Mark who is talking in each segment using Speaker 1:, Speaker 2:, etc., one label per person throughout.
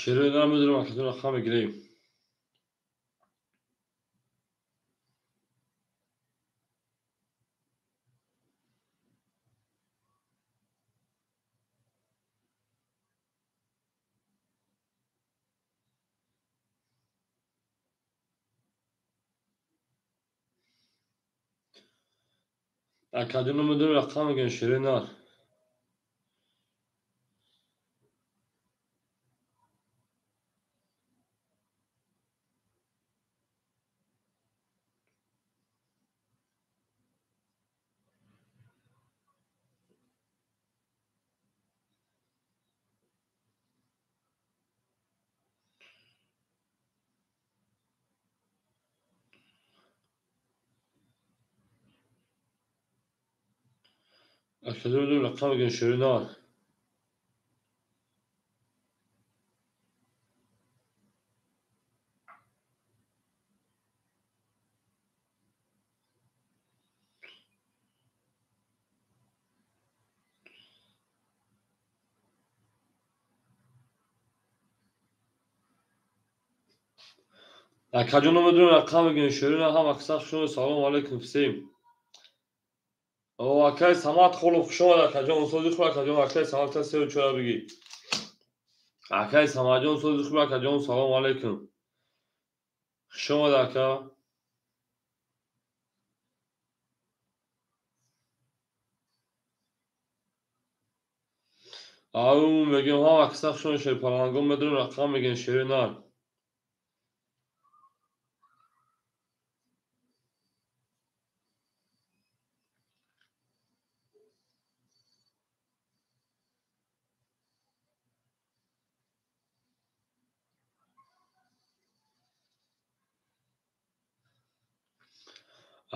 Speaker 1: Шерои нар медонам, акаҷон, рақам мегирем. Акаҷон, медонам, рақам мегирем, шерои нар. Акаҷон, медонам, рақам мегирем, шерои нар. Акаҷон, медонам, рақам мегирем, шерои нар. Ҳама каса хуш омадед. Салому алайкум всем. О, акай Самад Холов, хуш омад, акаҷон, сози хуб, акаҷон, акай Самад та сеу чора бигӣ. Акай Самадҷон, сози хуб, акаҷон, салому алайкум. Хуш омад, ака. Ау, мегӯем, ҳама каса хуш омад, шерпалангон, медонем, рақам мегирем, шерои нар.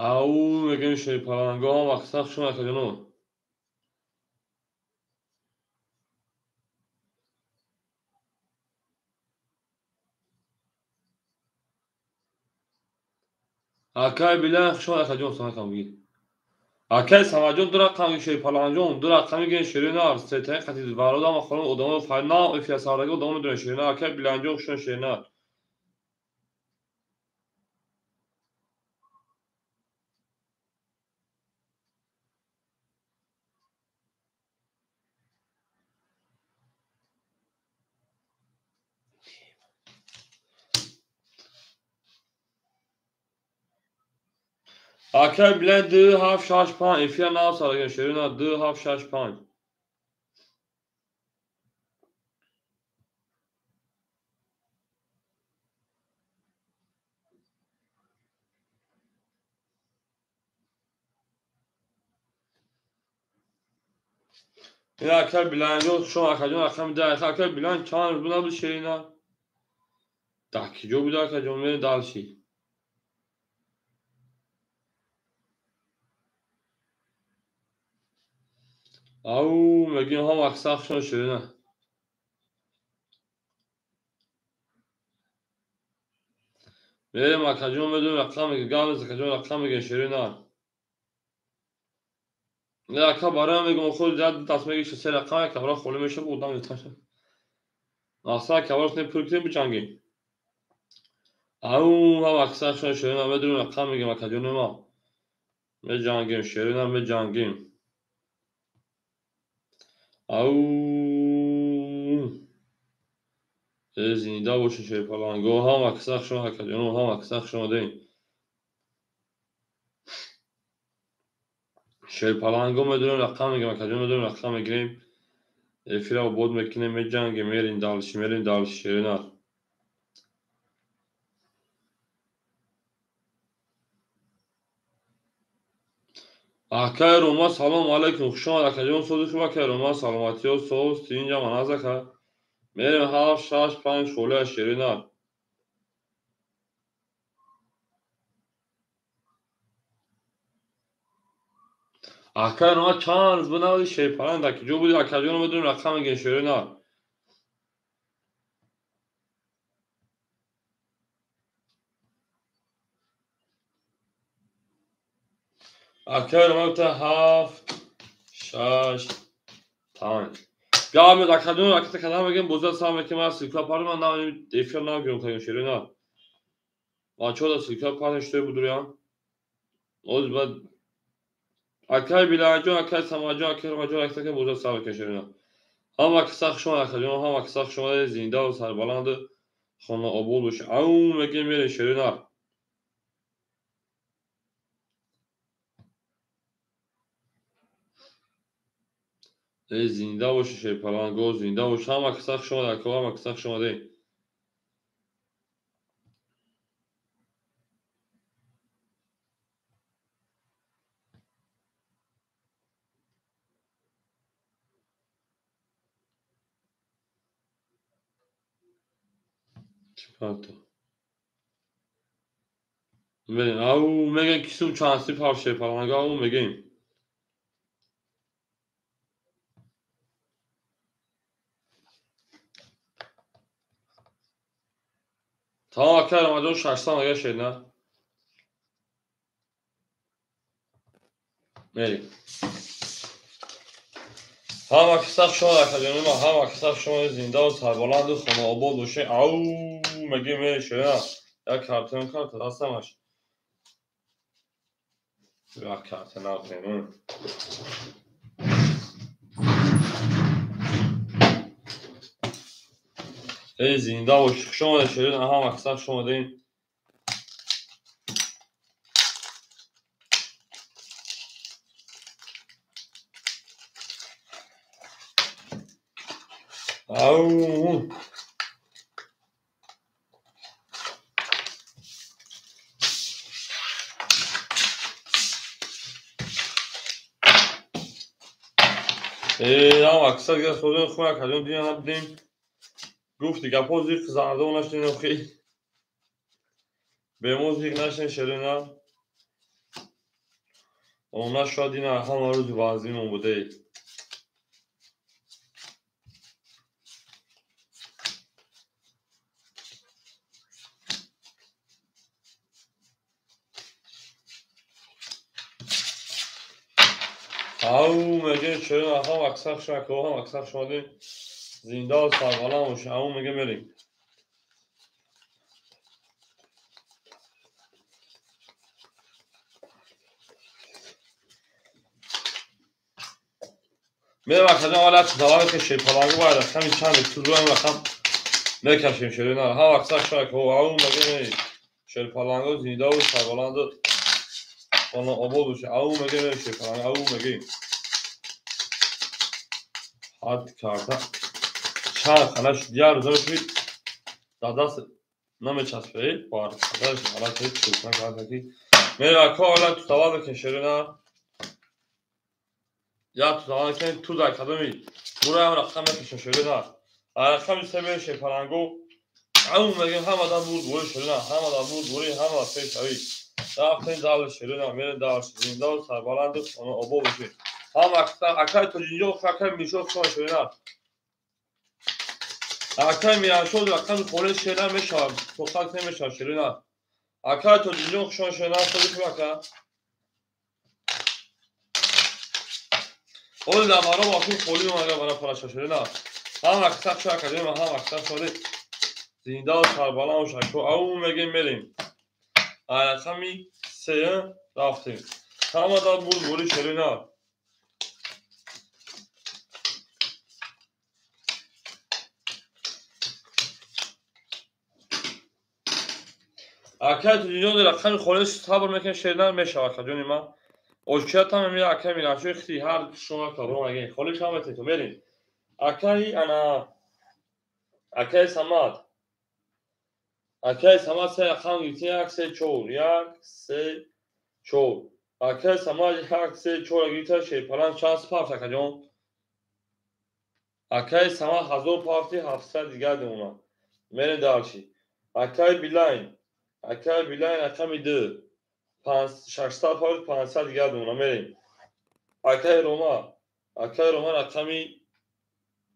Speaker 1: Ау, мегӯем, шерпаланго, ҳама каса хуш омад, акаҷоно. Акай Билан, хуш омад, акаҷон, салом бигир. Акай Самадҷон, ду рақам гир, шерпаланҷон, ду рақам мегирем, шерои нар, сетаи қати вародам холон одамо файна эфир сардаги одамо медонем, шерои нар. Акай Биланҷон, хуш омад, шерои нар. Акай Билан, 2 7 6 5, эфир нав сардаги, шерои нар, 2 7 6 5. Ин акай Биланҷон, хуш омад, акаҷон, рақами 10. Акай Билан чанд рӯз набуд, шерои нар? Дар киҷо буда, акаҷон, мерем дальше. Ау, мегӯем, ҳама каса хуш омад, шерои нар. Мерем, акаҷон, медонем, рақам мегирем, гап нест, акаҷон, рақам мегирем, шерои нар. Не, ака, бароям мегӯм, худ як даст мегирӣ, се рақам, як кабра холӣ мешавад, одам меташа. Мақсад кабра не пур кунем, биҷангем. Ау, ҳама каса хуш омад, шерои нар, медонем, рақам мегирем, акаҷони ма. Меҷангем, шерои нар, меҷангем. Ау, зинда бошед, шерпаланго, ҳама каса хуш омад, акаҷоно, ҳама каса хуш омадем. Шерпаланго, медонем, рақам мегирем, акаҷон, медонем, рақам мегирем. Эфира обод мекунем, меҷангем, мерем дальше, мерем дальше, шерои нар. Акай Рома, салому алайкум, хуш омад, акаҷон, сози хуб, акай Рома, саломатиё, соз, тинҷа, маназ, ака. Мерем 7 6 5, холия, шерои нар. Акай Рома, чанд рӯз буд набуди, шерпаланг, дар киҷо буди, акаҷон, медонем, рақам мегирем, шерои нар. Акай Рома гуфта 7 6 5. Гап академия ракета кадам мегем боза сар мекем аз силка пари ман на эфир нагирем кардем шерина. Бачаҳо да силка пари шутой будурян. Оз баъд акай Билалҷон, акай Самаҷон, акай Ромаҷон ракета кардем боза сар мекем шерина. Ҳама каса хуш омад акаҷон, ҳама каса хуш омад, зинда ва сарбаланд хона обод бош. Ау мегем мерем шерина. Эй зинда боши шерпаланго, зинда бош. Ҳама каса хуш омад ако, ҳама каса хуш омадед. Чӣ мерем? Ау мегем кисум чанд си пар шерпаланго, ау мегем. Тамом акай Рамаҷон 600 мега шерина. Мерем. Ҳама каса хуш омад акаҷони ман, ҳама каса хуш омадед, зинда ва сарбаланду хонаобод бошед. Ау мегем мерем шерина. Як картон карта дастамаш. Як карта нақем. Эй зинда бош, хуш омадед шерина, ҳама каса хуш омадед. Ау ҳама каса дигар созои хуб акаҷон дина набудем. Гуфти гапҳо зиқ зардо нашудем охи. Бемо зиқ нашудем шерина. Она шояд ина ҳама рӯзи вазимон буде. Ау мегем шерина, ҳама каса хуш омадед, ҳама каса хуш омадед. Зинда ва сарбаланд бошед. Ау мегем мерем. Мерем акаҷон, аввал як чиз аввал ки шерпалангу бояд рақами чанд тузуам рақам мекашем шерина. Ҳама каса хуш омадед, ау мегем мерем. Шерпалангу зинда ва сарбаланду хонаобод бошед. Ау мегем мерем шерпалангу, ау мегем. Ҳад карта чанд хана шуд, як рӯза мешавид дар даст намечаспед, барқадарш ғалат чӯкна карда ки мерем ака, ҳола тутавал бикун шерина. Як тутавал бикун, ту дар кадоми бураям рақам мекашем шерина. Рақами се мерем шерпалангу. Ау мегем ҳамадан бурд бори шерина, ҳамадан бурд бори, ҳама пешравӣ. Рафтем дал шерина, мерем дал зинда ва сарбаланду хонаобод бошед. Ҳама акай Тоҷинҷон, акай Миршод хуш омадед шерина. Акай Мираншод рақами холи шерина мешавад, тоқат намешавад шерина. Акай Тоҷинҷон хуш омадед шерина, соли хуб ака. Оли дар маро охир холи омада бара параша шерина. Ҳама каса хуш акаҷон, ҳама каса хуш омадед. Зинда ва сарбаланд бошед. Ау мегем мерем. Рақами се рафтем. Ҳама дар бурд бори шерина. Акай Тоҷинҷон рақами холи сабр мекунед шерина мешавад акаҷони ман. Очиятам мемира акай Мираншои хити ҳар шумо кабро мегем. Холи шумо метавонед мерем. Акай ана акай Самад. Акай Самад се рақам гирифтем, 1 3 4, 1 3 4. Акай Самад 1 3 4 гирифта шерпаланг чанд парт акаҷон? Акай Самад 1000 парти 700 дигар мемонад. Мерем дальше. Акай Билайн. Акай Билайн рақами 2. 600 парт 500 дигар мемонад. Мерем. Акай Рома. Акай Рома рақами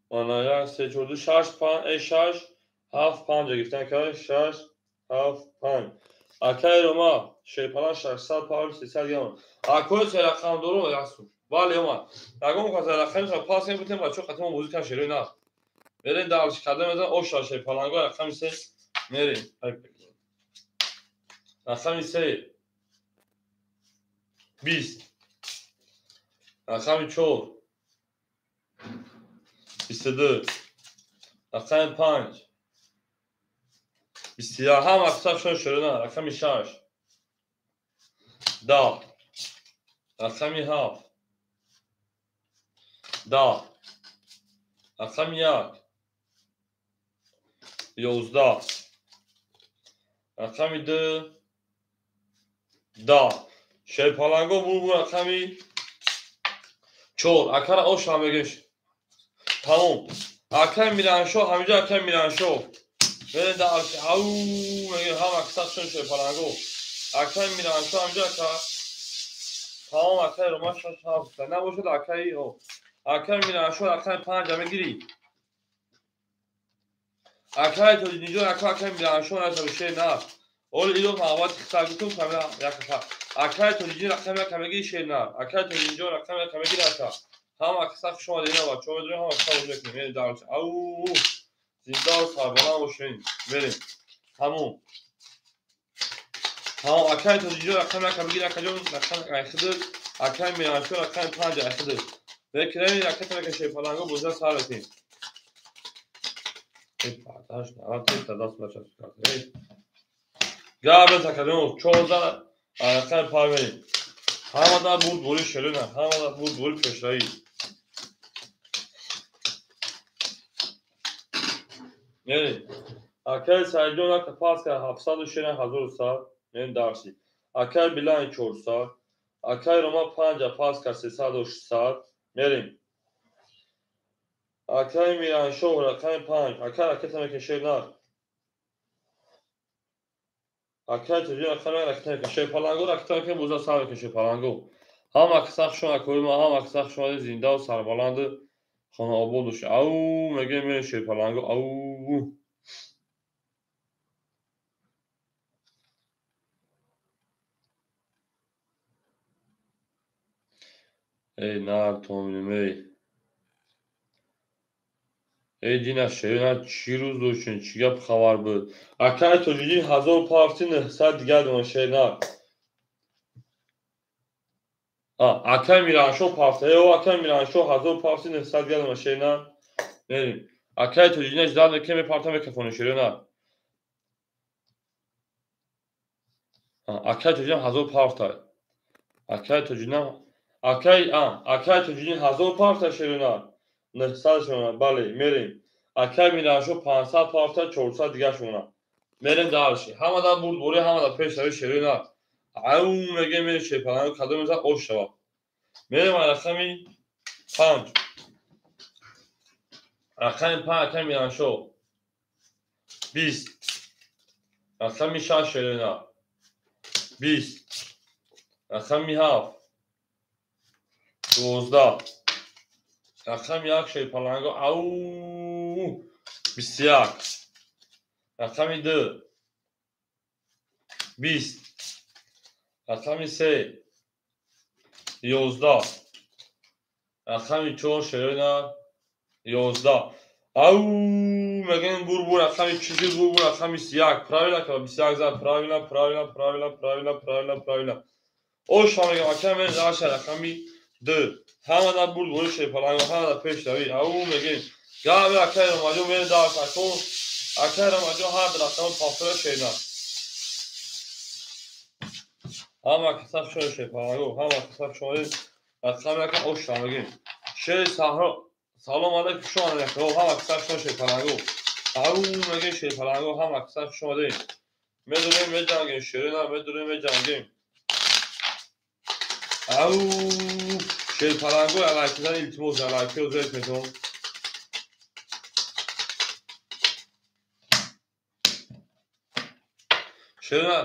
Speaker 1: ана 1 3 4 2 6 5 6 7 5 гирифтан акай 6 7 5. Акай Рома шерпаланг 600 парт 300 дигар мемонад. Акои се рақам дору ясу. Бале омад. Ягон каса рақами пас бутем бачо қатимо бозӣ кан шерои нар. Мерем дарш карда мезан оша шерпаланго рақами 3 мерем. Рақами 3 20. Рақами 4 22. Рақами 5 21. Ҳама қисабшон шерои нар. Рақами 6 10. Рақами 7 10. Рақами 1 11. Рақами 2 10. Шерпаланго бурбур рақами 4. Акара оша мегеш. Тамом. Акай Мираншоҳ ҳаминҷо акай Мираншоҳ. Мерем дар ау мегем ҳама қисабшон шерпаланго. Акай Мираншоҳ ҳаминҷо ака. Тамом акай Рома 6 7. Набошад акай о. Акай Мираншоҳ рақами 5 мегирӣ. Акай Тоҷинҷон ака акай Мираншоҳ насаб шер на. Оли идо маъвати хисабитум камера якафа. Акай Тоҷинҷон рақами 1 мегирӣ шер на. Акай Тоҷинҷон рақами 1 мегирӣ ака. Ҳама қисса хуш омадед ина бачаҳо медонем ҳама қисса бозӣ мекунем. Мерем дар ау зинда сарбаланд бошем. Мерем. Тамом. Тамом акай Тоҷинҷон рақами 1 мегирӣ акаҷон рақами 1 акай Мираншоҳ рақами 5 айхид. Мекунем ракета мекашем шерпаланго бозиро сар мекунем. Габрез академио 14 рақами 5 мерем. Ҳамада бурд бори шерина, ҳамада бурд бори пешравӣ. Мерем. Акай Саидҷон ака пас кард 700 шерин 1100, мерем дарси. Акай Билан 400, акай Рома 5 пас кард 300 600, мерем. Акай Мираншоҳ рақами 5, акай ракета мекашед нар. Акай Тоҷин рақами 1 ракета мекашед. Шерпаланго ракета мекашед, боза сар мекашед шерпаланго. Ҳама қисса хуш омад акои ма, ҳама қисса хуш омадед зиндаву сарбаланду хонаобод бошед. Ау мегӯем мерем шерпаланго, ау. Эй нар томинем эй. Эй дина шерина чӣ рӯз доштем, чӣ гап хабар буд? Акай Тоҷиддин 1000 пафти 900 дигар дона шерина. Акай Мираншоҳ пафта. Э акай Мираншоҳ 1000 пафти 900 дигар дона шерина. Мерем. Акай Тоҷиддин ждал мекунем мепартам микрофони шерина. Акай Тоҷиддин 1000 пафта. Акай Тоҷиддин акай Тоҷиддин 1000 пафта шерина. 900 шуна, бале, мерем. Акай Мираншоҳ 500 пафта 400 дигар шуна. Мерем дарши. Ҳамада бурдборӣ, ҳамада пешравӣ шерина. Ау мегем мерем шерпаланго кадом мезан ош шавад. Мерем рақами 5. Рақами 5 акай Мираншоҳ 20. Рақами 6 шерина 20. Рақами 7 12. Рақами 1 шерпаланго ау 21. Рақами 2 20. Рақами 3 11. Рақами 4 шерина 11. Ау мегӯем бурбур рақами чизи бурбур рақами 21. Правильно ка 21 зад правильно правильно правильно правильно правильно правильно. Оша мегӯем акай мерем дарша рақами 2. Ҳамада бурд бори шерпаланго, ҳамада пешравӣ. Ау мегӯем габе акай Ромаҷон мерем дарс акун. Акай Ромаҷон ҳар рақами пафтара шерина. Ҳама қисса хуш шерпаланго, ҳама қисса хуш омадед. Рақами ака оша мегӯем. Шери саҳро салом алайкум хуш омадед. Ҳама қисса хуш шерпаланго. Ау мегӯем шерпаланго, ҳама қисса хуш омадед. Медонем меҷангем шерина, медонем меҷангем. Ау шерпаланго алайкидан илтимос алайкиро зер метон. Шерина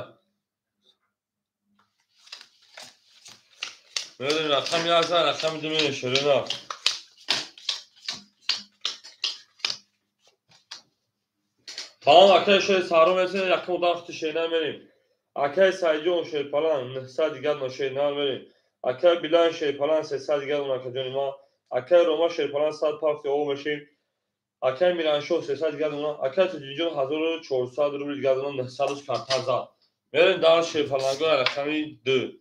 Speaker 1: медонем рақами 1 зан рақами 2 мерем шерина. Тамом акай шери саҳро мерасем якум одам хути шерина мерем. Акай Саидҷон шерпаланг 900 дигар но шерина мерем. Акай Билан шерпалан 300 дигар дона акаҷони ман. Акай Рома шерпалан 100 партия об мешем. Акай Мираншоҳ 300 дигар дона. Акай Тоҷидинҷон 1400 рубл дигар дона 900 карта зад. Мерем дар шерпалангои рақами 2.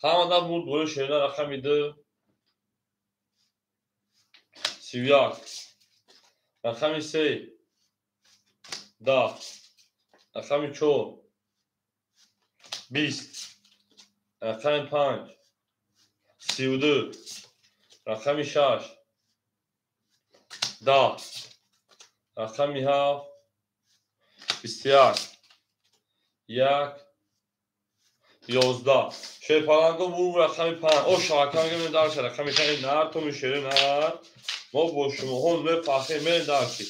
Speaker 1: Ҳамада бурд бори шерина рақами 2. 31. Рақами 3. 10. Рақами 4. 20. Рақами 5. 32. Рақами 6. 10. Рақами 7. 21. 1. 11. Шерпаланго бур рақами 5. О шабака мегӯем дар рақами 5 нар то мешери нар. Мо бо шумоҳо мефахрем мерем дарси.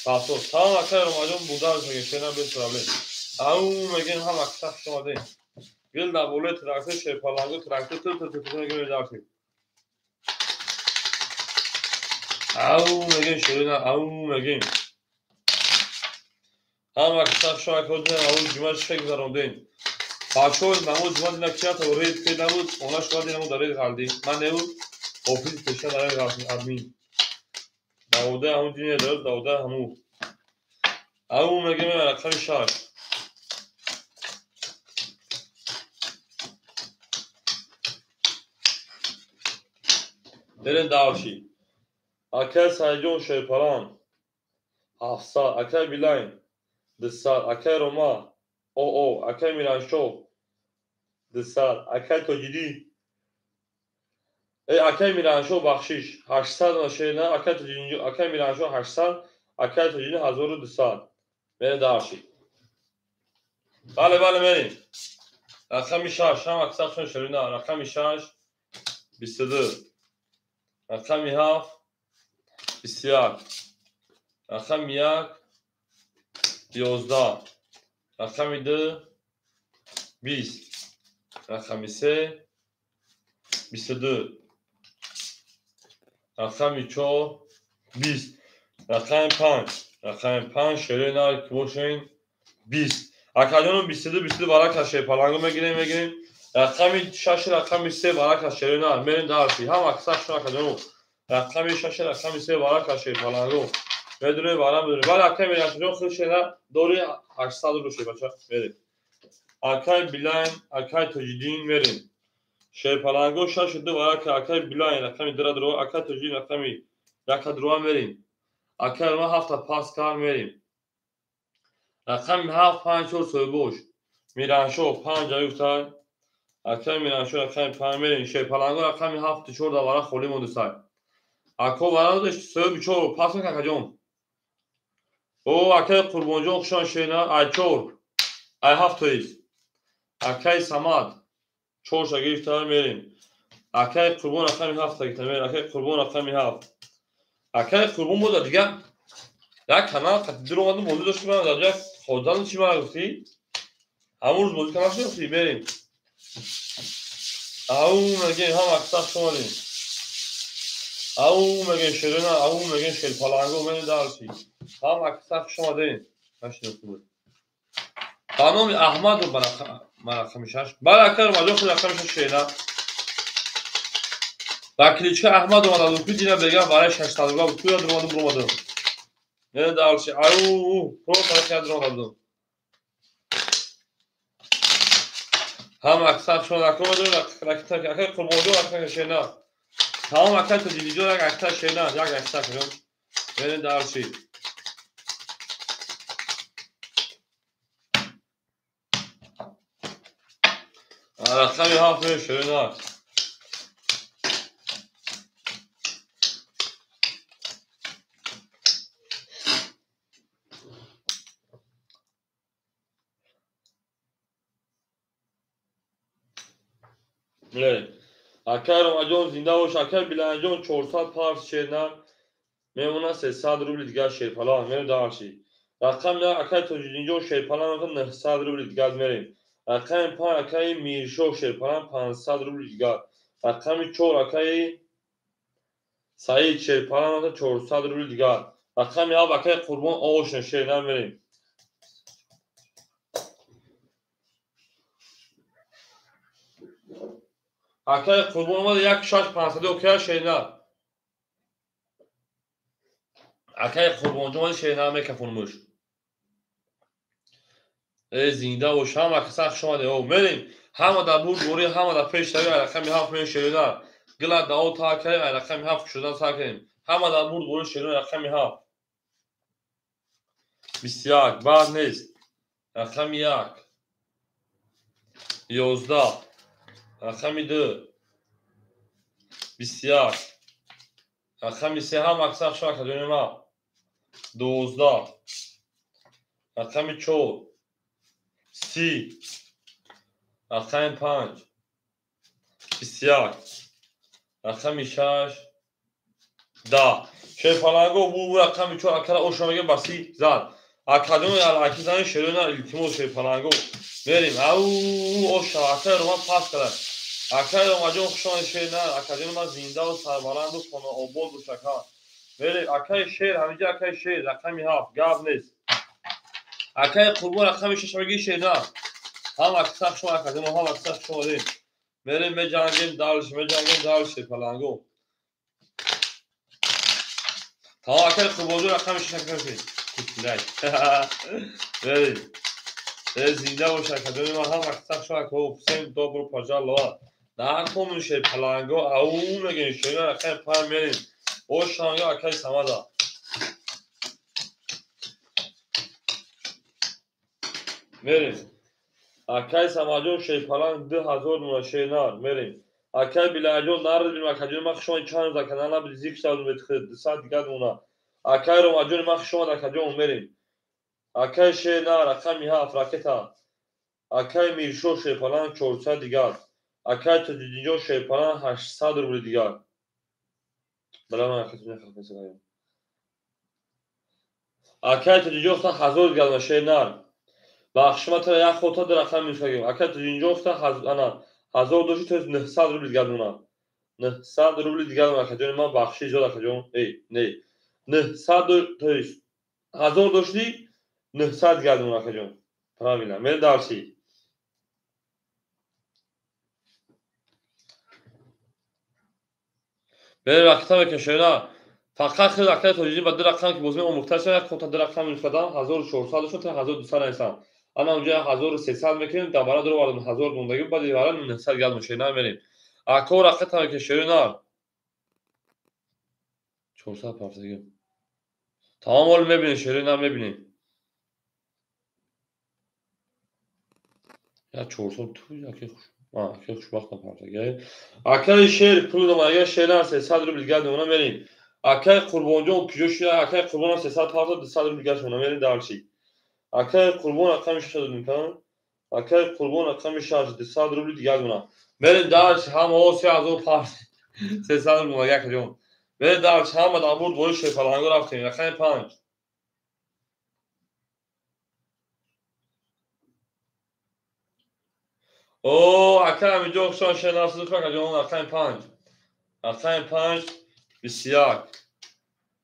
Speaker 1: Пасо тамом акай Ромаҷон будан мегӯем шерина без проблем. Ау мегӯем ҳам акса хуш омадем. Гил дар болои трактор шерпаланго трактор ту ту ту мегӯем дарси. Ау мегӯем шерина ау мегӯем. Ҳам акса хуш омадем ау ҷума чӣ гузарондем. Бачаҳо намоз ҷума дина кията рейд ки набуд, она шума дина дар рейд ғалдӣ. Ман неу офиси пеша дар рейд ғалдӣ админ. Давода ҳамун дине дорад, давода ҳамун. Ау мегӯем рақами 6. Берем дарши. Акай Сайҷон шерпалан 700, акай Билайн 200, акай Рома ОО, акай Мираншоҳ 200, акай Тоҷидин акай Мираншоҳ бахшиш 800 шерина, акай Тоҷидин, акай Мираншоҳ 800, акай Тоҷидин 1200. Мерем дарши. Бале, бале, мерем. Рақами 6, ҳам аксаршон шерина, рақами 6 22. Рақами 7 21. Рақами 1 11. Рақами 2 20. Рақами 3 22. Рақами 4 20. Рақами 5. Рақами 5 шерина ки бошен 20. Акаҷоно 22 22 варака шерпаланго мегирем мегирем. Рақами 6 рақами 3 варака шерина мерем дарси. Ҳам аксаршон акаҷоно. Рақами 6 рақами 3 варака шерпаланго. Медунем вара медунем. Вале акай Мираншоҳ худ шерина дори 800 рубл шербача мерем. Акай Билайн, акай Тоҷидин мерем. Шерпаланго 6 2 варака акай Билайн рақами 2 дро, акай Тоҷидин рақами 1 дро мерем. Акай Рома 7 пас кар мерем. Рақами 7 5 4 соҳибош. Мираншоҳ 5 аюфтай. Акай Мираншоҳ рақами 5 мерем. Шерпаланго рақами 7 4 да вара холӣ мондисай. Ако вара дошт соҳиби 4 пас кун акаҷон. О акай Қурбонҷон хушон шерина ай 4 ай 7 тоист. Акай Самад 4 гирифта мерем. Акай Қурбон рақами 7 гирифта мерем. Акай Қурбон рақами 7. Акай Қурбон буда дигар як канал қати дур омадум бозӣ дошт ман дар ҷоя ходан чӣ мана гуфтӣ? Ҳамун рӯз бозӣ канал шуд мерем. Ау мегем ҳам аксар шумодем. Ау мегем шерина, ау мегем шерпаланго мерем дарси. Ҳам аксар шумодем. Нашинохтум. Ба номи Аҳмаду ба рақами 6. Бале акай Ромаҷон худ рақами 6 шерина. Ба кличка Аҳмад омада буд. Ку дина бега барои 600 рубла буд. Куя дуромадум буромадум. Мерем дарси. Ау, просто рақами дуромада будум. Ҳам аксар шумо накомадум, акай Қурбонҷон акай шерина. Тамом акай Тоҷидинҷон як аксар шерина, як аксар шерина. Мерем дарси. Рақами 7 мерем шерина. Акай Ромаҷон зинда бош, акай Биланҷон 400 парс шерина мемонад 300 рубли дигар шерпалан мерем дарси. Рақами акай Тоҷидинҷон шерпалан 900 рубли дигар мерем. Рақами 5 акай Миршоҳ шерпалан 500 рубли дигар. Рақами 4 акай Саид шерпалан 400 рубли дигар. Рақами 7 акай Қурбон Ошин шерина мерем. Акай Қурбон омад 1,6500 окей шеринар. Акай Қурбонҷон омад шеринар мекафонмуш. Э зинда бош, ҳама каса хуш омадед. О мерем. Ҳама дар бурд борӣ, ҳама дар пеш тавӣ, рақами 7 мерем шеринар. Гила дао та кардем, рақами 7 шудан сар кардем. Ҳама дар бурд борӣ шеринар рақами 7. 21 бад нест. Рақами 1. 11. Рақами 2. 21. Рақами 3 ҳама каса хуш омадед ҷони ман. 12. Рақами 4. 30. Рақами 5. 21. Рақами 6. 10. Шерпаланго бу рақами 4 акара оша мега ба 30 зад. Академия алаки зани шерона илтимос шерпаланго. Мерим. Ау оша акай роман пас кард. Акай ромаҷон хуш омадед шерна. Академия ман зинда ва сарбаланду хонаобод бош ака. Мерим. Акай шер ҳаминҷа акай шер рақами 7 гап нест. Акай Қурбон рақами 6 меги шерна. Ҳама каса хуш омадед академия, ҳама каса хуш омадед. Мерим меҷангем далш, меҷангем далш шерпаланго. Тамом акай Қурбонҷон рақами 6 акай. Кутилай. Мерим. Зинда бош академия ман ҳама каса хуш омадед. Всем добро пожаловать. Нархомун шерпаланго ау мегем шерна рақами 5 мерим. Ошанго акай Самада. Мерим. Акай Самаҷон шерпаланг 2000 муна шернар мерим. Акай Билаҷон нард бинем акаҷон ман хуш омадед чанд рӯз аканал набуди зикр шавдум бетихид 200 дигар муна. Акай Ромаҷон ман хуш омад акаҷон мерим. Акай шернар рақами 7 ракета. Акай Миршо шерпаланг 400 дигар. Акай Тоҷиддинҷон шерпаланг 800 рубли дигар. Бала ман акай Тоҷиддин халқ. Акай Тоҷиддинҷон 1000 дигар шернар. Бахши ма тара як хота дар рақам мешагем. Акай Тоҷиддинҷон ана 1000 дошти то 900 рубли дигар мона. 900 рубли дигар мона акаҷон ман бахши зиёд акаҷон. Эй, не. 900 то 1000 дошти 900 дигар мона акаҷон. Правильно. Мер дарси. Мер ракета мекашена. Фақат хел акай Тоҷиддин ба ду рақам ки боз меомӯхта шава, як хота ду рақам мешадам 1400 дошт то 1200 нависам. Ана унҷа 1300 мекунем, дар бара дуро вардам 1000 мондагӣ, баъди бара 900 гал мешена мерем. Ако рақата мекашена. 400 пафтагӣ. Тамом ҳол мебинем, шерина мебинем. Я 400 ту яке хуш. Аке хушбахтам пафтагӣ. Акаи шер пул домага шерна 300 рубл дигар мона мерем. Акай Қурбонҷон куҷо шуда? Акай Қурбон 300 парта 200 рубл дигар шуна мерем дарси. Акай Қурбон рақами 6 додем. Акай Қурбон рақами 6 200 рубл дигар мона. Мерем дарси ҳама о 3000 парта 300 рубл як ҷон. Мерем дарси ҳама дар бурд бори шерпаланго рафтем. Рақами 5. О, акай ҳаминҷо хушон шернасуд акаҷон рақами 5. Рақами 5 21.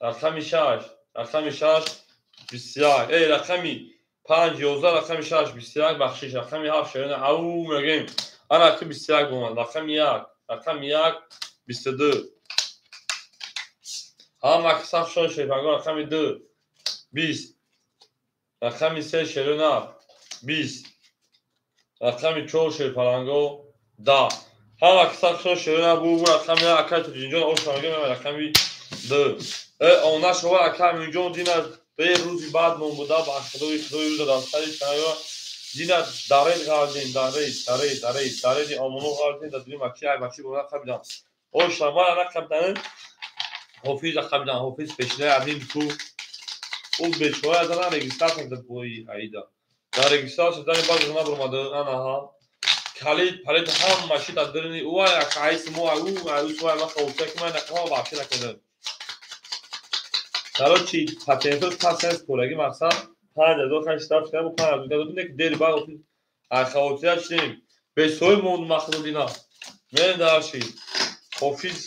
Speaker 1: Рақами 6, рақами 6 21. Эй, рақами 5 11, рақами 6 21, бахшиш, рақами 7 шерина ау мегем. Ана ки 21 омад. Рақами 1, рақами 1 22. Ҳама каса хушон шерпанго рақами 2 20. Рақами 3 шерина 20. Рақами 4 шерпаланго 10. Ҳама каса хушон шерина бу рақами 1 акай Тоҷиддинҷон оша мегем рақами 2. Она шова акай Аминҷон дина бе рӯзи баъд мон буда ба худои худои рӯза дар сари шаё дина даред ғардем даред даред даред дареди омоно ғардем дар дуни мачи ай мачи бора қабидам. Оша ман ана қабидан ҳофиза қабидан ҳофиз пешинаи адим ту ӯ бечора зана регистратсия кард бои аида. Дар регистратсия дани баъд зана баромада ана ҳа калид палид ҳама чи дар дурни ӯ ай айс мо ӯ ай ӯ ай ма хавфта ки ман нақама бахши накардам. Короче, патентро пасенс пораги мақсад 5000 хаш штраф кардам 5000 додем ки дери баъд ай хавотира чидем. Бесоҳиб монд махлуқ дина. Мерем дарши. Ҳофиз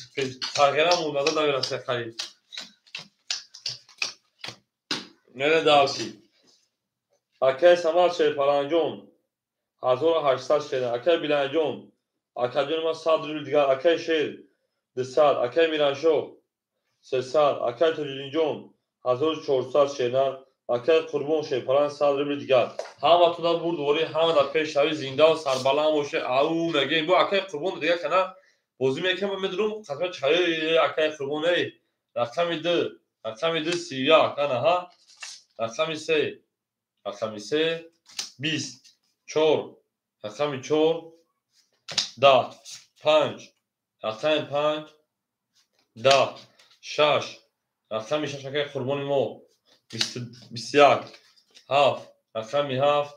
Speaker 1: тағйира монда намераса харид. Мерем дарши. Акай Самад Шерпаланҷон 1800 шера. Акай Биланҷон Акаҷони ман 100 рубли дигар. Акаи Шер 200, акаи Мираншоҳ 300, акаи Тоҷиддинҷон 1400 шернар, акаи Қурбон Шерпаланг 100 рубли дигар. Ҳаматона бурдворӣ, ҳама дар пешравӣ, зиндаву сарбаланд боше. Ау мегӯем бо акаи Қурбон дигар кана бозӣ мекунам, медурам қатма чаё акаи Қурбон эй. Рақами 2, рақами 2 31, ана ҳа. Рақами 3, рақами 3 20, 4, рақами 4 10, 5, рақами 5 10, 6, рақами 6 акаи Қурбони мо 21, 7, рақами 7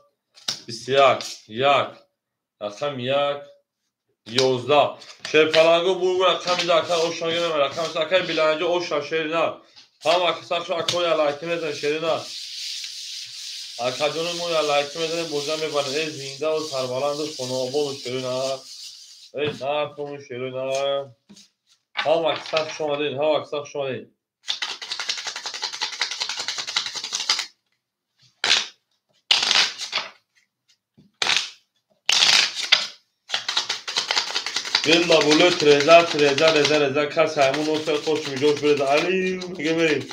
Speaker 1: 21, 1, рақами 1 11. Шерпаланго бургу рақами 2 акаи Ошна гирем, рақами 3 акаи Биланҷо Ошна шерина. Ҳама сахшо акои алайки мезанем шерина. Акаҷони мо алайки мезанем, бозиам мебарем. Эй зиндаву сарбаланду хонаободу шерина. Эй нархому шерина. Ҳама сахш омадед, ҳама сахш омадед. Бilla булет реза реза реза реза кас ҳамун осел хош миҷош береза али меге мерем.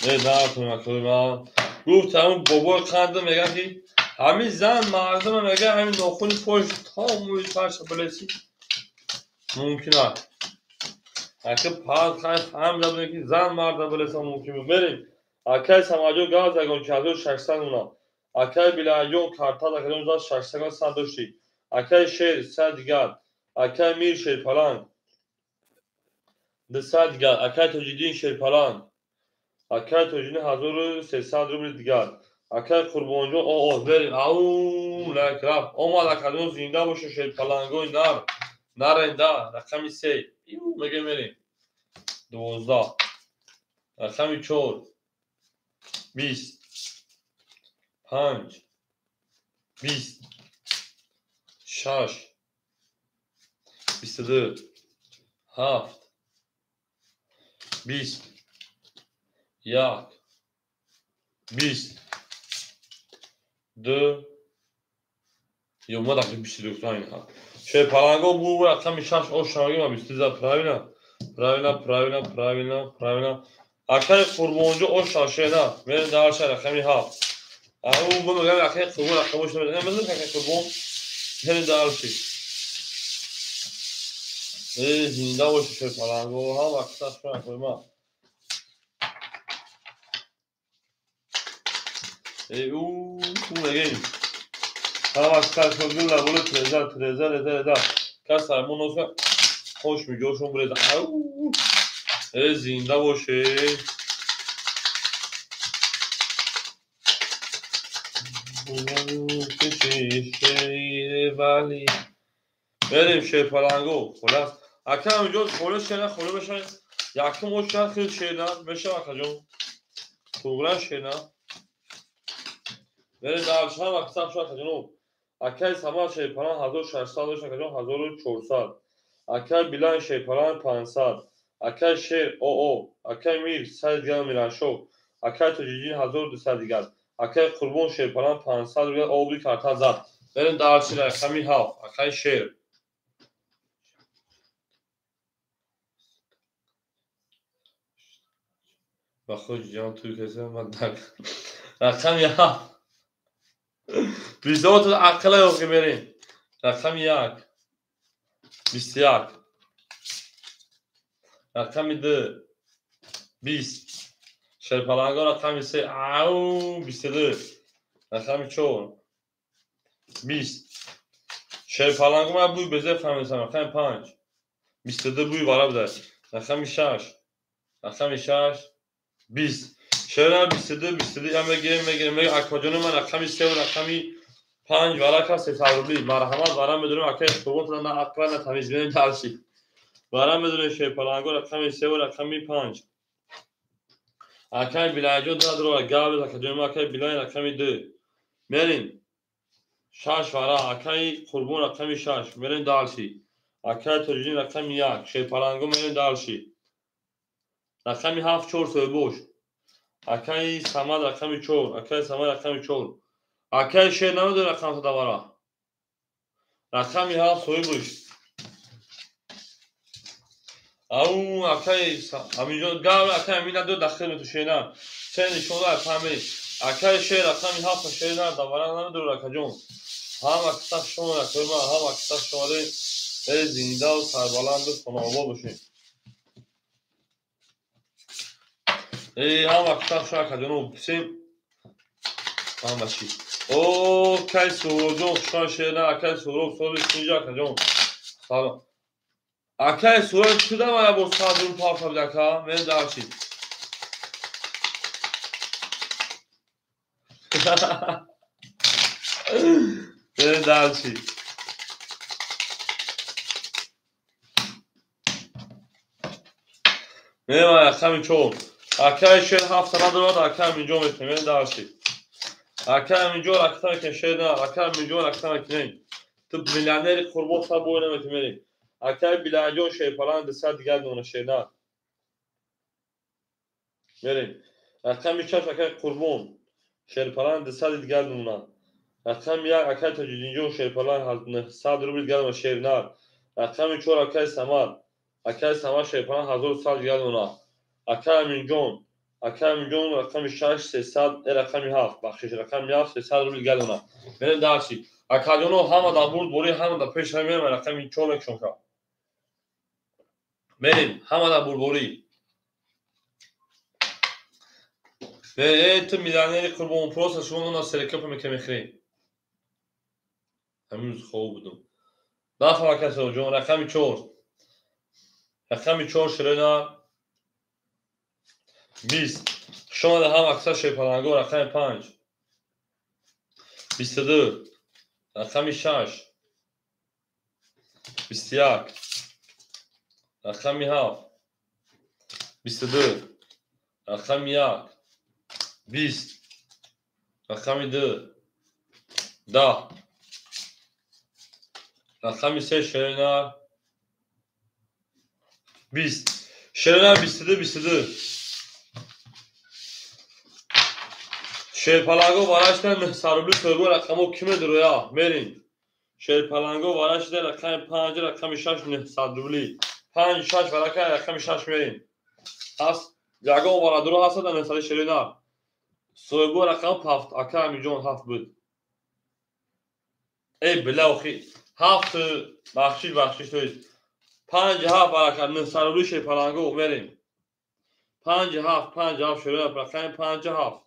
Speaker 1: Не наатон акои ман. Гуфт ҳамун бобои қанда мега ки ҳамин зан мардума мега ҳамин нохуни пош то мӯи сарша билеси мумкин аст. Ака пас хай фаҳмида будем ки зан марда билеса мумкин буд. Мерем. Акаи Самаҷон газ ягон 1600 уна. Акаи Биланҷон картад акаҷон зад 600 сад доштӣ. Акаи Шер 100 дигар. Акаи Мир Шерпаланг 200 дигар. Акаи Тоҷиддин Шерпаланг. Акаи Тоҷиддин 1300 рубли дигар. Акаи Қурбонҷон оо берем. Ау лайк рафт. Омад акаҷон зинда боша шерпалангои нар. Наренда рақами 3. Ю меге мерем. 12. Рақами 4. 20. 5, 20, 6, 22, 7, 20, 1, 20, 2, ё ма дақиқ 22 правильно. Шерпаланго бу рақами 6 ошнагӣ ма 22 за правильно. Правильно, правильно, правильно, правильно. Акаи Қурбонҷо ошна шена. Мерем дарша рақами 7. Ау мегам акаи Қурбон рақамош намедонам. Медонам акаи Қурбон мерем дарши. Э зинда боша шерпаланго ҳама аксар шуна акои ма. Э у мегем. Ҳама аксар шуна гулла буле треза треза реза реза. Кас ҳамон оса хош миҷошон буреза. Ау э зинда боше. Берем шерпаланго хулас. Ака ҳаминҷо холе шена холе бешан. Якум ошан хел шена мешава акаҷон. Туғран шена. Берем даршан вақт шуд акаҷон. Акаи Самад Шерпаланг 1600 дошт акаҷон 1400. Акаи Билан Шерпаланг 500. Акаи Шер оо. Акаи Мир 100 дигар Мираншоҳ. Акаи Тоҷиддин 1200 дигар. Акаи Қурбон Шерпаланг 500 дигар обли карта зад. Берем дарши рақами 7. Акаи Шер. Ба худ ҷон туй каса ман дар. Рақами 7. 22 ақла ёқи мерем. Рақами 1. 21. Рақами 2. 20. Шерпаланго рақами 3. Ау 22. Рақами 4. 20. Шерпаланго ман буй безе фаҳмидам. Рақами 5. 22 буй вара будай. Рақами 6. Рақами 6. 20. Шера 22 22 я мегирем мегирем мегирем акаҷони ман рақами 3 ва рақами 5 варака 300 рубли. Марҳамат вара медонем акаи Қурбон на ақла на тамиз бинем дарши. Вара медонем шерпаланго рақами 3 ва рақами 5. Акаи Биланҷон дадро гав акаҷони ман акаи Билан рақами 2. Мерем 6 вара акаи Қурбон рақами 6 мерем дарши. Акаи Тоҷиддин рақами 1 шерпаланго мерем дарши. Рақами 7 4 соҳибош. Акаи Самад рақами 4, акаи Самад рақами 4. Акай шер намедори рақамта давара. Рақами ҳафт соҳибш. Ау, акай Аминҷон гав, акай Амин надор дахил мету шерна. Се нишонда памери. Акай шер рақами ҳафта шерна давара намедори акаҷон. Ҳама киса шумо акай ма, ҳама киса шумо зиндаву сарбаланду хонаобод бошед. Ҳама киса шумо акаҷоно всем ҳама чӣ. О, кай Суҳробҷон, хушҳол шерна, акай Суҳроб соли синҷа акаҷон. Салом. Акай Суҳроб шуда мая бо садун парта ака, мен дарчи. Мен дарчи. Мен рақами чор. Акай шер ҳафта надорад, акай Аминҷон метавонем, мен дарчи. Акай Аминҷон ракта мекунем, шер на, акай Аминҷон ракта мекунем. Ту миллионери Қурбон сабой наметавонем. Акай Биланҷон шерпалан 200 дигар дона шер на. Мерем. Рақами шаш акай Қурбон шерпалан 200 дигар дона. Рақами як акай Тоҷиддинҷон шерпалан 900 рубл дигар дона шер на. Рақами чор акай Самад. Акай Самад шерпалан 1100 дигар дона. Акай Аминҷон. Акай Аминҷон рақами шаш 300, рақами ҳафт, бахшиш, рақами ҳафт 300 рубл дигар дона. Мерем дарси. Акаҷоно ҳама дар бурд борӣ, ҳама дар пеш мерем, рақами чор мекушон ка. Мерем, ҳама дар бурдборӣ. Ту миллионери Қурбон, просто шумо нона серекапа мекунем мехӯрем. Ҳамин рӯз хоб будум. Нафам акай Суҳробҷон, рақами чор. Рақами чор ширина 20. Хуш омада ҳам аксар шерпаланго, рақами панҷ. 22. Рақами шаш. 21. Рақами ҳафт. 22. Рақами як. 20. Рақами ду. 10. Рақами се ширина 20. Ширина 22, 22. Шерпаланго варашда 900 рубли соҳибо рақамо ки медуроя? Мерем. Шерпаланго варашда рақами панҷ, рақами шаш 900 рубли. Панҷ шаш варака рақами шаш мерем. Ҳаст ягон варадуро ҳаст дар 900 ширина. Соҳибо рақам ҳафт, ака Аминҷон ҳафт буд. Эй била охи ҳафт, бахшиш, бахшиш, то есть панҷ ҳафт варака 900 рубли шерпаланго мерем. Панҷ ҳафт, панҷ ҳафт ширина рақами панҷ ҳафт.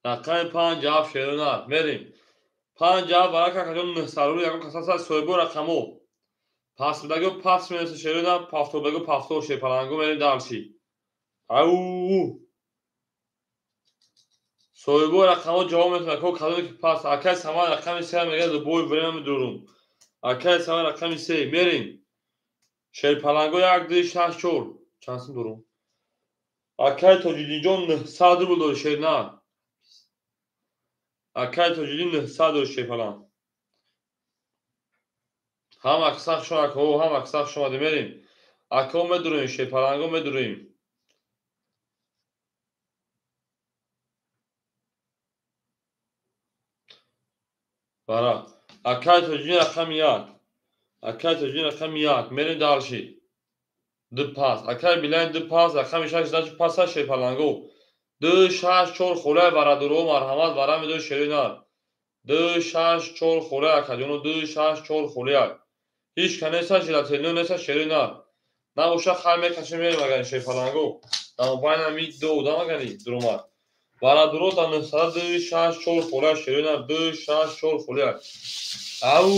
Speaker 1: Рақами панҷ ҳафт ширина мерем. Панҷ ҳафт варака акаҷон 900 рубли ягон кас ҳаст соҳибо рақамо. Пас будаго пас менависа ширина, пафтор будаго пафтор шерпаланго мерем дарси. Ау! Соҳибо рақамо ҷавоб метавонад ко кадоме ки пас. Акай Самад рақами се мегӯяд, любой время медурум. Акай Самад рақами се мерем. Шерпаланго як ду шаш чор. Чанд сум дорум? Акай Тоҷиддинҷон 900 рубл дори шерна. Акай Тоҷиддин 900 дори шерпаланг. Ҳама киса хуш акаҳо, ҳама киса хуш омадем, мерем. Акаҳо медуроем, шерпаланго медуроем. Бара. Акай Тоҷиддин рақами як. Акай Тоҷиддин рақами як. Мерем дарши. Ду пас. Акай Билайн ду пас, рақами шаш значит паса шерпаланго. Ду шаш чор холаи барадуро марҳамат вара медои ширина. Ду шаш чор холаи акаҷоно, ду шаш чор холаи. Ҳеҷ ка неста желательно неста ширина. Набоша хай мекашем мерем агани шерпаланго. Дар мобайна ми ду одам агани дуромад. Барадуро дар нӯҳсада ду шаш чор холаи ширина, ду шаш чор холаи. Ау,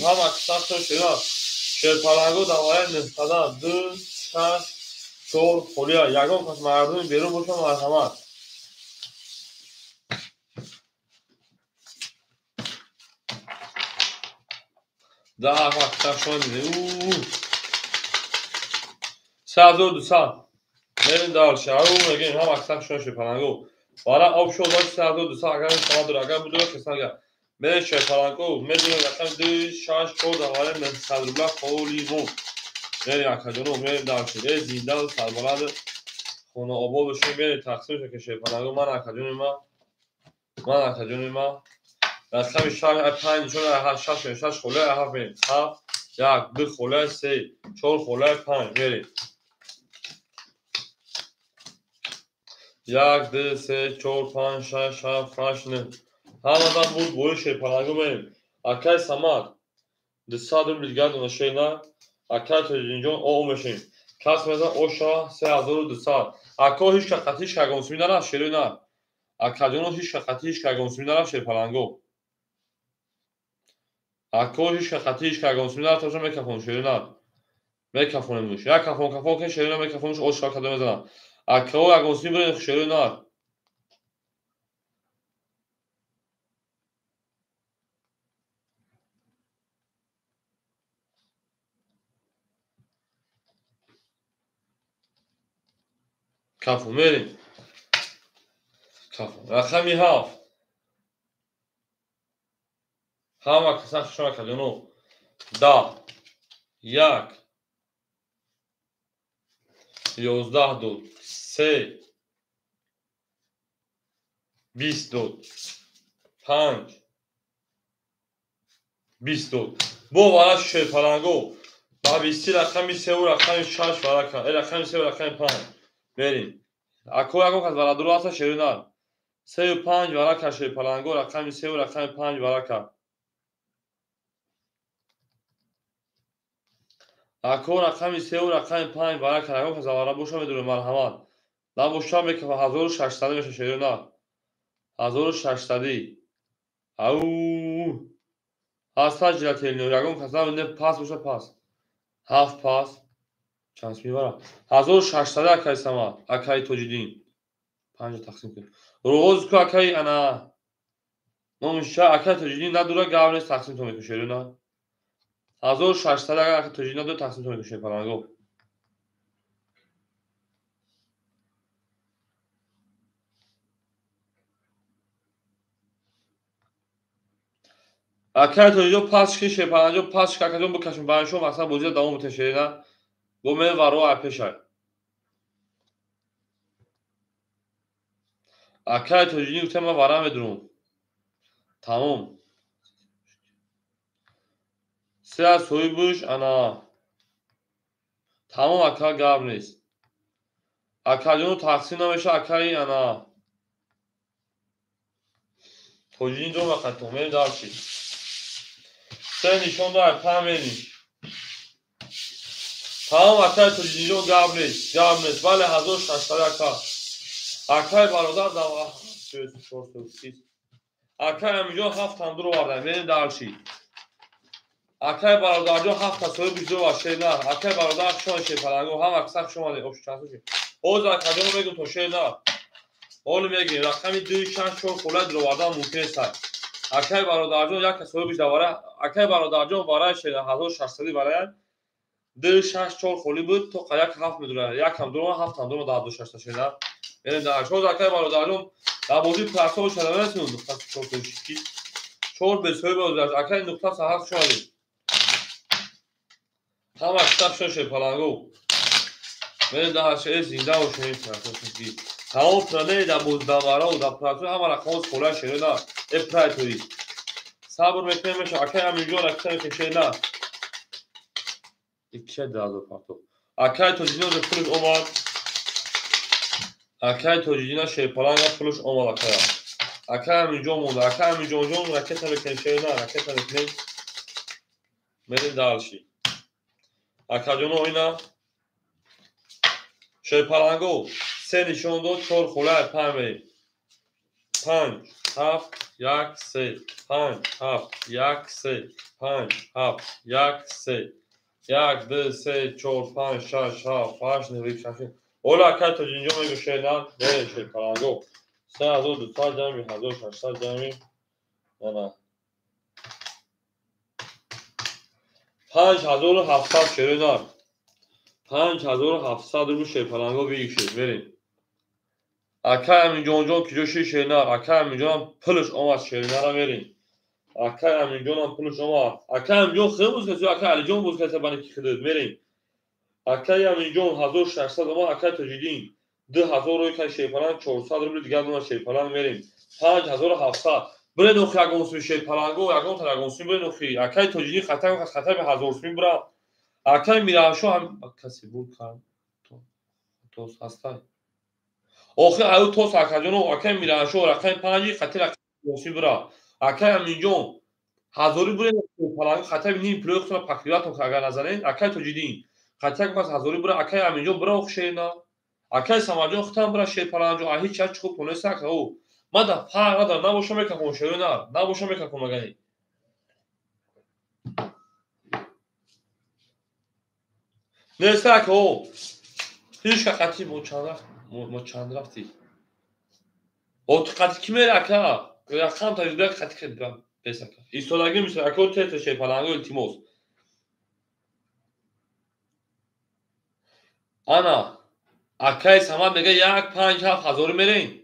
Speaker 1: ҳама киса ширина. Шерпаланго дар вараи нӯҳсада ду шаш чор холаи. Ягон кас мардуми берун боша марҳамат. Даҳ вақта шумо дидем. 3200. Мерем дальше. Ау, мегем ҳама киса шумо шерпаланго. Бара об шуд 3200 агар шумо дора, агар будура кисанга. Мерем шерпаланго, медонем рақами ду шаш чор дар вараи 900 рубла холимон. Мерем акаҷоно, мерем дальше. Э зинда сарбаланд Хона обод бошем, мерем тақсим ки шерпаланго ман акаҷони ма. Ман акаҷони ма. Рақами 6 5 4 8 6 6 холе 7 мерем. 7 1 2 холе 3 4 холе 5 мерем. 1 2 3 4 5 6 7 8 9. Ҳамадан буд бои шерпаланго мерем. Акай Самад 200 рубл дигар дона шер на. Акай Тоҷиддинҷон о мешем. Кас мезан оша 3200. Ако ҳеч қати ҳеч кагонсумӣ нарафт шерои на. Акаҷоно ҳеч қати ҳеч кагонсумӣ нарафт шерпаланго. Ако ҳеч қати ҳеч кагонсумӣ нарафт оша мекафон шерои на. Мекафонемуш. Як кафон кафон ки шерои на мекафонуш оша када мезанам. Ако ягонсумӣ бирен шерои на. Кафу мерем. Кафу. Рақами 7. Ҳама каса хушона каҷоно. 10 1 11 дод. 3 20 дод. 5 20 дод. Бо вара шерпаланго. Ба 20 рақами 3 ва рақами 6 вара. Рақами 3 ва рақами 5. Мерем. Ако ягон кас варадуро аста шерои нар. 3 5 варака шерпаланго рақами 3 ва рақами 5 варака. Ако рақами 3 ва рақами 5 варака ягон кас вара боша медурем марҳамат. Набоша мекафа 1600 меша шерои нар. 1600. Ау. Ҳаста жилателино ягон кас не пас боша пас. 7 пас. Чанд мебара? 1600 акай Самад, акай Тоҷиддин. 5 тақсим кун. Роғоз ку акай ана номиш ча акай Тоҷиддин надура гап нест тақсим то мекун шерои на. 1600 агар акай Тоҷиддин надура тақсим то мекун шерпаланго. Акай Тоҷиддин пас ки шерпаланго пас ки акаҷон бикашем баршо масалан бозиро давом бутен шерои на. Бо мен варо апешай. Акай Тоҷиддин гуфта ман вара медурам. Тамом. Се аз соҳибуш ана. Тамом ака гап нест. Акаҷону тақсим намеша акаи ана. Тоҷиддин ҷон вақат мерем дарчи. Се нишон дар панҷ мерем. Тамом акай Тоҷиддинҷон гап нест, гап нест. Бале 1600 ака. Акай бародар дар 430. Акай Аминҷон 7 тандур овардан. Мерем дарчи. Акай бародарҷон 7 та соҳиби бизо ва шер на. Акай бародар шон шерпаланго ҳама каса хуш омадед. Ош чанд шуд. Ҳозир акаҷон мегум то шер на. Ҳоло мегирем рақами 2 6 4 холай дировардан мумкин нест. Акай бародарҷон як та соҳиби давара. Акай бародарҷон варай шер 1600 варай. 2 6 4 холи буд то як 7 медура. Як ҳам дура 7 ҳам дура 26 шера. Мерем дар шоз акай бародарҷон дар бозии прасо шада нуқта 4 6 4 бесои бозаш акай нуқта 7 шуд. Ҳама китоб шуд шерпаланго. Мерем дар шер зинда бошем прасо ки. Тамом пране дар боз давара ва дар прасо ҳама рақамҳо хола шера на. Э прайтори. Сабр мекунем меша акай Аминҷон рақам шер на. Икки дазо парто. Акай Тоҷиддин пулш омад. Акай Тоҷиддин шерпаланга пулш омад акая. Акай Аминҷон монда. Акай Аминҷонҷон ракета мекунем шер на, ракета мекунем. Мерем дарши. Акаҷоно ина шерпаланго 3 нишон дод 4 холай 5 мерем. 5 7 1 3 5 7 1 3 5 7 1 3 1 2 3 4 5 6 7 8 9 10. Ола акай Тоҷиддинҷон мегӯ шер на, мерем шерпаланго. 3200 ҷамъи 1600 ҷамъи ана 5700 шерои нар. 5700 рубл шерпаланго бигишед. Мерем. Акай Аминҷонҷон киҷо ши шер нар. Акай Аминҷонам пулш омад шери нара мерем. Акай Аминҷонам пулш омад. Акай Аминҷон хеле буз каси, акай Алиҷон буз каси бани ки хидид. Мерем. Акай Аминҷон 1600 омад, акай Тоҷиддин 2000 рӯй кай шерпаланг 400 рубли дигар дона шерпаланг мерем. 5700. Бирен охи ягон суми шерпаланго, ягон та ягон суми бирен охи. Акай тоҷини хатар хатар 1000 суми бира. Акай Мираншо ҳам касе бур кан. Тос ҳастай. Охи аю тос акаҷоно, акай Мираншо рақами 5 хатар рақами суми бира. Акай Аминҷон ҳазори бирен шерпаланго хатар ним пулои худро пакриватон агар назанен, акай Тоҷидин хатар пас ҳазори бира, акай Аминҷон бира охи шерна. Акай Самаҷон хутам бира шерпаланҷо, а ҳеч чиз хуб тонеста ака о. Ман да фарқ надорам, набошам мекафон шеро нар, набошам мекафон магани. Неста ака о. Ҳеч ка қати мо чанд рафт, мо чанд рафтӣ? О ту қати ки мери ака? Рақам таҷриба қати ки бес ака. Истодагӣ мисол ака тета шерпаланго илтимос. Ана акай Самад мега 1 5 7 ҳазор мерен.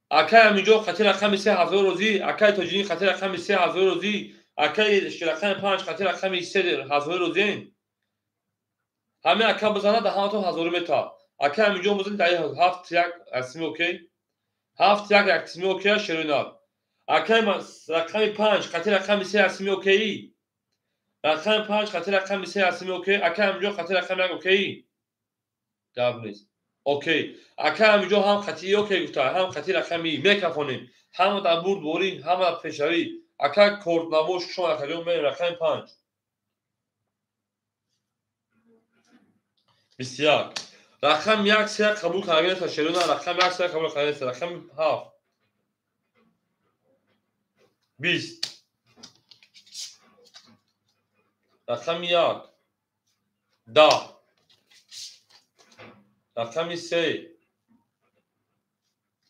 Speaker 1: Акай Аминҷон қати рақами 3 ҳазор розӣ, акай Тоҷидин қати рақами 3 ҳазор розӣ, акай рақами 5 қати рақами 3 ҳазор розиен. Ҳамин ака бизанад да ҳаматон ҳазор мета. Акай Аминҷон бизанад да 7 1 асми окей. 7 1 як қисми окей шеринар. Акай рақами 5 қати рақами 3 асми окей. Рақами 5 қати рақами 3 асми окей. Акай Аминҷон қати рақами 1 окей. Гап нест. Окей. Акай Аминҷон ҳам қатъи окей гуфта, ҳам қатъи рақами мекафонем. Ҳама дар бурдборӣ, ҳама дар пешравӣ. Акай кортнабош шумо акаҷон мерем рақами 5. 21. Рақами 1 3 қабул карда нест, шерона рақами 1 3 қабул карда нест, рақами 7. 20. Рақами 1. 10. Рақами 3.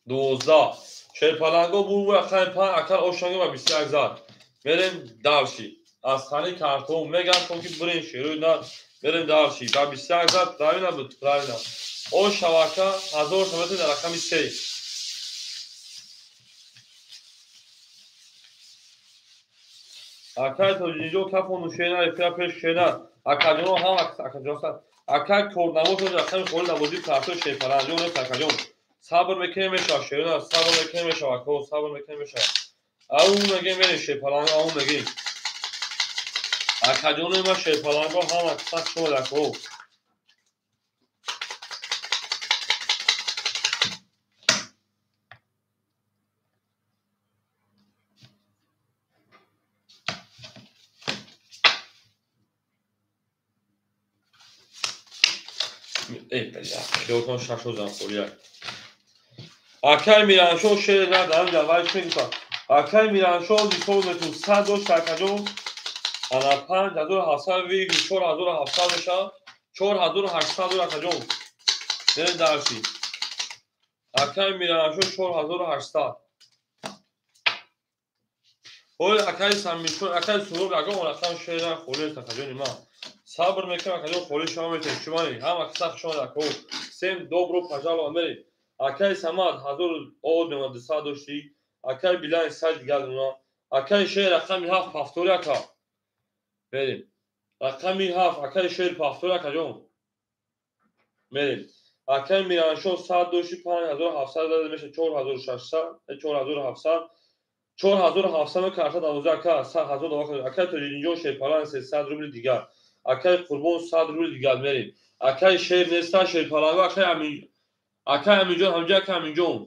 Speaker 1: 12. Шерпаланго бургу рақами 5 акал ошанги ва 21 зад. Мерем дарши. Аз тани картон мегам ки бирен шерои на мерем дарши. Ва 21 зад правильно буд, правильно. О шавака 1000 сомон дар рақами 3. Акай Тоҷинҷо кафону шена, эфира пеш шена. Акаҷоно ҳам акаҷон акай корнамош рақами холи навозӣ картои шерпаланҷон нест акаҷон. Сабр мекунем мешавад шерона, сабр мекунем мешавад ако, сабр мекунем мешавад. Ау мегем мерем шерпаланго, ау мегем. Акаҷонои ма шерпаланго ҳама сахт шумо ако. Эй, бля, хиёлкон шашо зан хӯрия. Акай Мираншо шер надарам ҷавайш мегуфтам. Акай Мираншо мисол метун 100 дошт акаҷон. Ана 5700 виг 4700 мешавад. 4800 дор акаҷон. Мерем дарси. Акай Мираншо 4800. Ой акай Самишо, акай Суроб ягон рақам шер нахӯред акаҷони ман. Сабр мекунам акаҷон холи шумо метавонед. Шумани ҳама сахт шумо ако. Всем добро пожаловать мерем. Акай Самад 1200 дошти. Акай Билан 100 дигар дона. Акай Шер рақами 7 пафтори ака. Мерем. Рақами 7 акай Шер пафтори акаҷон. Мерем. Акай Мираншо 100 дошти 5700 дада меша 4600 4700 4700 карта 12 ака 1000 доллар. Акай Тоҷинҷон Шерпалан 300 рубли дигар. Акай Қурбон 100 рубли дигар мерем. Акай Шер неста Шерпаланго, акай Амин, акай Аминҷон, ҳамҷа акай Аминҷон.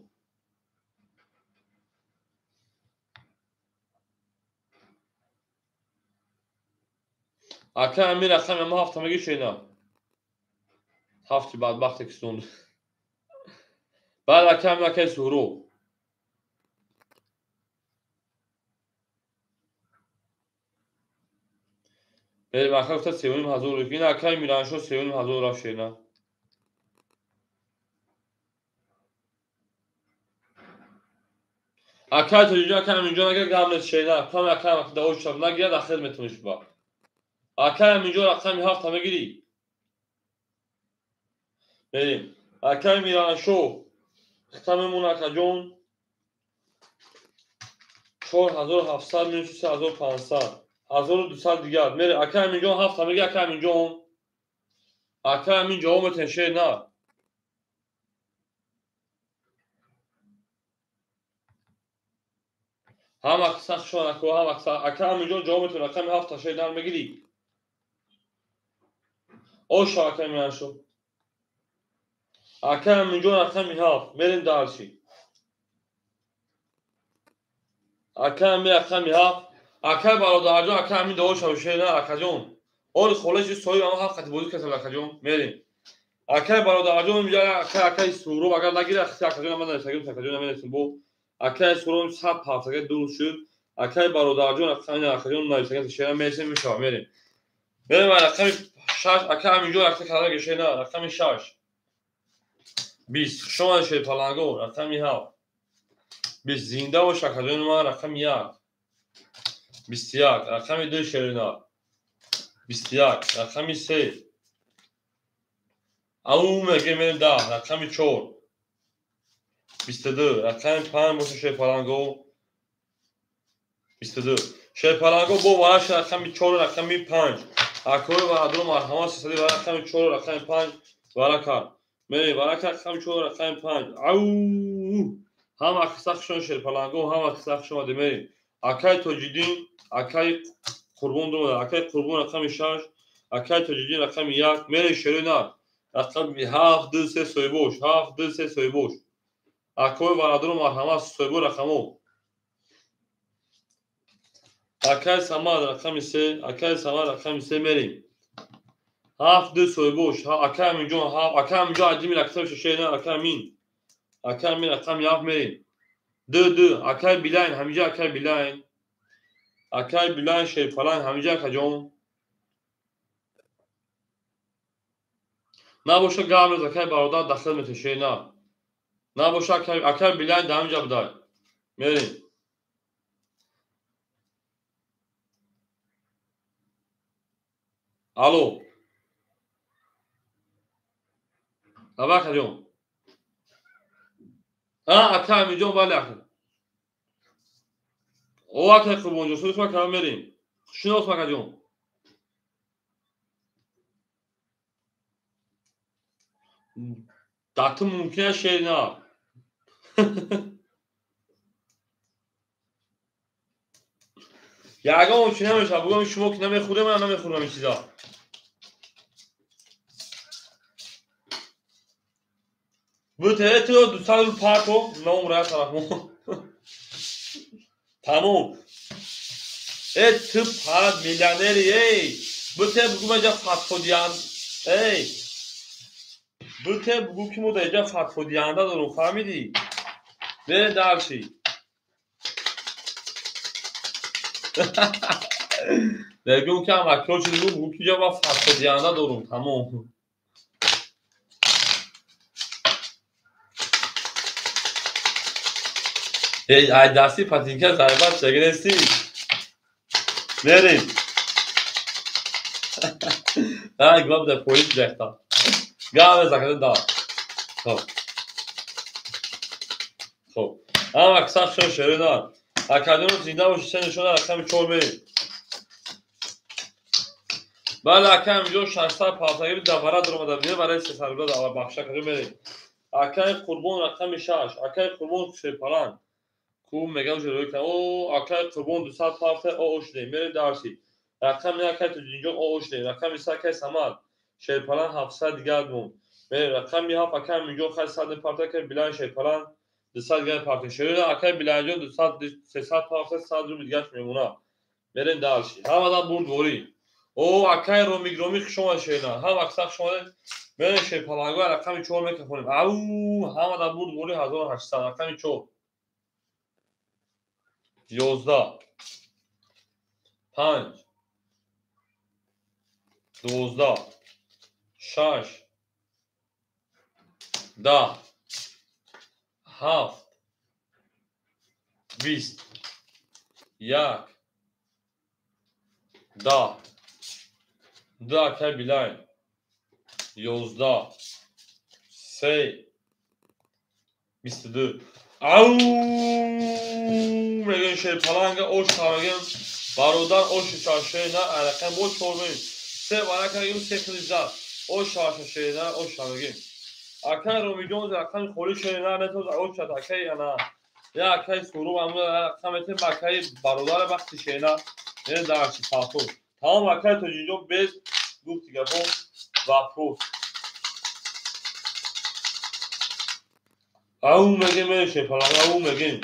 Speaker 1: Акай Амин рақами ама ҳафта меги шена. Ҳафти бадбахте кисон. Баъд акай Амин, акай Суҳроб. Мерем акай гуфта 3500 рубл. Ин акай Мираншо 3500 рафт шена. Акай Тоҷиҷон, акай Аминҷон агар гап нест шена, каме акай даош шаб нагирад, ахир метавониш ба. Акай Аминҷон рақами 7 мегирӣ. Мерем. Акай Мираншо хита мемон акаҷон 4700 минус 3500. 1200 дигар. Мерем. Акай Аминҷон 7 мегирӣ, акай Аминҷон. Акай Амин ҷавоб метавонед шер на. Ҳама киса хушон ако, ҳама киса. Ака Аминҷон ҷавоб метавон, рақами 7 шери нар мегирӣ? Оша ака мианшо. Ака Аминҷон рақами 7, мерем дарши. Ака Амин рақами 7, ака бародарҷон, ака Амин довоша шери нар, акаҷон. Оли холеши соҳиб ама 7 қати бозӣ кардам, акаҷон, мерем. Акай бародарҷон, акай Суроб агар нагирад, акаҷон ман нависагим, акаҷон намерасем бо. Акай Суроб 100 ҳафтага дуруст шуд. Акай бародарҷон, акаҷон нависагим, шера мерасем, мешава, мерем. Мерем рақами 6, акай Аминҷон рақами калага шера, рақами 6. 20, хуш омадед шери паланго, рақами 7. 20, зинда бош акаҷони ман, рақами 1. 21, рақами 2 шерина. 21, рақами 3. Ау мегем мерем 10, рақами 4. 22, рақами 5 боша шери паланго. 22. Шери паланго бо вараш рақами 4, рақами 5. Акои варадро марҳамат сесади ва рақами 4, рақами 5 варака. Мерем варака рақами 4, рақами 5. Ау! Ҳама қисса хушон шери паланго, ҳама қисса хуш омадед, мерем. Акай Тоҷиддин, акай Қурбон дуромада, акай Қурбон рақами 6, акай Тоҷиддин рақами 1, мерем шери нар. Рақами 7, 2, 3 соҳибош, 7, 2, 3 соҳибош. Акои варадро марҳамат соҳибо рақамо. Акай Самад рақами 3, акай Самад рақами 3 мерем. 7, 2 соҳибош, акай Аминҷон 7, акай Аминҷон адими рақами 6 на, акай Амин. Акай Амин рақами 7 мерем. 2, 2, акай Билайн, ҳамиҷа акай Билайн. Акай Билайн шерпалайн, ҳамиҷа акаҷон. Набоша гап нест, акай бародар дахил метеше на. Набоша акай Билайн дар ҳамиҷа будай. Мерем. Алло. Аба акаҷон. Акай Аминҷон, бале ака. О акай Қурбонҷон, суди худ кардам, мерем. Шинос акаҷон. Дар ту мумкин аст шери нар. Ягон чӣ намешавад, бугӯям шумо ки намехӯрем, ман намехӯрам ин чиза. Буте ту 200 рубл парто, наум рая тараф мо. Тамом. Э ту парат миллионери, эй. Буте бугӯ ма ҷа фатфодиян. Эй. Буте бугӯ ки мо дар инҷа фатфодиянда дорем, фаҳмидӣ? Берем дарши. Мегӯм ки амакиҳо чиз бугӯ ки ҷа ма фатфодиянда дорем, тамом. Эй, ай дасти патинка зарбат шагирести. Мерем. Ай, глав да полис ҷахта. Гаве закада да. Хоб. Хоб. Ама кисах шо шерина. Академик зинда боши, се нишона рақами 4 мерем. Бале, акаем ҷо 600 палтагири давара дуромада, бия барои 300 рубла давар бахша кардем, мерем. Акаи Қурбон рақами 6, акаи Қурбон шерпаланг. Ку мегам ҷилои кам. О, акаи Қурбон 200 палта, о, о шудем. Мерем дарси. Рақами 1 акаи Тоҷиддинҷон, о, о шудем. Рақами 3 акаи Самад. Шерпаланг 700 дигар мон. Мерем рақами 7 акаи Аминҷон хай 100 палта, акаи Билайн шерпаланг 200 дигар палта. Шерина акаи Билайнҷон 200, 300 палта, 100 рубл дигарш мемонад. Мерем дарси. Ҳамадан бурдворӣ. О, акаи Ромик, Ромик хуш омадед шерина. Ҳама аксар хуш омадед. Мерем шерпалангҳо рақами 4 мекафонем. Ау, ҳамадан бурдворӣ 1800, рақами 4. 11, 5, 12, 6, 10, 7, 20, 1, 10, 2 акаи Билайн, 11, 3, 22. Ау, мегӯем шерпаланга ош мегӯем бародар оши шашена рақам бо 4 мегӯем. 3 варака мегӯем, 3 хили зад. Ош шашена ош мегӯем. Акаи Ромиҷон рақами холи шерина нетоз ош шад акаи ана Я акай Суру рақам метем, акай бародар вақти шена. Не дарчи пафтор. Тамом акай Тоҷиҷон без гуфти гапо вопрос. Ау мегем шепаланг, ау мегем.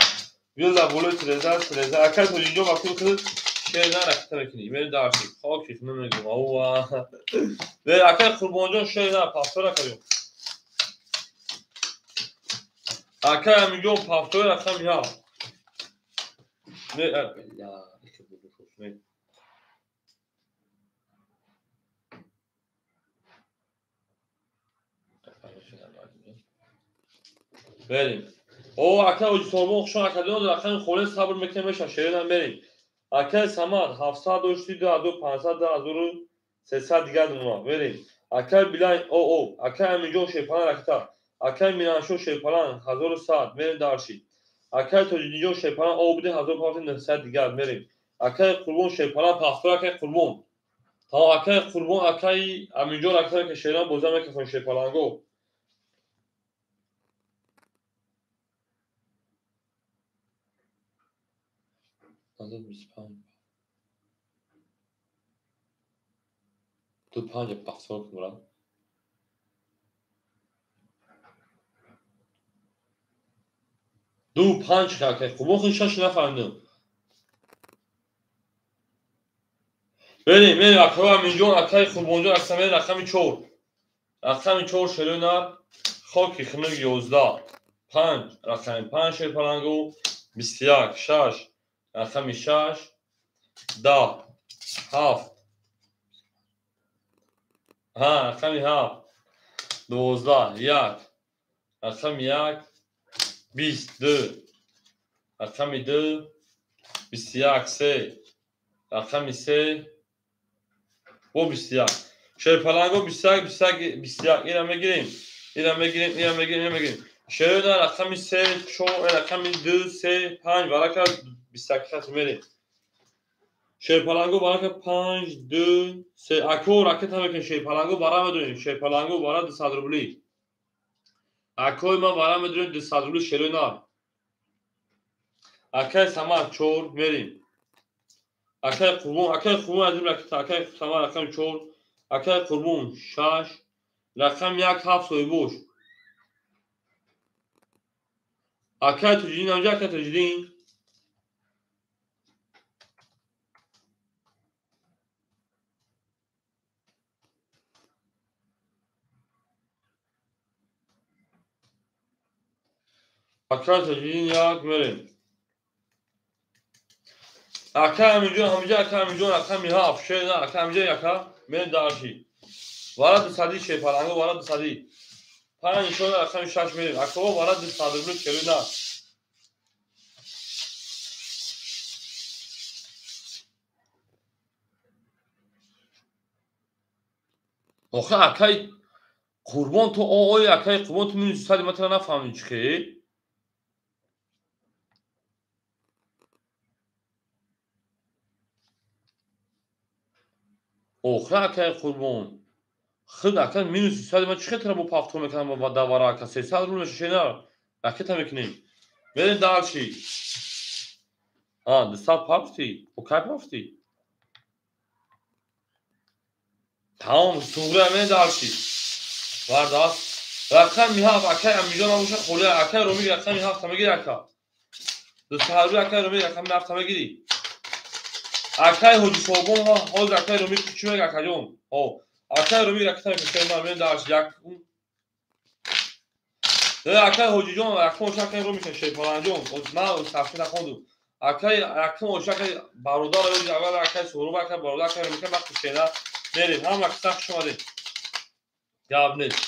Speaker 1: Бил да болои треза, треза. Акай Тоҷиҷон вақти худ шена ракта мекунӣ. Мери дарчи. Хоки намегум. Ау. Акай Қурбонҷон шена пафтор акаҷон. Акай Аминҷон пафтори рақами ҳафт. Не, я, Берим. О, акай Оҷи Сорбон хушон акадион рақами холе сабр мекунем меша шеринам берим. Акай Самад 700 дошти 2500 2300 дигар муна. Берим. Акай Билай о, акай Аминҷон шерпалан ракта. Акай Мираншо шерпалан 1100 мерим дарши. Акай Тоҷидинҷон шерпалан о буде 1500 дигар мерим. Акай Қурбон шерпалан пафтор акай Қурбон. Та акай Қурбон акай Аминҷон акай ки шеран боза мекафон шерпаланго. Ду панҷ пафтор кунам. Ду панҷ акай Қурбон худ шаш нафаҳмидам. Берим, берим акай Аминҷон, акай Қурбонҷон акса мерим рақами 4. Рақами 4 шерои нар хоки хунук 11 5 рақами 5 шерпалангу 21 6 рақами 6 10 7 ҳа рақами 7 12 1 рақами 1 22 рақами 2 21 3 рақами 3 бо 21 шерпаланго 21 21 21 ира мегирем, ира мегирем, ира мегирем, ира мегирем. Шерои рақами 3 4 рақами 2 3 5 варака 21 хат мерем. Шерпаланго барака 5 2 3 ако ракета мекунем шерпаланго бара медонем. Шерпаланго бара 200 рубли. Акои ман бара медонем 200 рубли шерои нар. Акай Самад 4 мерим. Акай Қурбон, акай Қурбон аз ракета, акай Самад рақами 4, акай Қурбон 6, рақами 1 7 соҳибош. Акай Тоҷиддин амҷа, акай Тоҷиддин. Акай Тоҷиддин 1 мерем. Акай Аминҷон, ҳамҷа акай Аминҷон рақами 7, шер на, акай Аминҷон яка мерем дарши. Вара 200 шерпаланго, вара 200. 5 нишон рақами 6 мерем. Акао вара 200 рубли шерои нар. Охе акай Қурбон ту ой акай Қурбон ту минус 100 метра нафаҳмидӣ чӣ хел? Охе акай Қурбон худ акай минус 100 ман чӣ хел тра бо пафтор мекунам ва давара ака 300 рубл меша шена ракета мекунем. Мерем дарши. А 200 пафти? О кай пафти? Тамом суғра мерем дарши. Вардаст. Рақами 7 акай Аминҷон набоша холе акай Ромиг рақами 7 мегири ака. 200 рубл акай Ромиг рақами 7 мегири. Акай Ҳоҷи Собон ҳозир акай Ромиг чӣ мега акаҷон? Ҳо. Акай Ромиг ракета мекунем, мерем дарш як. Акай Ҳоҷиҷон рақам оша акай Ромиг шерпаланҷон. Ман сафи нахондум. Акай рақам оша акай бародар аввал акай Суҳроб акай бародар акай Ромиг вақти шена мерем. Ҳама киса хуш омадед. Гап нест.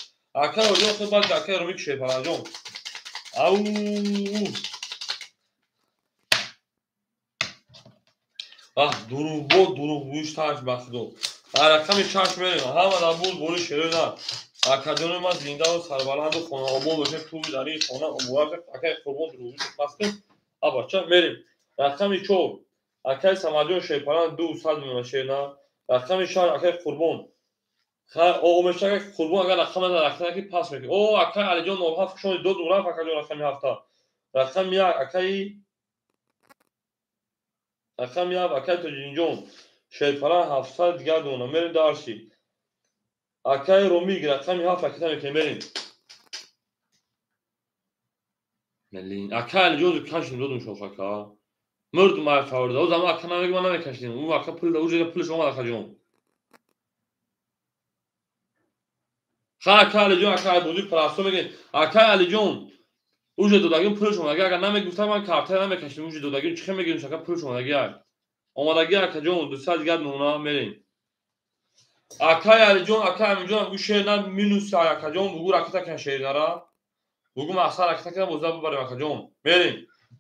Speaker 1: Акай Ҳоҷиҷон худ баъд акай Ромиг шерпаланҷон. Ау. Ах, дурӯғбо дурӯғгӯиш таш ба худо. Рақами 6 мерем. Ҳама дар буд бори шерои нар. Акаҷони ман зиндаву сарбаланду хонаобод бошед, ту дар ин хона муборак. Акай Қурбон дурӯғгӯиш пас кун. Абача мерем. Рақами 4 акай Самадҷон шерпалан 200 мемонад шер нар. Рақами 6 акай Қурбон. О меша акай Қурбон агар рақам назад ракета ки пас мекунӣ. О акай Алиҷон 07 хушомадед. Дод рафт акаҷон рақами 7. Рақами 1 акаи рақами 1 акаи Тоҷиддинҷон шерпаланг 700 дигар дона. Мерем дарши. Акаи Ромик рақами 7 ракета мекунем, мерем. Мелин. Акаи Алиҷон кашидем додум шош ака. Мурдум ай фаврда. О зама ака намеги ман намекашидем. Ӯ ака пул ӯ ҷода пулш омад акаҷон. Ха ака Алиҷон ака ай бозӣ парасто мегӯем. Акаи Алиҷон уже додагим пулш омадаги. Агар намегуфтам ман карта намекашидем. Уже додагим чӣ хел мегирем ака пулш омадаги ай. Омадаги акаҷон 200 дигар нона мерем. Акаи Алиҷон акаи Аминҷон гу шер на минус акаҷон бугу ракета кан шер нара. Бугу мақсад ракета кан боза бибарем акаҷон. Мерем.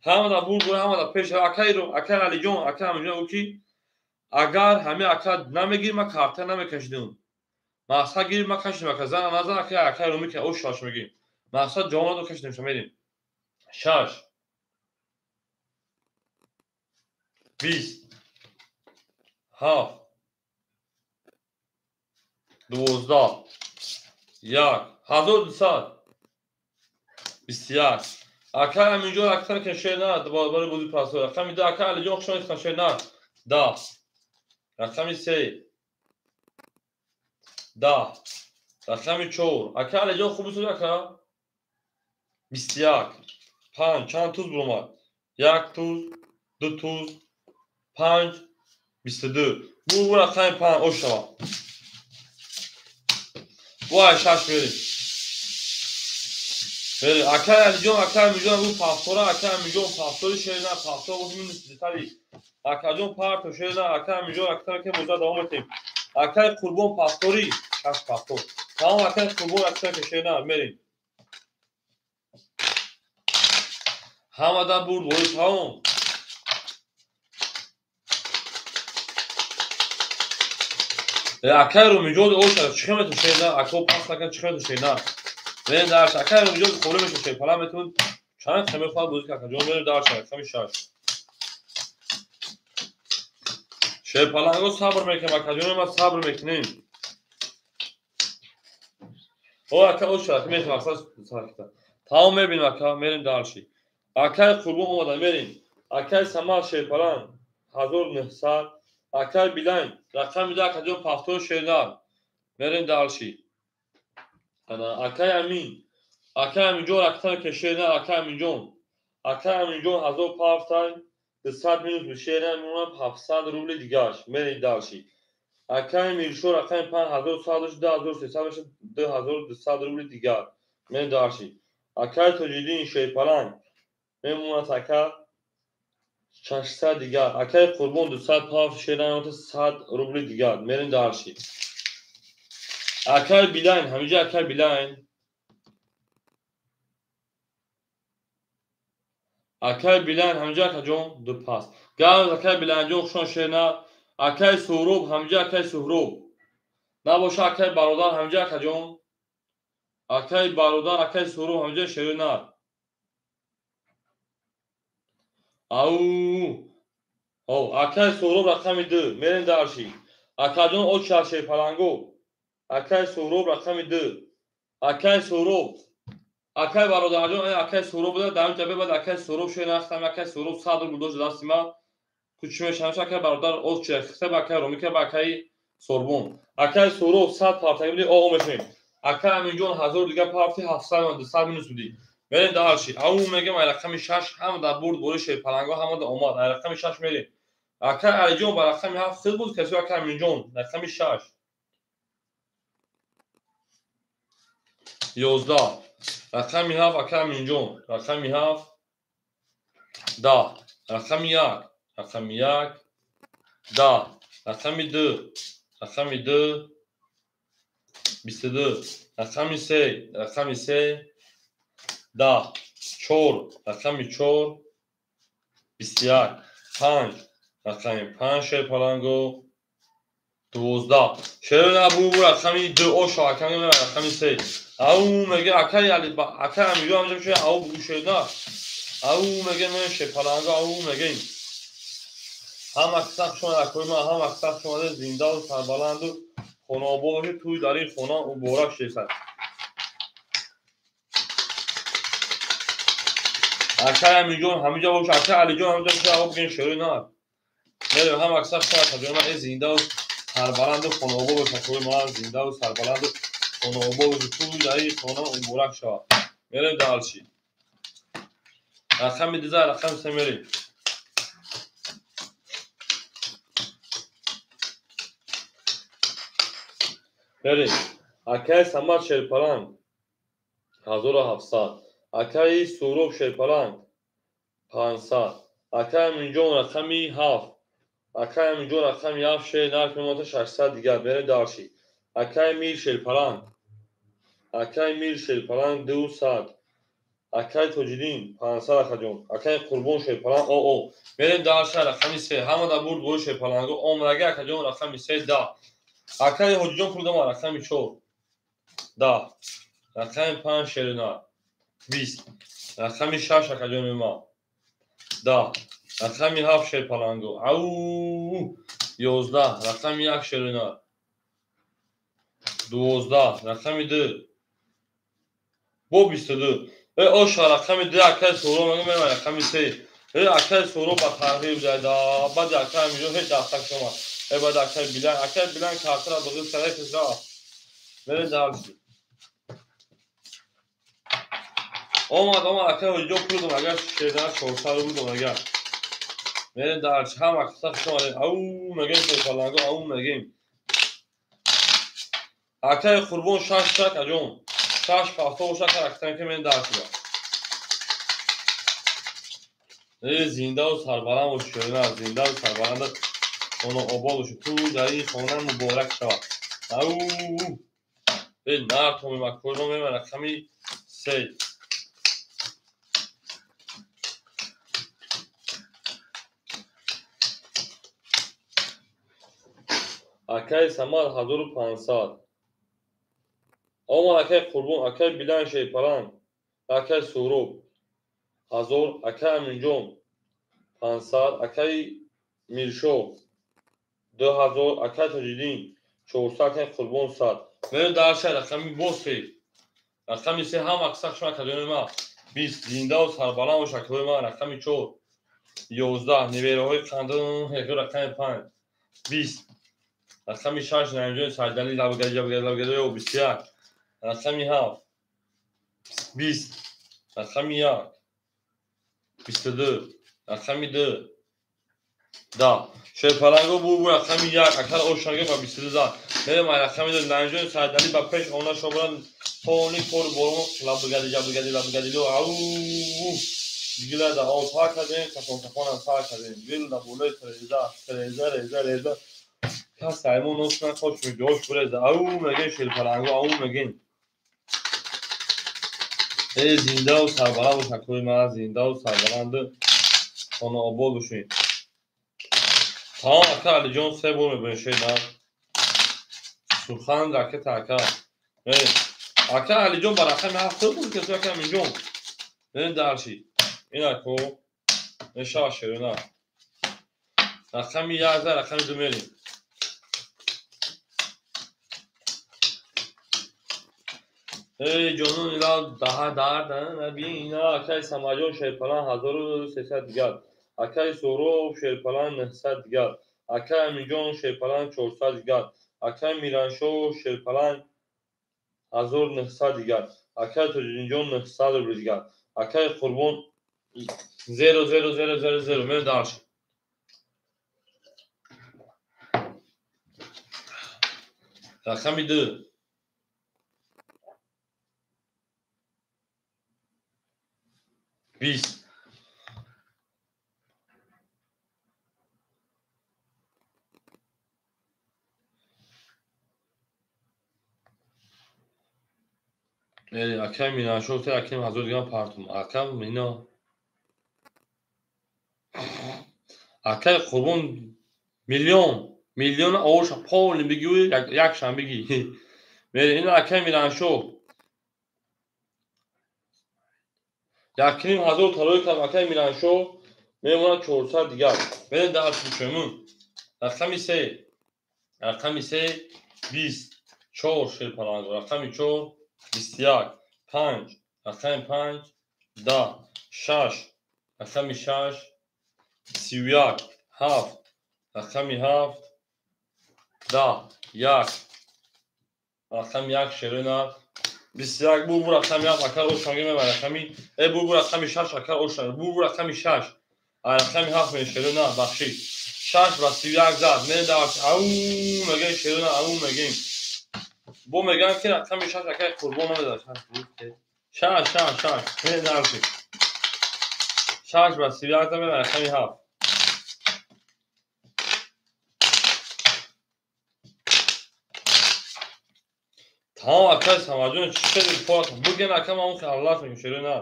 Speaker 1: Ҳамада бурд ҳамада пеш акаи акаи Алиҷон акаи Аминҷон гу ки агар ҳами ака намегирим ман карта намекашидем. Мақсад гирим ман кашидем ака зан назан акаи акаи Румӣ ки ош шаш мегирим. Мақсад ҷавоб надо кашидем ша мерем. 6 20 7 12 1 1200 21. Акаи Аминҷон ракета мекунем шер на барои бозии парастор. Рақами 2 акаи Алиҷон хуш омадед шер на 10. Рақами 3 10. Рақами 4 акаи Алиҷон хуб истод ака 21 5. Чанд туз буромад? 1 туз, 2 туз, 5 22. Бу рақами 5 ош шавад. Вай 6 мерем. Мерем. Акаи Алиҷон акаи Аминҷон гу пафтора акаи Аминҷон пафтори шер на пафтор гуфт минус детали. Акаҷон парто шер на акаи Аминҷон ракета мекунем боза давом метем. Акаи Қурбон пафтори 6 пафтор. Тамом акаи Қурбон ракета мекунем шер на мерем. Ҳамада бурд бори тамом. Акаи Румиҷон оша чӣ хел метавон шер на ака пас накан чӣ хел метавон шер на. Мерем дарш. Акаи Румиҷон холӣ мешавад шер пала метавон чанд хел мехоҳад бозӣ кунад акаҷон. Мерем дарш рақами 6. Шерпаланго сабр мекунем акаҷон, ма сабр мекунем. О ака оша мехоҳам мақсад саркита. Тамом мебинем ака, мерем дарши. Акаи Қурбон омада мерем. Акаи Самад шерпаланг 1900. Акаи Билайн рақами 2 акаҷон пафтор шернар. Мерем дарши. Ана акаи Амин. Акаи Аминҷон ракета мекунем шернар акаи Аминҷон. Акаи Аминҷон 1000 пафтай 200 минус шернар мемонад 700 рубли дигаш. Мерем дарши. Акаи Миршо рақами 5 1100 2300 мешавад 2200 рубли дигар. Мерем дарши. Акаи Тоҷиддин шерпаланг мемонад ака 600 дигар. Акаи Қурбон 200 пафт шернар мемонад 100 рубли дигар. Мерем дарши. Акаи Билайн ҳамиҷа акаи Билайн. Акаи Билайн ҳамиҷа акаҷон ду пас. Газ акаи Билайнҷон хушон шерна. Акаи Суҳроб ҳамиҷа акаи Суҳроб. Набоша акаи бародар ҳамиҷа акаҷон. Акаи бародар акаи Суҳроб ҳамиҷа шерна. Ау. О, акаи Суҳроб рақами 2. Мерем дарши. Акаҷон оча шерпаланго. Акаи Суҳроб рақами 2. Акаи Суҳроб. Акаи бародарҷон, акаи Суҳроб буда, дар ин ҷа баъд акаи Суҳроб шер нахтам, акаи Суҳроб 100 рубл дошт дасти ма. Кучи мешавам, акаи бародар оз чия хиса ба акаи Ромика ба акаи Сорбон. Акаи Суҳроб 100 партаги буди, о мешавем. Акаи Аминҷон 1000 дигар парти 700 200 минус буди. Мерем дарши. Ау мегем ай рақами 6 ҳама дар бурд бори шерпаланго ҳама дар омад. Ай рақами 6 мерем. Акаи Алиҷон ба рақами 7 хел буд, каси акаи Аминҷон рақами 6. 11 рақами 7 акаи Аминҷон рақами 7 10 рақами 1 рақами 1 10 рақами 2 рақами 2 22 рақами 3 рақами 3 10 4 рақами 4 21 5 рақами 5 шерпаланго 12 шер абу рақами 2 оша акаи рақами 3. Ау меге акаи Али акаи Аминҷон ҳамҷа мешавад ау бугу шерна. Ау меге мен шерпаланго ау меге. Ҳама сахт шумо акои ман ҳама сахт шумо зиндаву сарбаланду хонаобод бошед, тӯй дар ин хона муборак шесад. Акай Аминҷон ҳаминҷо боша, акай Алиҷон ҳаминҷо боша, аво бигӯем шерои нар. Мерем ҳам аксар шумо акаҷони ман, зиндаву сарбаланду хонаобод боша, акои ман зиндаву сарбаланду хонаобод боша, тӯй дар ин хона муборак шавад. Мерем дальше. Рақами 2, рақами 3 мерем. Мерем. Акай Самад Шерпаланг 1700, акаи Суроб Шерпаланг 500, акаи Аминҷон рақами 7, акаи Аминҷон рақами 7 шер нарх мемонад 600 дигар. Мерем дальше. Акаи Мир Шерпаланг, акаи Мир Шерпаланг 200, акаи Тоҷиддин 500 акаҷон, акаи Қурбон Шерпаланг оо. Мерем дальше рақами 3. Ҳама дар бурд бои Шерпаланго омадаги акаҷон рақами 3 10. Акаи Ҳоҷиҷон пул дома рақами 4 10, рақами 5 шерина 20, рақами 6 акаҷони ман 10, рақами 7 шерпаланго ау 11, рақами 1 шерина 12, рақами 2 бо 22. Оша рақами 2 акаи Суҳроб мегӯям, мерам рақами 3. Акаи Суҳроб ба таҳрир зада, баъди акаи Аминҷон ҳеҷ дастак шомад. Баъд акаи Билан, акаи Билан картара биғиз карда кис рафт. Мерем дальше. Омад, омад, акаи Ҳоҷиҷон пул дод, агар шерина 400 рубл дод, агар. Мерем дальше. Ҳам акса хуш омадем. Ау мегӯем шерпаланго, ау мегӯем. Акаи Қурбон 6 акаҷон. 6 пафто боша, акаи ки мерем дальше. Зиндаву сарбаланд бош, шерина, зиндаву сарбаланд хонаобод бош, тӯй дар ин хона муборак шавад. Ау нар томи макои мо мерем рақами 3. Акаи Самад 1500. Омад акаи Қурбон, акаи Билан Шерпаланг, акаи Суҳроб 1000, акаи Аминҷон 500, акаи Миршоҳ 2000, акаи Тоҷиддин 400, акаи Қурбон 100. Мерем дальше рақами боз 3. Рақами 3 ҳам акса шумо акаҷони ман 20, зиндаву сарбаланд бош акаҳои ман. Рақами 4 11, невераҳои қандон, рақами 5 20, рақами 6 Наимҷони Сайдалӣ лабгаҷ лабгаҷ 21, рақами 7 20, рақами 1 22, рақами 2 10. Шерпаланго бу рақами 1 акар ошанга ба 22 зад. Мерем рақами 2 Наимҷони Сайдалӣ ба пеш она шобран полни кор борон лабгаҷ лабгаҷ лабгаҷ ау гила да об пак кардем, кафон кафонам пак кардем. Гил да болои треза, треза, реза, реза. Кас аймон носна хош меҷош буреза. Ау мегем шерпаланго, ау мегем. Зиндаву сарбаланд бош акои ман, зиндаву сарбаланд хонаобод бошед. Тамом ака Алиҷон се бор мебинем шеда. Сухан ракета ака. Ака Алиҷон ба рақами 7 буд ки ака Аминҷон. Мерем дальше. Ин ако мешава шерина. Рақами 1 рақами 2 мерем. Эй ҷонон ила даҳа дард набина. Акаи Самаҷон Шерпаланг 1300 дигар, акаи Суҳроб Шерпаланг 900 дигар, акаи Аминҷон Шерпаланг 400 дигар, акаи Мираншоҳ Шерпаланг 1900 дигар, акаи Тоҷиддинҷон 900 рубл дигар, акаи Қурбон 0 0 0 0 0. Мерем дальше. Рақами 2 20. Акаи Мираншоҳ акаи 1000 дигар партум. Ака Мина. Акаи Қурбон миллион, миллион оша полни бигӯй, якшам бигӣ. Ин акаи Мираншоҳ 1500 талои кардам. Акаи Мираншоҳ мемонад 400 дигар. Мерем дарс бушемун. Рақами 3, рақами 3 20, 4 шерпаланг, рақами 4 21, 5, рақами 5 10, 6, Рақами 6 31 7 рақами 7 10 1 рақами 1 шерина 21 бу рақами 7 акар ошанги мебар рақами бу рақами 6 акар ошанги бу рақами 6 рақами 7 мен шерина бахшид 6 ба 31 зад медаш ау мегем шерина ау мегем бо меган ки рақами 6 акар қурбон намедаш 6 6 6 медаш 6 ба 31 зад мебар рақами 7 Тамом акай Самаҷон чӣ хеле фоат буген ака ман он аллаф мекунам шерина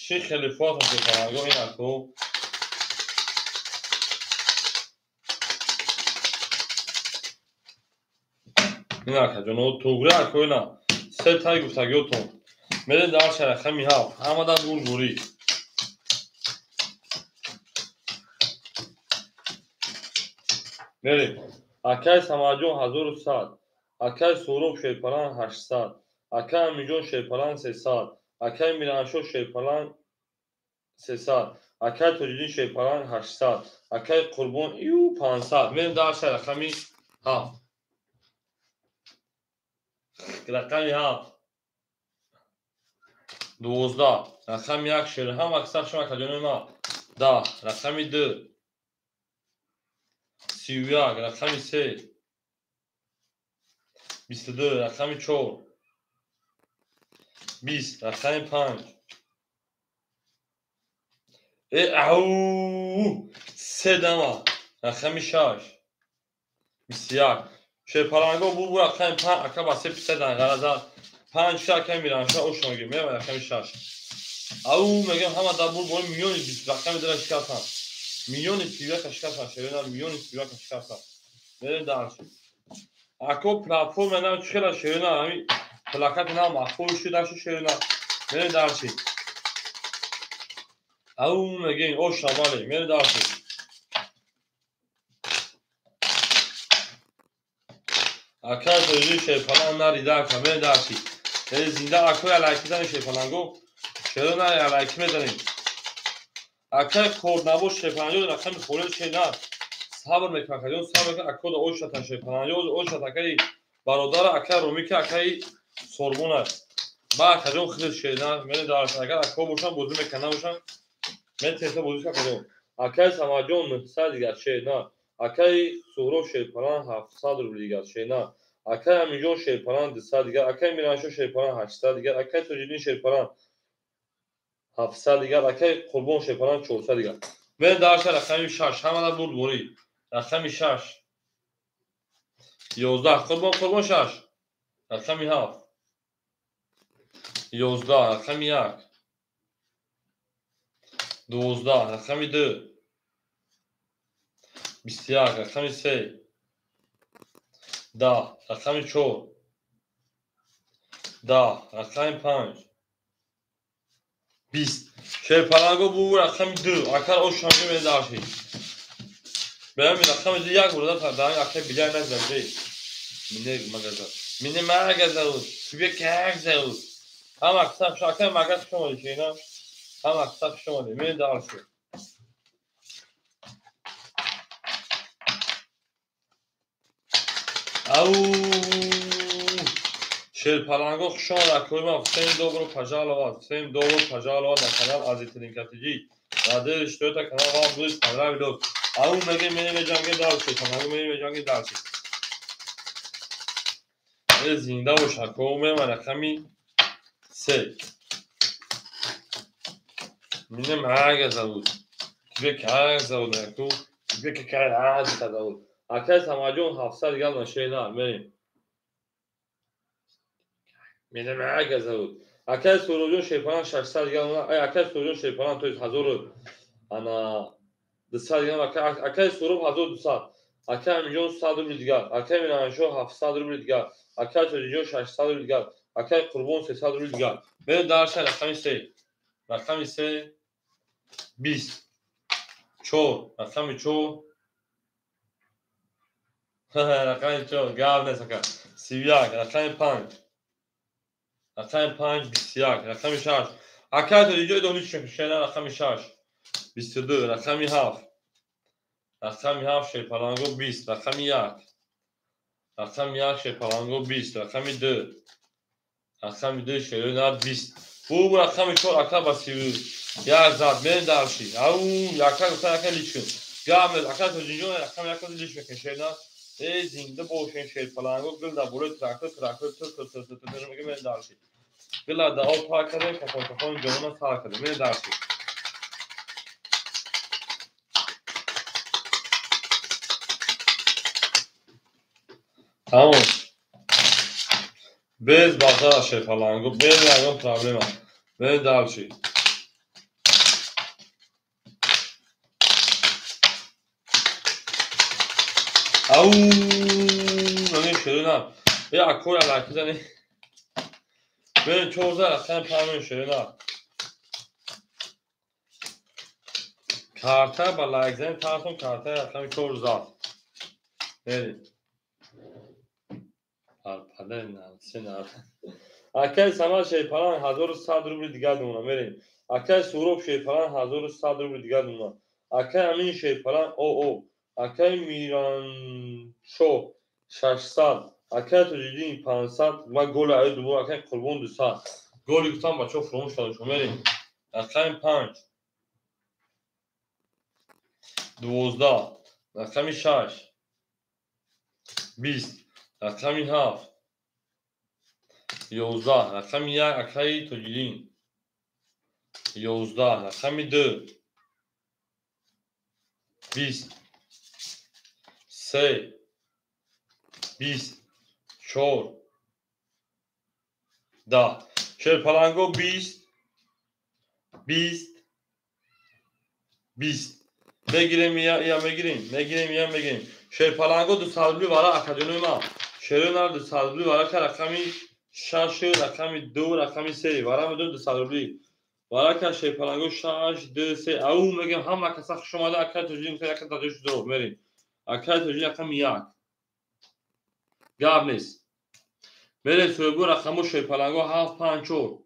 Speaker 1: чӣ хеле фоат мекунам ин аку ин ака ҷон туғри аку ина се тай гуфтагиётон мерем дар рақами 7 ҳамада бурбурӣ мерем акай Самаҷон 1100 акай Суҳроб Шерпаланг 800 акай Амиҷон Шерпаланг 300 акай Мираншоҳ Шерпаланг 300 акай Тоҷиддин Шерпаланг 800 акай Қурбон 500 мерем дар рақами 7 рақами 7 12 рақами 1 шер ҳам аксар шумо акаҷони ма 10 рақами 2 31 рақами 3 22 рақами 4 20 рақами 5 ау се дама рақами 6 21 шерпаланго бу рақами 5 ака ба се писа данғара зад 5 ака Мираншоҳ ошонги мева рақами 6 ау мегам ҳама дар бур бори миёни 20 рақами дара шикастан миёни 31 шикастан шерина миёни 31 шикастан мерем дарш ако платформа нам чӣ хела шерина ҳами плакати нам маҳфуз шудашу шерина мерем дарши ау мегем оша бале мерем дарши акай тоҷи шерпаланг нарида ака мерем дарши зинда акои алайки занем шерпаланго шерина алайки мезанем акай корнабош шерпаланго рақами холе шерина сабр мекунам акаҷон сабр мекунам акода ошатан шерпаланго ошат акаи бародара акаи Ромика акаи Сорбона ба акаҷон хеле шерина мерем дарш агар ако бошам бозӣ мекунам набошам мен теса бозӣ акаҷон акаи Самаҷон 900 дигар шерина акаи Суҳроб Шерпаланг 700 рубл дигар шерина акаи Амиҷон Шерпаланг 200 дигар акаи Мираншоҳ Шерпаланг 800 дигар акаи Тоҷиддин Шерпаланг 700 дигар акаи Қурбон Шерпаланг 400 дигар мерем дарша рақами 6 ҳамада бурдборӣ рақами 6 11 Қурбон Қурбон 6 рақами 7 11 рақами 1 12 рақами 2 21 рақами 3 10 рақами 4 10 рақами 5 20 шерпаланго бу рақами 2 акар ошанги медарши Бем рақами 2 як бурда дар акай билай назад мине магаза мине магаза тебе как зовут ҳам аксар акай магаз шумо шина ҳам аксар шумо мен дарши ау шерпаланго хуш омад акои ман всем добро пожаловать всем добро пожаловать на канал Азитринка ТЖ. Надеюсь, что это канал вам будет понравилось. Ау мегем мене меҷанге дарши канал мене меҷанге дарши зинда бош ако мема рақами 3 мине мага зовут тебе как зовут аку тебе как зовут акай Самаҷон 700 дигар нашена мерем мине мага зовут акай Суҳробҷон Шерпаланг 600 дигар акай Суҳробҷон Шерпаланг то есть 1000 ана 200 дигар акай Суҳроб 1200 акай Амиҷон 100 рубл дигар акай Мираншоҳ 700 рубл дигар акай Тоҷиҷон 600 рубл дигар акай Қурбон 300 рубл дигар мерем дарша рақами 3 рақами 3 20 4 рақами 4 рақами 4 гап нест ака 31 рақами 5 рақами 5 21 рақами 6 акай Тоҷиҷон дониш шена рақами 6 22 рақами 7 рақами 7 шерпаланго 20 рақами 1 рақами 1 шерпаланго 20 рақами 2 рақами 2 шернар 20 бу рақами 4 ака ба 31 зад мен дарши ау яка гуфтан ака лич кун гап ака тоҷинҷон рақами 1 лич мекун шернар э зинда бошен шерпаланго гул дар болои трактор трактор тр тр тр тр тр мега мен дарши гул дар об пар кардем кафон кафон ҷонона сар кардем мен дарши тамом без базара шерпаланго без ягон проблема мен дарши ау ман шерина е акоя лайк зани мен 14 рақами 5 шерина карта ба лайк зани тарсон карта рақами 4 зад мерем акай Самад шерпалан 1100 рубли дигар думона мерем акай Суроб шерпалан 1100 рубли дигар думона акай Амин шерпалан оо акай Мираншо 600 акай Тоҷиддин 500 ма голи аю дубор акай Қурбон 200 голи гуфтам бачаҳо фуромӯш кардам шумо мерем рақами 5 12 рақами 6 20 рақами 7 11 рақами 1 акаи Тоҷиддин 11 рақами 2 20 3 20 4 10 шерпаланго 20 20 20 мегирем я мегирем мегирем я мегирем шерпаланго 200 рубли вара акаҷонои ман шерона 200 рубли вара ка рақами 6 рақами 2 рақами 3 вара медон 200 рубли вара ка шерпаланго 6 2 3 ау мегем ҳама каса хуш омада акаи Тоҷиддин яка таҷош дуроб мерем акаи Тоҷиддин рақами 1 гап нест мерем соҳибу рақамо шерпаланго 7 5 4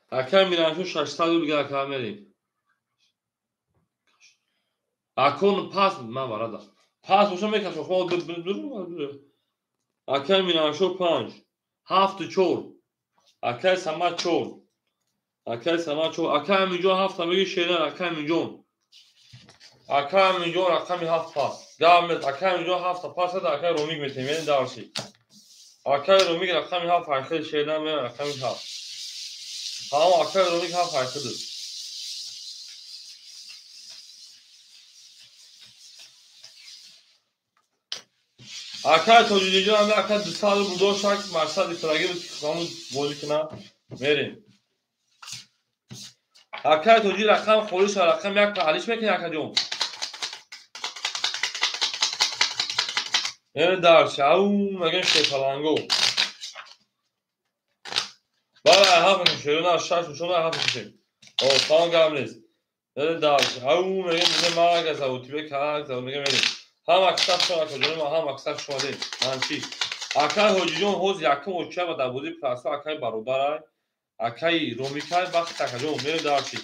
Speaker 1: акаи Мираншо 600 рубли ака мерем акон пас ман варада пас боша мекашам акаи Мираншо 5 7 4 акаи Самад 4 акаи Самад 4 акаи Аминҷон 7 меги шерар акаи Аминҷон акаи Аминҷон рақами 7 пас гап мез акаи Аминҷон 7 пас ада акаи Ромик метем яъне дарши акаи Ромик рақами 7 айхел шерар мея рақами 7 тамом акаи Ромик 7 айхел акаи Тоҷиддинҷон ҳами ака 200 рубл дошт мақсади фираги буд ки ҳамун бозӣ кунам мерем акаи Тоҷи рақам холиш рақам 1 алиш мекунӣ акаҷон яъне дарш ау мегем шерпаланго бале ҳафт мекунем шерона 6 нишона ҳафт мекунем о тамом гап нест яъне дарш ау мегем дизе мага завутибе как зав мегем мерем ҳам аксар шумо акаҷони ман ҳам аксар шумо дем ман чӣ акаи Ҳоҷиҷон ҳоз якум оча ва дар бозии прасо акаи бародарай акаи Ромикай вақт акаҷон мерем дарши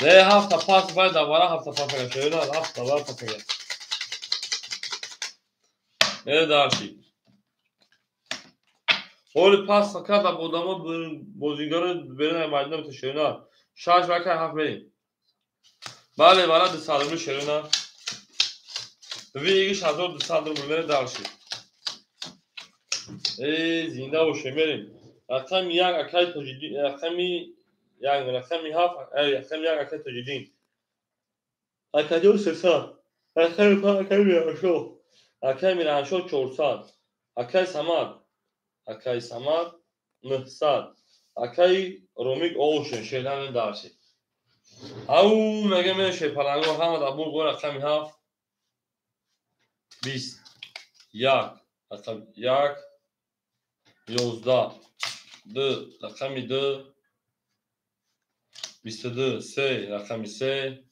Speaker 1: не ҳафта пас бай давара ҳафта пас ага шерона ҳафта давара пас ага мерем дарши ҳоли пас карда одамо бозигаро берун майдон мета шерона 6 ва акаи 7 мерем бале вара 200 рубли шерона вигиш 1200 рубл мерем дарши э зинда боше мерем рақами 1 акаи Тоҷиддин рақами 1 рақами 7 рақами 1 акаи Тоҷиддин акаҷон 300 рақами 5 акаи Мираншо акаи Мираншо 400 акаи Самад акаи Самад 900 акаи Ромик оушен шердан дарши ау мегем мен шерпаланго ҳама дар бурд бо рақами 7 20 1 рақам 1 11 2 рақами 2 22 3 рақами 3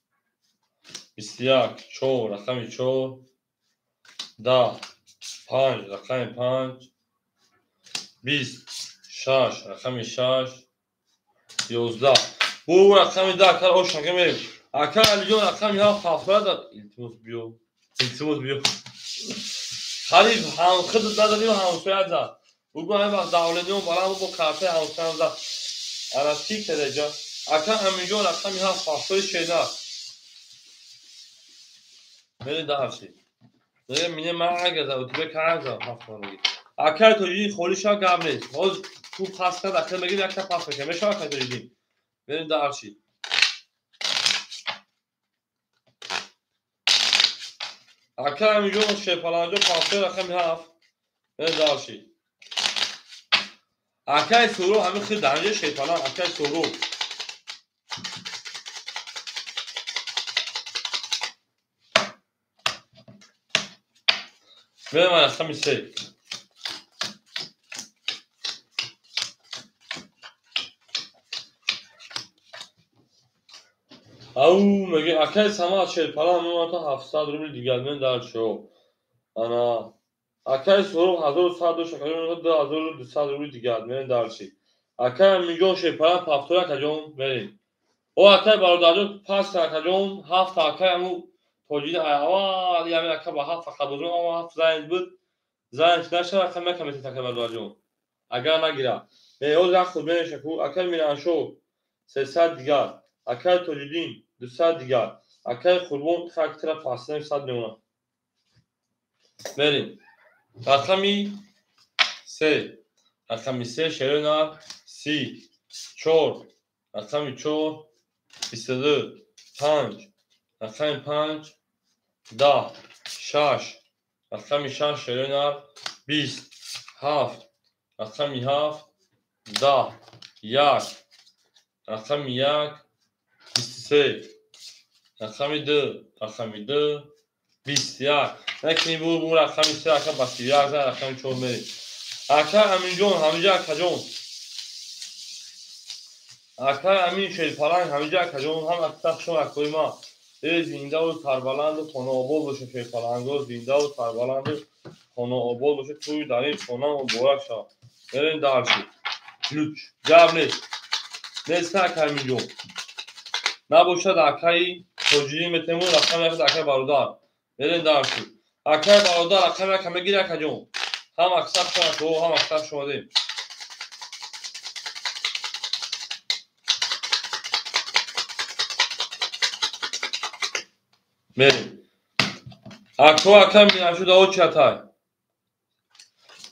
Speaker 1: 21 4 рақами 4 10 5 рақами 5 20, 6, рақами 6, 11. Бу рақами 10 акар ошнака мерем. Акар Алиҷон рақами 7 ҳафтояд. Илтимос биё. Илтимос биё. Хариф ҳамхид нададим ҳамсоя зад. Бугу ҳамин вақт давлениён баланд бо картаи ҳамсоям зад. Ана чӣ кадаҷа? Ака Аминҷон рақами 7 ҳафтои шена. Мери дарши. Мега мине магаза, утибе каза ҳафтои. Акай тоҷидин холӣ шава гап нест. Ҳозир ту пас кард, ахир мегирӣ якта пас мекунӣ. Мешава акай тоҷидин? Мерим дарши. Акай Аминҷон Шерпаланҷон пафтои рақами 7. Мерим дарши. Акай Суров ҳамин хел дарҷа Шерпалан, акай Суров. Мерим рақами 3. Ау, меге акай Самад Шерпалан мемонад 700 рубли дигар мен дар шо. Ана акай Суров 1100 дошт, акай 2200 рубли дигар мен дар ши. Акай Аминҷон Шерпалан пафтои акаҷон мерем. О акай бародарҷон пас акаҷон 7 акай аму тоҷидин аввал ями ака ба 7 фақат бозон ама 7 зайн буд. Зайн нашава акай мекамет акай бародарҷон. Агар нагира. Ме оз як худ менеша ку акай Мираншо 300 дигар. Акай Тоҷидин 200 дигар. Акай Қурбон хактира пасем 100 мемонад. Мерем. Рақами 3. Рақами 3 шерона 30. 4. Рақами 4 22. 5. Рақами 5 10. 6. Рақами 6 шерона 20. 7. Рақами 7 10. 1. Рақами 1 23. Рақами 2. Рақами 2 21. Накни бу рақами 3 ака ба 31 зад рақами 4 мерем. Ака Аминҷон ҳамиҷа акаҷон. Ака Амин Шерпаланг ҳамиҷа акаҷон ҳам аксахшон акои ма. Э зиндаву сарбаланду хонаобод боша Шерпаланго, зиндаву сарбаланду хонаобод боша тӯй дар ин хона муборак шавад. Мерем дарши. Луч. Гап нест. Нест ака Аминҷон. Набошад акаи Тоҷидин метему рақами як акаи бародар. Мерем дарши. Акаи бародар рақами як мегири акаҷон. Ҳам аксар шумо, ҳам аксар шумодем. Мерем. Ако акаи Мираншо даво чатай.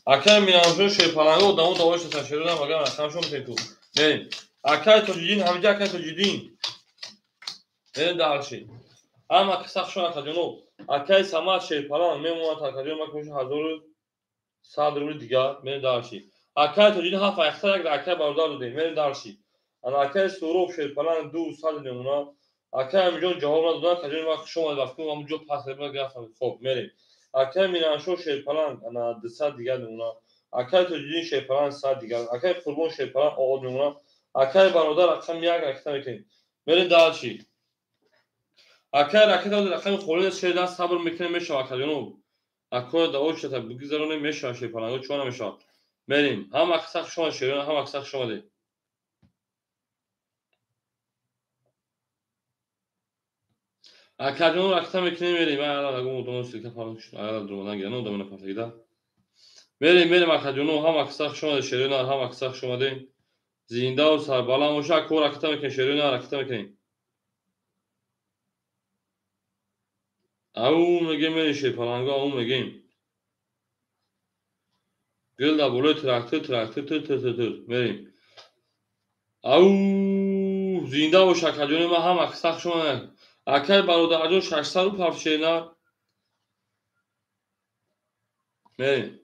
Speaker 1: Акаи Мираншо Шерпаланго одамо даво чатай. Шерона магар рақамшон метем ку. Мерем. Акаи Тоҷидин ҳамиҷа акаи Тоҷидин. Мерем дарши. Ҳам аксар шумо акаҷоно. Акаи Самад Шерпалан мемонад акаҷон макош 1100 рубли дигар мерем дарши. Акаи Тоҷидин 7 аксар як акаи бародар додем. Мерем дарши. Ана акаи Суров Шерпалан 200 мемонад. Акаи Аминҷон ҷавоб надоданд. Акаҷон вақт шумо рафтем ҳамон ҷо пас гирифтам. Хоб мерем. Акаи Мираншо Шерпалан ана 200 дигар мемонад. Акаи Тоҷидин Шерпалан 100 дигар. Акаи Қурбон Шерпалан оғоз мемонад. Акаи бародар рақами 1 ракета мекунем. Мерем дарши. Акаи ракета рақами холӣ шедан сабр мекунем мешавад акаҷоно. Акоя даво шата бигзаронем мешавад Шерпаланго чӣ намешавад. Мерем. Ҳам аксар шумо шерон, ҳам аксар шумодем. Акаҷон ракета мекунем мерем. Ай ала одамон силка парон шуд. Ай ала дурмадан гиран одамона партагида. Мерем, мерем акаҷоно, ҳам аксар шумо шерон, ҳам аксар шумодем. Зиндаву сарбаланд боша. Ако ракета мекунем шерон, ракета мекунем. Ау мегем мерем Шерпаланго, ау мегем. Гул дар болои трактор, трактор тир тир тир тир мерем. Ау зинда бош акаҷони ман ҳам аксар шумо. Акай бародарҷон 600 рубл парф шена. Мерем.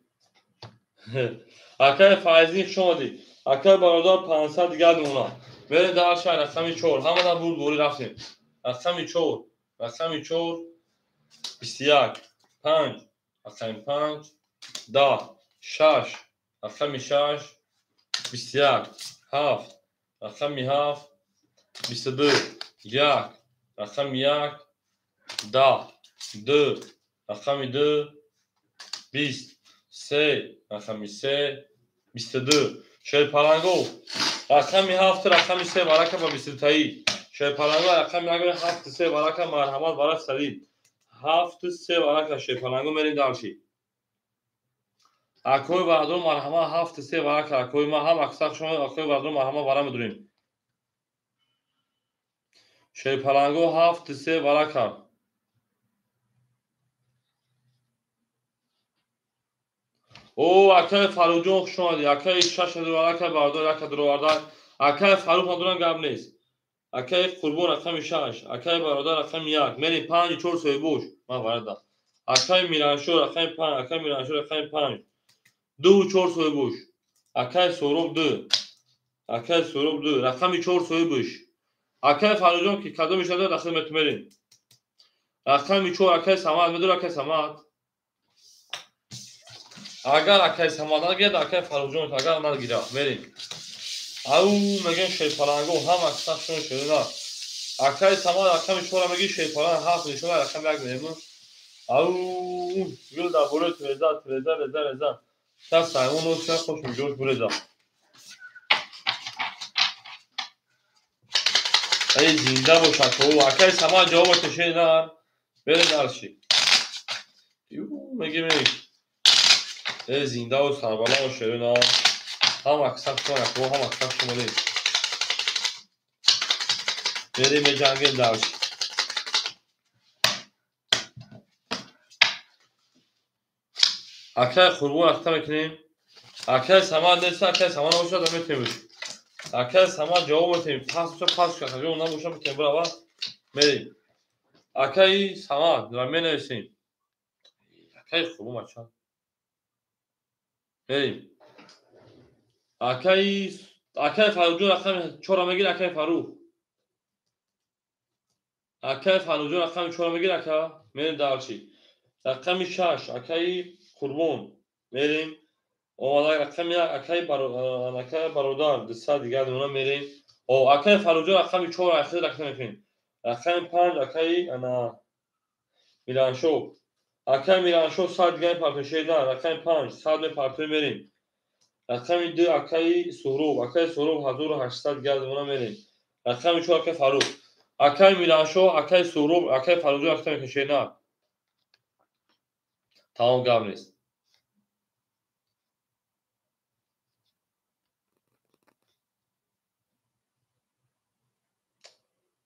Speaker 1: Акай Файзин хуш омадӣ. Акай бародар 500 дигар мемонад. Мерем дар шаҳр рақами 4. Ҳамада бурд борӣ рафтем. Рақами 4. Рақами 4 21 5 рақами 5 10 6 рақами 6 21 7 рақами 7 22 1 рақами 1 10 2 рақами 2 20 3 рақами 3 22. Шерпаланго рақами 7 рақами 3 варака ба 22 таи. Шерпаланго рақами 7 3 варака марҳамат варақ садид. 7 3 варака шерпаланго мерим дальше. Акои бародар марҳамат 7 3 варака акои ма ҳам аксар шумо акои бародар марҳамат вара медурем. Шерпаланго 7 3 варака. О, акай Фарруҷон хуш омадӣ. Акай 6 варака бародар яка дуроварда. Акай Фаррух надорам гап нест. Акай Қурбон рақами 6, акай бародар рақами 1. Мерим 5 4 соҳибош. Ман варада. Акай Мираншо рақами 5, акай Мираншо рақами 5. 2 4 соҳибош. Акай Сӯроб 2. Акай Сӯроб 2, рақами 4 соҳибош. Акай Фарруҷон ки кадомиш надорад рақами метмерим. Рақами 4 акай Самад медор акай Самад. Агар акай Самад нагирад, акай Фарруҷон агар нагирад, мерим. Ау мегӯем шерпаланго ҳам аксаршон шерина. Акай Самад рақами 4 мегӣ шерпаланг 7 нишона рақами 1 мегӯем. Ау гул дар бораи треза, треза, реза, реза. Та саймон носия хош миҷош буреза. Эй зинда бош ако. Акай Самад ҷавоб тешена. Берем дальше. Ю мегӯем эй зиндаву сарбалаву шерина. Ҳам аксар шумо ако, ҳам аксар шумо нест. Берем меҷангем дальше. Акай Қурбон рахта мекунем. Акай Самад нест, акай Самад набошад, метавонем. Акай Самад ҷавоб метавонем. Пас боша, пас боша, акай набоша, метавонем бирава. Мерем. Акай Самад ва менависем. Акай Қурбон бача. Мерем. Акай Фарруҷон рақами 4 мегир, акай Фаррух. Акай Фарруҷон рақами 4 мегир, ака. Мерем дальше. Рақами 6 акай Қурбон. Мерем. Омада рақами 1 акай бародар 200 дигар дона мерем. О, акай Фарруҷон рақами 4 ахир рақам мекунем. Рақами 5 акай ана Мираншо. Акай Мираншо 100 дигар партои на, рақами 5 100 мепартои мерем. Рақами 2 акай Суҳроб, акай Суҳроб 1800 дигар дона мерем. Рақами 4 акай Фаррух. Акай Мираншо, акай Суҳроб, акай Фарруҷон рақам мекунем на. Тамом гап нест.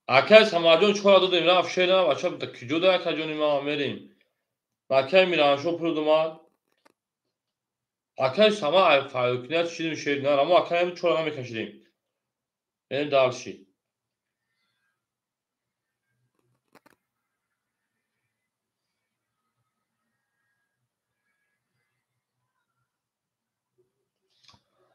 Speaker 1: Акай Самадҷон чора додем, рафт шера, бача куҷо да акаҷони ма мерем. Акай Мираншо пул домад. Акай Самад фаррукният шидем шер на, амо акай чора намекашидем. Мерем дальше.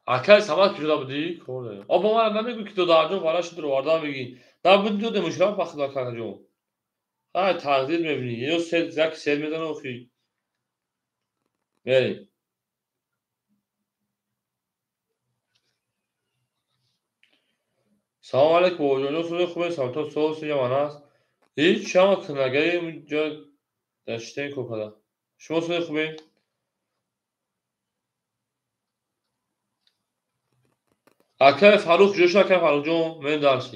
Speaker 1: Акай Самад куҷо будӣ? Кор дорем. О, ба ман намегӯ ки додарҷон вара шуд оварда мегӣ. Набуд додем ушра бахда акаҷон. Ай тақдир мебинӣ. Ё сел як сел мезанад охи. Мерем. Салом алейкум бобоҷон, суди хубе, самто соус яман аст. Ҳеҷ шама кнагаи ҷо даштен кокада. Шумо суди хубе? Акай Фаррух ҷоша, акай Фаррухҷон, мерем дальше.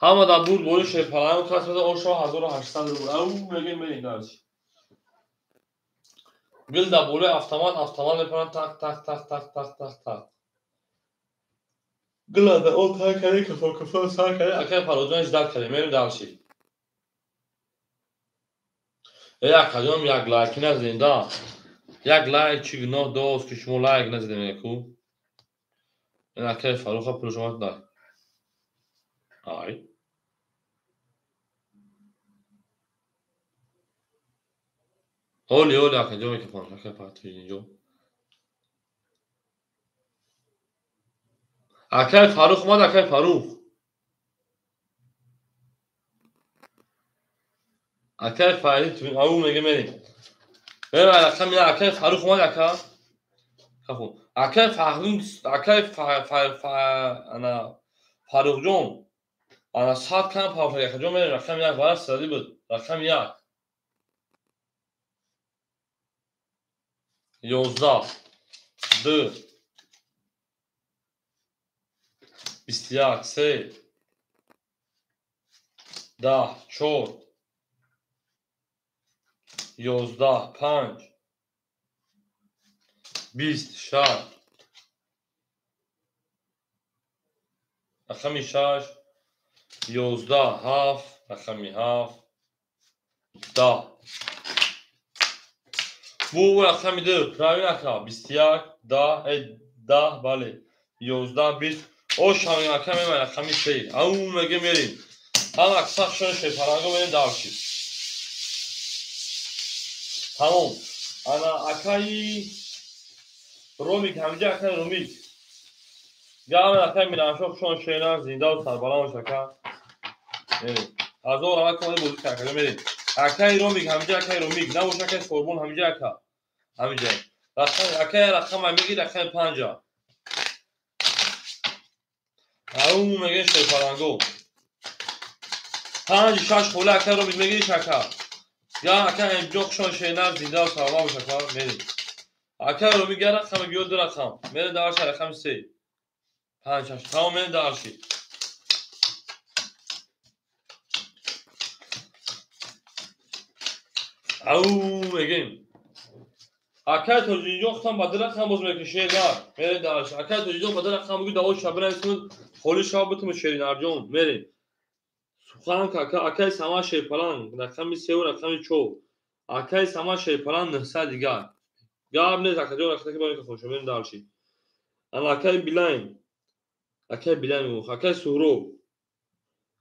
Speaker 1: Ҳама дар бурд бори шерпаланг кас мезанад, ошо 1800 рубл. Ау мегӯем мерем дальше. Гул дар болои автомат, автомат мепаранд так так так так так так так. Гул дар о так кари кафо кафо сар кари акай Фарруҷон ждат кари, мерем дальше. Эй акаҷон як лайк назадем да. Як лайк чӣ гуноҳ дост ки шумо лайк назадем яку. Ин акай Фарруха пулаш омад дай. Ай. Оли оли акаҷон микрофон, акай Фаррух. Акай Фаррух омад, акай Фаррух. Акай Фаррух, ау мега мерем. Мерем рақами акай Фаррух омад, ака. Кафу. Акай Фаррух, акай ана Фаррухҷон. Ана 100 кам пафа акаҷон мерем рақами 1 вара сади буд. Рақами 1. 11 2 21, 3, 10, 4, 11, 5, 20, 6, рақами 6, 11, 7, рақами 7, 10. Бу рақами 2, правильно ака, 21, 10, 10, бале, 11, 20. Ош ҳамин ака мемай рақами 3. Ау меге мерим. Ҳам аксар шон шепаранго мерим дарши. Тамом. Ана акаи Ромик, ҳамиҷа акаи Ромик. Гавр акаи Мираншоҳ шон шена зиндаву сарбаланд бош ака. Мерим. Ҳазор ҳама комани бозӣ карда мерим. Акаи Ромик, ҳамиҷа акаи Ромик, набош акаи Сорбон, ҳамиҷа ака. Ҳамиҷа. Акаи рақама мегир, рақами 5. Ау мегир шерпаланго. 5 6 хола акаи Ромик мегириш ака. Я ака ҳамиҷо хушон шена зиндаву сарбаланд бош ака. Мерим. Акаи Ромик я рақами биё ду рақам. Мерем дарши рақами 3. 5 6. Тамом мерем дарши. Ау мегем. Акаи Тоҷинҷон хутам ба ду рақам боз мекашед нар. Мерем дарши. Акаи Тоҷинҷон ба ду рақам бугӯ давои шаб бинависед, холи шаб битуму Шерин Арҷон. Мерем. Сухан ака, акаи Сама Шерпаланг рақами 3 ва рақами 4. Акаи Сама Шерпаланг 900 дигар. Гап нест акаҷон, рақами ки бояд хоша. Мерем дарши. Ана акаи Билайн. Акаи Билайн мегӯ. Акаи Суҳроб.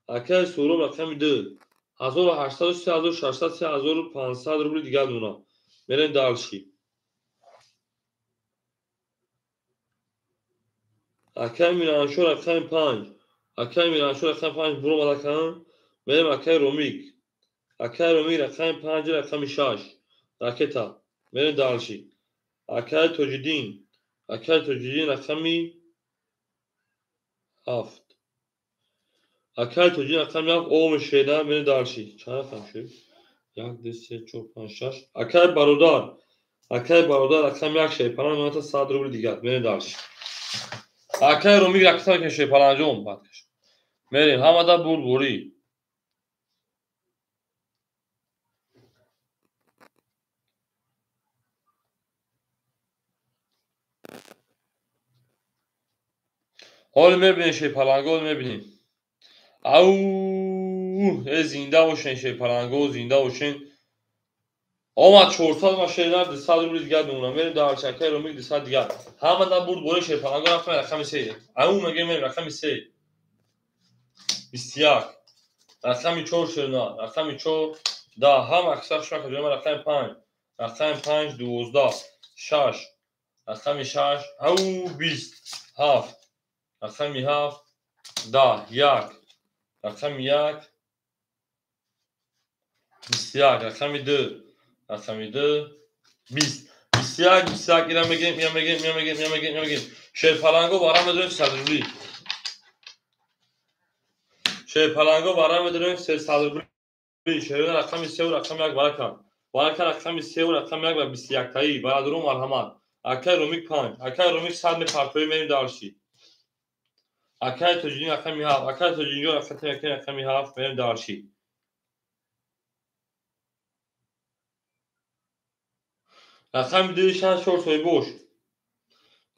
Speaker 1: Акаи Суҳроб рақами 2. 1800, 3600, 3500 рубли дигар дона. Мерем дарши. Акаи Мираншоҳ рақами 5. Акаи Мираншоҳ рақами 5 буромад акам. Мерем акаи Ромик. Акаи Ромик рақами 5, рақами 6. Ракета. Мерем дарши. Акаи Тоҷиддин. Акаи Тоҷиддин рақами 7. Акаи Тоҷиддин рақами 7 ом шеда. Мерем дарши. Чанд рақам шуд? 1, 2, 3, 4, 5, 6. Акаи Бародар. Акаи Бародар рақами 1 шерпаланг меояд 100 рубли дигар. Мерем дарши. Акаи Ромик ракета мекунем шерпаланҷон. Баъд каш. Мерем ҳамада бурбурӣ. Ҳоле мебинем шерпаланго, ҳоле мебинем. Ау, э зинда бошен шерпаланго, зинда бошен. Омад 400 ма шернар 200 рубли дигар мемонам. Мерем дарши акаи Ромик 200 дигар. Ҳамада бурд бораи шерпаланго рафтем рақами 3. Ау мегем мерем рақами 3. 21. Рақами 4 шернар, рақами 4 10. Ҳам аксар шума каҷома рақами 5. Рақами 5 12 6. Рақами 6 ау 20 7. Рақами 7 10 1. Рақами 1 21. Рақами 2. Рақами 2 20. 21 21 ира мегем, ира мегем, ира мегем, ира мегем, ира мегем. Шерпаланго барам медорем 300 рубли. Шерпаланго барам медорем 300 рубли. Шерина рақами 3 ва рақами 1 барака. Барака рақами 3 ва рақами 1 ва 21 таи. Бародарон марҳамат. Акаи Ромик 5. Акаи Ромик 100 мепартоӣ мерем дарши. Акаи Тоҷиддин рақами 7. Акаи Тоҷиддинҷон рақами 7 мерем дарши. Рақами 2 6 4 соҳибош.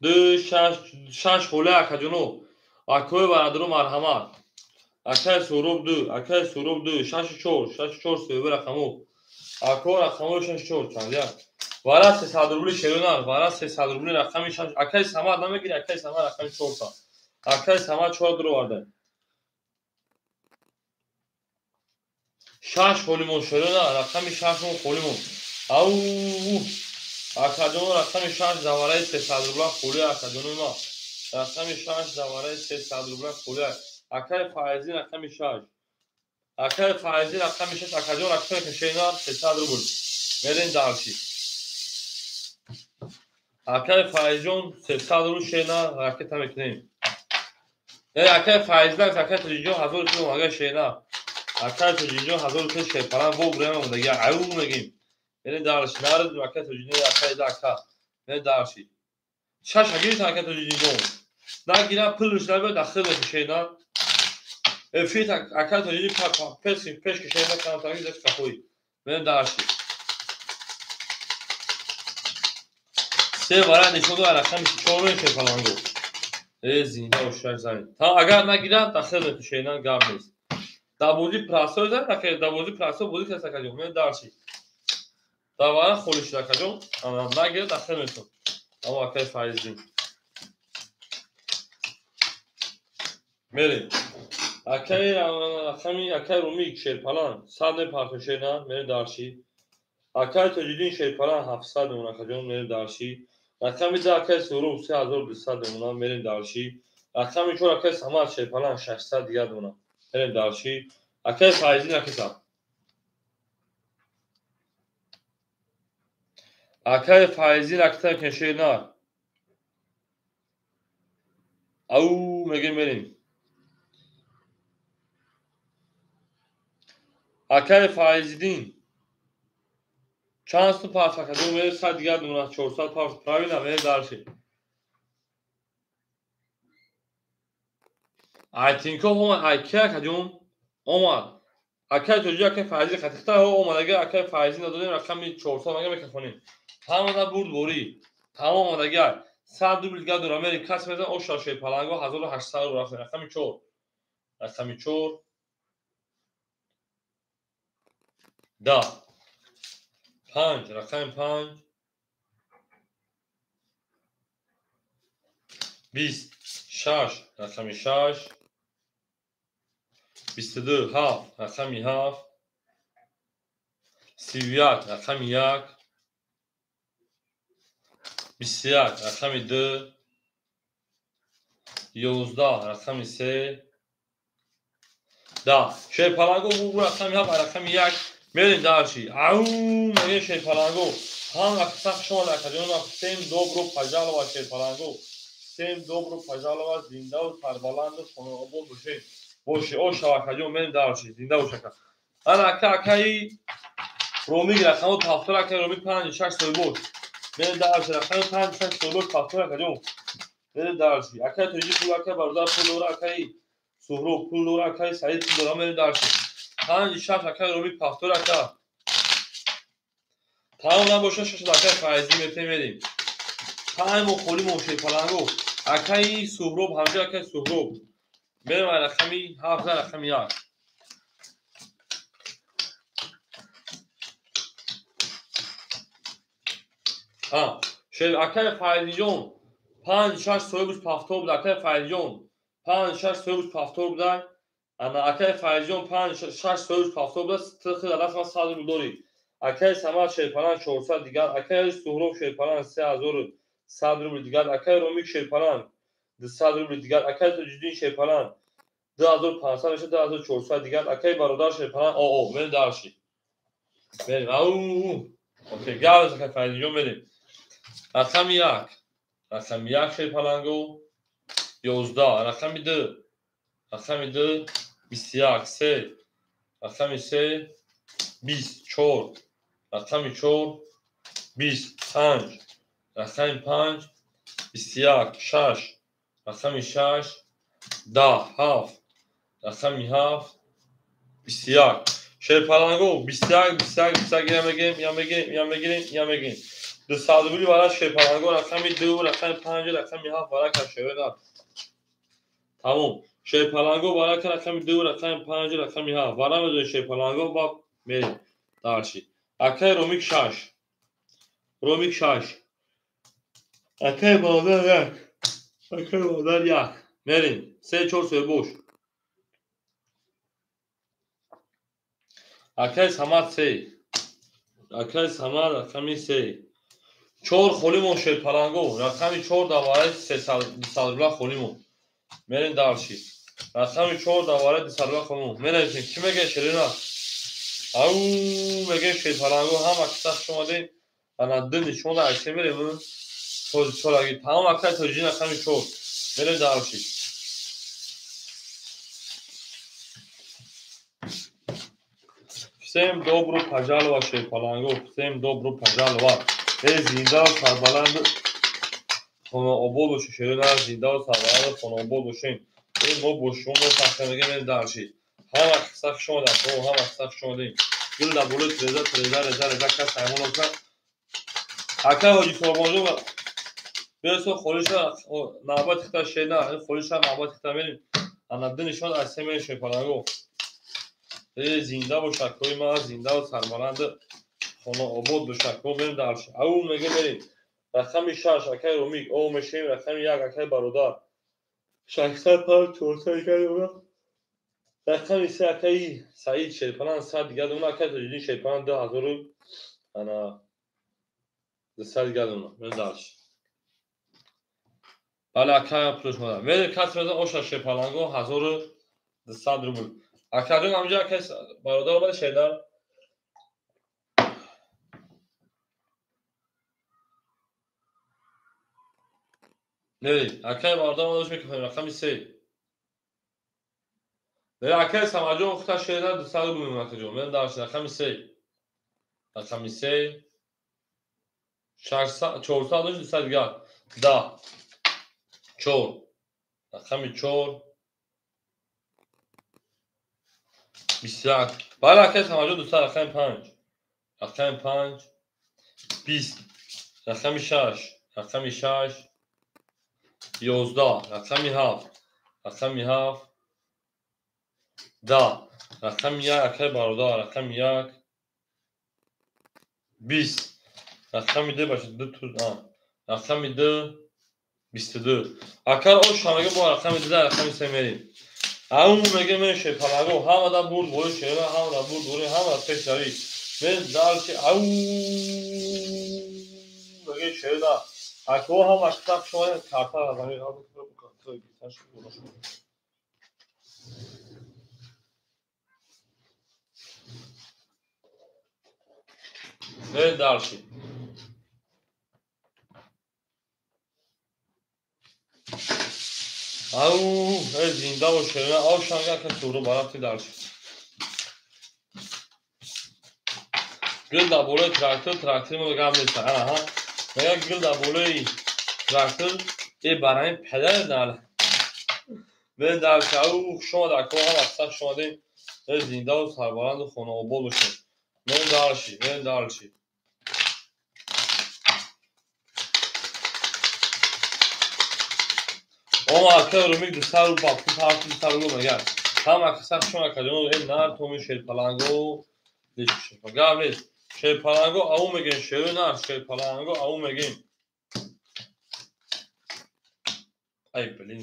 Speaker 1: 2 6 6 хола акаҷоно. Акои бародаро марҳамат. Акаи Суҳроб 2, акаи Суҳроб 2 6 4 6 4 соҳиби рақамо. Ако рақамо 6 4 чанд як. Вара 300 рубли шерунар, вара 300 рубли рақами 6. Акаи Самад намегири, акаи Самад рақами 4 та. Акаи Самад 4 дуроварда. 6 холимон шерунар, рақами 6 мон холимон. Ау акаҷоно рақами 6 завараи 300 рубла холи акаҷоно ма. Рақами 6 завараи 300 рубла холи. Акаи Файзӣ рақами 6. Акаи Файзӣ рақами 6. Акаҷон рақами кашенар 300 рубл. Мерем дарши. Акаи Файзҷон 300 рубл шена ракета мекунем. Акаи Файзӣ, акаи Тоҷиҷон 1000 сом ага шена. Акаи Тоҷиҷон 1000 сом шерпаланг бо бурема мондагӣ. Ау мегем. Мерем дарши. Нард акаи Тоҷиҷон, акаи да ака. Мерем дарши. 6 агирит акаи Тоҷиҷон. Нагира пулш набиёд, дахил мекушена. Эфир акай тоҷиди пеш кишена камтари зеш қафои. Мерем дарши. Се вара нишон дод рақами чорум шерпаланго. Э зинда ошаш замин. Та агар нагирад дахил мекушена, гап нест. Дар бозӣ прасо зан, дар бозӣ прасо бозӣ кас акаҷон. Мерем дарши. Дар вара холӣ шуд акаҷон. Нагирад дахил мекун. Аммо акай Файздин. Мерем. Акай рақами акай Румик шерпалан 100 мепартон шерна, мерем дарши. Акай Тоҷиддин шерпалан 700 мемон акаҷон, мерем дарши. Рақами 2 акай Суҳроб 3200 мемонам, мерем дарши. Рақами 4 акай Самад шерпалан 600 дигар мемонам, мерем дарши. Акай Файздин акиса. Акай Файздин акита кен шерна. Ау мегем мерем. Акай Файзиддин чанд сум пас акаҷон, мерем 100 дигар мемонад, 400 пас правильно, мерем дарши. Айтинков омад, ай ки акаҷон? Омад. Акай Тоҷи, акай Файзи қатихта омад, агар акай Файзи надодем рақами 400 мага мекафонем. Ҳамада бурд борӣ. Тамом омадагар. 100 рубл дигар дорам, мерем кас мезан оша шерпаланго 1800 рубл рафтем. Рақами 4. Рақами 4. Да. 5, рақами 5. 20, 6, рақами 6. 22, 7, рақами 7. 31, рақами 1. 21, рақами 2. 11, рақами 3. Да. Шерпаланго бу рақами 7, рақами 1. Мерем дарши. Ау, мегем шерпаланго. Ҳам акса шумо акаҷон, всем добро пожаловать шерпаланго. Всем добро пожаловать, зинда ва сарбаланду хонаобод бошед. Боше, оша акаҷон, мерем дарши. Зинда бош ака. Ана ака акаи Ромик рақами 7 акаи Ромик 5 6 соҳибош. Мерем дарши рақами 5 6 соҳибош 7 акаҷон. Мерем дарши. Акаи Тоҷи пул, акаи бародар пул дора, акаи Суҳроб пул дора, акаи Саид пул дора, мерем дарши. 5 6 акаи Ромик 7 ака. Тамом набошад 6 акаи Файзӣ метем мерем. 5 мо холӣ мо шерпаланго. Акаи Суҳроб ҳамҷа акаи Суҳроб. Мерем рақами 7 рақами 1. Ҳа, шер акаи Файзиҷон 5 6 соҳибуш 7 буда, акаи Файзиҷон 5 6 соҳибуш 7 буда. Ана акаи Файзиҷон 5 6 соҳибуш 7 буда, тихи дар даст ман 100 рубл дорӣ. Акаи Самад шерпалан 400 дигар, акаи Суҳроб шерпалан 3100 рубл дигар, акаи Ромик шерпалан 200 рубл дигар, акаи Тоҷиддин шерпалан 2500 мешавад, 2400 дигар, акаи бародар шерпалан оо, мерем дарши. Мерем. Ау. Окей, гап акаи Файзиҷон мерем. Рақами 1. Рақами 1 шерпаланго 11, рақами 2. Рақами 2 21, 3. Рақами 3 20, 4. Рақами 4 20, 5. Рақами 5 21, 6. Рақами 6 10, 7. Рақами 7 21. Шерпаланго 21, 21, 21 я мегирем, я мегирем, я мегирем, я мегирем. 200 рубли вара шерпаланго рақами 2, рақами 5, рақами 7 вара кашевена. Тамом. Шерпаланго вара рақами 2, рақами 5, рақами 7. Вара медонем шерпаланго ба мерем дарши. Акай Ромик 6. Ромик 6. Акай бародар 1. Акай бародар 1. Мерем. 3 4 соҳибош. Акай Самад 3. Акай Самад рақами 3. 4 холӣ мон шерпаланго. Рақами 4 дар вараи 300 рубла холӣ мон. Мерем дарши. Рақами 4 дар вараи 200 рубла холӣ мон. Менависем. Чӣ мегӯяд шерина? Ау, мегӯем шерпаланго ҳама киса хуш омадем. Ана ду нишон дар аксе мерем. Чораги. Тамом акаи Тоҷиддин рақами 4. Мерем дарши. Всем добро пожаловать, шерпаланго. Всем добро пожаловать. Э, зинда сарбаланд Хонаобод бошед, шерои нар, зиндаву сарбаланду хонаобод бошед. Мо бо шумо мефахрем, мегем мерем дарши. Ҳама қисса хуш омадед, ҳама қисса хуш омадед. Гул дар болои треза, треза, реза, реза, кас ҳаймон накунад. Акай Ҳоҷи Сорбонҷон, биёсо холиша навбати хита шена, холиша навбати хита мерем. Ана ду нишон аз се мерем шерпаланго. Зинда бош, акои ман, зиндаву сарбаланду хонаобод бош, ако мерем дарши. Ау мегем мерем. Рақами 6 акай Ромик, о мешем рақами 1 акай Бародар. 605 400 акай. Рақами 3 акай Саид Шерпалан 100 дигар дона, акай Тоҷиддин Шерпалан 2000 ана 200 дигар дона. Мерем дарши. Бале, акай пулш мода. Мерем кас мезан оша Шерпаланго 1200 рубл. Акаҷон ҳамҷа акай Бародар омада шердар. Мерем. Акай Бародар омада мекунем рақами 3. Мерем акай Самаҷон хута шердар 200 рубл мемонад акаҷон. Мерем дарши рақами 3. Рақами 3 600 400 дошт 200 дигар. 10 4 рақами 4 21. Бале, акай Самаҷон 200 рақами 5. Рақами 5 20. Рақами 6. Рақами 6 11. Рақами 7. Рақами 7 10. Рақами 1 акай Бародар. Рақами 1 20. Рақами 2 бошад 2 ту. Рақами 2 22. Акар ош ҳамага бо рақами 2 рақами 3 мерем. Ау меге мен шерпалаго ҳамада бурд бори шера, ҳамада бурд бори, ҳамада пешравӣ. Мен дарчи ау меге шера. Ако ҳама китоб шумо карта разами мен дарчи. Ау, зинда бош, ау шанга ка суру барафти дарчи. Гул дар болои трактор, трактори мо гап нест. Аҳа. Мега гул дар болои трактор, э барои падар нал. Мен дарчи, ау хуш омад, ако ҳама қисса хуш омадем. Зиндаву сарбаланду хонаобод бошед. Мен дарчи, мен дарчи. Ома акай Румик 200 рубл пул ҳар 200 рубл мегар. Ҳама қисса хуш омад, акаҷон, э нар томи шерпаланго гап нест. Шерпаланго ау мегем, шерои нар, шерпаланго ау мегем. Ай, блин.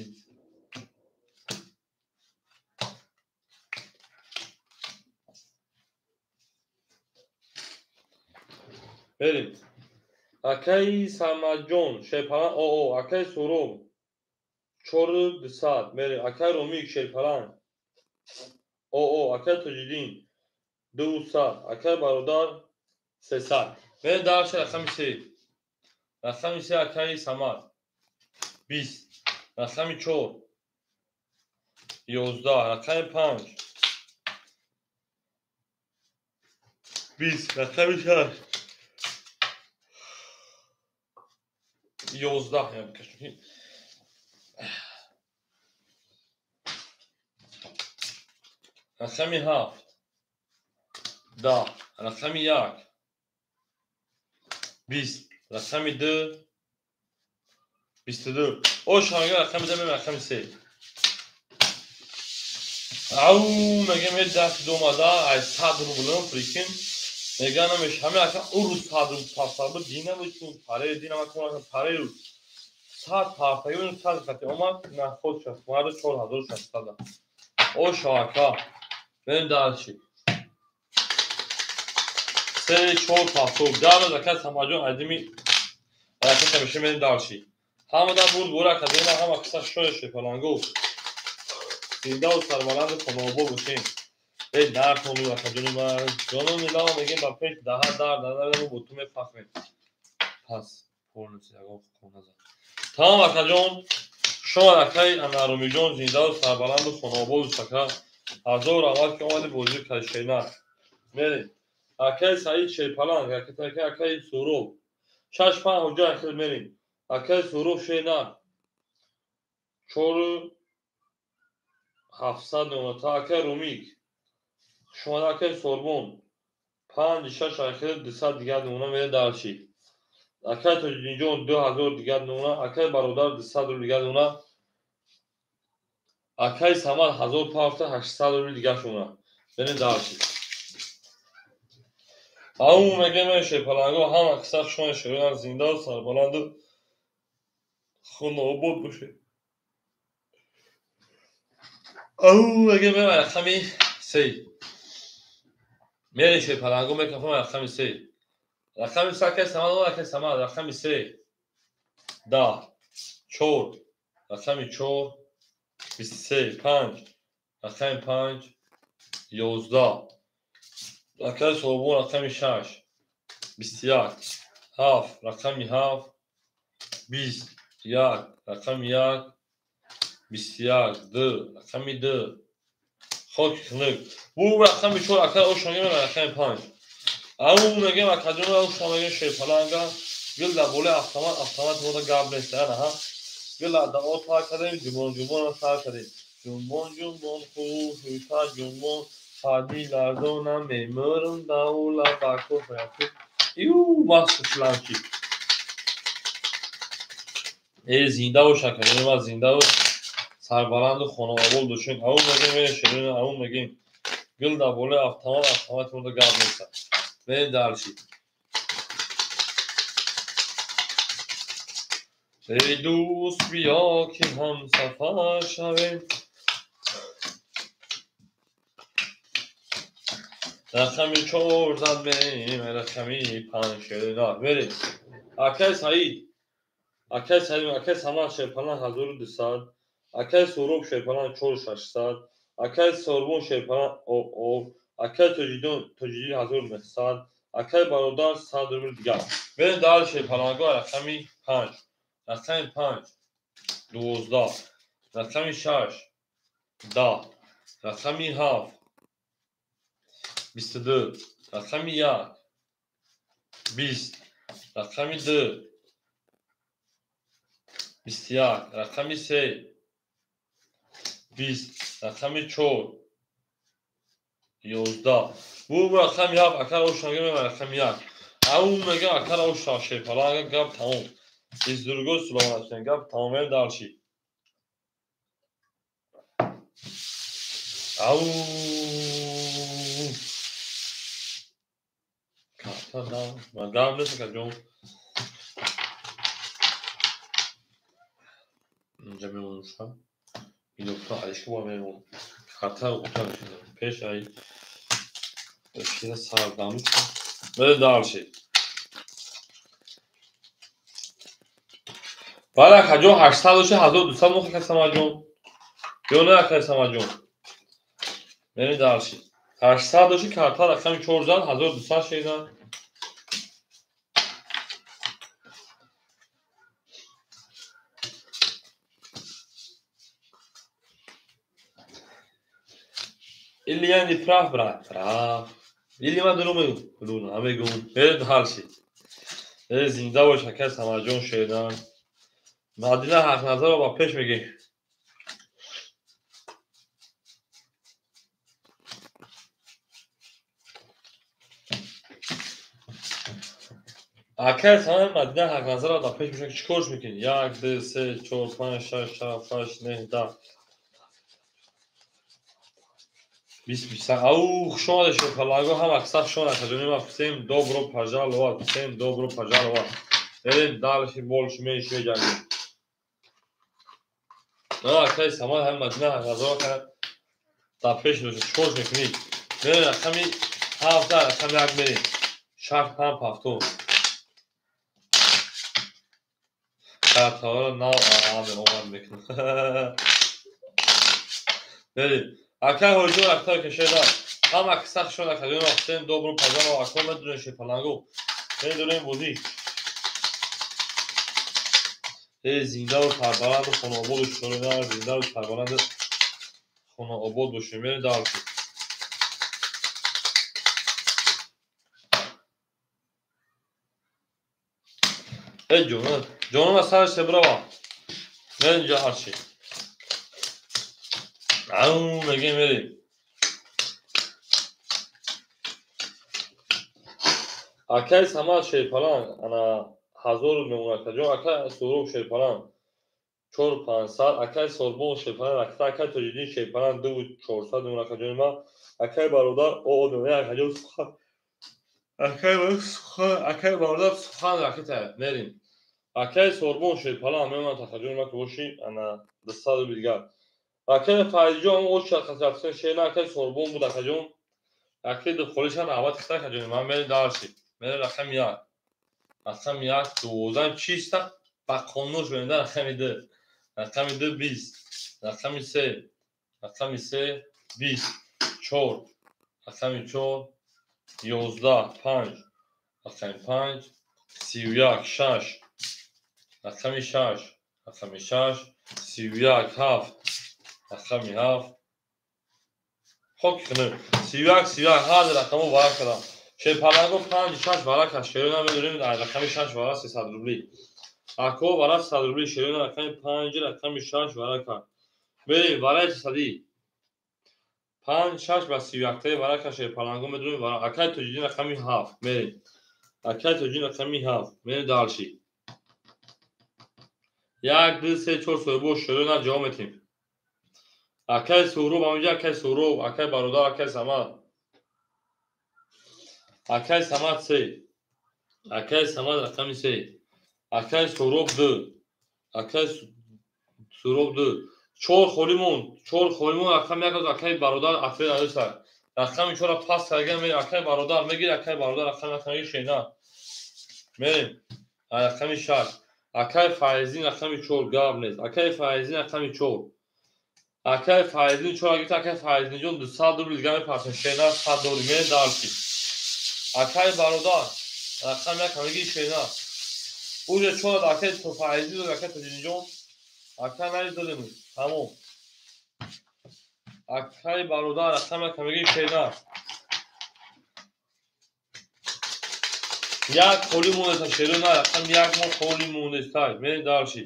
Speaker 1: Берем. Акай Самаҷон, шерпаланг, о, акай Суроб 4200. Мерем. Акай Ромик шерпаланг. О, акай Тоҷиддин 200. Акай Бародар 300. Мерем дарши рақами 3. Рақами 3 акай Самад 20. Рақами 4 11. Рақами 5 20. Рақами 6 11. Рақами 7 10. Рақами 1 20. Рақами 2 22. Ош ҳамага рақами 2 мем рақами 3. Ау мегем э даст домада ай 100 рублам прикинь. Мега намеш ҳама ака уру 100 рубл пасаб дина бучун паре дина ма кона паре ру 100 пафаю 100 хати омад на худ шаст марду 4600. Ош ака мен дарчи. 3 4 5 гап ака Самаҷон адими ракета меше мен дарчи. Ҳамада бурд бора академия ҳама қисса шоя шерпаланго. Зиндаву сарбаланду хонаобод бошем. Э нар томи акаҷони ман. Ҷонони милава мегем ба пеш даҳа дар дар бо ту мефахрем. Пас полностью ягон хона зад. Тамом акаҷон, шумо акай Анарумиҷон зиндаву сарбаланду хонаобод ака. Ҳазор раҳмат ки омади бозӣ карди шернар. Мерем. Акай Саид Шерпаланг, акай Суроб. 6 5 ҳуҷа хел мерем. Акай Суров шена 4700 номата. Акай Румик хушомада. Акай Сорбон 5 6 ахир 200 дигар номуна мере дарши. Акай Тоҷиддинҷон 2000 дигар номуна. Акай Бародар 200 рубл дигар номуна. Акай Самад 1000 пафта 800 рубл дигар шумона. Берем дарши. Ау мегем шерпаланго ҳама қисса хушомада, шерон зиндаву сарбаланду хонаобод бошед. Ау мегем рақами се. Мере шерпаланго мекафам рақами се. Рақами се акай Самад, акай Самад рақами се. 10 4 рақами 4 23 5 рақами 5 11. Акай Собон рақами 6 21 7 рақами 7 20 1 рақами 1 21 2 рақами 2 хоки хунук. Бу рақами 4 акай ошонга рақами 5. Ау мегем акаҷон ошон мегем шерпаланга гил дар болои автомат, автомат мода гап нест. Аҳа гил дар о тар кардем, ҷумбон ҷумбон сар кардем. Ҷумбон ҷумбон хушуша ҷумбон фади ларзонам мемурам даула бако фаяку. Ю масушланчи. Э зинда бош акаҷон ма, зинда бош, сарбаланду хонаобод бошем. Ау мегем шерин, ау мегем гил дар болои автомат, автомат мода гап нест. Берем дарши. Эй дӯст, биё ки ҳамсафар шавем. Рақами 4 зад мерем, рақами 5 шерина. Берем. Акай Саид. Акай Саид, акай Самад шерпалан 1200, акай Суроб шерпалан 4600, акай Сорбон шерпалан о, акай Тоҷиддин 1900, акай Бародар 100 рубл дигар. Берем дар шерпаланго рақами 5. Рақами 5 12, рақами 6 10, рақами 7 22, рақами 1 20, рақами 2 21, рақами 3 20, рақами 4 11. Бу рақами 7 акар ошонга мева рақами 1. Ау мегам акар оша шерпаланга гап тамом. Из другой Сулаймон гап тамом берем дарши. Ау карта да, ма гап нест акаҷон. Инҷа мемонушам. Инофта алишка бо мемон. Карта ута мешинам. Пеш ай шира сардам. Берем дарши. Баъд акаҷон 800 дошта 1200 мохи акай Самадҷон. Ё не акай Самадҷон. Берем дарши. 800 дошти карта рақами 4 зад 1200 шедан. Или я не прав, брат? Прав. Или ма дурӯғ мегӯм? Дурӯғ намегӯм. Берем дарши. Э зинда бош акай Самадҷон шедан. Мадина Ҳақназарова ба пеш мегӣ. Акай Самад Мадина Ҳақназарова дар пеш мешавад. Чӣ корш мекунӣ? 1 2 3 4 5 6 7 8 9 10 20 20. Ау хуш омадед шерпаланго ҳама қисса хуш омадед акаҷони ма. Всем добро пожаловать, всем добро пожаловать. Берем дальше больше меньше меҷангем. Акай Самад ҳами Мадина Ҳақназарова дар пеш дошт. Чӣ корш мекунӣ? Берем рақами 7 рақами 1 мерем. 6 5 7. Картаҳоро нав омад мекунам. Берем. Акай Ҳоҷиёр актай кашеда. Ҳама қисса хуш омадед акаҷони ма. Всем добро пожаловать. Ако медонед шерпаланго. Медонем бозӣ. Э зиндаву сарбаланду хонаободу шукрона, зиндаву сарбаланду хонаобод бошем. Берем дарши. Э ҷонат. Ҷонум аз сараш себирава. Мерем ҷа ҳарчи. Ау мегем мерем. Акай Самад Шерпаланг ана 1000 мемонад акаҷон. Акай Суҳроб Шерпаланг 4500. Акай Сорбон Шерпаланг ракета. Акай Тоҷиддин Шерпаланг 2400 мемонад акаҷони ман. Акай бародар оо мемонад акаҷон сухан. Акай сухан, акай бародар сухан ракета. Мерем. Акай Сорбон Шерпаланг мемонад акаҷони ман ки боши ана 200 рубл дигар. Акай Файзиҷон оча қасратсон шена акай Сорбон буд акаҷон. Акай духолишан авват хита акаҷони ман мерем дарси. Мерем рақами 1. Рақами 1 12 чиста ба қонун шунида рақами 2. Рақами 2 20. Рақами 3. Рақами 3 20. 4. Рақами 4 11 5. Рақами 5 31 6. Рақами 6. Рақами 6 31 7. Рақами 7. Хок хунук. 31 31 ҳар рақамо варақ кардам. Шерпаланго 5 6 варақ аст. Шерона медорем рақами 6 варақ 300 рубли. Ако варақ 300 рубли. Шерона рақами 5 рақами 6 варақ аст. Мерем вараи 300. 5 6 ба 31 таи варақ аст. Шерпаланго медорем варақ. Акай Тоҷиддин рақами 7. Мерем. Акай Тоҷиддин рақами 7. Мерем дарши. 1 2 3 4 соҳибо шерона ҷавоб метем. Акай Суҳроб ҳаминҷа, акай Суҳроб, акай бародар, акай Самад. Акай Самад 3. Акай Самад рақами 3. Акай Суҳроб 2. Акай Суҳроб 2. 4 холӣ монд. 4 холӣ монд. Рақами 1 акай бародар ответ надоста. Рақами 4-ро пас карда мерем. Акай бародар мегир, акай бародар рақами 1 шена. Мерем. Рақами 6. Акай Файзин рақами 4 гап нест. Акай Файзин рақами 4. Акай Файзин 4 гирифта, акай Файзинҷон 200 рубл дигар мепарсем. Шена 100 доллар мерем дарси. Акай бародар рақами 1 ҳамагӣ шена. Уже 4 акай Файзин дод, акай Тоҷиддинҷон. Акай наиз додем. Тамом. Акай бародар рақами 1 ҳамагӣ шена. Як холӣ монеста шерона рақами 1 мо холӣ монеста. Мерем дарси.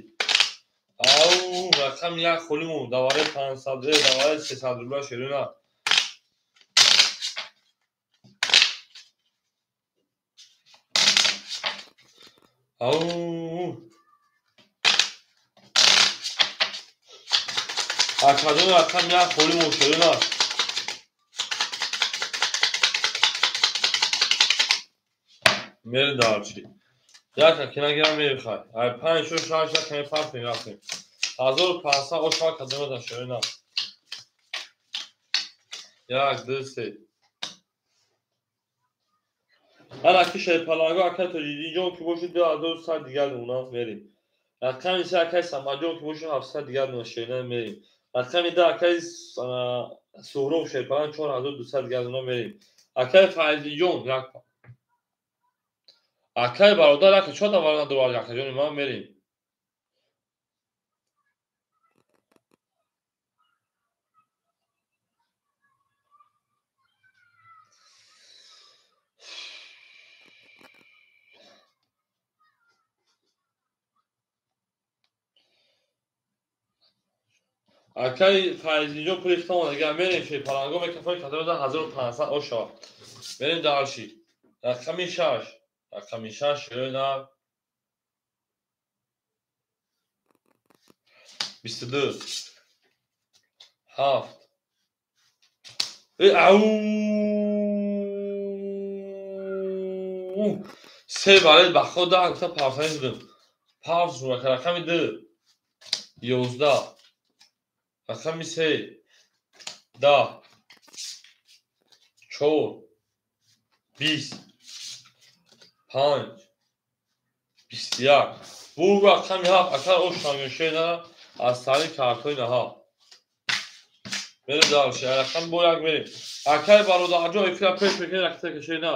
Speaker 1: Ау, рақами 1 холӣ монд. Давараи 500, давараи 300 рубла шерона. Ау. Акаҷон рақами 1 холӣ монд шерона. Мерем дарчи. Як акина гирам мерихай. Ай 5 6 6 як каме партем рафтем. 1500 ошва кадема да шерона. 1 2 3. Ана ки Шерпаланго акай Тоҷиддинҷон ки бошад 2100 дигар мемонад мерем. Рақами 3 акай Самадҷон ки бошад 700 дигар мемонад шерона мерем. Рақами 2 акай Суҳроб Шерпаланг 4200 дигар мемонад мерем. Акай Файзинҷон як акай бародар ака чо давар надорад акаҷони ман мерем. Акай Файзинҷон пули хитон дигар мерем Шерпаланго мекафои кадода 1500 оша. Мерем дарши. Рақами 6. Рақами 6 шерона 22 7. Ау! Се баред ба худ да гуфта парсани шудем. Парс шуд рақами 2 11 рақами 3 10 4 20 5 21. Бу рақами 7 акар ошам шена аз сари картои наҳа. Мерем дарши. Рақами бо як мерем. Акай бародарҷон эфира пеш мекунем ракета кашена.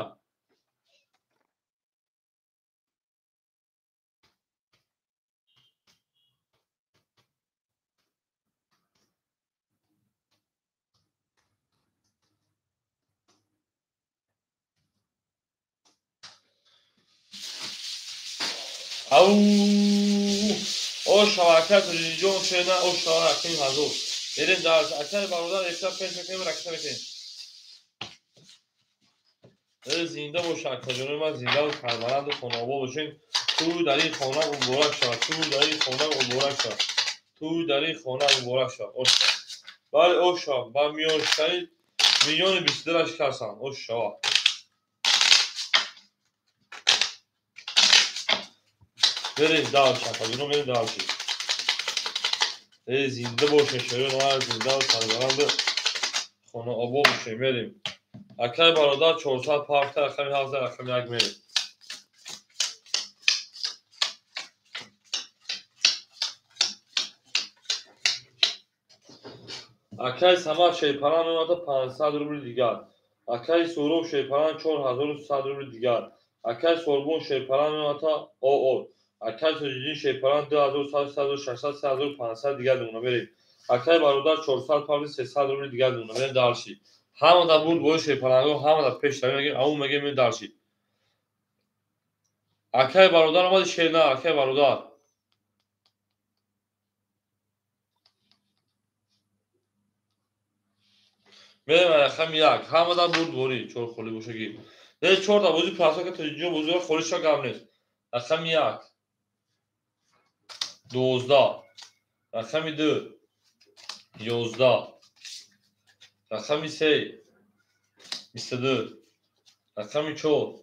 Speaker 1: Ау! Ош шава акай Тоҷиҷон шена ош шава рақами 1000. Мерем дарс. Акай бародар эфира пеш мекунем, ракета мекунем. Зинда боша акаҷонои ман, зиндаву сарбаланду хонаобод бошед. Тӯй дар ин хона муборак шавад, тӯй дар ин хона муборак шавад, тӯй дар ин хона муборак шавад. Ош шава. Бале, ош шава. Ба миёншикани миллиони 22 шикастанд. Ош шава. Мерем дальше, акаҷоно, мерем дальше. Зинда бошед, шоирон, зиндаву сарбаланду хонаобод бошед. Мерем. Акай бародар 400 парта рақами 7 рақами 1 мерем. Акай Самад Шерпалан меомада 500 рубли дигар. Акай Суроб Шерпалан 4100 рубли дигар. Акай Сорбон Шерпалан меомада ОО. Акай Тоҷиддин Шерпалан 2100, 3600, 3500 дигар думона мерем. Акай бародар 400 парта 300 рубли дигар думона мерем дарши. Ҳамада бурд бои шерпаланго, ҳамада пеш равем, мегем, ау мегем, мерем дарши. Акай бародар омади шерна, акай бародар. Мерем рақами 1. Ҳамада бурд борӣ, чор холӣ бошаги. Не, чорта бозӣ прасока Тоҷиҷон бозиро холӣ ша гап нест. Рақами 1. 12. Рақами 2. 11. Рақами 3. 22. Рақами 4.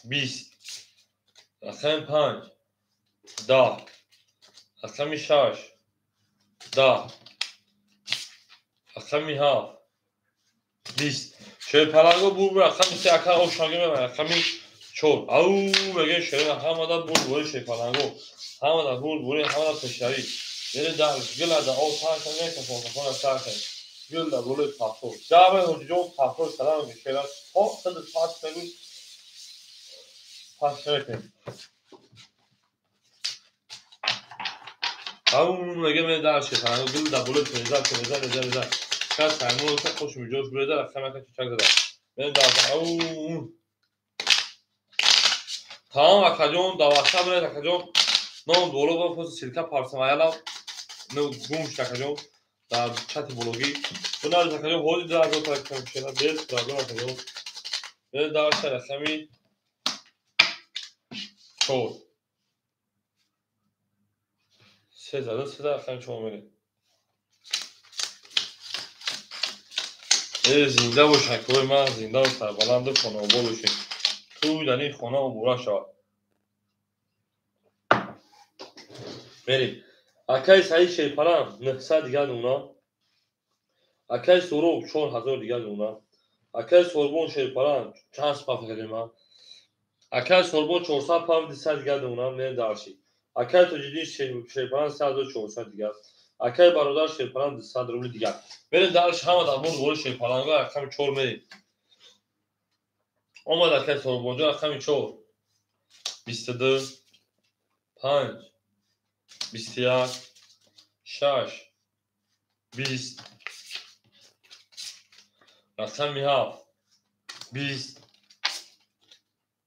Speaker 1: 20. Рақами 5. 10. Рақами 6. 10. Рақами 7. 20. Шерпаланго бур рақами 3 ака ошаги мебарад. Рақами 4. Ау мегӯем шерина ҳамада бур бори шерпаланго. Ҳамада бур бори, ҳамада пешравӣ. Мере дарс гилада об панҷ кафон кафон сар кунед. Гилда болои пахтор. Ҷаве ҳоҷиҷон пахтор салам мегӯ шера то саду пас мегӯ пас мекунем. Ау мегӯем мере дарс шерпаланго гилда болои 15 15 15 15. Кас саймон хуш миҷоз буреда рақами ака чичак зада. Мерем дарс. Ау тамом акаҷон давахта биред акаҷон. Ном боло ба пост силка парсам аялам гум шуд акаҷон дар чати блогӣ. Бунар акаҷон ҳозир 2000 та шера без проблем акаҷон. Мерем дарс рақами 4. 3 зада 3 рақами 4 мерем. Зинда бош акои ман, зиндаву сарбаланду хонаобод бошед. Тӯй дар ин хона муборак шавад. Мерем. Акай Саид Шерпалан 900 дигар нуна. Акай Суроб 4000 дигар нуна. Акай Сорбон Шерпалан чанд паф кардем ман. Акай Сорбон 400 паф 200 дигар нуна мерем дарши. Акай Тоҷиддин Шерпалан 3400 дигар. Акай бародар Шерпалан 200 рубли дигар. Мерем дарш ҳамада бурд бори шерпаланго рақами 4 мерем. Омад акай Сорбонҷон рақами 4. 22 5 21 6 20. Рақами 7 20.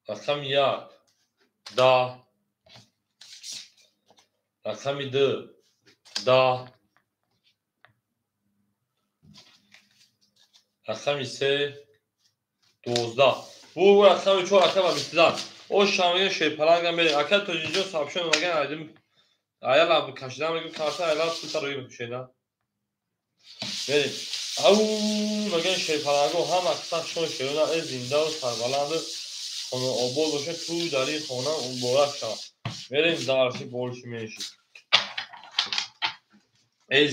Speaker 1: Рақами 1 10. Рақами 2 10. Рақами 3 12. Бу рақами 4 ака ба 22. Ош шамига шерпаланга мерем. Ака Тоҷиҷон сабшон омаган айдим аяла кашидан мегӯм карта аяла пулта рӯй мепӯшена. Мерем. Ау мегӯем шерпаланго ҳама қисмат шон шерона зиндаву сарбаланду хонаобод бошед. Тӯй дар ин хона муборак шавад. Мерем дарси болши менши.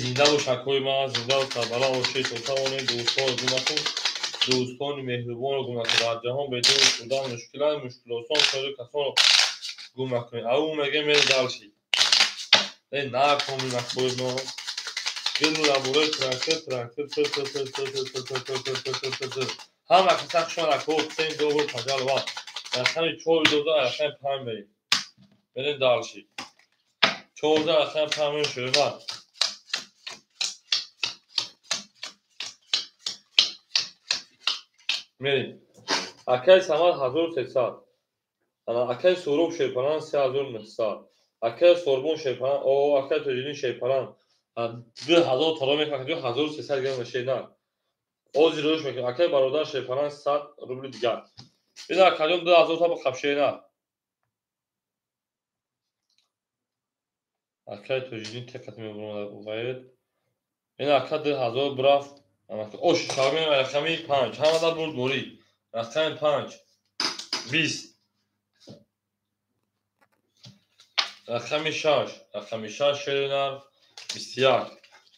Speaker 1: Зинда бош акои ман, зиндаву сарбаланд бошед. То тавонед дӯстонро гум накун, дӯстони меҳрубонро гум накун. Дар ҷаҳон бедор шудан мушкиланд, мушкилосон соири касонро гум накунед. Ау мегӯем мерем дарси. Накомин акои мо. Гилда болои трактор, трактор, т т т т т т т т т т т т. Ҳама каса хушон ако, сен добр пажалва. Рақами 4 доза рақами 5 мерем. Мерем дарши. 14 рақами 5 мерем шерма. Мерем. Акай Самад 1300. Акай Суроб Шерпалан 3900. Акай Сорбон Шерпалан, о акай Тоҷиддин Шерпалан 2000 тало мекунад, 1300 грамм шернар. Ози рӯш мекунад. Акай бародар Шерпалан 100 рубли дигар. Бина акаҷон 2000 та ба қабшернар. Акай Тоҷиддин теқат мебурад ғайр. Ина ака 2000 бурафт. Ош шавем рақами 5. Ҳамада бурд борӣ. Рақами 5. 20. Рақами 6. Рақами 6 шеринар 21.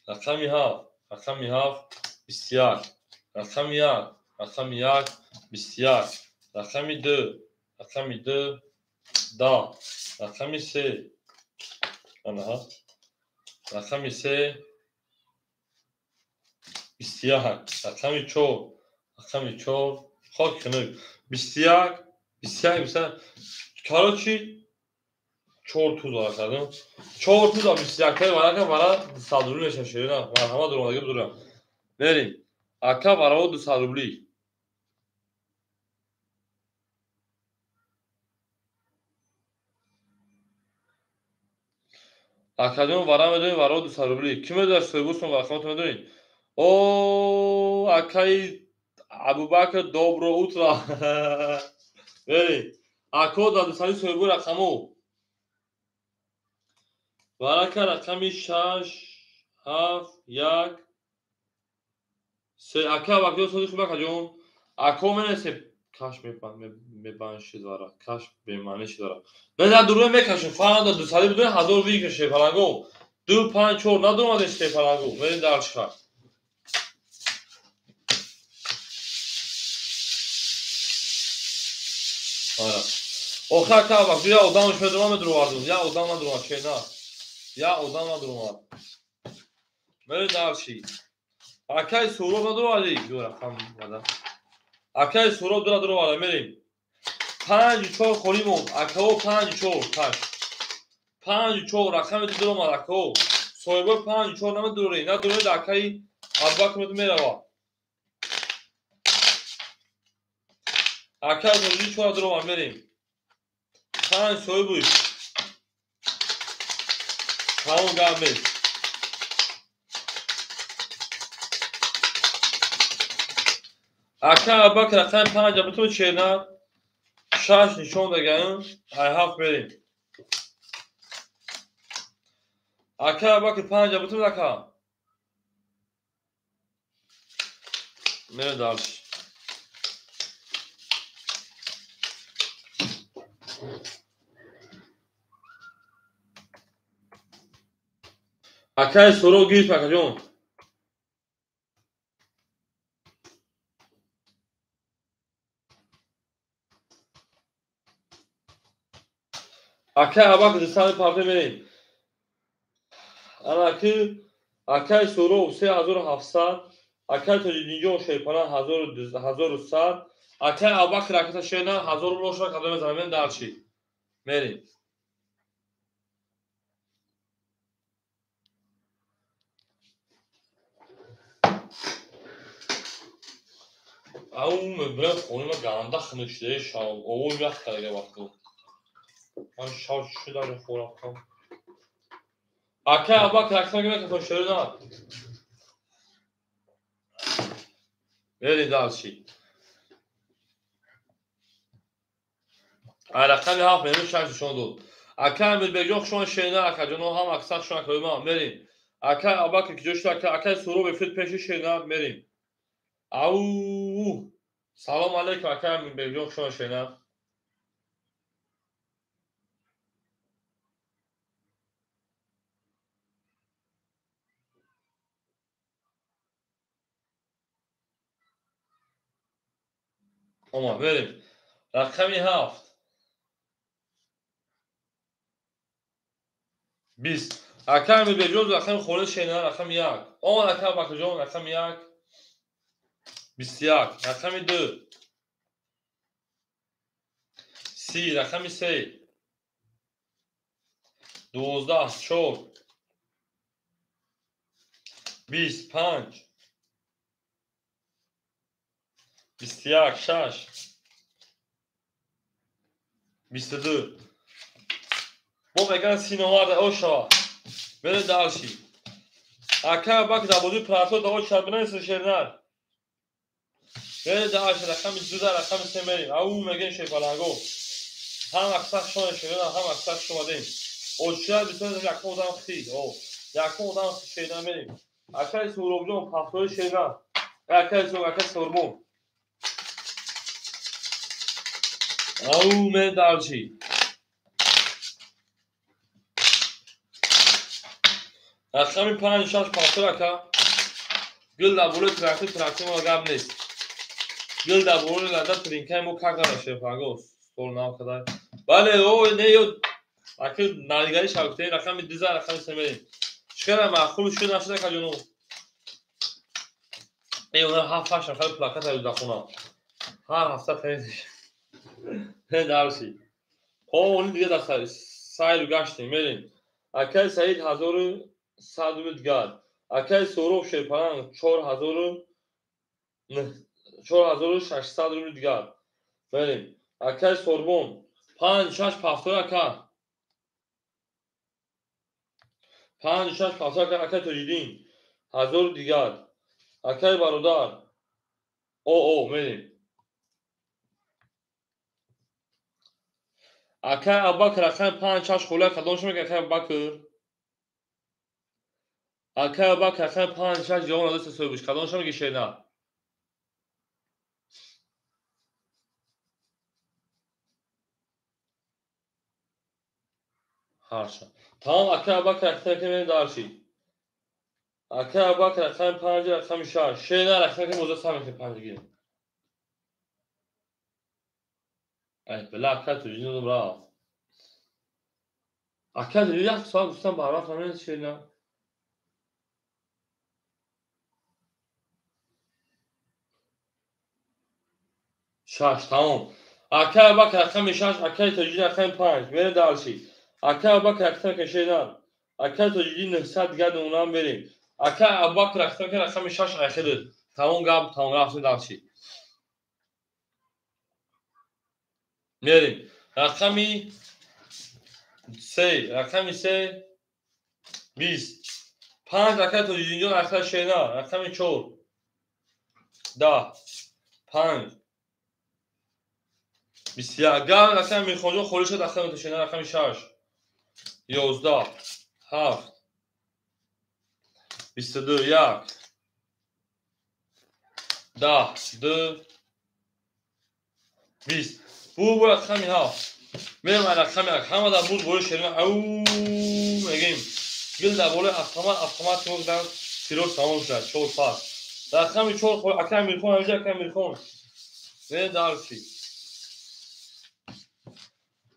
Speaker 1: Рақами 7. Рақами 7 21. Рақами 1. Рақами 1 21. Рақами 2. Рақами 2 10. Рақами 3. Анаҳа. Рақами 3 21. Рақами 4. Рақами 4. Хок хунук. 21 21 21. Короче 4 туз вара кардам. 4 туз 21 тай вара кардам, вара 200 рубли мешавад шерина. Марҳамат дуромадагӣ бидурам. Мерим. Ака варао 200 рубли. Акаҷон вара медонед, варао 200 рубли. Кӣ медонад соҳибустон рақамото медонед? О, акаи Абубакр, добро утро. Мерим. Ако дар 200 соҳибу рақамо. Варака рақами 6 7 1 3. Ака Абубакр сози хуб акаҷон. Ако менесе каш мебанд шид вара. Каш бемаъни шид вара. Не дар дуруя мекашем. Фарқ надорад 200 бидонед 1000 рубли шерпаланго. 2 5 4 надомадед шерпаланго. Мерем дар чиқа. Ара. Охир ака Абубакр я одамаш медурам медуровардум. Я одам надурomад шерна. Я одам надурomад. Мерем дар чӣ? Акаи Суроб надуровардӣ? Ду рақам мада. Акаи Суроб дура дуроварда мерем. 5 4 холӣ монд. Акао 5 4 каш. 5 4 рақами ду дуромад акао. Соҳибо 5 4 намедуроред. Надуроред акаи Абубакр мерава. Акаи Тоҷиддин 4 дуромад мерем. 5 соҳибуш. Тамом гап нест. Ака Абубакр рақами 5 бутун шерна 6 нишон дагаем, ай 7 мерем. Ака Абубакр 5 бутун ака. Мерем дальше. Акаи Суроб гирифт акаҷон. Акаи Абубакр 200 парта мерем. Анаки акаи Суроб 3700, акаи Тоҷиддинҷон Шерпалан 1100, акаи Абубакр ракета шерна 1000 рубл ошра кадом мезанам мерем дар чӣ? Мерем. Ау мебирам хонима ганда хунук шуда шав. Овоз ях карда вақто. Ман шав шуда хӯрам. Ака Абубакр рақам мекунам шерна. Мерем дальше. Рақами 7 мерем 6 нишон дод. Ака Амирбекҷон хушон шерна акаҷоно ҳам аксар шон акаи мерем. Ака Абубакр киҷо шуд ака акаи Суроб эфир пеши шерна мерем. Ау салом алейкум ака Амирбекҷон хушон шерна. Омад мерем. Рақами 7 20. Ака Амирбекҷон рақами холис шерна рақами 1. Омад ака Абубакрҷон рақами 1 21. Рақами 2 30. Рақами 3 12 4 25 21 6 22. Бо меган синоварда ошава. Мере дальше. Ака Абубакр дар бозии трактор да оча бинависа шернар. Мере дальше рақами 2 да рақами 3 мерем. Ау мегем шерпаланго. Ҳам аксар шона шерна, ҳам аксар шомадем. Оча бисёр якум одам хи. О, якум одам шерна мерем. Акаи Суробҷон пафтори шерна. Акаи Сур, акаи Сурбон. Ау мере дальше. Рақами 5 6 пафтор ака. Гул дар болои трактор, трактор мо гап нест. Гул дар болои лада тринкаи мо какара шерпаланго. Стол нав кадай. Бале, о, не ё ака навигари шавкутаи рақами 2 рақами 3 мерем. Чикара маъқул шуд нашуд ака ҷону. Эй, онар 7-8 нафар плакат аю дар хона. Ҳар ҳафта тениш. Дарси. О, они дига дар сайру гаштем, мерем. Акаи Саид 1100 рубл дигар. Акаи Сӯроб шерпаланг 4600 рубл дигар. Мерем. Акаи Сорбон 5 6 пафтор ака. 5 6 пафтор ака. Акаи Тоҷиддин 1000 дигар. Акаи бародар. О, мерем. Акаи Абубакр рақами 5 6 хола кадом шумо акаи Абубакр? Акаи Абубакр рақами 5 6 ҷавон надост соҳибш. Кадом шумо шерна? Ҳарша. Тамом акаи Абубакр рақами мерем дарши. Акаи Абубакр рақами 5 рақами 6. Шерна рақами ки моза сам мекунем 5 гирем. Ай, била акаи Тоҷиддин рафт. Акаи Тоҷиддин як соат гуфтам барвақт намеред шерна. Шаш, тамом. Акаи Абубакр рақами 6, акаи Тоҷиддин рақами 5. Мерем дарши. Акаи Абубакр рақами шерна. Акаи Тоҷиддин 900 дигар нумунам мерем. Акаи Абубакр рақами 6 айхидр. Тамом гап, тамом рафтем дарши. Мерем. Рақами 3, рақами 3 20. 5 акаи Тоҷиддинҷон акаи шерна, рақами 4 10 5 21. Гап рақами Мирхонҷон холӣ шуд, рақами шерна рақами 6 11 7 22 1 10 2 20. Бу рақами 7. Мерем рақами 1. Ҳама дар буд болои шерна. Ау мегем. Гул дар болои автомат, автомат мо дар тирор тамом шуд. 4 пас. Рақами 4 акаи Мирхон, ҳамиҷа акаи Мирхон. Мерем дарси.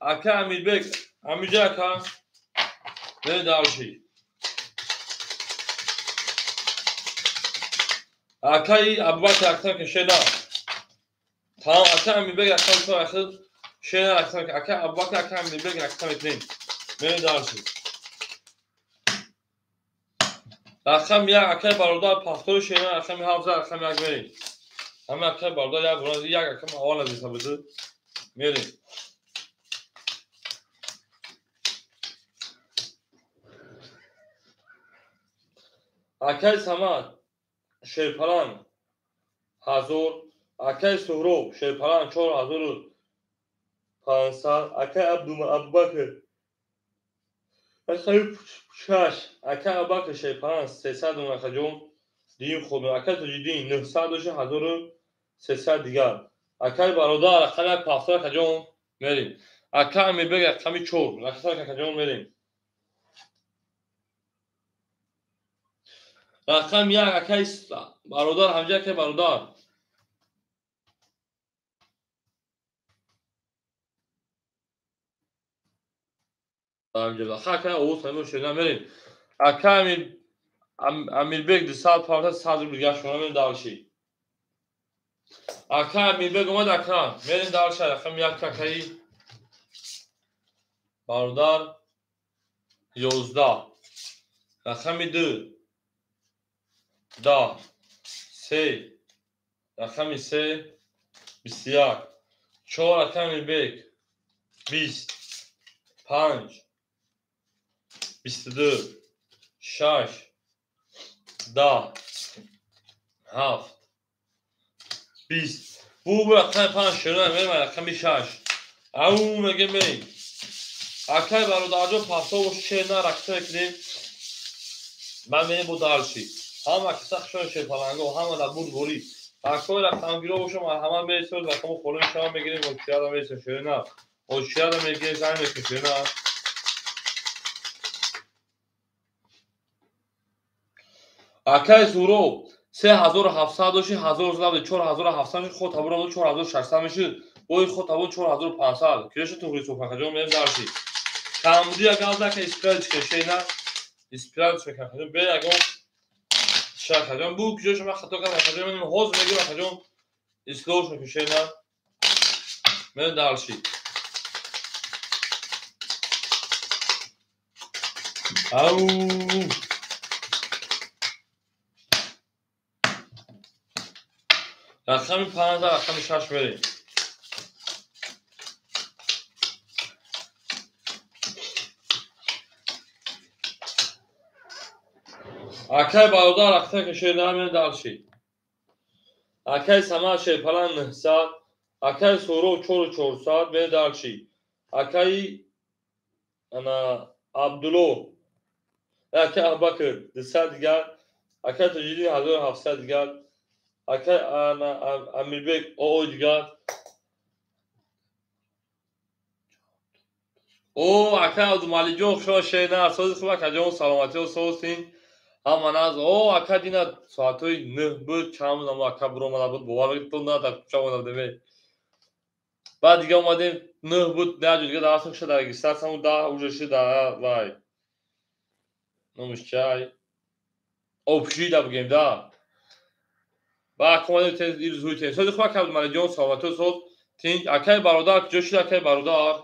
Speaker 1: Акаи Амирбек, ҳамиҷа ака. Мерем дарси. Акаи Абубакр рақами шерна. Тамом акаи Амирбек рақами 4 ахир шерна рақами акаи Абубакр акаи Амирбек рақами 3. Мерем дарси. Рақами 1 акаи бародар пафтори шерна рақами 7 рақами 1 мерем. Ҳама акаи бародар як бора як рақами аввал аз ҳисобиду мерем. Акаи Самад шерпаланг 1000, акаи Суҳроб шерпаланг 4500, акаи Абубакр рақами 6, акаи Абубакр шерпаланг 300 акаҷон дуюм хоб, акаи Тоҷиддин 900 дошт 1300 дигар. Акаи бародар рақами 1 пафтор акаҷон мерем. Акаи Амирбек рақами 4 рақами акаҷон мерем. Рақами 1 акаи бародар, ҳамҷа акаи бародар. Акаи Овуз ҳамин шерна мерем. Акаи Амирбек 200 пафта 100 рубл дигар шумо мерем дарши. Акаи Амирбек омад ака. Мерем дарши рақами 1 акаи бародар 11 рақами 2 10 3 рақами 3 21 4 рақами Амирбек 20 5 22 6 10 7 20 бу рақами 5 шерина мерем рақами 6 ау мегем мерем акай бародарҷон пафто бош шерина ракта мекунем ман мерем бо дарши ҳама киса хушон шерпаланго ҳама дар бурд борӣ акой рақамгиро бошам ҳама мересод рақамо холо шава мегирем очияда мересем шерина очияда мегирем занг мекунем шерина акай Зуроб 3700 доши 1000 зада 4700 мешуд ход табон 4600 мешуд бой ход табон 4500 киреша туғри софакаҷон мерем дарши камбуди яган зака испиралич кешена испиралич мекунам бе ягон шакаҷон бу куҷо шума хато кардам акаҷон менем ҳозир мегирам акаҷон ислоҳ мекушена мерем дарши ау рақами 5 рақами 6 мерем акай бародар рақта кашед намерем дарши акай Самад Шерпалан 900 акай Суров 4400 мерем дарши акай ана Абдулло акай Абубакр 200 дигар акай Тоҷиддин 1700 дигар акай ана Амирбек оо дигар о акай Абдумаликҷон хушо шерина сози хуб акаҷон саломатиё созин ҳама наз о ака дина соатҳои 9 буд чанд буд амо ака буромада буд бовар мекунед на дар кӯча омада будем баъд дига омадем 9 буд на ҷо дига дарсм шуд дар регистратсиямон 10 уже шуд дар вай номаш чай обшида бигем да баъд омадем тез ирӯз тез сози хуб ака Абдумаликҷон саломатиё соз тинҷ акай бародар куҷо шуд акай бародар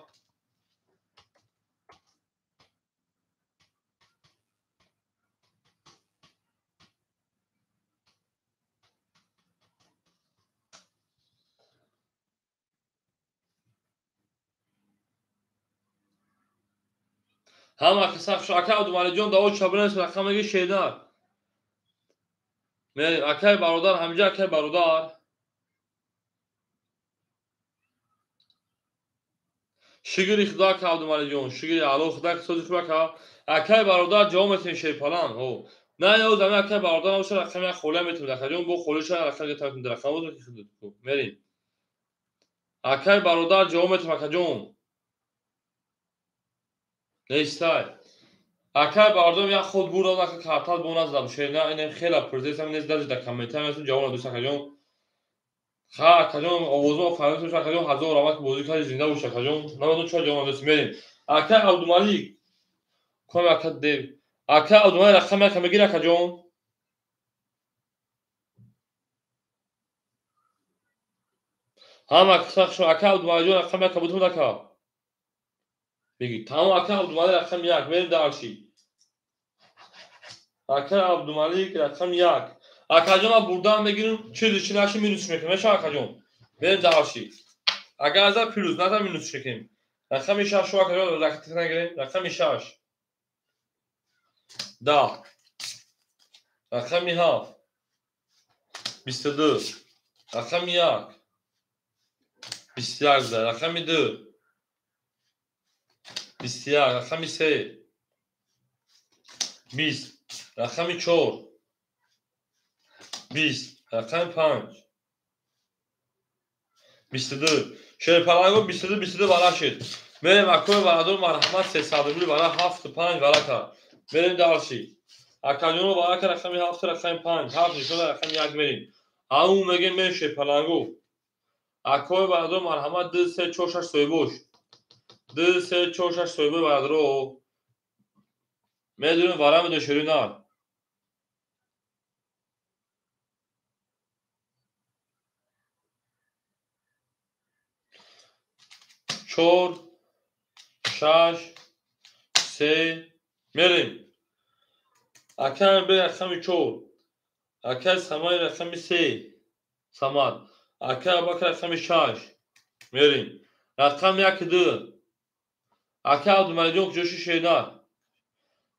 Speaker 1: ҳама каса хуш акай Абдумаликҷон даво чабран рақам меги шедар мерем акай бародар ҳамҷа акай бародар шукри худо ака Абдумаликҷон шукри алло худо сози хуб ака акай бародар ҷавоб метем шерпалан ҳо на ё зами акай бародар набоша рақами як холия метем акаҷон бо холиша рақам гетам рақам мерем акай бародар ҷавоб метем акаҷон нестай акай бародам як худ бурдам ака картал бо назадам шерина инем хела пурзесам нез даже дар комментария местум ҷавоб надост акаҷон ха акаҷон овозмо фаҳмидам акаҷон ҳазор равад бозӣ карди зинда бош акаҷон намедонам чаро ҷавоб надост мерем акай Абдумалик ком ака дев акай Абдумалик рақам яка мегир акаҷон ҳама ака Абдумаликҷон рақам яка бутун ака бигӣ тамом ака Абдумалик рақами 1 мерем дарши ака Абдумалик рақами 1 акаҷон ман бурдаам мегирам чизи чи наши минус мекунем мешава акаҷон мерем дарши агар аза плюс наза минус мекунем рақами 6 акаҷон ракета нагирем рақами 6 10 рақами 7 22 рақами 1 21 рақами 2 21 рақами 3 20 рақами 4 20 рақами 5 22 шерпаланго 22 22 вара шуд мерем акои барадор марҳамат 300 рубли вара 7 5 вара кард мерем дарши акаҷоно вара кард рақами 7 рақами 5 7 нишона рақами 1 мерем ау мегем мерем шерпаланго акои барадор марҳамат 2 3 4 6 соҳибош 2 3 4 6 соҳибои барадоро медонем вара медонем шерина 4 6 3 мерем акай бе рақами 4 акай Самай рақами 3 Самад акай Абубакр рақами 6 мерем рақами 1 2 акай Абдумаликҷон куҷо шуд шерина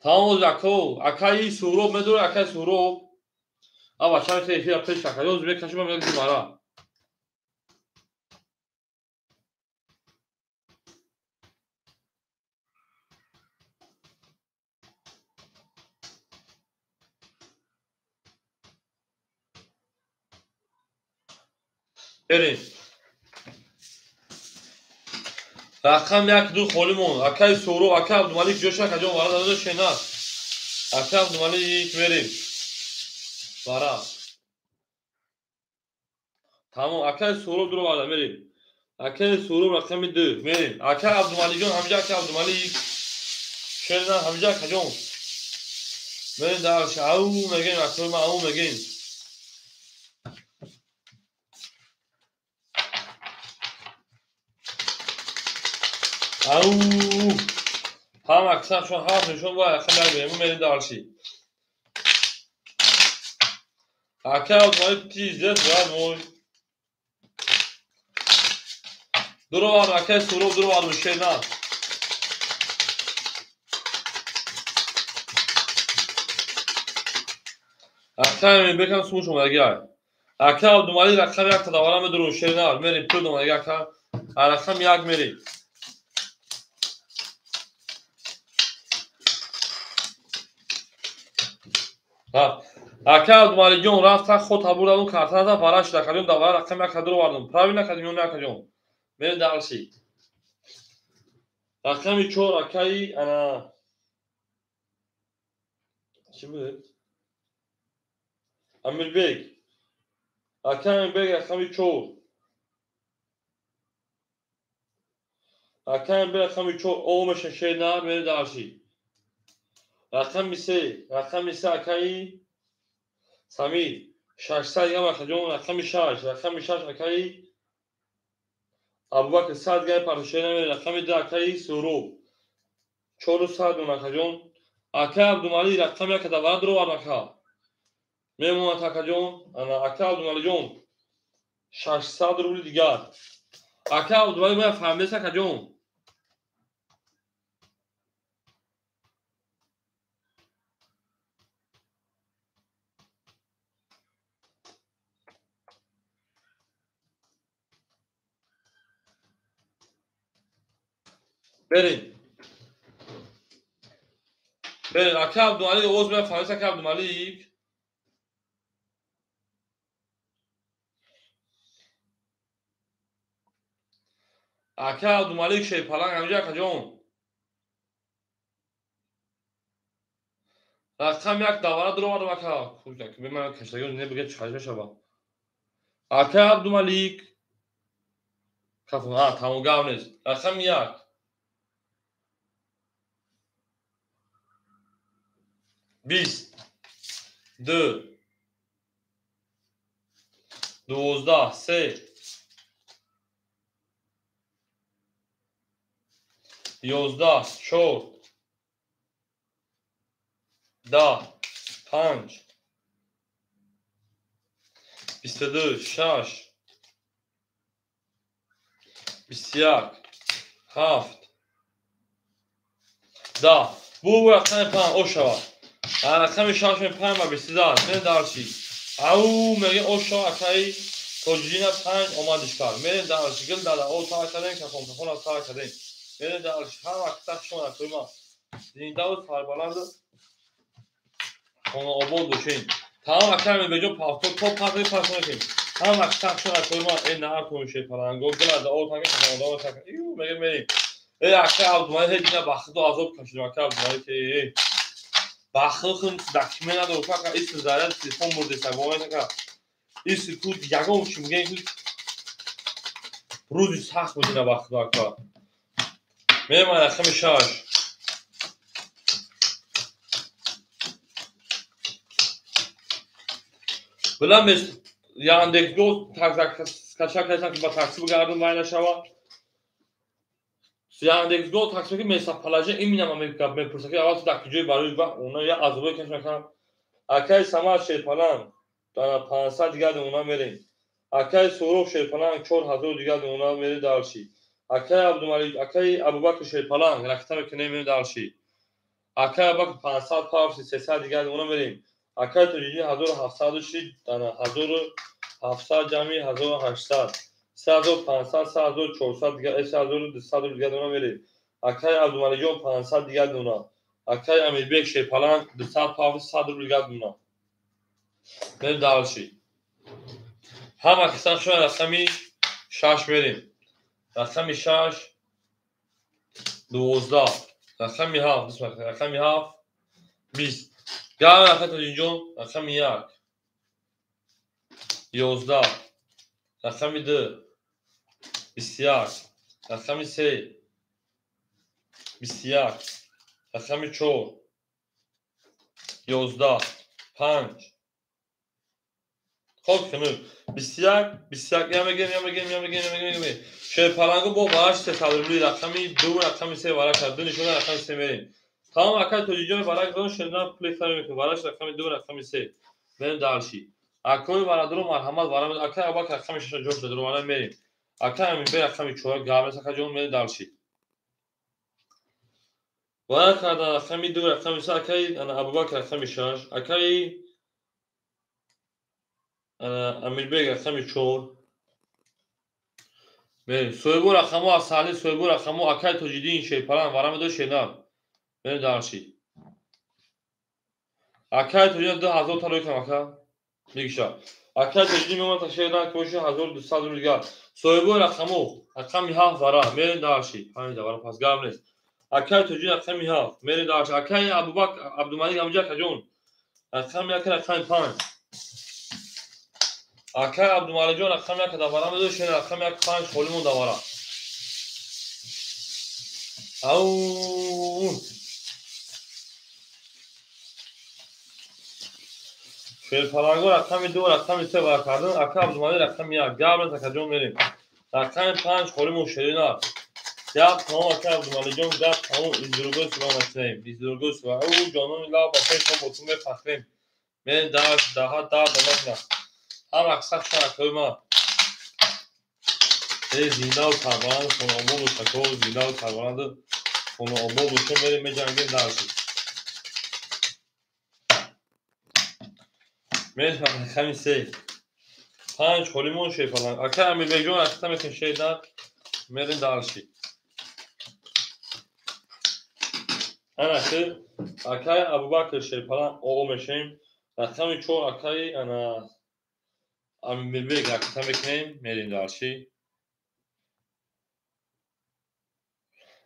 Speaker 1: Тамом ако, акаи Суҳроб медорӣ, акаи Суҳроб. А бача мехе эфира пеш акаёз мекашим мегӯ мара. Берем. Рақам 1 2 холӣ монд. Акаи Суҳроб, акаи Абдумалик ҷоша акаҷон вара дадода шена. Акаи Абдумалик мерем. Вара. Тамом, акаи Суҳроб дуро варда мерем. Акаи Суҳроб рақами 2 мерем. Акаи Абдумаликҷон ҳамҷа акаи Абдумалик. Шена ҳамҷа акаҷон. Мерем дарш. Ау мегем, акаи ма ау мегем. Ау! Ҳам аксаршон ҳафт нишон бояд рақам як берем. Мерем дарши. Акаи Абдумалик пиздец брат мой. Дуро вард акаи Суҳроб дуро вард шена. Акаи Амирбекам сумуш омадагӣ ай. Акаи Абдумалик рақами 1 тадавара медуру шена. Мерем пул омадагӣ ака. Рақами 1 мерем. Ака Абдумаликҷон рафта худ табурдам картада вара шуда акаҷон давара рақами 1 дуро вардум. Правильно акаҷон ё не акаҷон? Мерем дарси. Рақами 4 акаи ана чӣ буд? Амирбек. Акаи Амирбек рақами 4. Акаи Амирбек рақами 4 о меша шена мерем дарси. Рақами 3, рақами 3 акаи Самир. 600 грамм акаҷон, рақами 6, рақами 6 акаи Абубакр 100 грамм партошена мерем, рақами 2 акаи Суҳроб. 400 дон акаҷон. Акаи Абдумалик рақами 1 давара дуро вард ака. Мемонад акаҷон, ана акаи Абдумаликҷон 600 рубли дигар. Акаи Абдумалик бояд фаҳмидест акаҷон. Берем. Берем. Акаи Абдумалик овоз меяд фаҳмидест акаи Абдумалик. Акаи Абдумалик Шерпаланг ҳамҷа акаҷон. Рақам 1 давара дуро вардам ака. Ман каштагиро не бигӯяд чӣ хаҷ мешавад. Акаи Абдумалик. А, тамом гап нест. Рақами 1. 20, 2, 12, 3, 11, 4, 10, 5, 22, 6, 21, 7, 10. Бу рақами 5 о шавад. Рақами 6 5 ва 22 мерем дарси. Ау мегем о шава акаи Тоҷиддина 5 омадиш кард. Мерем дарси. Гил дада о тар кардем, кафон кафон тар кардем. Мерем дарси. Ҳам вақт шумо накӯма. Зиндаву сарбаланд хонаобод бошем. Тамом акаи Амирбекҷон пафто то пафто пафто мекунем. Ҳам вақт шумо накӯма. Э наартон шепаланго гил дада о танги кафон одам так. Ю мегем мерем. Э акаи Абдумалик ҳеҷ на бахту азоб кашидем акаи Абдумалик. Э бахту документ надору ака ис заряд телефон бурдеса бовар ака. Ис ку ягон чи мегем ки рӯзи сахт буд ина бахту ака. Мерем рақами 6. Билам Яндекс.Го скачать кардам ки ба такси бигардам вай нашава. Яндекс.Го такси ки местоположение именно ман мепурсад ки аввал ту дар куҷои барои ба она я азобе каш мекунам. Акаи Самад Шерпаланг дар 500 дигар она мерем. Акаи Суҳроб Шерпаланг 4000 дигар она мерем дарши. Акаи Абдумалик, акаи Абубакр Шерпаланг ракта мекунем мерем дарши. Акай Абубакр 500 павши 300 дигар дона мерем. Акай Тоҷиддин 1700 шид, 1700 ҷамъи 1800. 3500, 3400 дигар, 3200 рубл дигар дона мерем. Акай Абдумаликҷон 500 дигар дона. Акай Амирбек Шерпаланг 200 павши 100 рубл дигар дона. Мерем дальше. Ҳама қисм шуд рақами 6 мерем. Рақами 6 12, рақами 7, рақами 7 20. Гап акай Тоҷиддинҷон, рақами 1 11, рақами 2 21, рақами 3 21, рақами 4 11, 5. Хоб хунук 21 21 я мегем, я мегем, я мегем, я мегем, я мегем. Шерпалангу бо вараш 300 рубли, рақами 2, рақами 3 вараш, ду нишона рақами 3 мерем. Тамом акай Тоҷиддинҷон вараш дон шерна пул мекунем. Вараш рақами 2, рақами 3. Мерем дальше. Акои варадро марҳамат вара акай Абубакр рақами 6 ҷош дадро вара мерем. Акай Амирбек рақами 4 гап акаҷон мерем дальше. Вара кардан рақами 2, рақами 3, акай Абубакр рақами 6, акай Амирбек рақами 4. Мерем. Соҳибу рақамо аз саҳли соҳибу рақамо акай Тоҷиддин Шерпаланг вара медо шернар. Мерем дальше. Акай Тоҷиддин 2000 та рӯй кам ака. Мегиша. Акай Тоҷиддин мемонад та шернар ки боша 1200 рубл дигар. Соҳибу рақамо рақами 7 вара мерем дальше. 5 вара пас гап нест. Акай Тоҷиддин рақами 7 мерем дальше. Акай Абубакр Абдумалик амҷа акаҷон рақами 1 рақами 5. Акай Абдумаликҷон рақами 1 давара медо шер рақами 1 5 холӣ мон давара. Ау. Шерпаланго рақами 2, рақами 3 вара кардан. Акай Абдумалик рақами 1. Гап нест акаҷон мерем. Рақами 5 холӣ мон шерина. Гап тамом акай Абдумаликҷон, гап тамом. Издургои сура начинаем. Издургои сура. Ау ҷонони лаб ба пеш мо бо ту мефахрем. Мерем даш даҳа даҳ дона. Ҳама аксар шаракҳои ман. Зиндаву сарбаланду хонаободу шакоу зиндаву сарбаланду хонаободу шо мерем меҷангем дальше. Мерем рақами 3. 5 холӣ мон Шерпаланг. Акай Амирбекҷон акса мекунем шердан мерем дальше. Ана ки акай Абубакр Шерпаланг оо мешем. Рақами 4 акай ана Амирбек акса мекунем мерем дальше.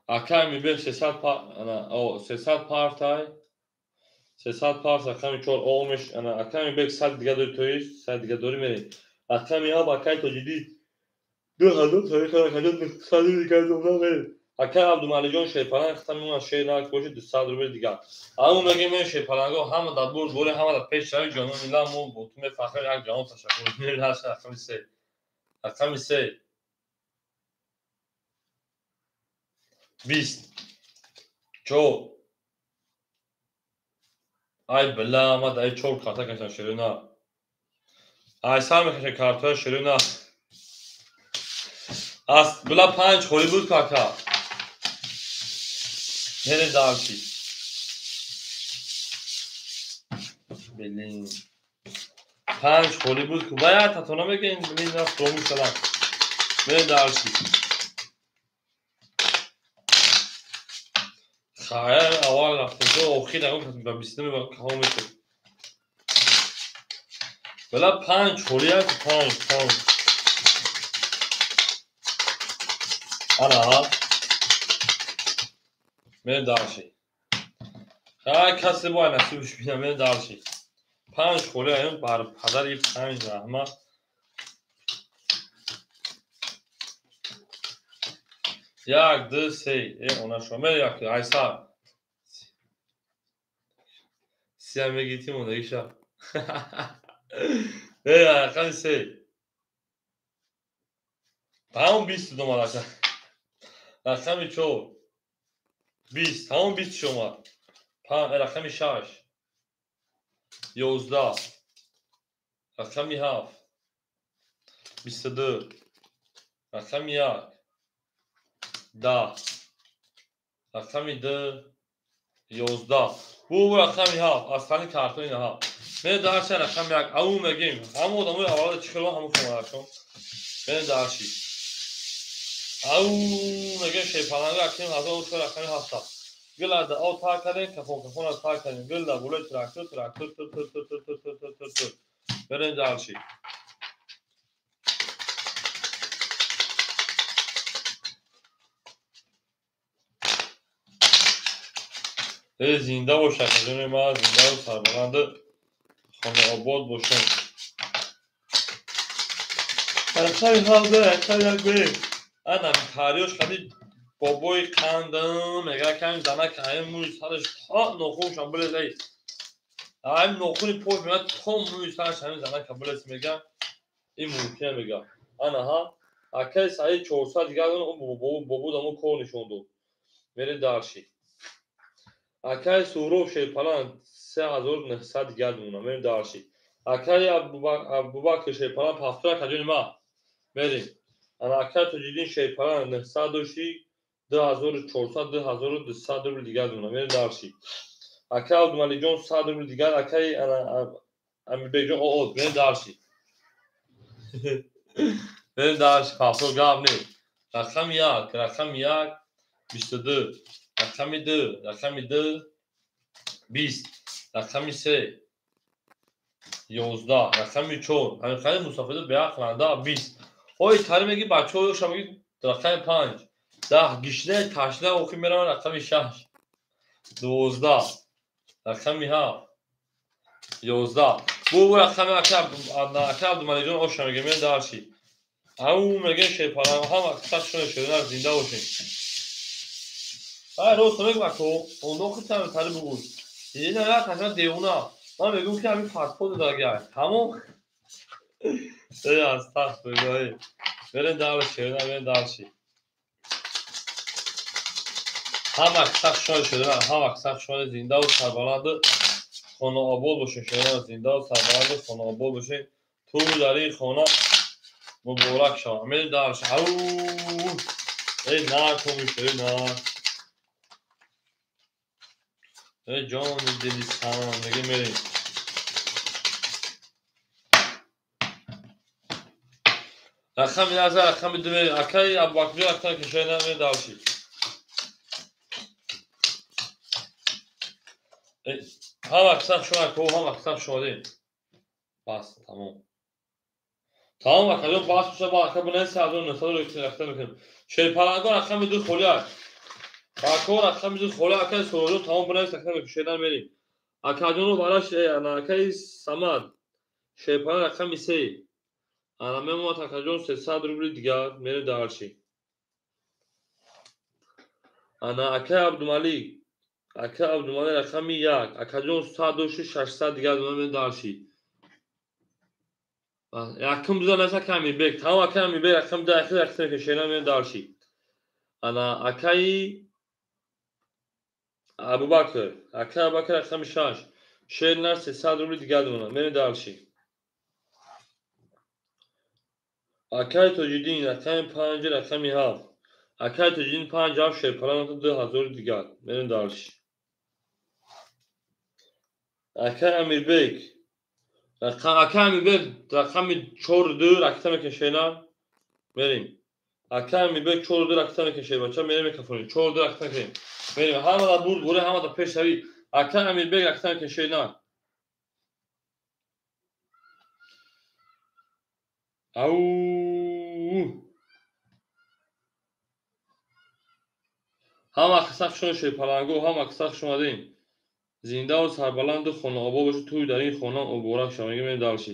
Speaker 1: Акай Амирбек 300 ана 300 партай 300 парт рақами 4 оо меш ана акай Амирбек 100 дига дори тоист 100 дига дори мерем. Рақами 7 акай Тоҷиддин 2000 тариқа акаҷон 100 дига дора мерем. Акай Абдумаликҷон Шерпаланг хата мемонад шер нарх бошад 200 рубл дигар. Аммо мегем мен Шерпаланго ҳама дар бурд боре ҳама дар пеш рави ҷонони миллат мо бо ту мефахрем як ҷаҳон ташаккур. Мерем рақами 3. Рақами 3 20 4. Ай била ма дар 4 карта кашам шерина. Ай сар мекашам картаи шерина. Аз била 5 холӣ буд кака. Мерем дальше. Блин. 5 холӣ буд ку бая татона мегӯем блин рафт фуромӯш кардам. Мерем дальше. Хайр аввал рафтем то охир нагуфтем ба 29 каҳо мешуд. Била 5 холӣ аст 5 5. Ана мерем дальше. Хай касе бояд насибш бинам мерем дальше. 5 холӣ аем бар падари 5 раҳмат. 1 2 3 она шо мерем як айсар. Сия мегитим онаиша. Рақами 3. Тамом 20 омад ака. Рақами 4 20, тамом 20 омад. Рақами 6 11, рақами 7 22, рақами 1 10, рақами 2 11. Бу рақами 7, аз хани картони 7. Мен дарши рақами 1, ау мегим. Ҳама одамои аввала чӣ хело ҳамун хонарашон. Мен дарши. Ау мегим шерпаланга акним 1004 рақами 7. Гил аз ав тар кардем, кафон кафон аз тар кардем. Гил дар болои трактор, трактор тур тур тур тур тур тур тур тур тур. Берем дарши. Зинда бошад, ҷони ман, зиндаву сарбаланду хонаобод бошем. Рақами ҳафт, рақами як бе. Ана тариёш хади бобои қандам, мега ками занак ҳамин мӯи сараш то нохуншам билез эй. Ҳамин нохуни пош мега то мӯи сараш ҳамин занака билез мега. Ин мумкина мега. Ана ҳа, акаи Саид 400 дигар бобо дамо кор нишон дод. Мере дарши. Акаи Суҳроб Шерпалан 3900 дигар мемонад. Мерем дарши. Акаи Абубакр Шерпалан 70 акаҷони ма. Мерем. Ана акаи Тоҷиддин Шерпалан 900 дошти 2400 2200 рубл дигар мемонад. Мерем дарши. Акаи Абдумаликҷон 100 рубл дигар. Акаи Амирбекҷон оот. Мерем дарши. Мерем дарши. Пафтор гап не. Рақами 1, рақами 1 22. Рақами 2, рақами 2 20, рақами 3 11, рақами 4. Ҳамин қадар мусофирҳо беақланда 20. Ой тари меги бачаҳо ёша меги рақами 5, 10 гишна ташна охир мераванд рақами 6, 12, рақами 7, 11. Бу рақами ака Абдумаликҷон оша меги мен дарши. Ау меги шерпалан ҳама сахшон шерина зинда бошед. Ай рост мегӯм ако, ондо худтам тари бугӯй. Ина як ташна девона. Ман мегӯм ки ҳамин фатво додагай. Тамом. Эй астағфируллоҳ. Берем дарши, шерина берем дарши. Ҳама сахшон шерина, ҳама сахшон зиндаву сарбаланду хонаобод бошед, шерина зиндаву сарбаланду хонаобод бошед. Ту дар ин хона муборак шавад. Мерем дарши. Ау! Эй накун шерина. Эй ҷони дили сан, мега мерем. Рақами 1, рақами 2 мерем. Акаи Абубакрҷон рақами кишои намерем дарши. Ҳама қисам шумо ко, ҳама қисам шумодем. Бас, тамом. Тамом акаҷон, бас боша, ба ака бинед 3900 ро рақам мекунем. Шерпалангон рақами 2 холӣ аст. Акаҳо рақами 2 холӣ, акаи Суҳроҷон тамом бинавис, рақам мекушедан мерем. Акаҷону бараш, акаи Самад, Шерпалан рақами 3. Ана мемонад акаҷон 300 рубли дигар, мерем дарши. Ана акаи Абдумалик, акаи Абдумалик рақами 1, акаҷон 100 дошти 600 дигар мерем дарши. Якум дуза наша акаи Амирбек, тамом акаи Амирбек рақами 2 ахир рақам мекушедан мерем дарши. Ана акаи Абубакр, акаи Абубакр рақами 6, шернар 300 рубли дигар мемонад, мерем дарши. Акаи Тоҷиддин рақами 5, рақами 7. Акаи Тоҷиддин 5 7 шерпалан 2000 дигар, мерем дарши. Акаи Амирбек, акаи Амирбек рақами 4 2 ракта мекашена, мерем. Акаи Амирбек 4 2 ракта мекашед, бача мерем мекафонем. 4 2 ракта мекашем. Мерем, ҳама да бурд буре, ҳама да пешравӣ. Акаи Амирбек ракта мекашена. Ау! Ҳама қисақ шумо шерпаланго, ҳама қисақ шумадем. Зиндаву сарбаланду хонаобод бошед, тӯй дар ин хона муборак шавад. Мегӯем мерем дарши.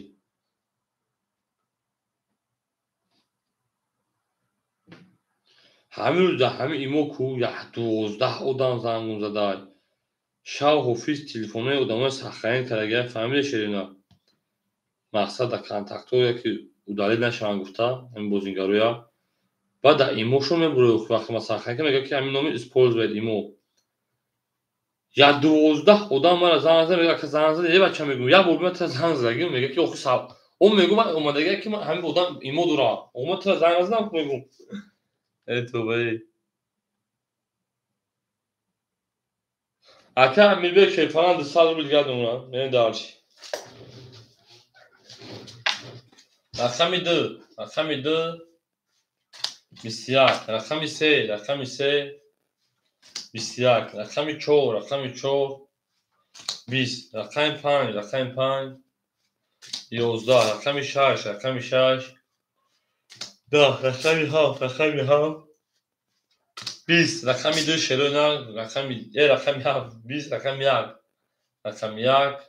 Speaker 1: Ҳамин рӯз дар ҳамин имо ку 12 одам зангум задай. Шав ҳофиз телефонҳои одамои сахранӣ кардагия, фаҳмида шерина. Мақсад дар контактҳое ки удалид нашаванд гуфта, ҳамин бозингароя. Баъд дар имошон мебурад вақте ма сахранӣ кардам, мегӯяд ки ҳамин номи использует имо. 12 одам мара занг зад, мегӯяд ака занг зад, е бача мегӯм, як бор ман тра занг задагим, мегӯяд ки охи саб. Он мегӯ ман омадагия ки ман ҳамин одам имо дорам. Омад тра занг задам, мегӯм. Эй тавба. Ака Амирбек Шерпаланг 200 рубл дигар думонад. Мерем дальше. Рақами 2, рақами 2, 21, рақами 3, рақами 3, 21, рақами 4, рақами 4, 20, рақами 5, рақами 5, 11, рақами 6, рақами 6, 10, рақами 7, рақами 7, 20, рақами 2 шерои нар, рақами рақами 7, 20, рақами 1, рақами 1,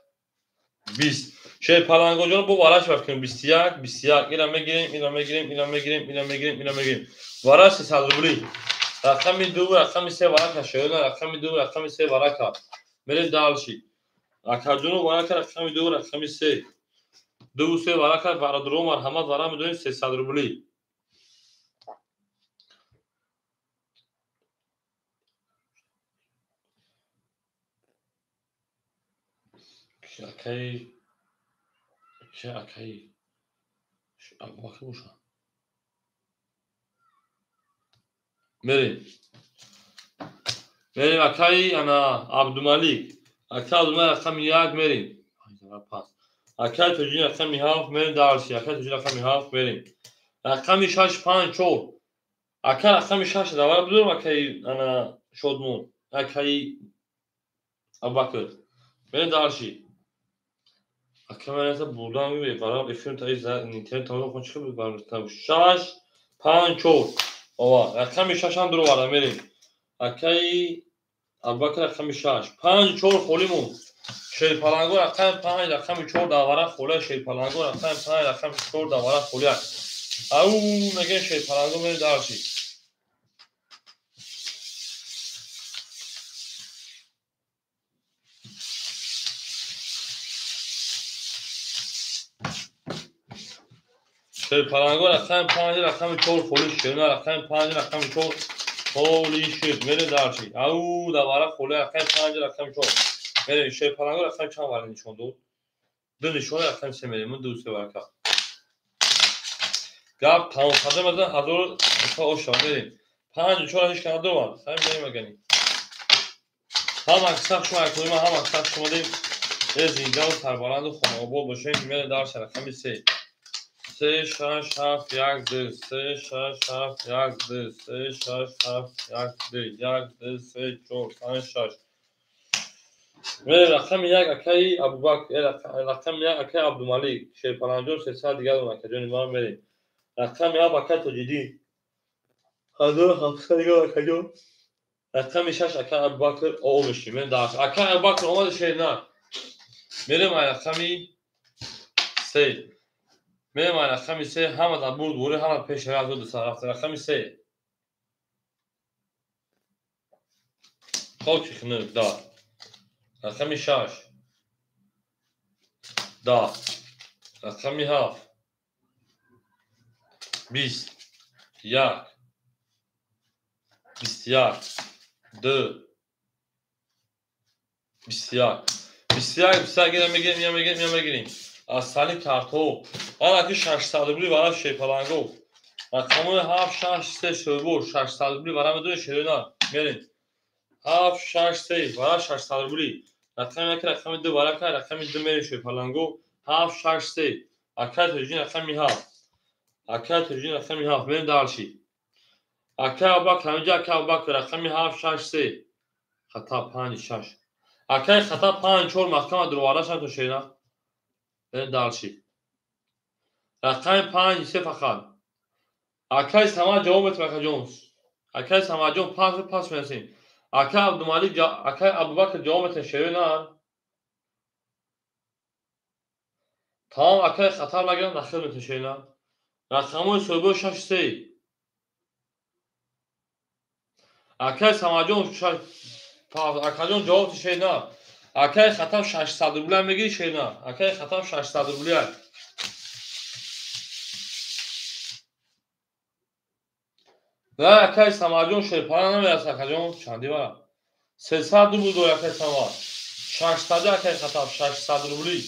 Speaker 1: 20. Шерпалангоҷон бо вараш рафтем 21, 21. Ира мегирем, ира мегирем, ира мегирем, ира мегирем, ира мегирем. Вараш 300 рубли. Рақами 2, рақами 3 варака шерои нар, рақами 2, рақами 3 варака. Мерем дальше. Акаҷоно варака рақами 2, рақами 3. 2 3 варака бародаро марҳамат вара медонем 300 рубли. Акаи акаи Абубакр боша. Мерем. Мерем акаи ана Абдумалик. Акаи Абдумалик рақами 1 мерем. Пас. Акаи Тоҷиддин рақами 7 мерем дальше. Акаи Тоҷиддин рақами 7 мерем. Рақами 6 5 4. Ака рақами 6 давар бидорам акаи ана Шодмон. Акаи Абубакр. Мерем дальше. Ака ман аса бурдам беқарор эфир таи интернет тамом кун чӣ буд 6 5 4. Ова рақами 6 ҳам дуроварда мерем. Акаи Абубакр рақами 6 5 4 холӣ монд. Шерпаланго рақами 5 рақами 4 давара холия. Шерпаланго рақами 5 рақами 4 давара холия. Ау мегем шерпаланго мерем дальше. Шерпаланго рақами 5 рақами 4 холӣ шуд. Рақами 5 рақами 4 холӣ шуд. Мерем дальше. Ау давара холӣ рақами 5 рақами 4. Мерем шерпаланго рақами чанд вара нишон дод? 2 нишон рақами 3 мерем. 2 3 варака. Гап тамом карда мазан 1000 оша мерем. 5 4 ҳеч кана дорад. Сай мерем агани. Ҳама сах шумо акоима ҳама сах шумо дем. Зинда ва сарбаланду хонаобод бошем. Мерем дальше рақами 3. 3 6 7 1 2 3 6 7 1 2 3 6 7 1 2 1 2 3 4 5 6. Рақами 1 акаи Абубакр, рақами 1 акаи Абдумалик, Шерпаланҷон 300 дигар дорам акаҷони ман мерем. Рақами 7 акаи Тоҷиддин, 1700 дигар акаҷон. Рақами 6 акаи Абубакр о мешим. Мерем дальше. Акаи Абубакр омада шернак. Мерем ай рақами 3. Мерем ай рақами 3 ҳама дар бурд бурӣ ҳама пеш рафт 200 рафт рақами 3. Хоки хунук да. Рақами 6 10. Рақами 7 20 1 21 2 21 21 21 ира мегирем, ира мегирем, ира мегирем. Аз сали картҳо. Ана ки 600 рубли вара шерпаланго. Рақамои 7 6 3 шӯрбор 600 рубли вара медонед шерона. Мерем. 7 6 3 вара 600 рубли. Рақами 1 рақами 2 вара ка рақами 2 мерем шерпаланго. 7 6 3. Акаи Тоҷиддин рақами 7. Акаи Тоҷиддин рақами 7 мерем дальше. Акаи Абубакр ҳаминҷа акаи Абубакр рақами 7 6 3. Хата 5 6. Акаи хата 5 4 маҳкама дуроварда шад то шерина. Мерем дальше. Рақами 5 3 фақат. Акаи Самад ҷавоб метавад акаҷон. Акаи Самадҷон пас пас мерасем. Акаи Абдумалик, акаи Абубакр ҷавоб метавад шерои нар. Тамом акаи хатар нагирам нахир метавад шерои нар. Рақамҳои соҳибои 6 3. Акаи Самадҷон акаҷон ҷавоб шерои нар. Акаи хатар 600 рубля мегири шерои нар. Акаи хатар 600 рубля. На акаи Самадҷон шерпала намерасад акаҷон чанди вара. 300 рубл дорад акаи Самад. 600 акаи хатар 600 рубли.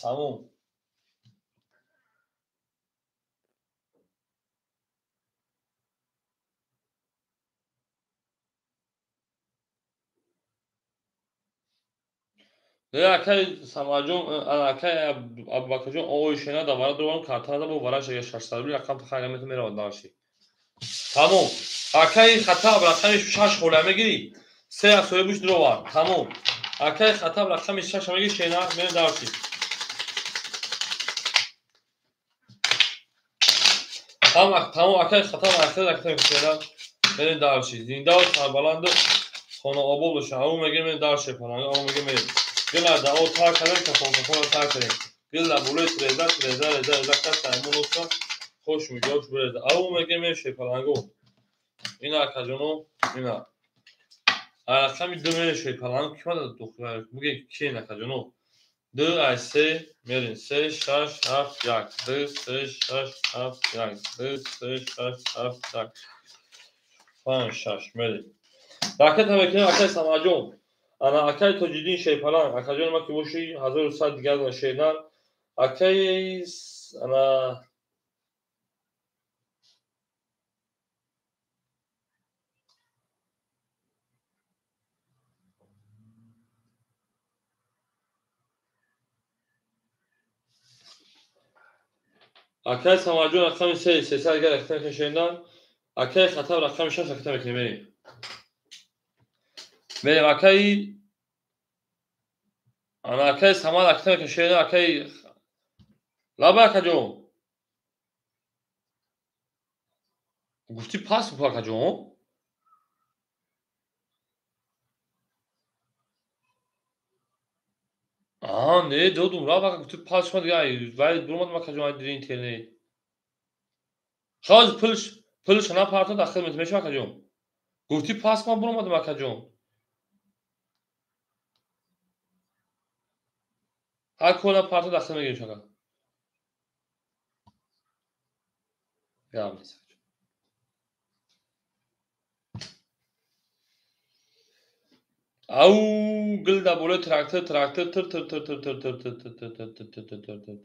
Speaker 1: Тамом. Акай Самаҷон, акай Абубакрҷон овои шена да вара дурам картана бо вара шага 600 рубли рақам тахага мету меравад дарши. Тамом. Акай Хатаб рақами 6 хола мегири. Се асои буш дуровар. Тамом. Акай Хатаб рақами 6 мегири шена мере дарши. Тамом акай Хатаб рақами шена мере дарши. Зинда ва сарбаланд хона обод боша. Ау меге мере дарши паланг, ау меге мере. Гила да о тар кардем, кафон кафонро тар кардем. Гила болои треза, треза, реза, реза, кас саймон оста, хош мегиёш буреза. Ау меге меше паланго. Ина акаҷоно, ина. Рақами ду мереше паланго, ки мада духтар, буге ки ин акаҷоно. Ду ай се мерин, се, шаш, ҳафт, як. Ду, се, шаш, ҳафт, як. Ду, се, шаш, ҳафт, як. Панҷ, шаш мерин. Ракета мекунем акай Самаҷон. Ана акай Тоҷиддин Шерпаланг, акаҷони ма ки боши 1100 дигар шернар. Акай ана акай Самаҷон рақами се, 300 дигар ракета мекунем шернар. Акай Хатаб рақами 6 ракета мекунем мерем. Мерем акай ана акай Самад ракета мекунем шернар. Акай лаба акаҷон. Гуфти пас бу акаҷон? Аҳа, не, додум, рафт ака, гуфти пас шума дига, вай буромадам акаҷон, ай дири интернет. Хоз пулш, пулш напартод ахир мешава акаҷон. Гуфти пас ман буромадам акаҷон. Ҳар кор напартод ахир мегирем шака. Гап нест. Ау гил да болои трактор, трактор тир тир тир тир тир тир тир тир тир тир тир тир тир тир.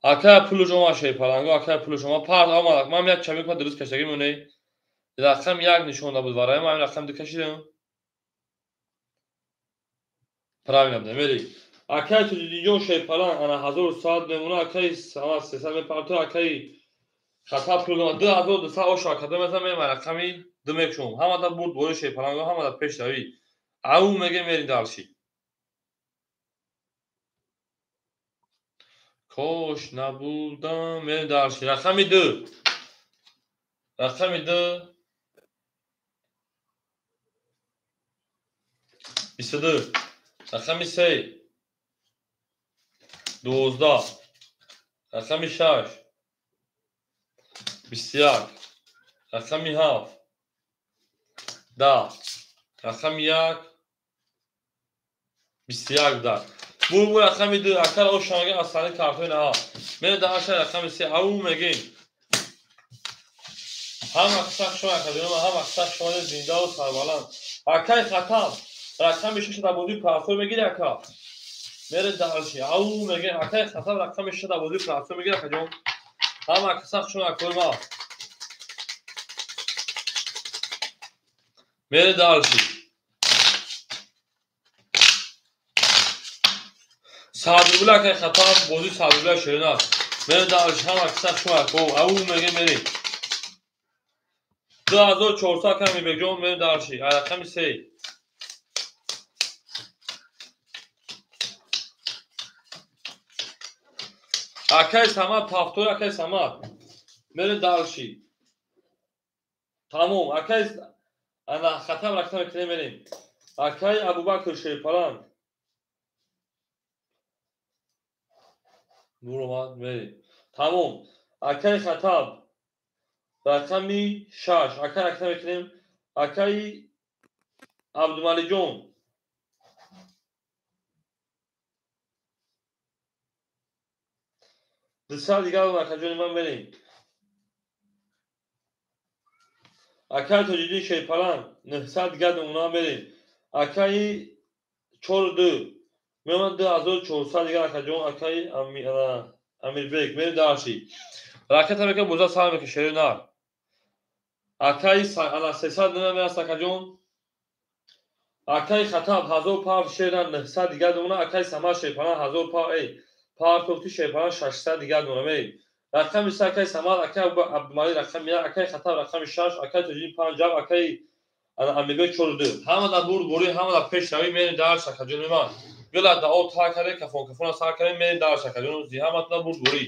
Speaker 1: Акай пулш омад шерпаланго, акай пулш омад, парт омад. Ман як чамик ма дуруст кашидагӣ мемонӣ. Рақам як нишон набуд варай, ман рақам ду кашидам. Правильно буда, мери. Акай Тоҷиддинҷон шерпаланг, ана 1100 мемона, акай Самад 300 мепарто, акай Хатаб пул омад 2200 ош акада мезанам, мерам рақами ду мекушом. Ҳамада бурд болои шерпаланго, ҳамада пешравӣ. Ау меге мерин дарши. Кош набудам, мерин дарши. Рақами ду. Рақами ду. 22. Рақами се. 12. Рақами шаш. 21. Рақами ҳафт. 10. Рақами як. 21 да. Бу рақами ду. Акар ошанга асани картои наҳа. Мере даша рақами се. Ау мегин. Ҳама қисақ шума акаҷоно, ҳама қисақ шума зинда ва сарбаланд. Акай Хатаб рақами шаш да бозии платформ мегири ака. Мере дарши. Ау мегин. Акай Хатаб рақами шаш да бозии платформ мегири акаҷон. Ҳама қисақ шума акои ма. Мере дарши. 100 рубл акай Хатаб бозии 100 рубл шерина. Мере дарши. Ҳама қисақ шума ако. Ау мегин мери. 2400 акай Мибекҷон мере дарши. Рақами се. Акай Самад тафтор, акай Самад. Мере дарши. Тамом. Акай ана Хатаб рақам мекунем мерем. Акай Абубакр шерпаланг. Нур омад мерем. Тамом. Акай Хатаб рақами шаш. Акай рақам мекунем. Акай Абдумалиҷон. 200 дигар акаҷони ман мерем. Акай Тоҷиддин шерпаланг 900 дигар намуна мерем. Акай 4 2 мемон 2400 дигар акаҷон, акай Амирбек мерем дарши. Ракета мекунем боза сар мекунем шери нар. Акай ана 300 намераст акаҷон. Акаи Хатаб 1000 пар шера 900 дигар дона. Акаи Самад шерпалан 1000 пар партофти шерпалан 600 дигар дона. Мерем. Рақами 3 акаи Самад, акаи Абдумалик рақами 1, акаи Хатаб рақами 6, акаи Тоҷиддин 5 ҷаб, акаи Амирбек 4 2. Ҳама дар бурдборӣ, ҳама дар пешравӣ мерем дар шакаҷони ман. Гила дао та каре, кафон кафона сар каре, мерем дар шакаҷони зи ҳама дар бурдборӣ.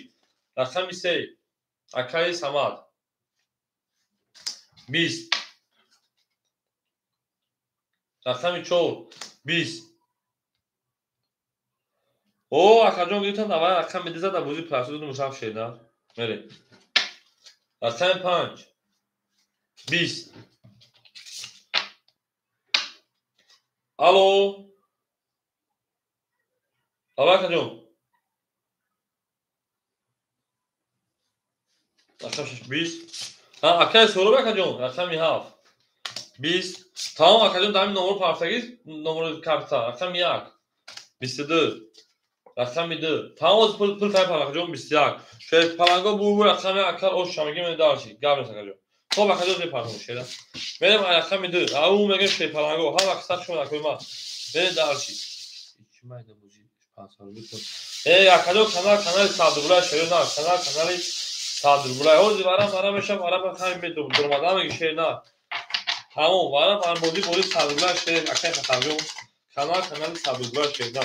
Speaker 1: Рақами 3 акаи Самад 20. Рақами 4 20. О, акаҷон гирифтам, аввал рақами 2 зад, бозӣ пласуду мушаф шеда. Мерем. Рақами 5 20. Алло. Алло, акаҷон. Рақами 6 20. Акаи Сороб акаҷон, рақами 7 20. Тамом акаҷон, дар ҳамин номро партагӣ, номро карта, рақами 1 22. Рақами 2. Тамом пул пай акаҷон 21. Шерпаланго бу рақами акар ош шамагӣ мен дарши. Гап нест акаҷон. Хоб акаҷон мепартам шера. Мерем рақами 2. Ау мегем шерпаланго. Ҳама касар шумо акои ма. Мерем дарши. Чӣ майда бозӣ 500 рубл. Акаҷон канал канали 100 рубла шера на, канал канали 100 рубла. Ҳозир варам варам мешам, варам хай медурмадам меги шер на. Тамом варам варам бозӣ бозӣ 100 рубла шер акаи Хатабҷон. Канал канали 100 рубла шер на.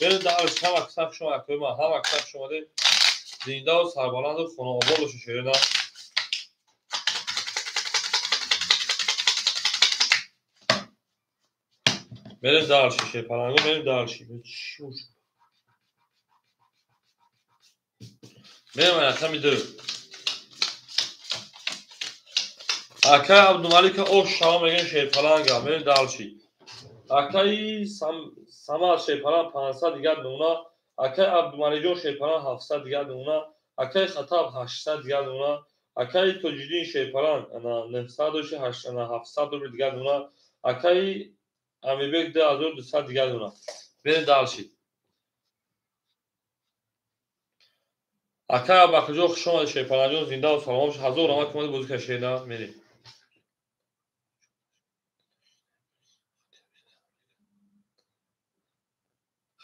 Speaker 1: Мерем дарш ҳама касар шумо акои ма, ҳама касар шумо зиндаву сарбаланду хонаобод бошед шер на. Мерем дарши шерпаланго, мерем дарши. Мерем рақами 2. Акаи Абдумалика ош шава мегем шерпаланга, мерем дарши. Акаи Самад шерпалан 500 дигар дона, акаи Абдумаликҷон шерпалан 700 дигар дона, акаи Хатаб 800 дигар дона, акаи Тоҷиддин шерпалан 900 700 рубл дигар дона, акаи Амирбек 2200 дигар дона. Мерем дарши. Акаи Абубакрҷон хуш омадед шерпаланҷон, зиндаву саломат бошед. 1000 рамак омадед бозӣ кард шер на. Мерем.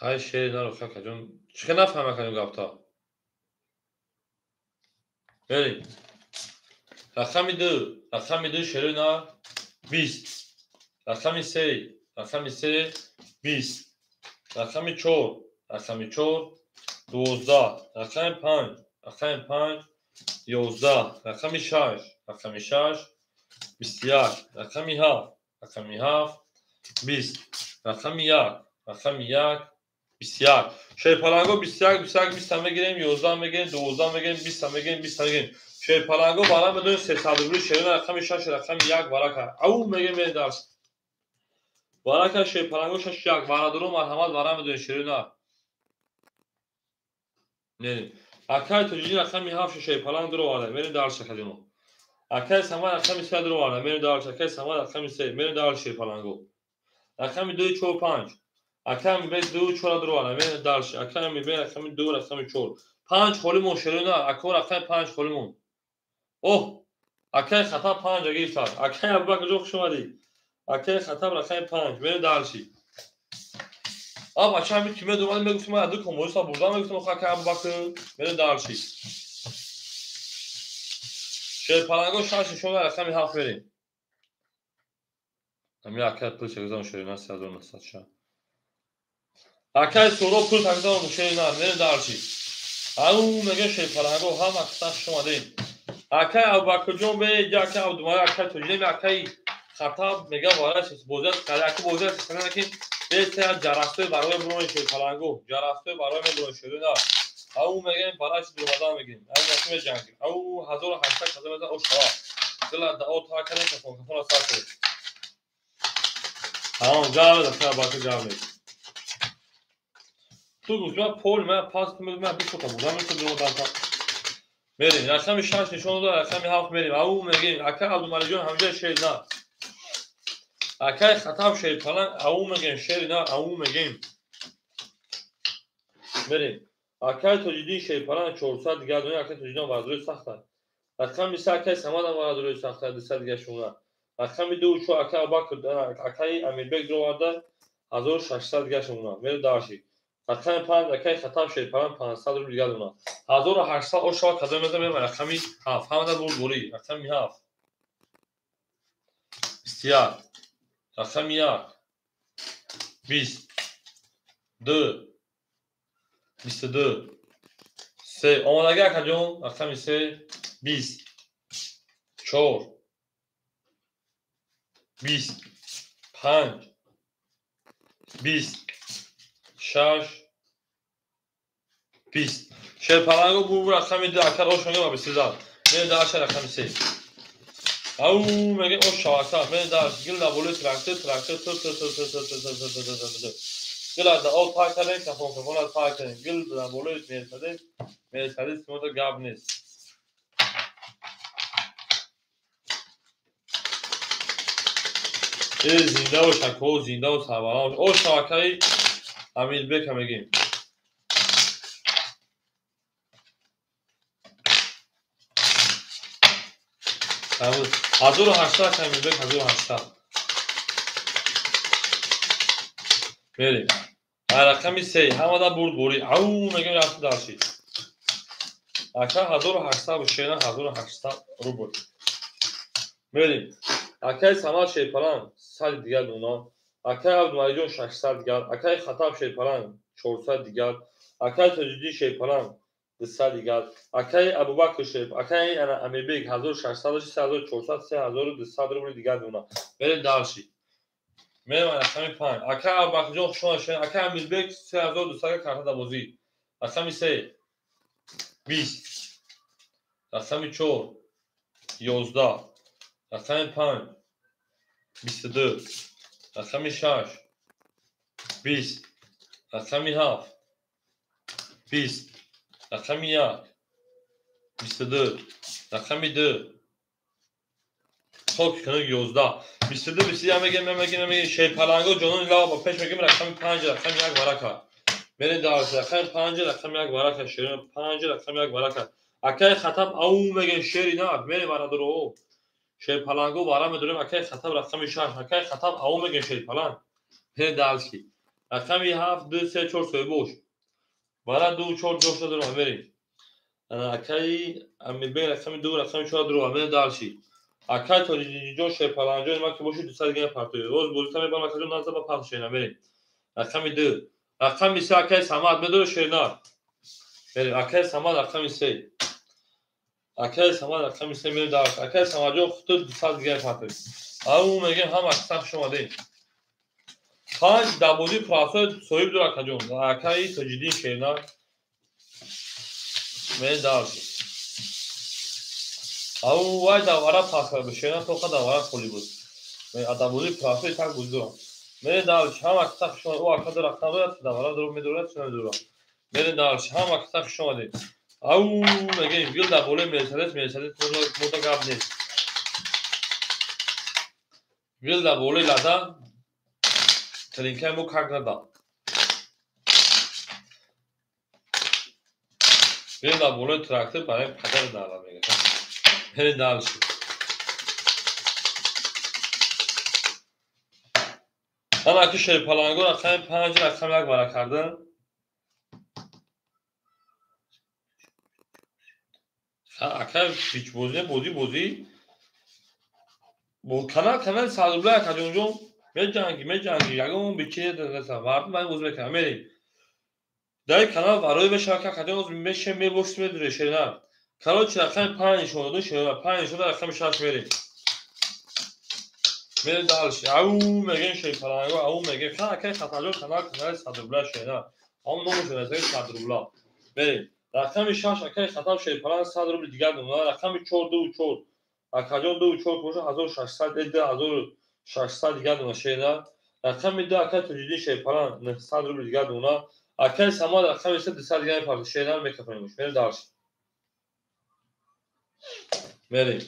Speaker 1: Хай шер наро акаҷон. Чӣ хел нафаҳмам акаҷон гапта. Мерем. Рақами 2, рақами 2 шерои на 20. Рақами 3, рақами 3 20. Рақами 4, рақами 4 12. Рақами 5, рақами 5 11. Рақами 6, рақами 6 21. Рақами 7, рақами 7 20. Рақами 1, рақами 1 21. Шерпаланго 21 21 20 мегирем, 11 мегирем, 12 мегирем, 20 мегирем, 20 мегирем. Шерпаланго бара медонем 300 рубли шерона рақами 6, рақами 1 варака. Ау мегирем мерем дарс. Варака шерпаланго 6 1 варадуро марҳамат вара медонем шерона. Мерем. Акаи Тоҷиддин рақами 7 шерпаланг дуро варда. Мерем дарс шакаҷоно. Акаи Самад рақами 3 дуро варда. Мерем дарс. Акаи Самад рақами 3. Мерем дарс шерпаланго. Рақами 2 4 5. Акаи Амирбек 2 4 дуро варда. Мерем дарс. Акаи Амирбек рақами 2 рақами 4. 5 холӣ мон шерона. Ако рақами 5 холӣ мон. Оҳ, акаи Хатаб 5 гирифтад. Акаи Абубакрҷон хуш омадӣ. Акаи Хатаб рақами 5. Мерем дарши. А бача ҳамин ки медомад мегуфтам ман ду комбозиса бурдам мегуфтам охо акаи Абубакр. Мерем дарши. Шерпаланго 6 нишон рақами 7 мерем. Ҳамин акаи пул чагзам шерина 3900 ша. Акаи Сороб пул чагзам шерина. Мерем дарши. Ау мегем шерпаланго ҳама касар хуш омадем. Акаи Абубакрҷон бе, акаи Абдумалик, акаи Тоҷиддин, акаи Хатаб мега вараш бозият карда, ака бозият карда ки бе се ҷарастой барои бурони шерпаланго, ҷарастой барои мебурони шерина. Ау мегем бараш дуромадан мегирем. Ау наки меҷангем. Ау 1800 каза мезан ош шава. Дила дао та кардем кафон кафона сар кардем. Тамом ҷавоб акаи Абубакр ҷавоб. Ту гуфти ман пол ман пас ман 20 та бурдам мешуд дуромадан та. Мерем. Рақами 6 нишон дод, рақами 7 мерем. Ау мегем акаи Абдумаликҷон ҳамҷа шер на. Акаи Хатаб шерпаланг ау мегем шер на, ау мегем. Мерем. Акаи Тоҷиддин шерпаланг 400 дигар дона, акаи Тоҷиддин вазрои сахта. Рақами 3 акаи Самад ҳам вазрои сахта, 200 дигар шуна. Рақами 2 4 акай Абубакр, акай Амирбек дуроварда 1600 дигар шумона. Мерем дальше. Рақами 5 акай Хатаб Шерпаланг 500 рубл дигар дона. 1800 ошава кадом мезанем? Мерем рақами 7. Ҳамада бурдборӣ. Рақами 7. 21. Рақами 1. 20. 2. 22. 3. Омодагӣ акаҷон. Рақами 3. 20. 4. 20. 5. 20. 6. 20. Шерпаланго бу рақами 2 ака ош мегем ба 23. Мерем дальше рақами 3. Ау мегем ош шава ака. Мерем дальше. Гил да болои трактор, трактор ту ту ту ту ту ту ту ту ту ту ту. Гил да об пак кардем, кафон кафон аз пак кардем. Гил да болои Мерседес, Мерседес мода гап нест. Зинда бош ако, зинда ва сарбаланд бош. Ош шавакаи Амирбека мегем. 1800 Амирбек, 1800. Мерем. Рақами 3 ҳамада бурдборӣ. Ау мегем рафти дальше. Ака 1800 шена 1800 рубл. Мерем. Акай Самад Шерпаланг 100 дигар дона. Акай Абдумалиҷон 600 дигар. Акай Хатаб Шерпаланг 400 дигар. Акай Тоҷиддин Шерпаланг 200 дигар. Акай Абубакр Шерп, акай Амирбек 1600, 3400, 3200 рубл дигар дона. Мерем дальше. Мерем рақами 5. Акай Абубакрҷон хуш омадед. Акай Амирбек 3200 карта дар бозӣ. Рақами 3 20. Рақами 4 11. Рақами 5 22. Рақами 6 20. Рақами 7 20. Рақами 1 22. Рақами 2 хок кунак 11. 22 21 мегем, мегем, мегем. Шерпаланго ҷонон илова ба пеш мегем. Рақами 5 рақами 1 варака. Мерем дальше. Рақами 5 рақами 1 варака. Шер 5 рақами 1 варака. Акай Хатаб ау мегем шери на. Мерем бародаро. Шерпаланго вара медорем. Акай Хатаб рақами 6. Акай Хатаб ау мегем шерпаланг. Мерем дальше. Рақами 7 2 3 4 соҳибош. Вара 2 4 ҷош надорам. Мерем. Акай Амирбек рақами 2 рақами 4 дурам. Мерем дальше. Акай Тоҷиддинҷон Шерпаланҷон ма ки боши 200 дигар партои. Роз бозита мебарам акаҷон назда ба пахш шена. Мерем. Рақами 2. Рақами 3 акай Самад медора шерна. Мерем. Акай Самад рақами 3. Акай Самад рақами 3 мерем дальше. Акай Самадҷон худ 200 дигар партои. Ау мегем ҳама аксар хуш омадед. 5 дар бозии пурасои соҳиб дор акаҷон. Акаи Тоҷиддин Шерна. Мерем дальше. Ау вай давара пас кард. Шерна тоқа давара холи буд. Дар бозии пурасои так бозӣ дорам. Мерем дальше. Ҳама аксар хуш омадед. Ӯ ака ду рақам дорад, давара дору медорад, чӣ намедорад. Мерем дальше. Ҳама аксар хуш омадед. Ау мегем гил дар болои Мерседес, Мерседес мода гап нест. Гил дар болои лада тринкаи мо как нада. Гил дар болои трактор барои падар дара мегӯяд. Мерем дальше. Ман аки Шерпаланго рақами 5 рақами 1 вара кардам. Ака бичбозӣ бозӣ бозӣ бо канал канали 100 рубла акаҷонҷон меҷанги меҷанги ягон бичи мардум ба ин бозӣ мекунад. Мерем. Дар ин канал барои мешавад ки акаҷон мешем мебошем медуре шерна. Короче рақами 5 нишон доду шерна 5 нишон дод рақами 6 мерем. Мерем дальше. Ау мегем Шерпаланго, ау мегем. Ха акай Хатаҷон канал канали 100 рубла шерна. Ам номашон аст 100 рубла. Мерем. Рақами 6 акай Хатаб Шерпаланг 100 рубл дигар дона. Рақами 4 2 4 акаҷон 2 4 боша 1600 2600 дигар дона шерна. Рақами 2 акай Тоҷиддин Шерпаланг 900 рубл дигар дона. Акай Самад рақами 3 200 дигар мепартояд. Шерна мекафонем. Мерем дальше. Мерем.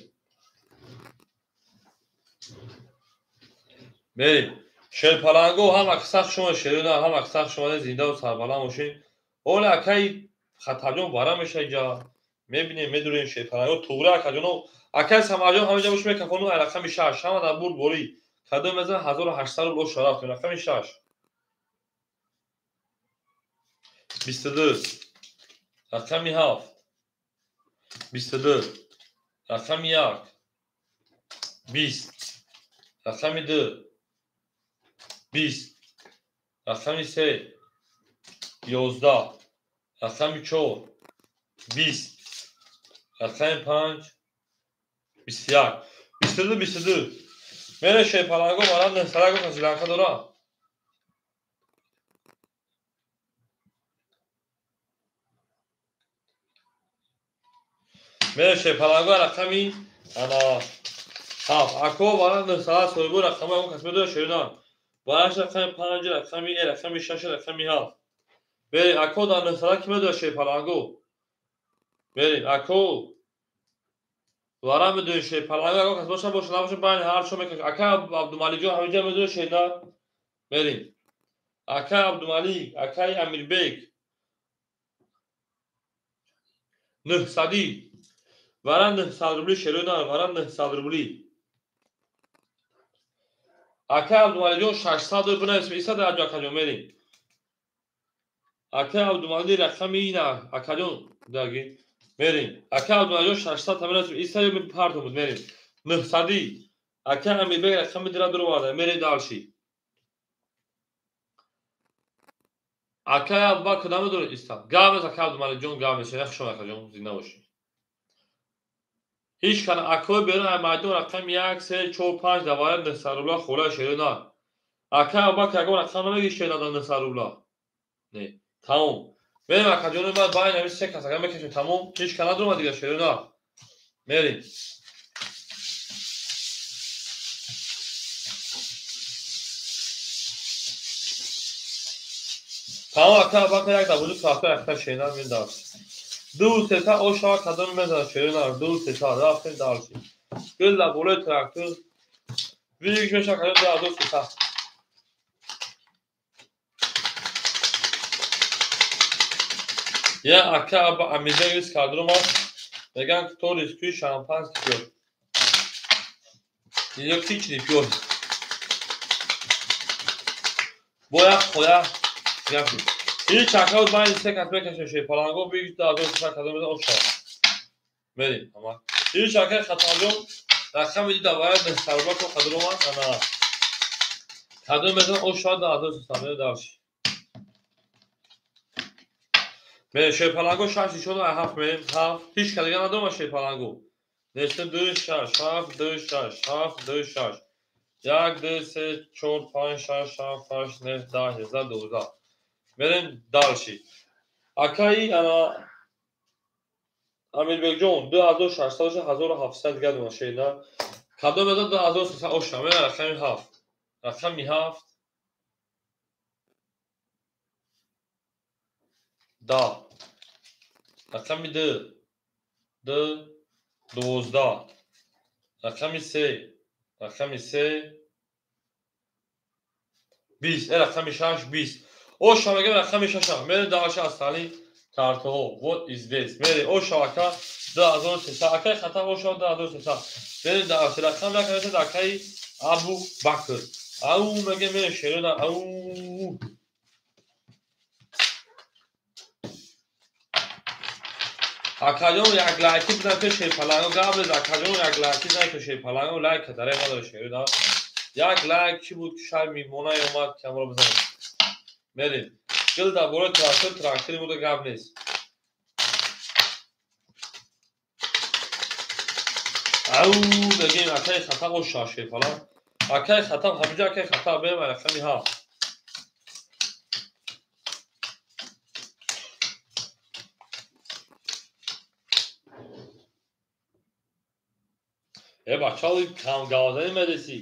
Speaker 1: Мерем. Шерпаланго ҳам аксар шумо шерона, ҳам аксар шумо зинда ва сарбаланд бошед. Ола акай Хатабҷон вара мешавад ҷа. Мебинем, медурем шерпаланго туғра акаҷоно. Акай Самаҷон ҳамиҷа бош мекафону ай рақами 6. Ҳама дар бурд борӣ. Кадом мезан 1800 рубл оша рафтем. Рақами 6. 22. Рақами 7. 22. Рақами 1. 20. Рақами 2. 20. Рақами 3. 11. Рақами 4. 20. Рақами 5. 21. 22 22. Мере шерпаланго мара 900 гуфта зиланка дора. Мере шерпаланго рақами ана 7. Ако мара 900 соҳибу рақами он кас медора шерина. Бараш рақами 5, рақами рақами 6, рақами 7. Мере ако дар 900 ки медора шерпаланго. Мере ако вара медои шерпаланго ако кас боша боша набоша байни ҳар чо мекаш. Ака Абдумаликҷон ҳамиҷа медои шерина. Мерем. Ака Абдумалик, акаи Амирбек. 900. Вара 900 рубли шерина, вара 900 рубли. Ака Абдумаликҷон 600 бинавис, иса дар ҷо акаҷон мерем. Ака Абдумалик рақами ина, акаҷон даги. Мерем. Ака Абдумаликҷон 600 таминавис, иса ё партум буд, мерем. 900. Ака Амирбек рақами дира дуроварда, мерем дальше. Ака Абубакр намедоред иста. Гавез ака Абдумаликҷон, гавез, шена хуш омад акаҷон, зинда бошед. Ҳеҷ кана акои берун ай майдон рақами 1, 3, 4, 5 давара 900 рубла хола шерина. Ака Абубакр ягон рақам намеги шерина дар 900 рубла. Не, тамом. Мерем акаҷони баъд байн ами се кас агар мекашем тамом, ҳеҷ кана надуромад дигар шерина. Мерем. Тамом ака Абубакр як дабуҷу саҳта якта шерина медар. 2 3 оша кадом мезанад шерина, 2 3 рафтем дальше. Гул дар болои трактор. Вигш меша кадом 2300. Я ака Амирбек риск кардум аст. Меган кто рискует шампанский пьёт. Ё ки чӣ пьёт. Боя хоя яхи. Ҳеҷ акаут байни се кас мекашем шерпаланго бигш 2300 кадом мезанад оша. Мерем ама. Ҳеҷ акаи Хатарҷон рақами дида вая 900 рубла ко қадр омад ана. Кадом мезанад оша 2300 мерем дальше. Мерем шерпаланго 6 нишон 7 мерем 7. Ҳеҷ кас дигар надорам шерпаланго. Нестем 2 6 7 2 6 7 2 6. 1 2 3 4 5 6 7 8 9 10 11 12. Мерем дальше. Акаи ана Амирбекҷон 2600 1700 дигар дума шерина. Кадом мезанад 2300 оша. Мерем рақами 7. Рақами 7. 10. Рақами 2. 2 12. Рақами 3. Рақами 3 20. Рақами 6 20. Оша мегем рақами 6. Мерем дальше аз тали картаҳо. Вот здесь. Мерем оша ака 2300. Акаи хата оша 2300. Мерем дальше рақам як мезанад акаи Абубакр. Ау мегем мерем шерина. Ау. Акаҷон як лайки бизан ки шерпаланго гап без. Акаҷон як лайки бизан ки шерпаланго лайк даре надора шерина. Як лайк чӣ буд ки шай меҳмонае омад ки ҳамро бизанем. Мерем. Гул дар бораи трактор, трактори буда гап нест. Ау мегем акаи хата оша шерпаланг. Акаи хата ҳамиҷа акаи хата берем рақами 7. Бачаҳо камгавзанӣ медеси.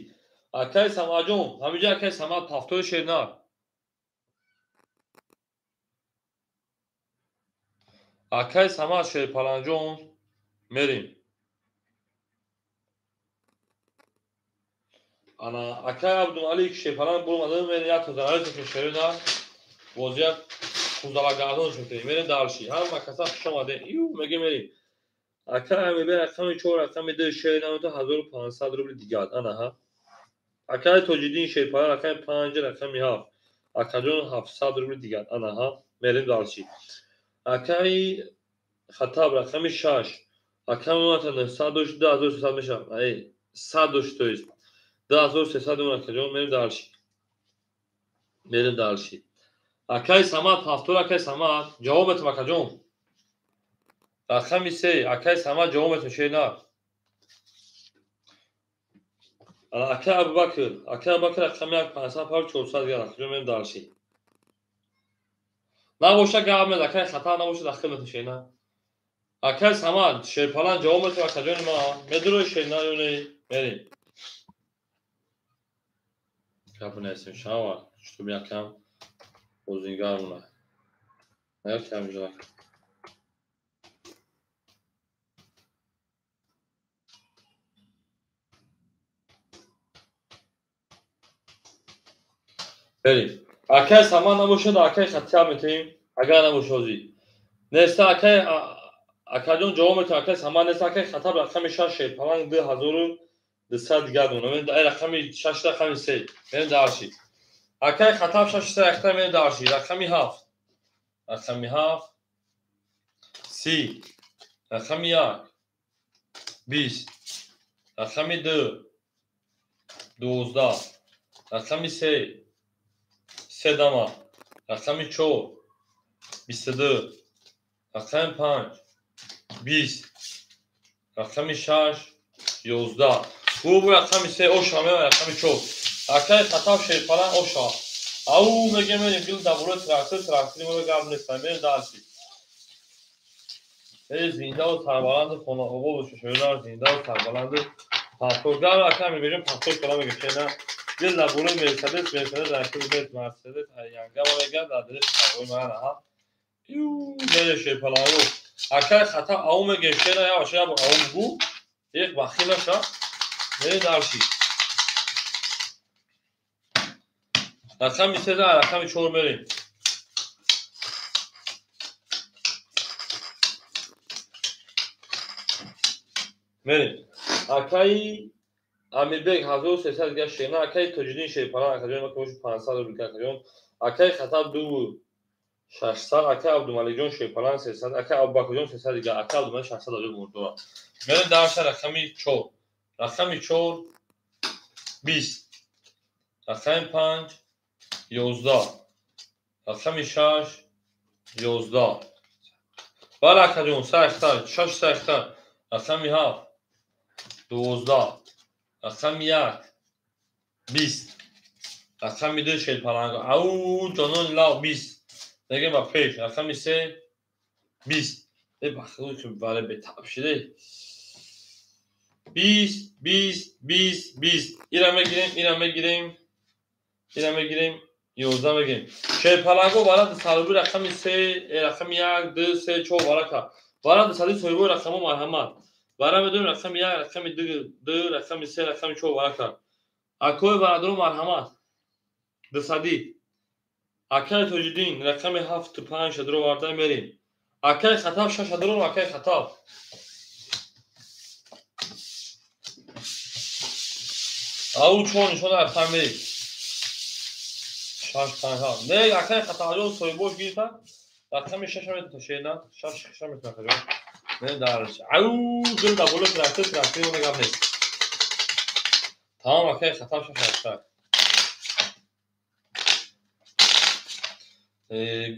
Speaker 1: Акаи Самаҷон, ҳамиҷа акаи Самад ҳафтои шернар. Акаи Самад шерпаланҷон мерем. Ана акаи Абдумалик шерпаланг буромада мерем як тазараи ки шернар бозия хузалагардон шуд. Мерем дальше. Ҳама каса хуш омадем. Ю меге мерем. Акай Амирбек рақами 4, рақами 2 шер намета 1500 рубли дигар. Ана ҳа. Акай Тоҷиддин Шерпалан рақами 5, рақами 7. Акаҷон 700 рубли дигар. Ана ҳа. Мерем дальше. Акай Хаттаб рақами 6. Акай Муҳаммад 900 дошт, 2300 мешавад. Ай, 100 дошт, то есть 2300 мемонад, акаҷон. Мерем дальше. Мерем дальше. Акай Самад 70, акай Самад ҷавоб метам, акаҷон. Рақами 3, акай Самад ҷавоб метам, шер. Акай Абубакр, акай Абубакр рақами 1, 500 пар 400 дигар, акаҷон, мерем дальше. Набоша гап мед, акай хатар набоша дахил метам, шер. Акай Самад, Шерпалан ҷавоб метам, акаҷони ман. Медурои шер на ё не? Мерем. Гап нестем, шава, чтоб якам бозингар монад. Наёфтам ҷо. Берем. Акай Самад набошад, акай Хатияб метавем. Агар набошад ҳозир. Неста акай акаҷон ҷавоб метавон, акай Самад неста, акай Хаттаб рақами 6 Шерпаланг 2200 дигар монад. Ай рақами 6, рақами 3. Мерем дальше. Акай Хаттаб 6 3 якта мерем дальше. Рақами 7. Рақами 7 30. Рақами 1 20. Рақами 2 12. Рақами 3 3 дама. Рақами 4 22. Рақами 5 20. Рақами 6 11. Гурӯҳ рақами 3 оша меояд, рақами 4. Акай Хаттаб Шерпалан оша. Ау мегем, мерем гил дар болои трактор, трактори моро гап нест, мерем дальше. Эй зиндаву сарбаланду хонаобод боша, шоирар зиндаву сарбаланду пахтор. Гап акай мебежем пахтор кала мегем, шена. Дил дар болои Мерседес, Мерседес дар кули Мерседес, янга мегам дар дили сарбои ман аҳа. Ю мере Шерпалану. Акай Хаттаб ау мегем, шена я баша я ау гу. Як бахил наша. Мерем дальше. Рақами 3, рақами 4 мерем. Мерем. Акай Амирбек 1300 дигар шена, акай Тоҷиддин Шерпалан, акаҷон ма коши 500 рубл акаҷон. Акай Хаттаб 2600, акай Абдумаликҷон Шерпалан 300, акай Абубакрҷон 300 дигар, акай Абдумалик 600 аҷо мурдора. Мерем дальше рақами 4. Рақами 4 20. Рақами 5 11. Рақами 6 11. Бале акаҷон, сахтар, 6 сахтар. Рақами 7 12. Рақами 1 20. Рақами 2 Шерпаланг. Ау ҷонон лав 20. Мегем ба пеш. Рақами 3 20. Э бахту ки бале бетаб шиде. 20 20 20 20. Ира мегирем, ира мегирем. Ира мегирем, 11 мегирем. Шерпаланго варад сарби рақами 3, рақами 1, 2, 3, 4 варака. Варад сари соҳибои рақамо марҳамат. Вара медонем рақами 1, рақами 2, рақами 3, рақами 4 варака. Акои бародаро марҳамат. Дусадӣ. Акай Тоҷиддин рақами 7 5 шадро варда мерем. Акай Хаттаб 6 шадро, акай Хаттаб. Ау 4 нишона рақам мерем. 6 5 7. Не, акай Хаттабҷон соҳибош гирифта. Рақами 6 метавон шена, 6 6 метавон акаҷон. Не дарш. Ау гул дар болои трактор, трактори мо гап нест. Тамом акай Хаттаб 6 6.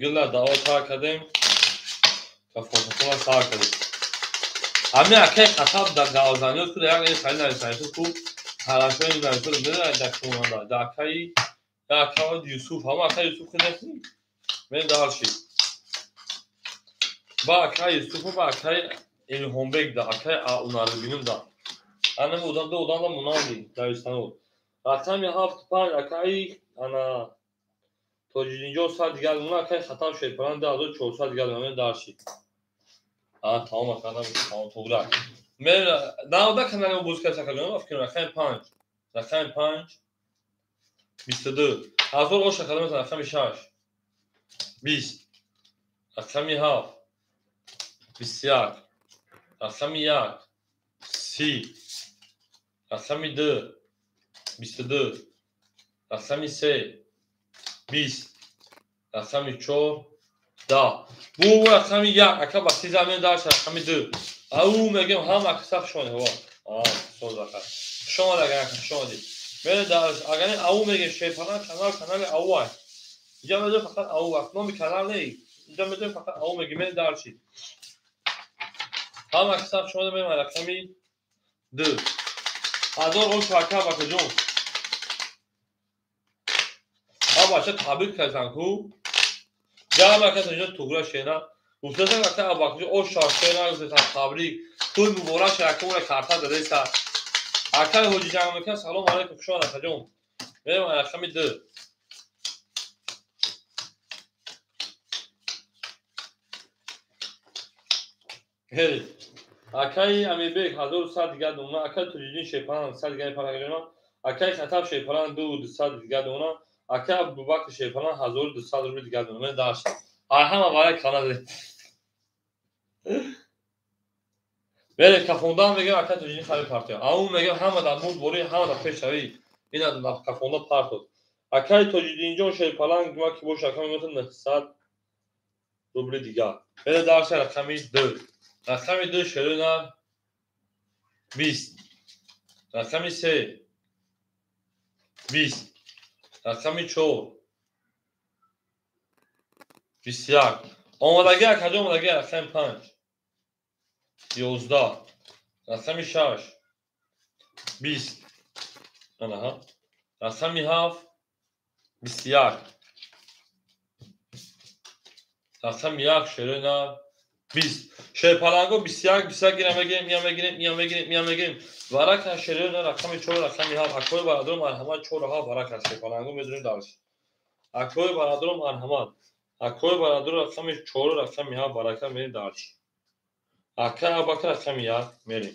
Speaker 1: Гула дао тар кардем. Кафотатона сар кардем. Ҳами акай Хаттаб дар гавзаниёт ку як хали нависанису ку харашои навису медонад дар кумонда. Дар акаи дар акаи Юсуф, ҳама акаи Юсуф хидмат мен дальше. Ба акаи Юсуф ба акаи Илҳомбек да акаи Унарбинум да. Ана одам да одам да монанди навистану. Рақами 7 5 акаи ана Тоҷиддинҷон 100 дигар мона, акаи Хаттаб Шерпалан 2400 дигар мона дальше. А тамом акана тамом туғра. Мен навда канали мо боз кардам акаҷон, фикр рақами 5. Рақами 5 22. Ҳазор оша кардам рақами 6 20. Рақами 7 21. Рақами 1 30. Рақами 2 22. Рақами 3 20. Рақами 4 10. Бу рақами 1 ака ба 30 замин дарш рақами 2. Ау мегем ҳама акса шоне ҳо. Соз ака. Шома агар ака шома ди. Мере дарш агар ау мегем шерпалан канали ау ай. Инҷа медонем фақат ау вақт номи канал не. Инҷа медонем фақат ау мегем мере дарши. Ҳама акса шома мегем рақами 2. Ҳазор ош ака бакаҷон. Бача табрик кардам ку. Ҷамъ ака инҷо тугра шена. Гуфтасан ака абакаҷон ош шена гуфтасан табрик. Туй муборак ака ура карта дадаиса. Акаи ҳоҷи ҷанг мекунад салом алайкум хуш омад акаҷон. Мерем рақами 2. Хеле. Акаи Амирбек 1100 дигар дона, акаи Тоҷиддин Шерпалан 100 дигар парагирона, акаи Хатаб Шерпалан 200 дигар дона, акаи Абубакр Шерпалан 1200 рубли дигар дона. Мен дашт. Ай ҳама барои канал. Мере кафондан мегем ака Тоҷиддин хари партия. Ау мегем ҳама дар мурд бори, ҳама дар пешравӣ. Ина кафонда партод. Акаи Тоҷиддинҷон Шерпалан гума ки боша ака мегӯяд 900 рубли дигар. Мере дарша рақами 2. Рақами 2 шерина 20. Рақами 3 20. Рақами 4 21. Омадагӣ акаҷон омадагӣ рақами 5 11. Рақами 6 20. Анаҳа. Рақами 7 21. Рақами 1 шерина 20. Шерпаланго 21 21 гирам мегирем, ия мегирем, ия мегирем, ия мегирем. Варака шерина рақами 4 рақами 7. Акои бародаром марҳамат 4 7 варака шерпаланго медонем дарш. Акои бародаром марҳамат. Акои бародаром рақами 4 рақами 7 варака мерем дарш. Ака Абакр рақами 1 мерем.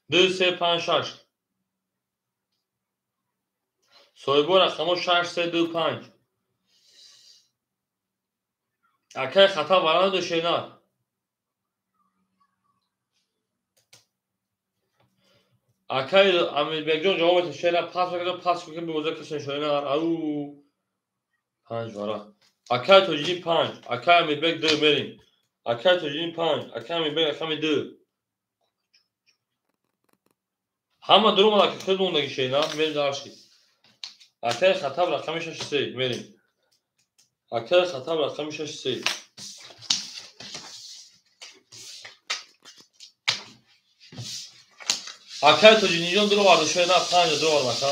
Speaker 1: 2 3 5 6. Соҳибо рақамо 6 3 2 5. Акай хата баранда шена. Акай Амирбекҷон ҷавоб шена пас мекунад, пас мекунад бевоза касе шена. Ау 5 вара. Акай Тоҷиддин 5, акай Амирбек 2 мерем. Акай Тоҷиддин 5, акай Амирбек рақами 2. Ҳама дуромада ки худ мондаги шена, мерем дарши. Акай Хатаб рақами 6 3 мерем. Акаи Хатаб рақами 6 3. Акаи Тоҷиддинҷон дуровард шена 5 дуровард ака.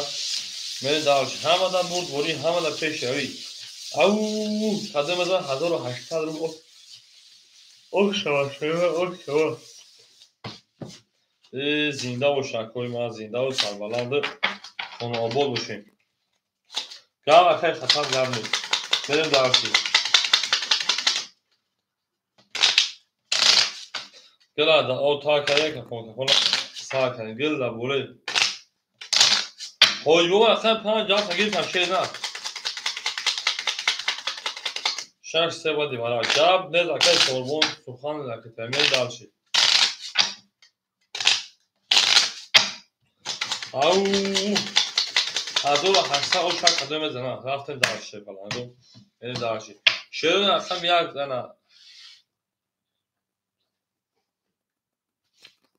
Speaker 1: Мерем дарши. Ҳамада бурд борӣ, ҳамада пешравӣ. Ау, қадам мезан 1800 рубл. Ох шава, шава, ох шава. Зинда бош акои ман, зинда ва сарбаланд, хонаобод бошем. Гап акаи Хатаб гап нест. Мерем дарши. Гила да о та кардем, кафон кафон сар кардем. Гил да боле. Ҳоҷи бобо рақами 5 ҷавоб гирифтам шена. 6 3 бади вара. Гап нест акаи Сорбон сухан лакита. Мерем дарши. Ау 1800 ош қадам мезанам. Рафтем дарши фалон. Мерем дарши. Шерон рақами 1 ана.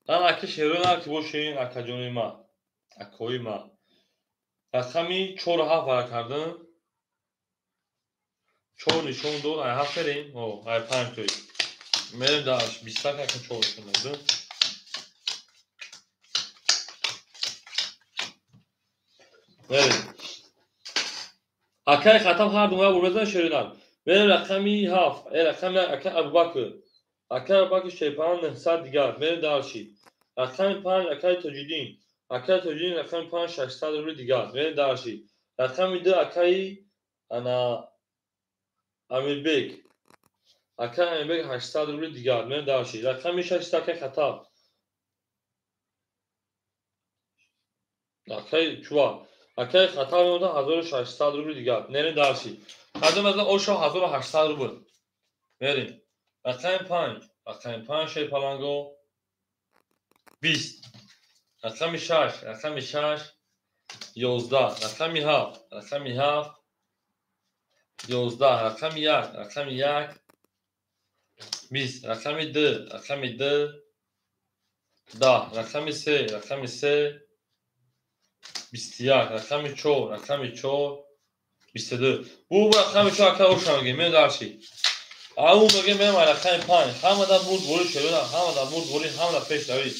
Speaker 1: Ана аки шерон ки бошин акаҷони ма. Акои ма. Рақами 4 7 вара кардам. 4 нишон дод, ай 7 мерем. О, ай 5 той. Мерем дарш 20 ака 4 нишон дод. Мерем. Акаи Хатаб ҳар ду бор мезанад шеринар. Мерем рақами 7. Рақами акаи Абубакр. Акаи Абубакр Шерпалан 900 дигар. Мерем дарши. Рақами 5 акаи Тоҷиддин. Акаи Тоҷиддин рақами 5 600 рубли дигар. Мерем дарши. Рақами 2 акаи ана Амирбек. Акаи Амирбек 800 рубли дигар. Мерем дарши. Рақами 6 акаи Хатаб. Акаи чува. Акаи Хатаб мемонад 1600 рубли дигар. Мерем дарши. Қадам аз ошо 1800 рубл. Мерем. Рақами 5, рақами 5 шерпаланго 20. Рақами 6, рақами 6 11. Рақами 7, рақами 7 11. Рақами 1, рақами 1 20. Рақами 2, рақами 2 10. Рақами 3, рақами 3 21. Рақами 4, рақами 4 22. Бу рақами 4 ака ошам мегем, мен дарчи. Ау мегем, мен рақами 5. Ҳамада бурд бори шерона, ҳамада бурд бори, ҳамада пешравӣ.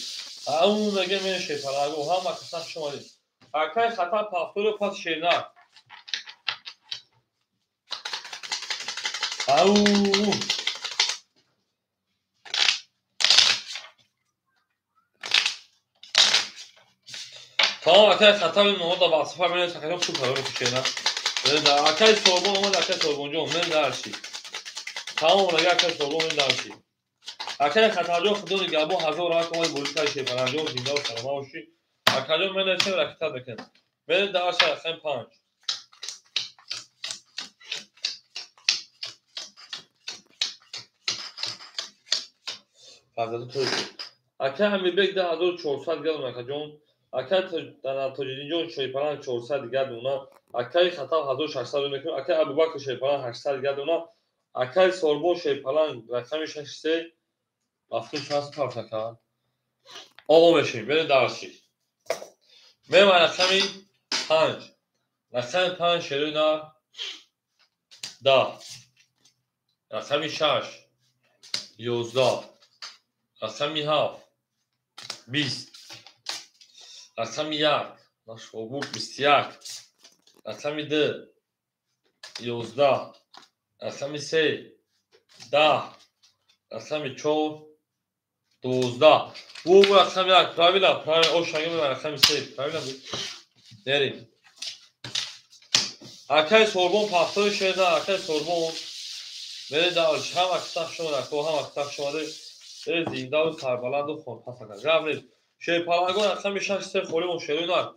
Speaker 1: Ау мегем, мен шерпалаго, ҳама касан хуш омадед. Акай хатар пафтору пас шерна. Ау тамом, акай хатар мо да васфа мен сакарам супер шерна. Акай Сорбон омад, акай Сорбонҷон, мен дарчи. Тамом, рага акай Сорбон, мен дарчи. Акай Хатарҷон, худо нигаҳбон, 1000 рак омад болитаи шерпаланҷон, зинда ва саломат бошӣ. Акаҷон, мен несем ракета бикун. Мен дарчи рақами 5. Фарзанди ту. Акай Амирбек 2400 градон, акаҷон. Акай Тоҷиддинҷон шерпаланг 400 градона. Акай Хатав 1600 мекунем. Акай Абубакр шерпаланг 800 градона. Акай Сорбон шерпаланг рақами 63 рафтум шанс тавша кард. Ово мешем, берем дарси. Мерем рақами 5. Рақами 5 шерина 10. Рақами 6 11. Рақами 7 20. Рақами 1 нашобур 21. Рақами 2 11. Рақами 3 10. Рақами 4 12. Бу рақами 1 правильно, правильно, ошанги рақами 3 правильно. Нерим. Акай Сорбон пахтои шеда, акай Сорбон. Мере дарш, ҳама киса хуш омада, ко ҳама киса хуш омада. Зинда ва сарбаланду хон пасака. Гап нест. Шерпалангон рақами 6 3 холӣ мо шерои нар.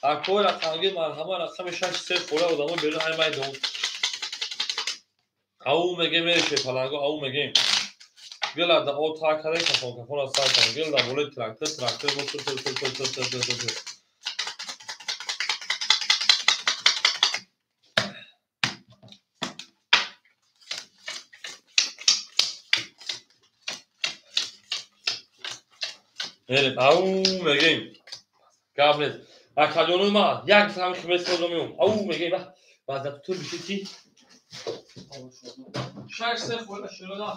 Speaker 1: Акои рақамги марҳама рақами 6 3 холӣ одамо берун ай майдон. Ау мегем, мере шерпаланго, ау мегем. Гила да о та каре кафон кафон аз сар кан. Гила да болои трактор, трактор бо ту ту ту ту ту ту ту ту. Мерем, ау мегем. Гап нест. Акаҷонои ман, як сами химес созо меом. Ау мегем, баъза ту биши чи? 6 3 хӯрда широда.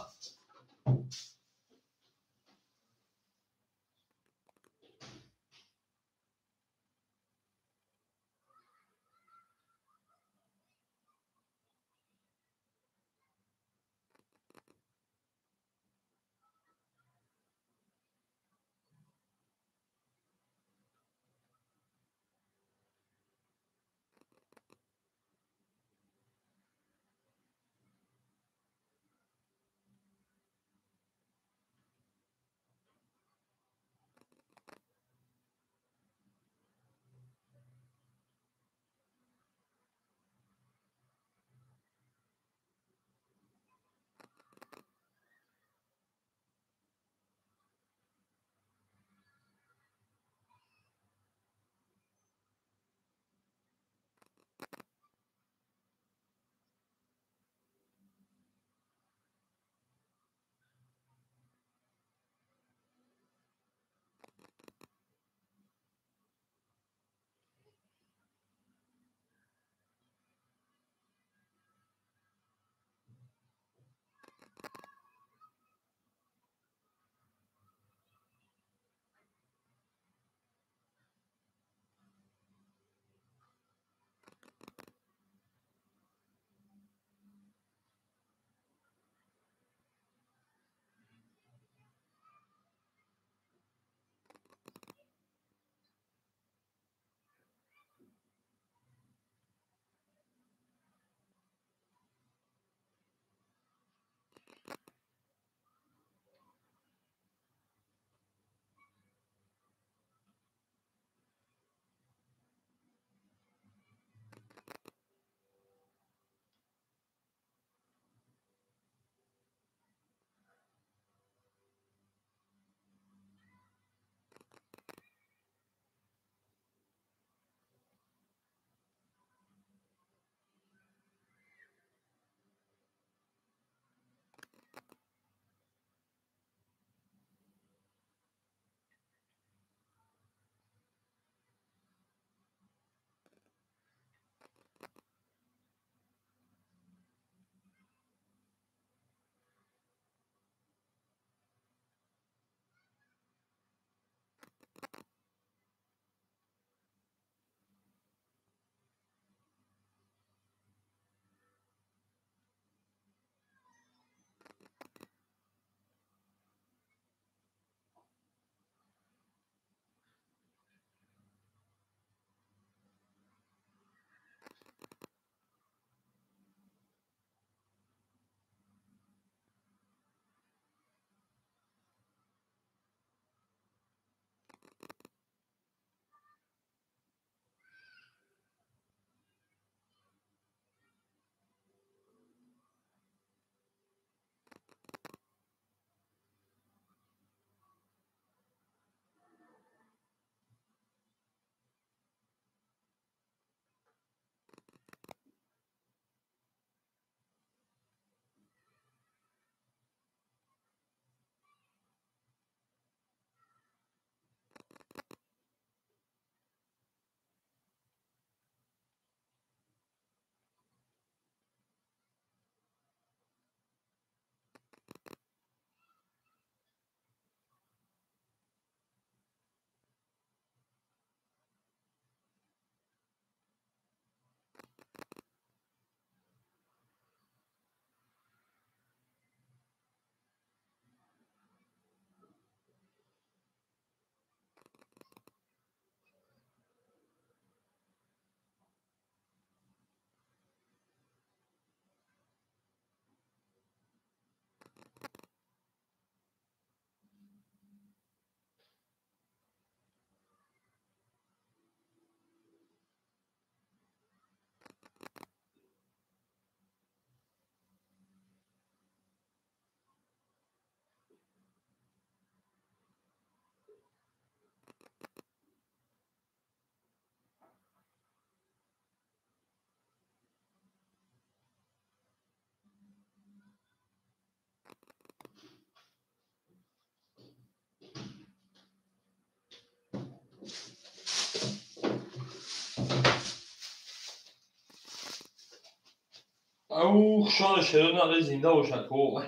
Speaker 1: Ау, хушон шерони али зинда бошад ко.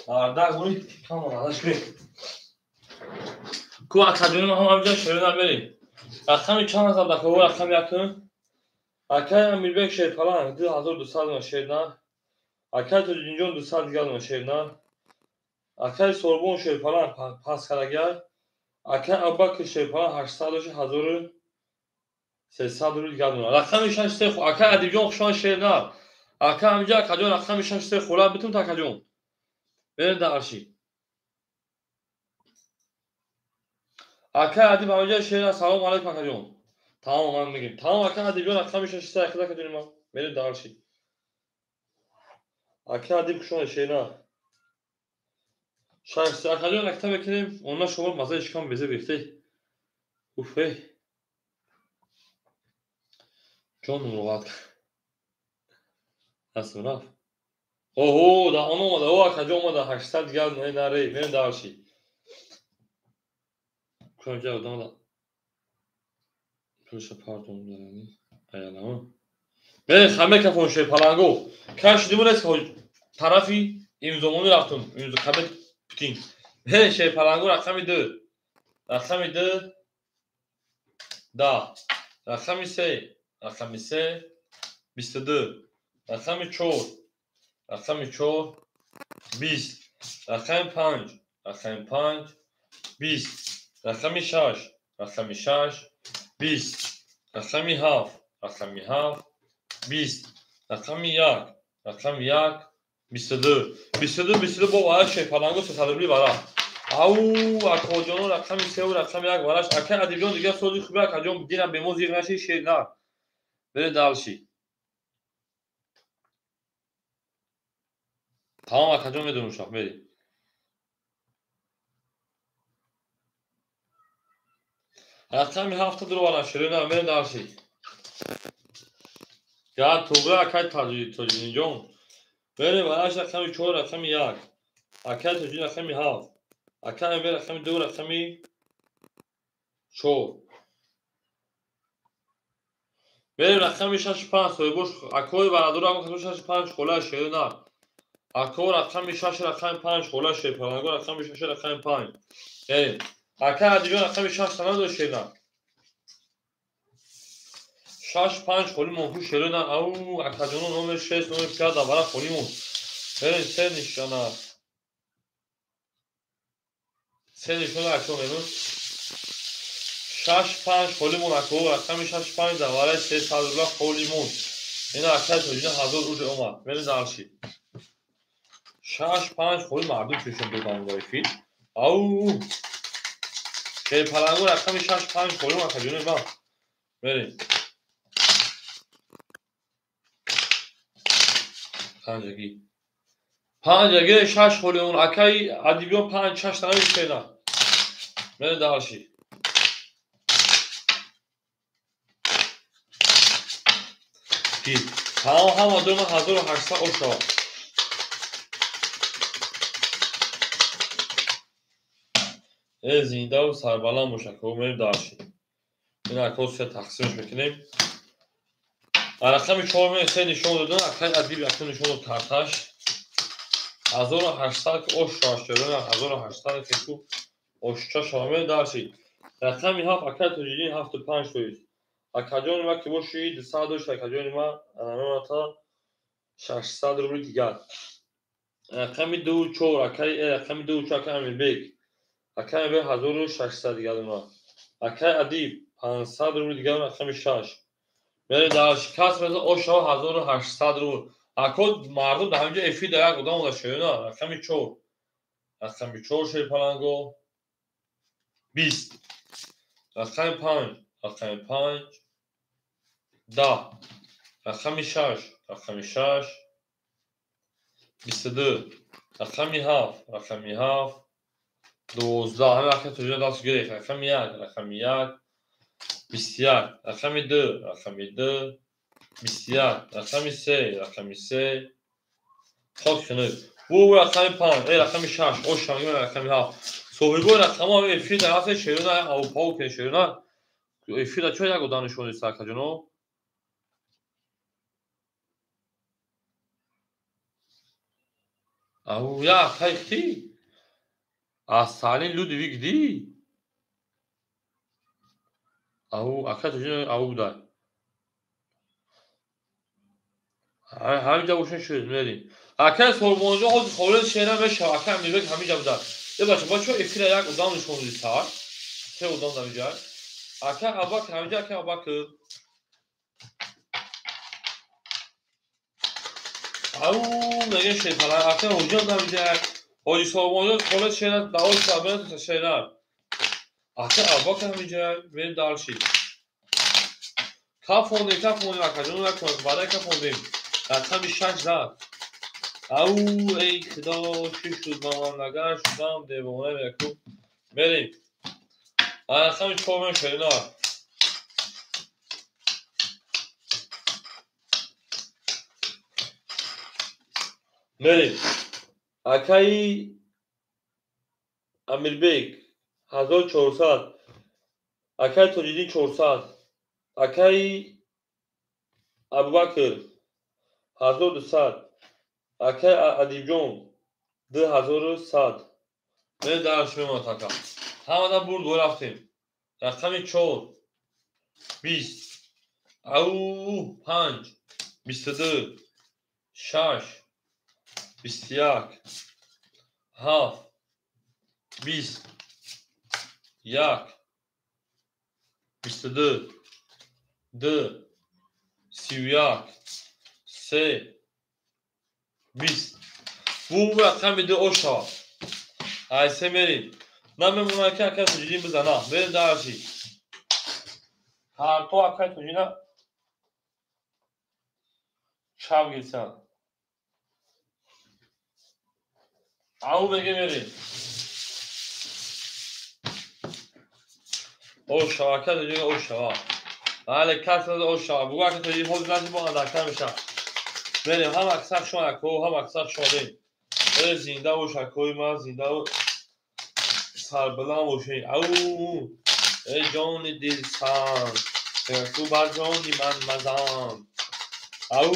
Speaker 1: Ардак гури кам омадаш ки. Ку акаҷони ма ҳам ҳамҷа шерони бери. Рақами чанд ҳазор дако рақами якум. Акай Амирбек Шерпаланг 2200 дона шерна. Акай Тоҷиддинҷон 200 дигар дона шерна. Акай Сорбон Шерпаланг пас карагай. Акай Абубакр Шерпаланг 800 доши 1300 рубл дигар дона. Рақами 6 3 акай Адибҷон хушон шерна. Ака ҳамҷа акаҷон рақами 6 3 хола битун такаҷон. Берем дар арши. Акай Адиб ҳамҷа шерна салом алайкум акаҷон. Тамом ман мегим. Тамом ака Адибҷон рақами 6 3 акада акаҷони ман. Берем дар арши. Ака Адиб хушон шерна. 6 3 акаҷон акта мекунем. Онна шумо мазаи шикам безе гирифте. Уф эй. Ҷон муроғат. Ҳастам рафт. Оҳо, да он омада, о акаҷон омада, 800 дигар не наре, мерем дар арши. Куҷа одам да. Пулша партон дарани. Аялама. Берем хаме кафон Шерпаланго. Каш димурес тарафи имзомонӣ рафтум. Имзо кабет Путин. Берем Шерпаланго рақами 2. Рақами 2 10. Рақами 3, рақами 3 22. Рақами 4, рақами 4 20. Рақами 5, рақами 5 20. Рақами 6, рақами 6 20. Рақами 7, рақами 7 20. Рақами 1, рақами 1 22. 22 22 бо вара Шерпаланго 300 рубли вара. Ау, акоҷоно рақами 3 ва рақами 1 вараш. Акай Адибҷон дигар сози хуби акаҷон динам бемо зиқ наши шер на. Бере далши. Тамом акаҷон медонам шах бери. Рақами 7 дуроварам шерона мерем дарши. Я туғра акай Тоҷиддинҷон. Берем вараш рақами 4 рақами 1. Акай Тоҷиддин рақами 7. Акай Амир рақами 2 рақами 4. Берем рақами 6 5 соҳибош акои барадор рақами 6 5 хола шерона. Ако рақами 6 рақами 5 хола Шерпаланго рақами 6 рақами 5. Берем. Акай Адибҷон рақами 6 танадо шерна. 6 5 холи мон ку шерона. Ау акаҷоно номер 6 номер 5 давара холи мон. Берем се нишона. Се нишона ако мену. 6 5 холи мон ако рақами 6 5 давара 300 рубла холи мон. Ина акай Тоҷиддин 1000 рубл омад. Берем дарши. 6 5 холи мардум чӯшон додам дар эфир. Ау Шерпаланго рақами 6 5 холи мон акаҷони ман. Берем. Панҷаги. Панҷаги 6 холи мон акай Адибҷон 5 6 танави шена. Берем дарши. Ки тамом ҳама дума 1800 ошава. Э зиндаву сарбаланд бошад, ко мерем дарши. Ин ако се тақсимш мекунем. Рақами 4 ме се нишон додан, акай Адиб якум нишон дод карташ. 1800 ки ош шаш шуда, 1800 ки ку ошча шава мерем дарши. Рақами 7 акай Тоҷиддин 75 фоиз. Акаҷони ма ки боши 200 дошт, акаҷони ма ананоната 600 рубли дигар. Рақами 2 4 акай рақами 2 4 акай Амирбек. Акай Амирбек 1600 дигар дона. Акай Адиб 500 рубли дигар рақами 6. Берем дарши. Кас меза ошава 1800 рубл. Ако мардум дар ҳаминҷо эфир дар як одам ода шерона. Рақами 4. Рақами 4 Шерпаланго 20. Рақами 5, рақами 5 10. Рақами 6, рақами 6 22. Рақами 7, рақами 7 12. Ҳамин акай Тоҷиддин даст гирифт. Рақами 1, рақами 1 21. Рақами 2, рақами 2 21. Рақами 3, рақами 3 хок хунук. Бу рақами 5, рақами 6, ош шамги рақами 7. Соҳибои рақамҳо эфир дар ҳафтаи шерона Аврупо ки шерона эфир дар чо як одам нишон дист акаҷоно? Ау я хайхти. Аз Салим Людвиг ди. Ау ака тоҷин ау будай. Ҳаминҷа бошен шуд мерим. Ака Сорбонҷон ҳозир холе шера мешава. Ака Амирбек ҳаминҷа будай. Е бача, бачо эфира як одам нишон диди сар. Се одам дар инҷа. Ака Абубакр ҳаминҷа, ака Абубакр. Ау мегӯ шерпалан ака ҳоҷиам дар инҷа. Ҳоҷи Сорбонҷон холе шера дао шабе шера. Ака Абубакр ҳаминҷа мерим дальше. Кафондем, кафондем, акаҷон накун, баъда кафондем. Рақами 6 зад. Ау эй худо, чӣ шуд ба ман, нагар шудам девона яку. Мерим. Рақами 4 мем шерина. Мерим. Акаи Амирбек 1400. Акаи Тоҷиддин 400. Акаи Абубакр 1200. Акаи Адибҷон 2100. Мерем дальше мемонад ака. Ҳамада бурд бо рафтем. Рақами 4 20. Ау 5 22 6 21 7 20 1 22 2 31 3 20. Бу рақами 2 ош шавад. Ай се мерим. Намемонад ки акай Тоҷиддин бизана. Мерем дальше. Ҳарто акай Тоҷиддина чап гирифтан. Ау меге мерим. Ош шава, акай Тоҷиддин ош шава. Бале, кас ош шава. Бугу акай Тоҷиддин ҳозир нази бо андака мешавад. Мерем, ҳам аксар шумо ако, ҳам аксар шодем. Э зинда бош акои ман, зинда сарбаланд бошед. Ау эй ҷони дилсан, ту бар ҷони ман мазан. Ау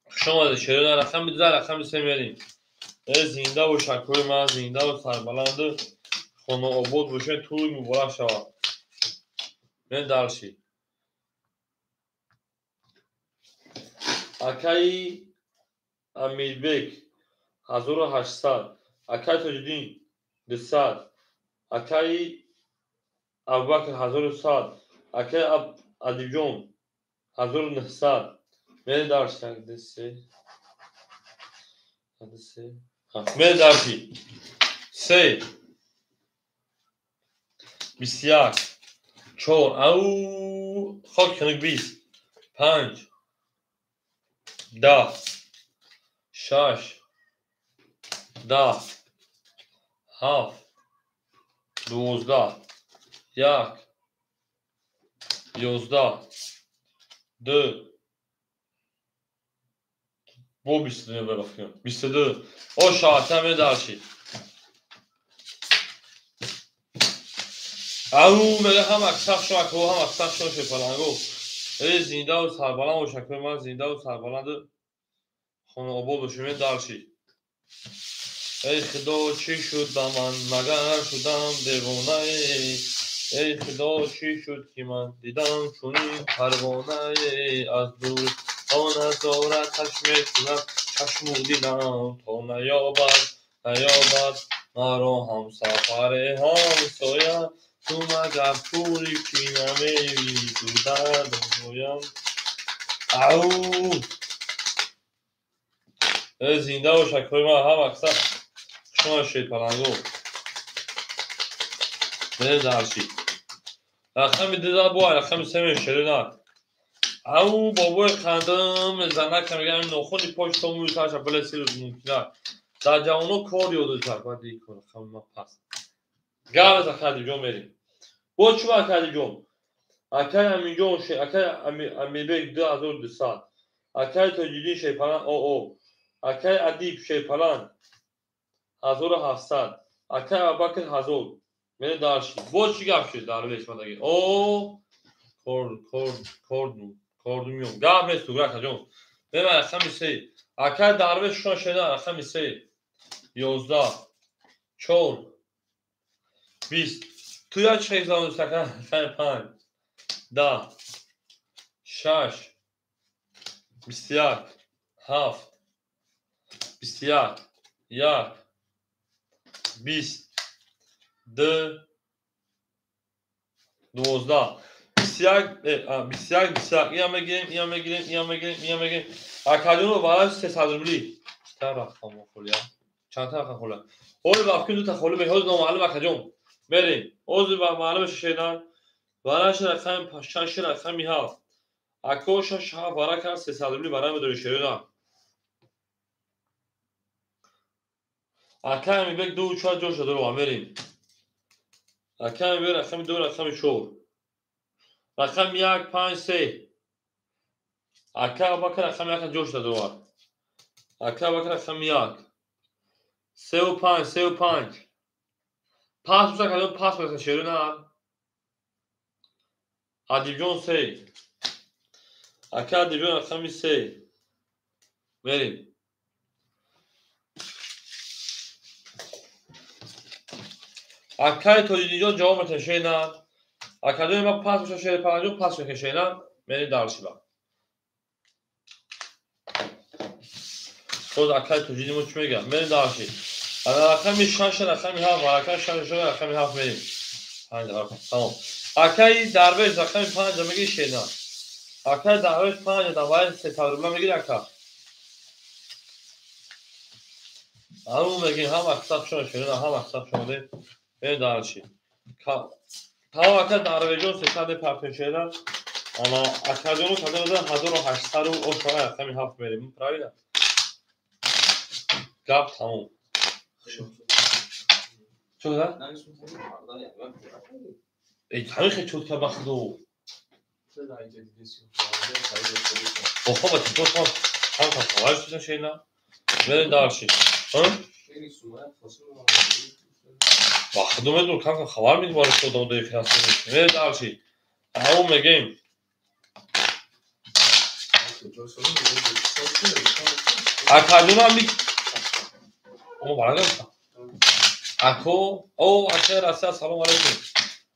Speaker 1: хуш омадед шерона. Рақами 2 рақами 3 мерем. Э зинда бош акои ман, зинда сарбаланду хонаобод бошед, тӯй муборак шавад. Мерем дальше. Акаи Амирбек 1800. Акаи Тоҷиддин 200. Акаи Абубакр 1100. Акаи Адибҷон 1900. Мерем дальше. 1 2 3 1 2 3. Мерем дальше. 3 21 4 ау хок хунук 20 5 10 6 10 7 12 1 11 2 бо 22 мебарафкам 22 о шаата медарши. Ау мега ҳам аксар шо ако, ҳам аксар шо шепаланго. Эй зиндаву сарбаланд бош акои ман, зиндаву сарбаланду хонаобод бошем. Медарши. Эй худо, чӣ шуд ба ман, магар шудам девонае? Эй худо, чӣ шуд ки ман дидам чунин парвонае? Аз дур то назораташ мекунад чашму дилам, то наёбад, наёбад маро ҳамсафаре ҳамсоя. Ту магар пури чӣ намевӣ дардоям? Ау э зинда бош акои ман, ҳам аксар хушомад шерпаланго. Мерем дальше. Рақами 2 бо рақами 3 мем шерина. Ау бобои қандам занака мегӯям нохуни пош то мӯи сарша бале се рӯз мумкин аст. Дар ҷавоно кор ёд дошт баъд ин кор рақами ман паст. Гап ака Адибҷон мерем. Бо чӣ ака Адибҷон? Акаи Аминҷон, акаи Амирбек 2200. Акаи Тоҷиддин Шерпалан ОО. Акаи Адиб Шерпалан 1700. Акаи Абубакр 1000. Мерем дальше. Боз чӣ гап шуд дарвеш мадаги? О кор кор кор кордумиём. Гап нест тугра акаҷон. Меман рақами 3. Акай Дарвеш шон шена рақами 3 11 4 20. Ту я чӣ хел ака рақами 5 10 6 21 7 21 1 20 2 12 21 21 21 ия мегирем, ия мегирем, ия мегирем, ия мегирем. Академия барои 300 рубли. Чанд рақам холия? Чанд рақам холия? Ҳозир ба фикр дута холи мехоҳад номаълум акаҷон. Мерем. Ҳозир ба маълумаш шедан. Барои рақами 6 рақами 7. Ако 6 7 бара кард 300 рубли барои медори шедан. Ака Амирбек 2 4 ҷо шуда ро мерем. Ака Амирбек рақами 2 рақами 4. Рақами 1 5 3. Ака Абубакр рақами 1 ҷо шуда дорад. Ака Абубакр рақами 1. 3 5 3 5. Пас буза кардем, пас буза шерина. Адибҷон 3. Ака Адибҷон рақами 3. Мерем. Акаи Тоҷиддинҷон ҷавоб метавон шена. Академия ма пас бошад шери паланҷон пас мекунем шена. Мерем даршиба. Боз акаи Тоҷиддин мо чӣ мегӯяд? Мерем дарши. Ана рақами 6 рақами 7 рақами 6 рақами 7 мерем. 5 рақам. Тамом. Акаи Дарвеш рақами 5 мегири шена. Акаи Дарвеш 5 давай 300 рубла мегири ака. Ҳамун мегирем, ҳам аксар шумо шена, ҳам аксар шумо дем. Мерем дарши. Тамом ака Дарвешҷон 300 партия шена. Ана акаҷону кадом 1800 ошона рақами 7 мерем. Правильно? Гап тамом. Чӣ да? Эй, ҳамин хел чӯд кард ба худо. Охо, ба телефон ҳам хабар шудам шена. Мерем дарши. Ба худо медонам, кам хабар медим барои одам дои финансӣ. Мерем дарши. Ҳамон мегем. Акаҷонам О, барагам. Ако, о, ака Россия, салом алейкум.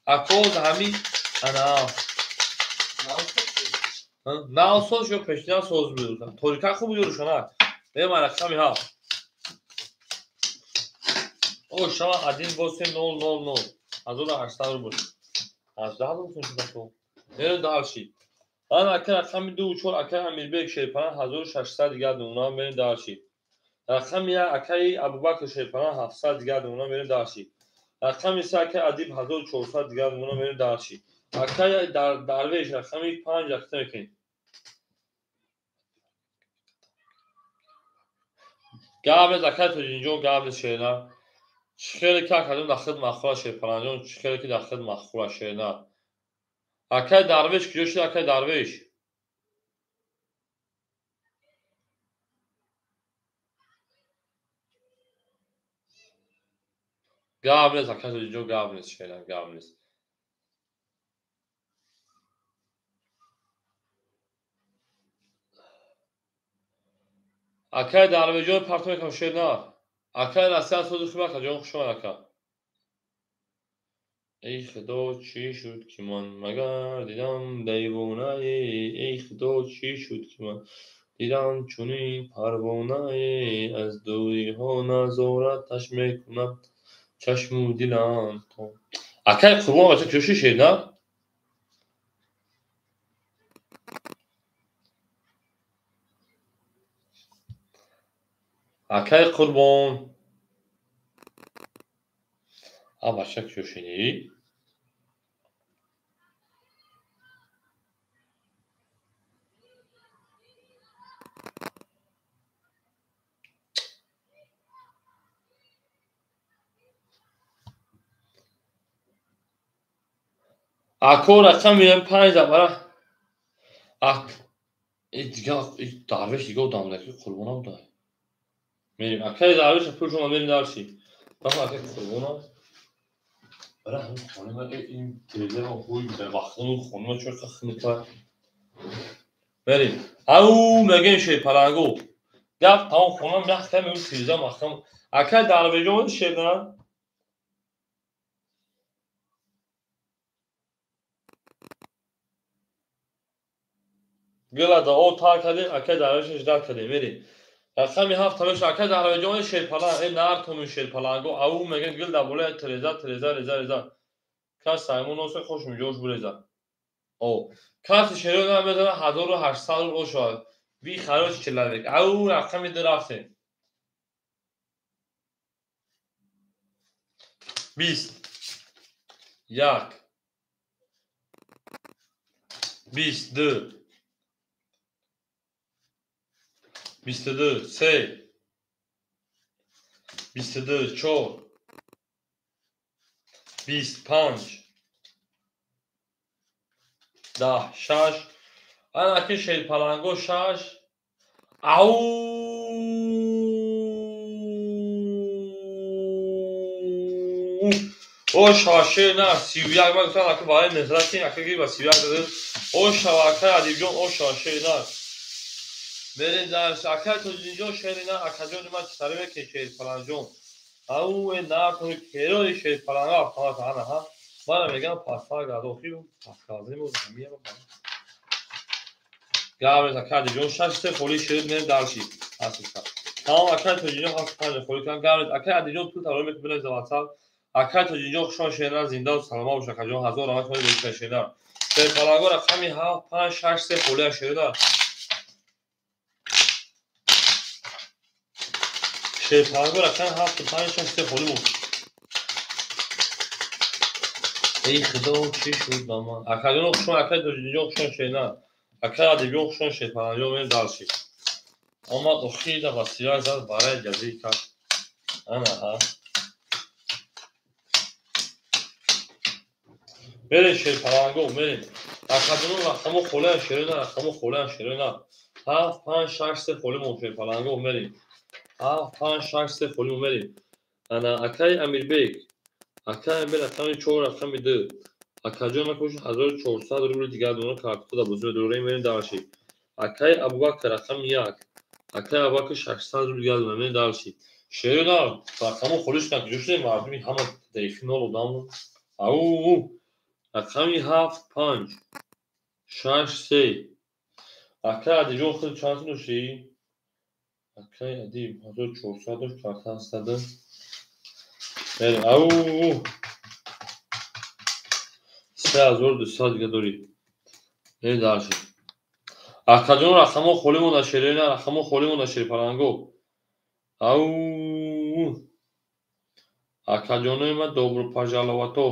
Speaker 1: Ако ҳами ана. Нав соз ё пешина соз буд. Тоҷика хуб юрушана. Ман рақами 7. О, шава 1 8 0 0 0. 1800 рубл. 18 рубл шуда то. Мерем дарши. Ана ака рақами 2 4 ака Амирбек Шерпана 1600 дигар думона мерем дарши. Рақами 1 акаи Абубакр Шерпана 700 дигар думона мерем дарши. Рақами 3 акаи Адиб 1400 дигар думона мерем дарши. Акаи Дарвеш рақами 5 рақта мекунем. Гап нест акаи Тоҷиддинҷон, гап нест шерина. Чӣ хеле ки акаҷон дар худ махӯра Шерпанаҷон, чӣ хеле ки дар худ махӯра шерина. Акаи Дарвеш куҷо шуд акаи Дарвеш? Гап нест акаи Тоҷиддинҷон, гап нест шерина, гап нест. Акаи Дарвешҷон парто мекунам шерина. Акаи Россия сози хуб акаҷон, хуш омад ака. Эй худо, чӣ шуд ки ман магар дидам девонае, эй худо, чӣ шуд ки ман дидам чунин парвонае, аз дуриҳо назораташ мекунам чашму дилам то. Акаи Қурбон бача куҷо шуд шерина? Акаи Қурбон. А бача куҷо шудӣ? Ако рақами 5 бара. Ак дига Дарвеш дига одам ки Қурбона буда. Мерем. Акаи Дарвеш пулшон мерем дарши. Баха акаи Қурбона. Бара ҳамин хонума ин телевизор ҳуй бевақтону хонума чой хника. Мерем. Ау мегем шерпаланго. Гап тамом хонам яхта мегӯ тиреза маҳкам. Акай Дарвеҷон шерна? Гила да о тар кардем, акай Дарвеҷон ждат кардем, мерем. Рақами 7 тамоша акай Дарвеҷон шерпаланг, э нар томин шерпаланго, ау мегӯ гил да болои тиреза, тиреза, реза, реза. Кас саймон оса хошум ҷош буреза. О, каси шериёна мезана 1800 рубл ошавад. Ви харош человек. Ау рақами 2 рафтем. 20 1 22 22 3 22 4 25 10 6 ана ки шерпаланго 6 ау о шаше на 31 ман гуфтам ака барои незрати ака гир ба 31 дадем. О шава акай Адибҷон, о шаше на мерем дарс. Акай Тоҷиддинҷон шери на, акаҷони ман чӣ таре мекунӣ шерпаланҷон? Ау э накуни керои шерпаланга автомат ана ҳа. Мана мегам пасфар гадохи пасказем ҳамия. Гаврез акай Адибҷон 6 3 холи шер мерем дарши. Асиса. Тамом акай Тоҷиддинҷон 7 5 холи кан. Гаврез акай Адибҷон пул тарои мекунӣ бинавис WhatsApp. Акай Тоҷиддинҷон хушон шерна, зинда саломат бош акаҷон, 1000 раҳмат холи бошад шерна. Шерпаланго рақами 7 5 6 3 холи шерна. Шерпаланго рақами 7 5 6 3 холи буд. Эй худо, чӣ шуд ба ман? Акаҷон хушон, акай Тоҷиддинҷон хушон шерна. Акай Адибҷон хушон шерпаланҷон мерем дарши. Омад охида ба сиёҳ зад барои ҷазир кард. Ана ҳа. Мерем шерпаланго, мерем. Акаҷон рақамо холиан шерина, рақамо холиан шерина. 7 5 6 3 холи мо шерпаланго мерем. 7 5 6 3 холи мо мерем. Ана акай Амирбек. Акай Амирбек рақами 4 рақами 2. Акаҷон накош 1400 рубли дигар дона картка да бозӣ дорем мерем дарши. Акай Абубакр рақами 1. Акай Абубакр 600 рубли дигар дона мерем дарши. Шерина рақамо холиш на куҷо шудем мардуми ҳама дайфи нол одам. Ау рақами 7 5 6 3. Акай Адиҷон худ чанд сум доштӣ? Акай Адиб 1400 дошт, карта ҳастада. Мерем. Ау 3200 дига дорӣ. Мерем дарши. Акаҷон рақамо холӣ монда шерина, рақамо холӣ монда шерпаланго. Ау акаҷонои ман добро пожаловато.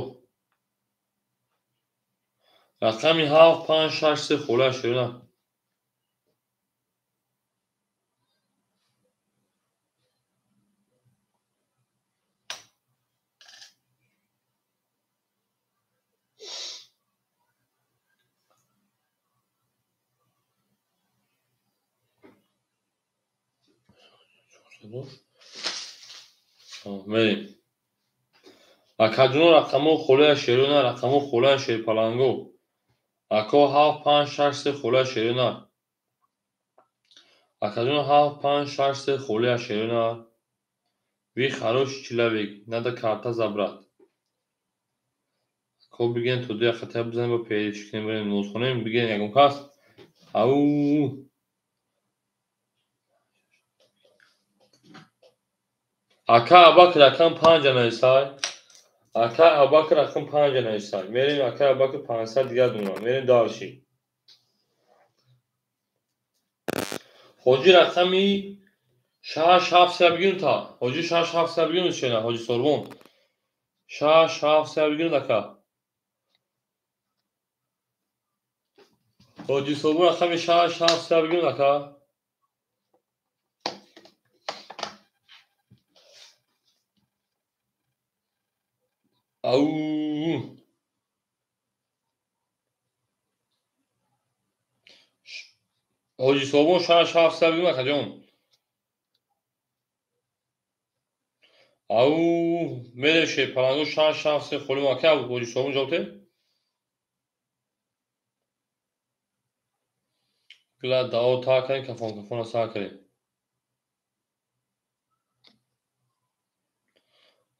Speaker 1: Рақами 7 5 6 3 холия шерина. Мерем. Акаҷон рақамо холия шерина, рақамо холия шерпаланго. Ако 7 5 6 3 холия шерина. Акаҷон 7 5 6 3 холия шерина. Ви хорош человек, надо карта забрать. Ако биген то ду яхата бизанем ба перечи кунем барем ноз хонем, биген ягон кас. Ау Ака Абакр рақам 5 нависай. Ака Абакр рақам 5 нависай. Мерем ака Абакр 500 дигар дона. Мерем дарши. Ҳоҷи рақами 6 7 3 бигирем та. Ҳоҷи 6 7 3 бигирем шена, ҳоҷи Сорбон. 6 7 3 бигирем ака. Ҳоҷи Сорбон рақами 6 7 3 бигирем ака. Ау Ҳоҷи Собон 6 7 3 бигирем акаҷон. Ау мерем шерпаланго 6 7 3 холим ака Ҳоҷи Собон ҷавоб те. Гила дао та кардем, кафон кафона сар кардем.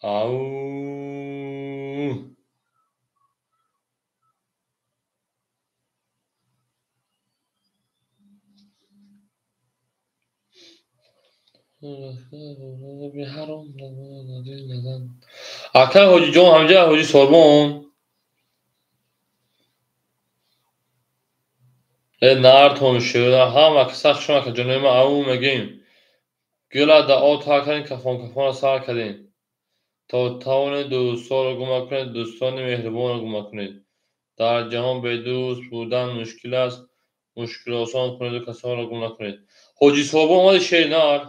Speaker 1: Ау. Ака Ҳоҷиҷон, ҳамҷа Ҳоҷи Сорбон. Э нартон шуда, ҳама каса хушон ака ҷонои ма ау мегем. Гила да о тар кардем, кафон кафонро сар кардем. То тавонед дӯстҳоро гум накунед, дӯстони меҳрубонро гум накунед. Дар ҷаҳон бедӯст будан мушкил аст, мушкилро осон кунеду касонро гум накунед. Ҳоҷи Сорбон омади шери нар.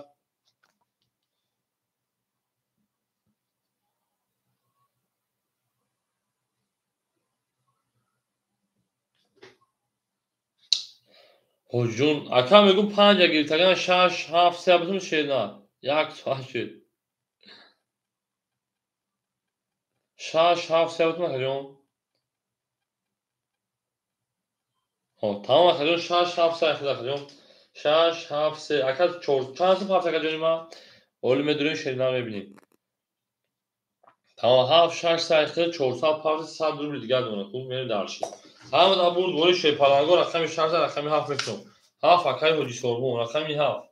Speaker 1: Ҳоҷиҷон, ака мегӯм панҷа гирифтаган шаш, ҳафт, се бутун шери нар. Як соат шуд. Шаш, ҳафт, се бутун акаҷон. Тамом акаҷон, шаш, ҳафт, се акаҷон. Шаш, ҳафт, се. Ака чор, чанд сум ҳафт акаҷони ман? Оли медурем шери нар мебинем. Тамом ҳафт, шаш, се акаҷон, чорсад, панҷсад, сад рубли дигар дорам. Хуб, мерем дарши. Ҳама дар бурд бори шерпаланго рақами шаш, рақами ҳафт мекунам. Ҳафт акаи Ҳоҷи Сорбон, рақами ҳафт.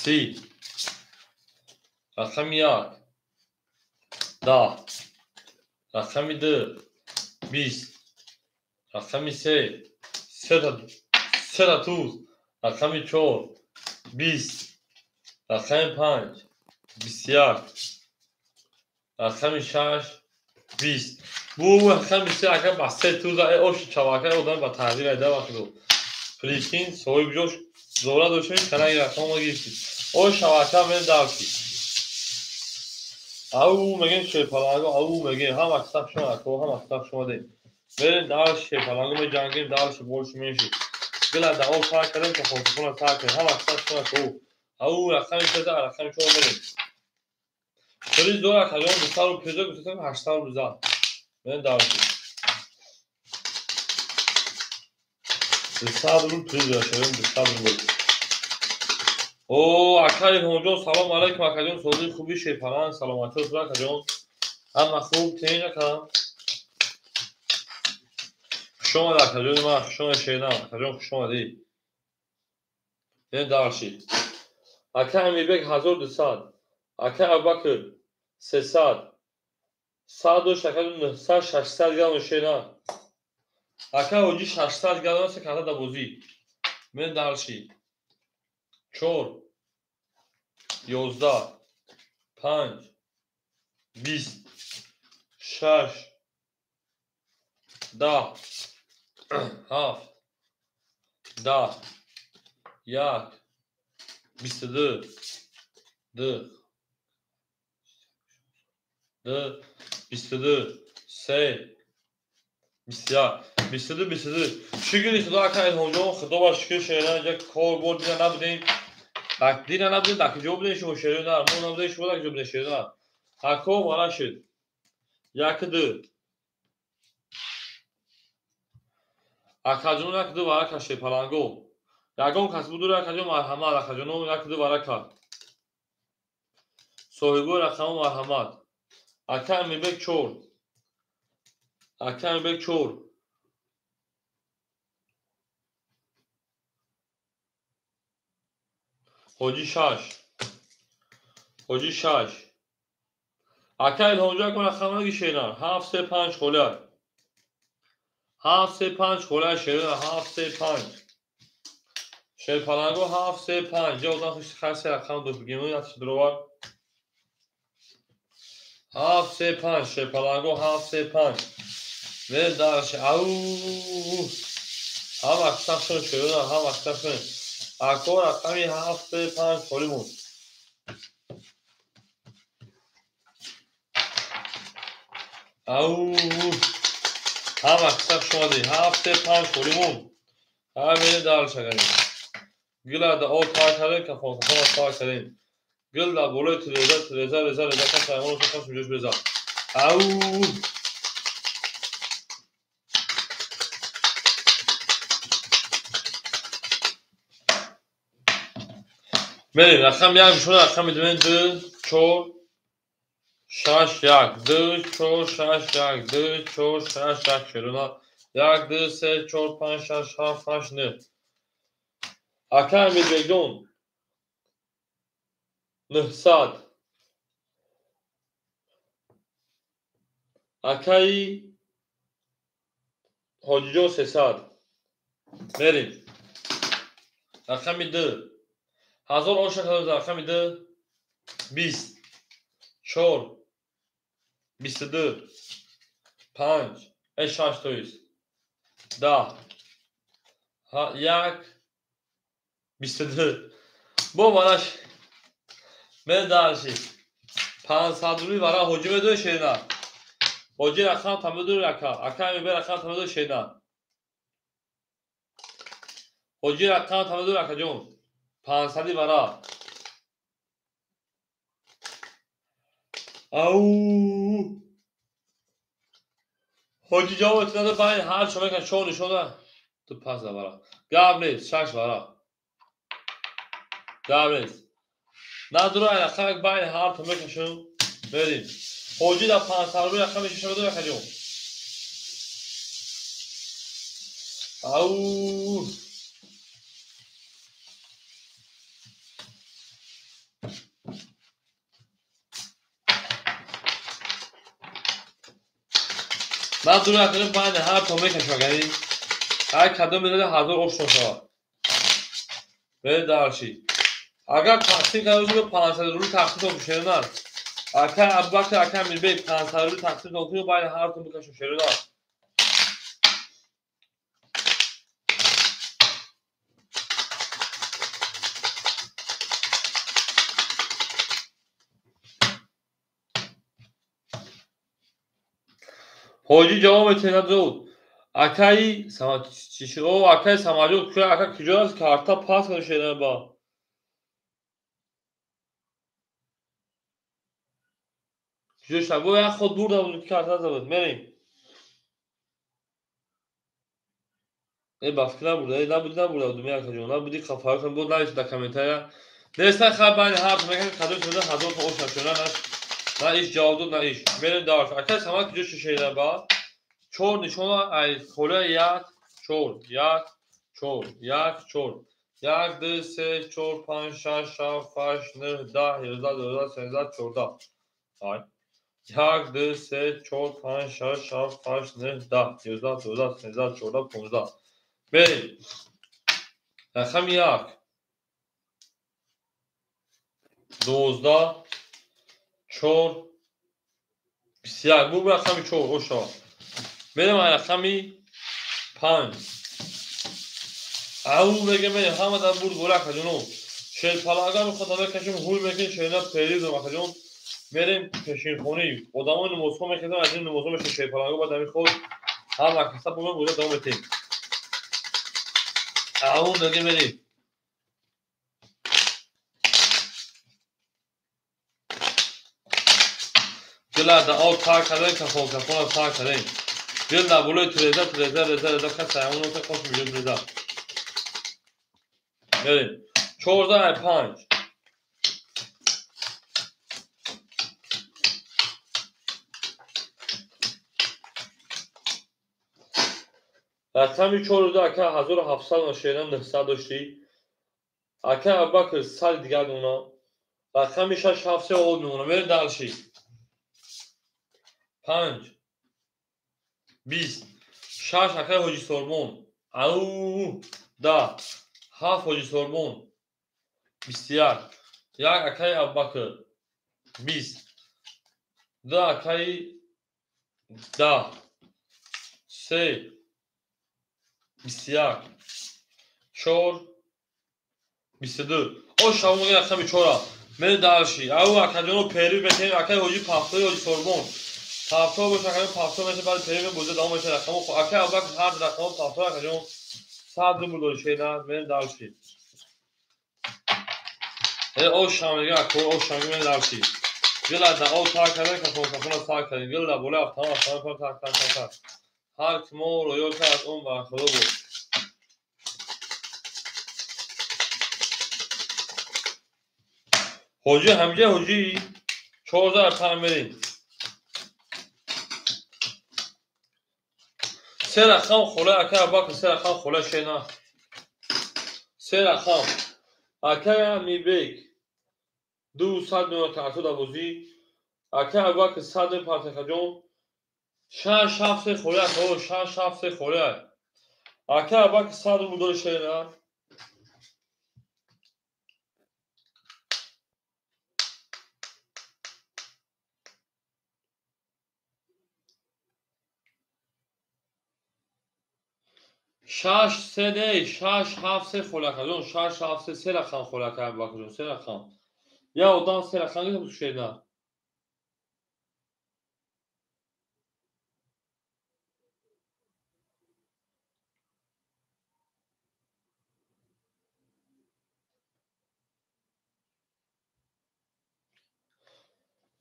Speaker 1: Си. Рақами як. Даҳ. Рақами ду. Бист. Рақами се. Сета туз. Рақами чор. Бист. Рақами панҷ. Бисту як. Рақами шаш. Бист. Бу рақами се ака ба се туза э оши чавака одам ба тағйир айда вақт. Прикинь, соҳиб ҷош зора доштем, канаи рақамро гирифтӣ. О шавака мен дарси. Ау мегем шерпаланго, ау мегем ҳама касаб шумо ако, ҳама касаб шумо дем. Мерем дар шерпаланго меҷангем, дарши больше меньше. Гила да о сар кардем, ка хонсуфона сар кардем, ҳама касаб шумо ако. Ау рақами се рақами чор мерем. Приз дора акаҷон дусад рубл призо гуфтем 800 рубл зад. Мерем дарси. 200 рубл приз дошта, 200 рубл. О, ака Илҳомҷон, салом алайкум акаҷон, сози хуби шерпаланг, саломатӣ бошед акаҷон. Ҳама хуб, тинҷ ака. Хуш омадед акаҷони ман, хуш омадед шернам, акаҷон хуш омадӣ. Мерем дарши. Ака Амирбек 1200, ака Абубакр 300, сад дошт акаҷон 900, 600 грамм шернам. Ака Ҳоҷи 600 грамм се карта да бозӣ. Мерем дарши. 4, 11, 5, 20, 6, 10, 7, 10, 1, 22, 2, 2, 22, 3, 21, 22, 22. Шукри Худо ака Илҳомҷон, Худо ба шукр шеран ҷа кор бор дида набудем. Дида набудем, дар куҷо будем шумо шерон нар? Мо набудем, шумо дар куҷо будем шерон нар? Ако вара шуд. 1, 2. Акаҷон 1, 2 варака шерпаланго. Ягон кас буду акаҷон марҳамат, акаҷоно 1, 2 варака. Соҳибои рақамо марҳамат. Ака Амирбек 4. Ака Амирбек 4. Ҳоҷи 6. Ҳоҷи 6. Ака Илҳомҷон акон рақам наги шеран. 7, 3, 5 холя. 7, 3, 5 холя шеран. 7, 3, 5. Шерпаланго 7, 3, 5. Ҷа одам хуш хаси рақам дошт бигем, як чиз дировар. 7, 3, 5 шерпаланго 7, 3, 5. Мерем дарши. Ау. Ҳама касаб шуд шеран, ҳама касаб шуд. Ако рақами 7, 3, 5 холӣ монд. Ау. Ҳама касаб шумадӣ. 7, 3, 5 холӣ монд. Ҳа мерем дарш аганем. Гила да о тар кардем, кафон кафонро сар кардем. Гил дар болои тиреза, тиреза, реза, реза, кас ҳайвонро кас ҷош беза. Ау. Мерем рақами як мешавад, рақами 2, 4, 6 1 2 4 6 1 2 4 6 1 шерона 1 2 3 4 5 6 7 8 9. Ака Амирбекҷон 900. Акаи Ҳоҷиҷон 300. Мерим. Рақами 2. 1000 оша рақами 2 20 4 22 5 6 тоист 10 1 22. Бо вараш медарши 500 рубли вара ҳоҷӣ медои шена. Ҳоҷӣ рақам та медои ака. Ака мебе рақам та медои шена. Ҳоҷӣ рақам та медои акаҷон. 500 вара. Ау. Ҳоҷӣ ҷавоб надод байн ҳар чо мекан чор нишона ту пас вара. Гап нест, шаш вара. Гап нест. Надура рақам байн ҳар то мекашам мерим. Ҳоҷӣ дар 500 рубли рақами шиша медои акаҷон. Ау. Надура акаҷон байн ҳар то мекашам акаи. Ҳар кадом медоди 1000 ошно шавад. Мерем дарши. Агар тақсим карда бошед 500 рубли тақсим кун шерона. Ака Абубакр, ака Амирбек 500 рубли тақсим кун байни ҳар тун бикашем шерона. Ҳоҷӣ ҷавоб метиҳад зуд. Акаи О, акаи Самаҷон куя ака куҷо аст? Карта пас кун шерона ба. Куҷо шуд? Бо як ход бурда буд ки карта забуд. Мерем. Ба фикр набурда. Набуди набурда буд акаҷон. Набуди хафар кун буд навис дар комментария. Неста хай байни ҳар мекан кадом шуда 1000 то ош нашуда на иш ҷавоб дод на иш. Мерем дар. Ака Самад куҷо шишеда ба? 4 нишона ай хола 1 4 1 4 1 4 1 2 3 4 5 6 7 8 9 10 11 12 13 14. Ай 1 2 3 4 5 6 7 8 9 10 11 12 13 14 15. Мерем. Рақами 1 12 4 21. Бу рақами 4 оша. Мерем ай рақами 5. Ау мегем мерем ҳама дар бурд бола акаҷоно. Шерпалага мехоҳад мекашем ҳуй мекунем шерина перизм акаҷон. Мерем пешинхонӣ. Одамои намозхон мехезем аз ин намозхон мешем шерпалага баъд ҳамин ход ҳама каса бо боза давом метем. Ау мегем мерем. Гила да об тар кардем кафон кафонам тар кардем. Гил дар болои треза треза реза реза каса ҳамон ота қош меҷон треза. Мерем. 14 5. Рақами 14 ака 1700 шерина 900 доштӣ. Ака Абубакр 100 дигар мемонад. Рақами 6 7 3 овод мемонад. Мерем дарши. 5 20 6 акаи Ҳоҷи Сорбон. Ау 10 7 Ҳоҷи Сорбон 21 1 акаи Абубакр 20 2 акаи 10 3 21 4 22. О шаву мегӯяд рақами 4. Мерем дарши. Ау акаҷоно перӣ метем акаи Ҳоҷи Пахтои Ҳоҷи Сорбон. Пахто боша акаҷон пахто меша баъд перӣ боза давом меша рақамо. Акаи Абубакр ҳар рақамо пахто акаҷон 100 рубл дори шена. Мерем дарши. О шав мегӯяд ако о шав мерем дарши. Гила да об тар кардем кафон кафона тар кардем. Гила болои автомат автомат тар тар тар тар. Ҳар ки мо роё кард он ба худо буд. Ҳоҷӣ ҳамҷа ҳоҷӣ 14 рақам мерем. Се рақам хола ака Абубакр, се рақам хола шена. Се рақам. Ака Амирбек 200 миллион карту дар бозӣ. Ака Абубакр 100 миллион партакаҷон. 6 7 3 хола ака, 6 7 3 хола. Ака Абубакр 100 рубл дори шена. Шаш се не, шаш ҳафт се холакаҷон, шаш ҳафт се, се рақам холака Абубакрҷон, се рақам. Я одам се рақам гирифт шена.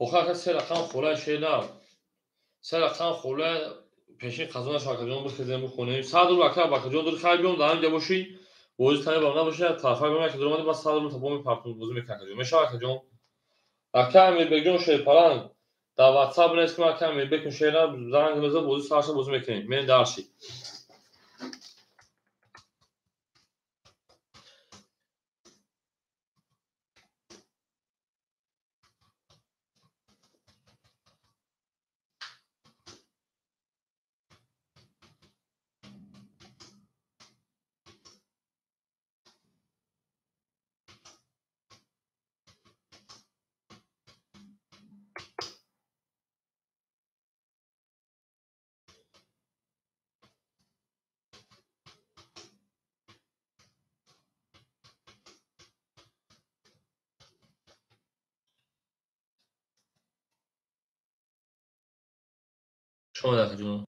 Speaker 1: Охир ака се рақам хола шена. Се рақам хола пешин қазона шакаҷон бихезем бихонем. 100 рубл ака Абубакрҷон дори, хайр биём дар ҳаминҷа бошӣ. Бозӣ таи ба набошӣ, тарафа биём, яке дуромадӣ, бас 100 рубл тапо мепартум, бозӣ мекунам акаҷон. Мешава акаҷон? Ака Амирбекҷон Шерпаланг дар WhatsApp бинавис ки ман ака Амирбек шера занг мезанам, бозӣ сарша бозӣ мекунем. Мен дарши. Шумо акаҷон.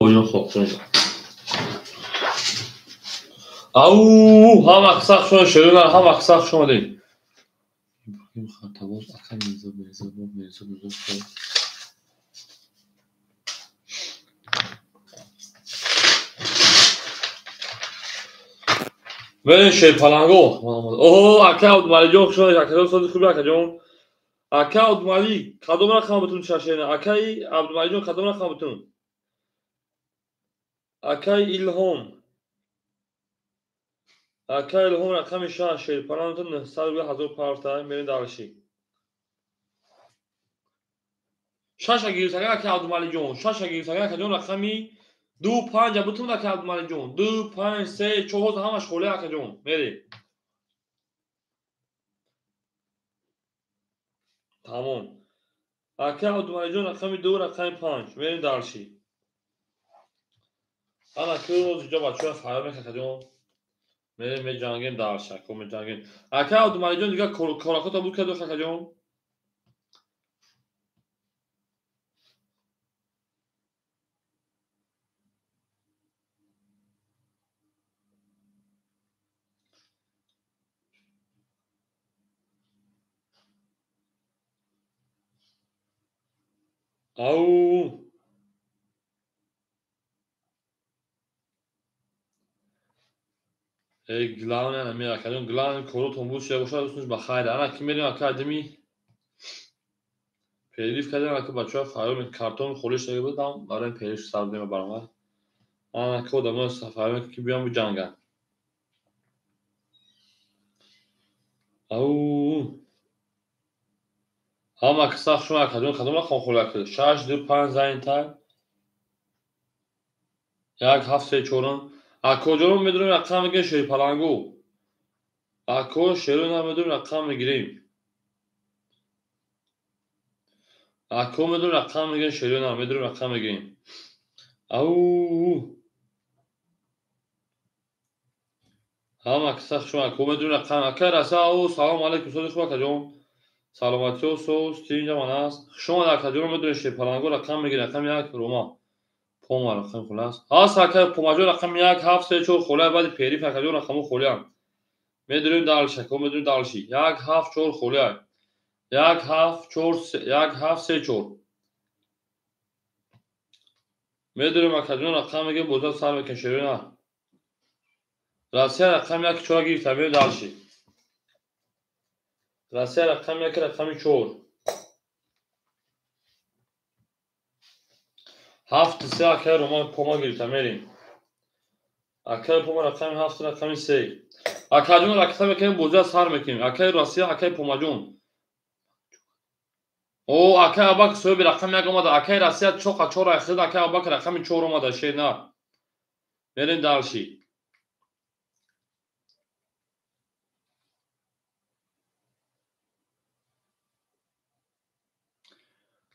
Speaker 1: Бобоҷон хоксон. Ау, ҳама қисса шумо шерона, ҳама қисса шумо дед. Иброҳим Хаттабоз, ака Мирзо, Мирзо, Мирзо, Мирзо. Мерем Шерпаланго. Оҳо, ака Абдумаликҷон, хуш омадед. Акаҷон, сози хуби акаҷон. Ака Абдумалик, кадом рақам бутун шашена? Акаи Абдумаликҷон, кадом рақам бутун? Акаи Илҳом. Акаи Илҳом рақами 6 Шерпаланго 900 ҳазор парта. Мерем дарши. Шаша гирифтага ака Абдумаликҷон, шаша гирифтага акаҷон рақами 2 5 бутун ака Абдумаликҷон. 2 5 3 4 ҳамаш холӣ акаҷон. Мерем. Тамом. Ака Абдумаликҷон рақами 2 рақами 5. Мерем дарши. Ана ки рӯз иҷо бачаҳо фарёд мекунад акаҷон. Мерем меҷангем дарши, ака меҷангем. Ака Абдумаликҷон дигар коракота буд кард акаҷон. Ау. Эй, главное, ана ми акаҷон, главное коротон буд шуда бошад, дӯстонш ба хайр. Ана ки мерем ака адими перерыв кардем, ака бачаҳо фарёд мекунад, картон холӣ шуда буд, ам барои перерыв сар додем баромад. Ана ки одамо фарёд мекунад ки биём биҷанганд. Ау. Ҳама қисса шумо акаҷон кадом рақам холӣ кард? 6 2 5 зайнтар 1 7 3 4. Акоҷонро медонем рақам мегирем Шерпалангу. Ако шерона медонем рақам мегирем. Ако медонем рақам мегирем шерона медонем рақам мегирем. Ау. Ҳама қисса шумо ако медонем рақам. Ака раса ау, салом алейкум, сози хуб акаҷон. Саломатиё соз, тинҷа ман аст. Хуш омад акаҷонро медонем Шерпалангу рақам мегирем рақами 1 Рома. Пома рақами холӣ аст. Ҳаст ака Помаҷон рақами 1 7 3 4 холӣ, баъди периф акаҷон рақамҳо холианд. Медонем дарши, ака медонем дарши. 1 7 4 холӣ. 1 7 4 1 7 3 4. Медонем акаҷон рақам мегирем, боза сар мекунем шерона. Россия рақами 1 4 гирифта, мерем дарши. Россия рақами 1 рақами 4. 7 3 акаи Роман Пома гирифта, мерем. Акаи Пома рақами 7 рақами 3. Акаҷон ракета мекунем, бозия сар мекунем. Акаи Россия, акаи Помаҷон. О, акаи Абакр соҳиби рақами 1 омада. Акаи Россия чоқа 4 ахир, акаи Абакр рақами 4 омада, шерна. Мерем дарши.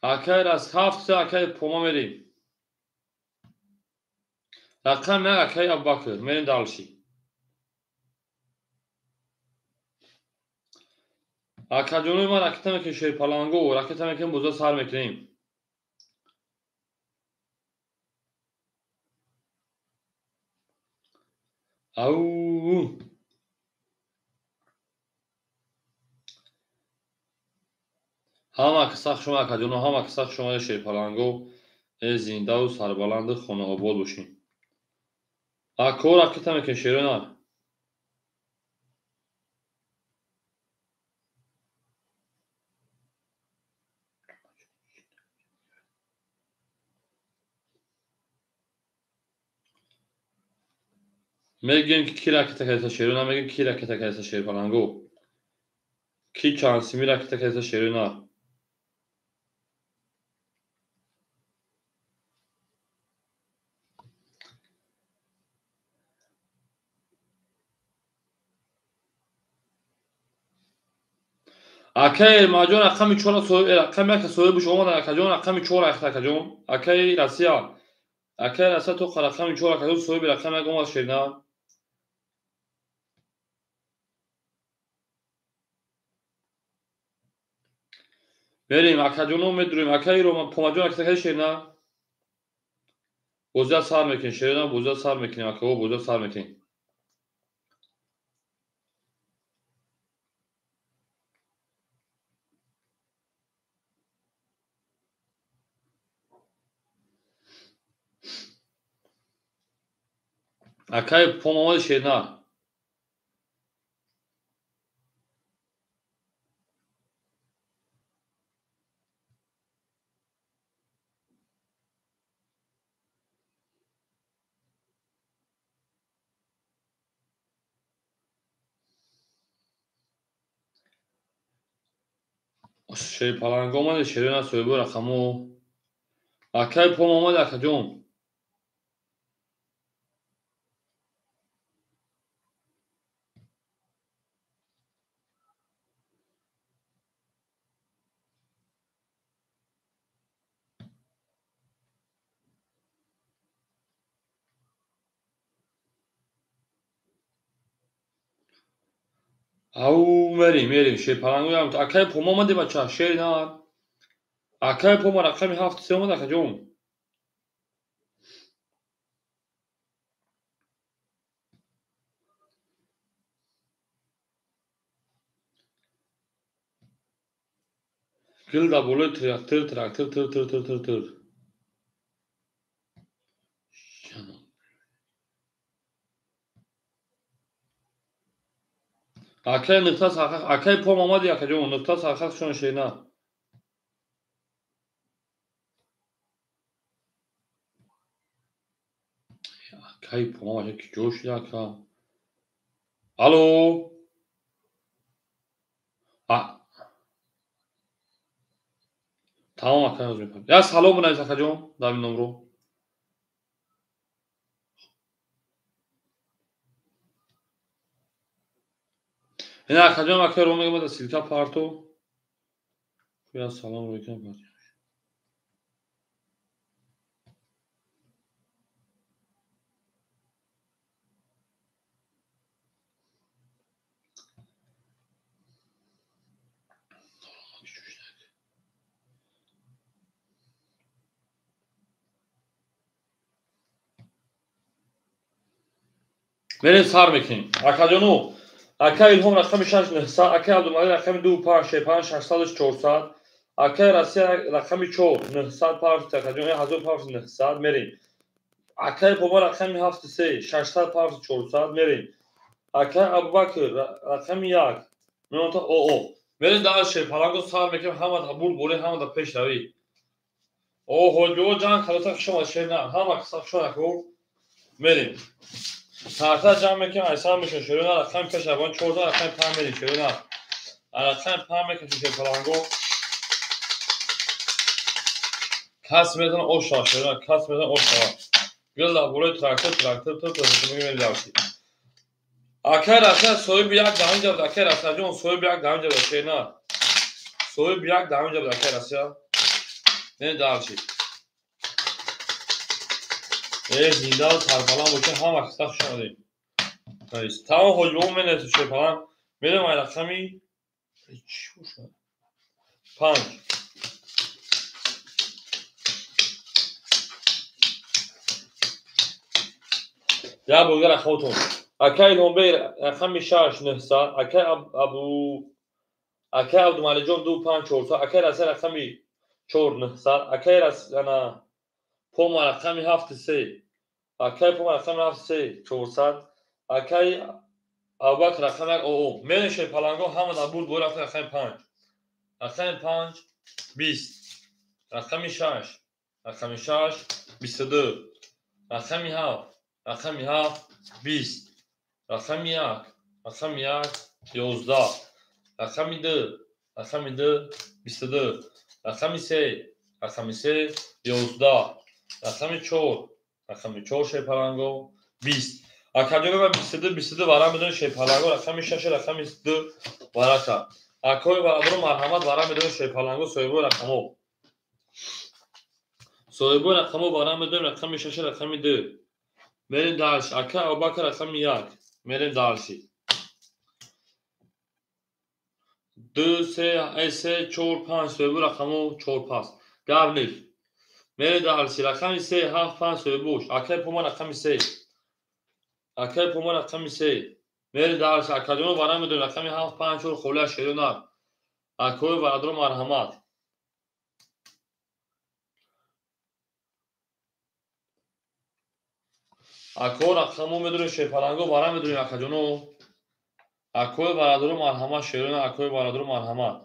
Speaker 1: Акаи Рас 7 3 акаи Пома мерем. Рақами 1 акаи Абубакр, мерем дарши. Акаҷонои ман ракета мекунем Шерпаланго, ракета мекунем, боза сар мекунем. Ау. Ҳама қисса шумо акаҷоно, ҳама қисса шумо Шерпаланго, э зиндаву сарбаланду хонаобод бошед. Ако ракета мекунем шерона. Мегӯем ки ки ракета кардеса шерона, мегӯем ки ракета кардеса Шерпаланго. Ки чандсими ракета кардеса шерона. Акаи Эрмаҷон рақами 4 соҳиб, рақами 1 соҳибаш омада акаҷон рақами 4 ахта акаҷон. Акаи Россия. Акаи Россия то рақами 4 акаҷон соҳиби рақами 1 омад шерна. Мерем акаҷоно медурем. Акаи Рома Помаҷон акаи шерна. Бозия сар мекунем, шерина бозия сар мекунем, акаҳо бозия сар мекунем. Акай помомади шерина. Шерпаланг омаде, шерина соҳиби рақамо. Акай пом омаде, акаҷон. Ау, мерим, мерим, шерпалангоям. Акай пом омаде, бача, шер на. Акай пома рақами 7-3 омад, акаҷон. Гил дар болои трактор, трактор, тр, тр, тр, тр, тр. Акай нуқта сархат, акай пом омади, акаҷон, нуқта сархат шон шена. Акай пом омади, ки ҷо шуда, ака? Алло? А. Тамом, акай, ҳозир мепарем. Я салом бинавис, акаҷон, дар ин номро. Ина акаҷон, акай ро мегӯяд, ссылка парто. Я салом рӯйкам парто. Мерем сар мекунем. Акаҷону, акай Илҳом рақами 6 900, акай Абдумалик рақами 2 5 5 600 400, акай Россия рақами 4 900 пафт, акаҷон 1000 пафт 900 мерем. Акай Пома рақами 7 3 600 пафт 400 мерем. Акай Абубакр рақами 1 минута оо. Мерем дар шерпаланго сар мекунем, ҳама да бурд борӣ, ҳама да пеш равӣ. О, ҳоҷиҳо ҷанг кардота, хуш омад шерна, ҳама қисса хуш омад, мерем. Тарта ҷамъ мекунем, айсан мешон шерона рақами пеш авон 14 рақами 5 мерем шерона. Рақами 5 мекашем шерпаланго. Кас метавонад ош шавад шерона, кас метавонад ош шавад. Гил дар болои трактор, трактор, тр, тр, мерем дарси. Акай Россия соҳиби як даҳонҷа буд, акай Россия ҷон соҳиби як даҳонҷа буд шерона. Соҳиби як даҳонҷа буд акай Россия. Не дарси. Зинда сарбаланд бошед, ҳама қисса хуш омадед. Тамом ҳоҷибо менависед шерпаланг. Мерем ай рақами чӣ бошад? 5. Як бор дигар рақамотон. Акай Илҳомбей рақами 6 900, акай Абу акай Абдумаликҷон 2 5 400, акай Россия рақами 4 900, акай ана Пома рақами 7 3, акай Пома рақами 7 3 400, акай Абубакр рақами 1 оо. Мерем шерпаланго, ҳама дар бурд бо рафта рақами 5. Рақами 5 20, рақами 6, рақами 6 22, рақами 7, рақами 7 20, рақами 1, рақами 1 11, рақами 2, рақами 2 22, рақами 3, рақами 3 11, рақами 4, рақами 4 шерпаланго 20. Акаҷонова 22 22 варам медонед шерпаланго, рақами 6 рақами 2 варака. Акои бародаро марҳамат варам медонед шерпаланго, соҳибои рақамо. Соҳибои рақамо варам медонем рақами 6 рақами 2. Мерем дарси. Акай Абубакр рақами 1. Мерем дарси. 2 3 3 4 5 соҳибои рақамо 4 пас. Гап нест. Мерем дальше. Рақами 3 7 5 соҳибош. Акай Пума рақами 3. Акай Пума рақами 3. Мерем дальше. Акаҷоно вара медонем рақами 7 5 4 холия шерӯнар. Акои варадро марҳамат. Ако рақамо медонем шерпаланго вара медонем акаҷоно. Акои варадро марҳамат шерӯнар. Акои варадро марҳамат.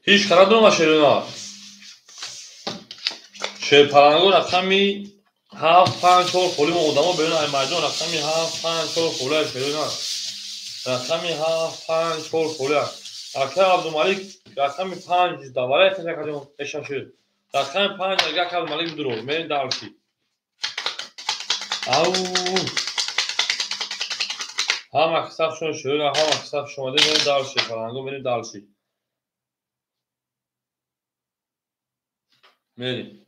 Speaker 1: Ҳеҷ хара дома шерӯнар. Шерпаланго рақами 7 5 4 холӣ мо одамо берун ай майдон рақами 7 5 4 холия шерӯнар. Рақами 7 5 4 холия. Акай Абдумалик рақами 5 даварай хашакаҷон эшашуд. Рақами 5 агар ака Абдумалик бидуро. Мерем дальше. Ау. Ҳама қисабшон шерӯнар, ҳама қисабшон омада мерем дальше. Паланго мерем дальше. Мерем.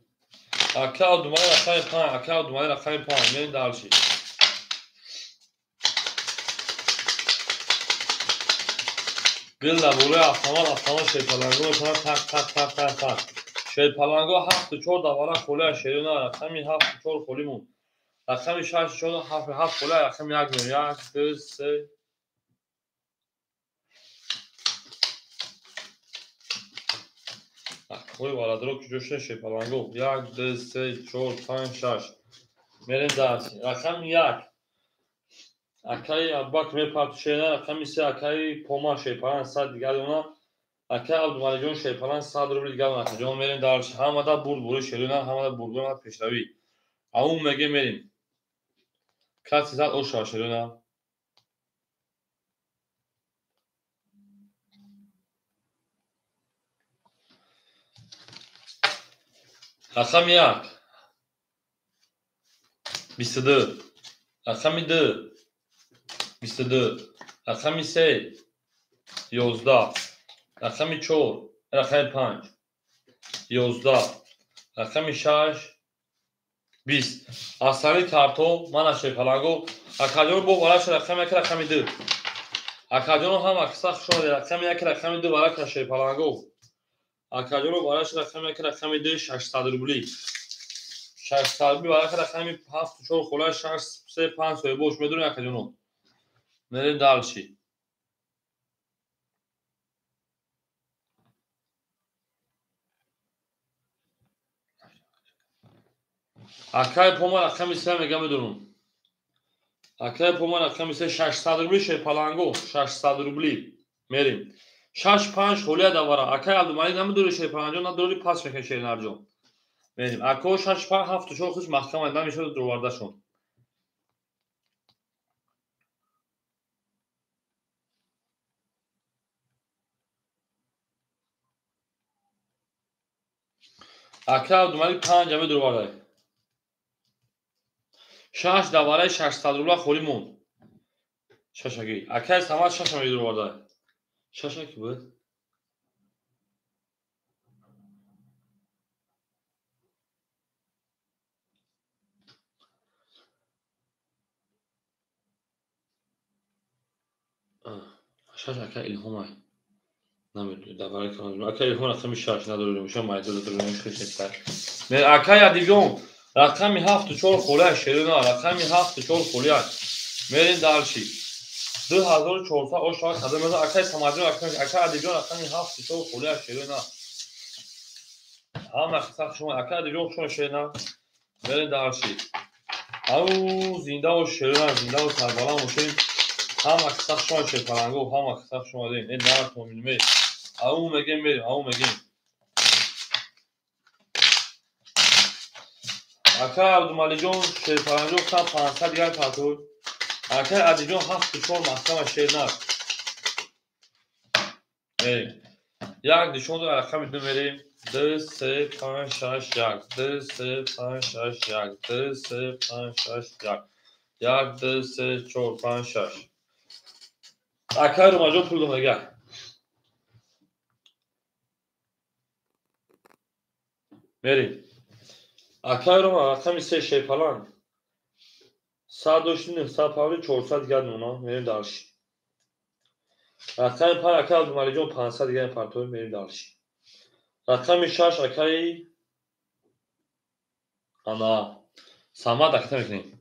Speaker 1: Ака Абдумалик рақами 5, ака Абдумалик рақами 5, мерем дальше. Гил дар болои автомат, автомат шерпаланго мекунад так так так так так. Шерпаланго 7 4 давара холия шерӯна, рақами 7 4 холӣ монд. Рақами 6 4 7 7 холия, рақами 1 меояд. 1 2 3 Акои варадро куҷо шуда шерпаланго? 1 2 3 4 5 6. Мерем дальше. Рақами 1. Акаи Абубакр мепарт шерна, рақами 3 акаи Пома шерпалан 100 дигар дона. Акаи Абдумаликҷон шерпалан 100 рубл дигар дона. Акаҷон мерем дальше. Ҳамада бурд бури шерӯна, ҳамада бурд бури пешравӣ. Аун меге мерем. Каси зад ош шава шерӯна. Рақами 1 22, рақами 2 22, рақами 3 11, рақами 4, рақами 5 11, рақами 6 20. Асали карто мана шерпаланго. Акаҷон бо вараша рақами 1 рақами 2. Акаҷоно ҳам акса хуш омадед. Рақами 1 рақами 2 варака шерпаланго. Акаҷоно вараша рақами 1 рақами 2 600 рубли. 600 рубли варака рақами 7 4 хола 6 3 5 соҳибош медонед акаҷоно. Мерем дальше. Акай Пома рақами 3 мега медонам. Акай Пома рақами 3 600 рубли шерпаланго 600 рубли. Мерем. 6 5 холия давара. Акай Абдумалик намедори шерпаланҷон, надори пас мекунад шернарҷон. Мерем. Ако 6 5 7 4 хуш маҳкама намешавад дурвардашон. Акай Абдумалик 5 аме дурвардай. 6 давараи 600 рубла холӣ монд. Шашаги. Акай Самад 6 аме дурвардай. Шашаки буд? Шаш акай Илҳомай. Намедонам давараи калон. Акай Илҳом рақами 6 надорем. Уша майда дорем хеш нест. Акай Адибҷон рақами 7 4 холия шерӯна, рақами 7 4 холия. Мерем дальше. 2400 ош шава кадом меза. Акай Самадҷон, акай Адибҷон рақами 7 4 холия шерӯна. Ҳама қисса шумо акай Адибҷон шумо шерӯна. Мерем дальше. Ау зинда бош шерӯна, зинда бош сарбаланд бошед. Ҳама қисса шумо шерпаланго, ҳама қисса шумо дем. Э наратон ме. Ау мегем мерем, ау мегем. Акай Абдумаликҷон шерпаланҷон 500 дигар партои. Акай Адибҷон 7 4 маҳкама шернар. Мерем. Як нишон дора рақами 2 мерем. 2 3 5 6 1 2 3 5 6 1 2 3 5 6 1 1 2 3 4 5 6. Акай Румаҷон пул дод мега. Мерем. Акай Рома рақами 3 шерпаланг. 100 дошти 900 павли 400 дигар мемонам. Мерем дальше. Рақами 5 акай Абдумалиҷон 500 дигар мепартоем, мерем дальше. Рақами 6 акай ана Самад акта мекунем.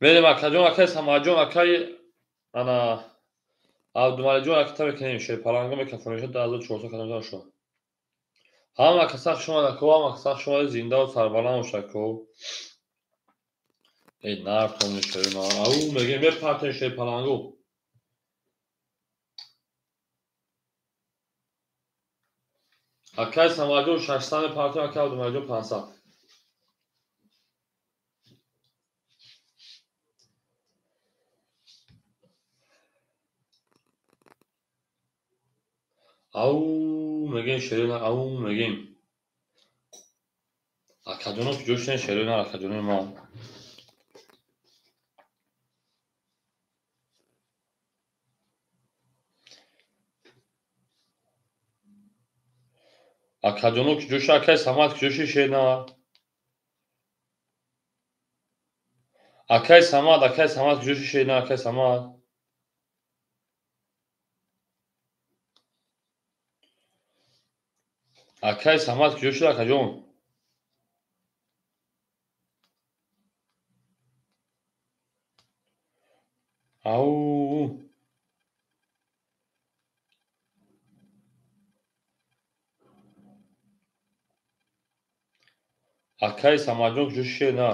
Speaker 1: Мерем акаҷон, акай Самадҷон, акай ана Абдумалиҷон акта мекунем. Шерпаланго мекафонеша 2400 кадам шуд. Ҳама каса хуш омад ако, ҳама каса хуш омад, зиндаву сарбаланд бошад ако. Эй нартон шерина. Ау мегем мепартем шерпаланго. Акай Самадҷон 600 мепартем, акай Абдумалиҷон 500. Ау мегем шерина, ау мегем. Акаҷоно куҷо шуден шерина, акаҷонои ман? Акаҷоно куҷо шуд? Акай Самад куҷо шуд шерина? Акай Самад, акай Самад куҷо шуд шерина, акай Самад? Акай Самад куҷо шуд, акаҷон? Ау акай Самадҷон куҷо шуд шерина?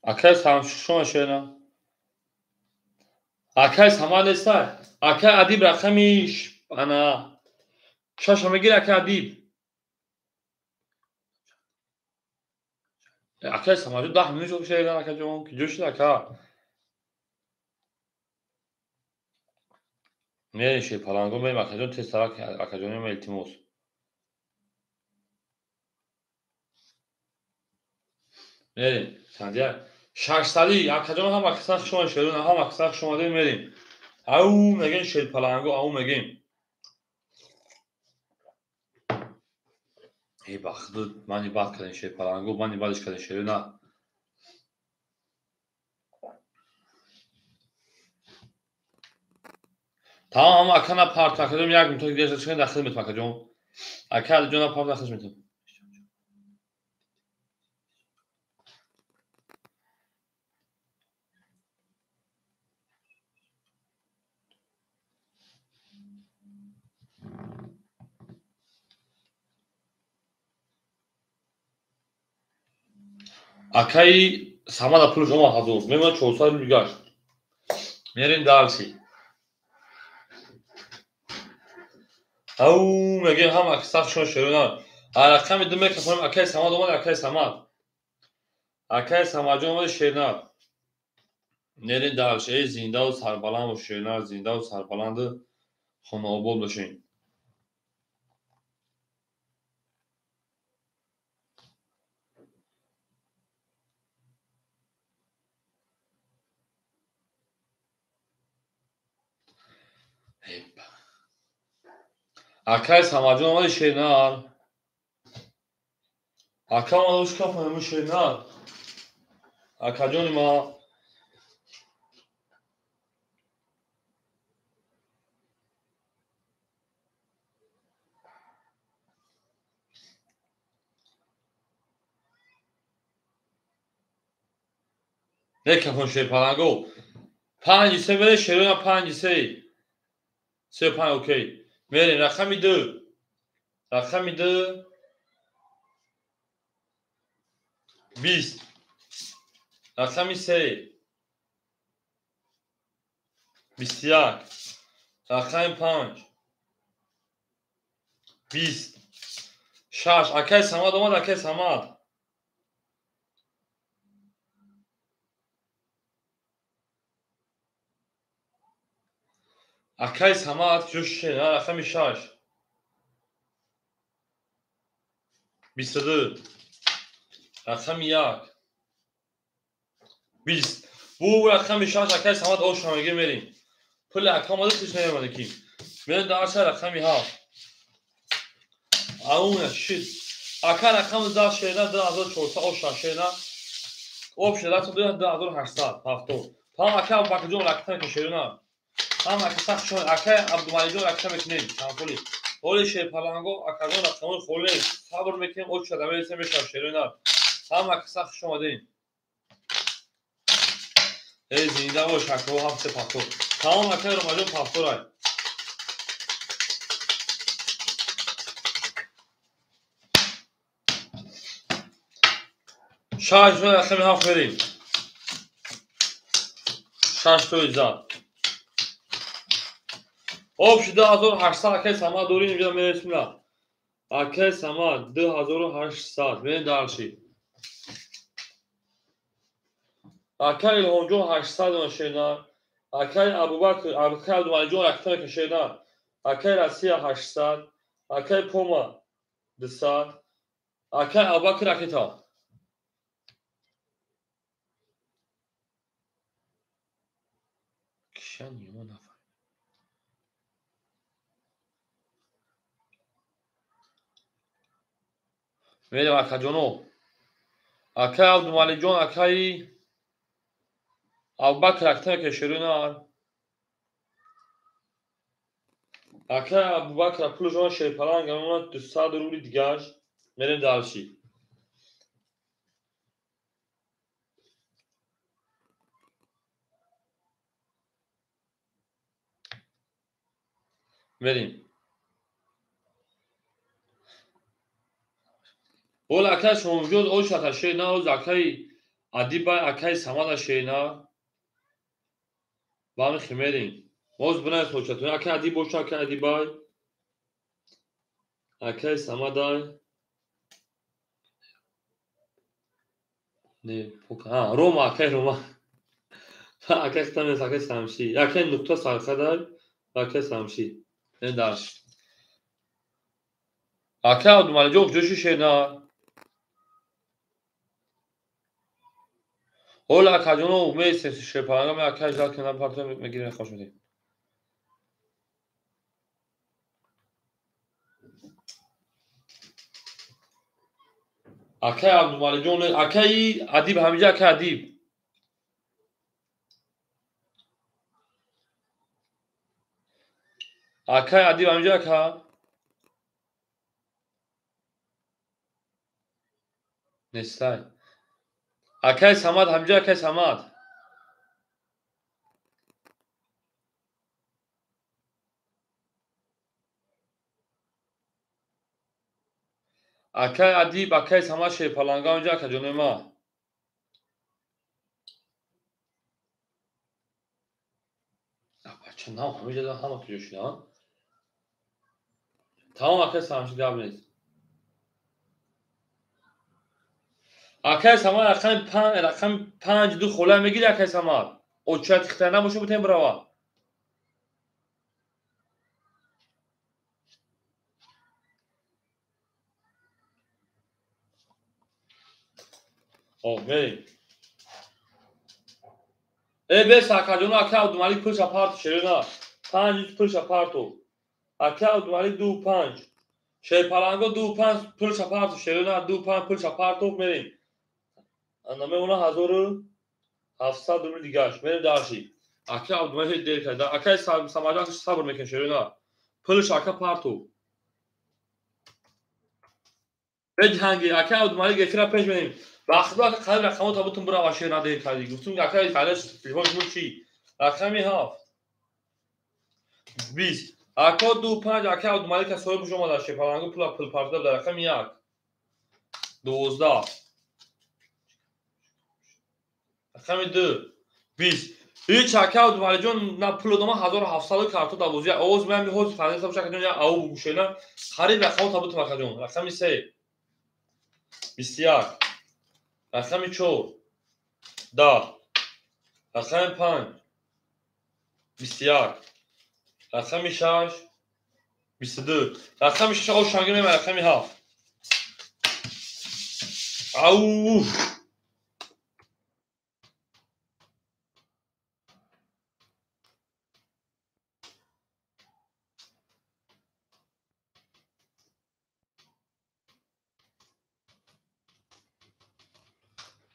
Speaker 1: Акай Самшон шерина. Акай Самад нестай. Акай Адиб рақами ана шаша мегир акай Адиб. Акай Самадҷон 10 минут шуд шерина акаҷон. Куҷо шуд ака? Мерем шерпаланго мерем акаҷон, тезтарак акаҷони ма илтимос. Мерем. Сандия 600 акаҷон ҳама каса хуш омад шерина, ҳама каса хуш омадем мерем. Ау мегем шерпаланго, ау мегем. Эй ба худо мани бад кардем шерпаланго, мани бадиш кардем шерина. Тамом ҳама ака напарт акаҷон, як минут дигар чиқем дахил метам акаҷон. Ака Алиҷон напарт дахил метам. Акаи Самада пулш омад 1000, мемонад 400 рубл гашт. Мерем дальше. Ау мегем ҳама каса шон шерина. Рақами 2 мекафонем акаи Самад омад, акаи Самад. Акаи Самадҷон омад шерина. Мерем дальше. Эй зиндаву сарбаланд бош шерина, зиндаву сарбаланду хонаобод бошед. Акай Самадҷон омади шеринар. Ака омада уш кафонем шеринар. Акаҷони ма. Мекафон шерпаланго. 5-3 мере шерина 5-3. 3-5 окей. Мерем рақами 2. Рақами 2 20. Рақами 3 21. Рақами 5 20. 6. Акай Самад омад, акай Самад. Акай Самад ҷӯше на рақами 6. 22. Рақами 1. 20. Бу рақами 6 акай Самад оша меге мерим. Пули ака омада тиш намеомада ки. Мерем дарша рақами 7. Ауна шит. Ака рақами 10 шена 2400 оша шена. Общий рақам 2870. Там ака Абубакрҷон ракта мекунем шерона. Там ака сахшон ака Абдумалиҷон ракта мекунем. Тамоли. Ҳоли шерпаланго акаҷон рақамои холе сабр мекунем оча дамелиса мешав шерона. Там ака сахш омадем. Эй зинда бош ака ҳафте пахтор. Тамом ака Ромаҷон пахторай. Шаш рақами 7 мерем. 6 тои зад. Общий 2800 акай Самад дорим инҷа мересим на. Акай Самад 2800 мерем дарши. Акай Илҳомҷон 800 шена. Акай Абубакр, акай Абдумалиҷон ракта мекашена. Акай Россия 800, акай Пома 200, акай Абубакр ракета. Кишан ё нафар. Мерем акаҷоно. Акай Абдумалиҷон, акай Абубакр ракта мекашерона. Акай Абубакр пулшон шерпаланг амона 200 рубли дигаш. Мерем дарши. Мерем. Ола акай Шомҷон ошата шена, оз акай Адибай, акай Самада шена. Бами химерим. Оз бинай сочатун. Акай Адиб боша, акай Адибай. Акай Самадай. Не, пока. А, Рома, акай Рома. Акай Хтамес, акай Самши. Акай Нуқта Сархадай, акай Самши. Не дарш. Акай Абдумалиҷон ҷӯши шена. Ҳола акаҷоно месем шерпаланга ме акай жал кена парто мегирем хош медем. Акай Абдумалиҷон, акай Адиб ҳамиҷа акай Адиб. Акай Адиб ҳамиҷа ака. Нестай. Акай Самад ҳамиҷа акай Самад. Акай Адиб, акай Самад шерпаланга ҳамиҷа акаҷонои ма. Бача нав ҳамиҷа ҳама куҷо шуда? Тамом акай Самши гап нест. Акай Самад рақами 5, рақами 5 ду хола мегири акай Самад. Очат ихтиёр набоша бутем бирава. О, мерем. Э бес акаҷоно акай Абдумалик пулша парту шерона. 5 пулша парту. Акай Абдумалик 2 5. Шерпаланго 2 5 пулша парту шерона 2 5 пулша парту мерем. Ана мемона 1700 рубли дигаш. Мерем дарши. Акай Абдумалик дер карда. Акай Самаҷон сабр мекунем шерона. Пулша ака парту. Беҷанги акай Абдумалик эфира пеш мерем. Вақто ака қалиб рақамо та бутун бирава шерона дер карди. Гуфтум акай фалеш телефон шумо чӣ? Рақами 7. 20. Ака 2 5 акай Абдумалик соҳиб омада шерпаланго пула пул партуда дар рақами 1. 12. Рақами 2. 20. Ҳеҷ ака Абдумалиҷон на пул дома 1700 карто да бозӣ. Овоз меам ҳоз фанеса боша акаҷон я ау бугушена. Харид рақамо та бутум акаҷон. Рақами 3. 21. Рақами 4. 10. Рақами 5. 21. Рақами 6 22. Рақами 6 ош шангир мема рақами 7. Ау!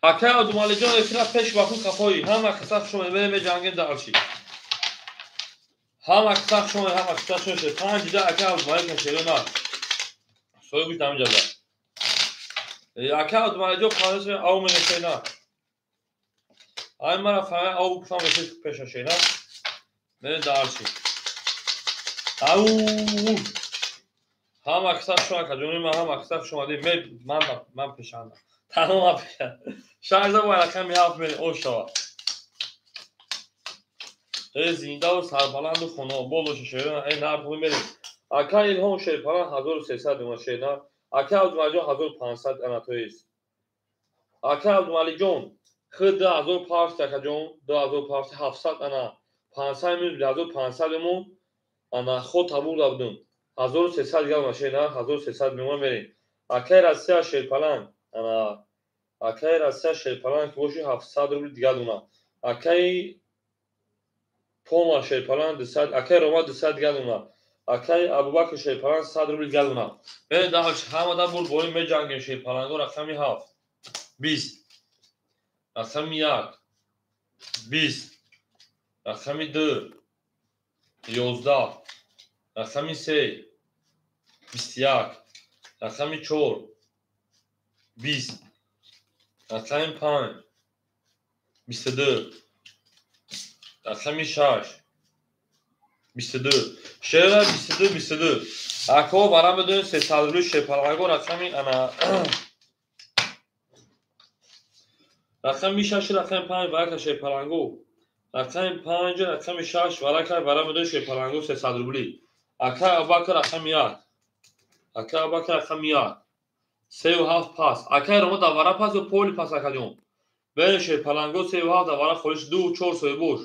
Speaker 1: Акай Абдумалиҷон эфира пеш вақт қафои. Ҳама қисса шумо мебинем меҷангем дар арши. Ҳама қисса шумо ҳама қисса шумо панҷ да акай Абдумалик шерона. Соҳиби там ҷаза. Акай Абдумалиҷон панҷ ау менешена. Ай мара фара ау куфам мешед пеша шена. Мене дар арши. Ау! Ҳама қисса шумо акаҷони ман ҳама қисса шумо ман ман пешанда. Тамом шарза бо рақами 7 мери ошава. Э зиндаву сарбаланду хонобод боша шерона э нарх мерем. Ака Илҳом Шерпалан 1300 дума шерна. Ака Абдумалиҷон 1500 анатоист. Ака Абдумалиҷон х 2000 парс акаҷон 2000 парс 700 ана 500 минус 2500 мо ана хо табур дабдум. 1300 грамм шерна 1300 мема мерем. Акай Россия Шерпалан ана акай Россия Шерпалан ки боши 700 рубл дигар дуна. Акай Тома Шерпалан 200, акай Рома 200 дигар дуна. Акай Абубакр Шерпалан 100 рубл дигар дуна. Бе даҳ ҳамада бур бои меҷангем Шерпаланго рақами 7 20 рақами 1 20 рақами 2 11 рақами 3 21 рақами 4 20 рақами 5 22 рақами 6 22 шера 22 22 ако барам бидонед 300 рубли Шерпаланго рақами ана рақами 6 рақами 5 варака Шерпаланго рақами 5 рақами 6 варака барам бидонед Шерпаланго 300 рубли. Ака Абубакр рақами 1 ака Абубакр рақами 1 37 пас. Акай Рома давара пас ё поли пас акаҷон? Бере Шерпаланго 37 давара холиш 2 4 соҳибош.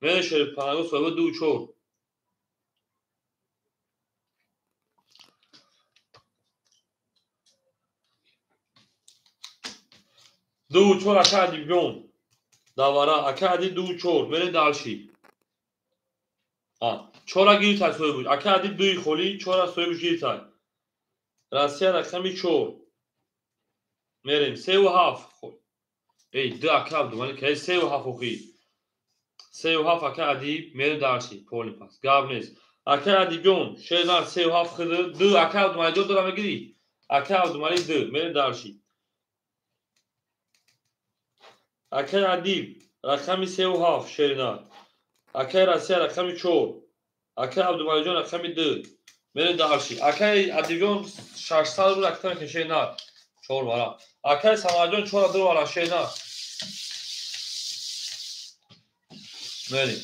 Speaker 1: Бере Шерпаланго соҳибо 2 4. Ду чор ака Адибҷон. Давара ака Адиб 2 4. Бере далши. А, чора гирифтай соҳибош. Ака Адиб 2 холи, чора соҳибош гирифтай. Россия рақами 4. Мерем 37. Эй, 2 ака Абдумалик, эй 37 охи. 37 ака Адиб, мерем дарси, поли пас. Гап нест. Ака Адибҷон, шернар 37 хид, 2 ака Абдумаликҷон дора мегири. Ака Абдумалик 2, мерем дарси. Ака Адиб, рақами 37 шернар. Ака Россия рақами 4. Ака Абдумаликҷон рақами 2. Мере дарши. Акай Адибҷон 600 рубл акта мекунем шернар. 4 вара. Акай Самаҷон 4 2 вара шернар. Мерем.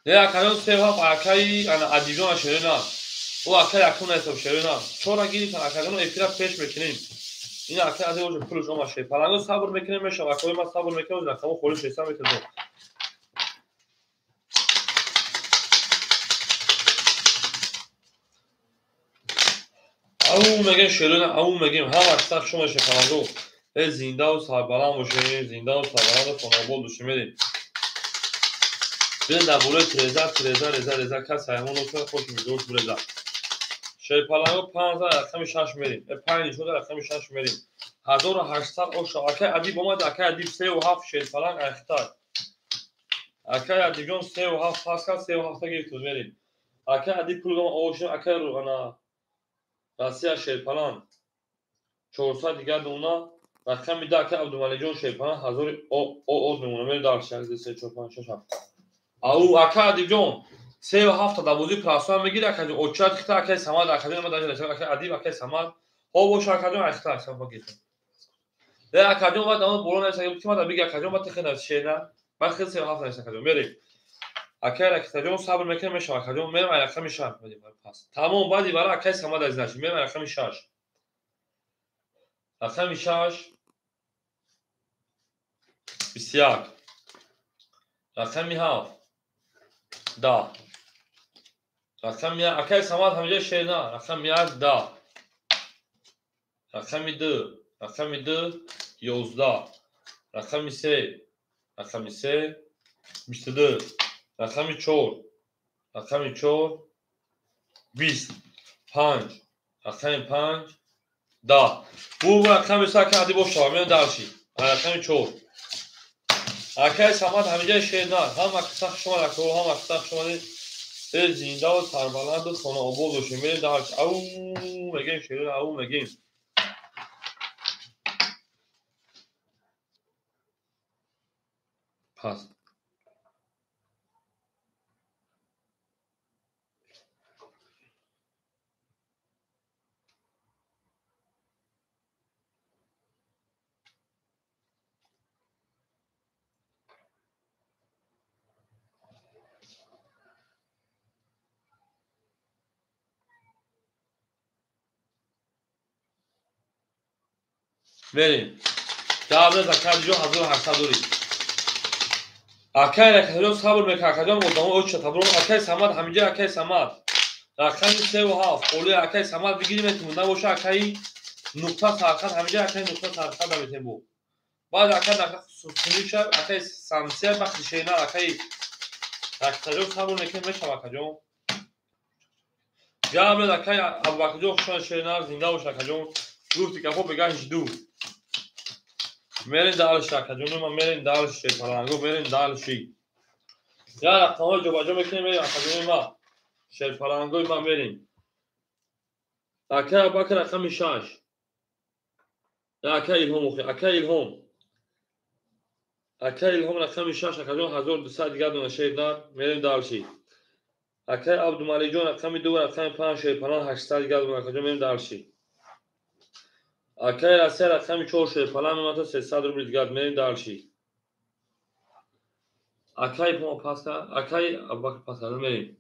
Speaker 1: Не акаён 37 акай ана Адибҷон шернар. О акай акун ҳисоб шернар. 4 гирифтан акаҷон эфира пеш мекунем. Ин акай Адибҷон пулш омад шер. Паланго сабр мекунем мешав. Акои ма сабр мекунем рақамо холиш ҳисоб мекунем. Ау мегем шерона, ау мегем ҳама қисса шумо Шерпаланго. Э зиндаву сарбаланд бошед, зиндаву сарбаланду хонобод бошед. Мерем. Бирем дар болои треза, треза, реза, реза кас ҳайвон нокунад хош мизош буреза. Шерпаланго 5 рақами 6 мерем. Э 5 нишон рақами 6 мерем. 1800 оша. Акай Адиб омад, акай Адиб 37 Шерпаланг айхтай. Акай Адибҷон 37 пас кард, 37 та гирифт мерем. Акай Адиб пул оша, акай ана Россия Шерпалан 400 дигар дуна рақами 10 ака Абдумалиҷон Шерпалан 1000 оз мемона. Мерем дар 1 2 3 4 5 6 7. Ау ака Адибҷон 37 та бозӣ прасо мегири акаҷон. Очат хита акай Самад акаҷон ма дар акай Адиб акай Самад. Ҳо боша акаҷон айхта сафа гирифт. Э акаҷон баъд ама боло нависа ки ма биги акаҷон ба тихи навис шерна. Баъд хел 37 нависа акаҷон. Мерем. Акай Ракитаҷон сабр мекунем мешава акаҷон. Мерем ай рақами 6 медем пас. Тамом баъди вара акай Самад аз наши. Мерем ай рақами 6. Рақами 6 21 рақами 7 10. Рақами 1 акай Самад ҳамиҷа шерна. Рақами 1 10. Рақами 2, рақами 2 11. Рақами 3, рақами 3 22. Рақами 4, рақами 4 20. 5, рақами 5 10. Бу рақами 3 ака ади бош шава, меён дарши. Рақами 4. Акай Самад ҳамиҷа шерна. Ҳама қисса хуш омад, акаҳо, ҳама қисса хуш омадед. Зиндаву сарбаланду хонаобод бошем. Мерем дарш. Ау мегем шерна, ау мегем. Пас. Мерем. Давлат акаҷон 1800 дорӣ. Акай ракаҷон сабр мекунад, акаҷон одамо оча таброн. Акай Самад ҳамиҷа акай Самад. Рақами 3 ва 7. Қоли акай Самад бигирим метавон набоша акай нуқта сархат ҳамиҷа акай нуқта сархат наметем бу. Баъд акай сунӣ шав, акай самсия вақти шена акай ракаҷон сабр мекунад мешава акаҷон. Габред акай Абубакрҷон хушон шена зинда бош акаҷон. Гуфти капо бегаҳ 2. Мерем дальше, акаҷони ман, мерем дальше, паланго, мерем дальше. Я рақамҳои ҷобаҷо мекунем, мерем акаҷони ман. Шерпалангои ман мерем. Акай Абубакр рақами 6. Акай Илҳом охи, акай Илҳом. Акай Илҳом рақами 6, акаҷон 1200 дигар дона шер дар, мерем дальше. Акай Абдумаликҷон рақами 2, рақами 5 шерпаланг 800 дигар дона, акаҷон мерем дальше. Акай Россия рақами 4 шерпаланг мемата 300 рубли дигар, мерем дальше. Акай Пома паска, акай Абубакр паска, мерем.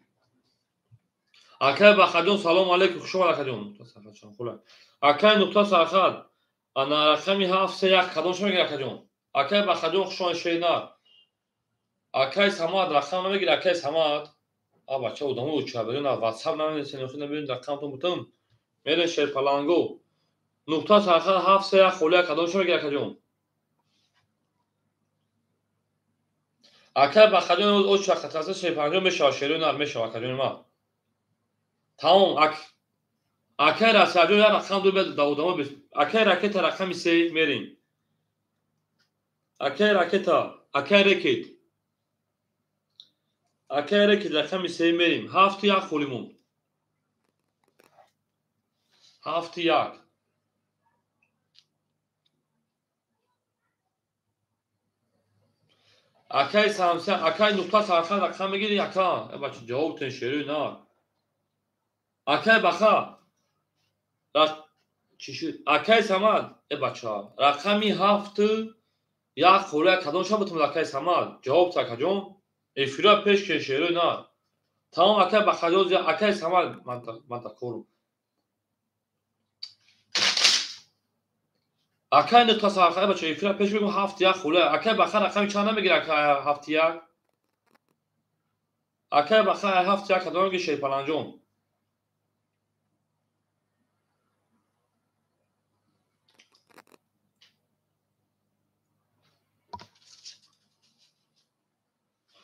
Speaker 1: Акай Бахаҷон салом алейкум, хуш омад акаҷон. Нуқта сархат шанхула. Акай нуқта сархат. Ана рақами 7 3 1 кадом шо мегирад акаҷон? Акай Бахаҷон хуш омад шернар. Акай Самад рақам намегирад, акай Самад. А бача одамо уча берин, WhatsApp наменисен, охи набирин рақамтон бутун. Мерем шерпаланго. Нуқта сархат 7 3 1 холия кадом шо мегирад акаҷон? Акай Бахаҷон оч вақт аст шерпаланго мешава, шернар мешава акаҷони ман. Тамом, акай Расиаҷон як рақам ду бед да одамо бес. Акай ракета рақами 3 мерем. Акай ракета, акай рекет. Акай рекет рақами 3 мерем. 7 1 холӣ монд. 7 1. Акай самса, акай нуқта сархат рақам мегири ака. Бача ҷавоб тен шерӯи на. Акай Баха. Чӣ шуд? Акай Самад, бача, рақами 7 1 холия кадом шаб бутум акай Самад? Ҷавоб та акаҷон. Эфира пеш ке шерӯи на. Тамом акай Бахаҷон, акай Самад ман такорум. Акай нуқта сархат бача эфира пеш мегум 7 1 холия. Акай Баха рақами чанд намегирад акай 7 1? Акай Баха 7 1 кадом мегирад шерпаланҷон?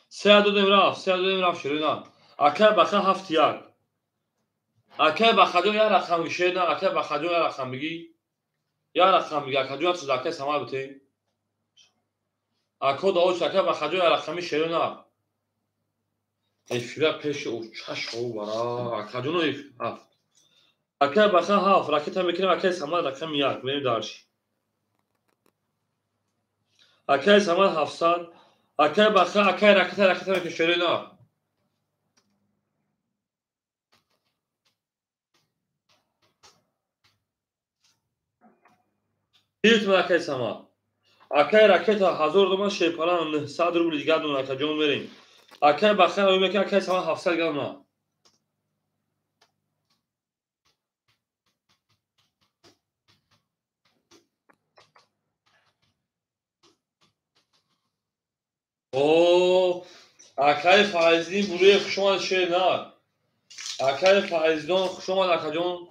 Speaker 1: Се додем рафт, се додем рафт шерина. Акай Баха 7 1. Акай Бахаҷон як рақам шерина, акай Бахаҷон як рақам бигӣ. Як рақам бигӣ, акаҷон чиз акай Самад бите. Ако даоч акай Бахаҷон як рақами шерина. Эфира пеши о чашо бара. Акаҷон 7. Акай Баха 7, ракета мекунем акай Самад рақами 1, мерем дальше. Акай Самад 700. Акай Баха, акай ракета, ракета мекунем шерина. Гирифтем акай Самад. Акай ракета 1000 доман шерпалан 900 рубли дигар дона акаҷон мерем. Акай Баха равӣ мекунем акай Самад 700 дигар дона. О, Акаи Файздин Буруев хуш омад шернар. Акаи Файздон хуш омад акаҷон.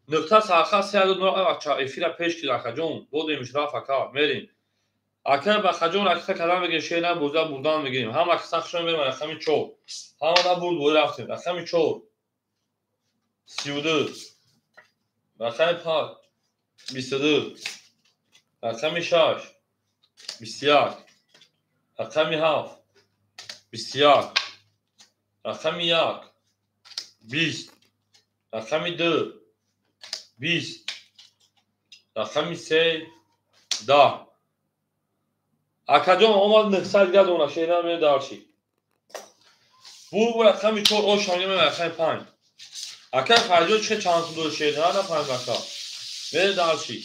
Speaker 1: Нуқта сарха 3 эфира пеш кид акаҷон. Додемиш рафт ака. Мерем. Акаи Бахаҷон ракета кардан мегирем шернар боза бурдан мегирем. Ҳама каса хуш омад мерем рақами 4. Ҳама на бурд бой рафтем. Рақами 4. 32. Рақами 5. 22. Рақами 6. 21. Рақами 7. 21. Рақами 1. 20. Рақами 2. 20. Рақами 3. 10. Акаҷон омад 900 дигар дона шернар мере дарши. Бу рақами 4 ош ҳамин рақами 5. Акай Файзон чӣ чанд сум дод шернар на 5 ака. Мере дарши.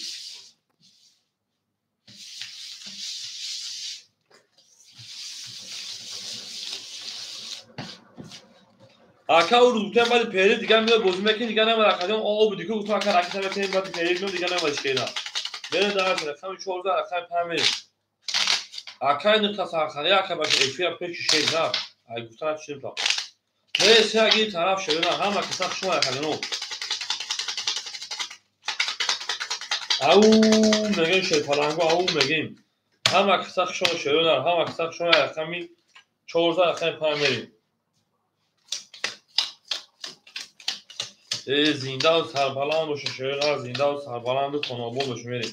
Speaker 1: Ака ӯ рӯз гуфтем баъди пере дигар меояд бозӣ мекунем дигар намеояд акаҷон об дику гуфтам ака ракета мекунем баъди пере меояд дигар намеояд шернар. Мере дарши рақами 14 рақами 5 мерем. Акай нуқта сархана ака баша эфира пеши шернар. Ай гуфтан чӣ та. Мере се аги тараф шернар ҳама каса хуш омад акаҷоно. Ау мегем шерпаланго ау мегем. Ҳама каса хуш омад шернар ҳама каса хуш омад рақами 14 рақами 5 мерем. Зиндаву сарбаланд боша шернар зиндаву сарбаланду хонобод боша мерем.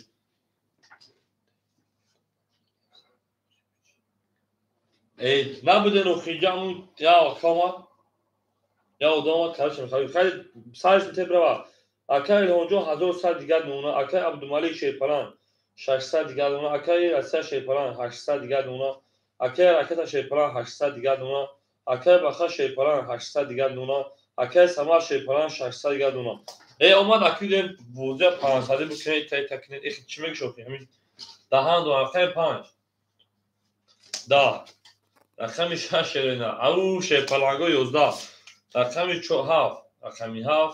Speaker 1: Набуден охиҷаму я акама я одама карашем хайр сарш митебрава. Акай Илҳомҷон 1100 дигар дона, акай Абдумалик Шерпаланд 600 дигар дона, акай Россия Шерпаланд 800 дигар дона, акай Ракета Шерпаланд 800 дигар дона, акай Баха Шерпаланд 800 дигар дона, акай Самар Шерпаланд 600 дигар дона. Омад акидем бозия 500 бикунед тай такинед эхи чӣ мегӯшохи ҳамин даҳан дона рақами 5 10 рақами 6 шерина ау шерпаланго 11 рақами 7 рақами 7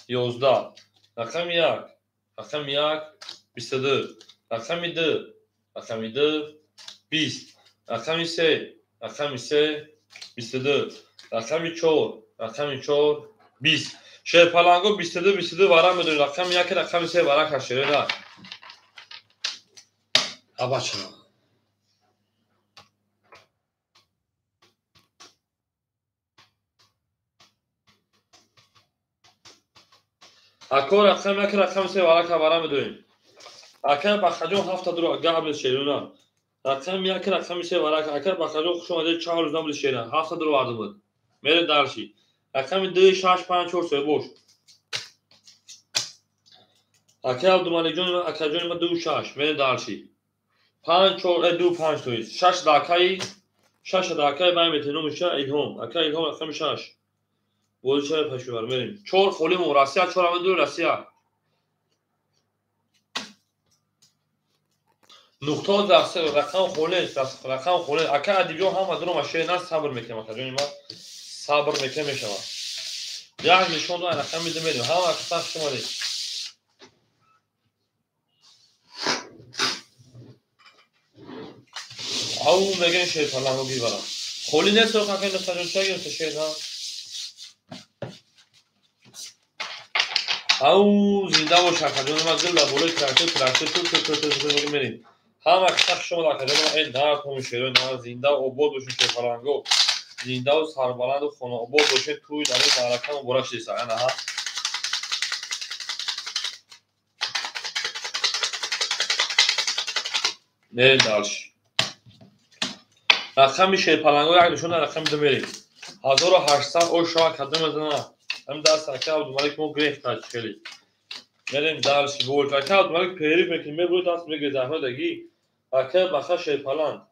Speaker 1: 11 рақами 1 рақами 1 22 рақами 2 рақами 2 20 рақами 3 рақами 3 22 рақами 4 рақами 4 20 шерпаланго 22 22 вара медонем рақами 1 рақами 3 вара кар шерина абача. Ако рақами 1 рақами 3 вара кар вара медонем. Акай Бахаҷон 7 дур габл шерина. Рақами 1 рақами 3 вара кар. Акай Бахаҷон хуш омадед 4 рӯз набуд шерина. 7 дур варда буд. Мере дарши. Рақами 2 6 5 4 3 бош. Акай Абдумаликҷон акаҷони ма 2 6 мере дарши. 5 4 2 5 то есть 6 дакаи 6 дакаи бай метеномиша Илҳом. Акай Илҳом рақами 6. Бозӣ чаро пешбар мерем. 4 холимон Россия 4 ҳама 2 Россия. Нуқта рақам холе рақам холе. Ака Адибҷон ҳама дуро машина сабр мекунем акаҷони ма. Сабр мекунем мешавад. Як нишон дод рақами 2 мерем. Ҳама каса хуш омадед. Ау мегем шерпаланго гибара. Холи нест акай нуқтаҷон ча гирифта шерна? Ау зинда бош акаҷони ма дил дар болои трактор трактор ту ту ту ту мерем. Ҳама каса хуш омад акаҷони ма. На том шеро на зинда обод бошед шерпаланго. Зиндаву сарбаланду хонаобод бошед тӯи дар ин маърака муборак шудеса. Ана ҳа. Мерем дальше. Рақами шерпаланго як нишон рақами 2 мерем. 1800 ош шава кадом мезана. Ҳам даст ака Абдумалик мо гирефт хеле. Мерем дальше. Бол ака Абдумалик периф мекунем мебурд даст мегирад заҳмат даги. Ака Баха Шерпаланд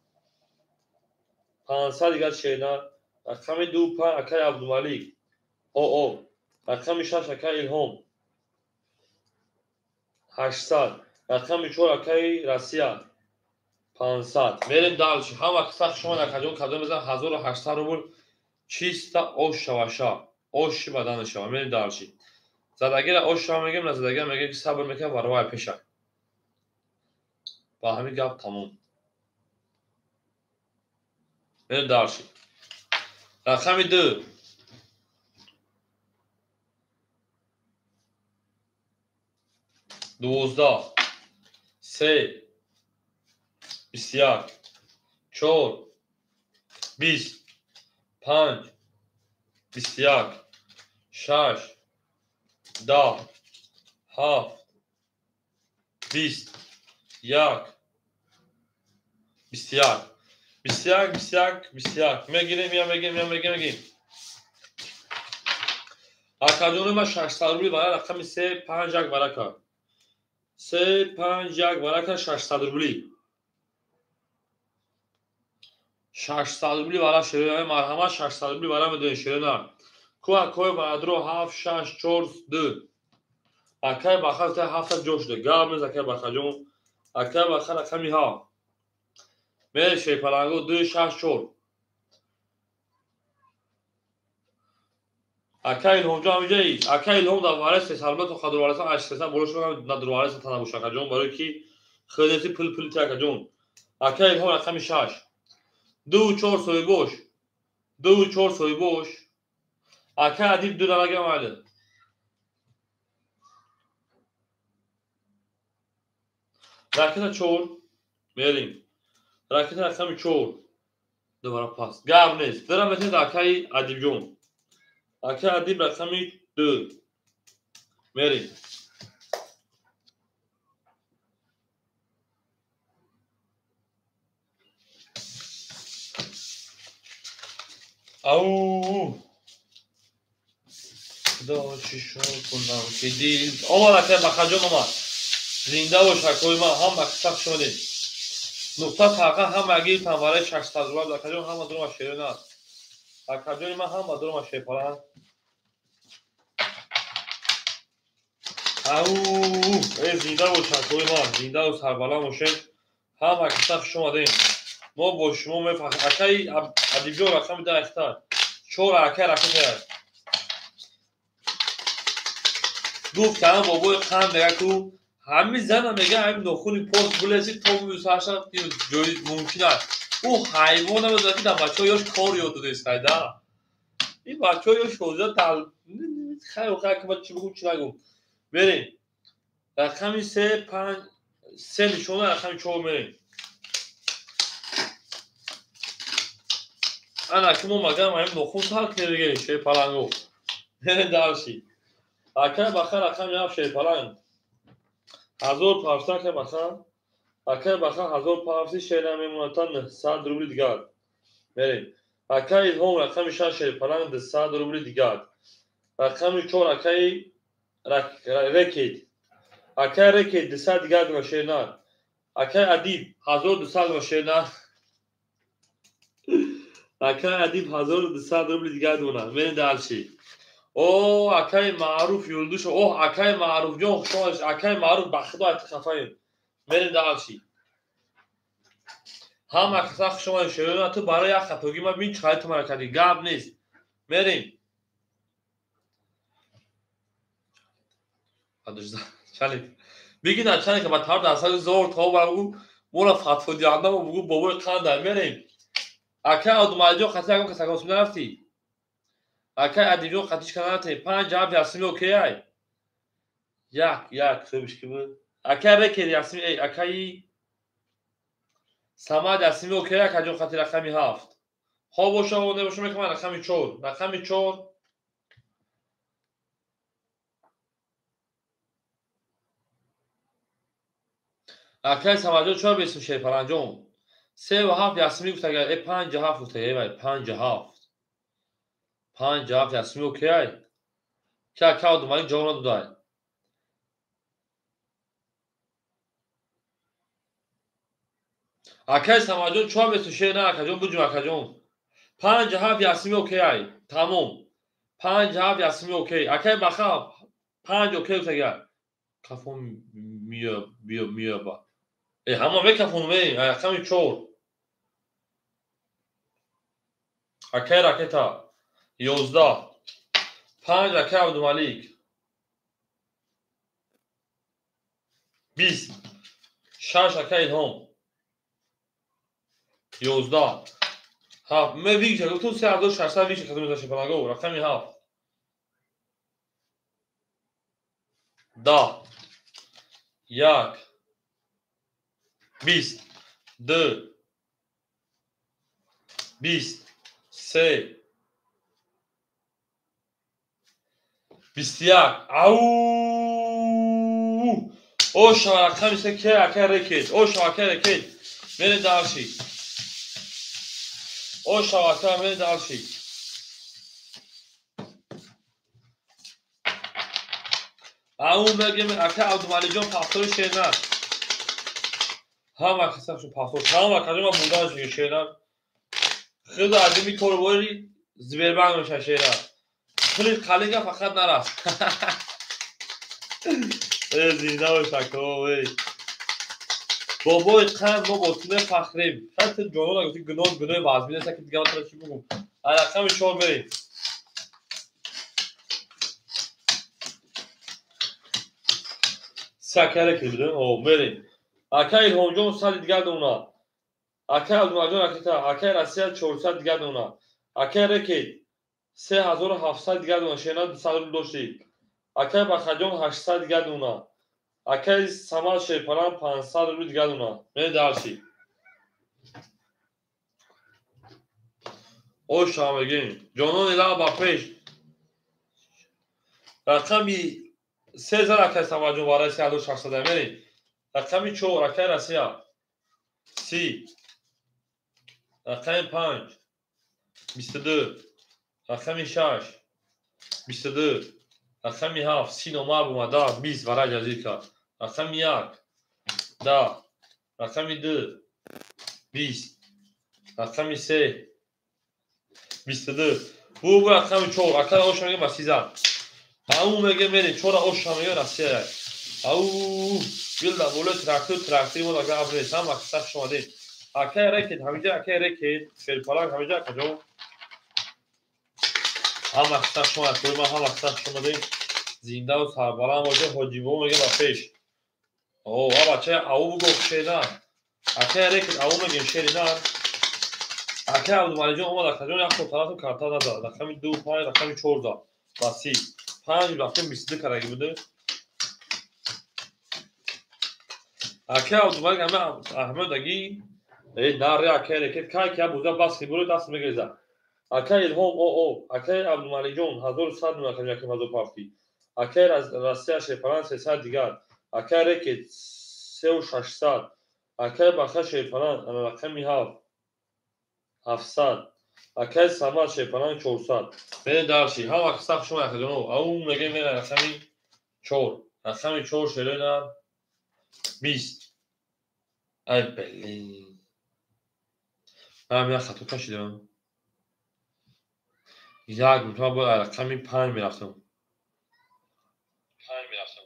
Speaker 1: 500 дигар шернар. Рақами 2 5 акай Абдумалик ОО. Рақами 6 акай Илҳом 800. Рақами 4 акай Россия 500. Мерем дальше. Ҳама каса хуш омад акаҷон кадом мезан 1800 рубл чиста ош шаваша. Оши бадан шава. Мерем дальше. Задагира ош шава мегем, на задагира мегем ки сабр мекунем варвай пеша. Ба ҳамин гап тамом. Мерем дальше. Рақами 2. 12. 3. 21. 4. 20. 5. 21. 6. 10. 7. 20. 1. 21. 21, 21, 21. Мегирем, я мегирем, я мегирем, мегирем. Акаҷони ма 600 рубли барои рақами 3, 5, 1 варака. 3, 5, 1 варака 600 рубли. 600 рубли вара шерои марҳамат 600 рубли вара медонед шерона. Ку акои варадро 7, 6, 4, 2. Акай баха 7 ҷо шуда. Гап нест акай бахаҷон. Акай баха рақами 7. Мере шерпаланго 2, 6, 4. Акай Илҳомҷон ҳамиҷаи. Акай Илҳом дар вараи 300 рубла то қадр варасан 800 боло шуда на дурвараи тана боша акаҷон барои ки хелеси пул пул ти акаҷон. Акай Илҳом рақами 6. 2 4 соҳибош. 2 4 соҳибош. Акай Адиб 2 дана майли. Ракета 4 мерим. Ракета рақами 4. Дубора пас. Гап нест. Дара метавонед акаи Адибҷон. Акаи Адиб рақами 2. Мерим. Ау! Худо чӣ шуд кунам ки дил. Омад акаи Бахаҷон омад. Зинда бош акои ман, ҳама қисса хуш омадед. Нуқта тақа ҳама гирифтам барои 600 рубл. Акаҷон ҳама дурума шерона аст. Акаҷони ман ҳама дурума шерпаланд. Ау! Э зинда бош акои ман, зиндаву сарбаланд бошед. Ҳама қисса хуш омадед. Мо бо шумо мефахрем. Акаи Адибҷон рақами 10 ихтар. 4 акаи ракета аст. Гуфт ҳама бобои қанд мега ку ҳамин зана мега ҳамин нохуни порс булеси то мусаша ҷои мумкин аст. Ӯ ҳайвон намедонад ки дар бачаҳо ёш кор ёд додааст хайда. Ин бачаҳо ёш ҳозир тал хайр хайр ки чӣ бигӯм чӣ нагӯм. Мерем. Рақами 3 5 3 нишона рақами 4 мерем. Ана ки мо магар ҳамин нохун сар кунем шерпаланго. Мерем дарши. Акай баха рақами 7 шерпаланг. 1000 парса акай баха. Акай баха 1000 парси шер намемонад та 900 рубли дигар. Мерем. Акай Илҳом рақами 6 шерпаланг 200 рубли дигар. Рақами 4 акай Рекет. Акай Рекет 200 дигар дона шернар. Акай Адиб 1200 дона шернар. Акай Адиб 1200 рубли дигар дона. Мерем дарши. О, акай Маъруф Юлдуш. Оҳ, акай Маъруфҷон хуш омадед. Акай Маъруф ба худо айти хафаем. Мерем дарши. Ҳама қисса хуш омадед. Шерона ту барои як хатогӣ ма бин чӣ қадар ту мара кардӣ. Гап нест. Мерем. Бигин начальника ба тавр дар сари зор то баргу моро фатво диҳанда мо бугу бобои қанда. Мерем. Акай Абдумалиҷон қатъи ягон кас ягон сум нарафтӣ. Акай Адибҷон қатъиш кана нарафтӣ. 5 7 ясми окей ай. 1 1 соҳибиш ки буд? Акай Рекер ясми эй акаи Самад ясми окей акаҷон қатъи рақами 7. Хоб боша небоша мекунам рақами 4. Рақами 4. Акай Самадҷон чора бесм шерпаланҷон? 3 ва 7 ясми гуфт агар 5 7 гуфт эй вай 5 7. 5 7 ясми окей ай. Ки ака Абдумалик ҷавоб надодай. Акай Самадҷон чора бесм шер на акаҷон буҷум акаҷон. 5 7 ясми окей ай. Тамом. 5 7 ясми окей. Акай Баха 5 окей гуфт агар. Кафон миё биё миё ба. Э ҳама мекафон ме рақами 4. Акай ракета 11. 5 акай Абдумалик 20. 6 акай Илҳом 11. Ҳафт. Ме вигша гуфтум 3600 вигша хатм мешавад шерпаланго. Рақами 7. 10. 1. 20. 2. 20. 3. 21. Ау! Оша рақами 3 ке ака рекет. Оша ака рекет. Мере дарши. Оша ака мере дарши. Ау мегем ака Абдумалиҷон пахтори шернар. Ҳама касашу пахтор. Ҳама касашу бурдан шуд шернар. Хеле аҷиби корбори Сбербанк мешавад шернар. Пули қалига фақат нарафт. Э зинда бош ако, эй. Бобои қанд мо бо ту мефахрем. Хати ҷонон гуфти гуноҳ гуноҳи вазмин аст, ки дигар матра чӣ бигӯм. Рақами 4 мерем. Сакаре ки бидем, о мерем. Ака Илҳомҷон 100 дигар дона. Ака Абдумалиҷон ракета, акаи Россия 400 дигар дона. Акаи Рекет 3700 дигар дона, шена 200 рубл доштӣ. Акаи Бахаҷон 800 дигар дона. Акаи Самад Шерпалан 500 рубл дигар дона. Мере дарши. Оша мегем. Ҷонони лаб ба пеш. Рақами 3 зар акаи Самадҷон барои 3600 мерем. Рақами 4 акаи Россия 30. Рақами 5 22. Рақами 6 22. Рақами 7 30 номар омада 20 варай ҷазир кард. Рақами 1 10. Рақами 2 20. Рақами 3 22. Бу рақами 4 акаи оша мегем ба 30 зар. Ау мегем мерем 4 оша мегем Россия. Ау билда болои трактор трактори мо дага абрес ҳама каса хуш омадед. Акаи Рекет ҳамиҷа акаи Рекет Шерпаланг ҳамиҷа акаҷон. Ҳама каса хуш омадед. Ма ҳама каса хуш омадед. Зиндаву сарбаланд бошед. Ҳоҷибо мегем ба пеш. О, а бачаи ау бугӯ шеринар. Акаи Рекет ау мегем шеринар. Акаи Абдумалиҷон омад акаҷон як хол тарафу карта назад. Рақами 2 5 рақами 4 зад. Ба 30. 5 рафтем 22 кардаги буде. Акаи Абдумалик ҳама Аҳмад аги э наре акаи Рекет кай ки буза бас хибури даст мегреза. Акаи Илҳом о акаи Абдумалиҷон 1100 дона акаи яким ҳазор пафти. Акаи Россия Шерпалан 300 дигар. Акаи Рекет 3600. Акаи Баха Шерпалан ана рақами 7 700. Акаи Самад Шерпалан 400. Мере дарши. Ҳама каса хуш омадед акаҷоно. Ау мегем мере рақами 4. Рақами 4 шерена 20. Ай блин. Ман як хато кашидам. Як мутава бояд рақами 5 мерафтам. 5 мерафтам.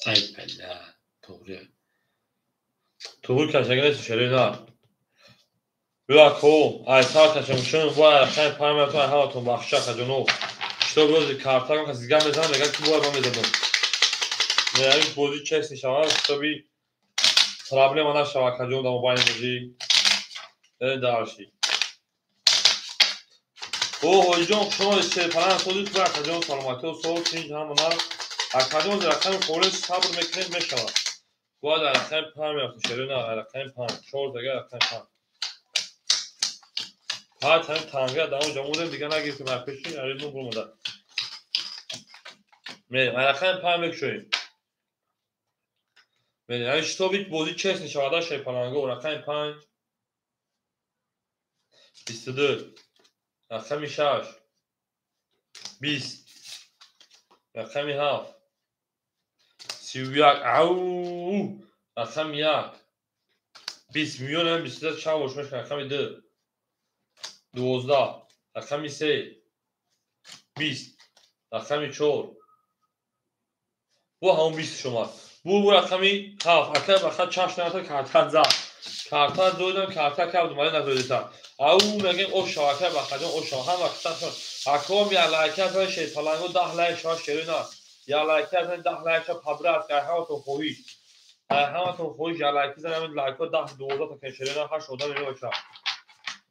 Speaker 1: Ай бля, тоғри. Тоғри кашаган нест шерена. Била ко, ай сар кашам бояд рақами 5 мерафтам, ҳаматон бахша акаҷоно. Что бози карта кас дигар мезанам, мегӯяд ки бояд ман мезанам. Яъне бозӣ честный шавад, ҳисоби проблема нашавад акаҷон дар мобайни бозӣ. Дарши. О ҳоҷиҷон хуш омадед Шерпалан сози ту акаҷон саломатӣ сол тинҷ ҳама нар. Акаҷон рақами холис сабр мекунед мешавад. Бояд рақами 5 мерафтем шерена, рақами 5, 4 дага рақами 5. Пач ҳамин танга дар он ҷо мондем, дигар нагирифтем ай пеши, аридмон бурмода. Мерем, рақами 5 мекушоем. Мерем, ҳамин шитоби бозӣ честный шавад Шерпаланго, рақами 5 22. Рақами 6 20. Рақами 7 31. Ау! Рақами 1 20 миллион 22 чанд бош мешавад? Рақами 2 12. Рақами 3 20. Рақами 4 бу ҳамон 20 шумад. Бу рақами 7 акаи баха чашм нарафта карта зад. Карта зоидам, карта ки Абдумалик назоидаста. Ау мегем оша акаи Бахаҷон оша ҳама касашон. Аком я лайка зан Шерпаланго 10 лайк шава шерина. Я лайка зан 10 лайк шава пабрат кай ҳаматон хоҳиш. Ҳаматон хоҳиш я лайки занем, лайкҳо 10 12 та кунед, шерина 8 одам мебошад.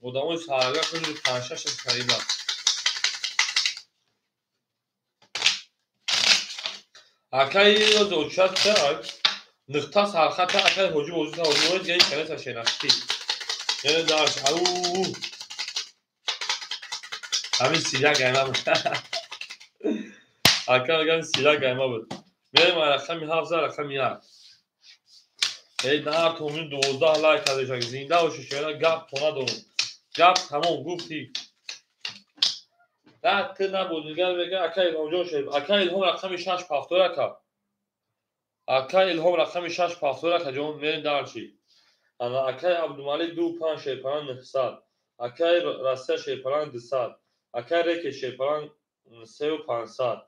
Speaker 1: Одамои сарга кунед 5-6 харида. Акаи зочат нуқта сархата акаи ҳоҷи бозӣ ҳоҷи бозӣ ҷаи канеса шенахтӣ. Яъне дарш ау ҳамин сиря гайма буд. Ака мегӯям сиря гайма буд. Мерем рақами 7 рақами 1. Эй нар томин 12 лайк кардешак. Зинда бошӣ шена, гап то надорум. Гап тамом гуфтӣ. Да ты набуд, нигар мега ака Илҳомҷон шериф. Ака Илҳом рақами 6 пафтор ака. Ака Илҳом рақами 6 пафтор ака ҷон, мерем дарчи. Ана акаи Абдумалик 2 5 шерпалан 900. Акаи Россия шерпалан 200. Акаи Реке шерпалан 3500.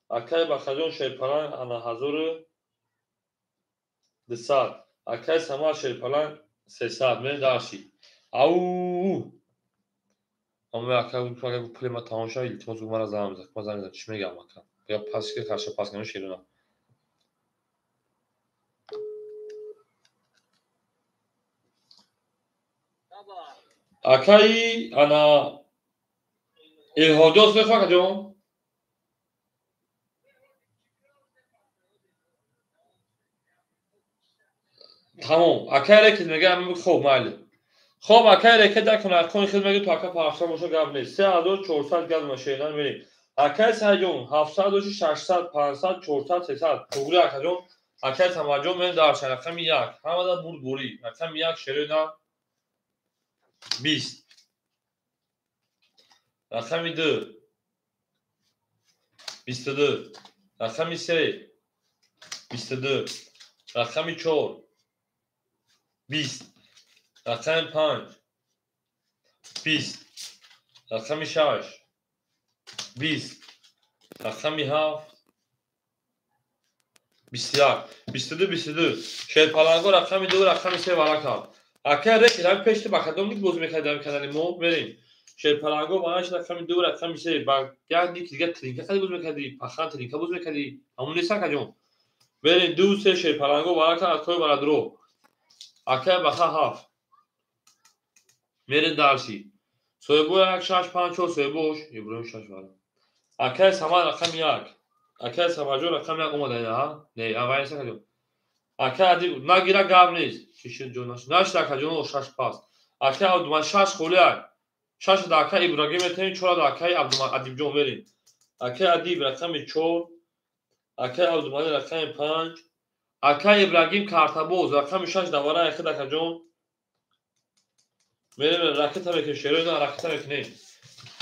Speaker 1: Акаи Бахаҷон шерпалан ана 1200. Акаи Самар шерпалан 300. Мерем дарчи. Ау! Ама ака пули ма тамом шава, илтимос гуфт мара занг бизан. Ма занг мезанам, чӣ мегӯям ака? Я пас ки хаша пас кунам шерона. Акаи ана Илҳомҷон мехоҳ акаҷон? Тамом. Акаи Рекет мегӯям, хоб майли. Хоб акаи Рекет дакун акони хел мегӯ то ака пахша боша гап нест. 3400 газ машина мерем. Акаи Сайҷон 700 600 500 400 300. Туғри акаҷон, акаи Самаҷон мен дар рақами 1. Ҳамада бурд бурӣ. Рақами 1 шерина 20. Рақами 2 22. Рақами 3 22. Рақами 4 20. Рақами 5 20. Рақами 6 20. Рақами 7 21. 22 22. Шерпаланго рақами 2 рақами 3 варака. Акаи Рекет ҳами пешти ба кадом ник бозӣ мекард дар канали мо? Мерем. Шерпаланго вараш рақами 2 рақами 3 ба як ники дига тринка қади бозӣ мекардӣ, пахан тринка бозӣ мекардӣ. Ҳамон нест акаҷон. Мерем 2 3 шерпаланго варака акои барадро. Акаи Баха 7. Мерем дарси. Соҳибо 1 6 5 4 соҳибош Иброҳим 6 вара. Акаи Самад рақами 1. Акаи Самаҷон рақами 1 омада ина, ҳа? Не, аввал нест акаҷон. Акаи Адиб нагира гап нест. Чишин ҷон нашд. Нашд акаҷон, 6 пас. Акаи Абдумалик 6 холи як. 6 да акаи Ибрагим метавонем, 4 да акаи Адибҷон мерем. Акаи Адиб рақами 4, акаи Абдумалик рақами 5, акаи Ибрагим картабоз рақами 6 давара яхид акаҷон. Мерем ракета мекунем, шерои ракета мекунем.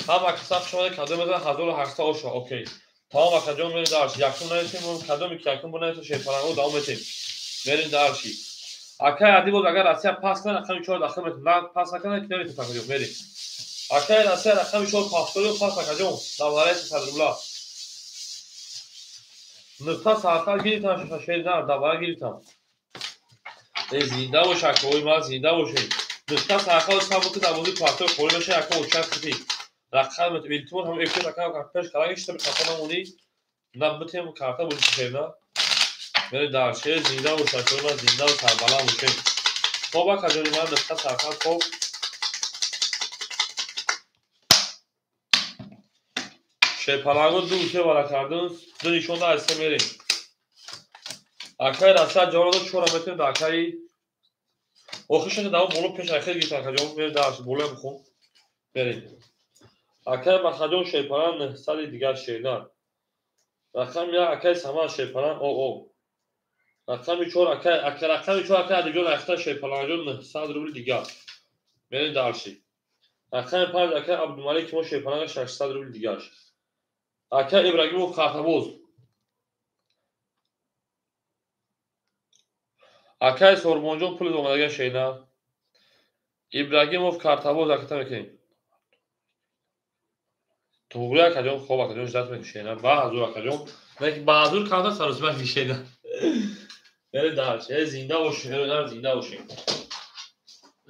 Speaker 1: Ҳама каса шумо кадом мезанад 1800 оша, окей. Тамом акаҷон, мерем дарси. Якум нависем, кадоме ки якум бунависем, шерпаланго давом метем. Мерем дарси. Акаи Адиб боз агар Россия пас кунад, рақами 4 дахил метем. На пас накунад, ки наметем акаҷон, мерем. Акаи Россия рақами 4 пасторио пас акаҷон, давлаи 300 рубла. Нуқта сархат гирифтам, шер на, давла гирифтам. Э зинда бош акои ман, зинда бошед. Нуқта сархат сабр ки дар бозии партор холӣ мешавад, ака очат кити. Рақам илтимос ҳам эфир рақам пеш кардан ишта карта намонӣ. На битем карта бозӣ шер на. Мерем дар шер, зинда бош акои ман, зинда ва сарбаланд бошед. Хоб акаҷони ман, нуқта сархат хоб. Шерпаланго 2 3 вара кардун, 2 нишонда аз 3 мерем. Акаи Россия ҷавоб дод, 4 метем да акаи. Охир шуда давом боло пеш ахир гирифтан акаҷон, мерем дарс боло бихун. Мерем. Акаи Бахаҷон шерпалан 900 дигар шерна. Рақами 1 акаи Самад шерпалан ОО. Рақами 4 акаи, рақами 4 акаи Адибҷон Ахта шерпаланҷон 900 рубл дигар. Мерем дарси. Рақами 5 акаи Абдумалик мо шерпалан 600 рубл дигар. Акаи Ибрагимов картабоз. Акаи Сорбонҷон пули омадаган шейна. Ибрагимов картабоз аката мекунем. Туғри акаҷон, хоб акаҷон ждат мекунем шейна. Ба ҳазур акаҷон. Лекин ба ҳазур камтар саросима шейна. Мерем дарс. Э зинда бошем, мерем зинда бошем.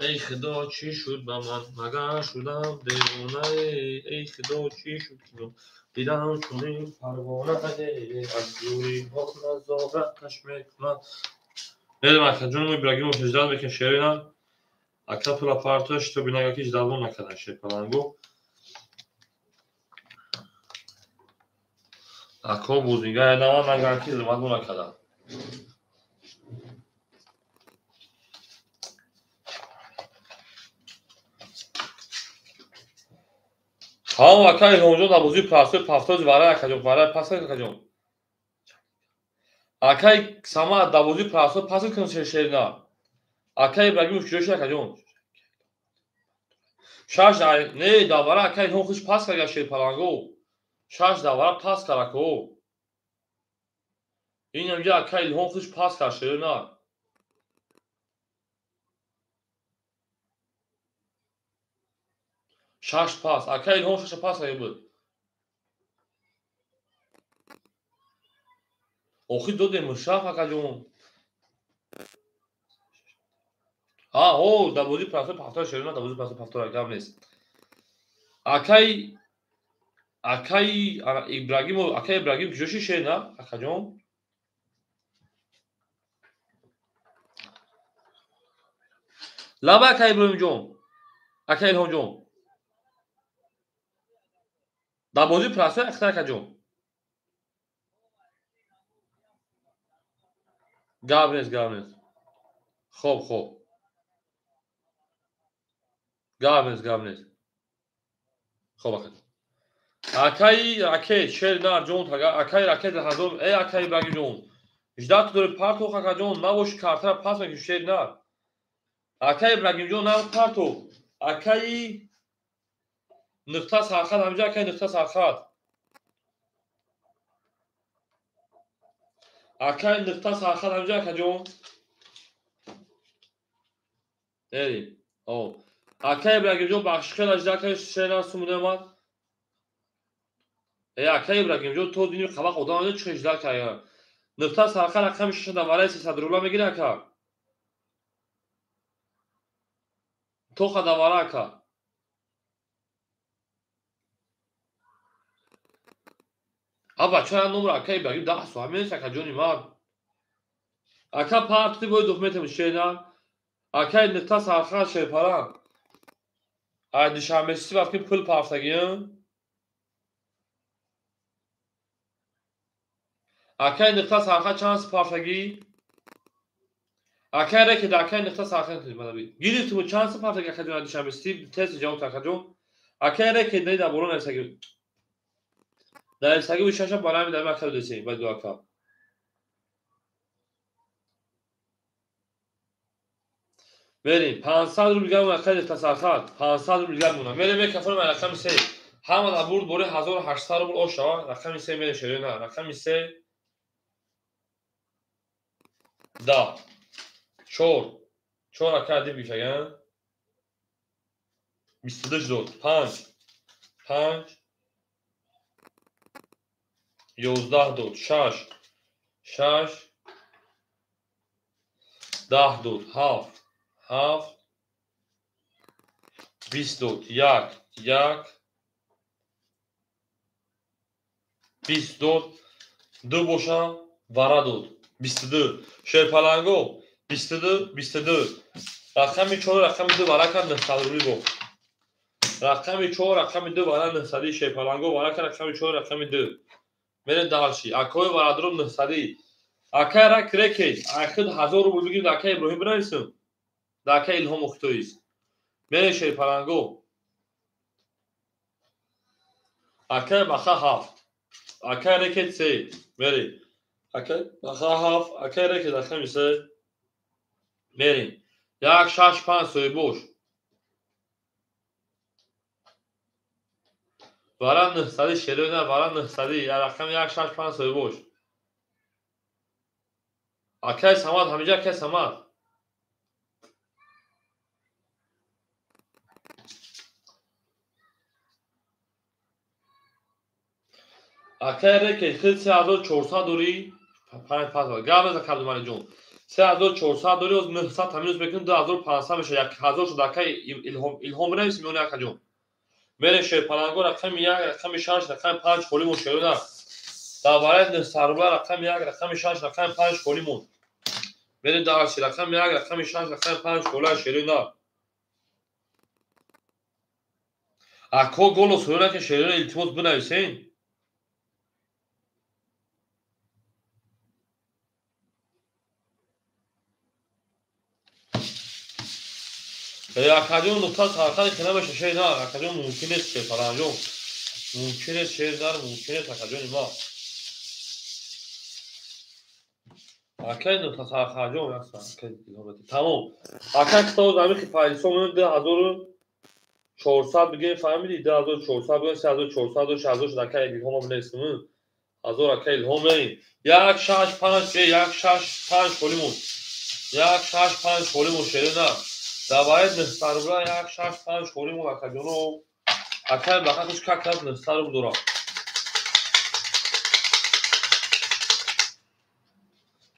Speaker 1: Эй худо чӣ шуд ба ман, магар шудам девона? Эй худо чӣ шуд ки дидам чунин парвона, аз дурӣ назораташ мекунад. Мерем акаҷон, Ибрагимов ждать мекунем шерина. Ака пула партош то бинага ки ждать накардан шерпаланго. Ако бузинга нава наган ки хизмат накардан. Тамом ака Илҳомҷон дар бозии простой пафтози варай акаҷон, варай пас акаҷон. Акай Самад дар бозии простой пас кун шерина. Акай Ибрагимов куҷо шид акаҷон? Шаш не дар вара акай Илҳом хуш пас кард шерпаланго. Шаш дар вара пас кард ако. Ин ҳамҷа акай Илҳом хуш пас кард шерина. Шаш пас. Акай Илҳом шаша пас кард буд. Охир додем мушаф акаҷон. О, дар бозии простой пафтор шерина, дар бозии простой пафтор гап нест. Акай Ибрагимов, акай Ибрагим куҷо шид шерина, акаҷон? Лаба акай Иброҳимҷон, акай Илҳомҷон. Дар бозии простой ахтар акаҷон. Гап нест, гап нест. Хоб, хоб. Гап нест, гап нест. Хоб акаҷон. Акай ракет, шер нар ҷон, акай ракет ҳазор, эй акай Ибрагимҷон. Ждать дори партох акаҷон, набоши картара пас мекунӣ шер нар. Акай Ибрагимҷон нар партох. Акай нуқта сархат ҳамҷа акай нуқта сархат. Акай нуқта сархат ҳамҷа акаҷон. Эри. О. Акай Ибрагимҷон бахши хела жда акай шер нар сумудемад. Акай Ибрагимҷон то дини қабақ одам ҳамҷа чӣ жда акай. Нуқта сархат рақами шаша дар вараи 300 рубла мегири ака. Тоха дар вара ака. А бача номер ака Ибрагим 10 соат менес акаҷони ман. Ака парти бой духметем шена. Акай нуқта сархат шерпаран. Ай душанбеси вақти пул пафтагӣ. Акай нуқта сархат чанд пафтагӣ? Акай рекед акай нуқта сархат гирифту чанд пафтагӣ акаҷон душанбеси тез ҷавоб акаҷон. Акай рекед не дар боло нависагӣ. Дар саги шаша барами дар мактаб десем ба ду ака. Мерим 500 рубл гам акай тасархат 500 рубл гам мона. Мерим мекафорам рақами 3. Ҳама дар бурд бори 1800 рубл ошава рақами 3 мерем шерина рақами 3 да 4 4 ака диб бишаган 22 дод 5 5 11 дод 6 6 10 дод 7 7 20 дод 1 1 20 дод 2 боша вара дод 22 шерпаланго 22 22 рақами 4 рақами 2 вара кард 900 рубли бо рақами 4 рақами 2 вара 900 шерпаланго вара кард рақами 4 рақами 2 мерем дальше. Акои варадро 900. Акай рак рекет. Ахид 1000 рубл бигирд акай Иброҳим бинависем. Да акай Илҳом Охтоист. Мерем шерпаланго. Акай баха 7. Акай рекет 3. Мерем. Акай баха 7. Акай рекет рақами 3. Мерем. 1 6 5 соҳибош. Вара 900 шерина, вара 900, я рақами 1 6 5 соҳибош. Акай Самад, ҳамиҷа акай Самад. Акай рекет хел 3400 дори 5 пас. Гап неза Кабдумалиҷон. 3400 дори оз 900 таминус мекунем 2500 мешавад. 1000 шуд акай Илҳом бинависем ё не акаҷон? Мерем шерпаланго рақами 1, рақами 6, рақами 5 холӣ мон шерина. Дар вараи 900 рубла рақами 1, рақами 6, рақами 5 холӣ мон. Мерем дарси рақами 1, рақами 6, рақами 5 холия шерои нар. Ако голос ҳоёна ки шерои илтимос бинависен. Акаҷон нуқта сархати хина меша шер нар. Акаҷон мумкин нест шер Фаранҷон. Мумкин нест шер нар, мумкин нест акаҷони ма. Акай нуқта сархаҷон акай тамом. Акай китоб замихи файсо мон 2400 бигем фаҳмидӣ 2400 бигем 3400 6000 шуд акай илҳомам нестм. 1000 акай илҳом мерим. 1 6 5 1 6 5 холимон. 1 6 5 холимон шер нар. Давай 900 рубля 1 6 5 холимон акаҷоно. Акай бахатиш как раз 900 рубл дора.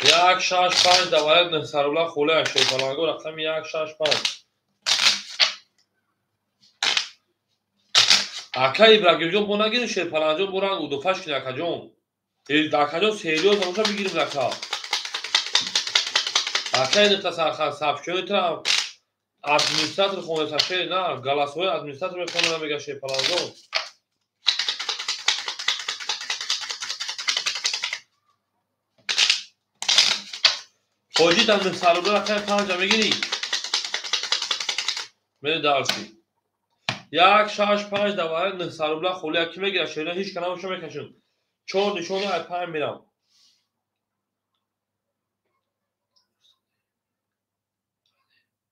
Speaker 1: 1 6 5 давай 900 рубля холия шерпаланго рақами 1 6 5. Акай Ибрагимҷон бо нагирим шерпаланҷон бо ранг удуфаш кунӣ акаҷон. Акаҷон серьёз ҳамоша бигирим ака. Акай нуқта сархат сабчони тра администратор хонеса шер на голосовой администратор мехонада мега шерпаланҷон. Хоҷи дар 900 рубля рақами 5 мегирӣ. Мере дарси. 1 6 5 давай 900 рубля холия ки мегирад шерина ҳеч ка намоша мекашам. 4 нишони ай 5 мерам.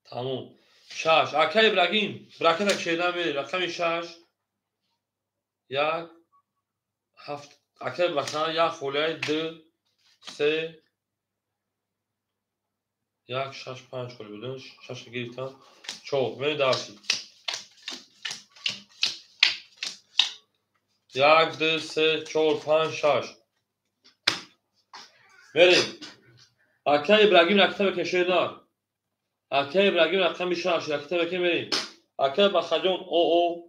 Speaker 1: Тамом. 6. Акай Ибрагим, бракета шерина мере рақами 6 1 7 акай бахан 1 холияи 2 3 1 6 5 холи будем 6 гирифтам 4 мере дарси. 1 2 3 4 5 6 мерем. Акай Ибрагим ракета бекашед нар. Акай Ибрагим рақами 6 ракета беке мерем. Акай Бахаҷон ОО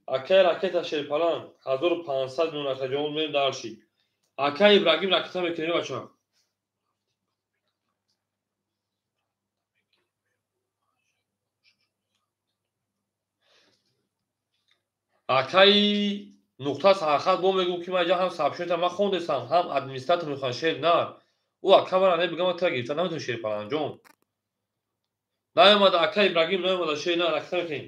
Speaker 1: акай ракета шерпалан 1500 миллион акаҷон мерем дарси. Акай Ибрагим ракета мекунем бача. Акай нуқта сархат бо мегӯм ки ман инҷа ҳам сабшонита ман хондесам, ҳам администратор мехоҳам шер нар. Ӯ ака мара не бигам тра гирифта наметавон шерпаланҷон. Наёмада акай Ибрагим наёмада шер нар ракета мекунем.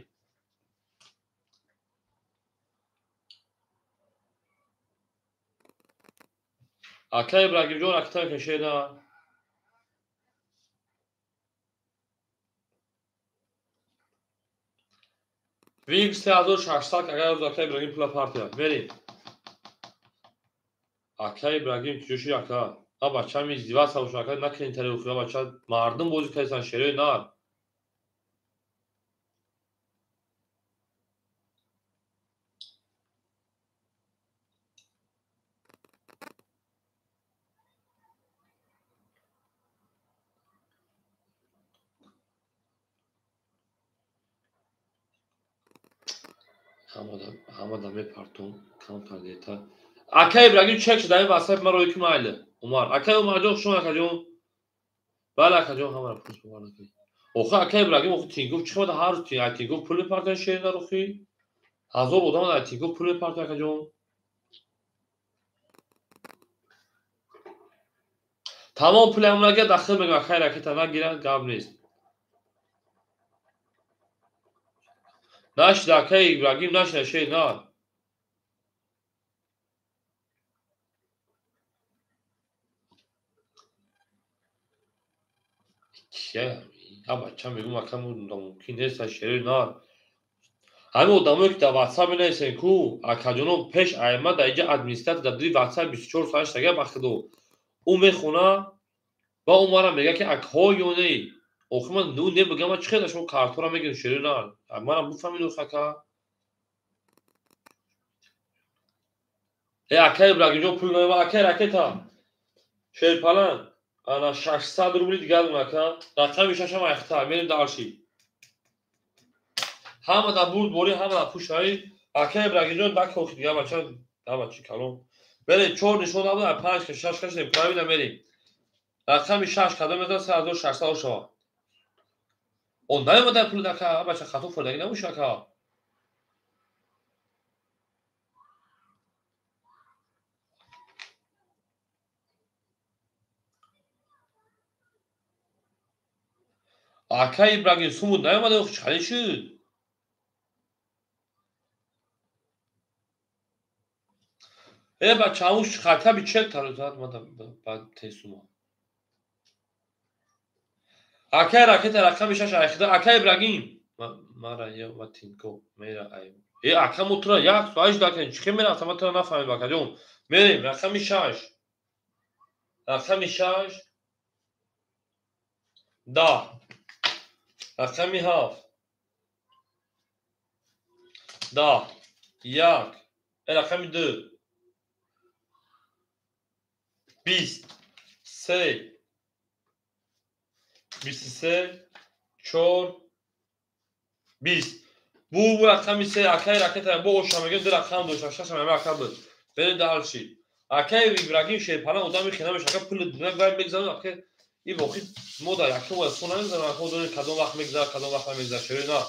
Speaker 1: Акай Ибрагимҷон ракета мекунем шер нар. Вик 3600 агар рӯз акай Ибрагим пула партия. Мерем. Акай Ибрагим чӯши ака. А бача ми издиваться боша ака накунин тари охира бача мардум бозӣ кардасан шерои нар. Ҳамада мепартум камтар дета. Акай Ибрагим чек шуда ин васаи ман рӯи ки майли. Умар. Акай Умарҷон шумо акаҷон. Бале акаҷон ҳамара пул бовар накунед. Охи акай Ибрагим охи Тингов чӣ қадар ҳар рӯз Тингов пул мепартояд шер нар охи. 1000 одам дар Тингов пул мепартояд акаҷон. Тамом пули ҳамон нагирад дахил мегӯям акай ракета нагирад гап нест. Нашида акай Ибрагим нашида шер нар. Я бача мегӯм ака мумкин нест шери нар. Ҳамин одамое ки дар ватсап менависен ку акаҷоно пеш айма дар инҷа администратор дар дили ватсап 24 соат штага бахидо. Ӯ мехона ва ӯ мара мега ки акҳо ё не. Охи ман ну не бигам ман чӣ хел шумо картора мегирем шери нар. Манам буфаҳмед охи ака. Э акай Ибрагимҷон пул наёма акай ракета. Шерпалан ана 600 рубли дигар дун ака. Рақами 6 айхта мерем дарши. Ҳама дар бурд борӣ ҳама дар пушт акай Ибрагимҷон дак охи дигар бача ҳама чӣ калон. Мерем 4 нишон набуд 5 ка 6 ка шудем правильно мерем. Рақами 6 кадом метавонад 3600 шавад? Он наёмада пул ака, бача хато фурдагӣ набоши ака. Ака Ибрагим сумуд наёмада, чӣ шуд? Э бача ҳамуш хатаби чек тарозад мада ба тесума. Акай ракета рақами 6 айхида ака Ибрагим мара ё ва тинко мера ай. Э ака мутра як суаш дакен чӣ мерафта ма тра нафаҳмидам акаҷон. Мерем рақами 6. Рақами 6 10. Рақами 7 10 1 рақами 2 20 3 23 4 20. Бу рақами 3 акай ракета бо оша мегем ду рақам дошт шаш ҳама ака буд. Берем дальше. Акай Ибрагим Шерпалан одами хина меша ака пул вай мегзарад ака и воқи мо дар якум ва су намезанем ака донем кадом вақт мегзарад кадом вақт намегзарад шере на.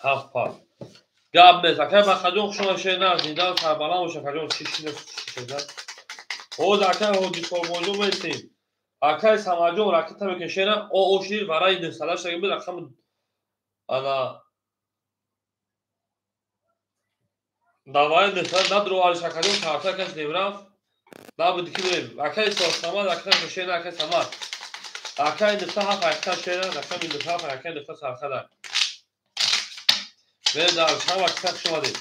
Speaker 1: 7 пар. Гап нест акай Бахаҷон хуш омад шере на зинда сарбаланд бош акаҷон чӣ шида. Оз акай Ҳоҷи Сорбонҷон местем. Акай Самаҷон ракета мекунем шере о оши вараи 900 шаги буд рақам ана давай 900 надровариш акаҷон карта каш немрафт. Набуд ки бирем. Акай Самад ракета мекунем шере акай Самад. Акай 97 акай шере рақами 97 акай 9 сархада. Берем дар чанд вақт хуш омадед.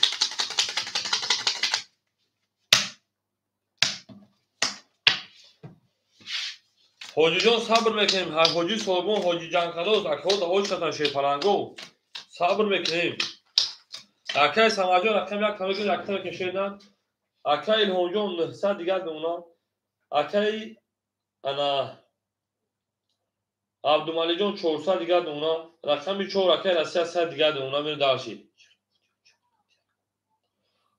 Speaker 1: Ҳоҷиҷон сабр мекунем. Ҳоҷи Солбон, Ҳоҷи Ҷанкадоз, акаҳо даҳоҷ шатан Шерпаланго. Сабр мекунем. Акай Самаҷон рақами 1 тамекунем, ракета мекунем шерна. Акай Илҳомҷон 900 дигар мемонад. Акай ана Абдумалиҷон 400 дигар мемонад. Рақами 4 акай Россия 100 дигар мемонад. Мерем дальше.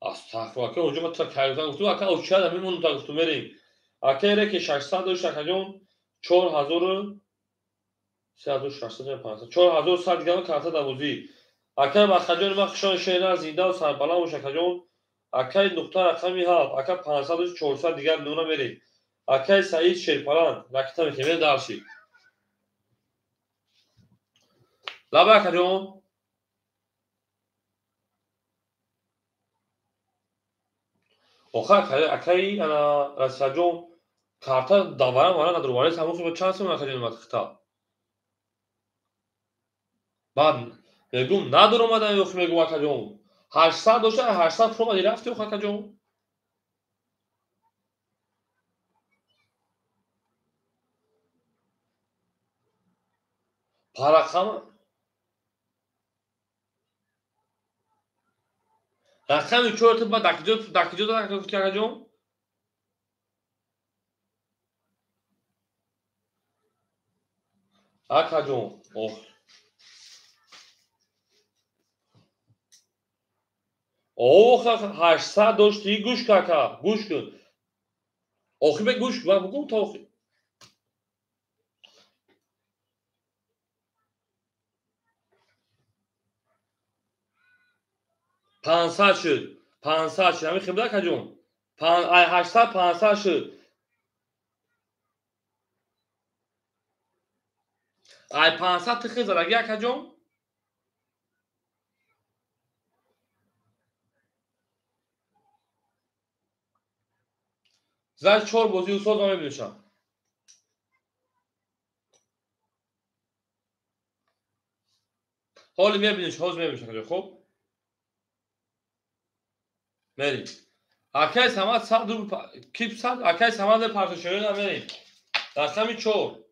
Speaker 1: Астағфируллоҳ акай ҳоҷа ма тра кайгузан гуфтум ака очада мемонам та гуфтум мерем. Акай реки 600 дошт акаҷон 4000 3600 500 4100 дигар карта давозӣ. Акай Бахаҷон ма хушон шена зинда ва сарбаланд бош акаҷон. Акай нуқта рақами 7 ака 500 400 дигар мемона мерем. Акай Саид Шерпаланд ракета мекунем дальше. Лаба акаҷон. Оха акай ана Расияҷон карта давара мара надроварис ҳамон хел чанд сом акаҷон ма хита. Баъд мегум надоромадан ё мегум акаҷон. 800 дошта 800 фуромади рафти ох акаҷон. Парақам рақами 4 ба дакиҷо дакиҷо акаҷон. Акаҷон ох ох 800 дошти гӯш кун ака гӯш кун. Охи бе гӯш кун бугум то охи. 500 шуд 500 шуд ҳамин хел акаҷон. 800 500 шуд. Ай 500 тихи задаги акаҷон. Зад 4 бозӣ устод ма мебинишам. Ҳоли мебиниш, ҳозир мебиниш акаҷон, хуб? Мерим. Акай Самад 100 рубл кип 100 акай Самад партошерина мерим. Рақами 4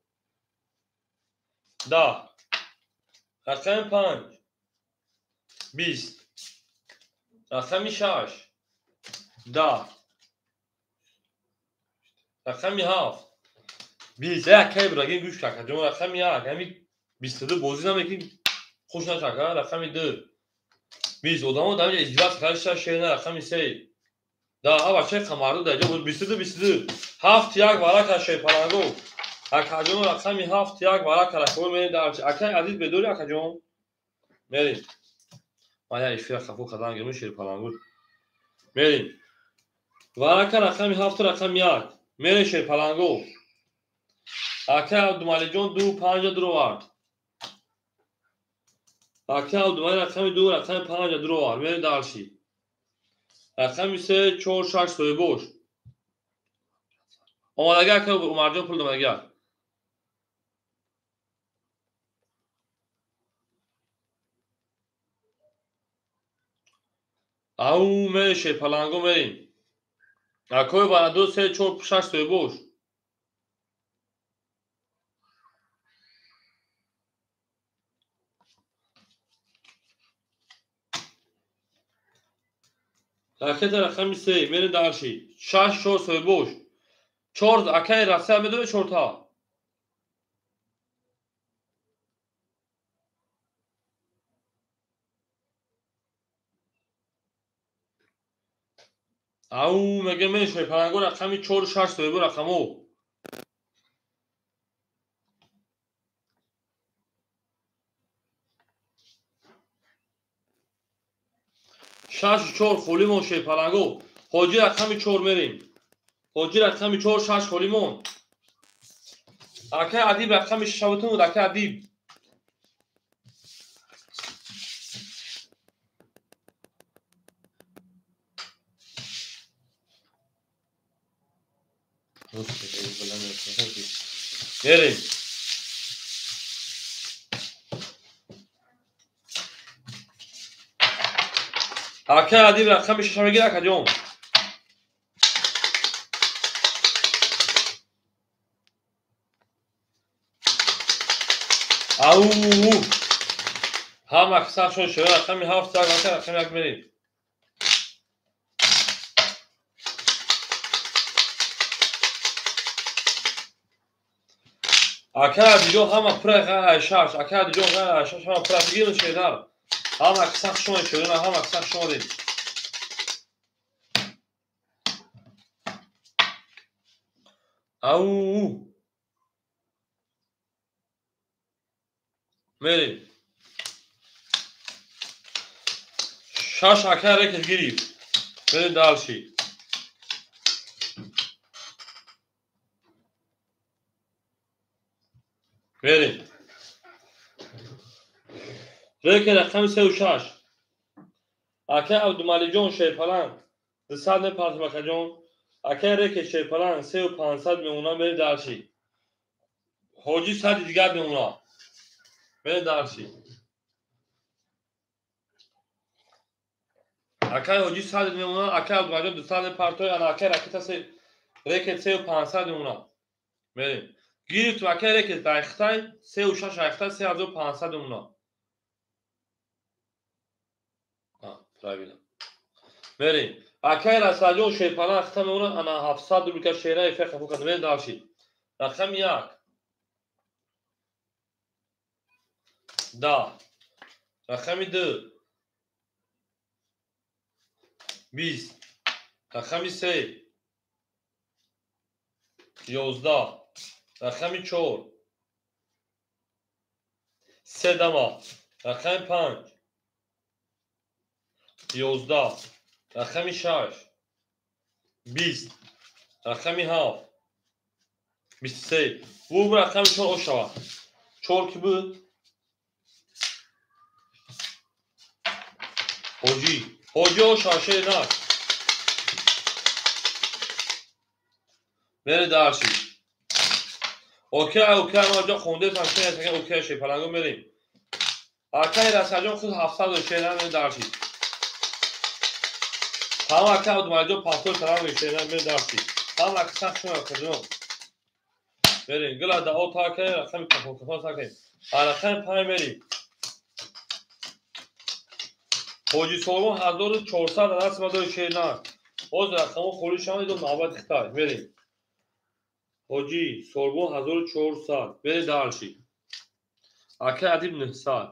Speaker 1: 10 рақами 5 20 рақами 6 10 рақами 7 20. Акай Ибрагим гӯш кун акаҷон рақами 1 ҳами 22 бозӣ намекунӣ хуш нашака рақами 2 20 одамо дар издивоҷ карда шерина рақами 3 Да, бачаи қамарду дар ҷо буд. 22 22 7 1 варака Шерпаланго. Акаҷон рақами 7 1 варака рақами мерем дар. Акай Азиз бедори акаҷон? Мерем. Ман як эфира хафо кардан гирм Шерпаланго. Мерем. Варака рақами 7 рақами 1. Мерем Шерпаланго. Акай Абдумаликҷон 2 5 дуровард. Акай Абдумалик рақами 2 рақами 5 дуровард. Мерем дарши. Рақами 3 4 6 соҳибош. Омадагӣ акай Умарҷон пул домадагӣ. Ау мерем Шерпаланго мерем. Акои Варадо 3 4 6 соҳибош. Ракета рақами 3 мерем дарши. 6 4 соҳибош. 4 акай Россия медоре 4 та. Ау мегем мерем Шерпаланго рақами 4 6 соҳибо рақамо. Шаш 4 холимон Шерпаланго. Ҳоҷи рақами 4 мерем. Ҳоҷи рақами 4 6 холимон. Акай Адиб рақами 6 шавтун буд акай Адиб. Мерем. Акай Адиб рақами 6 мегир акаҷон. Ау ҳама сар шуд шуд рақами 7 1 рақами 1 мерем. Акай Адиҷон ҳама пура 6 акай Адиҷон 6 ҳама пура бигирем шедар. Ҳама сар шуд шуд ҳама сар шуд. Ау мерем. 6 акай рекет гирифт. Мерем дальше. Мерем. Рекет рақами 3 6. Акай Абдумаликҷон Шерпаланг 200 мепартам акаҷон. Акай рекет Шерпаланг 3 500 мемона. Мерем дальше. Ҳоҷи 100 дигар мемона. Мерем дальше. Акай Ҳоҷи 100 мемона, акай Абдумаликҷон 200 мепартой, ана акай ракета рекет 3 500 мемона. Мерем. Гирифт акай рекет дайхтай 3 6 айхтай 3500 мемона. Правильно. Мерем. Акай Расалҷон Шерпаланг хта мемона, ана 700 рублика шера эфир хафо кард. Мерем дальше. Рақами 1. Да. Рақами 2. 20. Рақами 3. 11. Рақами 4. 3 дама. Рақами 5. 11. Рақами 6. 20. Рақами 7. 23. Бу рақами 4 ошава. 4 ки буд? Ҳоҷӣ. Ҳоҷӣ ошава шер нар. Мере дарши. Окей, окей, ма ҷо хондесам шер окей Шерпаланго мерем. Акай Расалҷон худ 700 шер нар мере дарши. Ҳама акай Абдумаликҷон 50 салам шер нар мере дарши. Ҳама ака сахт шуд акаҷон. Мерем. Гила да ота акай рақами кафон кафон сакем. Рақами 5 мерем. Ҳоҷи Солмон 1400 расма дори шер нар. Ҳозир рақамҳо холӣ шаванд, навбати хитай. Мерем. Ҳоҷи Солмон 1400. Мерем дальше. Акай Адиб 900.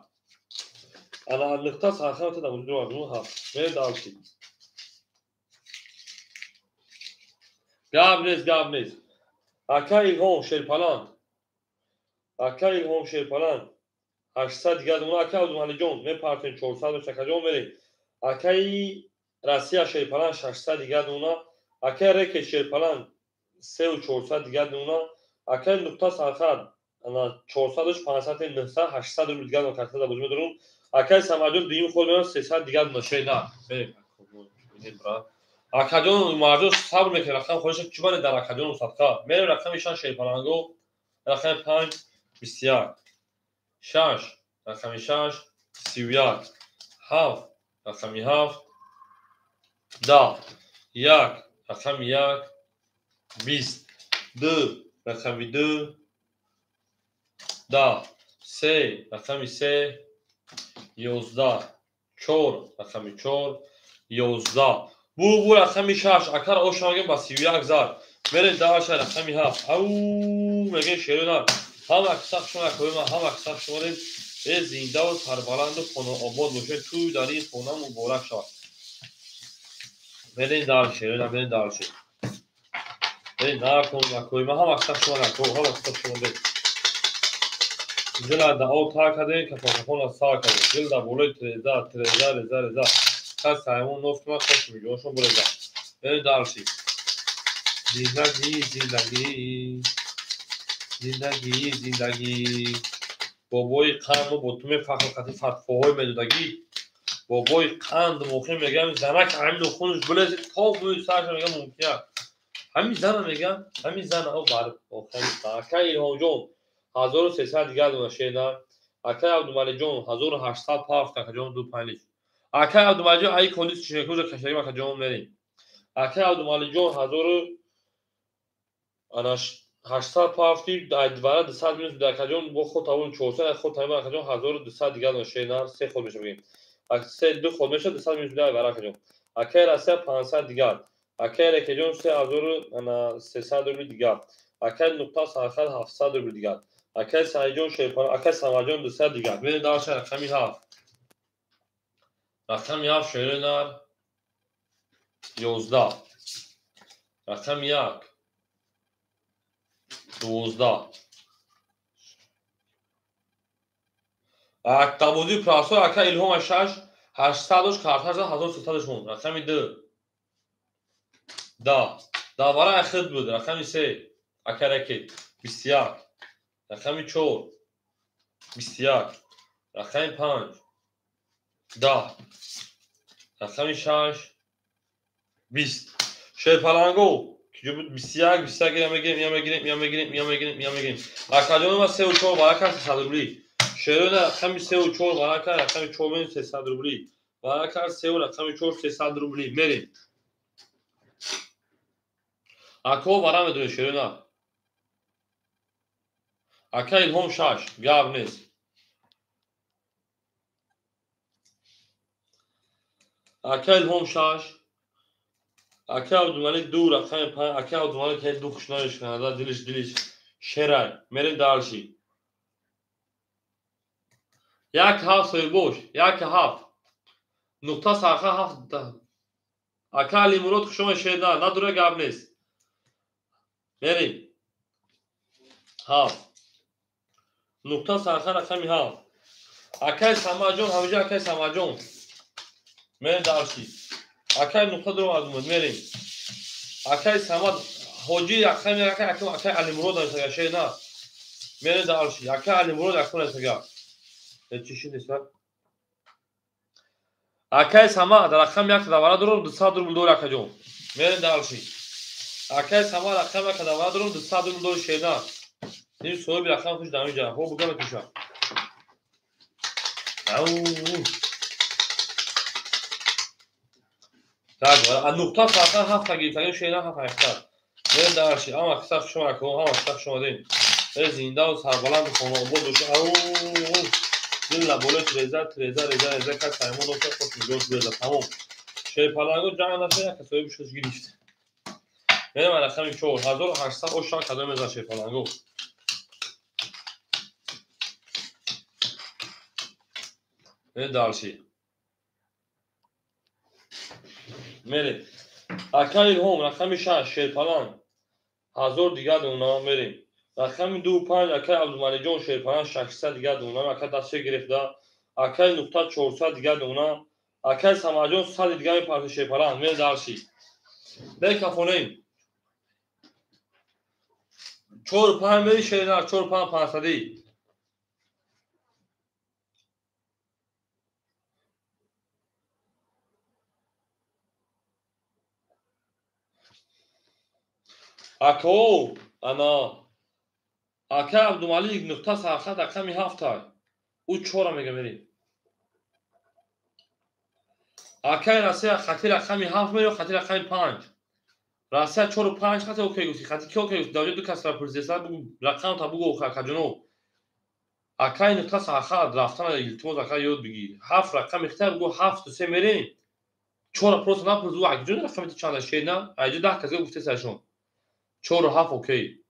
Speaker 1: Ана нуқта сархамата да муҷур ҳафт. Мерем дальше. Гап нест, гап нест. Ака Илҳом Шерпаланд. Ака Илҳом Шерпаланд. 800 дигар дона. Ака Абдумалиҷон мепартем 400 меша акаҷон мерем. Акаи Россия Шерпаланд 600 дигар дона. Акаи Рекет Шерпаланд 3400 дигар дона. Акаи Нуқта Сархад 400 500 900 800 рубл дигар дона картада бозӣ медорум. Акаи Самаҷон дуюм хол меорам 300 дигар дона шер на. Мерем. Акаҷон Умарҷон сабр мекунад, рақам хоҳиша чубане дар акаҷон садқа. Мерем рақами 6 Шерпаланго, рақами 5 21, 6 рақами 6 31, 7 рақами 7 10, 1 рақами 1 20, 2 рақами 2 10, 3 рақами 3 11, 4 рақами 4 11. Бу рақами 6 акар оша мегем ба 31 зад. Мерем даша рақами 7. Ау мегем шерона. Ҳама кисах шумо акои ман, ҳама кисах шумо дем. Э зиндаву сарбаланду хонаобод бошед. Тӯй дар ин хона муборак шавад. Мерем дальше, шерона, мерем дальше. Мерем накун акои ман, ҳама кисах шумо акои, ҳама кисах шумо дем. Дила дао та кардем, кафон сар кардем. Дил дар болои треза, треза, реза, реза. Кас ҳайвон ноф кунад, хош миҷоншон буреза. Мерем дальше. Зиндагӣ, зиндагӣ, зиндагӣ, зиндагӣ. Бобои қанд мо бо ту мефахр қати фатвоҳои медодагӣ. Бобои қанд мохи мегӯям, занак ҳамин нохунаш булез то бӯи сарша мегӯям мумкин аст. Ҳамин зана мегӯям, ҳамин зана о бар охири. Акаи Илҳомҷон 1300 дигар дона шеда. Акаи Абдумалиҷон 1800 пафт акаҷон ду панҷ. Акаи Абдумалиҷон ай кондис чишекужа кашаги акаҷон мерем. Акаи Абдумалиҷон 1800 пафти двара 200 минус акаҷон бо худ тавон 400 худ тавон акаҷон 1200 дигар дона шеда. Се ход меша бигем. Се ду ход меша 200 минус двара акаҷон. Акаи Россия 500 дигар. Акаи Рекеҷон 3300 рубл дигар. Акаи Нуқта Сархад 700 рубл дигар. Акаи Саидҷон Шерпаланд, акаи Самаҷон 200 дигар. Мерем дальше рақами 7. Рақами 7 шеринар 11. Рақами 1 12. Табозии прасо ака Илҳом 6 800 карташ 1300 мон. Рақами 2 10. Давара ахид буд. Рақами 3 ака Ракет 21. Рақами 4 21. Рақами 5 10. Рақами 6 20. Шерпаланго киҷо буд 21 21 я мегирем, я мегирем, я мегирем, я мегирем, я мегирем. Акаҷон ма 3 4 варака 300 рубли. Шерона рақами 3 4 варака рақами 4 мен 300 рубли. Варака 3 рақами 4 300 рубли. Мерем. Ако вара медонед шерона. Ака Илҳом 6 гап нест. Ака Илҳом 6. Ака Абдумалик 2 рақами 5. Ака Абдумалик ҳеҷ ду хуш намешунад, дилиш дилиш шерай. Мерем дальше. 1 7 соҳибош, 1 7. Нуқта сарха 7. Ака Алимурод хуш омад шерна, надура гап нест. Мерем. 7. Нуқта сарха рақами 7. Акаи Самаҷон, ҳамиҷа акаи Самаҷон. Мерем дальше. Акаи Нуқта дуро аз мерем. Акаи Самад ҳоҷи рақами акаи акаи Алимурод намесага шерна. Мерем дальше. Акаи Алимурод якум намесага. Чӣ шид нест? Акаи Самад рақами 1 давара дорум 200 рубл дор акаҷон. Мерем дальше. Акаи Самад рақами 1 давара дорум 200 рубл дор шерна. Ин соҳиби рақам хуш дар инҷа. Хо бугаме туша. Ау. Так, нуқта сарха 7 гирифтагим шерна 7 ҳафта. Мерем дальше. Ама кисах шумо ако, ҳама кисах шумо дем. Э зиндаву сарбаланду хонаобод бошед. Ау. Дил болои треза, треза, реза, реза кас ҳаймон доша хош миҷош буреза. Тамом. Шерпаланго ҷанг наша як соҳиби шуш гирифт. Мерем рақами 4 1800 оша кадом мезан шерпаланго. Мерем дальше. Мерем. Ака Илҳом рақами 6 Шерпаланг. 1000 дигар дона мерем. Рақами 2-5 акай Абдумаликҷон Шерпаланг 600 дигар дона, ака дастча гирифта. Акай нуқта 400 дигар дона. Акай Самаҷон 100 дигар мепарти Шерпаланг. Мерем дарши. Бекафонем. 4-5 мери Шернар, 4-5 500. Ако, ана, ака Абдумалик нуқта сархат рақами 7. Ӯ 4 мега мерем. Акай Россия хати рақами 7 мери, хати рақами 5. Россия 4-5 хати окей гуфти, хати ки окей гуфти, давҷа ду касра пурсида, бугу рақам та бугу акаҷоно. Акай нуқта сархат рафтан илтимос ака ёд бигир. 7 рақами хита бугу 7-3 мерем. 4 просто напурс, ӯ акаҷон рақами ти чанд шед на? Айҷа 10 кас гуфте саршон. 4-7 окей.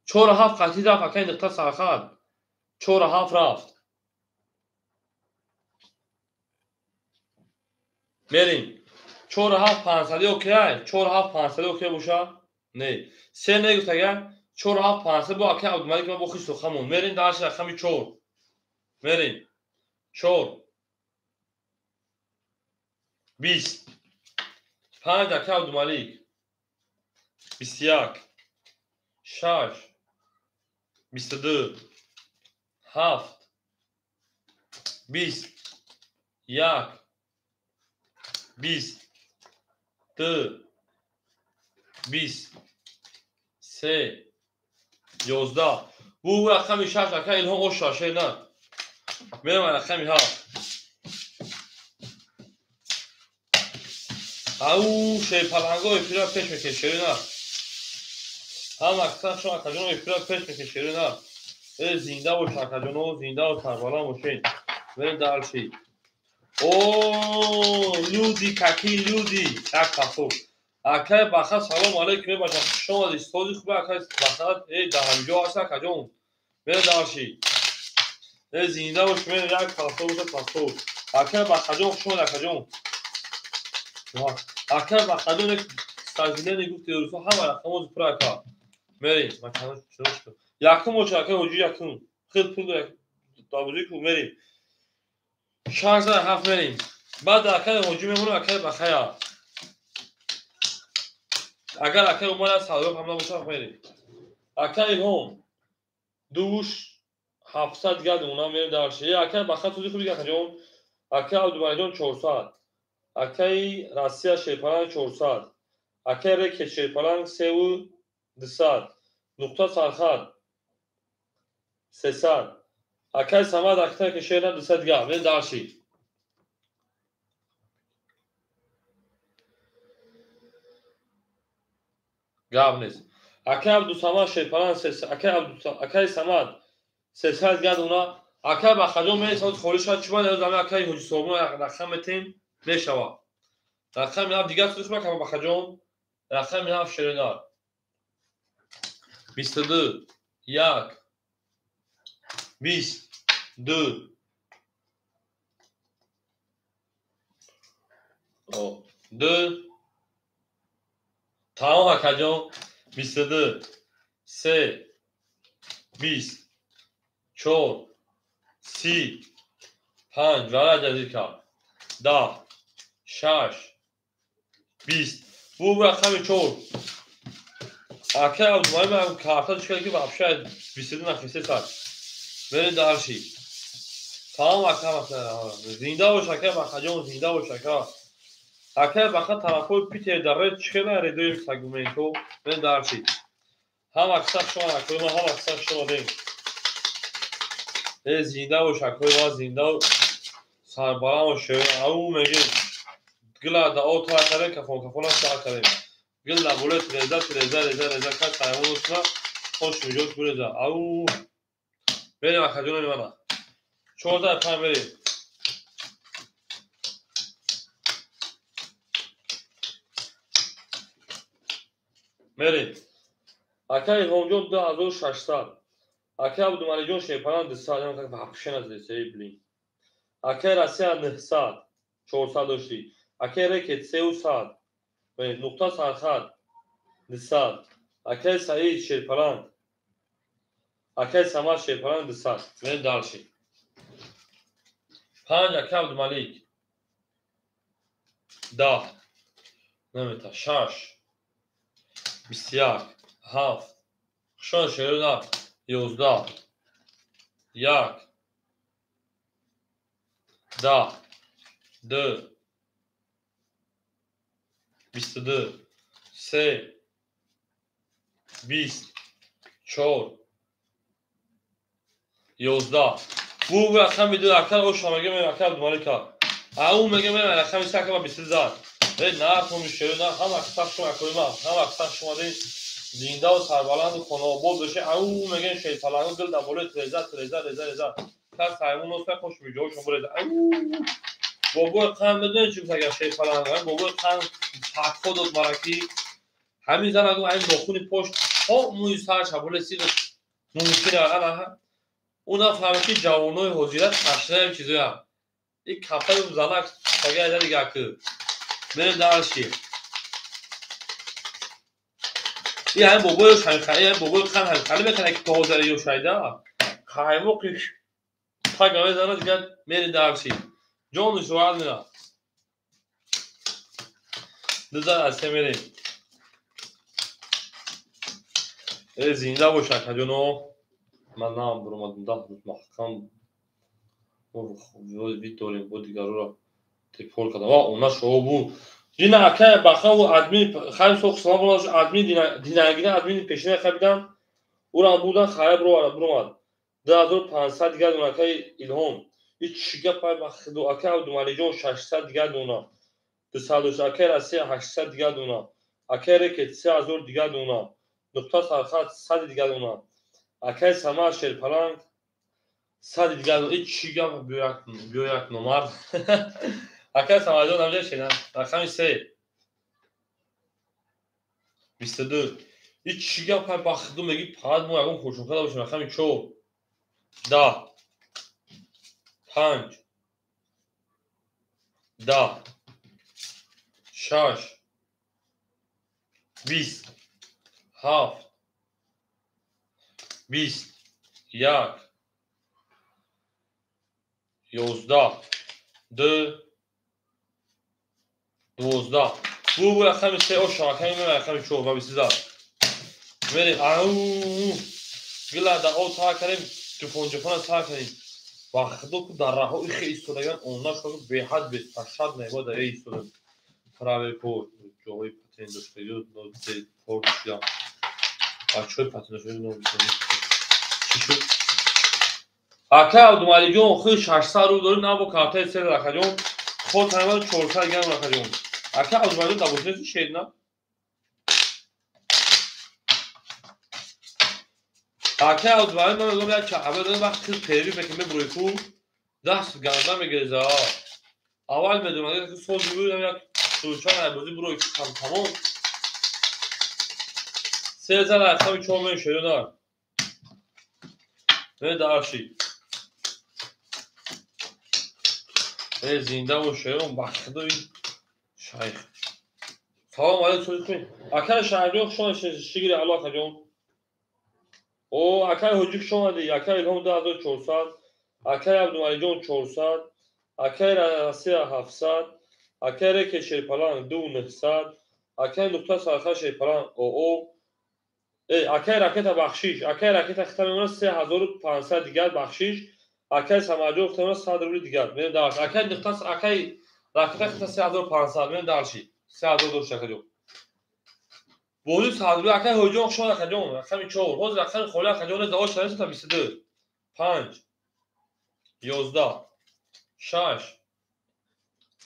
Speaker 1: 4-7 қатӣ рафт, акай нуқта сархат. 4-7 рафт. Мерем. 4-7 500 окей. 4-7 500 окей боша? Не. 3 не гуфт агар 4-7 500 бо акай Абдумалик ма бо хиш сухамон. Мерем дарши рақами 4. Мерем. 4 20 5 акай Абдумалик. 21 6 22 7 20 1 20 2 20 3 11. Бу рақами 6 ака Илҳом оша шер на. Мерам рақами 7. Ау шерпаланго эфира пеш мекунед шер на. Ҳам аксар шумо акаҷоно эфира пеш мекунед шер на. Э зинда бош акаҷоно, зинда ва сарбаланд бошед. Мерем дарши. О, люди, какие люди! Так, пасо. Акай Баха, салом алейкум, мебошам. Хуш омадед. Сози хубе акай Баха, э дар ҳамҷо ҳаст акаҷон. Мерем дарши. Э зинда бош, мерем як пасо боша пасо. Акай Бахаҷон, хуш омадед акаҷон. Акай Бахаҷон як саждане гуфти рӯзҳо ҳама рақамоз пур ака. Мерем, ман чанд шуд. Якум боша акай ҳоҷи якум. Хел пул дабузӣ ку мерем. 6-7 мерем. Баъд акай ҳоҷи мемонам акай Бахая. Агар акай Умар савдо ҳам набошад мерем. Акай Илҳом 2-700 дигар дона мерем дарши. Акай Баха тузи хуби акаҷон. Акай Абдумаликҷон 400. Акай Россия Шерпаланг 400. Акай Рекет Шерпаланг 3-200. Нуқта сархат 300. Акай Самад актай ки шерна 200 дигар. Мерем дарши. Гап нест. Акай Абдусамад Шерпаланг 300. Акай Самад 300 дигар дона. Акай Бахаҷон мерем холӣ шавад. Чӣ бояд зами акай Ҳоҷи Собун рақам метем мешавад. Рақами 7 дигар суди хуб акай Бахаҷон. Рақами 7 Шеринар. 22 1 20 2 2 тамом акаҷон. 22 3 20 4 30 5 вара ҷазир кард. 10 6 20. Бу рақами 4. Акай Абдумалик ман карта чӣ ки вообще 22 нахисе сар. Мерем дарши. Тамом ака зинда бош акай Бахаҷон, зинда бош ака. Акай Баха тарафҳои Питер дар ред чӣ хела редои сагументҳо. Мерем дарши. Ҳам аксар шумо акои ма, ҳам аксар шумо дем. Э зинда бош акои ма, зинда сарбаланд бош. Ау мегем. Гила да о та карем кафон кафона са карем. Гил да боле треза треза реза реза ка таймон усна хош мижот буреза. Ау мерем акаҷонони мана. 4-5 мерем. Мерем. Акай Илҳомҷон 2600. Акай Абдумаликҷон Шерпаланг 200. Ям так вообще назидеса, эй блин. Акай Россия 900. 400 дошти. Акай Рекет 300. Нуқта сархат 200. Акай Саид Шерпаланг. Акай Самад Шерпаланг 200. Мерем дальше. 5 акай Абдумалик. 10. Намета 6. 21. 7. Хушон Шерона 11. 1. 10. 2. 22. 3. 20. 4. 11. Бу рақами 2 акар оша мега мен акар Абдумалика. Ау мега мен рақами 3 акар 20 зад. Э нархом шерона ҳама сах шума коима, ҳама сах шума дин зиндаву сарбаланду хонаобод боше. Ау меган шерпалангу дил дар болои треза треза реза реза. Кас ҳайвон носта хош миҷоҳошон буреза. Ау бобои қанд медонед чӣ гуфт агар шерпаланг? Бобои қанд фатво дод мара ки ҳамин зан гуфт ҳамин нохуни пош то мӯи сарша болои сиғ мумкин ана ӯ нафаҳмид ки ҷавонои ҳозира ташнаем чизоям. И кафаи занак сага дига ки мерем дальше. И ҳамин бобои ҳамин бобои қанд ҳамин хали мекунад ки то ҳозира ёшайда. Қаймоқи тага мезанад дигар мерем дальше. Ҷонаш роҳат мерафт. Дузар аз се мерем. Э зинда бош акаҷоно. Ман нам буромадам 10 рӯз маҳкам вид дорем бо дигарора тепол кардам. Ва она шоу бу. Дина акай бахаву админ хайм сох салом болаш админ динагина админ пешина хабидан. Урам будан хайр буромад. 2500 дигар дона акай Илҳом. И чӣ гап ай бахду акай Абдумалиҷон 600 дигар дона. 200 акай Россия 800 дигар дона. Акай Рекет 3000 дигар дона. Нуқта сархат 100 дигар дона. Акай Самар Шерпаланг 100 дигар дона. И чӣ гап биё як номар. Акай Самарҷон намҷа шена. Рақами 3. 22. И чӣ гап ай бахду меги фақат мо ягон хушунка дабошем. Рақами 4. 10. 5. 10. 6. 20. 7. 20. 1. 11. 2. 12. Бу рақами 3 оша рақами мен рақами 4 ва 22. Мерем. Ау гила да о та кардем ҷуфон-ҷуфона та кардем. Вақтҳо ку дар раҳо ихе истодаган она шоду беҳад беташад меба дар истода. Праве по ҷоҳои патент доштагӣ порт шудам. Бачаҳои патент доштагӣ чӣ шуд? Акай Абдумалиҷон худ 600 рубл дорем на бо картаи сел рақаҷон. Ход ҳаман 400 грамм рақаҷон. Акай Абдумалиҷон дар бошинаси шед на? Акай Абдумалиҷон ман мегӯям як чаҳаба дорем вақт хел перви мекунем мебурои ку даст ганда мегиреза. Аввал медонам агар ки соз мебуридам як сулчан айбозӣ бурои ку тамом. Се зан рақами 4 мешавад ё на? Ме дарши. Э зинда бош шерон бахудои шайх. Салом алейкум соз кунед. Акай Шаҳриёр хуш омадед шигири Алло акаҷон. О акай Ҳоҷӣ хуш омадед. Акай Илҳом 2400, акай Абдумалиҷон 400, акай Россия 700, акай Реке Шерпаланг 2900, акай Нуқта Сарха Шерпаланг ОО. Акай Ракета бахшиш, акай Ракета хита мемонад 3500 дигар бахшиш, акай Самарҷон хита мемонад 100 рубли дигар. Мерем дальше. Акай Нуқта акай Ракета хита 3500, мерем дальше. 3000 дошт акаҷон. Бозӣ 100 рубли акай Ҳоҷиён хуш омад акаҷон. Рақами 4. Ҳозир рақами холи акаҷон нест, давош шуда 22. 5. 11. 6.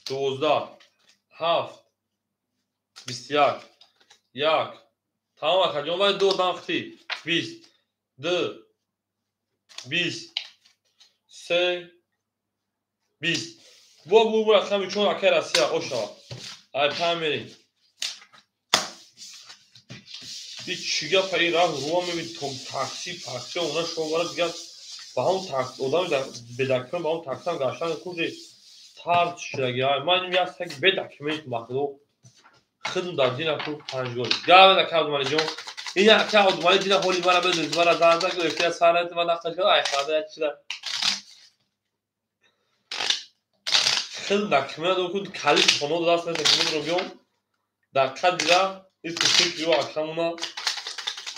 Speaker 1: 12. 7. 21. 1. Тамом акаҷон, вай ду одам хити. 20. 2. 20. 3. 20. Бо бу рақами 4 акай Россия ошава. Ай панҷ мерем. И чӣ гап ай раҳ руа мебин то такси пакси она шовара дигар ба ҳамон такси одами бедокумент ба ҳамон таксиам гаштан куҷи тард шудаги. Ман як саги бедокумент махлуқ. Хидм дар дина ку 5 гол. Гава да кабд малиҷон. Ин як кабд мали дина ҳоли мара бедуз мара занза гирифта сарат ма нақл кард ай хада як чида. Хидм дар кимена ду ку калид хоно даст меса кимена ро биём. Дар қадра ис фикр ю акамуна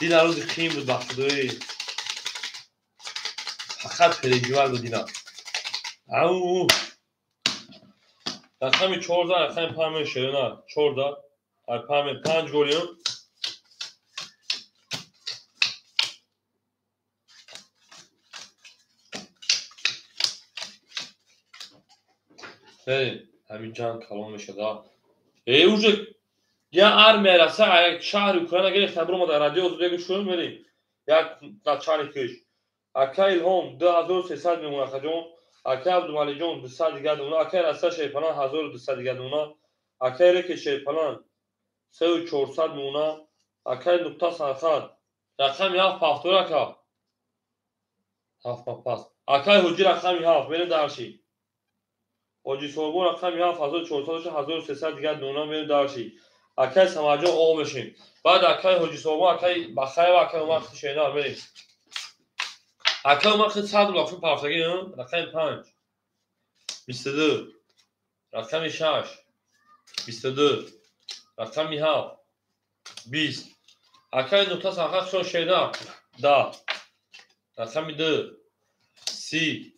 Speaker 1: дина рӯзи қиин буд ба худои. Фақат переживал буд дина. Ау. Рақами 14, рақами 5 шерина 14, ай 5 5 голиён. Мерем, ҳамин ҷанг калон мешада. Э, уже я армия раса, як шаҳри Украина гирифта биромада радио озодияги шуд мерем. Як начальникиш. Ака Илҳом 2300 мемонад хаҷон. Ака Абдумалиҷон 200 дигар мемонад. Ака Раса Шерпалан 1200 дигар мемонад. Ака Реки Шерпалан 3400 мемонад. Ака Нуқта Сархат рақами 7 пафтор ака. 7 пас. Акаи Ҳоҷӣ рақами 7 мерем дарши. Ҳоҷӣ Соҳибон рақами 7 1400 1300 дигар мемонад мерем дарши. Акаи Самарҷон об мешем. Баъд акаи Ҳоҷӣ Соҳибон, акаи Бахаева, акаи Умар Шернар мерем. Акаи Умар хид 100 рубль пафтагӣ, рақами 5 22, рақами 6 22, рақами 7 20. Акаи Нуқта Сархат шон Шернар 10, рақами 2 30,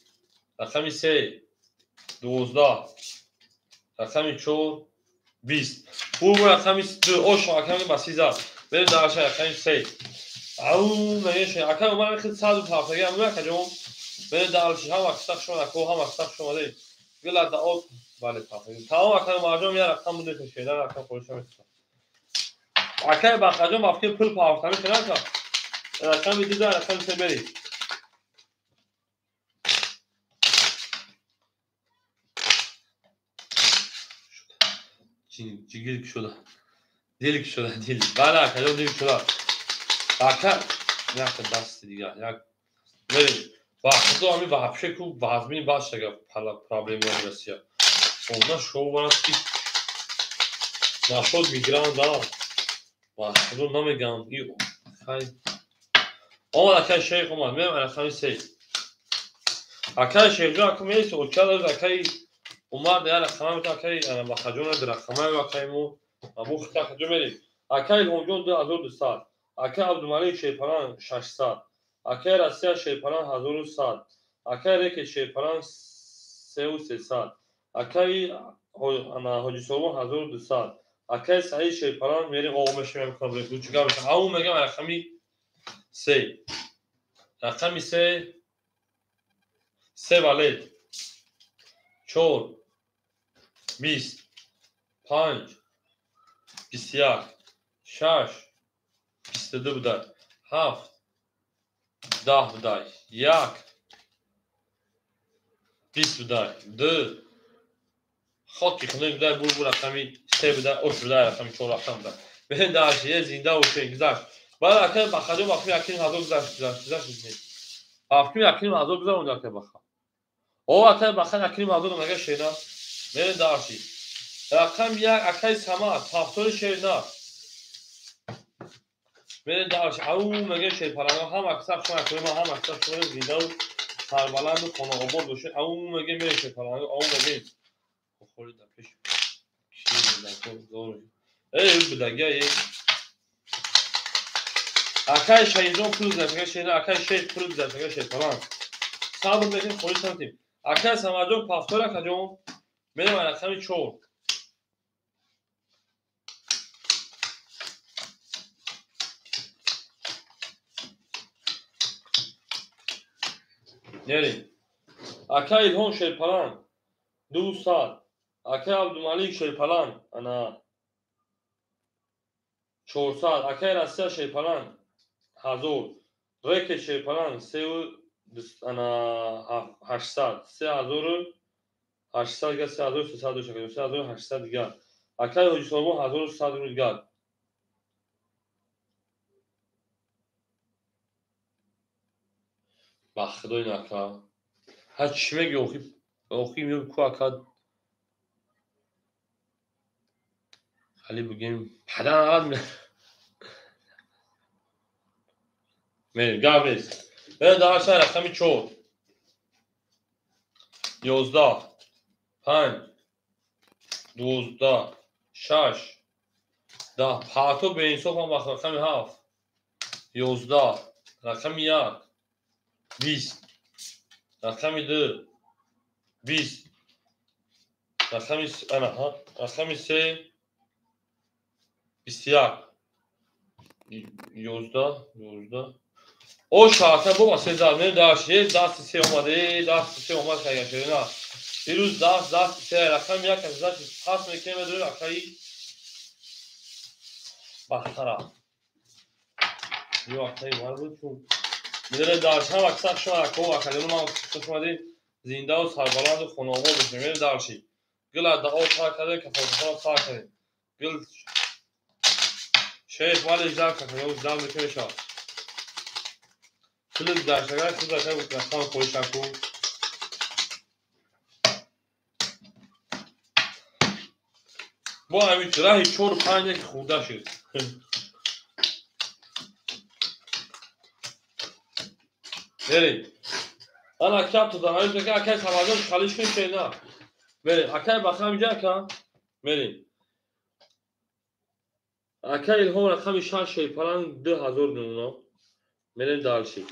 Speaker 1: рақами 3 12, рақами 4 20. Бу рақами 2 ошо аками ба 30. Мерем дарша рақами 3. Ау мегеше акаи Умар хид 100 пафтагӣ ам акаҷон. Мерем дарши ҳама киса шумо ако ҳама киса шумо омадед. Гила да от бале пафтагӣ. Тамом акаи Умарҷон я рақам буде шеда рақам худша мекунад. Акаи Бахаҷон бафки пул пафтагӣ шеда рақами 2 рақами 3 бери. Ҷигил шуда. Дил шуда, дил. Бале акаҷон дил шуда. Ака як даст дигар, як мерем. Ба худо ҳамин вообще ку вазмини башага проблемаи Россия. Онда шоу барад ки нашод мигрант да. Ба худо намегам. И хай. Омад акаи Шейх омад. Мерем рақами 3. Акаи Шейхҷон ака мереси оча акаи Умар я рақама мета акаи Бахаҷон рақама акаи мо абу хита хаҷо мерем. Акаи Илҳомҷон 2200. Акаи Абдумалик Шерпалан 600. Акаи Россия Шерпалан 1100. Акаи Реки Шерпалан 3300. Акаи Ҳоҷӣ Соҳибон 1200. Акаи Саид Шерпалан мерем оғ мешем мекунам чига мешам. Ау мегам рақами 3. Рақами 3 3 валет 4 20 5 21 6 22 будай 7 10 будай 1 20 будай 2 хоки хунук будай бу рақами 3 будай ош будай рақами 4 рақам будай. Мерем дарши е зинда бошем гузашт. Баъд акаи Бахаҷон бафки якним ҳазор гузашт гузашт гузашт. Бафки якним ҳазор гузаронд акаи Баха. О акаи Баха якним ҳазор мега шена. Мерем дарши. Рақами 1 акаи Самад пафтори Шернар. Мерем дарши. Ау мега Шерпаланга ҳама киса шумо акаи ма ҳама киса шумо зинда ва сарбаланду хонаобод бошед. Ау мега мерем Шерпаланга ау мега. Хори дар пеш. Ки дар зор. Эй бидага эй. Акаи Шаҳинҷон пул гузашт, Шерна акаи Шейх пул гузашт, Шерпаланг. Сабр мекунем, холис намекунем. Акаи Самарҷон пафтор акаҷон. Мерем рақами 4. Мерем. Акаи Илҳом Шерпаланг 200. Акаи Абдумалик Шерпаланг ана 400. Акаи Россия Шерпаланг 1000. Реки Шерпаланг 800. 3800 дигар 3300 дошт, 3800 дигар. Акаи Ҳоҷӣ Соҳибон 1100 дигар. Ба худо ин ака. Ҳар чӣ мегӯ охи меёб ку ака. Хали бигем падар мерем, гап нест. Мерем дар шаҳр рақами 4 11 5 12 6 10 парто беинсоф ҳам вақт рақами 7 11 рақами 1 20 рақами 2 20 рақами рақами 3 21 11 11 о шаҳрта боба 13 мерем дар 6 дасти 3 омад, дасти 3 омад хайгашена ирӯз дасти 3 рақами 1 аз дасти пас мекунем, медорем акаи бахтара ё акаи умар буд, чун медорем дар шам аксар шума акао академӣ ман хуш омадед, зиндаву сарбаланду хонаобод бошем. Мерем дарши гул аз даҳо сар кардем, кафолкафонам сар кардем, гул шейх вале жар кафолкафон жар мекунем мешавад. Пули даршагар худ акай рақам хоҳишаку бо ҳамин раҳи 4 5 яки хурда шуд. Мерем ана кабто дар ҳамин ҷо акай Самадҷон халиш кун шена. Мерем акай баха ҳаминҷо ака мерем акай Илҳом рақами 6 шерпаланг 2000 намуна. Мерем дарши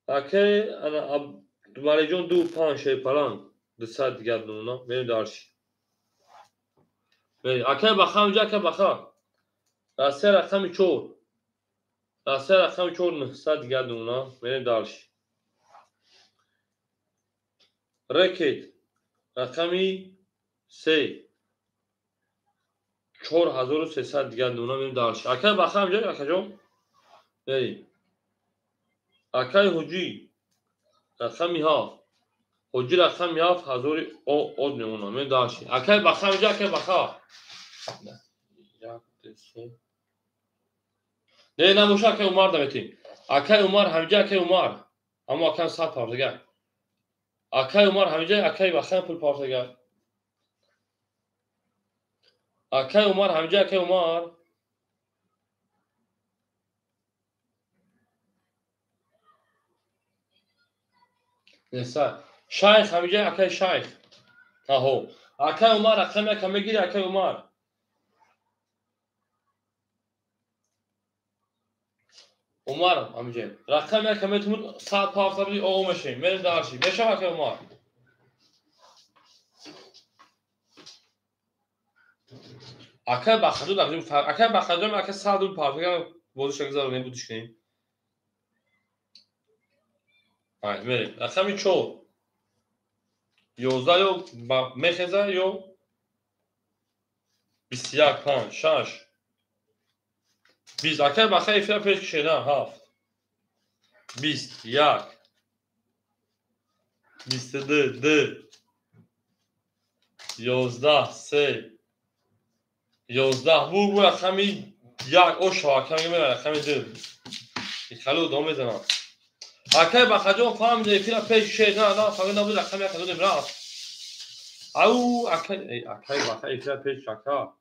Speaker 1: акай ана Абдумаликҷон 2 5 шерпаланг 200 дигар намуна. Мерем дарши акай баха ҳаминҷо акай баха Россия рақами 4 Россия рақами 4 900 дигар намуна. Мерем дарши рекет рақами 3 4300 дигар намуна. Мерем дарши акай баха ҳаминҷо акаҷон мерем акай Ҳуҷӣ рақами 7 Ҳуҷӣ рақами 7 ҳазори од мемонад. Мерем дарши акай баха ҳаминҷо акай баха не набоша акай Умар наметем. Акай Умар ҳаминҷо акай Умар аммо акай 100 партагар акай Умар ҳаминҷо акай баха пул партагар акай Умар ҳаминҷо акай Умар неса шайх ҳаминҷо акай шайх аҳо акай Умар рақами яка мегири акай Умар Умар ҳаминҷо рақами яка метумуд 100 пафтари о мешем. Мерем дарши мешава акай Умар акай Бахадур акай Бахадур акай 100 рубл партагар бозиша гузаронем будиш кунем. Мерем рақами 4 11 ё мехеза ё 21 5 6 20 акай баха эфира пеш кишена 7 21 22 2 11 3 11 бу рақами 1 о шава акай рақами 2 халу дом мезанам. Акай Бахаҷон фаҳмида эфира пеш кишед, на фақат набуд рақами 1 додем рафт. Ау акай акай Баха эфира пеш ака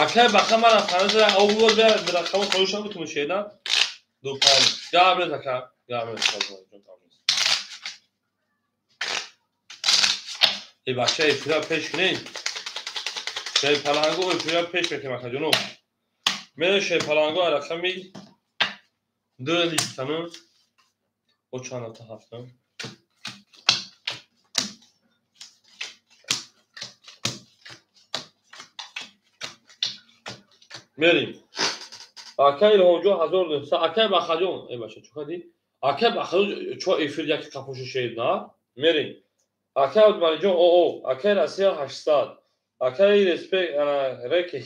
Speaker 1: акай Баха мана фаҳмида ау буд рақами хоҳишам бутум шеда 2 5 гап нест ака гап нест. Эй бача эфира пеш кунед, шерпалангу эфира пеш мекунем акаҷоно. Мерем шерпалангу рақами 2 листану о чанд та ҳафта мерем. Акай Илҳомҷон 1900 акай Бахаҷон эй бача чӣ кардӣ акай Бахаҷон чо эфир яки қапоши шед на мерем. Акай Абдумаликҷон о акай Россия 800 акай Респект ана реки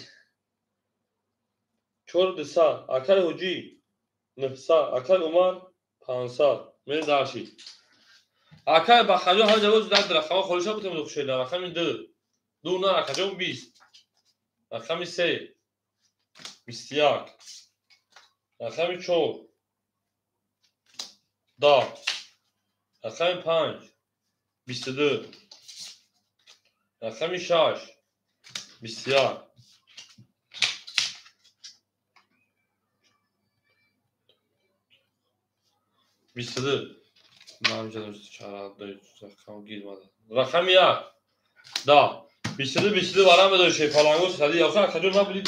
Speaker 1: 4200 акай Ҳуҷӣ 900 акай Умар 500 мерем дарши акай Бахаҷон ҳамин ҷавоз дар рақама холиша бутем духшеда рақами 2 Ду на акаҷон 20. Рақами 3 21. Рақами 4 10. Рақами 5 22. Рақами 6 21. 22. Рақами 1 10. 22 22 варам медори шерпалангу сади ёха акаҷон набуди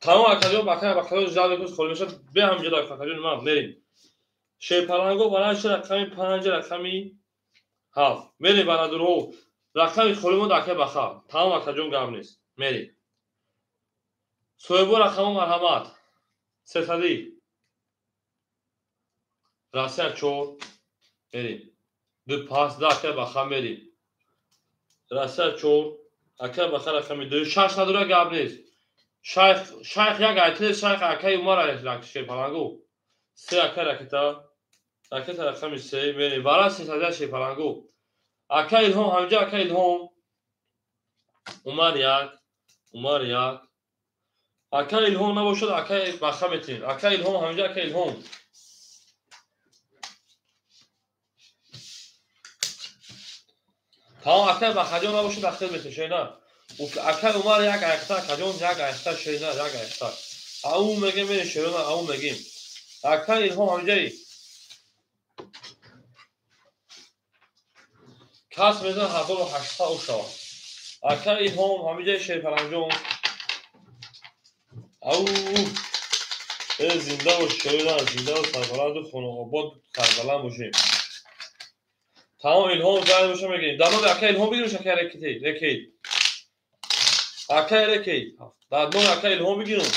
Speaker 1: тамом акаҷон бака бака жал мекунӣ холӣ мешавад бе ҳамҷо акаҷон ман мерим шерпалангу варам шуд рақами 5 рақами 7 мерим барадурҳо рақами холӣ монд ака баха тамом акаҷон гап нест мерим соҳибо рақамо марҳамат сесади Россия 4 мерим 2 пас 2 ака баха мерим Россия 4 ака баха рақами 2 6 надора гап нест шайх як айтил шайх акаи Умар шерпалангу 3 ака ракета рақами 3 мерим вара 300 шерпалангу ака Илҳом ҳамҷа ака Илҳом Умар 1 Умар 1 ака Илҳом набошад ака баха метин ака Илҳом ҳамҷа ака Илҳом тамом ака бахаҷон набошад ахир метин шейна ака Умар як айхта акаҷон як айхта шейна як айхта ау мегем мерим шерона ау мегем ака Илҳом ҳамҷаи кас мезан 1800 ошава ака Илҳом ҳамҷаи шерпаланҷон ау зинда бош шерона зинда бош сарбаланду хонаобод сарбаланд бошем тамом Илҳом зай боша мегирем дар номи ака Илҳом бигирем ака рекейт ака рекейт дар номи ака Илҳом бигирем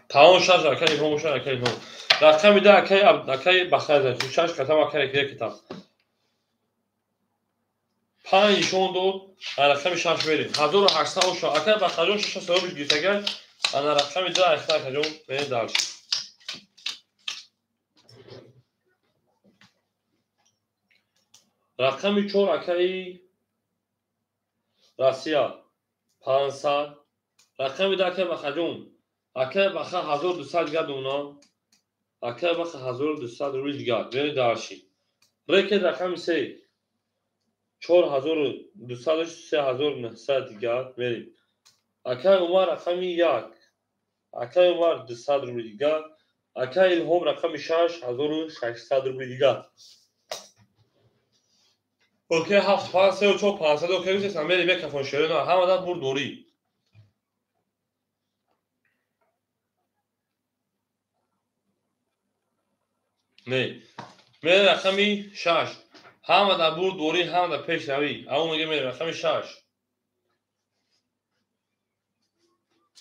Speaker 1: тамом шаш ака Илҳом боша ака Илҳом рақами 2 акаи Бахай шаш қатам ака рекейтам 5 нишон дод рақами 6 мерем 1800 оша ака Бахайҷон шаша соҳибш гирифтагар ана рақами 2 айхта акаҷон мерем дальше рақами 4 акаи Россия 500 рақами 2 акаи Бахаҷон акаи Баха 1200 дигар дуна акаи Баха 1200 рубл дигар мерем дальше рекет рақами 3 4200 3900 дигар мерем акаи Умар рақами 1 акаи Умар 200 рубли дигар акаи Илҳом рақами 6 1600 рубли дигар окей 7 5 3 4 500 окей гуфтем мерем микрофон шерона ҳамадан бурд дорӣ не мерем рақами 6 ҳамадан бурд дорӣ ҳамадан пешравӣ ау мегем мерем рақами 6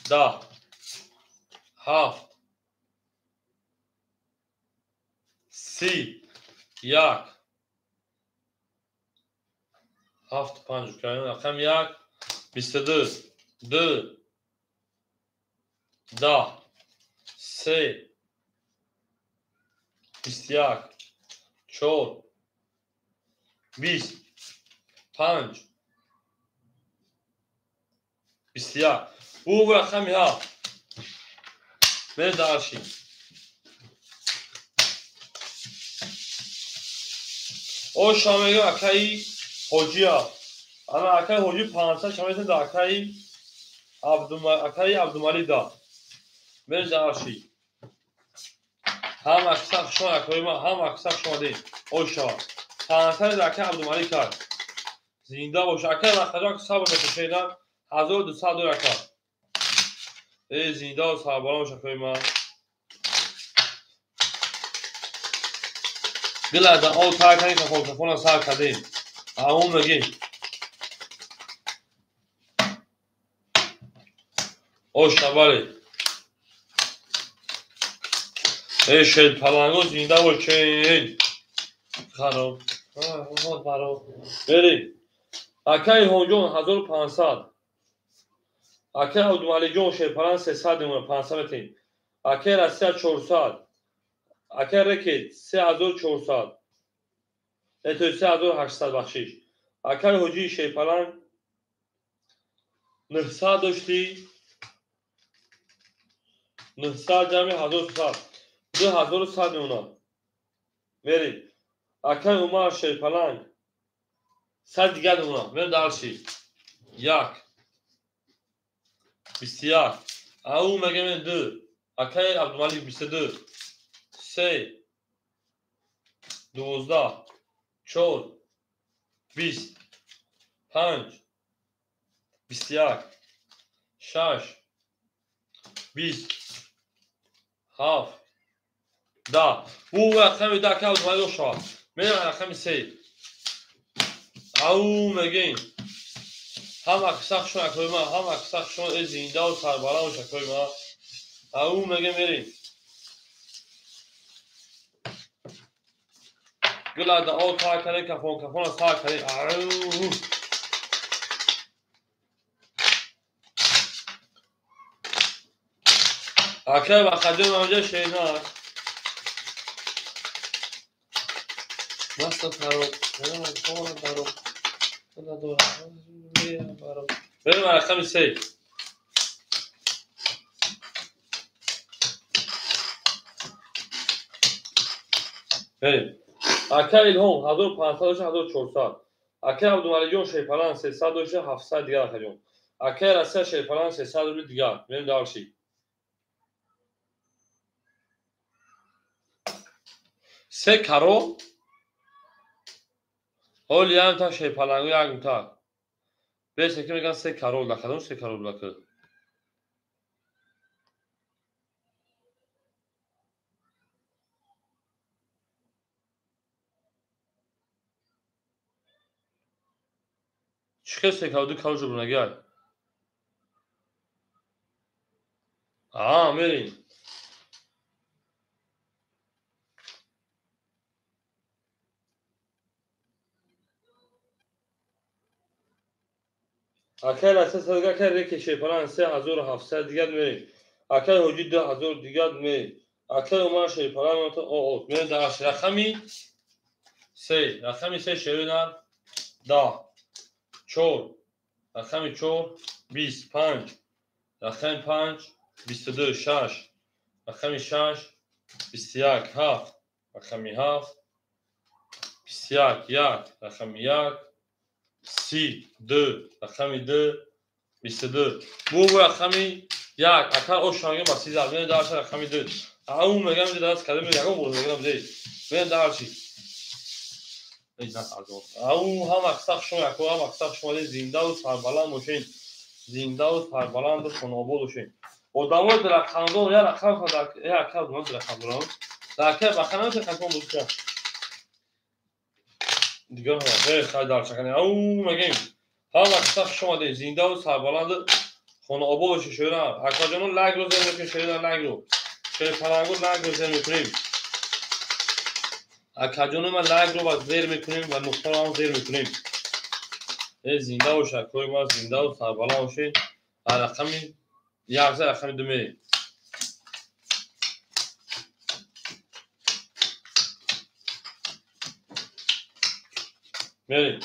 Speaker 1: 10 7 3 1 7 5 рақами 1 22 2 10 3 21 4 20 5 21 ӯ рақами 7 мерем дальше оша мегӯям акаи Ҳоҷия ана акаи Ҳоҷӣ 500 шаметем дар акаи Абдумалик да мерем дальше ҳам акса хушон акаи ма ҳам акса хушомадем оша 500 дар акаи Абдумалик кард зинда бош акаи Бахаҷон сабр мекашед 1200 дор ака зинда сарбаланд бош акаи ман дила дар об тар кардем кафон сар кардем ау мегем оша бале шерпалангу зинда бошед хароб мерем акаи Илҳомҷон 1500 акаи Абдумаликҷон шерпаланг 300 мемонад 500 метем акаи Россия 400 Акай Рекет 3400. То 3800 бахшиш. Акай Ҳоҷии Шерпаланг 900 доштӣ. 900 ҷамъи 1100. 2100 мемонад. Мерем. Акай Умар Шерпаланг 100 дигар мемонад. Мерем дальше. 1 21. Ау мегем 2. Акай Абдумалик 22. 3 12 4 20 5 21 6 20 7 10. Бу рақами 10 акай Абдумалик шавад. Мерем рақами 3. Ау мегем. Ҳама қиссахшон акои ман, ҳама қиссахшон э зиндаву сарбаланд акои ман. Ау мегем мерем. Гулада о та каре кафон кафон са каре. Ау. Акай Бахаҷон ҳамҷа шерна. Маста фаро, фаро, фаро. Берем рақами 3. Берем. Акай Илҳом 1500 дошта 1400. Акай Абдумаликҷон Шерпаланг 300 дошта 700 дигар акаҷон. Акай Россия Шерпаланг 300 рубли дигар. Берем дальше. Се каро. Ҳоли ямта Шерпалангу якмта. Бесе ки меган се карол да кадом се карол да кад. Чӣ хел се карол ду карол ҷубр нагай. Аа, мерем. Акай Россия садга акай Реке Шерпаланг 3700 дигар мерем. Акай Ҳоҷӣ 2000 дигар мерем. Акай Умар Шерпаланг о мерем дар рақами 3. Рақами 3 шерина 10 4 рақами 4 25 рақами 5 22 6 рақами 6 21 7 рақами 7 21 1 рақами 1 30 2 рақами 2 22. Бу рақами 1 акар ошанга ба 30 мерем дальше рақами 2. Ау мегам даст кадем ягон бор мегам зе. Мерем дальше. Ау ҳама қиссах шумо яко ҳама қиссах шумо зиндаву сарбаланд бошед. Зиндаву сарбаланду хонобод бошед. Одамои рақамдор я рақам я акар рақамдорам. Дар акар бахана рақам бошад. Дигар ҳама хай дальше кани. Ау мегем. Ҳама қиссах шумо зиндаву сарбаланду хонобод бошед шоира. Акаҷонон лайк ро зер мекунем шоира лайк ро. Шерпалангу лайк ро зер мекунем. Акаҷони ман лайк ро зер мекунем ва нуқтаро ҳам зер мекунем. Э зинда бош акои ман зиндаву сарбаланд бошед. Рақами 1 рақами 2 мерем. Мерем.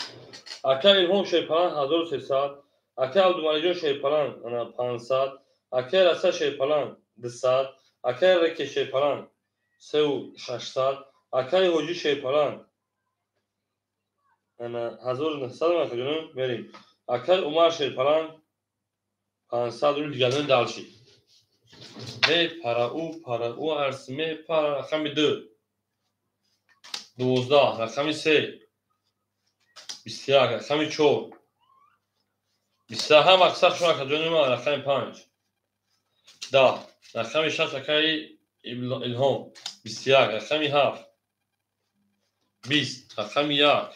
Speaker 1: Акай Илҳом Шерпаланг 1300, акай Абдумаликҷон Шерпаланг 500, акай Россия Шерпаланг 200, акай Реке Шерпаланг 3600, акай Ҳоҷӣ Шерпаланг 1900 акаҷонам мерем. Акай Умар Шерпаланг 500 рубл дигар дальше. Мепара ӯ пара ӯ арс мепара рақами 2 12 рақами 3 21 рақами 4 27 ҳама қиссах шумо акаҷони ман рақами 5 10 рақами 6 акаи Илҳом 21 рақами 7 20 рақами 1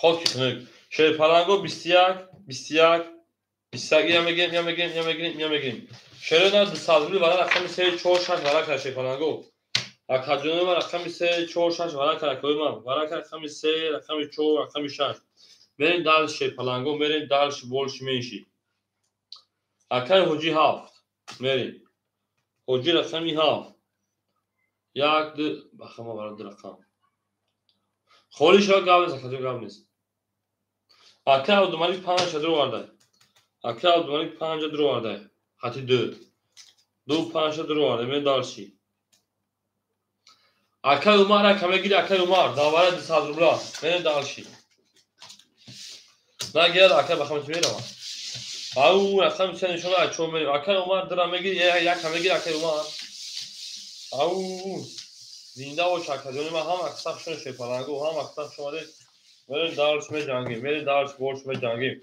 Speaker 1: хоки хунук Шерпаланго 21 21 21 я мегирем я мегирем я мегирем я мегирем. Шерона 200 рубли вара рақами 3 4 6 вара кара Шерпаланго. Акаҷони ман рақами 3 4 6 вара кара акои ман. Вара кара рақами 3 рақами 4 рақами 6. Мерем дальше Шерпаланго, мерем дальше больше меньше. Акай Ҳоҷӣ 7 мерем. Ҳоҷӣ рақами 7 1 2 бахама баро ду рақам. Холӣ шава гап нест, акаҷон гап нест. Акай Абдумалик 5 дуровардай. Акай Абдумалик 5 дуровардай. Хати 2. 2 5 дуровардай. Мен дальше. Акай Умар ака мегири, акай Умар. Давара 200 рубла. Мен дальше. Нагирад акай бахам чи мерава. Ау, рақами се нишон ай чор мерем. Акай Умар дира мегири, яка мегири акай Умар. Ау, зинда бош акаҷони ман, ҳама каса хушон шепалангу, ҳама каса хуш омадед. Мерем дарш меҷангем, мерем дарш борш меҷангем.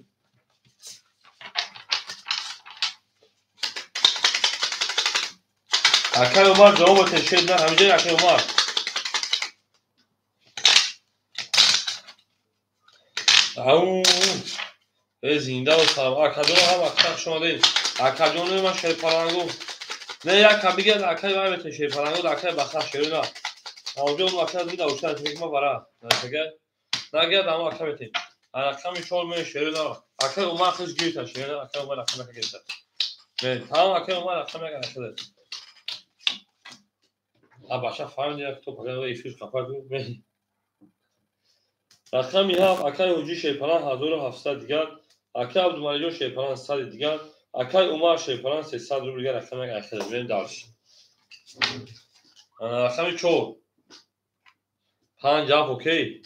Speaker 1: Акай Умар ҷавоб бите, шед на ҳамиҷа акай Умар. Ау, зинда бош акаҷон, ҳама каса хуш омадед. Акаҷони ман шерпалангу. Не яка бигирад акай ман бите шерпалангу, акай баха шерина. Авҷо акай бида ушта ма бара. Нагирад ама ака бите. Рақами 4 мен шерина. Акай Умар хиш гирифта шерина, акай Умар рақам яка гирифта. Мен тамом акай Умар рақам яка нашуда. А баша фаҳмидем то паган эфир қафа мен. Рақами 7 акай Ҳоҷи Шерпалан 1700 дигар, акай Абдумалиҷон Шерпалан 100 дигар, акай Умар Шерпалан 300 рубл дигар рақам як ахир. Мен дальше. Рақами 4 5 7 окей.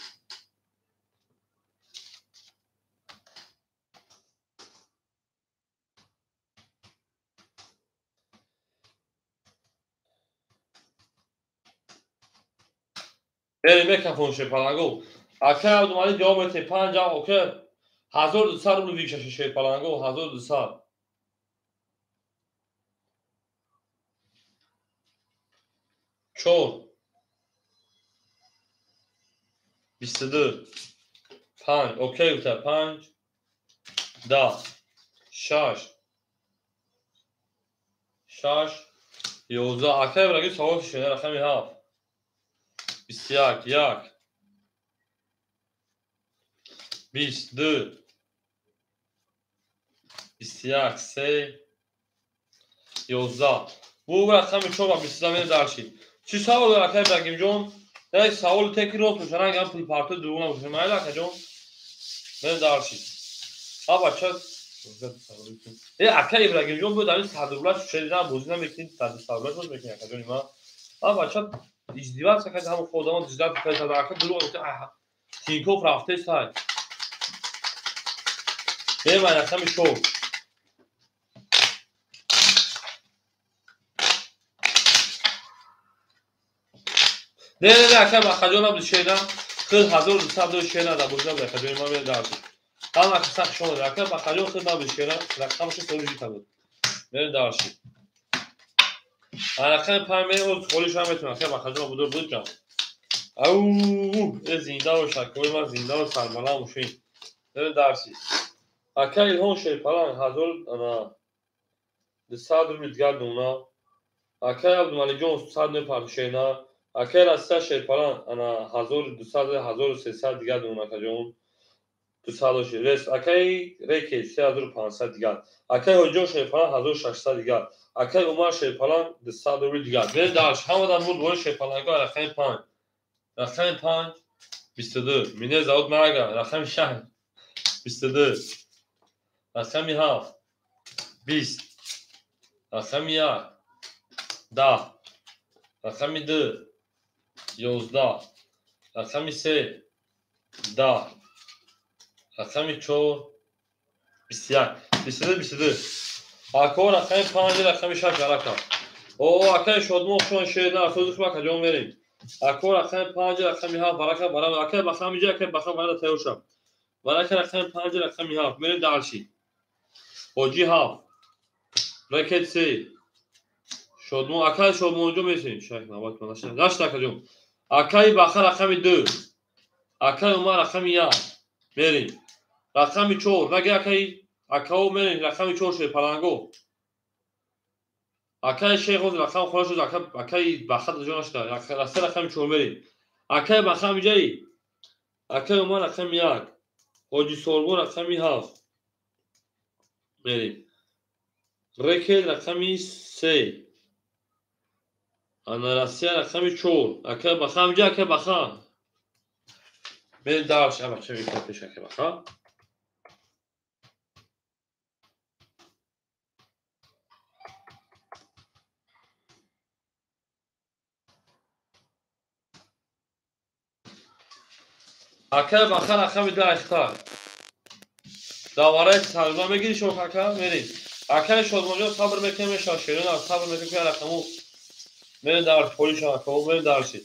Speaker 1: Мерем мекафон Шерпалангу. Акай Абдумалик ҷавоб мете 5 7 окей. 1200 рубл викшаша Шерпалангу, 1200. 4 22 5 окей гуфта 5 10 6 6 11. Акай Ибрагим савол шуда рақами 7 21 1 22 21 3 11. Бу рақами 4 ва 22 мерем дальше. Чӣ савол дорад акай Ибрагимҷон? Як саволи теки рост бошад, ранг ҳам пулпарто дурӯғ набошад. Майли акаҷон? Мерем дальше. А бача акай Ибрагимҷон буд ҳамин 100 рубла шедина бозӣ намекунӣ, 100 рубла боз мекунӣ акаҷони ман. А бача издеваться кард, ҳамон одамон издеваться кард, ака дурӯғ гуфта, Тинькофф рафтест ҳай. Мерем ай рақами 4. Не, не, не, акай Бахаҷон набуд шена. Хид 1200 дор шена да бозӣ набуд акаҷони ман мерем дальше. Ҳама каса хуш омадед. Акай Бахаҷон хид набуд шена, рақамашо соли жита буд. Мерем дальше. Рақами 5 мерем, оз холӣ шава метавонам. Акай Бахаҷон будо буд ҷам. Ау, зинда бош акои ман, зинда бош, сарбаланд бошед. Мерем дальше. Акай Илҳом Шерпалан 1200 рубл дигар дона. Акай Абдумаликҷон 100 мепард шена. Акай Россия Шерпалан ана 1200 1300 дигар дона акаҷон. 200 ши. Рес акай Реке 3500 дигар. Акай Ҳоҷиҷон Шерпалан 1600 дигар. Акай Умар Шерпалан 200 рубл дигар. Мерем дальше. Ҳамадан буд бори Шерпаланго рақами 5. Рақами 5 22. Мине завод мага. Рақами 6 22. Рақами 7 20. Рақами 1 10. Рақами 2 11. Рақами 3 10. Рақами 4 21. 22 22. Ако рақами 5 рақами 6 арака. О, акай Шодмон хушон шеда, сози хуба каҷон мерем. Ако рақами 5 рақами 7 барака барам. Акай бахам иҷа, акай бахам барада тайёр шав. Барака рақами 5 рақами 7 мерем дальше. Ҳоҷи 7 ракет 3 Шодмон, акай Шодмонҷон месем. Шайх навбат ман нашта. Нашта акаҷон. Акай Баха рақами 2. Акай Умар рақами 1. Мерем. Рақами 4. Наги акай акао мерем рақами 4 Шерпаланго. Акай Шейх ҳозир рақам хола шуд, акай Баха ҷо нашта. Раста рақами 4 мерем. Акай Баха ҳамиҷаи. Акай Умар рақами 1. Ҳоҷи Сорбон рақами 7. Мерем. Рекет рақами 3. Ана Россия рақами 4. Акай Баха ҳамҷа, акай Баха. Мерем дарш, абача мекунем пеш акай Баха. Акай Баха рақами 2 айхта. Давараи сарба мегири шох ака, мерем. Акай Шодмонҷон сабр мекунем, мешавад шерона сабр мекунем, рақаму мерем дарш, полиша ака, мерем дарши.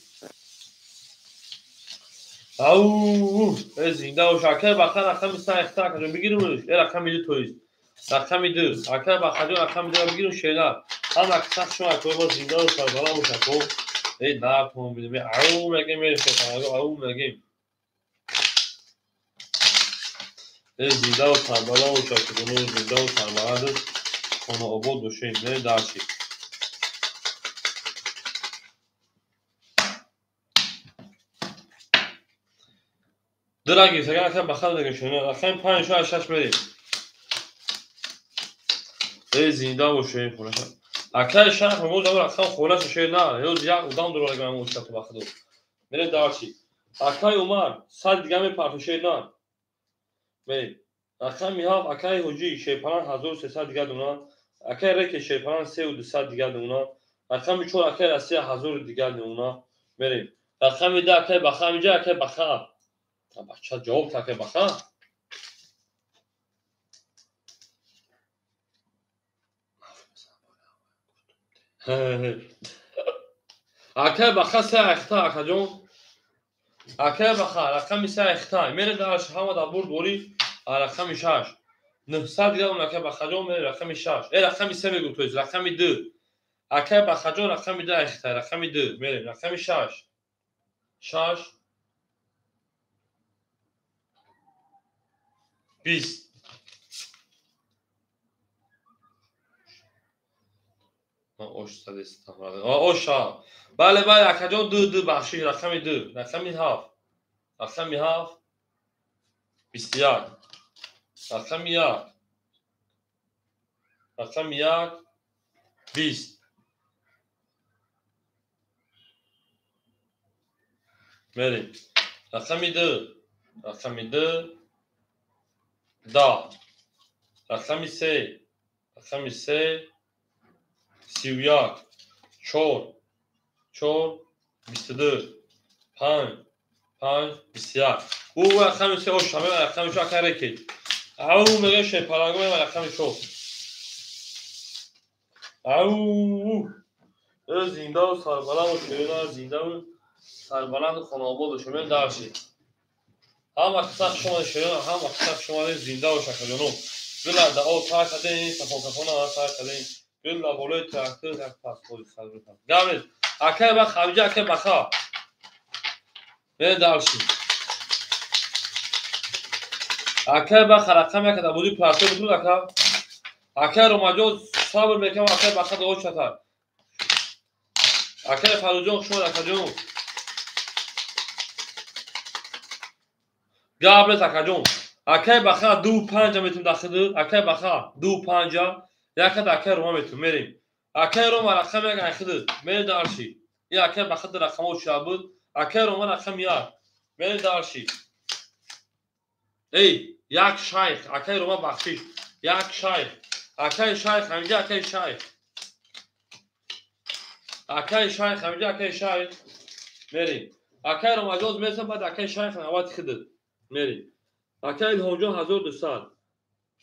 Speaker 1: Ау, зинда бош. Акай Баха рақами 3 айхта, акаҷон бигирим, рақами 2 тоист. Рақами 2. Акай Бахаҷон рақами 2 бигирим шерона. Ҳам аксар шумо акои мо зинда ва сарбаланд бош ако. Эй нартон бинем. Ау мегем, мерем шерона, ау мегем. Зинда ва сарбаланд бош акоҷон, зинда ва сарбаланд хонаобод бошем. Мерем дарши. Драги, агар акай Баха дагем шумо, рақами 5 шояд 6 мерем. Эй зинда бошем хонаша. Акай шарх мегӯяд, рақам хонаша шер на, ё як одам дорад агар мо шахт Баха дор. Мерем дарши. Акай Умар, 100 дига мепарту шер на. Мерем. Рақами 7 акай Ҳоҷӣ шерпалан 1300 дига дона. Акай Реке шерпалан 3200 дига дона. Рақами 4 акай Россия 1000 дига дона. Мерем. Рақами 2 акай Баха ҳамҷа, акай Баха. Бача ҷавоб акай Баха. Акай Баха 3 айхта акаҷон. Акай Баха рақами 3 айхта. Мерем дарш ҳама дар бурд борӣ рақами 6. 900 дига он акай Бахаҷон мерем рақами 6. Рақами 3 мегӯ, тоист рақами 2. Акай Бахаҷон рақами 2 айхта, рақами 2 мерем рақами 6. 6 20. Ош садестам. Оша. Бале, бале, акаҷон 2 2 бахшиш, рақами 2, рақами 7. Рақами 7 21. Рақами 1. Рақами 1 20. Мерем. Рақами 2. Рақами 2 10. Рақами 3. Рақами 3 31. 4 4 22. 5 5 21. Ӯ рақами 3 оша, мева рақами 4 акай рекет. Ау мегӯяд шерпаланго, мева рақами 4. Ау зинда ва сарбаланд бош, шерона зинда ва сарбаланд хонаобод бош. Мерем дарши. Ҳама қисса хуш омадед шерона, ҳама қисса хуш омадед, зинда бош акаҷоно. Гула да об сар кардем, сафон кафона сар кардем. Гула болои трактор як пасходи сар кардем. Гап нест. Акай Баха, ҳамҷа акай Баха. Мерем дарши. Акай Баха рақам 1 дар бозии трактор буд ака. Акай Ромаҷон сабр мекунам, акай Баха дуо чатар. Акай Фарӯзҷон хуш омад акаҷон. Гап нест акаҷон. Акай Баха 2 5 метум дахил. Акай Баха 2 5 якад акай Рома метум мерем. Акай Рома рақам 1 айхил. Мерем дарши. И акай Баха дар рақамҳо чиа буд. Акай Рома рақами 1. Мерем дарши. Эй, як шайх, акай Рома бахшиш. Як шайх. Акай шайх, ҳамҷа акай шайх. Акай шайх, ҳамҷа акай шайх. Мерем. Акай Ромаҷон месам, баъд акай шайх навбати худат. Мерем. Акай Илҳомҷон 1200.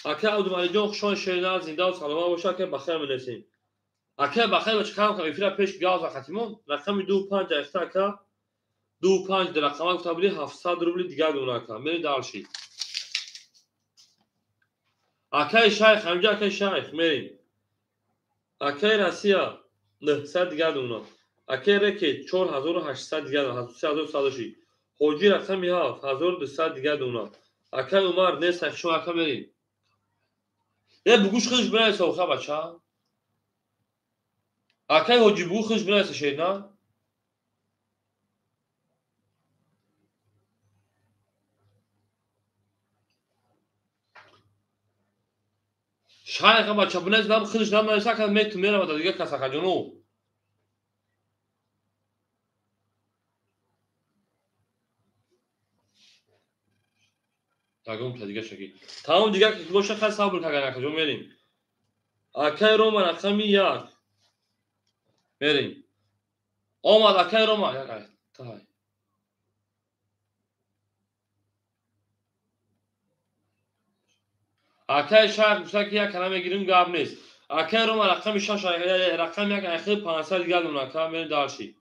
Speaker 1: Акай Абдумаликҷон хушон шерина, зинда ва саломат боша, акай Бахайр менесем. Акай Бахайр ба чӣ кам эфира пеш гав захатимон, рақами 2 5 айхта ака. 2 5 дар рақама гуфта будӣ 700 рубли дигар дона ака. Мерем дарши. Акай шайх, ҳамҷа акай шайх, мерем. Акай Россия 900 дигар дона. Акай Рекет 4800 дигар дона, 3106. Ҳоҷӣ рақами 7 1200 дигар дона. Акай Умар нест, шумо ака мерем. Е бугӯш худаш бинависа оха бача. Акай Ҳоҷӣ бугӯ худаш бинависа шерна. Шайха бача бинавис, нам худаш намнависа, ака мету меравад дигар кас акаҷоно. Ягон та дига шаки. Тамом дига ки боша хай сабр каган акаҷон мерим. Акай Рома рақами 1. Мерим. Омад акай Рома. Як ай. Тай. Акай шах гуфта ки як кана мегирим гап нест. Акай Рома рақами 6 рақами 1 ахир 500 дигар мемонад. Ака мерим дарши.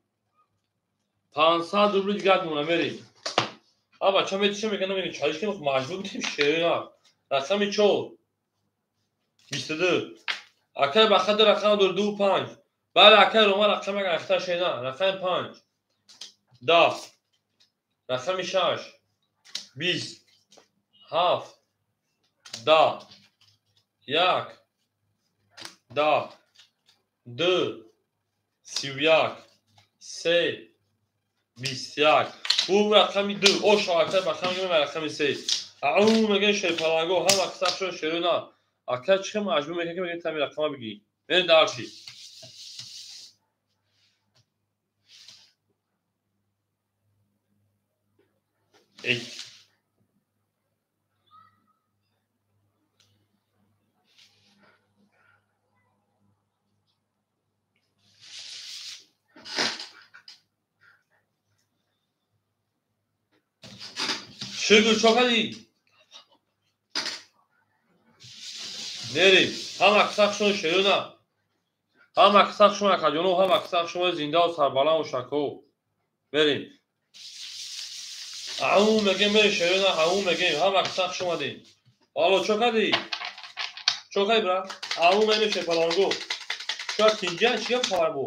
Speaker 1: 500 рубли дигар мемонад мерим. А бача метиша мекунам мегӯям чалиш ки маҷбур будем шерина. Рақами 4 22. Акай бахад рақам 2 5. Бале акай Рома рақами 1 ахта шерина. Рақами 5 10. Рақами 6 20 7 10 1 10 2 31 3 21. У рақами 2 о шавакай бахам рақами 3. Ау мегӯян шерпаланго ҳама қисабшон шерона. Акай чӣ хел маҷбур мекунад ки мегӯян тами рақама бигӣ. Мерем дарши. Эй. Шукр чокади. Мерим. Ҳама қисабшон шерона. Ҳама қисабшон акаҷоно, ҳама қисабшон зиндаву сарбаланду шако. Мерим. Ау мегем мерим шерона, ау мегем. Ҳама қисабшон омадем. Алло чокади. Чокади брат. Ау мегем шерпаланго. Шояд тинҷа чӣ гап хабар бу?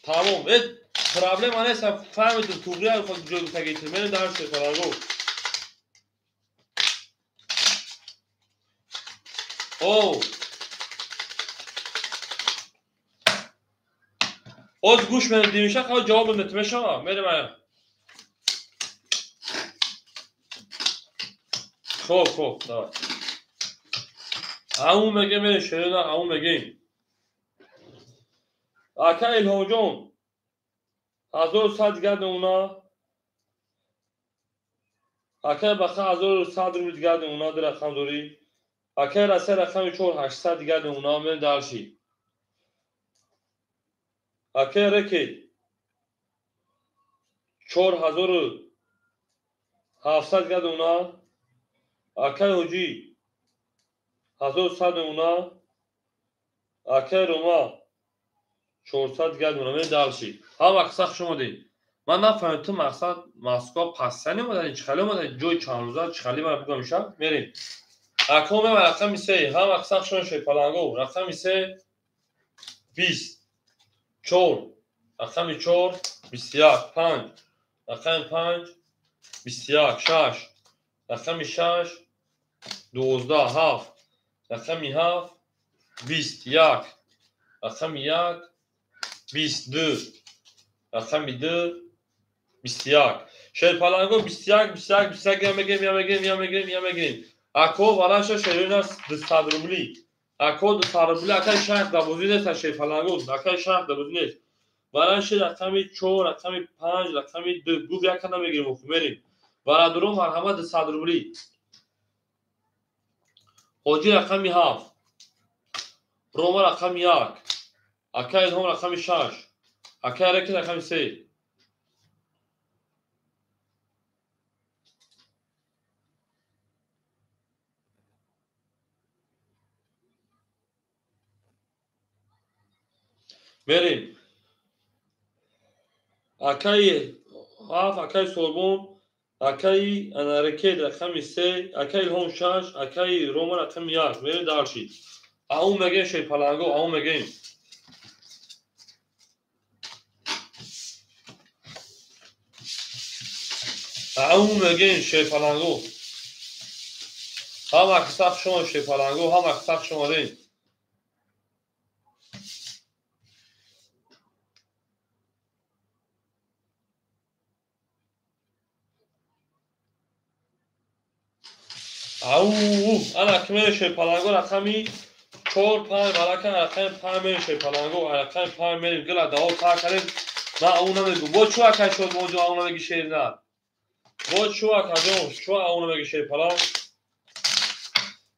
Speaker 1: Тамом. Проблема нест, фаҳмидум, туғрия ҷой гуфтагитир. Мерем дар шерпаланго. О! Оз гӯш менем димиша, хава ҷавоб медем, мешава? Мерем ая. Хоб, хоб, давай. Ау мегем, мерем шерина, ау мегем. Ака Илҳомҷон, 1100 дигар мемона. Акай баха 1100 рубл дигар мемона, ду рақам дорӣ. Акай Россия рақами 4 800 дигар мемона, мерем дарши. Акай Рекет 4700 дигар мемона. Акай Ҳоҷӣ 1100 мемона. Акай Рома 400 дигар мемона, мерем дарши. Ҳама қисса хуш омадед. Ман нафаҳмидам ту мақсад Москва пастани омадаи, чӣ хеле омадаи, ҷои чанд рӯза, чӣ хеле ман бигӯям имшаб? Мерем. Аком мева рақами 3, ҳама қисса хуш омадед шерпаланго. Рақами 3 20 4 рақами 4 21 5 рақами 5 21 6 рақами 6 12 7 рақами 7 21 рақами 1 22 рақами 2 21. Шерпаланго 21 21 21 я мегем, я мегем, я мегем, я мегем. Ако вараша шерина 200 рубли. Ако 200 рубли, акай шах дабозӣ нест шерпаланго, акай шах дабозӣ нест. Вараша рақами 4, рақами 5, рақами 2 гуфт яка намегирем, оху мерем. Бародарон марҳамат 200 рубли. Ҳоҷӣ рақами 7. Рома рақами 1. Акай Илҳом рақами 6. Акай Рекет рақами 3. Мерем. Акай 7, акай Сорбон, акай Рекет рақами 3, акай Илҳом 6, акай Рома рақами 1. Мерем дарши. Ау мегем шерпаланго, ау мегем. Ау мегем шерпаланго. Ҳама қисса хуш омадед шерпаланго, ҳама қисса хуш омадед. Ау, ана ки мерем шерпаланго рақами 4 5 варака рақами 5 мерем шерпаланго, рақами 5 мерем гила даво тар кардем. Ман ау намегӯ. Бо чӯ акай Шодмонҷон ау намеги шеринар? Бо чӯ акаҷон, чӯ ау намеги шерпаланг?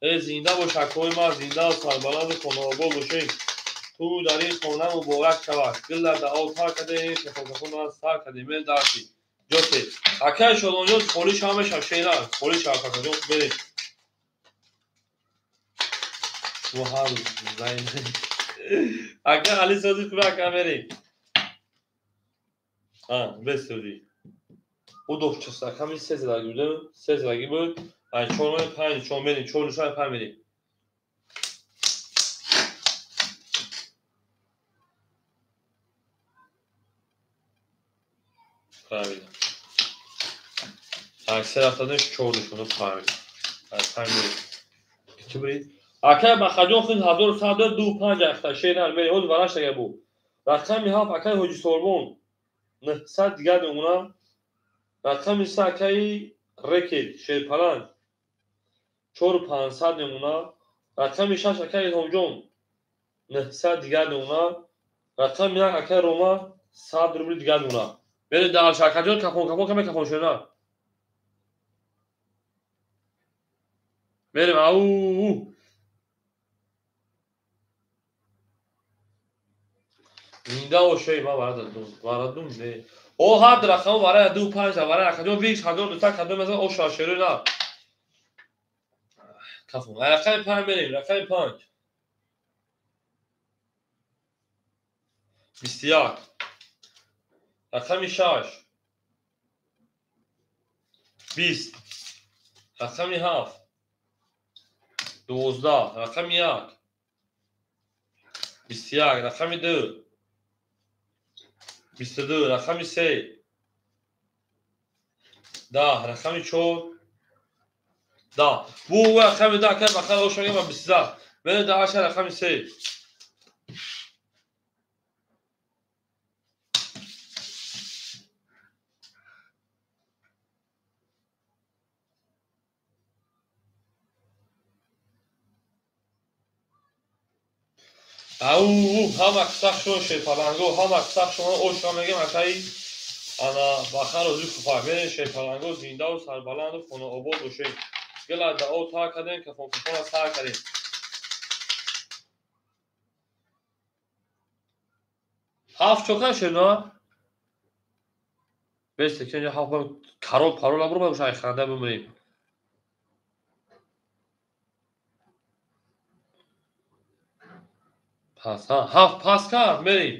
Speaker 1: Э зинда бош акои ман, зинда сарбаланду хонаобод бошед. Ту дар ин хона муборак шавад. Гилла даъо тар кардем, кафон сар кардем. Мерем дарси. Ҷоте. Акай Шодмонҷон холӣ шава мешав шеринар. Холӣ шава акаҷон, мерем. Шумо ҳар зайн. Ака Али сози хуба ака мерем. Бесози. Удоб чиста ками се задаги будем, се задаги буд. Ай 4 5 4 мерем, 4 нишон 5 мерем. Правильно. Ай се рафтадем 4 нишон правильно. Ай 5 мерем. Чӣ бурид? Акай Бахаҷон худ 1102 2 5 ахта шернар мерем. Ҳоз вараш дага бу. Рақами 7 акай Ҳоҷи Сорбон 900 дигар мемонам. Рақами 3 акаи Рекет Шерпаланг 4500 мемонам. Рақами 6 акаи Илҳомҷон 900 дигар мемонам. Рақами 1 акаи Рома 100 рубли дигар мемонам. Мерем дар Шакаҷон кафон кафон каме кафон шернар. Мерем ау. Зинда бошед, ман барадум не. О ҳар рақам барои 2 5 барои акаҷон 20200 кадом мезан о шашеру на. Кафон. Рақами 5 мерем, рақами 5. 21. Рақами 6. 20. Рақами 7. 12. Рақами 1. 21. Рақами 2. 22. Рақами 3. 10. Рақами 4. 10. Бу рақами 10 акай бахар ошагем ва 22. Мерем дар аша рақами 3. Ау, ҳама сахшон шерпаланго, ҳама сахшон ошо мегем акаи ана бахар розӣ хуфа. Мерем шерпаланго зиндаву сарбаланду хонаобод бошед. Гила даъо тар кардем, кафон кафона сар кардем. Ҳафт чока шерна? Бес секен ҳафт карол парол абру бошад, ай ханда бимирем. Пас, ҳафт пас кард, мерем.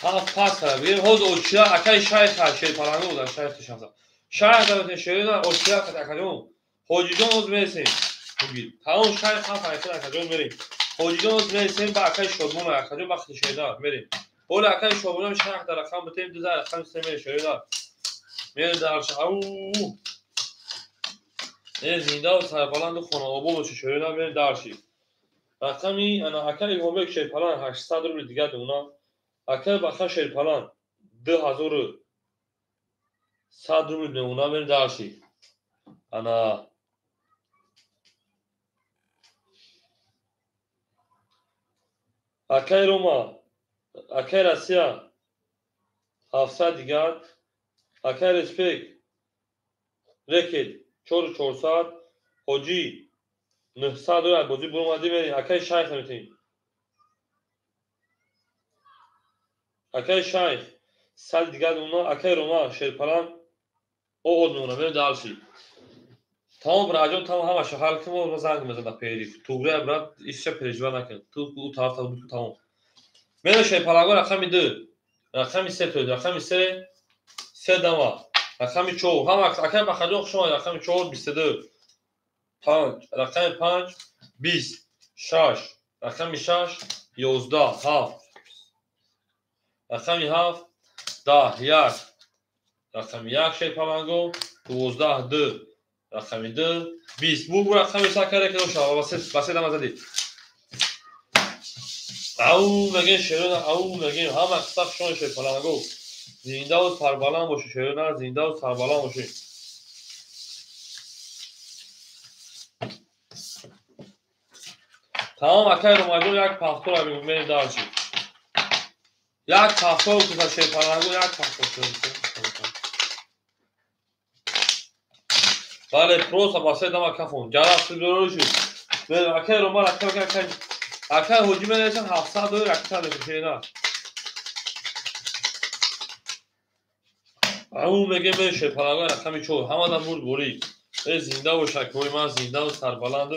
Speaker 1: Ҳафт пас кард. Бигем ҳоз очия акаи шайх ҳаст, шерпаланго буд, шайх шахса. Шайх дар шерина очия кад акаҷон. Ҳоҷиҷон ҳоз мересем. Бугир. Тамом шайх ҳафт акаи акаҷон мерем. Ҳоҷиҷон ҳоз мересем ба акаи Шодмон акаҷон вақти шерина мерем. Ҳоли акаи Шодмон шайх дар рақам битем, ду дар рақам се мерем шерина. Мерем дар ау. Э зиндаву сарбаланду хонаобод бошед шерина мерем дарши. Рақами ана акаи Илҳомбек Шерпаланг 800 рубли дигар мемонам. Акаи Баха Шерпаланг 2100 рубли мемонам. Мерем дарши. Ана акаи Рома, акаи Россия 700 дигар. Акаи Респект Рекет 4400. Ҳоҷӣ 900 як бозӣ буромадӣ мерем. Акаи Шайх наметем. Акаи Шайх 100 дигар мемонам. Акаи Рома Шерпаланг од мемонам. Мерем дарши. Тамом браҷон, тамом ҳамаша ҳал кун, мо занг мезанам пери. Тугра брат, исша пережива накун. Ту у тараф буд, тамом. Мерем шерпаланго рақами 2. Рақами 3 то, рақами 3 се дама. Рақами 4. Ҳама акаи Бахаҷон хуш омадед. Рақами 4 22. 5, рақами 5 20, 6, рақами 6 11, 7, рақами 7 10, 1, рақами 1 шерпаланго 12, 2, рақами 2 20. Бу рақами сакаре ки доша ба се дама задӣ. Ау мегем шерона, ау мегем ҳама сахшон шерпаланго. Зиндаву сарбаланд бошед шерона, зиндаву сарбаланд бошед. Тамом акай Ромаҷон як пахтора мерем дарчи. Як ҳафта кута шерпаланго, як ҳафта. Бале, просто ба се дама кафон. Ҷара сидоруши. Акай Роман, акай акай ҳоҷи менависанд 700 доллар акса мешена. Ау мегем шерпаланго рақами 4. Ҳамада мурд бурӣ. Э зинда бош акои ман, зинда ва сарбаланд,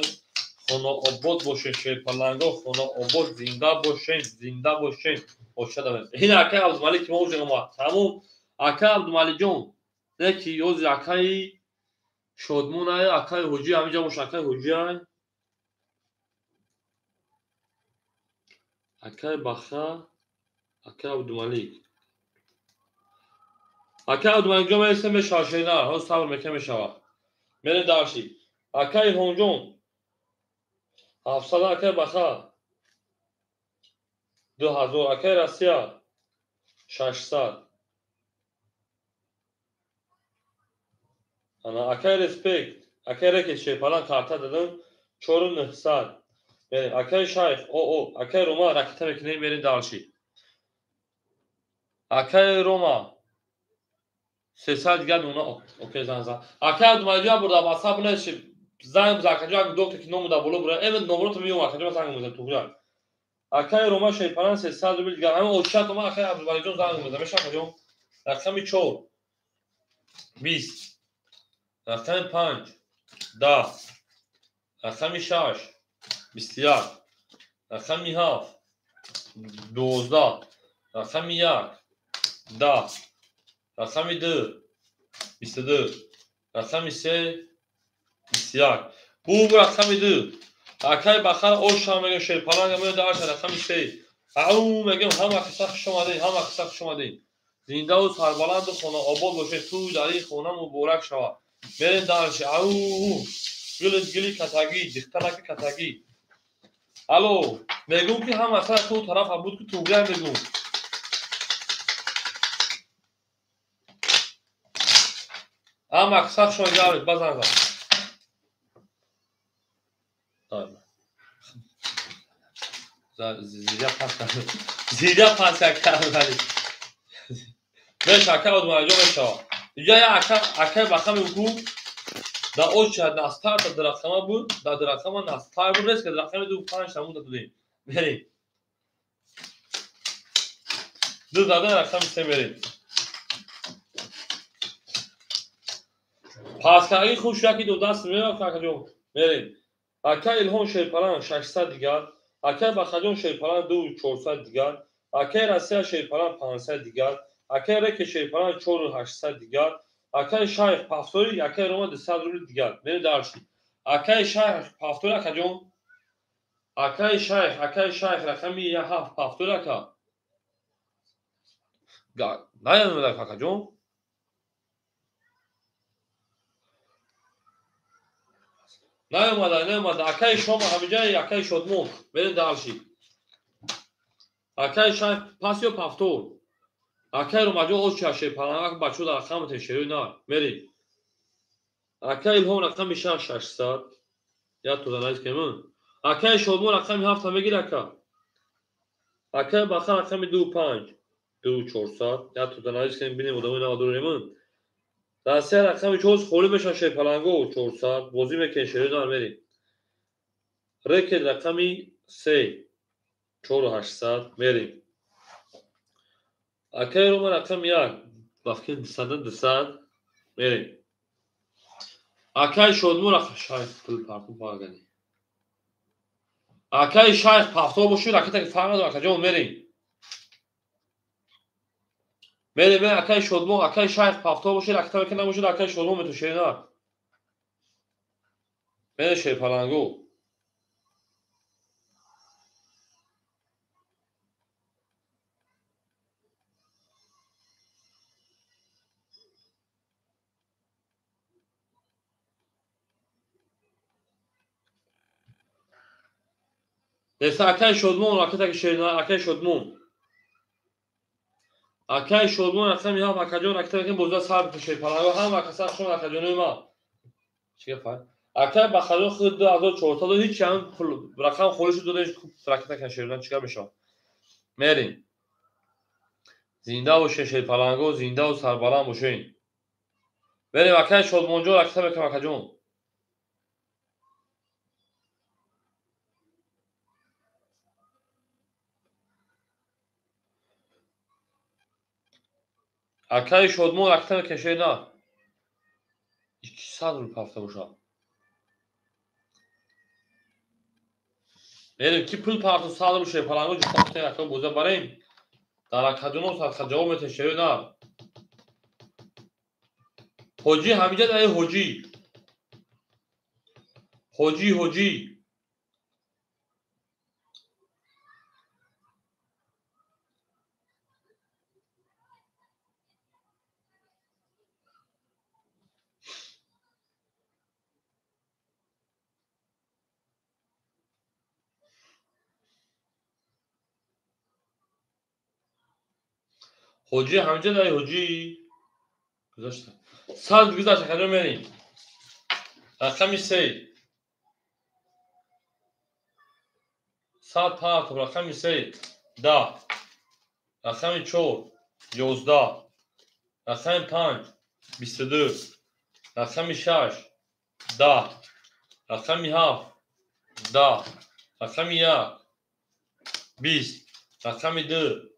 Speaker 1: хонаобод бошед шерпаланго, хонаобод, зинда бошед, зинда бошед. Ошадам. Ин акай Абдумалик мо уже омад. Тамом акай Абдумаликҷон. Неки ёзи акай Шодмон ай, акай Ҳоҷи ҳаминҷа бош, акай Ҳоҷи ай. Акай Баха, акай Абдумалик. Акай Абдумаликҷон мересем мешава шерина, ҳоз сабр мекунем мешава. Мерем дарши. Акай Илҳомҷон 700, акай Баха 2000, акай Россия 600. Ана акай Респект, акай Рекет шерпалан карта дадам 4900. Мерем акай Шайх, о, акай Рома ракета мекунем, мерем дарши. Акай Рома 300 дигар нуна, окей зан зан. Акай Абдумаликҷон бурда WhatsApp неши занг бизан акаҷон, доктор ки номуда боло бура. Эм номрото меём акаҷон занг мезан туғра. Акай Рома шерпалан 300 рубл дигар. Ҳамин очат ома акай Абдумаликҷон занг мезан. Меша акаҷон. Рақами 4 20, рақами 5 10, рақами 6 21, рақами 7 12, рақами 1 10, рақами 2 22, рақами 3 21. Бу рақами 2. Акай Бахар оша мегем шерпаланга меояд аша рақами 3. Ау мегем ҳама қисса хуш омадед, ҳама қисса хуш омадед. Зиндаву сарбаланду хонаобод бошед, тӯй дари хона муборак шавад. Мерем дарши. Ау гили гили катагӣ, дихтараки катагӣ. Алло, мегӯм ки ҳама сар ту тарафа буд ки туғрия мегӯм. Ҳама қисса хуш омадед, базан зан. Зиря пас кард. Зиря пас кард. Меша акай Абдумаликҷон мешава. Инҷа як акай Баха мегӯ да оча настар да рақама буд, да рақама настар буд, нест ки рақами 2 5 тамон додем. Мерем. Ду зада рақами 3 мерем. Паскаги хуш яки ду даст мерафт акаҷон. Мерем. Акай Илҳом шерпалан 600 дигар, акай Бахаҷон шерпалан 2400 дигар, акай Россия шерпалан 500 дигар, акай Реке шерпалан 4800 дигар, акай Шайх Пафтори, акай Рома 200 рубл дигар. Мерем дарши. Акай Шайх Пафтори акаҷон. Акай Шайх рақами 7 Пафтори ака. Наямад акаҷон. Наёмада, наёмада. Акай Шома ҳамиҷа, акай Шодмон. Мерем дарши. Акай Шайх пас ё Пафтор. Акай Ромаҷон оча шерпаланг бачо дар рақами шерои нар. Мерем. Акай Илҳом рақами 6 600. Я туда наиз кемун. Акай Шодмон рақами 7 мегир ака. Акай Баха рақами 2 5 2 400. Я туда наиз кем бинем одамои нава дорем. Россия рақами 4 холӣ мешавад шерпаланго 400. Бозӣ мекунем шерои нар мерем. Рекет рақами 3 4800 мерем. Акай Рома рақами 1 вақти 200 200 мерем. Акай Шодмон рақами Шайх пул парту пагани. Акай Шайх пафто бошед, акай фарқ надорад акаҷон мерем. Мерем, акай Шодмон, акай Шайх пафто бошед, акай таки набошед, акай Шодмон мету шерина. Мерем шерпаланго. Неста акай Шодмон, акай таки шерина, акай Шодмон. Акай Шодмон рақами 7 акаҷон, акай таки бозда сар шерпаланго, ҳама каса шон акаҷонои ма. Чӣ гап? Акай Бахаҷон худ 2400 ҳеч ҳам рақам холӣ шуд, додеш ракета кашидан чӣ гап мешавад? Мерем. Зинда бошед шерпаланго, зиндаву сарбаланд бошед. Берем акай Шодмонҷон, ракита мекунам акаҷон. Акаи Шодмон ракита мекунем шер на. 200 рубл пафта бошад. Берем ки пул парту 100 рубл шерпаланго ҷуфта кунем ака боза барем. Дар акаҷоно садқа ҷавоб метем шер на. Ҳоҷӣ ҳамиҷа дай ҳоҷӣ. Ҳоҷӣ ҳоҷӣ. Ҳоҷӣ ҳамиҷа дай ҳоҷӣ. Гузашта. 100 гузашта акаҷон мерем. Рақами 3. 100 партов рақами 3 10. Рақами 4 11. Рақами 5 22. Рақами 6 10. Рақами 7 10. Рақами 1 20. Рақами 2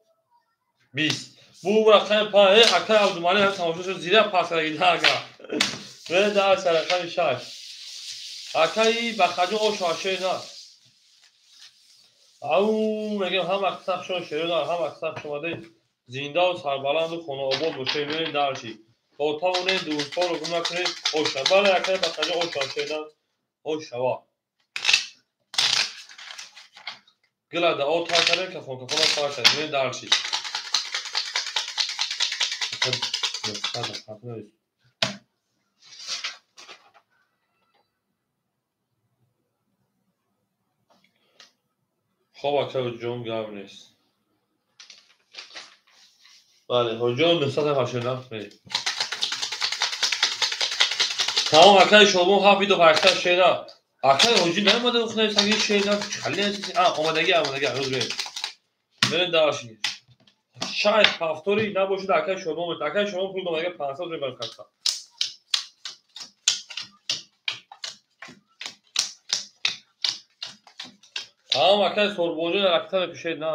Speaker 1: 20. Бу рақами 5 акай Абдумалик ҳам тамошо шуд зира пас карда ака. Ве дар рақами 6. Акай Бахаҷон ош шер на. Ау мегем ҳама қисса шо шер на, ҳама қисса шумаде зиндаву сарбаланду хонаобод бошед. Мерем дарши. То тавонед дӯстонро гум накунед. Оша. Бале акай Бахаҷон оша шер на. Ошава. Гила да о тар кардем кафон кафон тар кардем. Мерем дарши. Хоб акай ҳоҷиҷон гап нест. Бале ҳоҷиҷон 989 мерем. Тамом акай Шобон ҳафт видео паракта шера. Акай ҳоҷӣ наомада хунай саги шера чали а омадагӣ омадагӣ рӯз мерем. Мерем дарши. Шайх ҳафтори набошад акай Шодмон акай Шодмон пул домага 500 рубл карта. Тамом акай Сорбонҷон ракта мепӯшед на.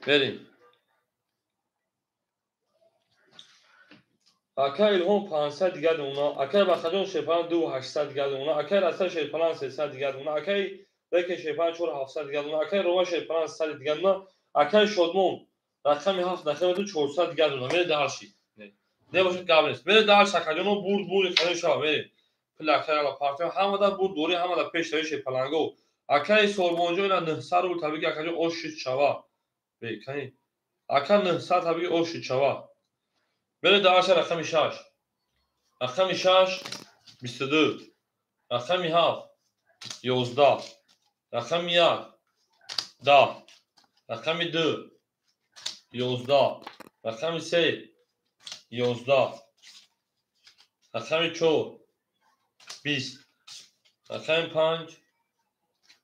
Speaker 1: Берем. Акай Илҳом 500 дигар дона, акай Бахаҷон шерпалан 2800 дигар дона, акай Расул шерпалан 300 дигар дона, акай Реке шерпалан 4700 дигар дона, акай Рома шерпалан 100 дигар дона, акай Шодмон рақами 7 нахеду 400 дигар дона. Мере дарши. Не бошад гап нест. Мере дарши акаҷоно бурд бурд қадам шава мере. Пул акай партия ҳамада бурд дори ҳамада пеш рави шерпаланго. Акай Сорбонҷон ина 900 рубл табиги акаҷон ош шид шава. Бе кани. Ака 900 табиги ош шид шава. Бере дарша рақами 6. Рақами 6 22. Рақами 7 11. Рақами 1 10. Рақами 2 11. Рақами 3 11. Рақами 4 20. Рақами 5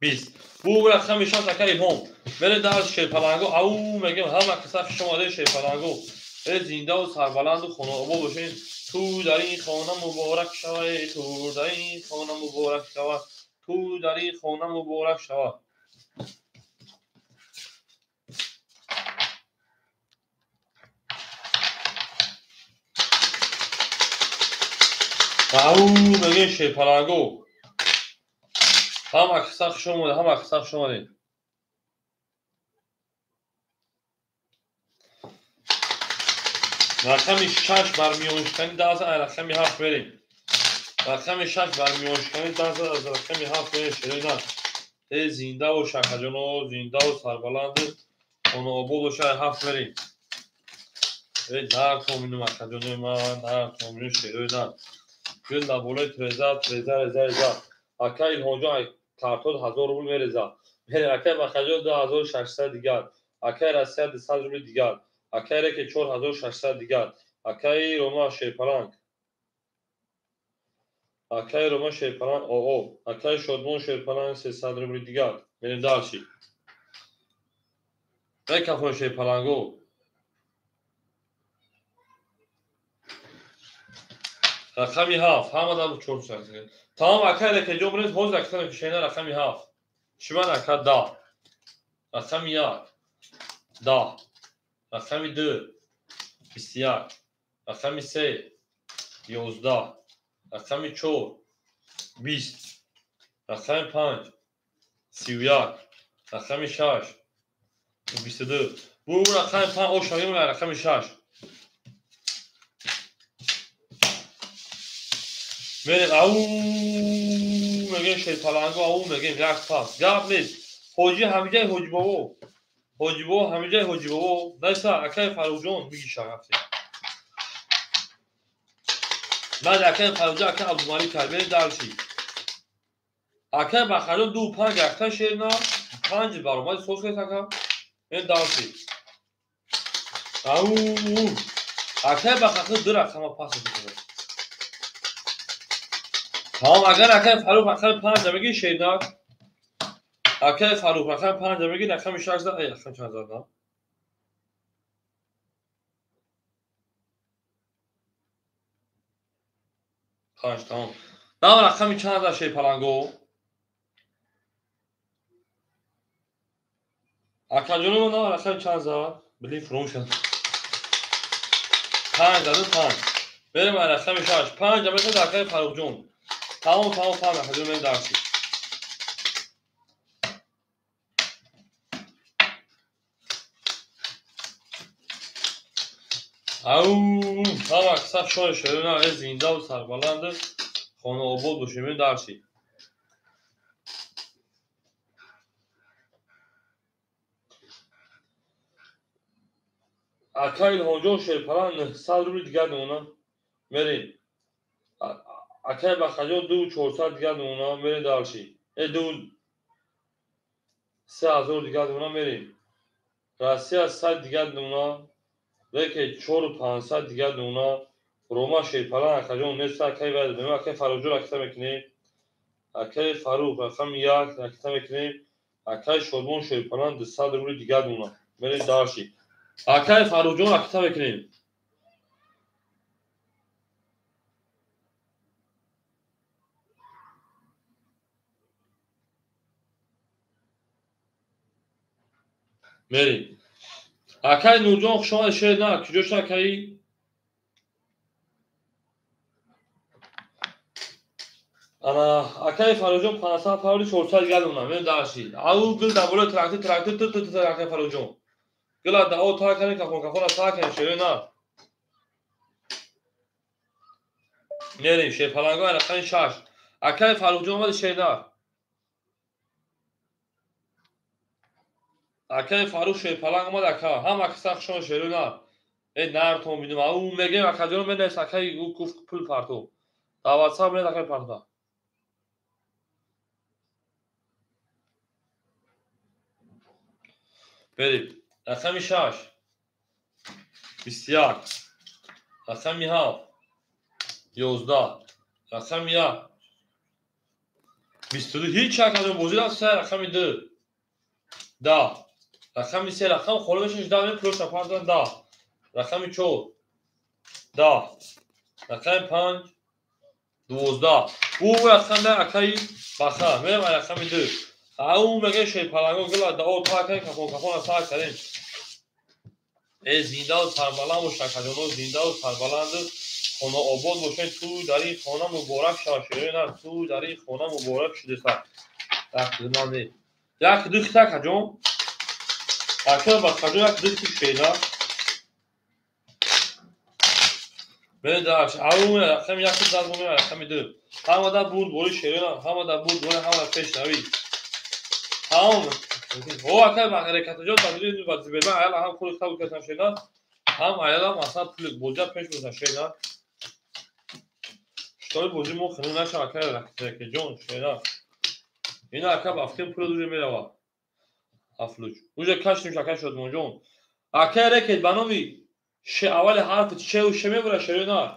Speaker 1: 20. Бу рақами 6 акай Илҳом. Бере дарш шерпаланго. Ау мегем ҳама қисса хуш омаде шерпаланго. Зиндаву сарбаланду хонаобод бошед. Ту дар ин хона муборак шава, ту дар ин хона муборак шава, ту дар ин хона муборак шава. Ау мегем шерпаланго. Ҳама қисса хуш омадед, ҳама қисса хуш омадед. Рақами 6 бар миёншикани 10 аз рақами 7 мерем. Рақами 6 бар миёншикани 10 аз рақами 7 мерем. Шерина. Э зинда бош акаҷоно, зиндаву сарбаланду хонаобод боша 7 мерем. Э нар томинум акаҷонои ман, нар томинум шерина. Гул дар болои треза, треза, реза, реза. Акай Илҳомҷон картот 1000 рубл мереза. Мере акай Бахаҷон 2600 дигар. Акай Россия 200 рубл дигар. Акай Реке 4600 дигар. Акай Рома шерпаланг. Акаи Рома Шерпалан ОО. Акаи Шодмон Шерпалан 300 рубли дигар. Мерем дальше. Мекафон Шерпаланго. Рақами 7. Ҳама дар 400. Тамом акаи Рекеҷон биред, ҳозир аксар мекушена рақами 7. Шиман ака 10. Рақами 1. 10. Рақами 2. 21. Рақами 3. 11. Рақами 4. 20. Рақами 5. 31. Рақами 6. 22. Бу рақами 5 ошагим рақами 6. Мерем ау мегем Шерпаланго ау мегем як пас. Гап нест. Ҳоҷи ҳамиҷаи Ҳоҷибобо. Ҳоҷибобо ҳамиҷаи Ҳоҷибобо. Найса акаи Фарруҷон мигиша рафтем. Баъд акаи Фарруҷон акаи Абдумалик кард. Мерем дарши. Акаи Бахарҷон 2 5 якта шер на 5 баромади соз кард ака. Мерем дарши. Ау акаи Бахарҷон 2 рақама пас мекунад. Тамом агар акаи Фаррух рақами 5 мегӣ шернак. Акаи Фаррух рақами 5 мегӣ рақами 6 зад, ай рақами чанд зад? 5 тамом. Дам рақами чанд зад Шерпаланго? Акаҷоно на рақами чанд зад? Блин фурӯш шуд. 5 зад 5. Берем рақами 6. 5 мешад акаи Фаррухҷон. Тамом тамом тамом акаҷон мерем дарси. Ау ҳама каса шони шерина э зиндаву сарбаланду хонаобод бошем мерем дарси. Ака Илҳомҷон Шерпалан 900 рубли дигар мемонад. Мерем. Акаи Бахарҷон 2 400 дигар мемонад. Мерем дарси. 2 3000 дигар мемонад. Мерем. Россия 100 дигар мемонад. Леке 4 500 дигар мемонад. Рома Шерпалан акаҷон нест. Акаи вай мемонад. Акаи Фарруҷон ракета мекунем. Акаи Фаррух рақами 1 ракета мекунем. Акаи Шодмон Шерпалан 200 рубли дигар мемонад. Мерем дарси. Акаи Фарруҷон ракета мекунем. Мерем. Акаи Нурҷон хуш омадед шер на. Куҷо шуд акаи? Ана акаи Фарруҷон 500 павли 400 дигар мемонад. Мерем дарси. Ау гул дар болои трактор трактор ту ту ту акаи Фарруҷон. Гула дао та кардем кафон кафона та кардем шерои на. Мерем Шерпаланго рақами 6. Акаи Фарруҷон омади шер на. Акаи Фаррух Шерпаланг омад ака. Ҳама каса хушон шерои на. Э нартон бинем. Ау мегем акаҷон менес акаи ӯ гуфт пул партов. Дар WhatsApp менес акаи партов. Берем. Рақами 6. 21. Рақами 7. 11. Рақами 1. 22. Ҳеҷ акаҷон бозӣ рафт. Рақами 2. 10. Рақами 3 рақам холӣ мешавад 10 мем пулоша партан 10. Рақами 4. 10. Рақами 5. 12. Ӯ рақам акаи Баха. Мерем рақами 2. Ау мегем Шерпаланго гула дао та кардем кафон кафона та кардем. Э зиндаву сарбаланд бош акаҷоно зиндаву сарбаланду хонаобод бошед. Ту дар ин хона муборак шавад шерои нар. Ту дар ин хона муборак шудеса. Як ду хита акаҷон. Ака Бахарҷон як ду хит шена. Мерем дарш. Ау рақами 1 зад мемонад рақами 2. Ҳама дар бурд бори шерои нар. Ҳама дар бурд бори ҳама пешравӣ. Тамом. О акаи Рекатаҷон тадбир ба Зибербан аяла ҳам хули хаб кардам шена. Ҳам аяла масалан пули бозиа пеш бурдан шена. Шитои бозӣ мо хунук нашава акаи Рекаҷон шена. Ина ака ба фикр пули уже мерава. Афлуч. Уже кашним акаи Шодмонҷон. Акаи Рекет ба номи ше аввали ҳарфи чеу ше мебура шерои нар.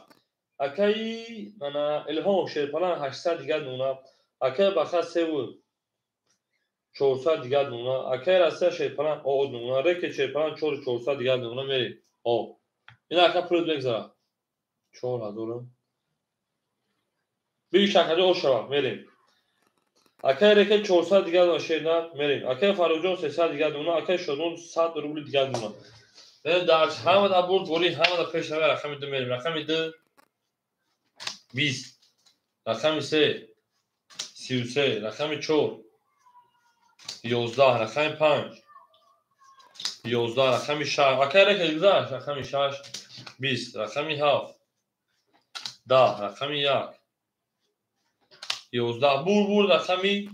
Speaker 1: Акаи ана Илҳом шерпаланг 800 дигар дона. Акаи Баха 3400 дигар дона. Акаи Россия шерпаланг о дона. Рекет шерпаланг 4400 дигар дона мерем. О. Ина ака пулот мегзара. 4000. Бигиш акаҷон ош шава мерем. Акаи Рекет 400 дигар дона шерна мерем. Акаи Фарруҳҷон 300 дигар дона. Акаи Шодмон 100 рубли дигар дона. Дар ҳамада бурд бори ҳамада пеш раве рақами 2 мерем. Рақами 2 20, рақами 3 33, рақами 4 11, рақами 5 11, рақами 6. Акаи Рекет гузашт. Рақами 6 20, рақами 7 10, рақами 1 11. Бур бур рақами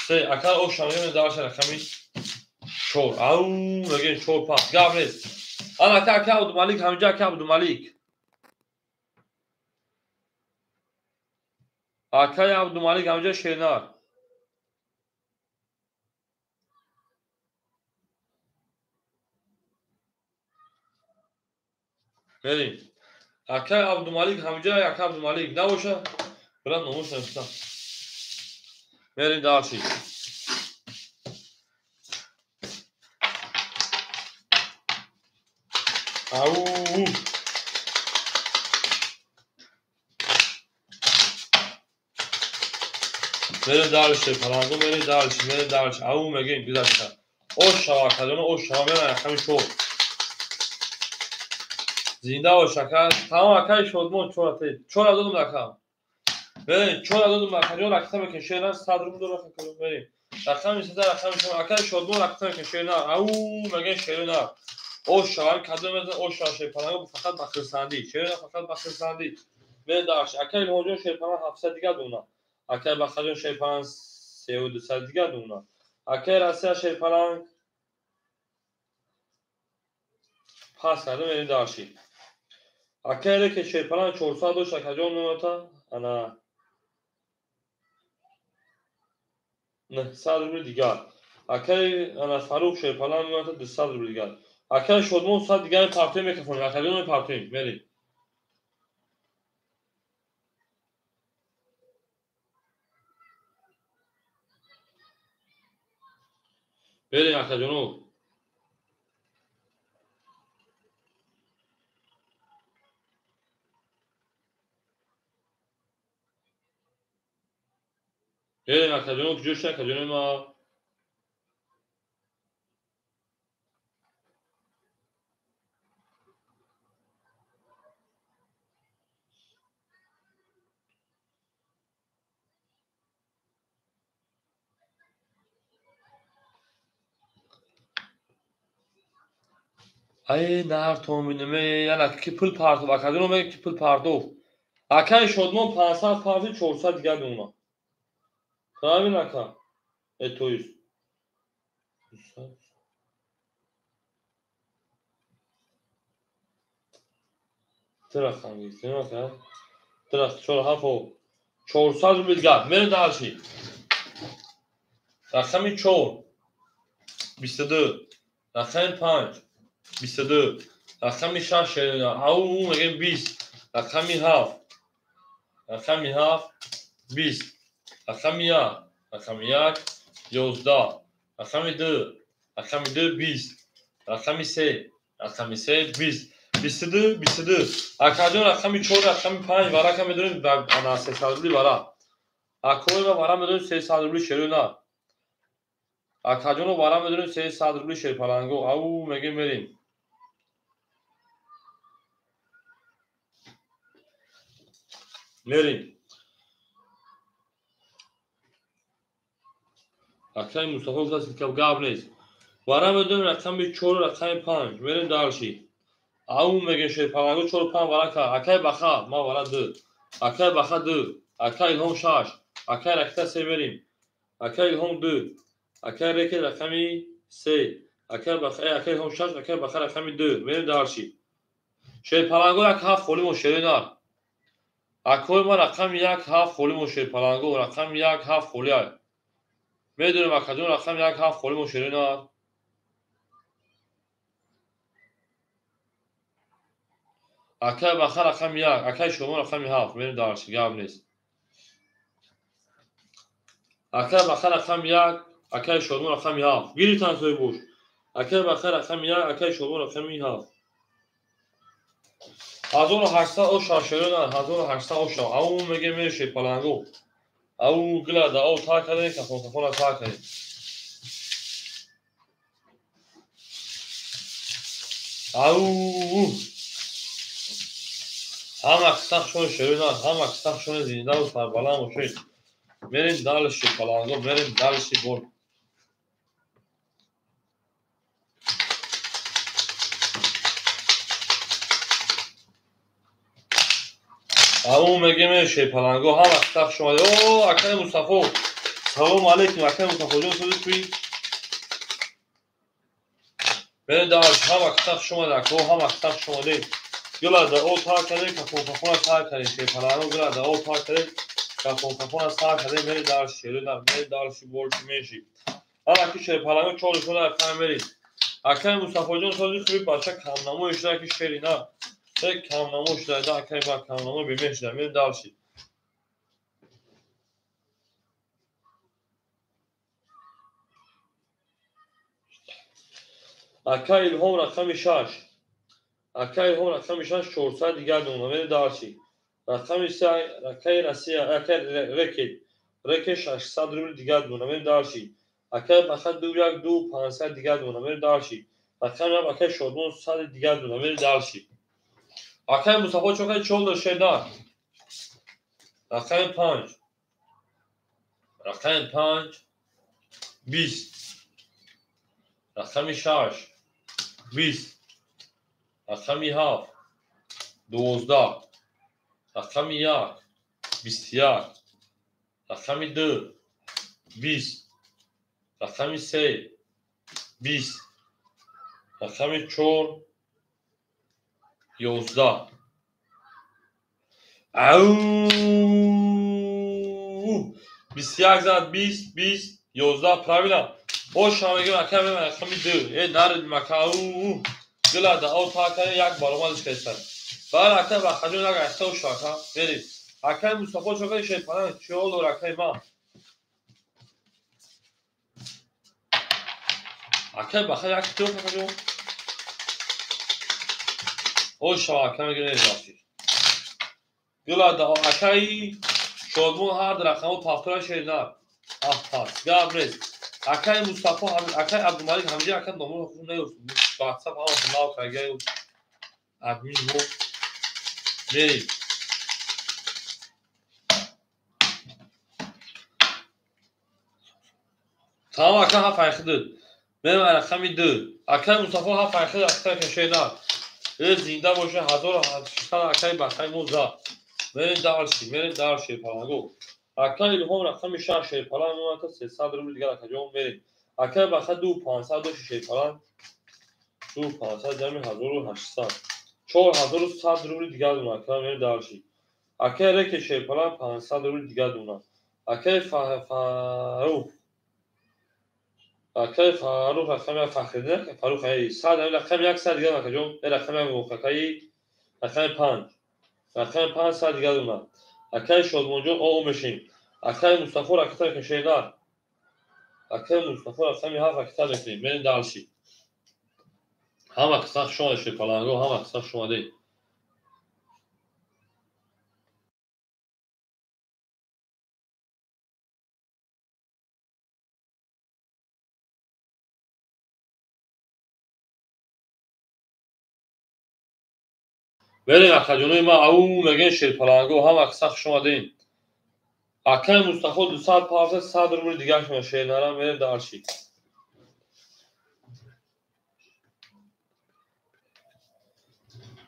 Speaker 1: 3. Акаи оша мегӯем дарша рақами 4. Ау мегӯем 4 5. Гап нест. Ана ака ака Абдумалик ҳаминҷа ака Абдумалик. Акаи Абдумалик ҳаминҷа шернар. Мерем. Акаи Абдумалик ҳаминҷа ака Абдумалик набоша бирам номуш навиштам. Мерем дарши. Ау. Мерем дарши паланго мерем дарши мерем дарши. Ау мегӯем гузашта. Ош шава акаҷон ош шава мерем рақами 4. Зинда бош ака. Тамом акаи Шодмон 4 те. 4 додум ака. Мерем 4 додум акаҷон рақам мекунем шерна 100 рубл дорад акаҷон мерем. Рақами 3 рақами 4 акаи Шодмон рақам мекунем шерна. Ау мегӯем шерна. Ош шава кадом мезан ош шава шерпаланго фақат ба хирсандӣ. Шерна фақат ба хирсандӣ. Мерем дарш. Акаи Илҳомҷон шерпаланг 700 дигар дона. Акаи Бахаҷон шерпаланг 3200 дигар дона. Акаи Россия шерпаланг пас карда мерем дарши. Акаи Рекет шерпаланг 400 дошт акаҷон номата ана 900 рубли дигар. Акаи ана Фаррух шерпаланг номата 200 рубли дигар. Акаи Шодмон 100 дигар партоем микрофон. Акаҷон партоем мерем. Берем акаҷоно. Берем акаҷоно куҷо шуд акаҷони ма? Ай нартон бинем, яна ки пул партов, акаҷоно мегӯяд ки пул партов. Акаи Шодмон 500 партов 400 дигар мемонад. Правильно ака? То есть рақам гирифтем ака. Ду 4 7 400 рубл дигар. Мерем дарши. Рақами 4 22, рақами 5 22, рақами 6 ау мегӯем 20, рақами 7, рақами 7 20, рақами 1, рақами 1 11, рақами 2, рақами 2 20, рақами 3, рақами 3 20, 22 22. Акаҷон рақами 4, рақами 5 варака медонем ана 300 рубли вара. Акои ма вара медонем 300 рубли шерӯна. Акаҷоно вара медонем 300 рубли шерпаланго. Ау мегӯем мерем. Мерем. Акаи Мустафо гуфтааст ки гап нест. Вара медонем рақами 4, рақами 5. Мерем дарши. Ау мегӯем шерпаланго 4 5 варака. Акаи Баха ма вара 2. Акаи Баха 2. Акаи Илҳом 6. Акаи Ракита 3 мерем. Акаи Илҳом 2. Акаи Рекет рақами 3. Акаи Баха акаи Илҳом 6, акаи Баха рақами 2. Мерем дарши. Шерпаланго 1 7 холӣ мо шерӯнар. Акои ма рақами 1 7 холӣ мо шерпаланго рақами 1 7 холӣ ай. Медонем акаҷон рақами 1 7 холӣ мо шерӯнар. Акай Баха рақами 1, акай Шодмон рақами 7. Мерем дальше, гап нест. Акай Баха рақами 1, акай Шодмон рақами 7. Гирифтан соҳибош. Акай Баха рақами 1, акай Шодмон рақами 7. 1800 оша шерона, 1800 оша. Ау меге меше паланго. Ау гила да ау та кардем, кафон кафона та кардем. Ау ҳама қисақшон шерона, ҳама қисақшон зиндаву сарбаланд бошед. Мерем дальше паланго, мерем дальше бор. Ау мегем шерпаланго, ҳама қисақ шумо. О, акай Мустафо. Салом алейкум, акай Мустафоҷон, сози туи. Мерем дальше, ҳама қисақ шумо, ако ҳама қисақ шумо. Гила да о та кардем, кафон кафона та кардем, шерпаланго гила да о та кардем, кафон кафона та кардем, мерем дальше, шерона, мерем дальше, больше меньше. Ана ки шерпаланго чор шуна акай мерем. Акай Мустафоҷон, сози хуби бача камнамо шуда ки шерина. Камнамо шуда, да акай ба камнамо бемер шуда, мерем дальше. Акай Илҳом рақами 6. Акай Илҳом рақами 6, 400 дигар дона, мерем дальше. Рақами 3, акай Россия, акай Рекет. Рекет 600 рубл дигар дона, мерем дальше. Акай Баха 2 1 2 500 дигар дона, мерем дальше. Рақами 7, акай Шодмон 100 дигар дона, мерем дальше. Акай Мустафо чокай чолдо шедар. Рақами 5. Рақами 5 20. Рақами 6 20. Рақами 7 12. Рақами 1 21. Рақами 2 20. Рақами 3 20. Рақами 4 11. Ау 21 зад 20 20 11 правильно. Оша мегем акай мегем рақами 2. Э нарид мака ау гила да ау та кай як баромадиш кайсан. Баъд акай Бахаҷон як айхта оша ака. Мерем. Акай Мустафо чокай шерпаланг чиҳол дор акай ма. Акай Баха як тиё акаҷон. Оша акай мегем бахшиш. Гила да акай Шодмон ҳар рақаму повтора шернар. Аҳ, гап нест. Акай Мустафо, акай Абдумалик ҳамҷа ака номро хуб наёфт. WhatsApp ҳама нав каргаю админ мо мерем. Тамом ака ҳафт айхидуд. Мерем рақами 2. Акай Мустафо ҳафт айхид акай кашенар. Э зинда боша 1600 акай Бахай мо зад. Мерем дальше, мерем дальше паланго. Акай Илҳом рақами 6 шерпаланг мемонад 300 рубл дигар акаҷон мерем. Акай Баха 2 500 доши шерпаланг 2 500 ҷамъи 1800. 4100 рубл дигар дона акай мерем дальше. Акай Реке шерпаланг 500 рубл дигар дона. Акай Фарух. Акай Фарух рақами Фахриддин, Фарух ай 100 рақами 100 дигар акаҷон. Рақами акай рақами 5. Рақами 500 дигар дона. Акай Шодмонҷон о мешем. Акай Мустафо ракета кашенар. Акай Мустафо рақами 7 ракета мекунем. Мерем дальше. Ҳама қисақ шумо шерпаланго, ҳама қисақ шумо де. Мерем акаҷонои ма ау мегӯем шерпаланго, ҳама қисақ шумо дем. Акай Мустафо 200 павса 100 рубл дигар шумо шернара мерем дальше.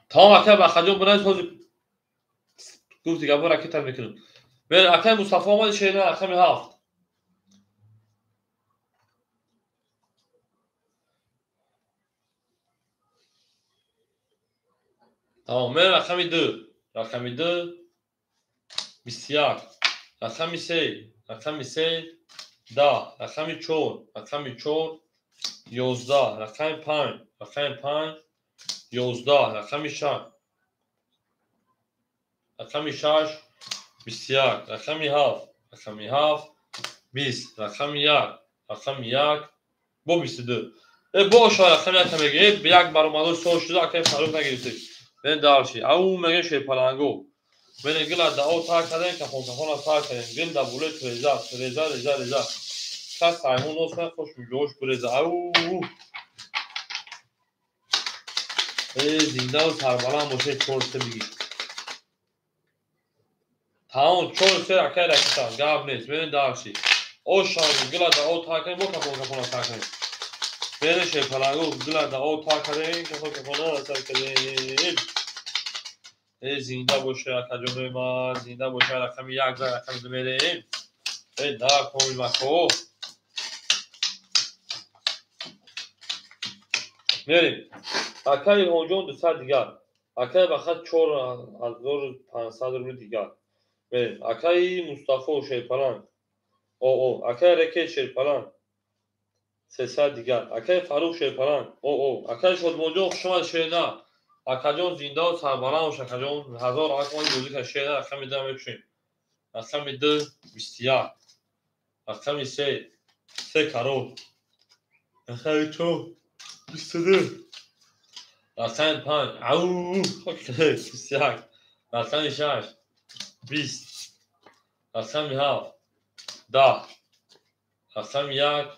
Speaker 1: Тамом акай Бахаҷон бинавис ҳозир гуфти гапо ракета мекунем. Мерем акай Мустафо омади шернара рақами 7. Тамом, мерем рақами 2. Рақами 2 21. Рақами 3, рақами 3 10, рақами 4, рақами 4 11, рақами 5, рақами 5 11, рақами 6, Рақами 6 21. Рақами 7. Рақами 7 20. Рақами 1. Рақами 1 бо 22. Бо шояд рақами 1 мегӣ. Як баромадо сол шуда акай Фарух нагирифтед. Мен дарши. Ау мегем шерпаланго. Мен гила дао тар кардем, кафон кафона тар кардем. Гил да буле треза, треза, реза, реза. Кас саймон осна хош миҷош буреза. Ау. Зинда ва сарбаланд бошед, 4-3 бигӣ. Тамом 4-3 акай ракета. Гап нест. Мен дарши. О шояд гила дао тар кардем, бо кафон кафона тар кардем. Мен шерпаланго гила дао тар кардем, кафон кафона тар кардем. Зинда боше акаҷонои ман, зинда боше. Рақами 1 за рақами 2 мерем. На комил мако. Мерем. Акай Илҳомҷон 200 дигар. Акай Бахат 4500 рубли дигар. Мерем. Акай Мустафо шерпаланг. О. Акай Рекет шерпаланг. 300 дигар. Акай Фарух шерпаланг. О. Акай Шодмонҷон хуш омад шерна. Акаҷон зинда ва сарбаланд бош акаҷон. 1000 акмони бозӣ кард шерна. Рақами 2 мекушем. Рақами 2 21. Рақами 3 3 карол. Рақами 4 22. Рақами 5 ау 21. Рақами 6 20. Рақами 7 10. Рақами 1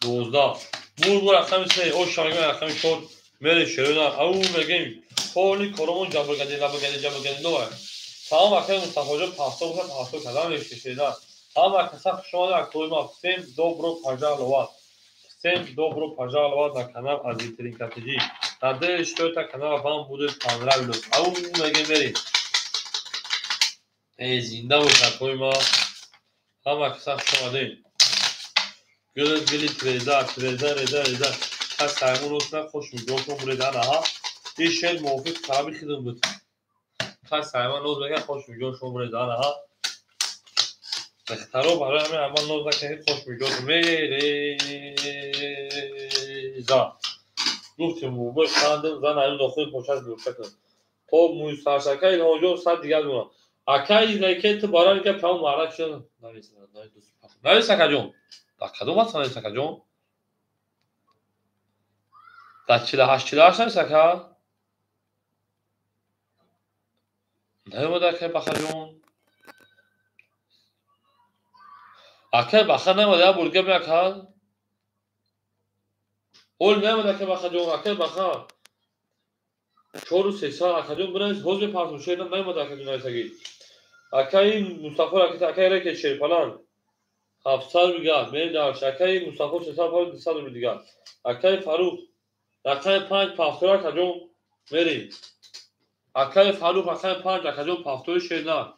Speaker 1: 12. Бур рақами 3 о шарга рақами 4 мере шерона. Ау мегем холи коромон ҷабргади лабгади ҷабргади лова. Салом акай Мустафоҷон, паҳто бошад, паҳто кардам мешишеда. Ҳама каса хуш омадед акои ма. Всем добро пожаловать. Всем добро пожаловать на канал Азитринка ТЖ. Надеюсь, что это канал вам будет понравилось. Ау мегем мерем. Зинда бош акои ма. Ҳама каса хуш омадед. Гил гили треза, треза, реза, реза. Кас саймон осна хош миҷошон буреда наҳа. Ин шеър мувофиқ талаби хидм буд. Кас саймон ноз мекард, хош миҷошон буреда наҳа. Духтаро барои ҳамин аввал ноз накард, хош миҷош мереза. Гуфтем мубой хандам зан аю дохили пошаш гӯша кун. То мӯи саршака Илҳомҷон 100 дигар мемонад. Акай ракет барои ки пам марак шуд. Навис акаҷон. Дар кадом аст навис акаҷон? Дар 48 48 навис ака? Наёмад акай Бахаҷон. Акай Баха наёмад, як бор гап ака. Ол наёмад акай Бахаҷон, акай Баха. 4300 акаҷон бинавис, ҳоз мепартум, шеър наёмад акаҷон нависагӣ. Акаи Мустафо ракета, акаи Рекет шерпаланг. 700 рубли дигар. Мерем дарш. Акаи Мустафо 300 пар 200 рубли дигар. Акаи Фарух рақами 5 пафтор акаҷон мерем. Акаи Фарух рақами 5 акаҷон пафтори шерна.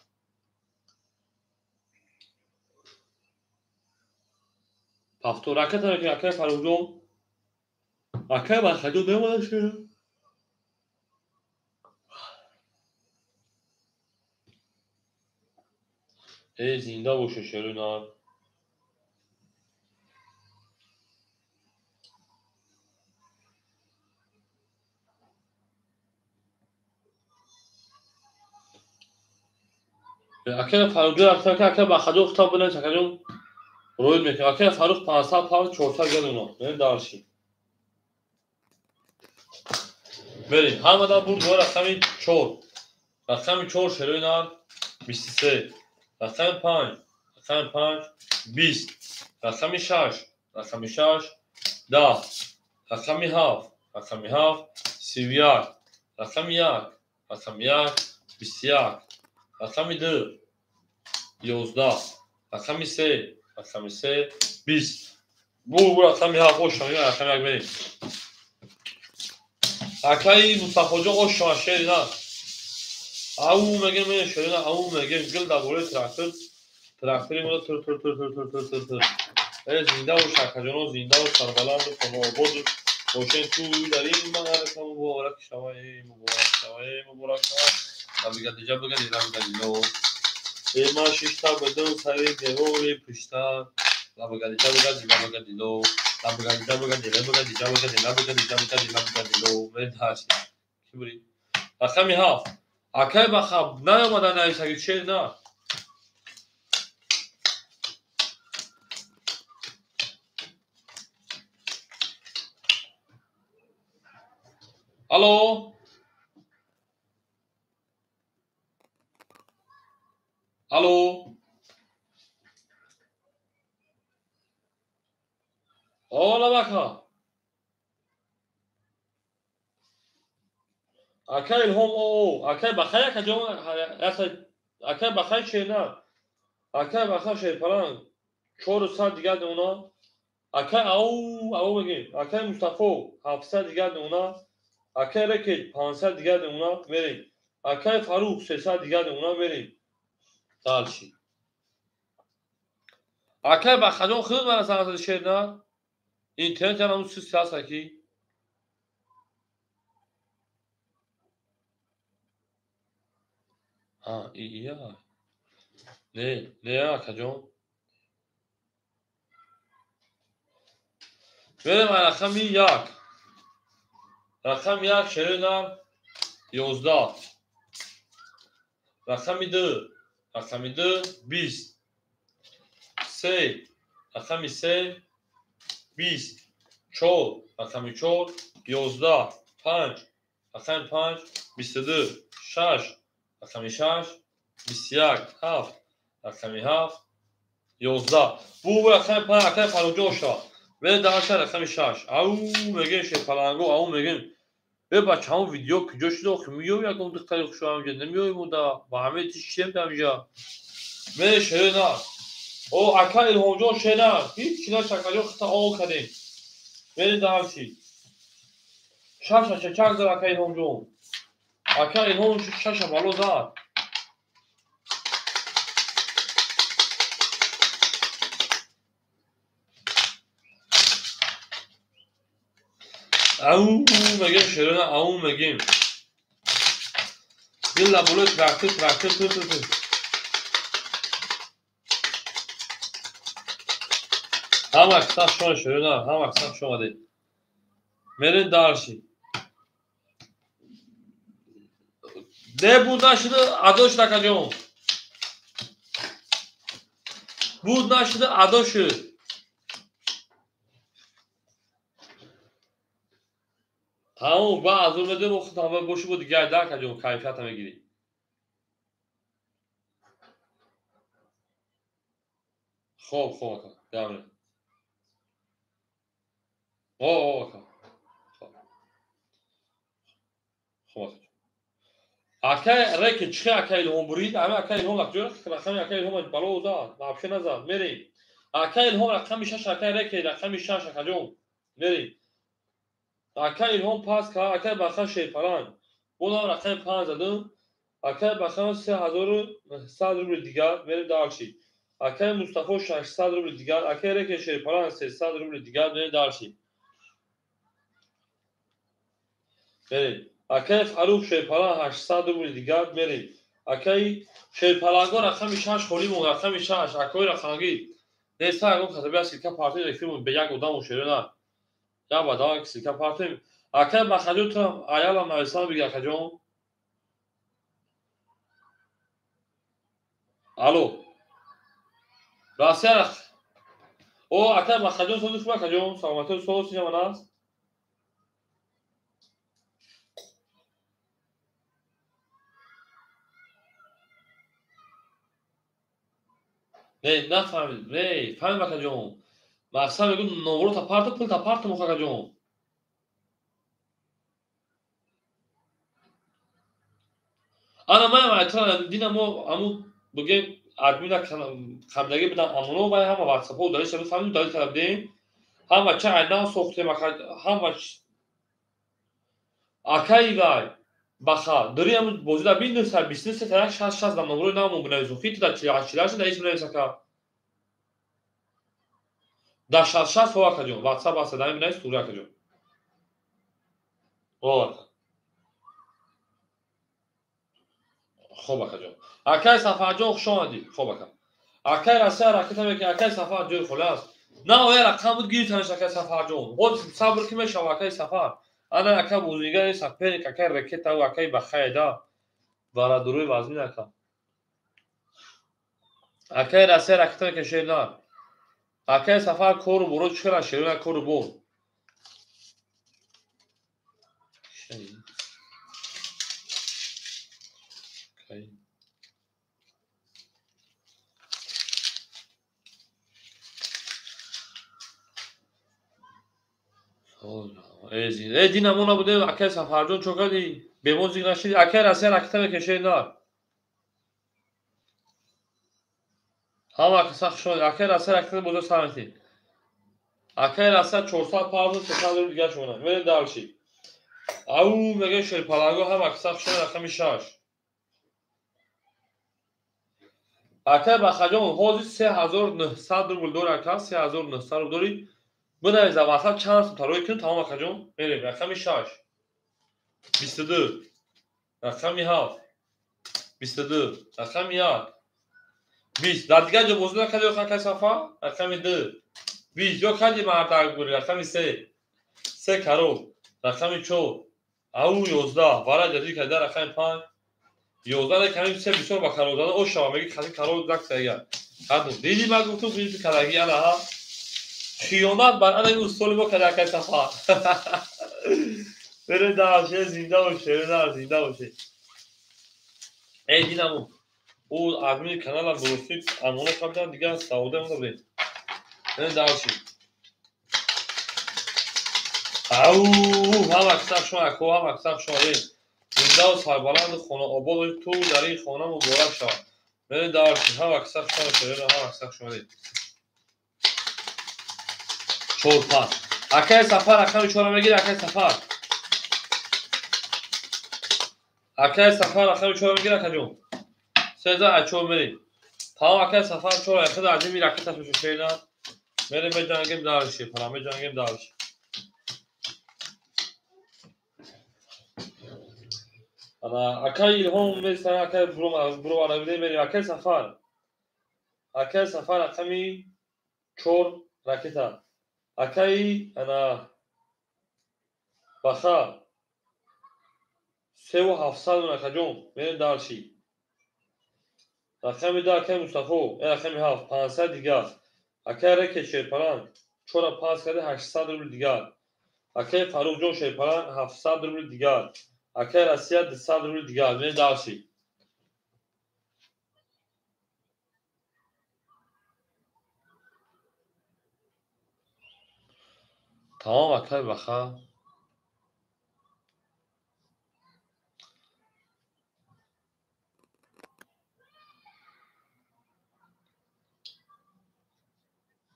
Speaker 1: Пафтор ракета мекунем акаи Фарухҷон. Акаи Бахаҷон наёмада шерна. Зинда боше шерна. Акай Фарухҷон рафта, акай Бахаҷон хутаб бинавис акаҷон. Роид мекунем. Акай Фарух 500 пар 400 гардона. Мерем дарши. Мерем. Ҳамадан бурд бо рақами 4. Рақами 4 шерои нар 23. Рақами 5. Рақами 5 20. Рақами 6. Рақами 6 10. Рақами 7. Рақами 7 31. Рақами 1. Рақами 1 21. Рақами 2 11. Рақами 3. Рақами 3 20. Бу рақами 7 ош шама, рақами 1 мерем. Акаи Мустафоҷон ош шама шери на. Ау мегем мерем шери на, ау мегем гил дар бораи трактор. Трактори мо тур тур тур тур тур тур тур тур. Зинда бош акаҷоно, зинда бош, сарбаланду хонаободу бошен. Ту дар ин маърака муборак шава, муборак шава, муборак шава. Лабигади ҷабгади лабигади ло. Ман шишта будам сари девори пушта. Лабигади ҷабгади лабигади ло. Лабигади ҷабгади лабигади ҷабгади лабигади ҷабгади лабигади ло. Мерем ҳашт. Ки бурӣ? Рақами 7. Акай баха наёмада нависаги чер на. Алло. Алло. Ола бака. Акай Илҳом о, акай Бахай акаҷон, акай Бахай чена. Акай Баха шерпаланг 400 дигар дона. Акай ау, ау мегем. Акай Мустафо 700 дигар дона. Акай Рекет 500 дигар дона мерем. Акай Фарух 300 дигар дона мерем. Дальше. Акай Бахаҷон худ мана санатади шерна. Интернет янам сис аки. А, ия. Не, не акаҷон. Мерем рақами 1. Рақами 1 шерина 11. Рақами 2. Рақами 2 20. 3. Рақами 3 20. 4. Рақами 4 11. 5. Рақами 5 22. 6. Рақами 6 21. 7. Рақами 7 11. Бу рақами 5 акай Фарруҷон шава. Мерем даҳаша рақами 6. Ау мегем шерпаланго, ау мегем. Бе бачаҳо видео куҷо шуд охи меём ягон духтари хушо ҳамҷа намеёем уда ба ҳамаи ти шидем ҳамҷа. Мере шерена. О ака Илҳомҷон шена. Ҳеҷ чи наша акаҷон хита о кардем. Мерем даҳаши. Шаша чачак зад ака Илҳомҷон. Ака Илҳом шаша бало зад. Ау мегем шерена, ау мегем. Бilla болои трактор, трактор, ту ту ту. Ҳама киса шон шерена, ҳама киса хуш омадед. Мерем дарши. Де буд нашуда адо шуд акаҷон. Буд нашуда адо шуд. Тамом, ба азур медем, охир тамом боши бо дигар да акаҷон кайфията мегирӣ. Хоб, хоб ака, гавре. О, о ака. Хоб. Хоб ака. Акай реки чихе акай Илҳом бурид? Ами акай Илҳом акҷо рақами акай Илҳом бало зад, вообще назад. Мерем. Акай Илҳом рақами 6, акай реки рақами 6 акаҷон. Мерем. Акай Илҳом пас кард, акай Баха шерпаланг. Бонам рақами 5 задам. Акай Баха 3100 рубли дигар, мерем дарши. Акай Мустафо 600 рубли дигар, акай Реки шерпаланг 300 рубли дигар, мерем дарши. Мерем. Акай Фарух шерпаланг 800 рубли дигар, мерем. Акай шерпаланго рақами 6 холӣ монд, рақами 6, акои рақамгӣ. Неста ягон касаби аст ки партия эфир бе як одамо шерена. Я бадава ссылка партем. Акай Бахаҷон ту аялам нависам биги акаҷон. Алло. Россия. О акай Бахаҷон сози хуб акаҷон, саломатӣ соз сиҷа ман аст. Не, нафаҳмид. Не, фаҳмид акаҷон. Мақсад мегӯ номро та парто, пул та парто мухакаҷон. Ана ман айтра дина мо аму бигем админа қаблагӣ бидам амоно вай ҳама ватсапҳо удалить шуда фаҳмид удалить карда будем. Ҳама ча айнав сохтем ҳама акай вай баха дори ҳаму бозида бин 923 тарак 66 дар номрои навмо бинависум. Хи туда 48 да ҳеҷ бинавис ака. Дар 66 ҳо акаҷон ватсап аст дар бинавис туғри акаҷон. О ака. Хоб акаҷон. Акай Сафарҷон хуш омадӣ. Хоб ака. Акай Россия ракета мекунад, акай Сафар ҷои холӣ аст. На оя рақам буд гирифтанаш акай Сафарҷон. Ҳоз сабр ки мешава акай Сафар. Ана ака бозигари соперник, акай ракета ва акай Бахайда. Варадурои вазмин ака. Акаи Россия ракета мекунад шеринар. Акаи Сафар кору боро чӣ хела шеринар кору бор. Э дина мо набудем, акаи Сафарҷон чо кардӣ? Бемор зиқ нашидӣ? Акаи Россия ракета мекунад шеринар. Ҳама каса хушомадед. Акаи Россия ракета бозор сар метед. Акаи Россия 400 павза 300 рубл дигар шумона. Мерем дальше. Ау мегӯяд шерпаланго ҳама каса хушомадед рақами 6. Акаи Бахаҷон ҳозир 3900 рубл дори ака, 3900 рубл дори. Бинавис дар WhatsApp чанд сум тарой кунем, тамом акаҷон. Мерем рақами 6. 22. Рақами 7. 22. Рақами 1. 20. Дар дигар ҷо бозӣ накарди ё акаи Сафар? Рақами 2. 20. Ё карди мардак бури рақами 3. 3 карол. Рақами 4. Ау 11. Вара ҷазир карда рақами 5. 11 рақами 3 бисёр ба карол зада ош шава меги қади карол зак сега. Ҳаду диди ман гуфтум филипи караги ана ҳа. Хиёнат бар ана ин устоли мо карда акаи Сафар. Бере даше зинда боше, бере зинда боше. Эй динаму. Ӯ админи канала буростӣ амоно кардан дигар савода монда будем. Бере даше. Ау, ҳама каса шумо ако, ҳама каса шумо зиндаву сарбаланду хонаобод ту дар ин хона муборак шавад. Бере даше, ҳама каса шумо, ҳама каса шумо. 4 пас. Акаи Сафар рақами 4 мегирӣ, акаи Сафар. Акаи Сафар рақами 4 мегирӣ, акаҷон. 3 4 мерӣ. Тамом акаи Сафар 4 яхида аз ин ракеташ мешошена. Мерем меҷангем дальше, пара меҷангем дальше. Ана акаи Илҳом места, акаи Буроварабиде мерем, акаи Сафар. Акаи Сафар рақами 4 ракета. Акаи ана Баха 3700 акаҷон, мерем дальше. Рақами 2 акаи Мустафо, рақами 7 500 дигар. Акаи Рекет шерпаланг 4 5 карда 800 рубл дигар. Акаи Фарруҳҷон шерпаланг 700 рубл дигар. Акаи Россия 200 рубл дигар. Мерем дальше. Тамом акаи Баха.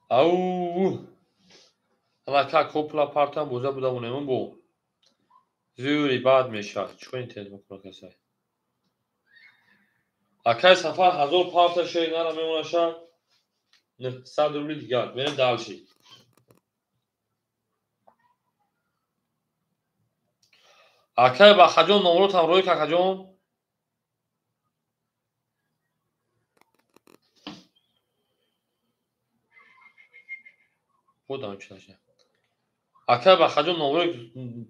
Speaker 1: Ау! Ака копла партам боза будамонем бо. Зӯри бад мешавад. Чӣ кор интернет мекунад касай? Акаи Сафар 1000 парта шери нара мемонаша. 900 рубли дигар. Мерем дальше. Акаи Бахаҷон номротам рӯй какаҷон. Будам чӣ наша. Акаи Бахаҷон номрои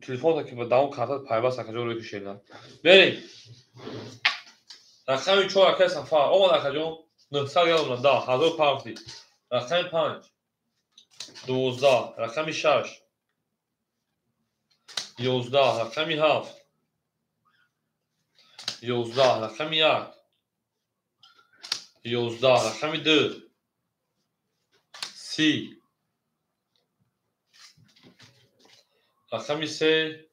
Speaker 1: телефонта ки ба давом карта пайваст акаҷон рӯй кушена. Берем. Рақами 4 акаи Сафар. Омад акаҷон. 900 грамм да 1000 парти. Рақами 5. 12. Рақами 6. 11. Рақами 7. 11. Рақами 1. 11. Рақами 2. 30. Рақами 3.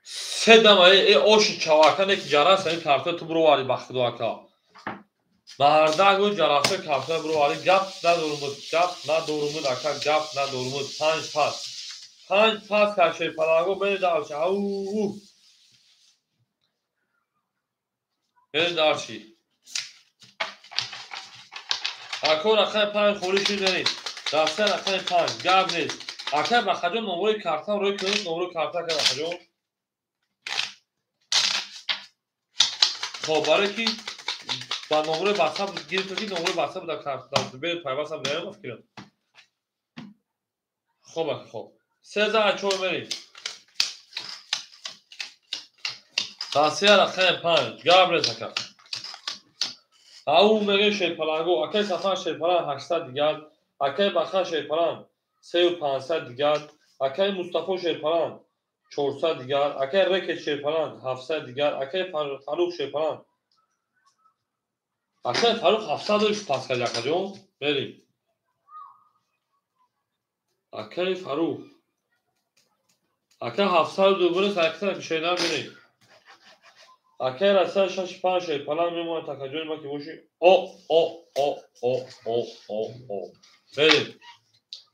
Speaker 1: Се дама э оши чавака не ки ҷарас ин карта ту бироварӣ ба худо ака. Мардак ӯ ҷараса карта бироварӣ гап надорумуд, гап надорумуд ака, гап надорумуд. 5 пас. 5 пас каши паланго бери дальше. Ау. Бери дальше. Ако рақами 5 холӣ шуд мерем. Даста рақами 5 гап нест. Ака Бахаҷон номрои картам рӯй кунед, номрои карта ака Бахаҷон. Хоб, барое ки ба номрои WhatsApp гирифта ки номрои WhatsApp дар карта бе пайвастам наём фикрам. Хоб ака, хоб. 3 4 мерем. Россия рақами 5 гап нест ака. Ау мегӯем шерпаланго, акай Сафар шерпаланг 800 дигар, акай Баха шерпаланг 3500 дигар, акай Мустафо шерпаланг 400 дигар, акай Рекет шерпаланг 700 дигар, акай Фарух шерпаланг. Акай Фарух 700 дошт пас кард акаҷон. Мерим. Акай Фарух. Акай 700 дубора сакса шерна мерим. Акай Россия 6-5 шерпаланг мемонад акаҷони ма ки боши. О о о о о о о. Мерим.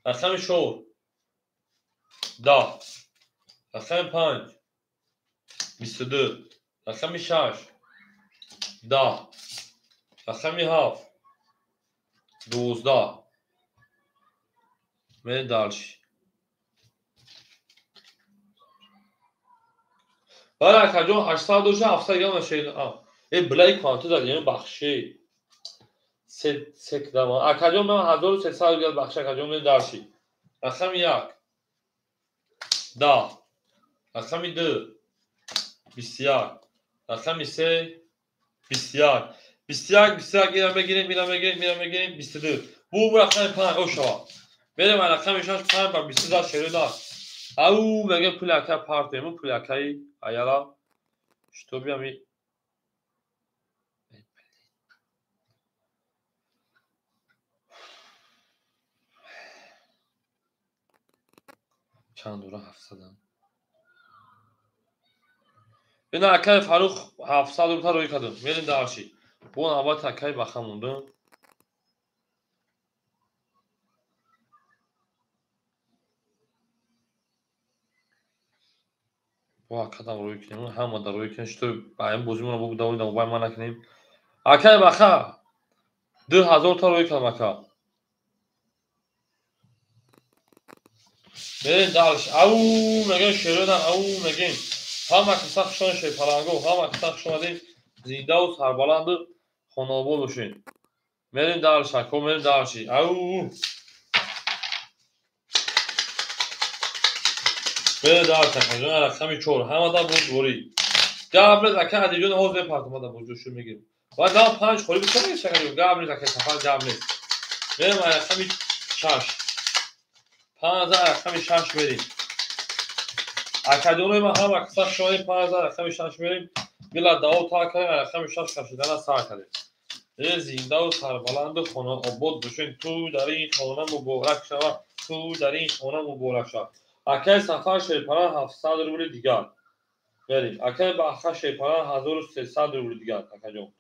Speaker 1: Рақами 4 10, рақами 5 22, рақами 6 10, рақами 7 12. Мерем дальше. Бале акаҷон 800 дошта 700 грамм шер. Э билай кванто дар яъне бахши. Се кдам. Акаҷон ман 1300 грамм бахши акаҷон мерем дальше. Рақами 1 10, рақами 2 21, рақами 3 21, 21 21 ира мегирем, ира мегирем, ира мегирем 22. Бу рақами 5 ошава. Мерем рақами 6 5 ба 22 шеруда. Ау мегем пули ака партему пули акаи аяла чтобы ами чанд дура 700. Ина акаи Фарух 700 рубл рӯй кардам. Мерем дарши. Бо навбат акаи Баха монда. Бо акадам рӯй кунем, ҳама дар рӯй кунем, что ба ин бозимонро бо даволи навбай ма накунем. Акаи Баха 2000 та рӯй кардам ака. Мерем дальше. Ау мегем шерона, ау мегем. Ҳама каса хушон шерпаланго, ҳама каса хуш омадед, зиндаву сарбаланду хонаобод бошед. Мерем дальше, ако мерем дальше. Ау. Мерем дальше, акаҷон, рақами 4. Ҳамада бурдворӣ. Гап нест, ака Адилҷон ҳозир мепартам, ада бурҷӯшу мегирем. Ва дам 5 холӣ бикунем, акаҷон, гап нест, ака Сафар гап нест. Мерем рақами 6. 5 рақами 6 мерем. Акаҷонои ман ҳама каса шоҳи 5 рақами 6 мерем. Била даво та кардем, рақами 6 кашидана сар кардем. Э зиндаву сарбаланду хонаобод бошед. Ту дар ин хона муборак шава, ту дар ин хона муборак шава. Акаи Сафар шерпаланг 700 рубли дигар. Мерем. Акаи Баха шерпаланг 1300 рубли дигар, акаҷон.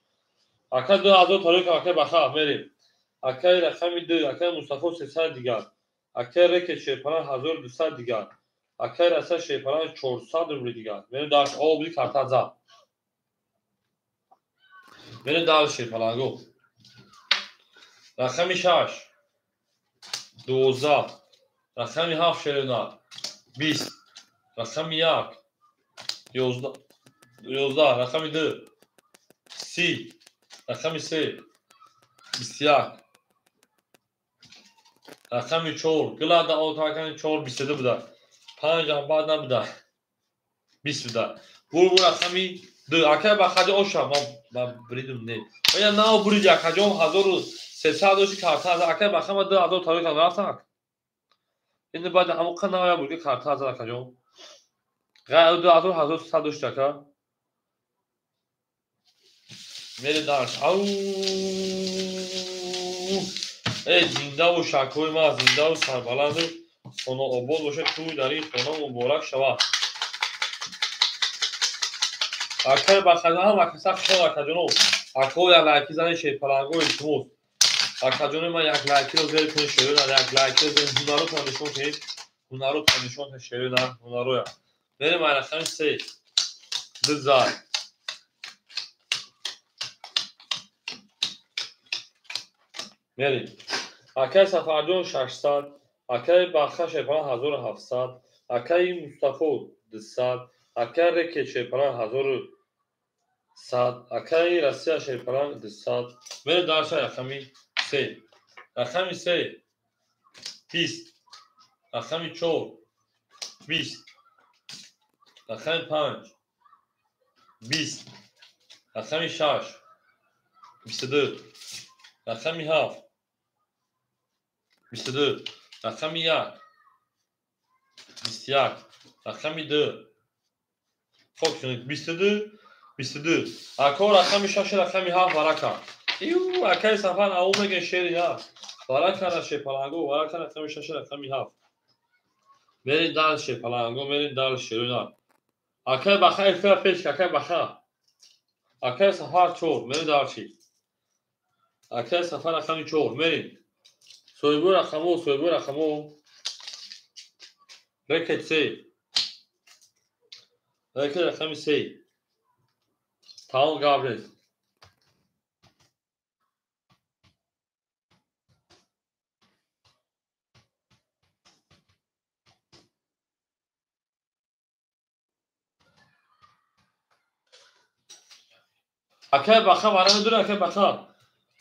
Speaker 1: Ака 2000 тарик акаи Баха мерем. Акаи рақами 2, акаи Мустафо 300 дигар. Акаи Рекет шерпаланг 1200 дигар. Акаи Раса шерпаланг 400 рубли дигар. Мерем дальше. Обли карта зад. Мерем дальше шерпаланго. Рақами 6 12, рақами 7 шерона 20, рақами 1 11, рақами 2 30, рақами 3 21, рақами 4 гилада отакани 4 22 буда. 5 ам баъд набуда. 20 буда. Бур рақами 2 акай Бахаҷон оша ман бридум не. Оя нав буриди акаҷон 1300 дошти карта акай Баха ма 2000 тарик рафтак. Ин баъд ҳамон қа нав буд ки карта зад акаҷон. Ғайр 2000 1300 дошти ака. Мерем дальше. Ау! Эй зиндаву шакҳои ма, зиндаву сарбаланду хонаобод бошед, тӯй дар ин хона муборак шавад. Акаи Бахаҷон ҳама каса хушҳол акаҷоно. Акаҳо як лайки занед шерпаланго илтимос. Акаҷони ман як лайкиро зер кунед шерона, як лайкиро зер ҳунаротон нишон кунед. Ҳунаротон нишон кунед шерона, ҳунароя. Мерем ай рақами 3 2 зар. Мерем. Акаи Сафарҷон 600, акаи Баха шерпаланг 1700, акаи Мустафо 200, акаи Рекет шерпаланг 1100, акаи Россия шерпаланг 200. Мерем дальше рақами 3. Рақами 3 20, рақами 4 20, рақами 5 20, рақами 6, 22, рақами 7, 22, рақами 1, 21, рақами 2. Хоб, 22, 22. Ако рақами 6, рақами 7 варака. Ию, акай Сафар ау меге шери на. Варака на шепаланго, варака рақами 6, рақами 7. Мерин дал шепаланго, мерин дал шерина. Акай баха эфира пеш, акай баха. Акай Сафар 4, мерин далши. Акай Сафар рақами 4, мерин. Соҳибу рақамо, соҳибу рақамо. Рекет 3. Рекет рақами 3. Тамом гап нест. Акай баха вара медура, акай баха.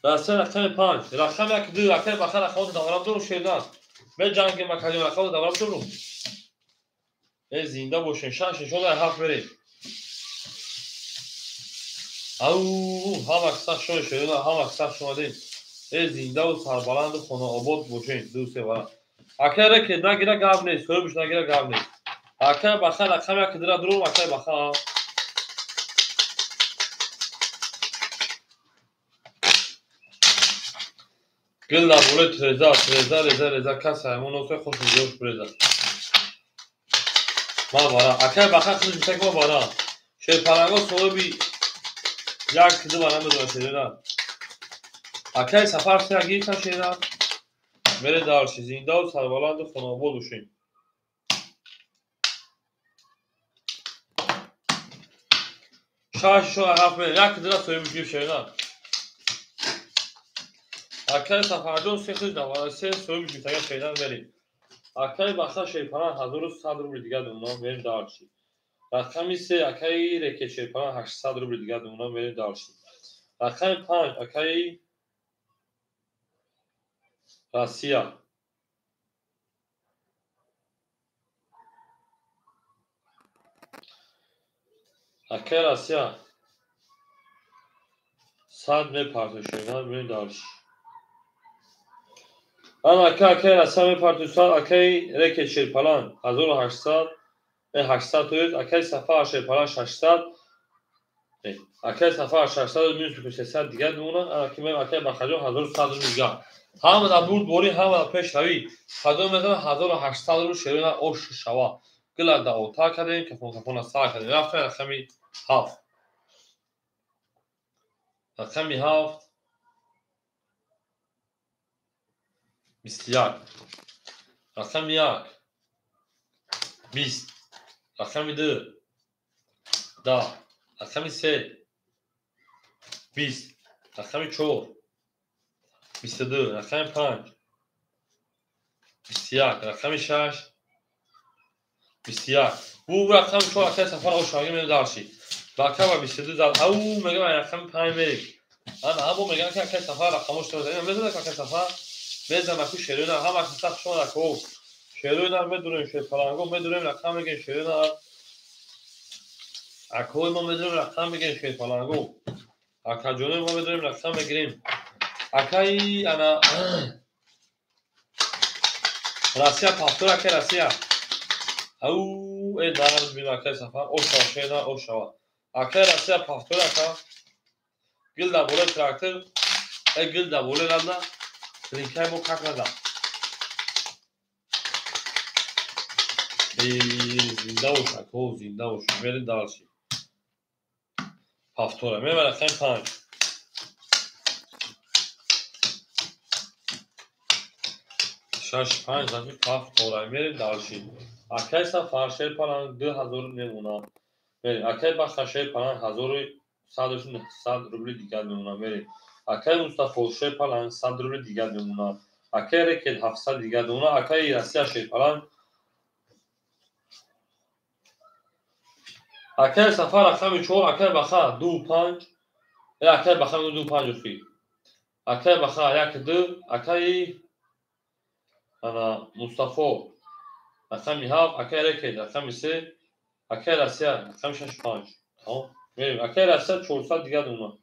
Speaker 1: Расия рақами 5, рақами 1, 2, акай баха рақамро даврам дорум шердан. Ме ҷанги макадем рақамро даврам дорум. Э зинда бошен, 6 6 7 мерем. Ау, ҳама сах шои шерина, ҳама сах шомадем. Э зиндаву сарбаланду хонаобод бошен, 2 3 вара. Акай рекет нагира гап нест, соҳибш нагира гап нест. Акай баха рақами 1 дира дурум, акай баха. Гул дар болои треза, треза, реза, реза, кас ҳаймон осой хуш миҷош бреза. Ма бара, акай баха худш битак ма бара. Шерпаланго соҳиби 1 2 бара медонад шерина. Акай Сафар се гирифтан шерина. Мере дарши, зиндаву сарбаланду хонаобод бошем. 6 6 7 мере, 1 2 соҳиби гирифт шерина. Акай Сафарҷон се худш давара се соҳиби гирифтага шерина мерем. Акай баха шерпалан 1100 рубли дигар думона мерем дарши. Рақами 3 акай рекет шерпалан 800 рубли дигар думона мерем дарши. Рақами 5 акай Россия. Акай Россия 100 мепартои шерина мерем дарши. Ана акай Россия мепартои 100, акай рекет шерпалан 1800, 800 тоист, акай Сафар шерпалан 600, акай Сафар 600 минус 300 дигар думона, ана ки мем акай Бахаҷон 1100 рубли дигар. Ҳама дар бурд борӣ, ҳама дар пешравӣ. Хадо мезанад 1800 рубл шерина ош шава. Гила да ота кардем, кафон кафона сар кардем. Рафтем рақами 7. Рақами 7 21, рақами 1 20, рақами 2 10, рақами 3 20, рақами 4 22, рақами 5 21, рақами 6 21. Бу рақами 4 акай Сафар ошаги мерем дарши. Бака ба 22 зад. Ау мегам рақами 5 мерем. Ана ҳабо мегам ки акай Сафар рақамош мезанад. Мезанад акай Сафар. Мезанад ку шерина ҳама сах шона ку. Шерина медурем, шерпаланго медурем, рақам мегем шерина. Акои мо медурем, рақам мегем шерпаланго. Акаҷонои мо медурем, рақам мегирем. Акай ана Россия пафтор акай Россия. Ау э дард бин акай Сафар ошава шерина ошава. Акай Россия пафтор ака. Гил дар болои трактор, э гил дар болои рада. Линкай мо как нада. Зинда бош ако, зинда бош. Мерем дарши. Пафтора. Мерем рақами 5. 6 5 значит пафтора. Мерем дарши. Акай Сафар шерпалан 2000 мемона. Мерем. Акай Баха шерпалан 1100 рубли дигар мемона. Мерем. Акай Мустафо шерпалан 100 рубли дигар мемона. Акай рекет 700 дигар мемона. Акай Россия шерпалан. Акай Сафар рақами 4, акай Баха 2 5. Акай Баха 2 5 охи. Акай Баха 1 2, акай ана Мустафо рақами 7, акай рекет рақами 3, акай Россия рақами 6 5. Тамом. Мерем. Акай Россия 400 дигар дуна.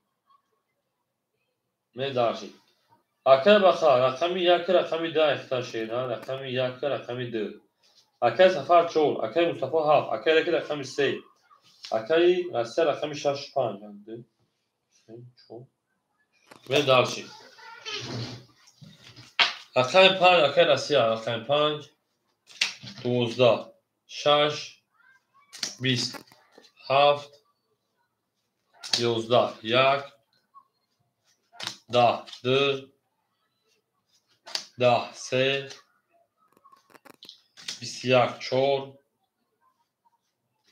Speaker 1: Медарши. Акай Баха рақами 1 рақами 2 ихта шена, рақами 1 рақами 2. Акай Сафар 4, акай Мустафо 7, акай Раки рақами 3. Акай Россия рақами 6 5. 2 3 4. Медарши. Рақами 5 акай Россия рақами 5 12 6 20 7 11 1 10 2 10 3 21 4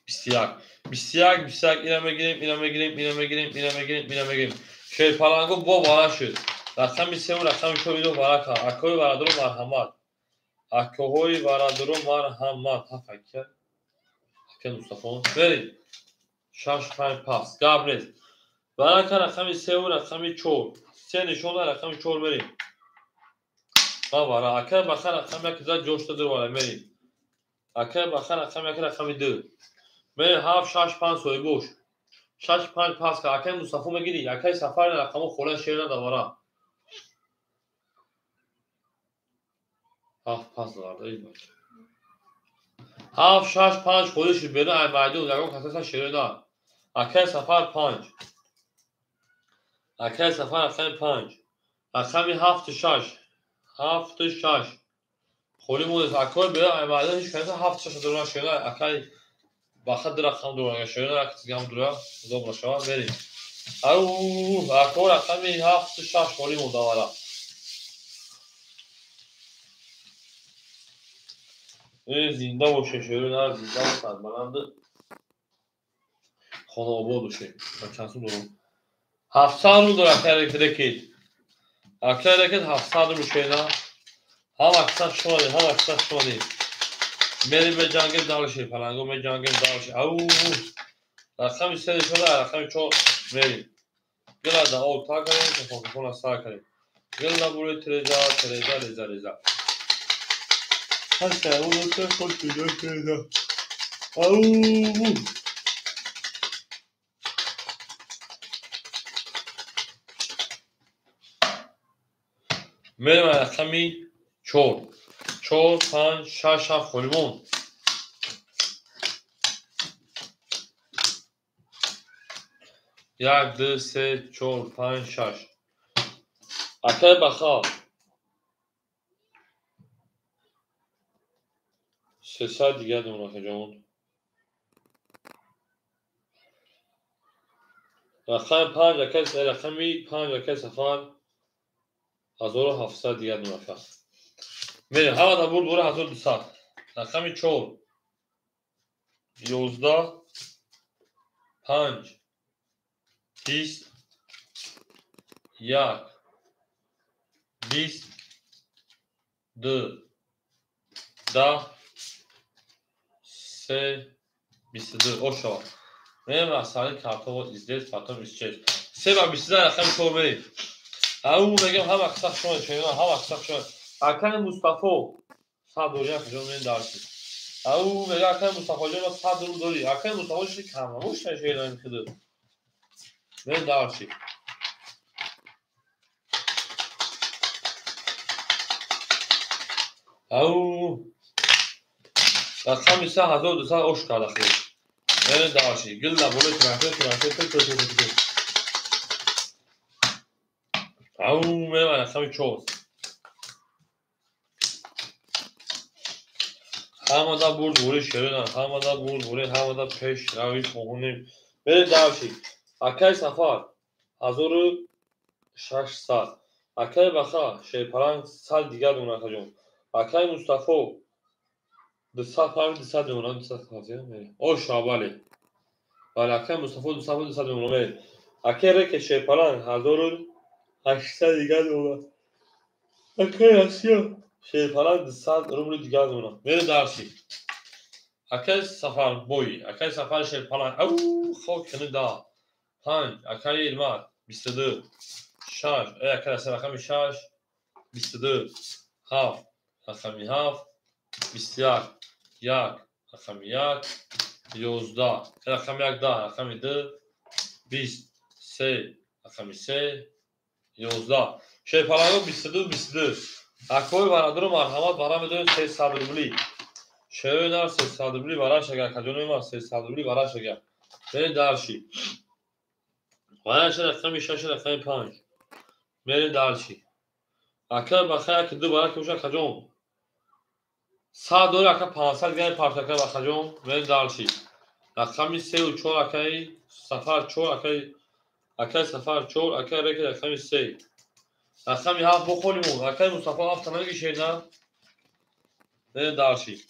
Speaker 1: 21 21 21 ина мегирем, ина мегирем, ина мегирем, ина мегирем, ина мегирем. Шерпалангу бо вара шуд. Рақами 3 ва рақами 4 ино вара кард. Акои варадоро марҳамат. Акоҳои варадоро марҳамат. Ҳафт ака. Ака Мустафо. Беред. 6 5 пас. Гап нест. Вара кард рақами 3 ва рақами 4. 3 нишон рақами 4 мерем. Ва вара. Ака баха рақами 1 за ҷошта дар вара мерем. Ака баха рақами 1 рақами 2. Мерем 7 6 5 соҳибош. 6 5 пас кард. Акаи Мустафо мегирӣ. Акаи Сафар рақамо хола шер надавара. 7 пас варда эй бача. 7 6 5 холӣ шуд берун ай майдон ягон касаса шеро на. Акаи Сафар 5. Акаи Сафар рақами 5. Рақами 7 6. 7 6. Холӣ мондааст. Акаи берун ай майдон ҳеҷ каса 7 6 дора шеро на. Акаи баха ду рақам дора шеро на, як дигам дора. Худо бошава мерем. Ау ако рақами 7 6 холӣ монда вара. Зинда боше шеро на, зинда сарбаланд хонаобод боше. Чанд сум дорам? 700 рубл дорам акаи рекет. Акаи рекет 700 рубл шена. Ҳама киса шумо, ҳама киса шумо. Мерем меҷангем дальше, паланго меҷангем дальше. Ау рақами 3 шуда, рақами 4 мерем. Гила да об та кардем, телефон сар кардем. Гила бури треза, треза, реза, реза. Ҳаста, он то худ куҷо треза. Ау мерем рақами 4. 4 5 6 7 холӣ монд. 1 2 3 4 5 6. Акаи Баха 300 дигар дорам акаҷон. Рақами 5 акаи рақами 5 акаи Сафар 1700 дигар дорам ака. Мерем ҳама да бурд бура 1200. Рақами 4 11 5 20 1 20 2 10 3 22 ошава. Мерем асали картово издес потом исчез. 3 ва 22 рақами 4 мерем. Ау мегам ҳама қисса шумо чена, ҳама қисса шумо. Акаи Мустафо 100 дорӣ акаҷон мен дарси. Ау мега акаи Мустафо ҷон 100 рубл дорӣ. Акаи Мустафо чи камамош шеъра мехӯрд. Мен дарси. Ау рақами 3200 ош карда хел. Мен дарси. Гилла боло трактор трактор ту ту ту ту. Ау мен рақами 4. Ҳамада бурд бури шерина, ҳамада бурд бури, ҳамада пеш рави хоҳонем. Берем дарши. Акаи Сафар 1600. Акаи Баха шерпаланг 100 дигар дорам акаҷон. Акаи Мустафо 200 200 дорам, 200 мерем. Оша бале. Бале акаи Мустафо 200 200 дорам мерем. Акаи Реке шерпаланг 1800 дигар дорам. Акаи Россия шерпаланг 200 рубли дигар дорам. Мерем дарси. Акаи Сафарбой, акаи Сафар шерпаланг. Ау хок кани да. 5 акаи Илмар 22 6 акаи Россия рақами 6 22 7 рақами 7 21 1 рақами 1 11 рақами 1 10 рақами 2 20, 3, рақами 3, 11. Шерпаланго 22, 22. Акои бародару марҳамат бара медонем 300 рубли. Шерои нар 300 рубли бара шага, акаҷонои ман 300 рубли бара шага. Мерем дарши. Вараша рақами 6, рақами 5. Мерем дарши. Ака баха як ду бара ки боша акаҷон. 100 дори ака 500 грамм партака бахаҷон. Мерем дарши. Рақами 3 4 акаи Сафар 4 акаи акаи Сафар 4 акаи Реки рақами 3. Рақами 7 бохолимон. Акаи Мустафо 7 намегишед на? Мерем дарши.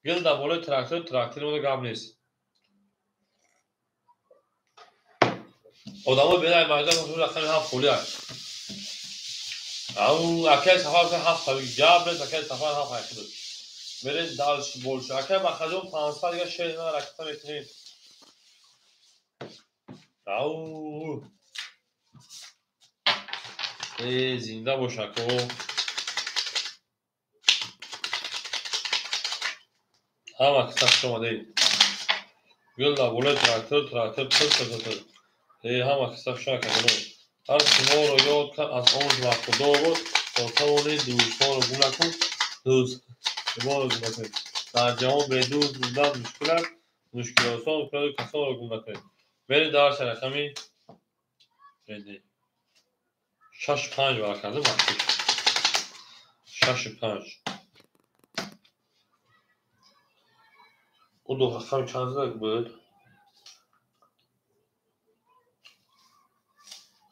Speaker 1: Гил дар болои трактор, трактори мода гап нест. Одамо берай майдон рақами 7 холӣ аст. Ау акаи Сафар 7 таби гап нест, акаи Сафар 7 ҳайқидод. Мерем дарши больше. Акаи Бахаҷон 500 дига шер на ракета мекунем. Ау. Э, зинда бош ако. Ҳама киса хуш омадед. Гул дар болои трактор, трактор тир тир тир. Э, ҳама киса хуш омадед. Ҳар шуморо ёд кард аз он вақт Худо буд, то тавонед дӯстонро гум накун, дӯстонро гум накунед. Дар ҷаҳон бедӯст будан мушкил аст, мушкилосон кунаду касонро гум накунед. Мерем дарси рақами 6 5 вара кардем, махсус. 6 5. Ӯ ду рақами чанд зада буд?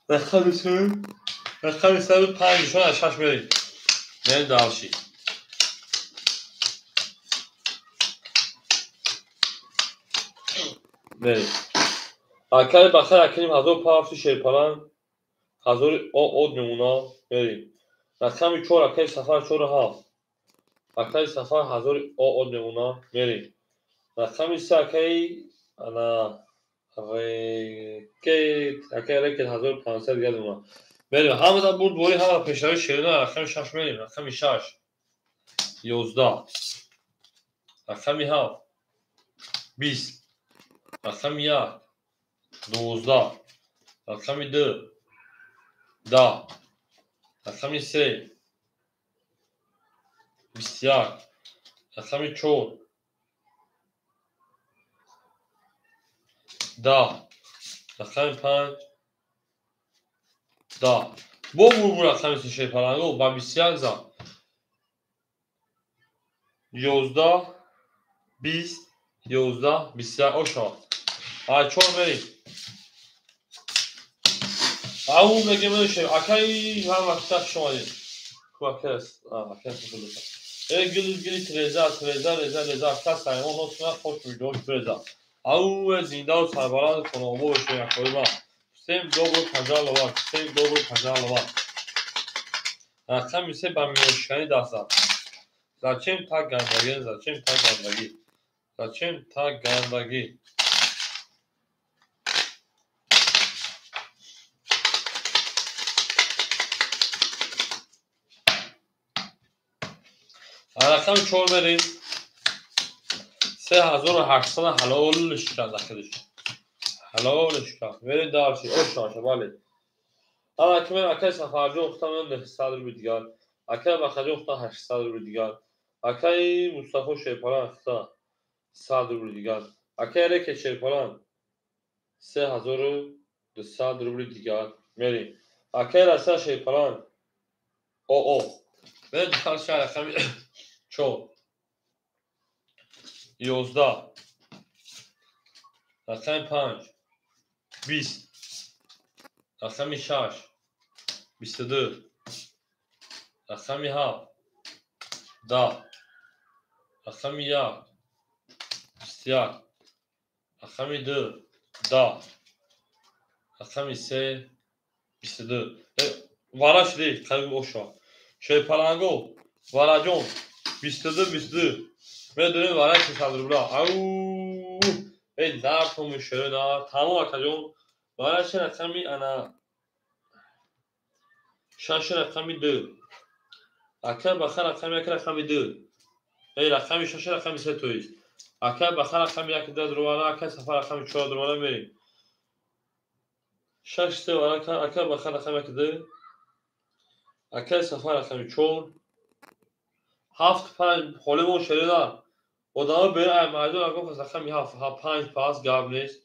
Speaker 1: Рақами 3, рақами 3 5 нишон аз 6 мерем. Мерем дарси. Мерем. Акаи Бахар акиним ҳазор пафти шерпаланг, ҳазори од мемона. Мерем. Рақами 4 акаи Сафар 4 7. Акаи Сафар ҳазори од мемона. Мерем. Рақами 3 акаи ана рекет, акаи Рекет 1500 дига мемона. Мерем. Ҳамада бурд бори, ҳама пешравии шерина. Рақами 6 мерем. Рақами 6 11. Рақами 7 20. Рақами 1 12. Рақами 2 10. Рақами 3 21. Рақами 4 10. Рақами 5 10. Бо бурбур рақами 3 шерпаланго ба 21 зад. 11 20 11 21 ошо. А 4 мерем. Ау мегем шер. Акаи ҳама киса хуш омадед. Ку акас, акас худо. Э гил гил треза, треза, реза, реза, ака Саймон ҳосна хош видео треза. Ау зинда ва сарбаланд хонаобод бошед акои ман. Всем добро пожаловать, всем добро пожаловать. Рақами 3 ба миёншиканӣ даст зад. Зачем так гандагӣ? Зачем так гандагӣ? Зачем так гандагӣ? Рақами 4 мерем. 3800 ҳалолш кард ахириш. Ҳалолш кард. Мерем дарси. Ош бале. Ана ки мен акаи Сафарҷон хутам 900 рубли дигар. Акаи Бахаҷон хутам 800 рубли дигар. Акаи Мустафо Шерпалан хутам 100 рубли дигар. Акаи Реке Шерпалан 3200 рубли дигар. Мерем. Акаи Раса Шерпалан оо. Мерем дарси рақами 4 11. Рақами 5 20. Рақами 6 22. Рақами 7 10. Рақами 1 21. Рақами 2 10. Рақами 3 22. Вара шуди қариб ошо. Шерпаланго Вараҷон 22 22. Медонем вара 300 рубла. Ау! Эй нар тому шеро нар. Тамом акаҷон. Вара чӣ рақами ана 6 рақами 2. Ака баха рақами 1 рақами 2. Эй рақами 6 рақами 3 то есть. Ака баха рақами 1 ду рубла, ака Сафар рақами 4 рубла мерем. 6 3 ака Баха рақами 1 2, акаи Сафар рақами 4, 7 5 холимон шерина. Одамо бери ай майдон агон кас рақами 7 5 пас гап нест.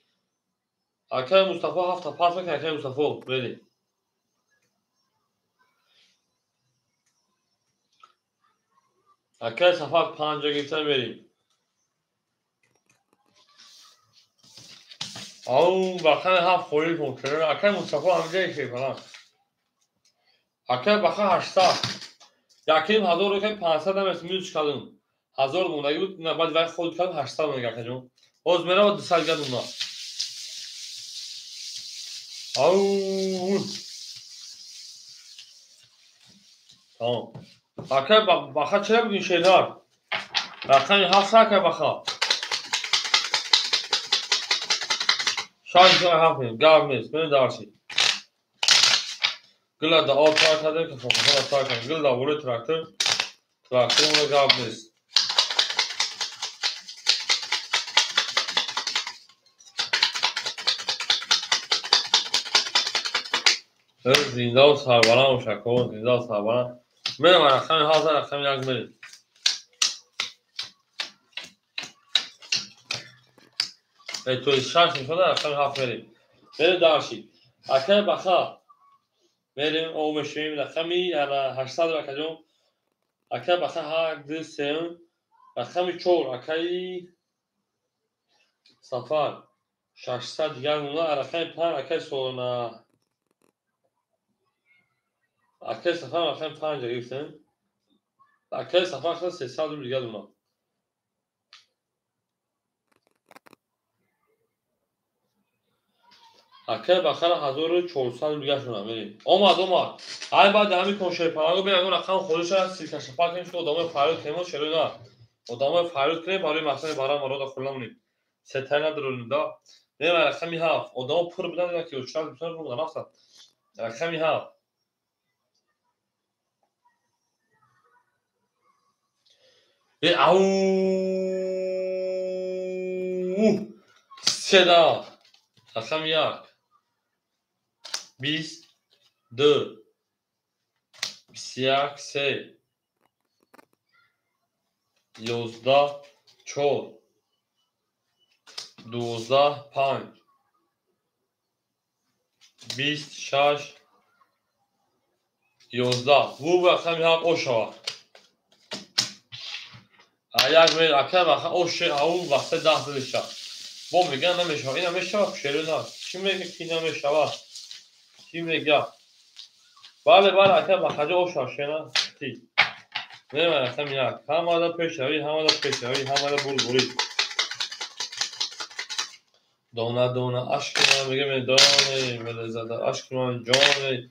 Speaker 1: Акаи Мустафо 7 пас мекунад, акаи Мустафо бери. Акаи Сафар 5 гирифта мерим. Ау Баха 7 холӣ кун. Акаи Мустафо ҳамҷае шефалан. Акаи Баха 800. Яким 1000 рӯ 500 намест минус кардем. 1000 мондаги буд, на баъд вай худ кардем 800 мондаги акаҷон. Ҳоз мерава 200 гад монда. Ау. Тамом. Акаи Баха чира будин шернар? Рақами 7 акаи Баха. 6 7 гап нест, мен дарси. Гила да об тар кардем, ки фохона тар кардем. Гил да болои трактор, трактор гап нест. Зиндаву сарбаланд бош, зиндаву сарбаланд. Мерам рақами 7, рақами 1 мерем. То есть 6 мешуда, рақами 7 мерем. Мерем дарши. Акаи Баха мерем, о мешавем рақами 800 акаҷон. Акаи Баха 1 2 3, рақами 4 акаи Сафар 600 дигар монда, рақами 5 акаи Сона. Акаи Сафар рақами 5 гирифтем. Акаи Сафар 300 рубл дигар монда. Акаи Бахара 1400 рубл дигар шуда мерем. Омад, омад. Ай баъд ҳамин кон шерпаланго бин ягон рақам холӣ шуда, силкаша пак кунем, ки одамои фарёд кунем, шерои на. Одамои фарёд кунем барои мақсади барам марода хӯрда монем. Сетаи надорем да. Мерем рақами 7. Одамо пур будан ки 4 2 рубл рафтанд. Рақами 7. Ау! Седа. Рақами 1. 20 2 21 3 11 4 12 5 26 11. Бу рақами 7 ошава. Як мер акаи Баха оше ау вақте 10 дилиша. Бо меган намешава. Ина мешава шеро на. Чӣ мега ки намешава? Чӣ мега? Бале, бале, акаи Бахаҷо ошава шена ти. Мерем рақами 1. Ҳамада пешравӣ, ҳамада пешравӣ, ҳамада бурбурӣ. Дона дона ашки ман мега медоне, мелезада ашки ман ҷоне.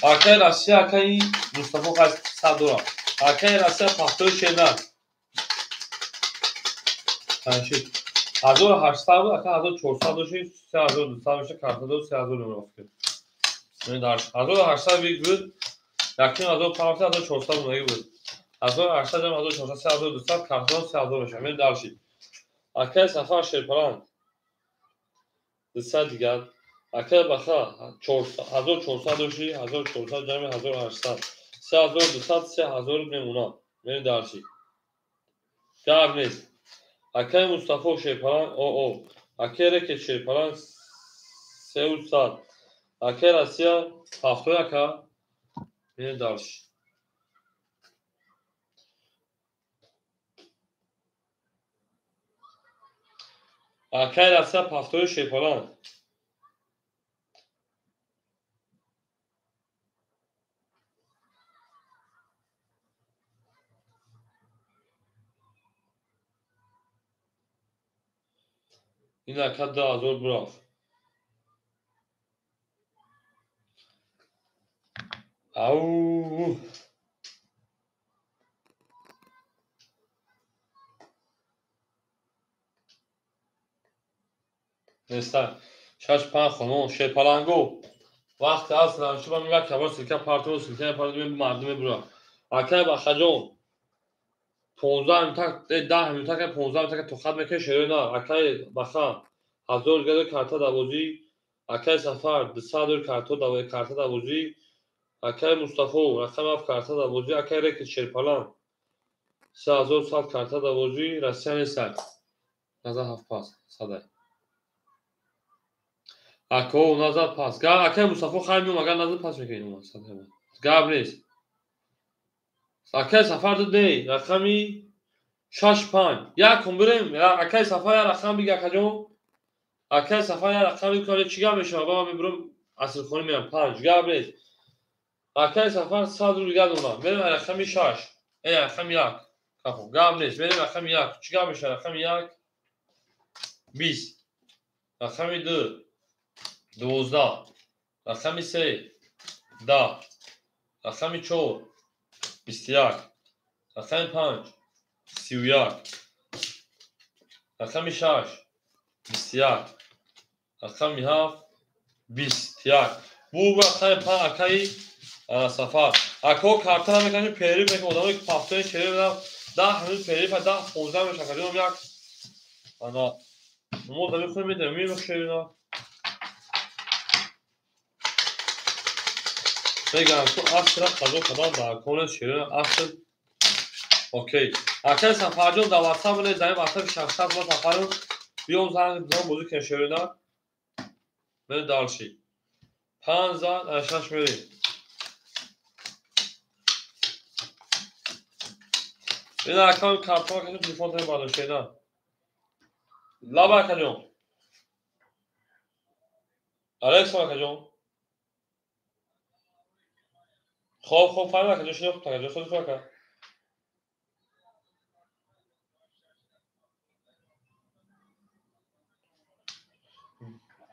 Speaker 1: Акаи Россия, акаи Мустафо қайс 100 дора. Акаи Россия пахтои шернар. 1800 буд, ака 1400 дошт, 3200 меша, карта дод 3000 рубл. Мен дар 1800 буд, яким 1500, 1400 буд, буд. 1800 ҷам 1400, 3200, карта дод 3000 меша. Мен дарши. Акаи Сафар Шерпаланд 200 дигар. Акаи Баха 1400 дошт, 1400 ҷами 1800, 3200, 3000 мемонад. Мен дарши. Гап нест. Акаи Мустафо Шерпаланд ОО. Акаи Рекет Шерпаланд 300. Акаи Россия 7 ака. Мен дарш. Акаи Россия 7 Шерпаланд. Ин ака 2000 бурафт. Ау! Неста. 6 5 хонум Шерпаланго. Вақти аст ранчу ба мегӯяд кабор силка партово силка партово мардум мебурад. Акаи Бахаҷон 15 минута, 10 минута, 15 минута тоқат мекунед шерои на. Акаи Баха 1000 гада карта дар бозӣ Акай Сафар 200 рубл карта дар бозӣ. Акай Мустафо рақами 7 карта дар бозӣ. Акай Рекет Шерпалан 3100 карта дар бозӣ. Россия нестак. Назар 7 пас. Садай. Ако назар пас. Акай Мустафо хай меом, агар назар пас мекунем. Гап нест. Акай Сафар ду не, рақами 6 5. Як кун бирем. Акай Сафар як рақам биги, акаҷон. Акай Сафар як рақам биги, чӣ гап мешавад? Ба ман мебурам асрхонӣ мерам. 5. Гап нест. Акай Сафар 100 рубл дигар донам. Мерем рақами 6. Рақами 1. Гап нест. Мерем рақами 1. Чӣ гап мешавад? Рақами 1 20. Рақами 2 12. Рақами 3 10. Рақами 4 21. Рақами 5 31. Рақами 6 21. Рақами 7 21. Бу рақами 5 акаи Сафар. Ако карта намекунем, перерыв мекунем, одамое ки пафтои перерыв дам 10 минут перерыв, 10 15 мешавад. Акаҷоном як ана мо да мехонем, медонем, мебахшем. Мегӯям ту асра қазо кардан дар кор ширин аср. Окей. Акай Сафарҷон дар WhatsApp не дар WhatsApp шахсият ма Сафарон биём занг бизанам, бозӣ кунем ширина. Мерем дальше. 5 зад, 6 мерем. Ина акам картон кашем, телефон тани бардор ширина. Лаба акаҷон. Алейкум акаҷон. Хоб, хоб, фаҳмид акаҷон, шинохт акаҷон, худи хуб ака.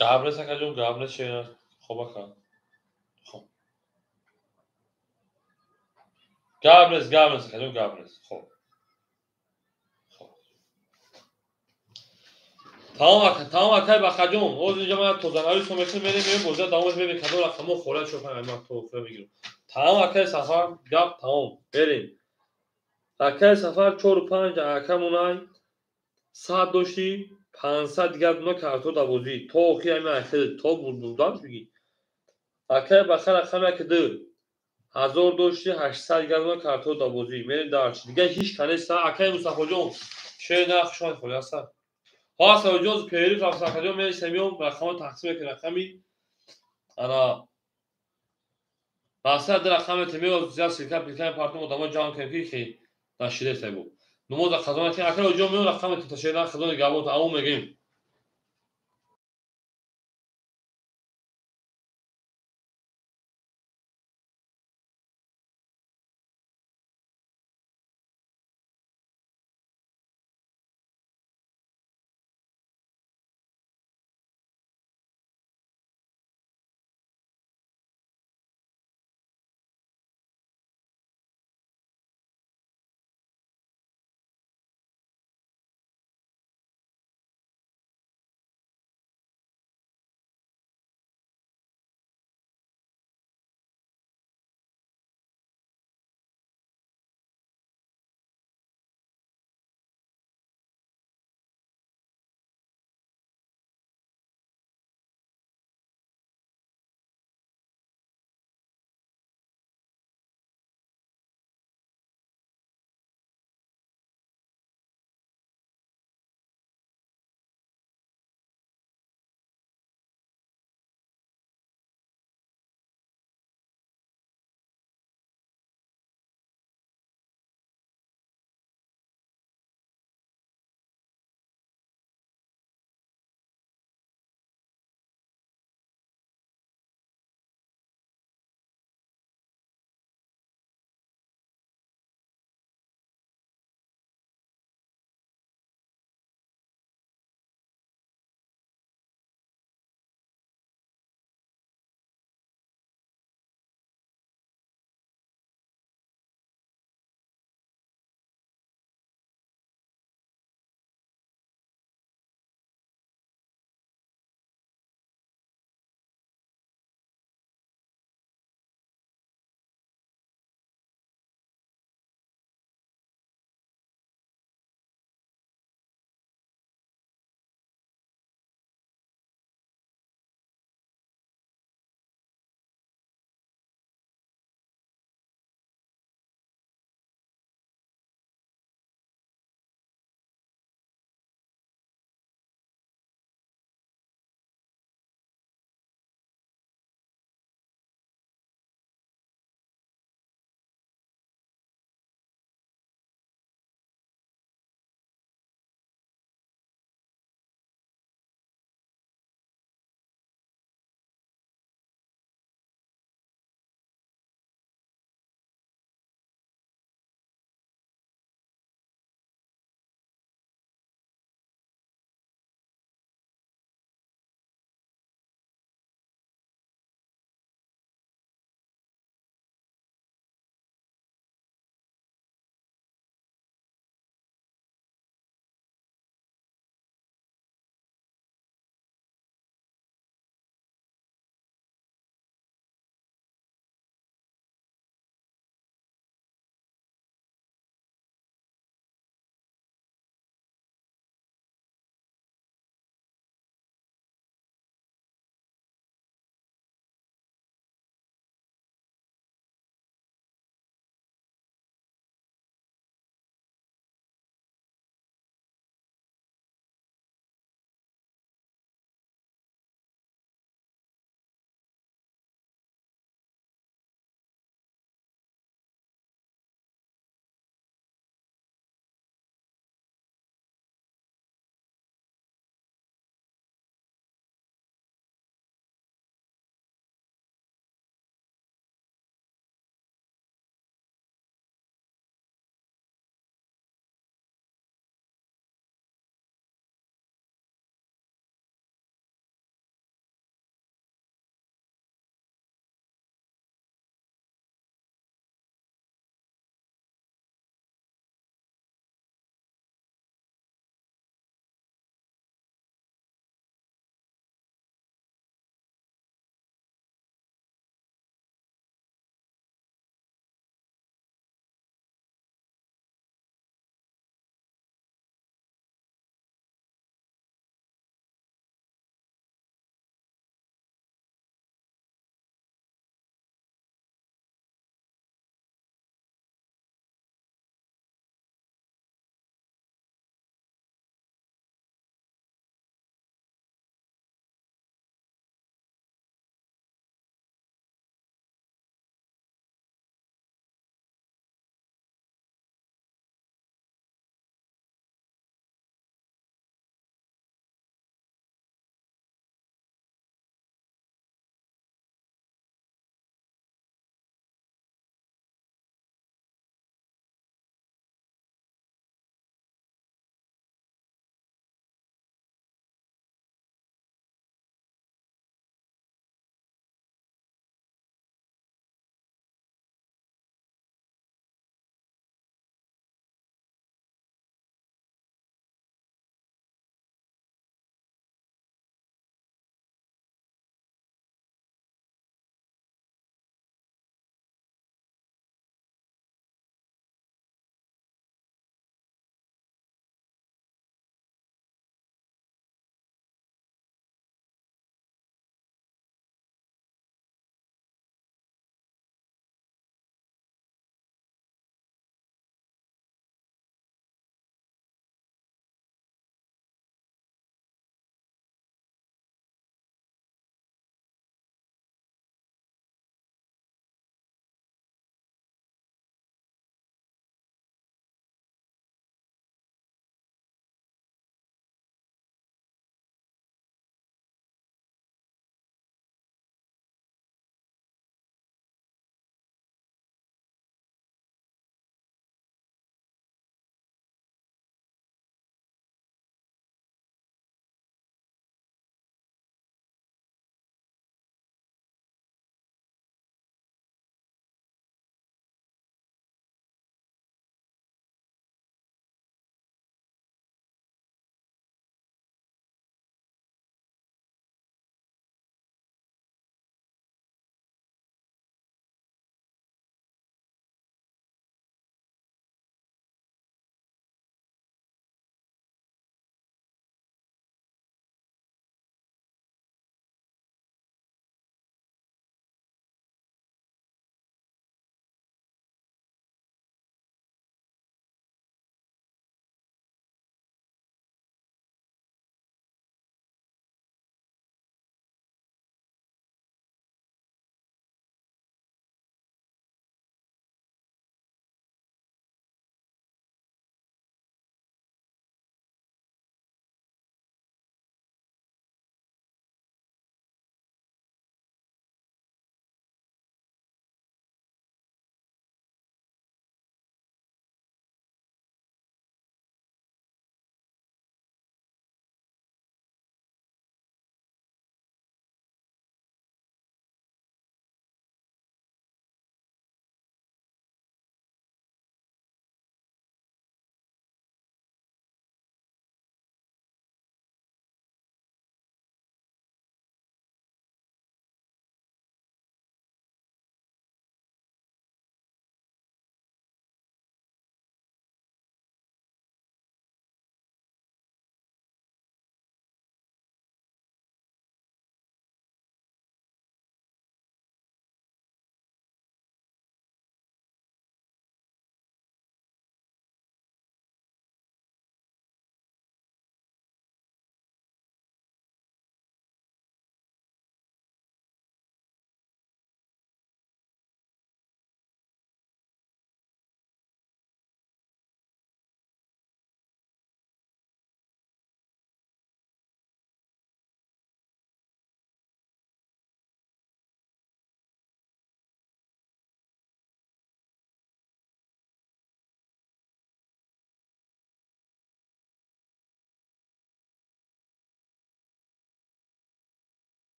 Speaker 1: Гап нест акаҷон, гап нест ширина. Хоб ака. Хоб. Гап нест, гап нест акаҷон, гап нест. Хоб. Хоб. Тамом ака, тамом акай Бақаҷон. Ҳозир инҷа ман тозанавис мекунем, мерем, мерем бозиа давом мебинем, кадом рақамҳо холия чор панҷ ман то охира мегирам. Тамом акай Сафар, гап тамом. Берем. Акай Сафар 4 5 акамонай 100 дошти, 500 дигар дуна карто дар бозӣ. То охир ҳамин ахир то бурдан бигӣ. Акай Баха рақами 1 2 1000 дошти, 800 дигар дуна карто дар бозӣ. Мерем дальше. Дигар ҳеҷ ка нест. Акай Мустафоҷон, шер на хуш омадед, холӣ ҳастан. Ҳа, Сафарҷон, перерыв рафт акаҷон, мересем, меом рақамҳо тақсим мекунем, рақами ана масалан ду рақам метем, мео зиёд ссылка пилка партум одамо ҷамъ кунем ки хе нашидеста бу. Нумоза қазо накунем, акай оҷо мео рақам метем, ташена хазони габот аму мегӯем.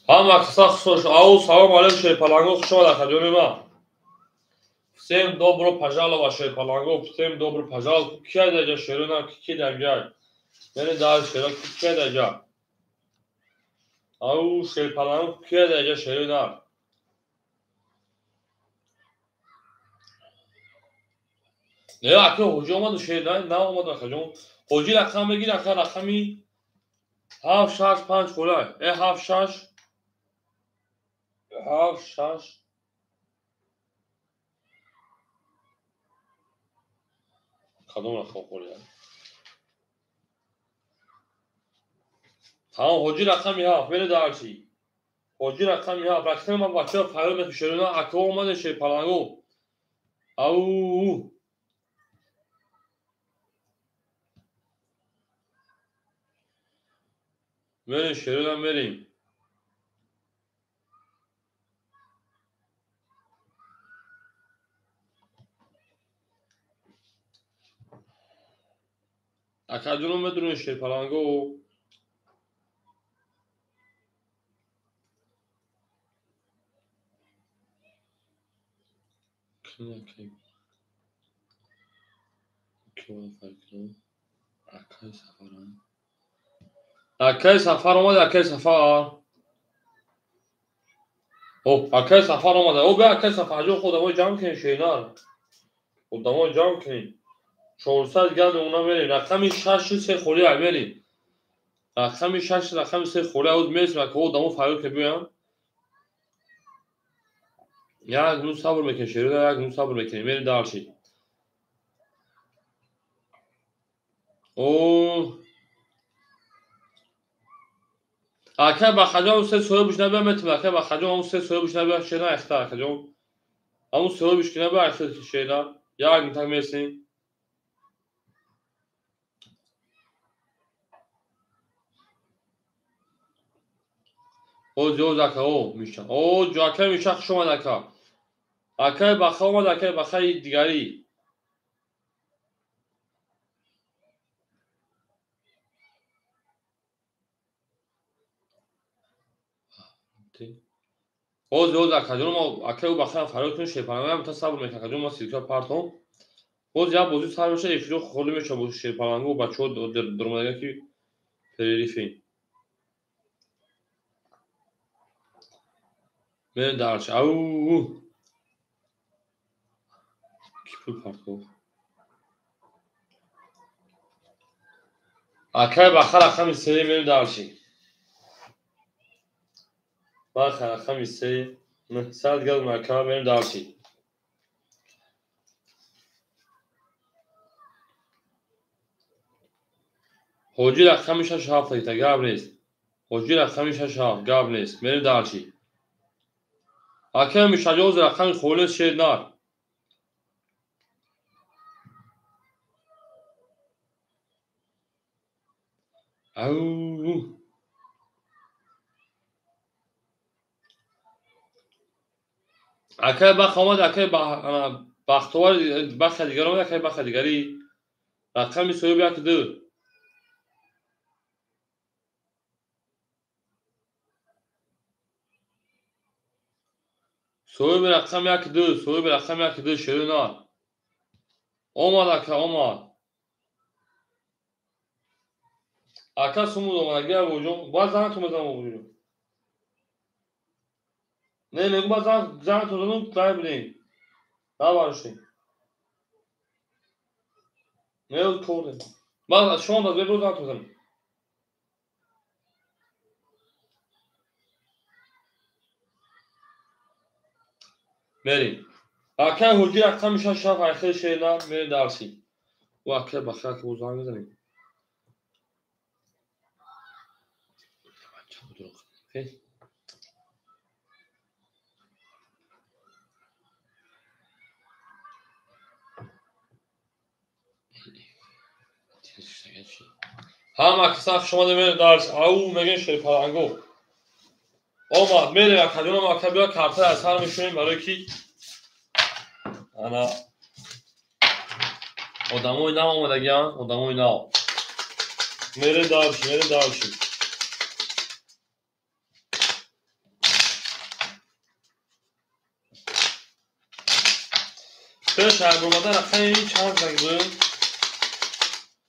Speaker 1: Ҳама каса хуш. Ау, салом алейкум, шерпаланго, хуш омад, акаҷони ман. Всем добро пожаловать, шерпаланго, всем добро пожаловать. Ки даҷа шерона, ки даҷа? Яъне дар шера ки даҷа? Ау, шерпаланго, ки даҷа шерона? Не, ака ҳоҷи омаду шер на омаду акаҷон. Ҳоҷи рақам бигир, ака рақами 7 6 5 холай. 7 6 7 6 кадом рақам холай? Тамом, ҳоҷи рақами 7 мере дарчи. Ҳоҷи рақами 7 рақами ман бачаҳо фарёд мекушерона, ака омаде шерпаланго. Ау, мерем шерона, мерем. Акаҷоно медонед шерпаланго. Акай Сафар омад, акай Сафар. О, акай Сафар омада. О, бе акай Сафар ҷон, одамо ҷамъ кунем, шернар. Одамо ҷамъ кунем. 400 газ уна мерем. Рақами 6 3 холӣ ай мерем. Рақами 6 рақами 3 холӣ ай мерем, ака одамо фарёд ки биёянд. Як минут сабр мекунем, шернар, як минут сабр мекунем. Мерем дарчи. О, ака бахаҷон се соҳибш набия метавонад, ака бахаҷон ҳамун се соҳибш набия шена эхта, акаҷон ҳамун соҳибш ки набия эхта шена. Як минутак мерсем. Оз оз ака, о миша, о ака миша, хуш омад ака. Акаи баха омад, акаи бахаи дигарӣ. Оз оз акаҷон, мо акаи ӯ бахаям фарёд кунем, шерпаланго та сабр мекунем, акаҷон, мо силка партом. Боз як бозӣ сар мешавад, эфиро холӣ мешавад бо шерпаланго, бачаҳо даромадага ки перерифем. Мерем дарчи. Ау, ки пул партов? Акаи баха рақами 3 мерем дарчи. Баха рақами 3 900 газ мака мерем дарчи. Ҳоҷи рақами 6 7 ита гап нест. Ҳоҷи рақами 6 7 гап нест. Мерем дарчи. Акаи мишаҷоз рақами холис шернар. Ау, акаи баха омад, акаи бахтовар баха дигар омад, акаи баха дигарӣ. Рақами соҳиб 1 2. Соҳиби рақами 1 2, соҳиби рақами 1 2 шерона. Омад ака, омад. Ака сумуд омад, гия боҷон. Бояд занатон мезанам боҷон. Не, мегӯ бояд занатон занам, рай бидем. Набаршем. Не, кор дем. Баъд шумо дад бебро занатон занам. Мерем. Акаи ҳоҷи рақами 6 7 айхел шерна мерем дарси. О, акаи баха ака боз занг мезанем. Ҳама каса хуш омадед, мерем дарс. Ау, мегӯем шерпаланго. Омад, мерем акаҷонам, ака биё карта аз сар мешунем, барое ки ана одамои нав омадагианд, одамои нав. Мерем дарши, мерем дарши. Шер омада рақами чанд заг буд?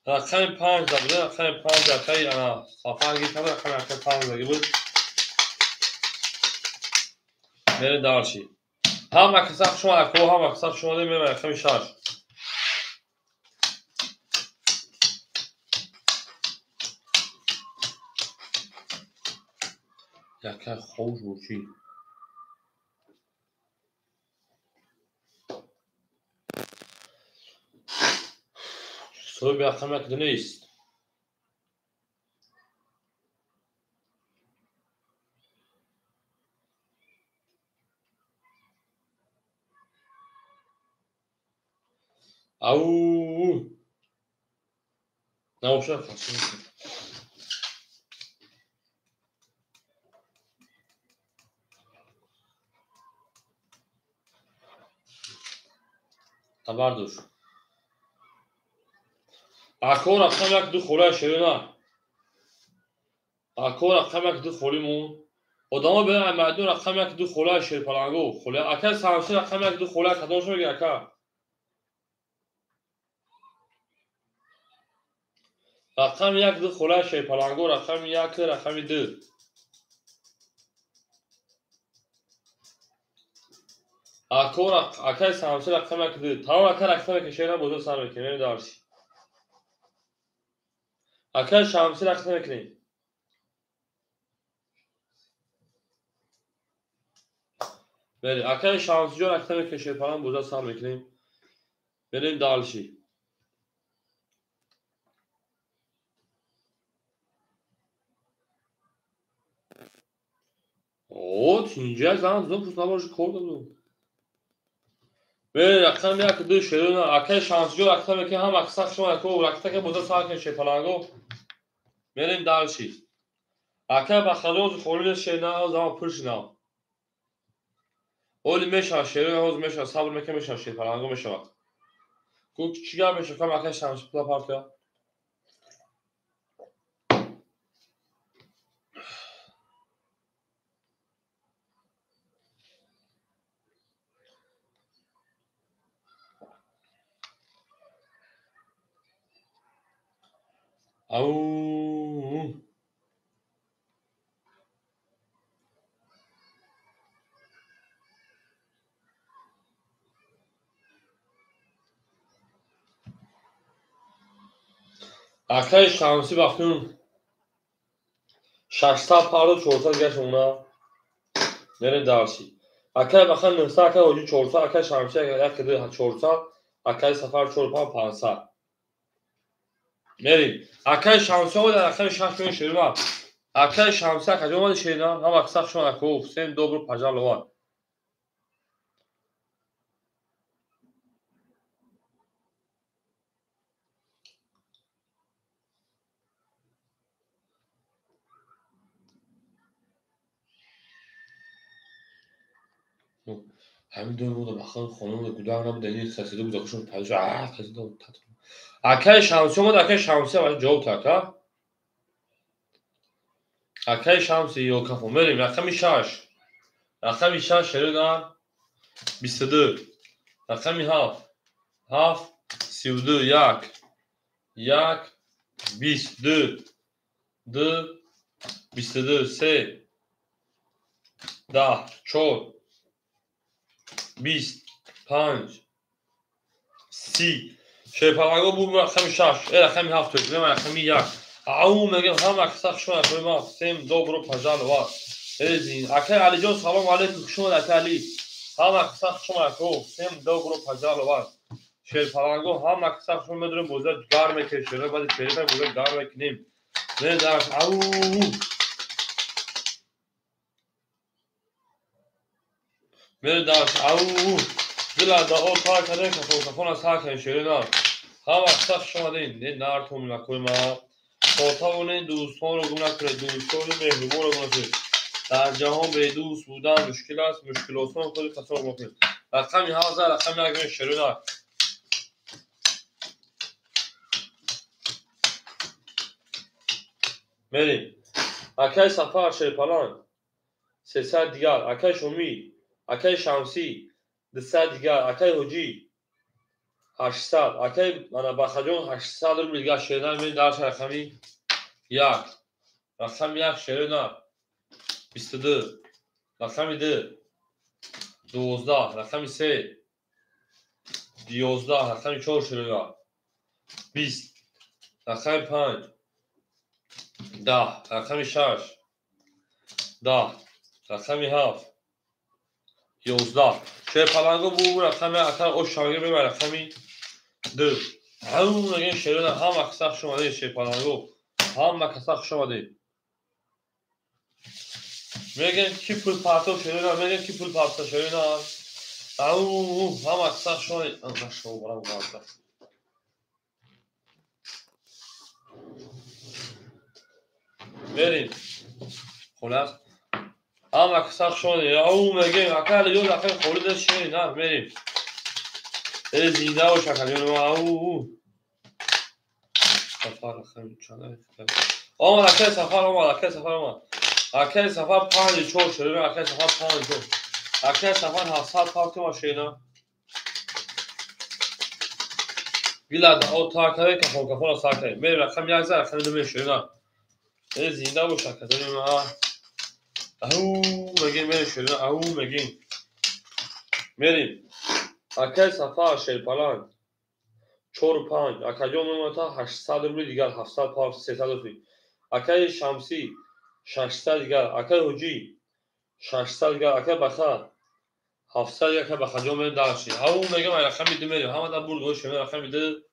Speaker 1: Рақами 5 заг буд, рақами 5 акай ана Сафар гирифта буд, рақами акай 5 заг буд. Мере дарши. Ҳама каса хуш омад, ако ҳама каса хуш омадем, мерем рақами 6. Якай ховуш буд чӣ? Соҳиби рақами як нест. Ау! Набошад, хабар дошт. Ако рақам як ду холия шерина. Ако рақам як ду холи мон. Одамо беран майдон рақам як ду холия шерпаланго. Холия ака самси рақам як ду холия кадомшо меги ака? Рақами як ду холия шерпаланго, рақами як, рақами ду. Ако акай самси рақам як ду. Тамом ака рақам як шерина бозор сар мекунем, мерем дарси. Акай Шамси рақс намекунем. Бери, акай Шамсиҷон рақс намекунем, шерпалан бозор сар мекунем. Берем дальше. О, тинҷа зан зон пус набоши кор дадум. Бери, рақам як ду шерона, акай Шамсиҷон рақс намекунем, ҳам акса шумо ако рақса бозор сар кунем шерпаланго. Мерем дальше. Акай бахароз холӣ шерна зама пуршина. Оли мешава шерона ҳоз мешава, сабр мекунем мешава шерпаланго мешава. Ку чӣ гап мешава кам акай Шамси пула партия. Ау! Акай Шамси бахтун 600 пару 400 гашт она. Мерем дарси. Акай бахан 900, акай ҳоҷи 400, акай Шамси як ду 400, акай Сафар 4 5 500. Мерим. Акай Шамси омад, акай 6 миллион шерина. Акай Шамси акаҷо омади шерина, ҳама каса хуш омад, ако всем добро пожаловать. Ҳамин дон буда бахан хона буда гудар набуда ин хасида буда хушон пайдо шуд. А хасида Акай Шамси омад, акай Шамси ама ҷавоб так, а? Акай Шамси ё кафо мерем рақами 6. Рақами 6 шерина 22. Рақами 7. 7 32 1. 1 22 2 22 3 10 4 20 5 30. Шерпаланго буд рақами 6, рақами 7, рақами 1. Ау мегам ҳама каса хуш омад, ма всем добро пожаловать. Эзин акай Алиҷон салом алейкум, хуш омад акай Али. Ҳама каса хуш омад, ако всем добро пожаловать. Шерпаланго ҳама каса хуш омад, медорем бозар гарм мекунем, шера баъди шерифа бозар гарм мекунем. Медаш ау Медаш ау дила да о та каде кафо кафона са кан шерина. Ҳама каса хуш омадин, не нартум накой ма. Хотавонед дӯстонро гум накунед, дӯстони меҳрубонро гум накунед. Дар ҷаҳон бедӯст будан мушкил аст, мушкилосон худи касонро гум накунед. Рақами 7, рақами 1 шерина. Мерим. Акай Сафар шерпалан 300 дигар, акай Шомӣ, акай Шамсӣ 200 дигар, акай Ҳоҷӣ 800. Акай мана Бахаҷон 800 рубл дигар шерина мерем дар рақами 1. Рақами 1 шерина 22. Рақами 2 12. Рақами 3 11. Рақами 4 шерина 20. Рақами 5 10. Рақами 6 10. Рақами 7 11. Шерпаланго бу рақами акар ош шавге мебар рақами 2. Ҳамун мегем шерона ҳама каса хуш омадед шерпаланго. Ҳама каса хуш омадед. Мегем ки пул парто шерона, мегем ки пул парто шерона. Ау, ҳама каса хуш омадед. Нашо барам гарда. Мерим. Хулас. Ҳама каса хуш омадед. Ау мегем ака ё рақами холида шерина мерим. Э зинда бош ака ҷон ау. Сафар рақами чанд? Омад акай Сафар омад, акай Сафар омад. Акай Сафар 5 4 шерина, акай Сафар 5 4. Акай Сафар 700 партима шерина. Гила о та каде кафон кафона сар кардем. Мерим рақами 1 за рақами 2 мерим шерина. Э зинда бош ака ҷон ау мегем мерим шерина, ау мегем. Мерим. Акай Сафар шерпаланг 4 5. Акаҷон мемонад 800 рубли дигар 700 пар 300 рубли. Акай Шамсӣ 600 дигар. Акай Ҳоҷӣ 600 дигар. Акай Баха 700 дигар. Акай Бахаҷон мерем дарши. Ау мегем ай рақами 2 мерем. Ҳама дар бурд гош шерина рақами 2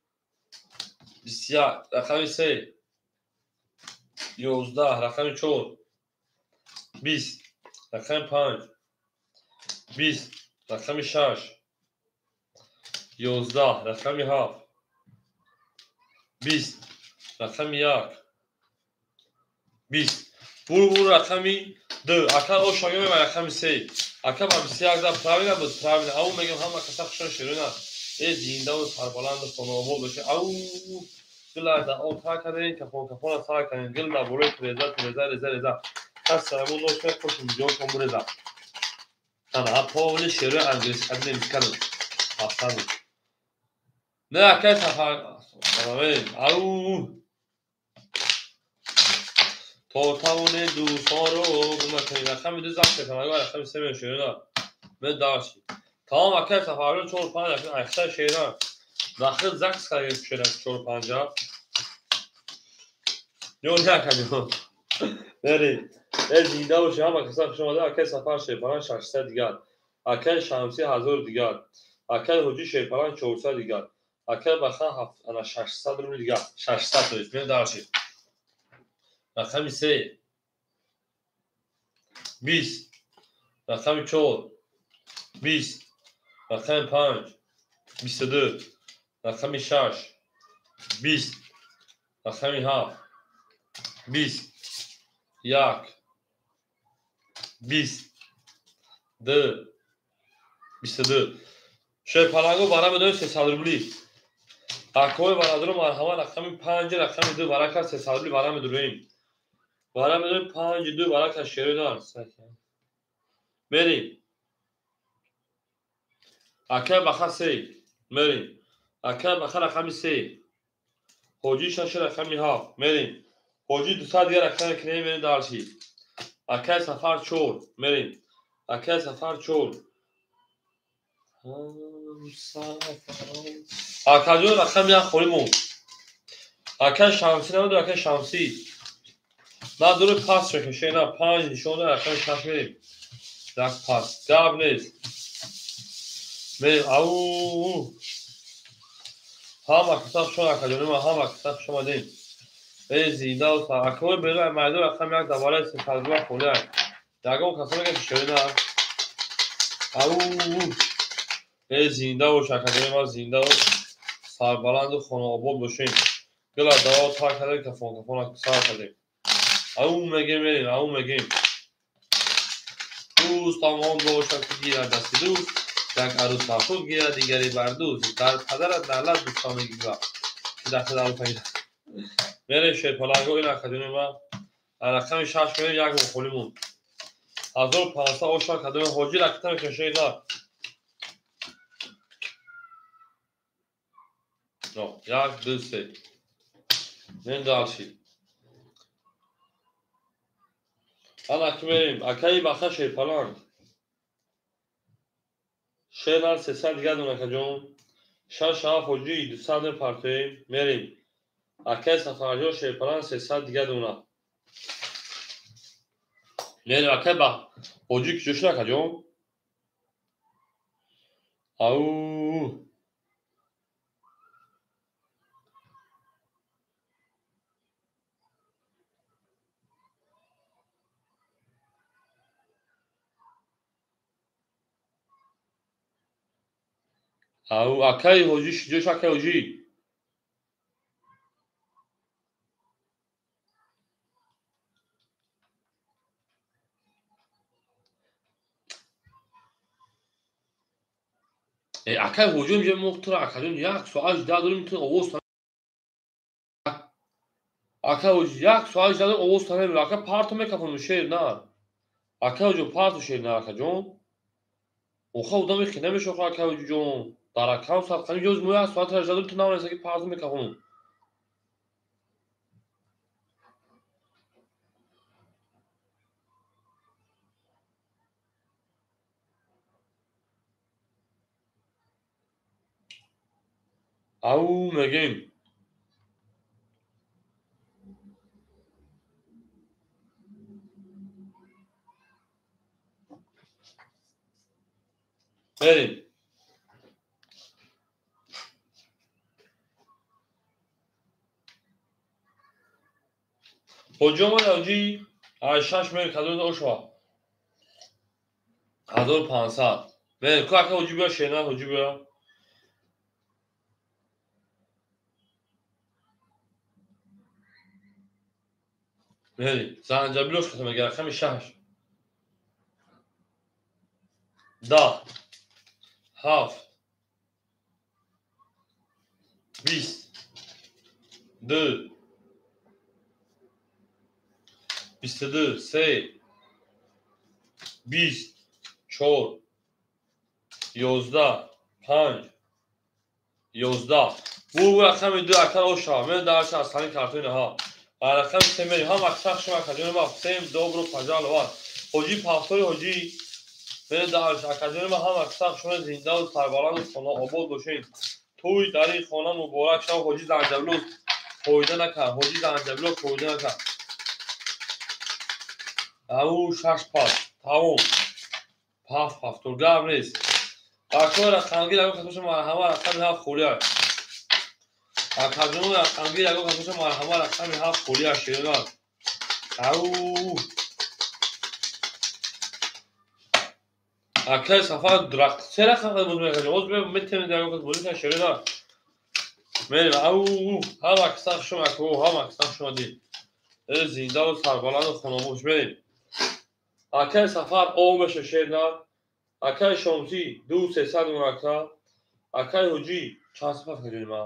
Speaker 1: 21. Рақами 3 11. Рақами 4 20. Рақами 5 20. Рақами 6 11. Рақами 7 20. Рақами 1 20. Бур бур рақами 2. Ака ош шага мебар рақами 3. Ака ба 21 за правильно буд, правильно. Ау мегем ҳама каса хушон шерина. Э зиндаву сарбаланду хонаобод боше. Ау гила да о та кардем, кафон кафона сар кардем. Гил да болои реза реза реза реза. Кас сарамон дош мекошем, ҷон кон буреза. Ана повли шерои англис кардем, кардем. 700. Не акай Сафар. Ау то тавоне дӯстонро гум накунед. Рақами 2 зак шерпаланго, рақами 3 мерем шерина. Ме дарши. Тамом акай Сафарҷон 4 5 айхта шерина. Нахир зак кардем шерина 4 5. Ё не акаҷон. Мерем. Э зинда бошед ҳама каса хуш омадед. Акай Сафар шерпаланг 600 дигар. Акай Шамсӣ 1000 дигар. Акай Ҳоҷӣ шерпаланг 400 дигар. Акай Баха ана 600 рубли дигар. 600 то есть. Мерем дарши. Рақами 3 20. Рақами 4 20. Рақами 5 22. Рақами 6 20. Рақами 7 20. 1 20 2 22. Шерпаланго бара медоем 300 рубли. Акои бародаро марҳамат рақами 5 рақами 2 барака 300 рубли бара медуроем. Бара медоем 5 2 барака шерина. Мерим. Акай Баха 3 мерим. Акай Баха рақами 3. Ҳоҷӣ 6 рақами 7 мерим. Ҳоҷӣ 200 дигар рақами кинем мерим дарши. Акай Сафар 4 мерим. Акай Сафар 4. Акаҷон рақами 1 холӣ монд. Акай Шамсӣ набуд, акай Шамсӣ. На дури пас шакеше, на 5 нишон дод, рақами 6 мерим. Як пас. Гап нест. Мерим. Ау. Ҳама каса хуш омад акаҷони ман, ҳама каса хуш омадед. Э зинда акои берун майдон рақами 1 давалаи сетазба холӣ ай. Ягон каса мегӯяд ки шерина. Ау. Э зинда бош акаҷони ман, зинда сарбаланду хонаобод бошед. Гила даво тар кардем, кафон кафона сар кардем. Ау мегем мерем, ау мегем. Дӯст ҳамон бошад ки гирад дасти дӯст, як арӯс бар худ гирад, дигаре бар дӯст. Дар падарат наълат дӯстон мегирад. Ки дасти арӯса гирад. Мерем шерпаланго ин акаҷони ман. Рақами 6 мерем, як моҳ холӣ монд. 1500 оша кадоми ҳоҷӣ ракита мекашед на. Як, ду, се. Мен дальше. Ана ки мерем. Акаи баха шерпаланг. Шернар 300 дигар дон акаҷон. Шаш ҳафт ҳоҷӣ 200 мепартоем. Мерем. Акаи Сафарҷон шерпаланг 300 дигар дона. Мерем акаи ба ҳоҷӣ куҷо шуд акаҷон? Ау. Ау, акаи ҳоҷӣ шуҷош акаи ҳоҷӣ. Акаи ҳоҷӣ инҷо мо туро акаҷон як соат жда дорем ту овоз акаи ҳоҷӣ як соат жда дорем овоз танем ака парту мекафонем шер на. Акаи ҳоҷӣ парту шер на акаҷон. Оха одами хи намешоха акаи ҳоҷиҷон. Дар акам соат қани ҷоз мо як соат жда дорем ту намонеса ки парту мекафонем. Ау мегем. Мерем. Ҳоҷӣ омад ҳоҷӣ шаш мер кадом ошва 1500. Мерем ку ака ҳоҷӣ биё шена ҳоҷӣ биё. Мерем. Занҷабилош хата мега рақами 6. 10 7 20 2 22 3 20 4 11 5 11. Бу рақами 2 акар ошава. Мен дарша аз ҳамин картони ҳа. Рақами 3 мерем. Ҳам аксар шума акаҷони ма всем добро пожаловать. Ҳоҷӣ пафтори ҳоҷӣ. Мен дарша акаҷони ма ҳам аксар шума зиндаву сарбаланду хонаобод бошед. Тӯй дар ин хона муборак шав. Ҳоҷӣ Занҷабилов фоида накард. Ҳоҷӣ Занҷабилов фоида накард. Ау шаш пас. Тамом. Пафт пафтор гап нест. Акаи рақамгир ягон кас боша марҳама рақами 7 холӣ аст. Акаҷон рақамгир ягон кас боша марҳама рақами 7 холӣ аст ширинат. Ау. Акаи Сафар се рақам боз мекашем. Боз метавонед ягон кас бозӣ кунад ширинат. Мерем. Ау. Ҳама аксар шума аку, ҳама аксар шума дид. Зиндаву сарбаланду хонобош мерем. Акаи Сафар об меша шернат. Акаи Шомсӣ 2 300 ака. Акаи Ҳоҷӣ чанд сафар кардем ма?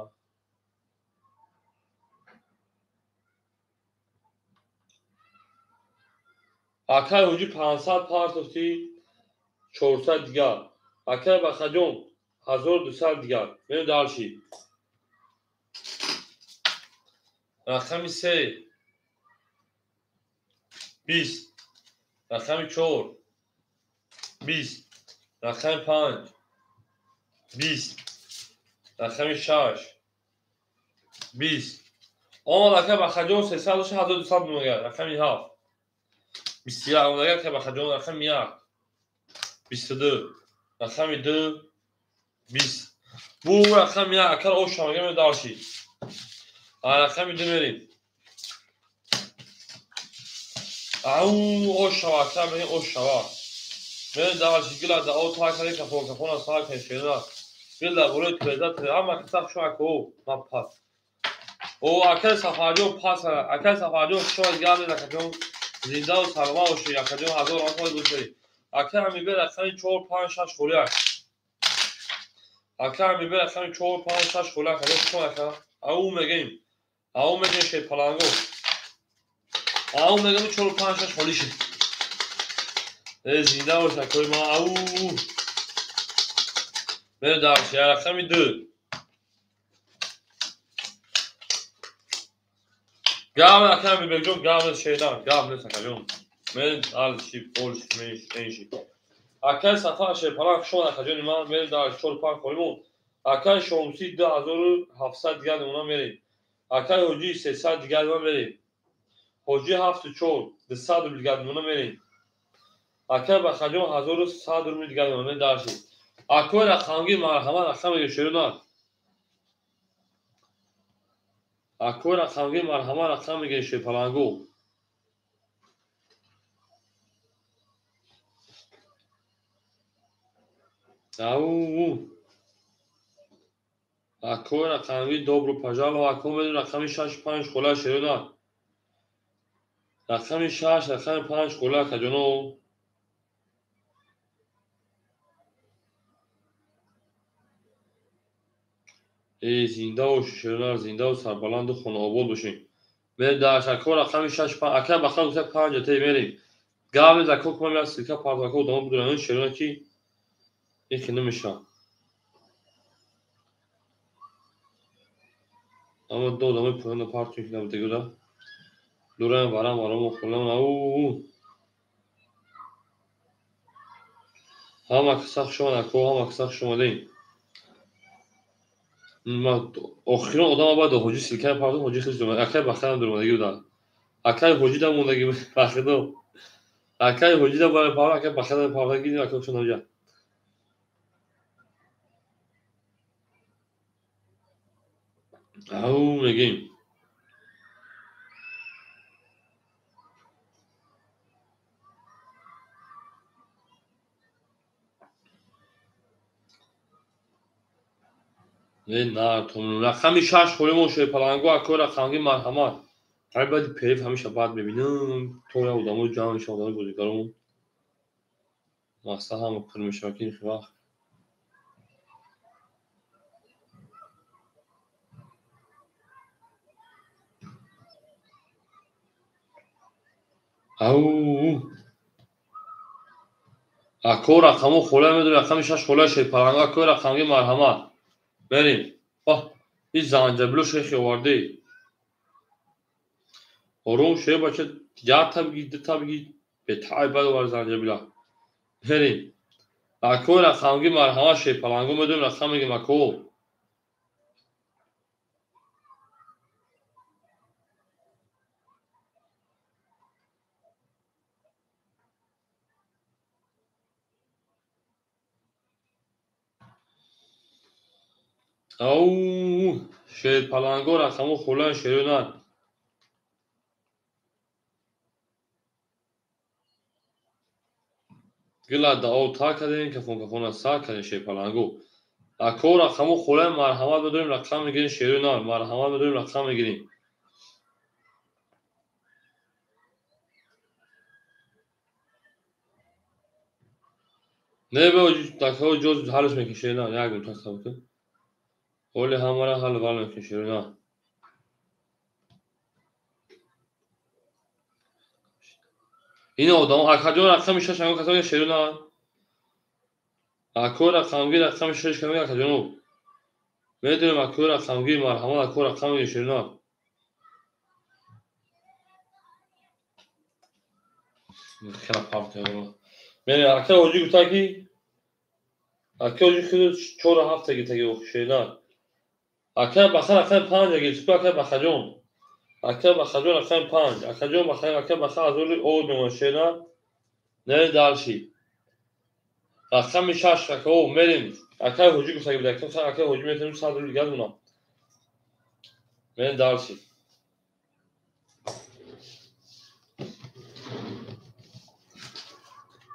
Speaker 1: Акаи Ҳоҷӣ 500 партофтӣ 400 дигар. Акаи Бахаҷон 1200 дигар. Мерем дальше. Рақами 3 20 рақами 4 20 рақами 5 20 рақами 6 20. Омад акаи Бахаҷон 300 дошт 1200 мегӯяд. Рақами 7 21 омад акаи Бахаҷон рақами 1 22 рақами 2 20. Бу рақами 1 акар оша мегӯям дальше. Рақами 2 мерем. Ау ошава ака мерем ошава. Мерем дальше гила да о та кари кафон кафона са кари шена. Гила болои треза треза ҳама каса хуш аку ма пас. О акаи Сафарҷон пас акаи Сафарҷон хуш омад гап нест акаҷон. Зиндаву саломат бошед акаҷон 1000 раҳмат бошед. Акаи Амирбек рақами 4 5 6 холӣ аст. Акаи Амирбек рақами 4 5 6 холӣ аст. Акаҷон хуш омад ака. Ау мегӯем. Ау мегӯем шерпаланго. Ау мегӯем 4 5 6 холӣ шуд. Зинда бош акои ма. Ау. Мерем дальше. Рақами 2 Гап ака Амирбекҷон, гап нест шеринар, гап нест акаҷон. Мен алши, полши, менши. Акай Сафар Шерпаланг шон акаҷони ман мерем дар 4-5 холимон. Акай Шомсӣ 2700 дигар намуна мерем. Акай Ҳоҷӣ 300 дигар намуна мерем. Ҳоҷӣ 74 200 рубл дигар намуна мерем. Акай Бахаҷон 1100 рубл дигар намуна дарши. Акои рақамгир марҳамат рақам мегирем шеринар. Акои рақамгир марҳамат рақам мегирем шерпалангу. Ау. Акои рақамгир добро пожаловать. Ако медонем рақами 6-5 хола шеринар. Рақами 6, рақами 5 хола акаҷоно. Эй, зинда бош шеринар, зинда ва сарбаланду хонаобод бошем. Мерем дар ако рақами 6 5, ака баха гуфта 5 те мерем. Гап нест ако кумам як силка партако одамо будуран шеринар ки ин хел намешавад. Ама ду одамои поёна парту ки набудагида. Дурам варам варам хулам ау. Ҳама каса хуш омад ако, ҳама каса хуш омадем. Ма охирон одам бояд ҳоҷӣ силка парту, ҳоҷӣ хеле зуд. Акай бахарам дуромадагӣ буда. Акай ҳоҷӣ да мондагӣ бахидо. Акай ҳоҷӣ да бояд парту, акай бахарам партагӣ, ака шон ҳоҷа. Ау мегем. Не, на, тум рақами 6 холимон шерпалангу акои рақамгир марҳамат. Ҳар баъди периф ҳамеша баъд мебинам, то я одамо ҷамъ мешаванд, одамои бозигарон. Мақсад ҳама пур мешавад ки ин вақт. Ау. Ако рақамо хола медонем, рақами 6 хола шерпалангу акои рақамгир марҳамат. Мерем. Баҳ, ин занҷабило шехи оварде. Ором шер бача, як та бигир, ду та бигир, бетаъй бад овард занҷабила. Мерем. Акои рақамгир марҳамат шерпалангу медонем, рақам мегирем ако. Ау, шерпаланго рақамо холаи шеринар. Гила дао та кардем, кафон кафона сар кардем шерпаланго. Ако рақамо холаи марҳамат медорем, рақам мегирем шеринар, марҳамат медорем, рақам мегирем. Не бе, такао ҷоз ҳалш мекунем шеринар, як минут сабр кун. Оли ҳамара ҳал вал мекунем шеринар. Ин одамо акаҷон рақами 6 ангор касоне шеринар. Ако рақамгир рақами 6 камега акаҷоно. Медонем ако рақамгир марҳамат ако рақам мегирем шеринар. Хела партия. Мерем ака ҳоҷӣ гуфта ки ака ҳоҷӣ худ 4 ҳафта гирифтаги шеринар. Ака баха рақами 5 гирифт, ака Бахаҷон. Ака Бахаҷон рақами 5. Акаҷон Баха, ака Баха азори овод мемонад шеринар. Не дарши. Рақами 6 ака о мерем. Акай ҳоҷӣ гуфтаги буда, ака ҳоҷӣ метавонем 100 рубл дигар монам. Мерем дарши.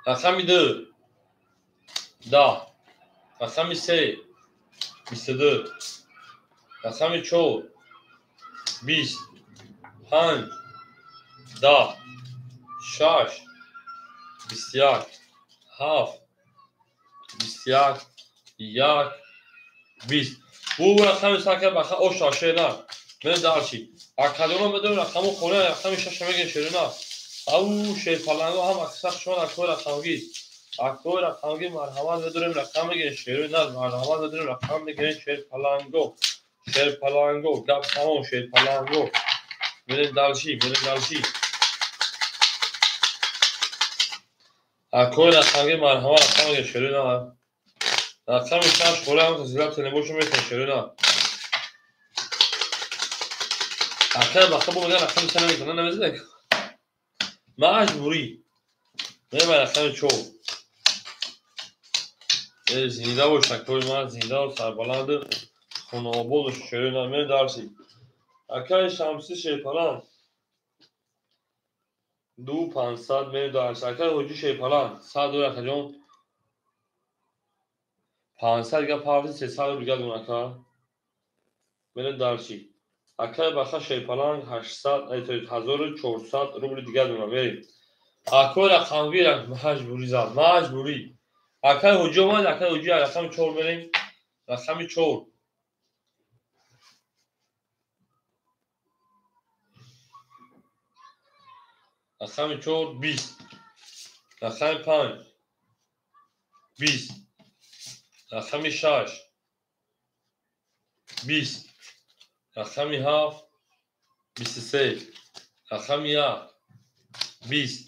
Speaker 1: Рақами 2 10. Рақами 3 22. Рақами 4 20. 5 10. 6 21. 7 21. 1 20. Бу рақами сака баха оша шеринар. Мен дарчи. Акадоно медонем рақамо хона рақами 6 мегирем шеринар. Ау шерпаланго ҳам аксар шумо акои рақамгир. Акои рақамгир марҳамат медорем рақам мегирем шеринар. Марҳамат медорем рақам мегирем шерпаланго. Шерпаланго гап тамом шерпаланго. Мерем дальше, мерем дальше. Акои рақамги марҳама рақамги шерои на. Рақами шаш хола ҳам зила телебошо метон шерои на. Акай баха бо меган рақами се наметона намезинак. Маҷбурӣ. Мебай рақами чор. Зинда бош акои ман, зинда сарбаланд хонаобод бош шерои на. Мерем дальше. Акай Шамси Шерпалан 2500 мерем дальше. Акай Ҳоҷи Шерпалан 100 доллар акаҷон. 500 дига парти 300 дига дун ака. Мерем дальше. Акай Баха Шерпалан 800 1400 рубли дига дуна мерем. Акой рақамгир маҷбурӣ зад, маҷбурӣ. Акай Ҳоҷи омад, акай Ҳоҷи рақами 4 мерем. Рақами 4. Рақами 4 20. Рақами 5 20. Рақами 6 20. Рақами 7 23. Рақами 1 20.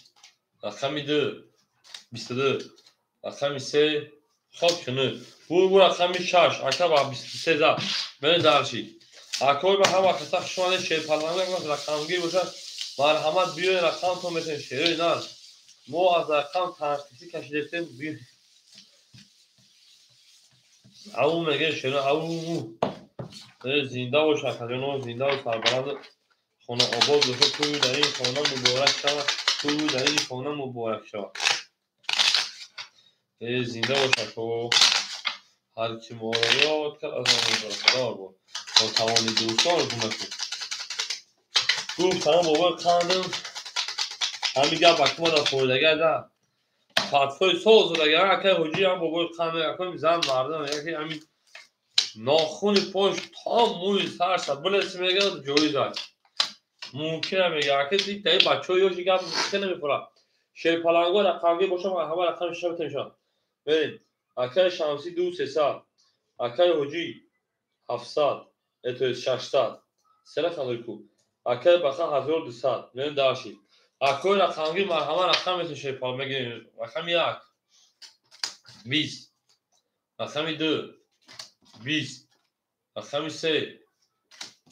Speaker 1: Рақами 2 22. Рақами 3 хоб шуну. Бу рақами 6 ака ба 23 зад. Мерем дальше. Акои ба ҳама каса хуш омадед, шерпаланг рақамгир бошад. Марҳамат биёед рақамтон метавонед шерои нар. Мо аз рақам танқисӣ кашидастем. Ау мегӯем шерои ау. Зинда бош акаҷоно, зинда ва сарбаланд хона обод бошад. Тӯй дар ин хона муборак шавад. Тӯй дар ин хона муборак шавад. Зинда бош ако. Ҳар ки моро ёд кард аз он муборакдор бод. То тавони дӯстон гум накун. Гуфт ҳама бобои қандам ҳамин гап акма дар фоидага да. Фатвои соз додага акай ҳоҷи ҳам бобои қанд акои зан мардам яке ҳамин нохуни пош то мӯи сарша билеси мега ҷоиз аст. Мумкин мега ака даи бачаҳо ёши гап хеле намехӯрад. Шерпаланго рақамгир бошам ҳама рақами шаша битемшон. Берем. Акай Шамси 2300. Акай Ҳоҷи 700. То есть 600. Се рақам дори ку. Акай Баха 1200. Мерем дальше. Акои рақамгир марҳама рақам метон шерпал мегирем. Рақами 1 20. Рақами 2 20. Рақами 3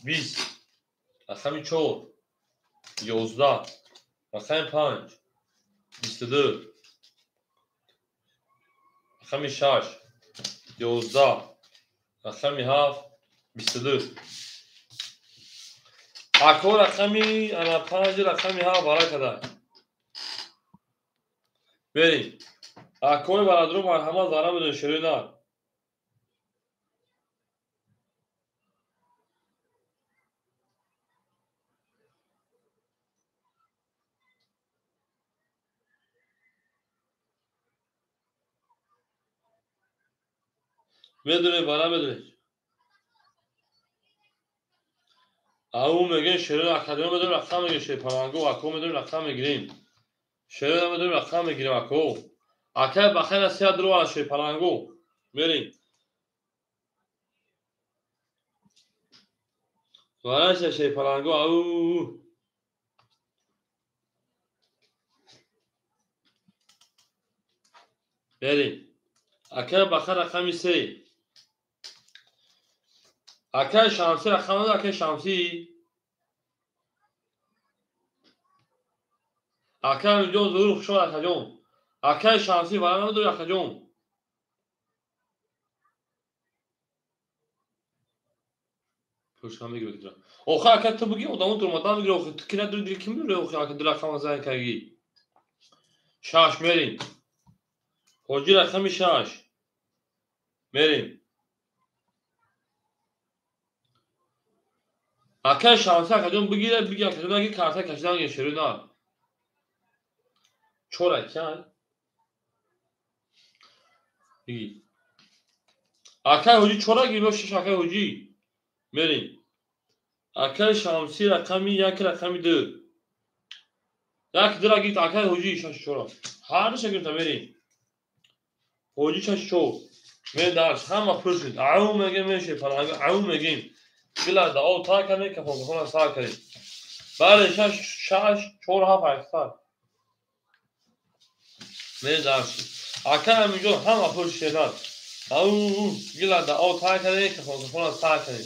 Speaker 1: 20. Рақами 4 11. Рақами 5 22. Рақами 6 11. Рақами 7 22. Ако рақами ана 5 рақами 7 баракада. Берем. Акои бародаро марҳамат зара медонед шерои нар. Медонед, бара медонед. Ау мегӯем шерои академия медонем рақам мегирем шерпаланго ако медонем рақам мегирем. Шерои медонем рақам мегирем ако. Акай бахай насиҳат дуру ала шерпаланго. Мерем. Вараша шерпаланго ау. Мерем. Акай баха рақами 3. Акай Шамси рақам надор, акай Шамси. Акай Амиҷон зуҳур хуш омад акаҷон. Акай Шамси вара надори акаҷон. Пушка мегирад. Охи ака ту буги одамо дуромадан мегирад. Охи ту ки надори дига ким дори охи ака ду рақама занг карги. 6 мерем. Ҳоҷи рақами 6. Мерем. Акай Шамси акаҷон бигира, биги акаҷон наги карта кашидан ге шерои нар. 4 акай. Биги. Акай Ҳоҷи 4 гир ё 6 акай Ҳоҷи. Мерем. Акай Шамси рақами 1 рақами 2. 1 2 гирифт акай Ҳоҷи 6 4. Ҳар душа гирифта мерем. Ҳоҷи 6 4. Мерем дарс ҳама пур шуд. Ау мегем меше паланг ау мегем. Била да о та кардем, кафон кафона сар кардем. Бале, 6 6 4 7 800. Мердарши. Ака Аминҷон ҳама пул шернат. Ау, гила да о та каде кафон кафон са каде.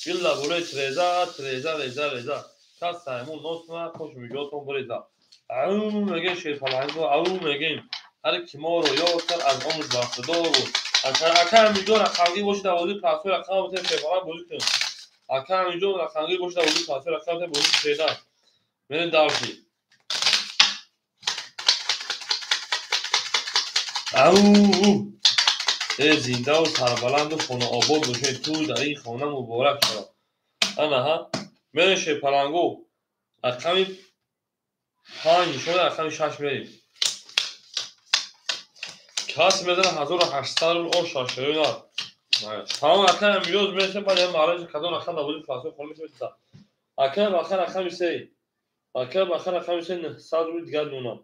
Speaker 1: Гила болои треза, треза, реза, реза. Кас саймон носма хош миҷотон буреза. Ау, мегем шерпаланго, ау, мегем. Ҳар ки моро ёд кард аз он бахтдор буд. Ака Аминҷон рақамгӣ бошед, авози пасои рақам бошед, шерпаланг бозӣ кун. Ака Аминҷон рақамгӣ бошед, авози пасои рақам бошед, бозӣ шернат. Мерем дарши. Ау, зиндаву сарбаланду хонаобод бошед, ту дар ин хона муборак шавад. Анаҳа, мерем шерпалангу. Рақами 5 нишон, рақами 6 мерем. Кас мезанад 1800 рубл оша шерина. Тамом ака Аминҷон мерасем, баъд маълум кадом рақам дар бозии пасои хона мешавад. Ака баха рақами 3. Ака баха рақами 3 900 рубл дигар мемонад.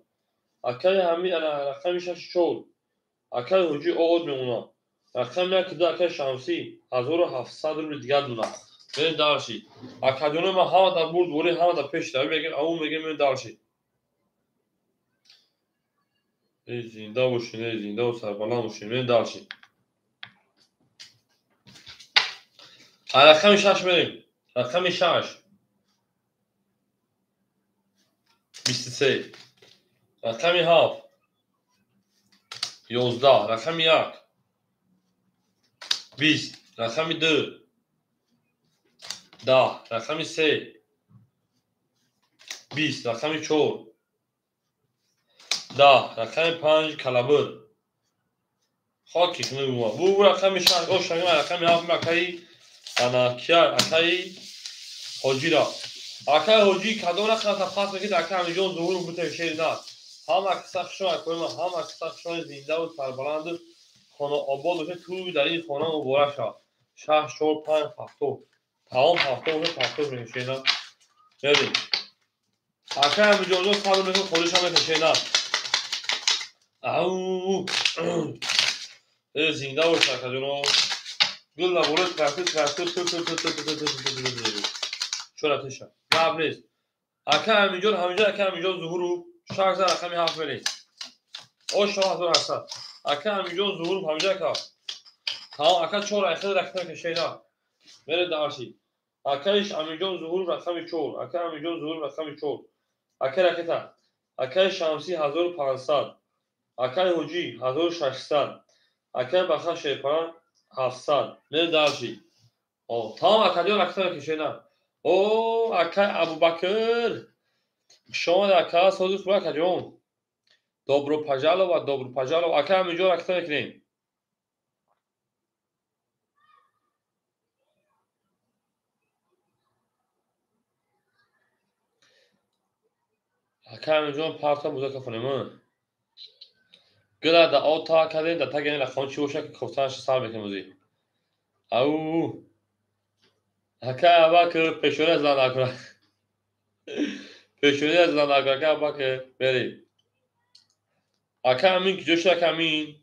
Speaker 1: Акаи ҳами рақами 6 4. Акаи ҳуҷи оғоз мемонад. Рақами 1 2 акаи Шамсӣ 1700 рубл дигар мемонад. Мерем дарши. Акаҷонои ман ҳама дар бурд борӣ, ҳама дар пеш равӣ мегем, ау мегем, мерем дарши. Эй зинда бошед, эй зиндаву сарбаланд бошед, мерем дарши. Рақами 6 мерем. Рақами 6. 23. Рақами 7. 11. Рақами 1. 20. Рақами 2. 10. Рақами 3. 20. Рақами 4. 10. Рақами 5 калабир. Хоки хунук. Бу рақами 6, ош рақами 7 акаи ана кия акаи ҳоҷира. Акаи ҳоҷӣ кадом рақам пас мекунед, ака Аминҷон зуҳур бутем шер на. Ҳама киса хушон акои ман, ҳама киса хушон зиндаву сарбаланду хонаобод бошед, ту дар ин хона муборак шавад. 6 4 5 7. Тамом 7 бошад, 7 мекунем шер на. Мерем. Акаи Аминҷон сабр мекунад, холиша мекунад шер на. Ау! Зинда бошед акаҷоно. Гулла болои трактор, трактор, ту ту ту ту ту ту ту ту ту. Чора теша. Гап нест. Ака Аминҷон, ҳаминҷо ака Аминҷон зуҳуру 6 рақами 7 мерем. Ош 1800. Ака Аминҷон зуҳуру ҳаминҷо ака. Тамом ака 4 айхел рақами кашейна. Мере дарши. Акаиш Аминҷон зуҳуру рақами 4. Ака Аминҷон зуҳуру рақами 4. Ака ракета. Акаи Шамсӣ 1500. Акаи Ҳоҷӣ 1600. Акаи Баха Шерпаран 700. Мере дарши. Тамом акаҷон ракета кашейна. О, акай Абубакр. Хуш омад ака, сози хуб акаҷон. Добро пожаловать, добро пожаловать. Ака Аминҷон ракета мекунем. Ака Аминҷон парта буза кафонем. Гила да о та кардем, да таги рақам чӣ бошад, ки кофтанаш сар мекунем озӣ. Ау! Ака Абубакр пешона зан накунад. Пешона зан накунад, ака Абубакр мерем. Ака Амин куҷо шуд, ака Амин?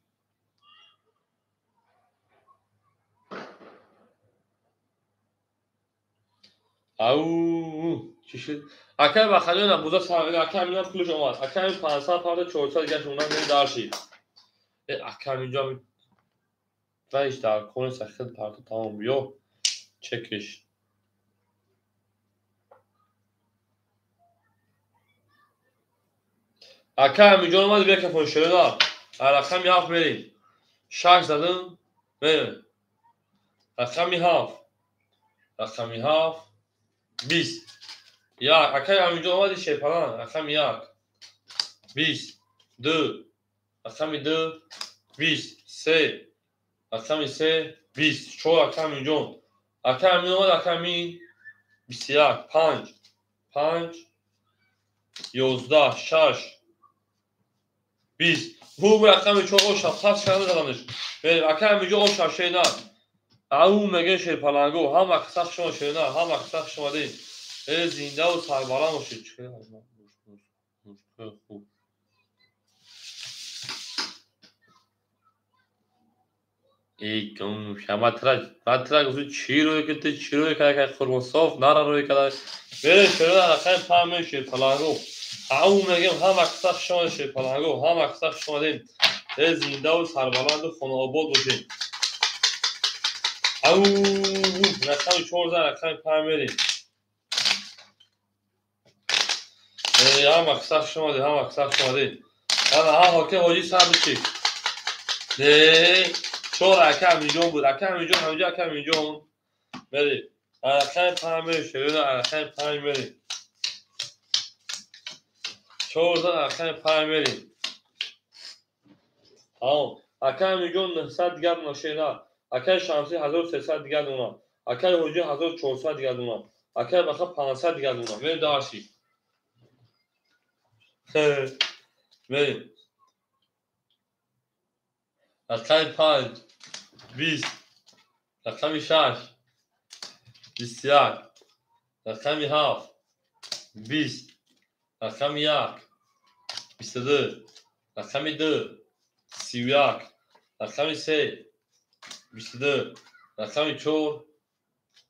Speaker 1: Ау, чӣ шуд? Ака Бахаҷон буза сар, ака Аминам пулаш омад. Ака Амин 500 парда 400 дигар шумонам мерем дарши. Ака Аминҷон вайш дар кор нест, хел парта тамом биё. Чекиш. Ака Аминҷон омад, бия кафон шерина. Рақами 7 мерем. 6 задам, мерем. Рақами 7. Рақами 7. 20. 1. Акаи Аминҷон омади шерпалан. Рақами 1. 20. 2. Рақами 2. 20. 3. Рақами 3. 20. 4. Ака Аминҷон. Ака Амин омад, ака Амин. 21. 5. 5. 11. 6. 20. Бу рақами 4 оша пас шуда заданаш. Ака Аминҷон оша шена. Ау мегем шерпалангу, ҳама киса шумо шена, ҳама киса шумо дин. Зиндаву сарбаланд бошед. Хуб. Эй, гум, шама тра гуфти чӣ рӯй ки ту чӣ рӯй карда, ки қурбон соф нара рӯй карда. Мерем шерои рақами панҷ меем шерпалангу. Ау мегем ҳама қисса хуш омадед шерпалангу, ҳама қисса хуш омадед. Э зиндаву сарбаланду хонаобод бошед. Ау рақами 14 рақами 5 мерем. Ҳама қисса хуш омадед, ҳама қисса хуш омадед. Ана ҳа ҳоким ҳоҷӣ сар бичи. Не, чор ака Аминҷон буд. Ака Аминҷон, ҳаминҷо ака Аминҷон. Мерем. Рақами 5 мерем, шерои рақами 5 мерем. 14 рақами 5 мерем. Тамом. Ака Аминҷон 900 дигар дона шера. Акаи Шамсӣ 1300 дигар дона. Акаи Ҳоҷӣ 1400 дигар дона. Акаи Баха 500 дигар дона. Мерем дарши. Мерем. Рақами 5 20, рақами 6 21, рақами 7 20, рақами 1 22, рақами 2 31, рақами 3 22, рақами 4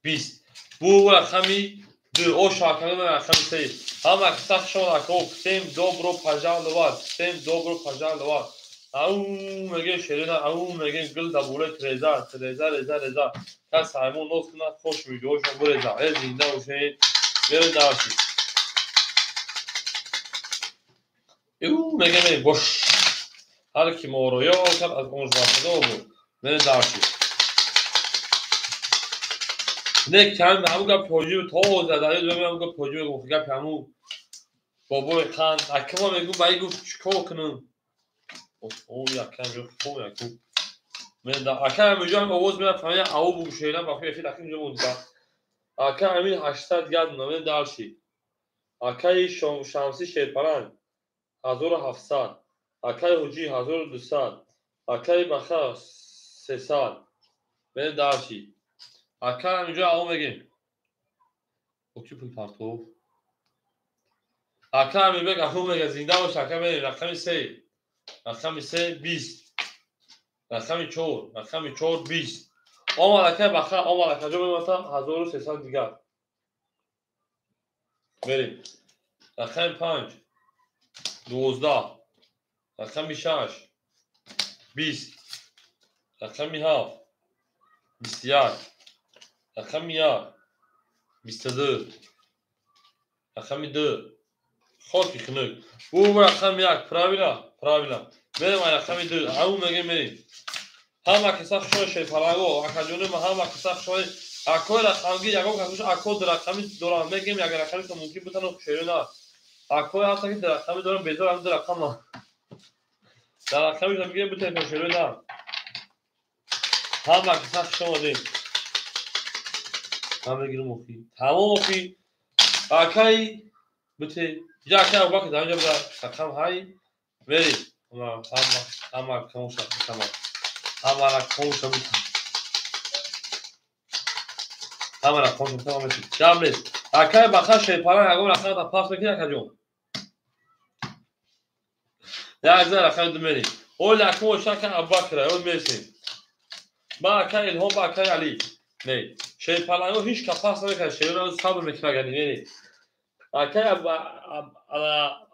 Speaker 1: 20. Бу рақами 2 о шакали рақами 3. Ҳама қисса хуш омад ако. Всем добро пожаловать, всем добро пожаловать. Ау мегем шерина, ау мегем гул да болои треза, треза, реза, реза. Кас ҳаймон нос кунад, хош видеошон буреза. Э зинда бошед. Мерем дарси. Ю мегем бош. Ҳар ки моро ёр кард аз он вақтҳо буд. Мерем дарси. Не кам ҳамун гап ҳоҷӣ то зада, ҳамун гап ҳоҷӣ мегуфт, гап ҳамун бобои қанд. Акма мегӯ ба ин гуфт чикор кунам? О, якам ҷо хо яку. Мен да ака ҳаминҷо ҳам овоз меяд, фаҳмида ау бугу шеърам ба эфир ака инҷо монда. Ака ҳамин 800 дигар дона, мен дарши. Акаи Шамсӣ Шерпаранг 1700, акаи Ҳоҷӣ 1200, акаи Баха 300. Мен дарши. Ака ҳаминҷо ау мегем. Оки пул партов. Ака Амирбек ау мега зинда бош ака мерем рақами 3. Рақами 3 20. Рақами 4, рақами 4 20. Омад ака Баха, омад ака ҷо мемата 1300 дигар. Мерем. Рақами 5 12, рақами 6 20, рақами 7 21, рақами 1 22, рақами 2 хоки хунук. Бу рақами 1 правильно, правильно. Мерем рақами 2, ау мегем мерем. Ҳама киса хушои шерпаланго, акаҷони ма ҳама киса хушои акои рақамгир ягон кас ако ду рақами дорам мегем як рақами ки мумкин бутану шеро на. Акои ҳаста ки ду рақами дорам безор ҳам ду рақама. Дар рақами мегирем бутану шеро на. Ҳама киса хуш омадем. Ман мегирам охи. Тамом охи. Акаи бите. Иҷа акаи Абубакр дар инҷа буда рақам ҳай. Мерем. Ҳама ҳама камоша ҳама. Ҳама рақамоша бутан. Ҳама рақамоша бутан ҳама чиз. Гап нест. Акаи Баха Шерпаланг ягон рақамата пахш мекунӣ акаҷон? Як зан рақами 2 мерем. Оли акмо ака Абубакр, оли мерсем. Ба акаи Илҳом, ба акаи Али. Не. Шерпаланго ҳеҷ кас пахш намекард, шероро сабр мекунад, мерем. Акаи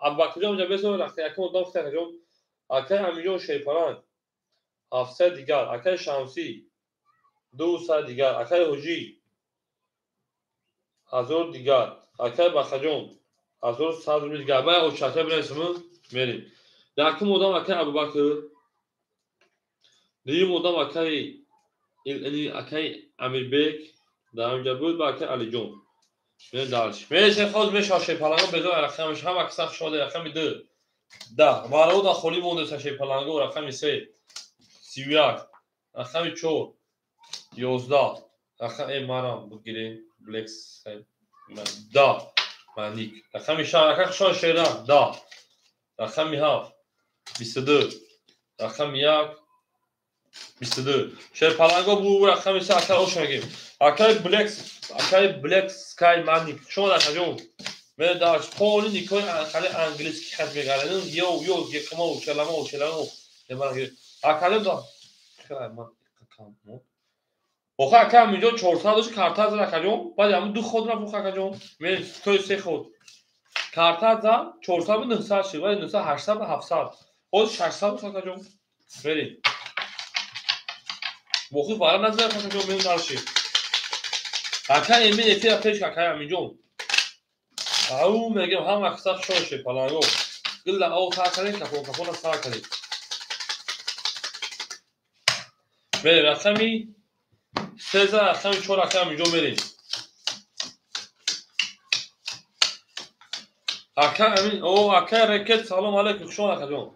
Speaker 1: Абубакрҷон инҷа бесо якум одам гуфт акаҷон. Акаи Аминҷон Шерпаланг 700 дигар, акаи Шамсӣ 200 дигар, акаи Ҳоҷӣ 1000 дигар, акаи Бахаҷон 1100 рубли дигар. Ба очата бинависем, мерем. Якум одам акаи Абубакр, дуюм одам акаи Амирбек дар ҳаминҷа буд ба акаи Алиҷон. Мерем дарш. Мересем хоз мешава шерпаланго безор рақамаш ҳама киса хуш омадед рақами 2 10. Варода холӣ мондаста шерпаланго рақами 3 31, рақами 4 11, рақам э манам бигирем Блекс 10 маник рақами 6 ака хушон шерам 10, рақами 7 22, рақами 1 22. Шерпаланго бу рақами 3 ака ош мегем. Акаи Блекс, акаи Блекс Скай маник шумо акаҷон. Мен дар поли никои хали английский хат мегаранем. Йо, йо, гекмо, челамо, челамо. Акаҷон да. Хелай ман кам монд. Охи ака Аминҷон 400 дошт, карта зад акаҷон. Баъд ҳамун ду ход рафт акаҷон. Мен тои се ход. Карта зад 400 буд, 900 шуд. Баъд 900 800 700. Ҳозир 600 буд акаҷон. Мерем. Бохи вара назад акаҷон, мерем дальше. Ака Эмин эфира пеш акай Аминҷон. Ау мегем ҳама киса шоше паланго. Гилла ау сар кардем, кафон кафона сар кардем. Мерем рақами 13, рақами 4 акай Аминҷон мерем. Ака Амин, о акай Рекет, салом алейкум, хуш омад акаҷон.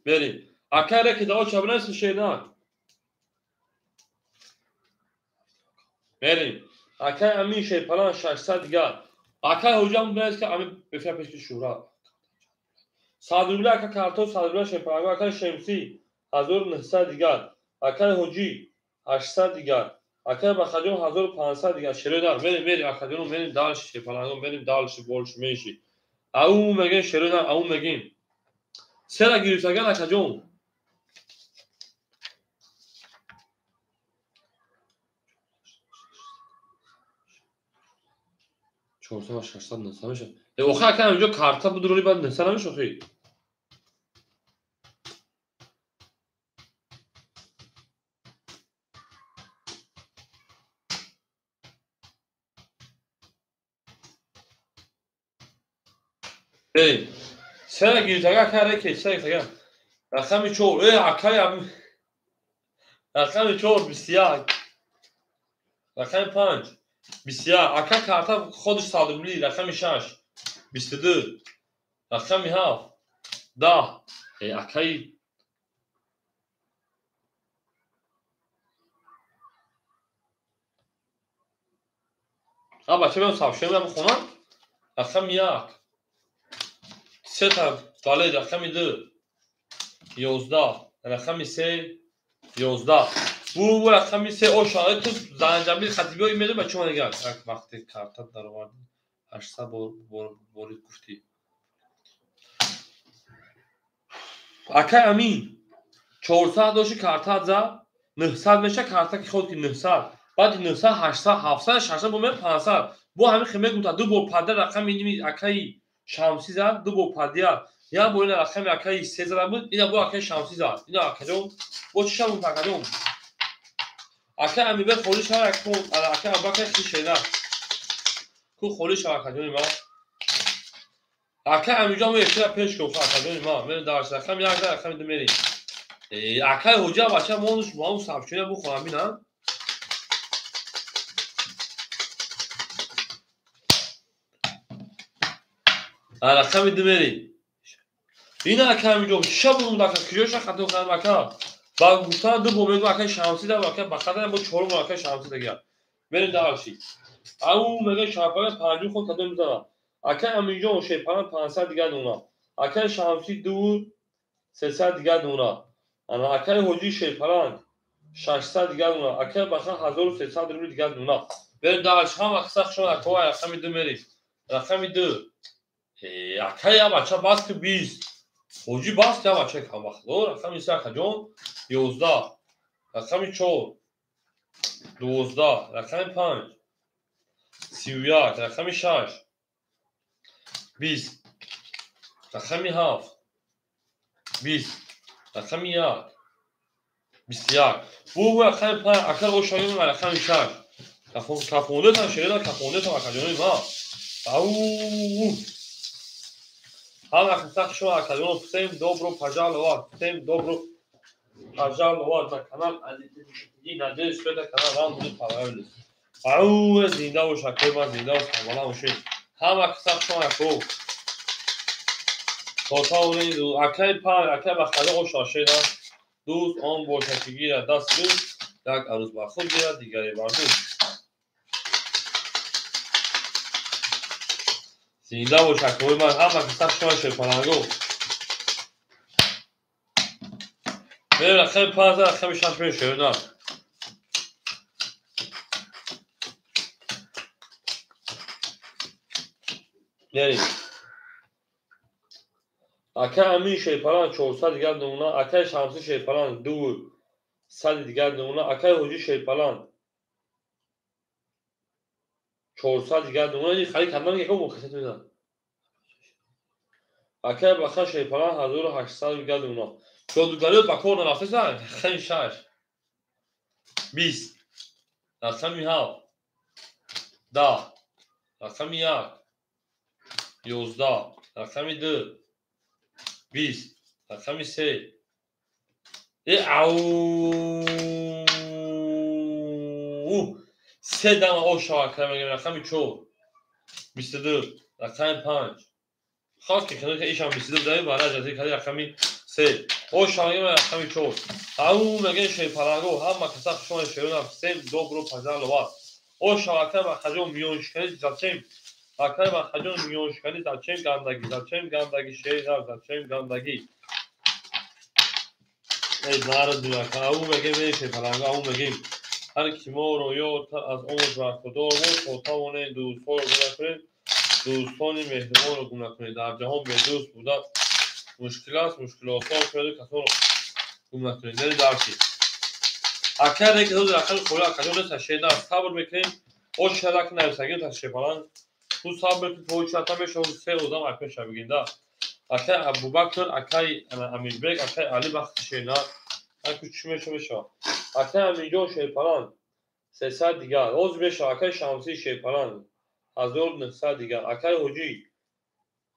Speaker 1: Мерем. Акай Рекет, о чабнес шернак. Мерем. Акай Амин шерпалан 600 дигар. Акай ҳоҷам бинед ки Амин бефира пешки шӯҳрат. 100 рубля ака картоф, 100 рубля шерпаланго, акай Шемсӣ 1900 дигар. Акай ҳоҷӣ 800 дигар. Акай Бахаҷон 1500 дигар. Шеродар мерем, мерем акаҷон, мерем дальше шерпаланго, мерем дальше больше меньше. Ау мегем шеродар, ау мегем. Сера гирифтаган акаҷон. 400 ва 600 900 мешавад. Охи ака инҷо карта будрони баъд 900 намешавад охи. Эй, сера гирифтага ака Рекет, сера гирифтага. Рақами 4, акай рақами 4 21. Рақами 5 21. Ака карта ходиш 100 рубли, рақами 6 22. Рақами 7 10. Акай а бача бем сообщение бихонам. Рақами 1 сета бале, рақами 2 11, рақами 3 11. Бу рақами 3 оша ту занҷабил хатибиё имеду ба чума дигар. Вақте карта дароварди 800 борид гуфтӣ. Акай Амин 400 дошти, карта зад 900 меша, карта ки ход ки 900. Баъди 900 800 700 600 бо мея 500. Бо ҳамин хел мегуфта ду бор пада рақами ними акаи Шамсӣ зад, ду бор падия. Як бор ина рақами акаи 3 зада буд, ина бо акаи Шамсӣ зад. Ина акаҷон, бо чӣ шавум акаҷон? Акай Амирбек холӣ шава, акай Абубакр хишена. Ку холӣ шава акаҷони ман. Акай Амирҷон эфира пеш кун акаҷони ман. Мерем дарс рақами 1 рақами 2 мерем. Акай ҳоҷа бача монуш бо ҳамун сообщение бихонам бинам. Рақами 2 мерем. Ина акай Амирҷон чӣ шабудум ака? Куҷоша хато кардам ака? Ба гуфтан ду бор мегӯ акай Шамсӣ да ака Бахадан бо чорум бор акай Шамсӣ дагар. Мерем дальше. Ау мега шарпалан 5 ход кадом мезанам. Акай Амирҷон шерпалан 500 дигар дона. Акай Шамсӣ 2 300 дигар дона. Ана акай ҳоҷӣ шерпалан 600 дигар дона. Акай Бахан 1300 рубли дигар дона. Мерем дальше. Ҳама қисса хушон акай рақами 2 мерем. Рақами 2. Акай я бача бас ки 20. Ҳоҷӣ бас ки я бача камбахтдор. Рақами 3 акаҷон 11. Рақами 4 12. Рақами 5 31. Рақами 6 20. Рақами 7 20. Рақами 1 21. Бу рақами 5 ака ошаём ва рақами 6. Кафондетам шерида кафондетам акаҷони ман. Ау! Ҳама қисса хуш омад акаҷон. Всем добро пожаловать. Всем добро пожаловать на канал Азизиддин. Надеюсь, что этот канал вам будет понравился. Ау, зинда бош акои ман, зинда бош, ҳамала бошед. Ҳама қисса хуш омад ако. Акаи 5, акаи Бахтиёр оша шеда. Дӯст он бошад ки гирад даст дӯст, як арӯз бар худ гирад, дигаре бар дӯст. Зинда бош акои ман, ҳама қисса хуш омад шерпаланго. Мерем рақами 5, рақами 6 мерем шерона. Мерем. Акай Амин Шерпалан 400 дигар намуна. Акай Шамси Шерпалан 200 дигар намуна. Акай Ҳоҷи Шерпалан 400 дигар намуна. Харид кардан яко мухасат мезан. Акай Баха Шерпалан 1800 дигар намуна. Ҷодугариёт ба кор нарафтеса? Рақами 6 20, рақами 7 10, рақами 1 11, рақами 2 20, рақами 3. Ау, се дама ош шава мегем. Рақами 4 22, рақами 5. Хос ки кино ишам 22 даи бара ҷазир кади. Рақами 3 ош шава мегем. Рақами 4. Ау мегем, шерпаланго, ҳама каса хушомад, шерона, всем добро пожаловать. Ош шава, акай Бахаҷон, миёншикани зачем? Акай Бахаҷон, миёншикани зачем? Гандаги зачем? Гандаги шер зачем? Гандаги эй народ. Ау мегем, эй шерпаланго, ау мегем, ҳар ки моро ёд аз омӯз бархурдор мо то тавонем дӯстҳоро гум накунем, дӯстони меҳрубонро гум накунем. Дар ҷаҳон бедӯст буда мушкил аст, мушкилотҳо шояду касонро гум накунем. Зери дарси акай реки ҳозир рақами холи акаҷон нест, шеда сабр мекунем. Ошадак нависагим та шепалан, ту сабр мекунӣ, то чата мешавад. Се одам акпеша бигин да. Акай Абубакр, акай Амирбек, акай Али вақти шена аку чӣ мешава? Акай Амирҷон Шерпалан 300 дигар ҳозир мешава. Акай Шамсӣ Шерпалан 1900 дигар. Акай Ҳоҷӣ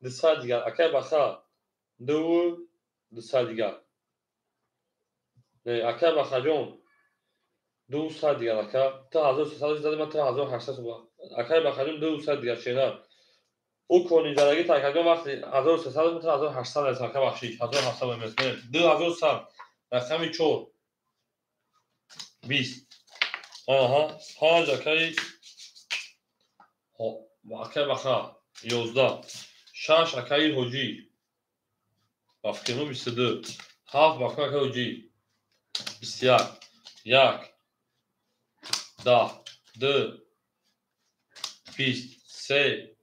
Speaker 1: 200 дигар. Акай Баха 2 200 дигар. Акай Бахаҷон 200 дигар. Ака, ту 1300 зади, ман ту 1800. Акай Бахаҷон 200 дигар шена. Ӯ конизадаги такаҷон вақти 1300, ту 1800 аст. Ака, бахшиш, 1700 мес. 2100. Рақами 4 20, аҳа, 5. Акай Баха 11, 6. Акаи Ҳоҷӣ ба фикрмо 22, 7. Ба фикр акаи Ҳоҷӣ 21, 1, 10, 2, 20, 3,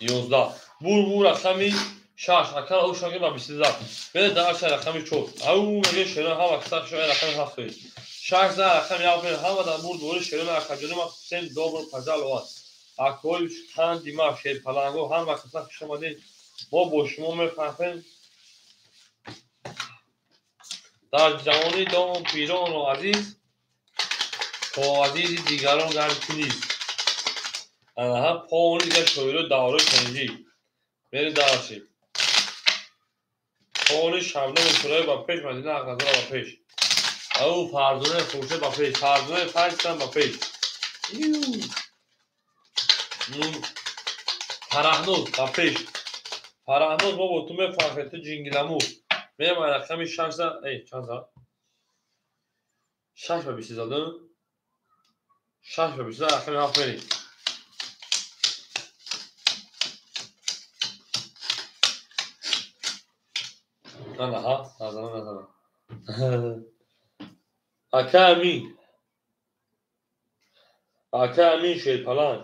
Speaker 1: 11. Бур рақами 6. Ака ошаги ба 22 бере дарша. Рақами 4. Ау меге, шерон, ҳама каса шоя. Рақами 7 6 за рақами 7 ҳама дар бурд бори шерон. Акаҷони ма, всем добро пожаловать. Акои қанди ма, шерпаланго, ҳама каса хуш омадед. Мо бо шумо мефаҳмем. Дар ҷавонӣ дом пиронро азиз то азизи дигарон гар кунист. Аҳа, пони дигар шоиро давраи панҷӣ мери дарши. Пони Шабнами Сурайё ба пеш, Мадина Ҳақназара ба пеш, ау Фарзонаи Хуршед ба пеш, Фарзонаи Файсан ба пеш, Фараҳноз ба пеш. Фараҳноз, мо бо ту мефархем, ту ҷингиламу мемай. Рақами 6 за, эй, чанд за? 6 ба 20 задам, 6 ба 20. Рақами 7 мерем. Аҳа, назанам, назанам. Ака Амин, ака Амин Шерпалан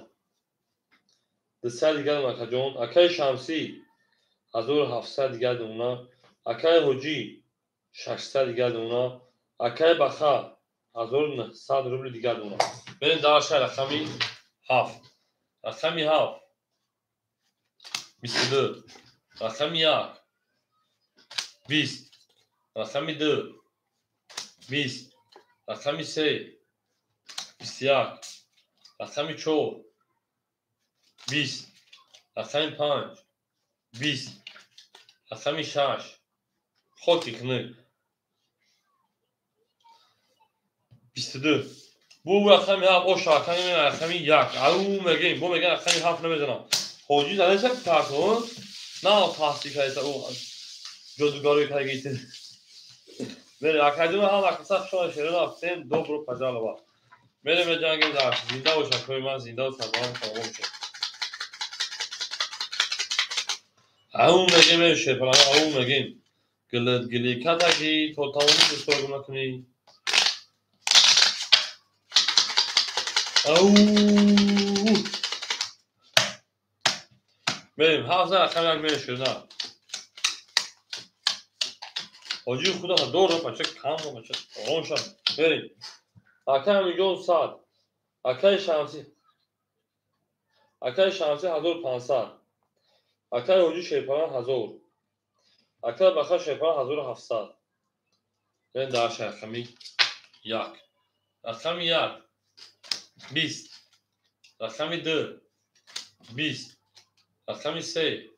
Speaker 1: 200 дигар, акаҷон. Акаи Шамсӣ 1700 дигар намуна. Акаи Ҳоҷӣ 600 дигар намуна. Акаи Баха 1900 рубли дигар намуна. Берем дарша. Рақами 7, рақами 7 22, рақами 1 20, рақами 2 20, рақами 3 21, рақами 4 20, рақами 5 20, рақами 6 хоки кунӣ 22. Бу рақами 7 оша рақами 1. Ау мегем, бо мегем, рақами 7 намезанам. Ҳоҷӣ занеса картон на таҳсил кардеса, ӯ ҷодугарои кардагита. Мере, акаҷон, ҳама каса шумо шерона, всем добро пожаловать. Мере, меҷангем дар. Зинда бош, акои ман, зинда ва сарбаланд савоб бошед. Ау мегем, эй шерпалан, ау мегем, гилит гили катаки то тавони дӯстро гум накунӣ. Ау мерем, 7 рақами 1 мере шерона. Ҳоҷии худо дора бача кам бача ором шав. Мерем. Акай Аминҷон 100. Акай Шамсӣ. Акай Шамсӣ 1500. Акай Ҳоҷи Шерпалан 1000. Акай Баха Шерпалан 1700. Мен дар рақами 1. Рақами 1 20. Рақами 2 20. Рақами 3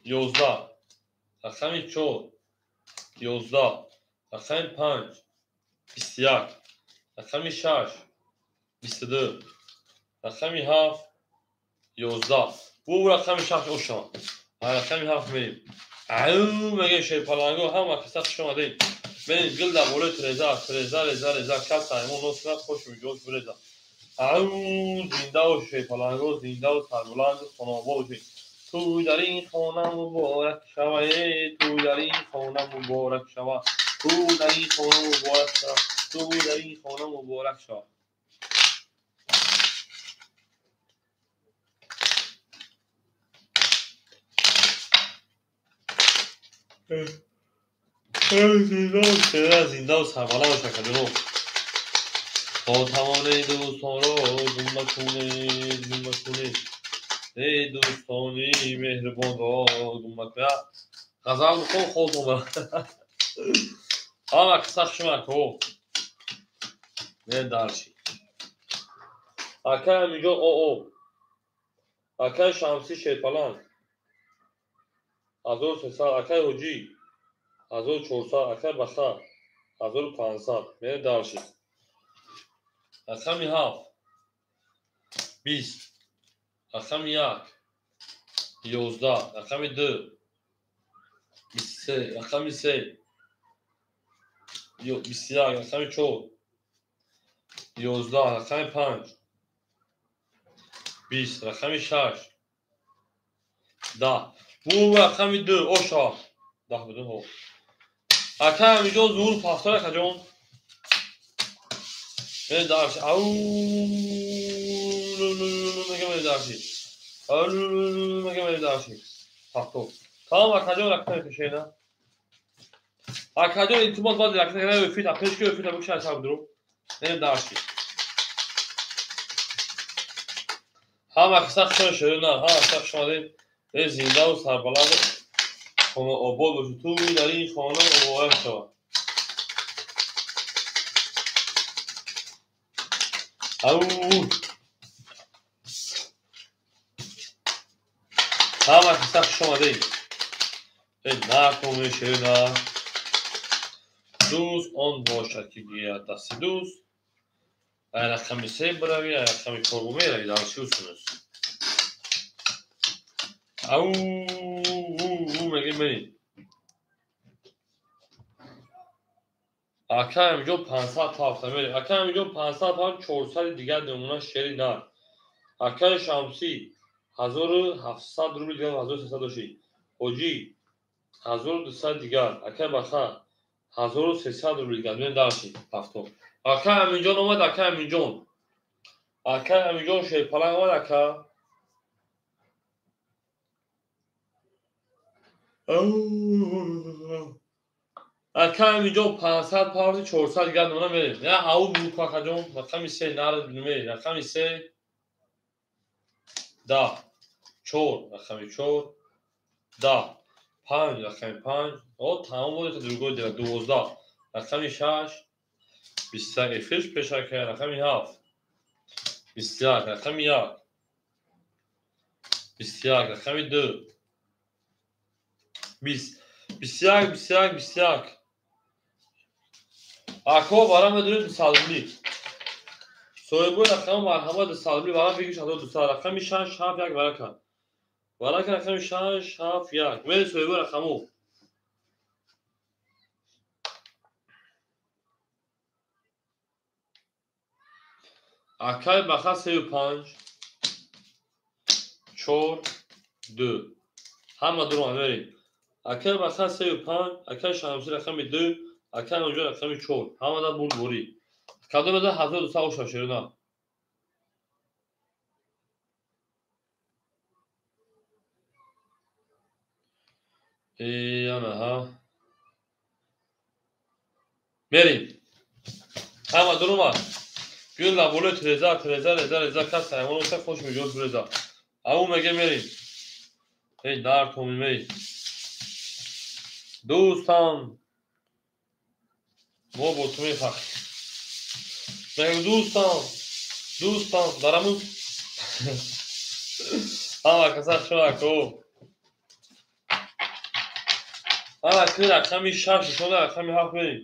Speaker 1: 11. Рақами 4 11. Рақами 5 21. Рақами 6 22. Рақами 7 11. Бу рақами 6 ошава. Рақами 7 мерем. Ау меге шерпаланго ҳама каса хуш омадед. Мерем гил дар болои треза, треза, реза, реза, кас аймон нос кунад, хош миҷоз биреза. Ау зиндаву шерпаланго, зиндаву сарбуланду хонаобод бошед. Ту дар ин хона муборак шава, ту дар ин хона муборак шава, ту дар ин хона муборак шава, ту дар ин хона муборак шава. Зиндаву сарбаланд бошад кадиро. То тавони дӯстонро гум накунед, гум накунед. Эй дӯстони меҳрубонро гум накунед. Ғазал бихон, хобтон барад. Ҳама қисса хушмак ҳо. Мен дарши. Акай Аминҷон ОО. Акай Шамсӣ Шерпаланд 1300. Акай Ҳоҷӣ 1400. Акай Баха 1500. Мен дарши. Рақами 7 20. Рақами 1 11. Рақами 2 23. Рақами 3 21. Рақами 4 11. Рақами 5 20. Рақами 6 10. Бу рақами 2 оша. 10 буду ҳо. Акай Аминҷон зуҳур пафтор акаҷон. Мен дарши. Ау мега дарши. Ау мега дарши. Пафтор. Тамом акаҷон ракта мепешена. Акаҷон илтимос баъд ракта кана өфит, пешки өфит бикша чап дуру. Мен дарши. Ҳама қисса хушон шудна, ҳама қисса хуш омадед. Э зиндаву сарбаланд хона обод бошед. Ту дар ин хона муборак шавад. Ау ҳама қисса хуш омадед. Э накун шена. Дӯст он бошад ки гирад дасти дӯст. Ай рақами 3 биравӣ, ай рақами 4 меравӣ, дар чӣ усунус. Ау мегем мерем. Акай Аминҷон 500 ҳафта мерем. Акай Аминҷон 500 ҳафт 400 дигар намуна шери нар. Акай Шамсӣ 1700 рубл дигар 1300 дошӣ. Ҳоҷӣ 1200 дигар. Акай Баха 1300 рубл дигар. Мен дарши ҳафто. Акай Аминҷон омад, акай Аминҷон. Акай Аминҷон шерпаланг омад, ака. Акай Аминҷон 500 павзи 400 дигар намуна мерем. Я ау буку акаҷон, рақами 3 нар мерем. Рақами 3 10 4 рақами 4 10 5 рақами 5. О тамом буд другой дела 12 рақами 6 21 эфирш пешака рақами 7 21 рақами 1 21 рақами 2 20 21 21 21. Ако барам медонед 200 рубли. Соҳибои рақами марҳамат 200 рубли барам бигиш 1200. Рақами 6 7 1 барака. Барака рақами 6 7 1. Мери соҳибои рақаму. Акай Баха 3 5 4 2. Ҳама дуро мерем. Акай Баха 3 5, акай Шамсӣ рақами 2, акай Аминҷон рақами 4. Ҳама да бурдборӣ. Кадом да 1200 оша шерина. Яна ҳа. Мерим. Ҳама дурума. Гӯ лаболои треза, треза, реза, реза, кас ҳайвон оса хош меҷод реза. Ау меге мерим. Эй дар томимей. Дӯстам, мо бо ту мефахр. Мегӯ дӯстам, дӯстам, дараму ҳама каса шунако. Ана ки рақами 6 нишон рақами 7 мерим.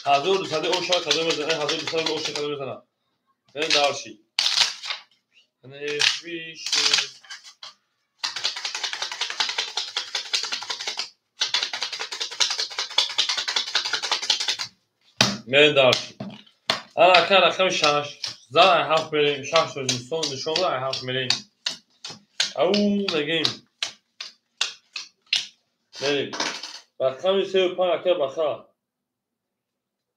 Speaker 1: 1200 оша кадом мезанад, 1200 оша кадом мезанад. Эн дарши. Мен дарши. Ана ка рақами 6. За 7 мерим, 6 нишон нишон 7 мерим. Ау мегим. Мерим. Рақами 35 ака баха.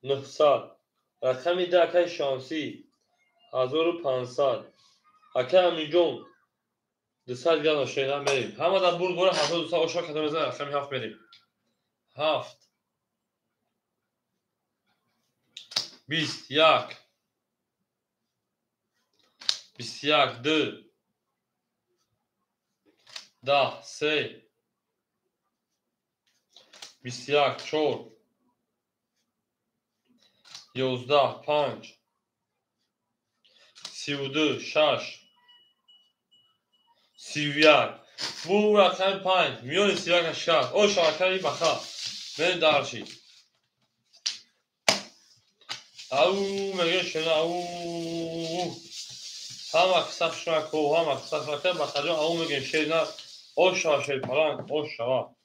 Speaker 1: 900. Рақами 10 акаи Шамсӣ 1500. Акаи Аминҷон 200 дигар ношена мерим. Ҳама дар бурд бора 1200 оша кадом мезанад, рақами 7 мерим. 7 21 21 2 10 3 21 4 11 5 32 6 31. Бу рақами 5 миёни 31 6. О шабакаи баха. Мен дарши. Ау меге шуна ау. Ҳама қисса шуна ко, ҳама қисса шуна бахаҷон ау меге шена. О шава шер паланг, о шава.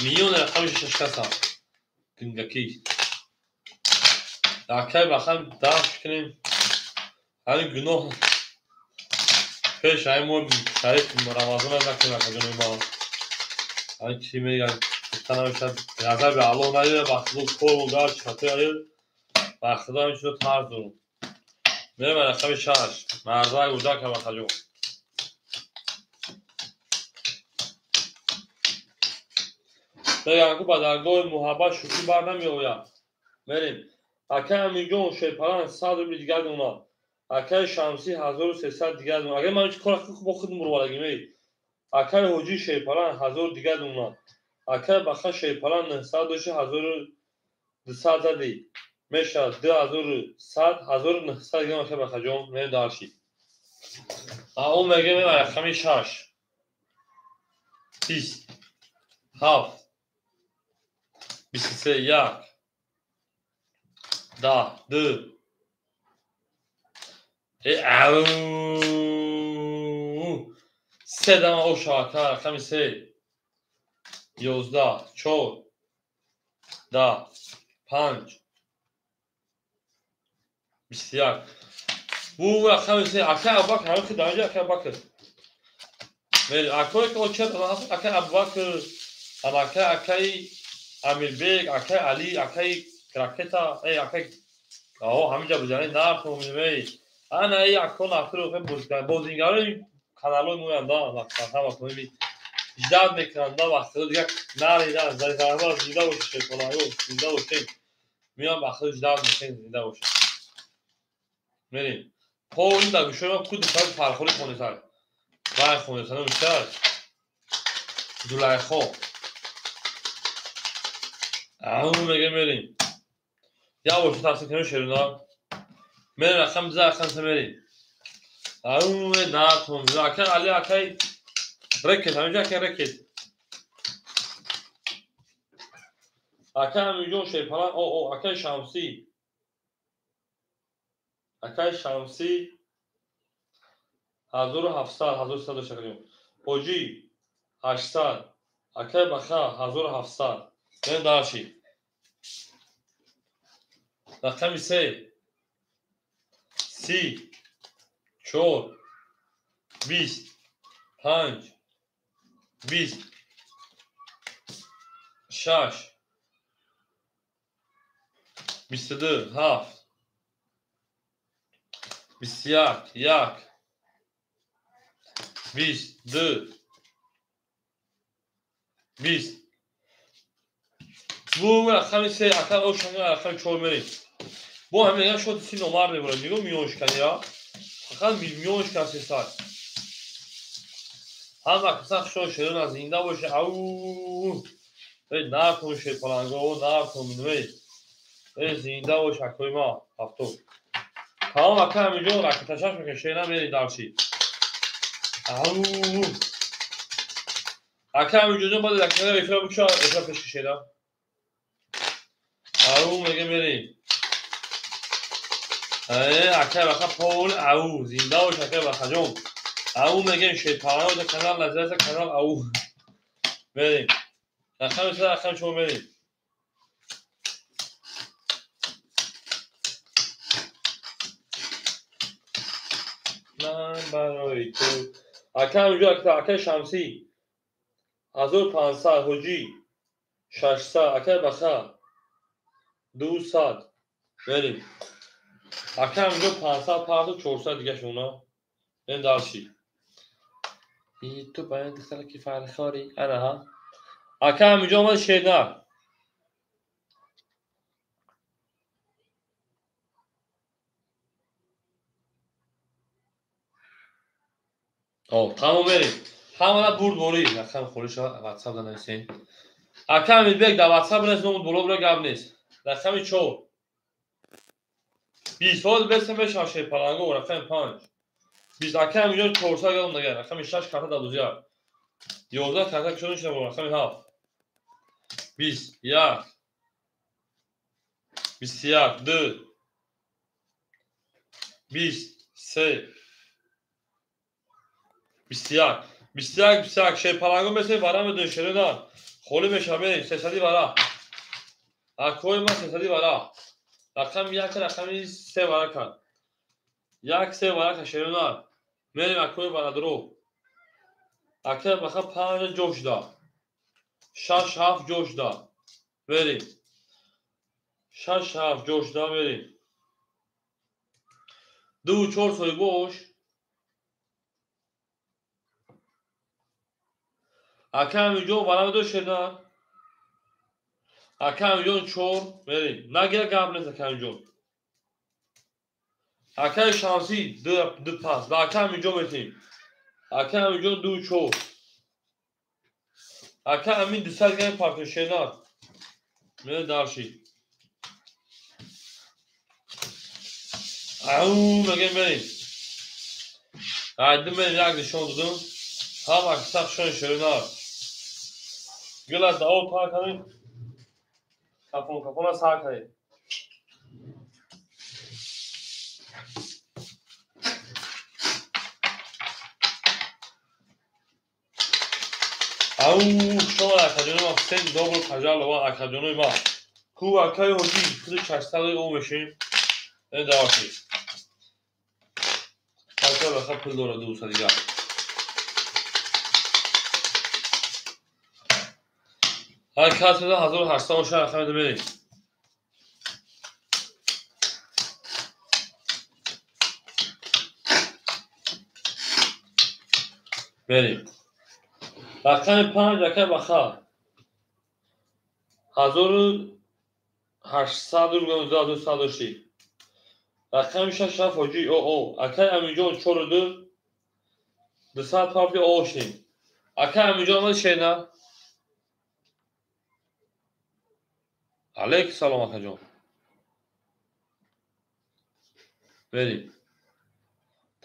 Speaker 1: Миёни рақами 6 каса. Гингаки. Акай бахам дарш кунем. Ҳамин гуноҳ пеш ҳамин мо шариф Рамазон накунем акаҷони мо. Ҳамин чӣ мегӯянд, гуфта намешавад, ғазаби Аллоҳ наёяд, ба Худо кору гарчи хато наёяд, ба Худо ҳамин чизо тарз дорум. Мерем ба рақами 6. Марза гудака бахаҷон. Мегӯям ку ба даргоҳи муҳаббат шӯхӣ бар намеояд. Мерем. Акай Аминҷон шерпаланг 100 рубли дигар донад. Акай Шамсӣ 1300 дигар донад. Агар ман кор бо худ мурвалагим эй. Акай Ҳоҷӣ шерпаланг 1000 дигар донад. Акай Баха шерпаланг 900 дошти 1200 зади. Мешавад 2100, 1900 дигар акай Бахаҷон мерем дарши. Ау мегӯем рақами 6. 20 7 23 1 10 2 ау 3 дама о шабака рақами 3 11 4 10 5 21. Бу рақами 3 акай Абубакр ҳамин хи дар инҷа акай Абубакр. Мери акое ки оча акай Абубакр, акай акай Амирбек, акай Али, акай ракета, эй акай аҳо ҳаминҷа бизанед нарх эй. Ана эй ако нафтро бозингарои каналҳои моянд, ҳама ждат мекунанд, вақтҳо дигар наридан, зинда бошед, шерпаланго, зинда бошед. Меоям вақтҳо ждат мекунем, зинда бошед. Мерем. По ин дар гӯшои ман ку духтари фархорӣ хонесар. Вай хонесар, номишар. Зулайхо. Ау меге мерем. Я бошед тақсим кунем шеруна. Мерем рақам 2 рақам 3 мерем. Ау натон. Акай Али акай рекет, ҳаминҷа акай рекет. Акай Аминҷон шерпаланг, о о акай Шамсӣ. Акай Шамсӣ 1700, 1300 дошта кардем. Ҳоҷӣ 800, акай Баха 1700. Мерем дарши. Рақами 3 30 4 20 5 20 6 22 7 21 1 22 20. Бу рақами 3 ака ошан рақами 4 мерем. Бо ҳамин меган шоти 30 номар мебарад. Нигоҳ миёншканира. Фақат миёншкан 300. Ҳама каса хушон шерона зинда боше. Ау! Эй наркун шер паланго, наркун эй. Эй зинда бош акои ма ҳафто. Тамом ака ҳаминҷо ракеташаш мекунем шерна мери дарши. Ау! Ака ҳаминҷо баъд ракета эфира бикша, эфира пеш кишеда. Ау меге мерим. Ака баха пол ау зинда бош ака бахаҷон. Ау мегем шер паланго канал назар канал ау. Мерим. Рақами 3 рақами 4 мерим. Ман барои ту. Ака ҳаминҷо ака Шамсӣ 1500 ҳоҷӣ 600 ака баха 200 мерим. Ака ҳаминҷо 500 500 400 дига шуна. Ин дарши. И ту баён духтара ки фархорӣ. Ана ҳа. Ака ҳаминҷо омад шерна. Тамом мерим. Ҳамара бурд борӣ. Рақами холиша WhatsApp да нависем. Ака Амирбек дар WhatsApp бинавис, номуд боло бура гап нест. Рақами 4. 20 ҳозир бесем мешавад шерпаланго, рақами 5. 20 ака ҳаминҷо 400 градум дагар, рақами 6 карта дар бозия. 11 карта кушода шуда, рақами 7. 20 1 21 2 20 3 21 21 21 шерпаланго месем вара медонем шерона холӣ мешавад мерем 300 вара. Акои ма 300 вара. Рақами 1 рақами 3 вара кард. 1 3 вара кард шерона. Мерем акои варадро. Ака баха 5 ҷо шуда. 6 7 ҷо шуда. Мерем. 6 7 ҷо шуда мерем. 2 4 соҳибош. Ака ҳаминҷо вара медо шерна. Ака ҳаминҷон 4 мерем. Нагира гап нест ака ҳаминҷон. Акаи Шамсӣ 2 пас. Ба ака ҳаминҷо метем. Ака ҳаминҷон 2 4. Ака ҳамин 200 грамм партон шерна. Мере дарши. Ау мегем мерем. Айди мерем як нишон додум. Ҳама киса хушон шерна. Гила дао пар кардем. Кафон кафона сар кардем. Ау шумо акаҷони ма всем добро пожаловать акаҷони ма. Ку акаи ҳоҷӣ худи 600 о мешем. Ин даваши. Ака баха пул дора 200 дига. Ҳар кас мезан 1800 оша рақами мерем. Мерем. Рақами 5 ака баха 1800 рубл 200 ши. Рақами 6 7 ҳоҷӣ о акаи Аминҷон 4 2 200 парти ошем. Акаи Аминҷон омад шерна. Алейкум салом акаҷон. Мерем.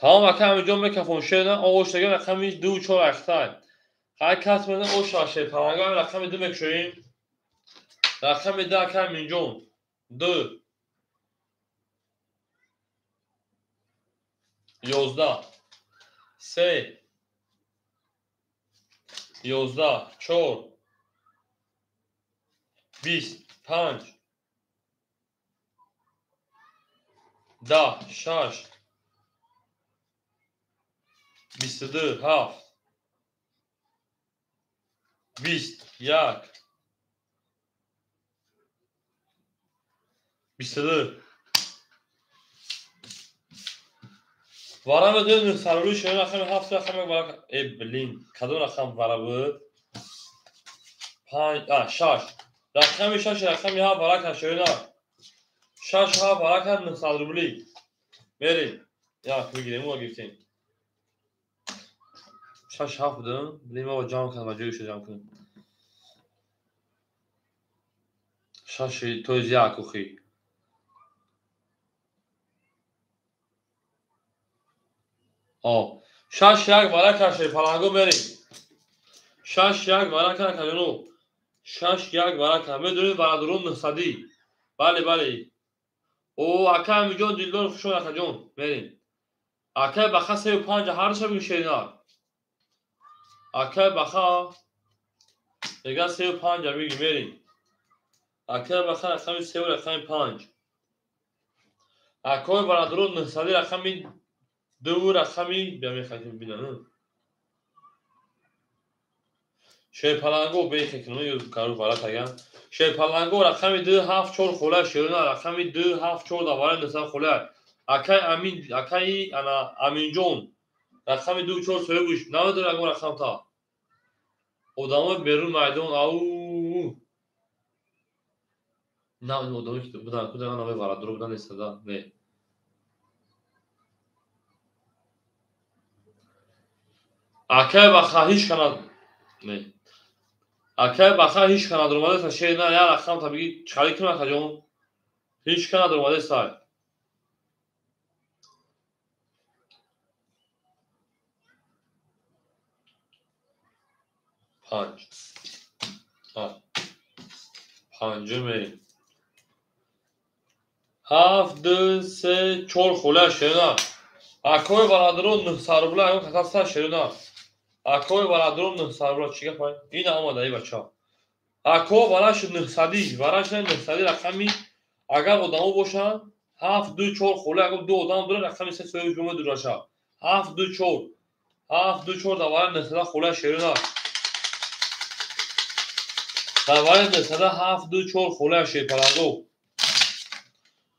Speaker 1: Тамом ака ҳаминҷо мекафон шерна ош дага рақами 2 4 ахтай. Ҳар кас мезан ош шер паланго рақами 2 мекушоем. Рақами 2 ака ҳаминҷон 2 11 3 11 4 20 5 10 6 22 7 20 1 22 вара медонем саррӯи шои рақами 7 рақами вара. Э блин, кадом рақам вара буд? Панҷ, шаш. Рақами шаш, рақами ҳафт варака шерина. Шаш ҳафт варака 900 рубли. Мерем. Як мегирем, мо гирифтем. Шаш ҳафт будем. Билем мо ҷамъ кунем ва ҷойша ҷамъ кунем. Шаш то як охи. Шаш як варака шерпаланго мерем. Шаш як варака каҷоно. Шаш як варака. Медонед бародарон 900. Бале, бале. О, ака Амиҷон дилдор хушон акаҷон. Мерем. Акай баха 3 5 ҳар шаб шерина. Акай баха мега 3 5 биги мерем. Акай баха рақами 3 рақами 5. Акои бародарон 900 рақами 2 рақами бия мехоҳем бинам. Шерпаланго бехекунам кару варат аган. Шерпаланго рақами 2 7 4 хола шерина рақами 2 7 4 давара 900 хола. Акай Амин, акай ана Аминҷон рақами 2 4 соҳибуш намедонам ягон рақам та. Одамои берун майдон ау. На одамое ки будан куда намои варадуро будан нестада. Не. Акай баха ҳеч кана не. Акай баха ҳеч кана даромадеса шерина як рақам та биги чӣ кунам акаҷон? Ҳеч кана даромадеса. Панҷ. Панҷу мерем. Ҳафт, ду, се, чор хола шерина. Акои бародарон 900 рубла ягон каса шерина. Акои бародарон 900 рубла чӣ гап? Ин омада эй бача. Ако вараш 900, вараш 900 рақами агар одамо бошанд 7 2 4 хола ягон ду одам дорад рақами се соҳиби шумо дураша. 7 2 4. 7 2 4 давара 900 хола шерина. Давара 900 7 2 4 хола шерпаланго.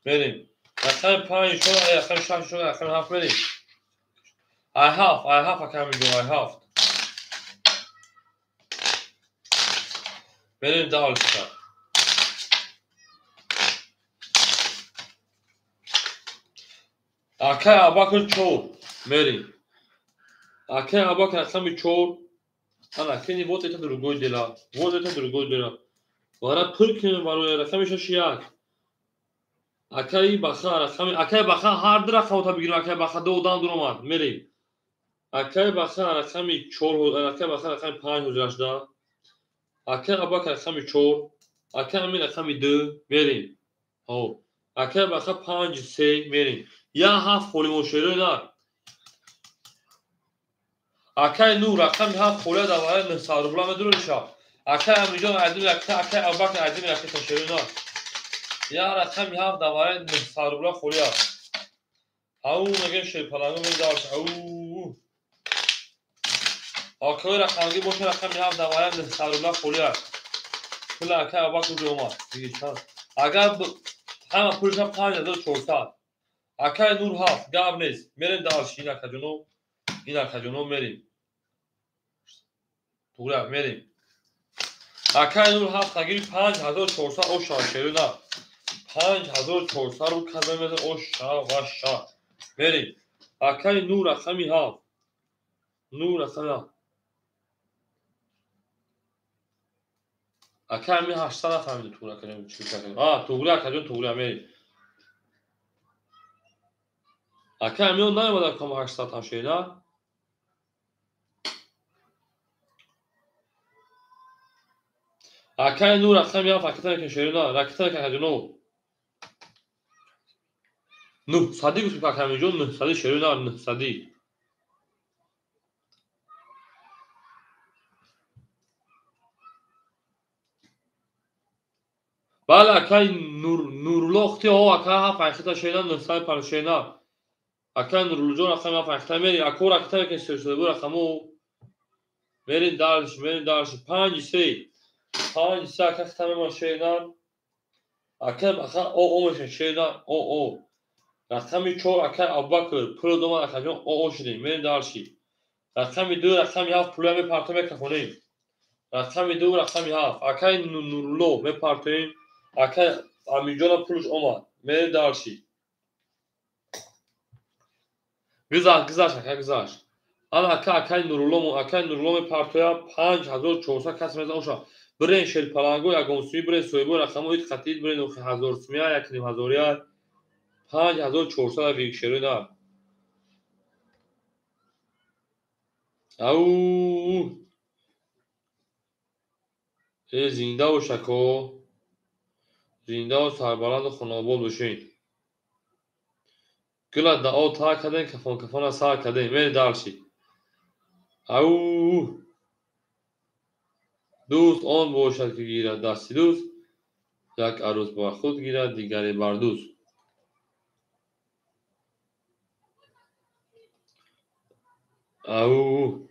Speaker 1: Мерем. Рақами 5 4, рақами 6 4, рақами 7 мерем. Ай ҳафт, ай ҳафт ака мегӯям, ай ҳафт. Мерем дальше. Акай Абакр 4 мерем. Акай Абакр рақами 4. Ана кини вот это другое дело. Вот это другое дело. Вара пур кунем барои рақами 6 1. Акай баха рақами акай баха ҳар ду рақамро бигирем. Акай баха ду одам дуромад. Мерем. Акай баха рақами 4, акай баха рақами 5 ҳозир шуда. Акай Абакр рақами 4, акай Амин рақами 2 мерем. Ҳо. Акай баха 5 3 мерем. Я ҳафт холимон шерои на. Акай Нур рақами 7 холия дар вараи 900 рубла медуриша. Акай Аминҷон айдим якта, акай Абакр айдим якта шерои на. Я рақами 7 дар вараи 900 рубла холия. Ау мегем шерпаланго медарш. Ау. Акои рақамгӣ боша рақами 7 дар вараи 900 рубла холия. Пула акай Абакр уҷо омад. Агар ҳама пулша 5400. Акай Нур 7 гап нест. Мерем дальше ин акаҷоно. Ин акаҷоно мерем. Тугра мерем. Акай Нур 7 тагири 5400 оша шерина. 5400 ру каза мезан оша ваша. Мерем. Акай Нур рақами 7. Нур рақами 7. Акай ами 800 нафаҳмиду тугра акаҷон чӣ кардем. А, тугра акаҷон тугра мерем. Акай амион наомада кам 800 ҳам шерина. Акай Нур рақами 7 ракета мекунем шерина. Ракета мекунем акаҷоно. 900 гуфтем акай Аминҷон 900 шерина 900. Бале акай Нурулло хти о акай ҳафт айхита шерина 900 панҷ шерина. Акай Нуруллоҷон рақами 7 айхита мери. Ако ракета мекунем сешуда рақамо. Мерем дальше, мерем дальше. 5 3. 5 3 акай хита мемон шерина. Акай баха о о мешин шерина о о. Рақами 4 акай Абубакр пул домад акаҷон о о шудем. Мерем дальше. Рақами 2 рақами 7 пула мепартом мекафонем. Рақами 2, рақами 7. Акай Нурулло мепартоем. Акай Аминҷона пулш омад. Мерем дарши. Гузашт, гузашт, ака гузашт. Ана ака, акай Нурулло, акай Нурулло мепартоя 5400 кас мезан оша. Бирен шелпаланго ягонсуи бирен соҳибо рақамо ит қатид бирен охи 1000 сумия 1500 5400 вик шерои нар. Ау! Э зинда бош ако. Зиндаву сарбаланду хонобод бошед. Гула дао та кардем, кафон кафона сар кардем. Мерем дарши. Ау! Дӯст он бошад, ки гирад дасти дӯст, як арӯс бар худ гирад, дигаре бар дӯст. Ау!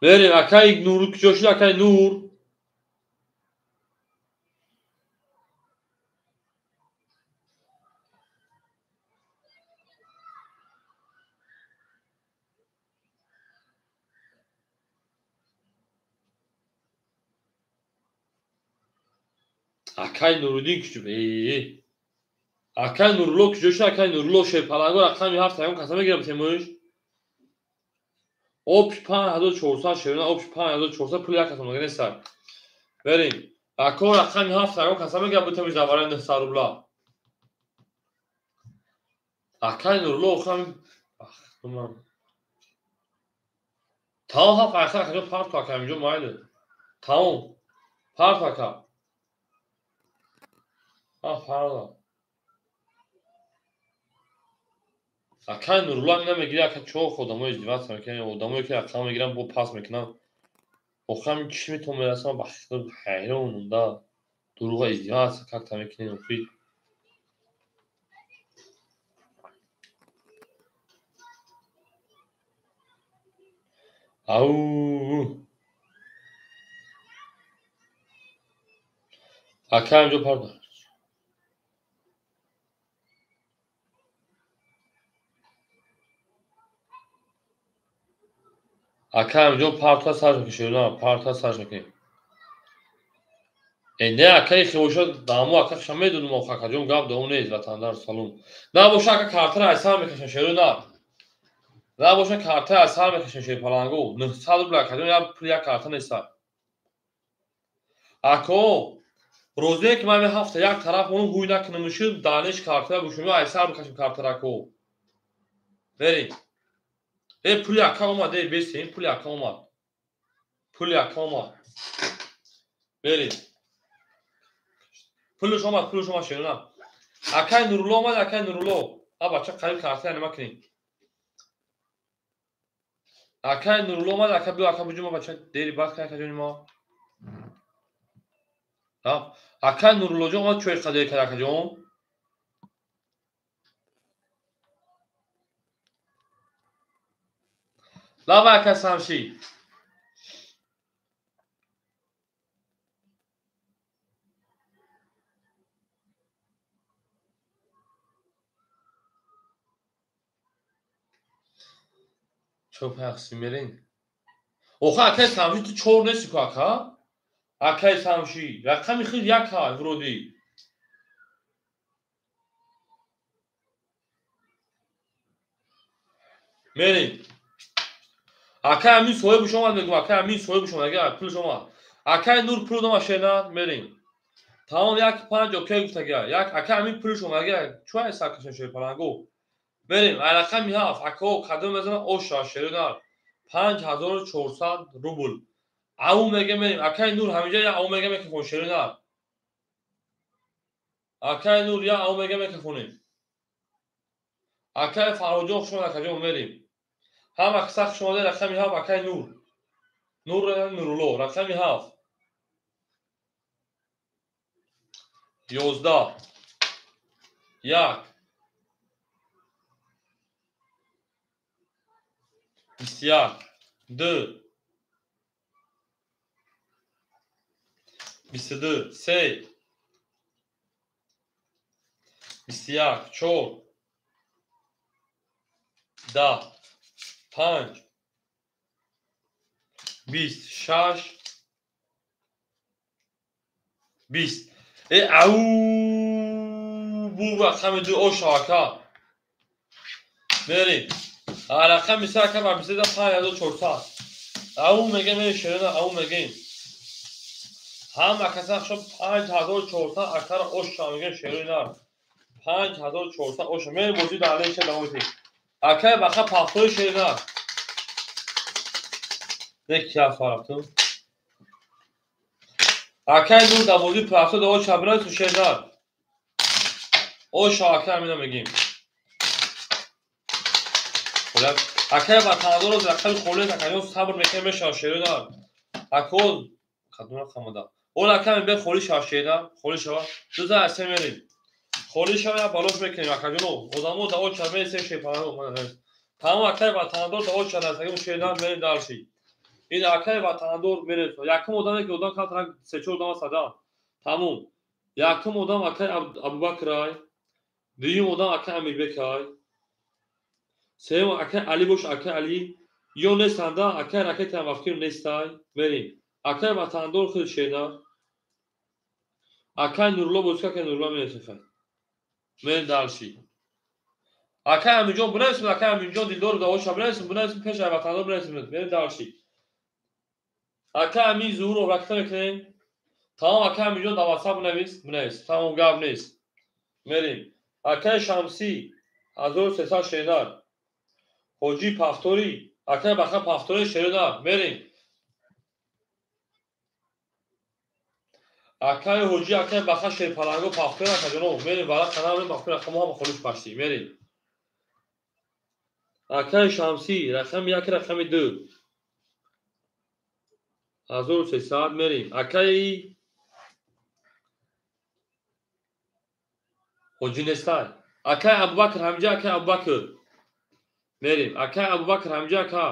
Speaker 1: Мерем, акай Нур куҷо шуд, акай Нур? Акай Нуруддин куҷо? Э, акай Нурулло куҷо шуд, акай Нурулло шерпаланго рақами 7 ягон каса мегирад темуш? Общ 5400 шерона, общ 5400 пули як каса мага нестак. Берем. Ако рақами 7 ягон каса мегирад бутемуш дар барои 900 рубла. Акай Нурулло охирам ах, тамом ҳафт айхар акаҷон парту ака инҷо майле. Тамом. Парту ака. А фарда. Акай Нурулло намегири, ака чох одамои издеваться мекунанд, одамое ки рақам мегиранд, бо пас мекунанд. Охирам чӣ метавон мерасам, ба ҳайронам да. Дурӯға издеваться как-то мекунед охир. Ау! Ака инҷо парда. Ака инҷо парта сар мекунем, парта сар мекунем. Э не акаи хебошад дамо ака хша медонум охо акаҷон гап дао нест ватандар салом. Набоша ака картара аз сар мекашам шеро на. Набоша картара аз сар мекашам шерпаланго. 900 рубл акаҷон як пул як карта нест. Ако розие ки ман ҳафта як тараф монум ҳуй накунам шуд даниш картара бушум аз сар бикашам картара ако. Берем. Э пули ака омад, э бесем пули ака омад. Пули ака омад. Берем. Пулш омад, пулш омад шерона. Акай Нурулло омад, акай Нурулло. А бача қариб картара нима кунем. Акай Нурулло омад, ака биё, ака буҷума бача дери бад кай акаҷони мо. Акай Нуруллоҷон омад чой қадер кард акаҷон. Лава ака Самши. Чо пахси мерин? Оха акай Самши ту чор нести ку ака? Акай Самши рақами хел як ҳа вроде. Мерин. Акай Амин соҳибаш омад мегӯм, акай Амин соҳибаш омад, ага пулаш омад. Акай Нур пул дома шена, мерин. Тамом 1.5 окей гуфтага. Як акай Амин пулаш омад, ага чӯ ай сар кашем шерпаланго. Мерем, ай рақами 7, ако кадом мезанам оша шерона 5400 рубл. Ау мега мерем, акай Нур ҳаминҷа я ау мега мекафон шерона. Акай Нур я ау мега мекафонем. Акай Фарҳодҷон хуш омад акаҷон мерем. Ҳама сахт шумода рақами 7 акай Нур. Нур Нурулло рақами 7. 11 1 21, 2, 22, 3, 21, 4, 10, 5, 20, 6, 20. Э ау бу рақами 2 оша ака. Мерим. Рақами 3 ака ба 25400. Ау мегем э шерина ау мегем. Ҳама каса шо 5400 акара оша мегем шерина. 5400 оша. Мерим бозӣ дар алейша давом метем. Акай баха пахтои шерина. Не кия фарафтум. Акай нур дар бозии прафто да оша бинавису шерина. Оша акай ҳамина мегем. Акай ватандорро рақами холӣ акаён сабр мекунем мешава шерина. Ако кадом рақам ада? Ол акай мебе холӣ шава шерина, холӣ шава. 203 мерем. Холӣ шава я балош мекунем акаҷоно. Одамо да оча мересем шепанаро. Тамом акай ватандор да оча расагим шерина мерем дарши. Ин акай ватандор мерем. Якум одаме ки одам камтар 3-4 одам сада. Тамом. Якум одам акай Абубакрай, дуюм одам акай Амирбекай, сеюм акай Али бош, акай Али ё нестанда, акай ракетаам вафкир нестай. Мерем. Акай ватандор худ шерина. Акай Нурулло боз акай Нурулло мересем. Мерем дарши. Акай Аминҷон бинависем, акай Аминҷон Дилдор да оша бинависем, бинависем пеш ай ватандор бинависем. Мерем дарши. Акай Амин Зуҳуров ракета мекунем. Тамом акай Аминҷон дар WhatsApp бинавис, бинавис. Тамом гап нест. Мерем. Акай Шамсӣ 1300 шерина. Ҳоҷи Пафторӣ, акай Баха Пафторӣ шерина. Мерем. Акай Ҳоҷи, акай Баха Шерпаланго Пафторӣ акаҷоно. Мерем вара канал Пафторӣ рақамҳо ҳама холиш пашти. Мерем. Акай Шамсӣ рақами 1 рақами 2. 1300 мерем. Акай Ҳоҷи нестай. Акай Абубакр ҳамҷа, акай Абубакр. Мерем. Акай Абубакр ҳамҷа, ака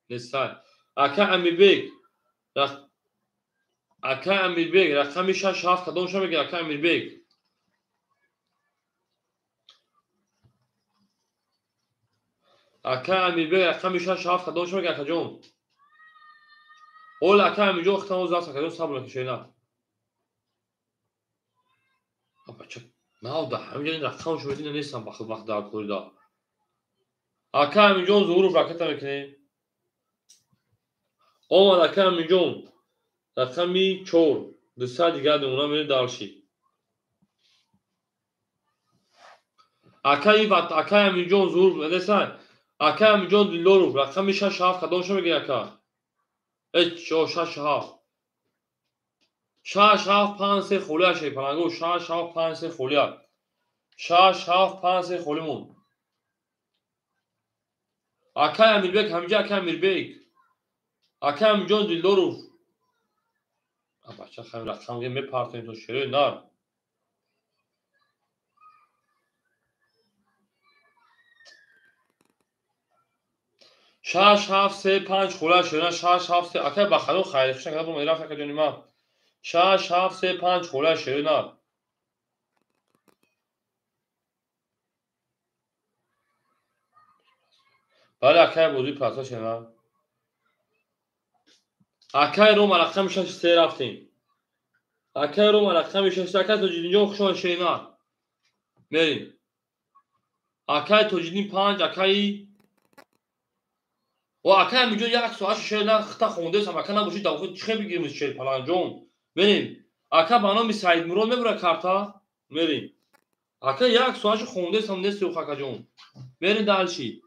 Speaker 1: нестай. Акай Амирбек. Акай Амирбек рақами 6 7 кадомша мегирад акай Амирбек? Акай Амирбек рақами 6 7 кадомша мегирад акаҷон? Ол акай Амирҷон хитам оз даст акаҷон сабр мекунед шерина. Бача навда ҳаминҷа ин рақам шумо дина нестам бахт вақт дар корида. Акай Аминҷон Зуҳуров ракета мекунем. Омад акай Аминҷон рақами 4 200 дигар намуна мерем дарши. Акай акай Аминҷон Зуҳуров нестай. Акай Аминҷон Дилдоров рақами 6 7 кадомша мегирад ака? Э 6 7 6 7 5 3 холия шепаланго 6 7 5 3 холия. 6 7 5 3 холимон. Акай Амирбек ҳамҷа, акай Амирбек. Акай Аминҷон Дилдоров. Бача хами рақам мепартоем то шерои нар. 6 7 3 5 холия шерина 6 7 3 акай Бахадур хайрихуш накарда бо мерафт акаҷони ман. 6 7 3 5 холия шерина. Бале акай бозии паса шерина. Акай Рома рақами 6 3 рафтем. Акай Рома рақами 6 акай Тоҷиддинҷон хушомад шерина. Мерем. Акай Тоҷиддин 5 акай О акай Аминҷон як соат шерина хита хондесам ака набошид дар худ чӣ бигирем Шерпаланҷон. Мерем. Ака ба номи Саидмурод мебурад карта. Мерем. Ака як соат хондесам нест акаҷон. Мерем дарши.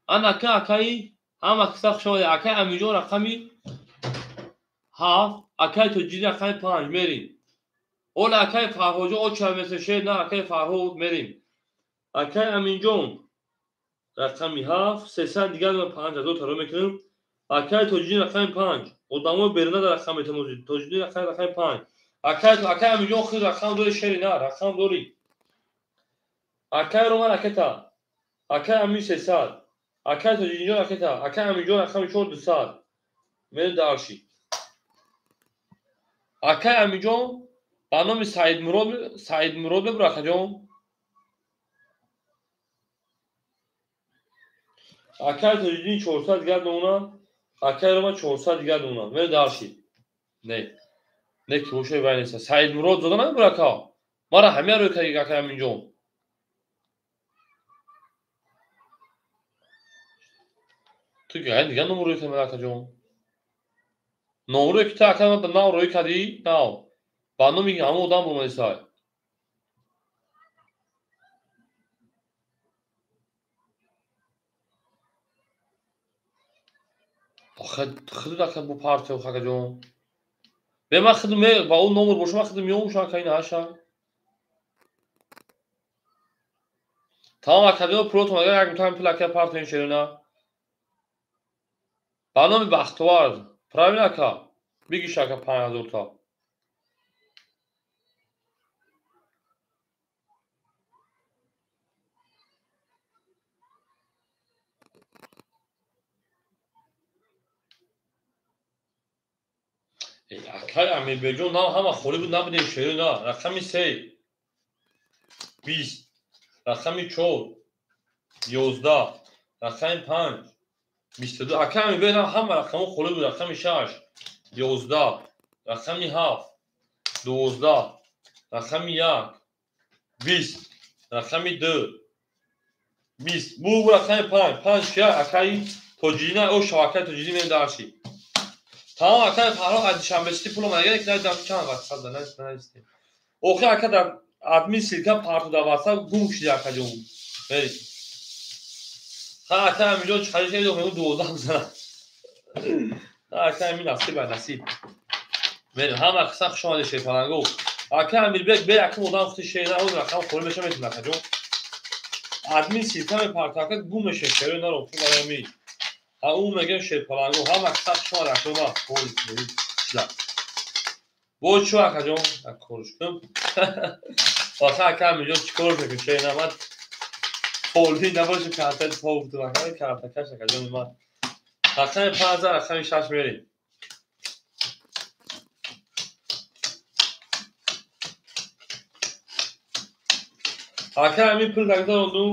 Speaker 1: Ан ака акаи ҳама киса хушомад. Акай Аминҷон рақами 7, акай Тоҷиддин рақами 5 мерем. Ол акай Фарҳодҷон оча месе шер на акай Фарҳод мерем. Акай Аминҷон рақами 7, 300 дигар 5000 таро мекунем. Акай Тоҷиддин рақами 5. Одамои беруна дар рақам метавонанд. Тоҷиддин рақами 5. Акай Аминҷон худ рақам дори шери на, рақам дори. Акай Рома ракета. Акай Амин 300. Акай Тоҷиддинҷон акайта, акай Аминҷон рақами 4 200. Мерем дарши. Акай Аминҷон ба номи Саидмурод мебур акаҷон. Акай Тоҷиддин 400 дигар мемона, акай Рома 400 дигар мемона. Мерем дарши. Не. Не ки бошай вай неста. Саидмурод зода намебур ака. Мара ҳамия рӯй кардӣ акай Аминҷон. Ту гай дигар номер рӯй кардӣ акаҷон. Номерое ки ту ака нав рӯй кардӣ, нав. Ба номи ҳамон одам бомадисай. Охе худ ака бу партия акаҷон. Бе ман худ ба ӯ номер бошам, ман худ меомушам ака ин ҳаша. Тамом акаҷон пулотон агар як мутаҳам пул ака партия шерина. Ба номи Бахтовар, правильно ака? Бигиш ака 5000 та. Акай Амирбекҷон нав ҳама холӣ буд набудем шерина. Рақами 3 20, рақами 4 11, рақами 5 22. Акай Амирбек нав ҳама рақамҳо холӣ буд. Рақами 6 11, рақами 7 12, рақами 1 20, рақами 2 20. Бу рақами 5 5 кия акаи Тоҷиддин о шавакаи Тоҷиддин медарши. Тамом акай Фарҳод аз Душанбе-Сити пул омада, ки надидам чанд ватсап да навистем. Охир ака дар админ ссылка парту дар ватсап гум шуди акаҷон. Бери. Ха акай Аминҷон чӣ хариҷ кардӣ, мегӯ 12 бизанам. Ха акай Амин насиб ай насиб. Мерем ҳама қисса хуш омадед шерпаланго. Акай Амирбек бе якум одам хути шер на оз рақам холӣ меша метавон акаҷон. Админ ссылка мепарту ака гум меша шеро наро ту барои ми. Ҳа ӯ мегӯям шерпаланго ҳама қисса хуш омадед акаҷон ма холӣ шуда. Бо чӯ акаҷон корш кунам. Охир ака Аминҷон чӣ кор мекунӣ шер на ман холӣ набоши карта пов ту ака картакаш акаҷон ман. Рақами 5 рақами 6 мерем. Акай Амин пул дагзаронду,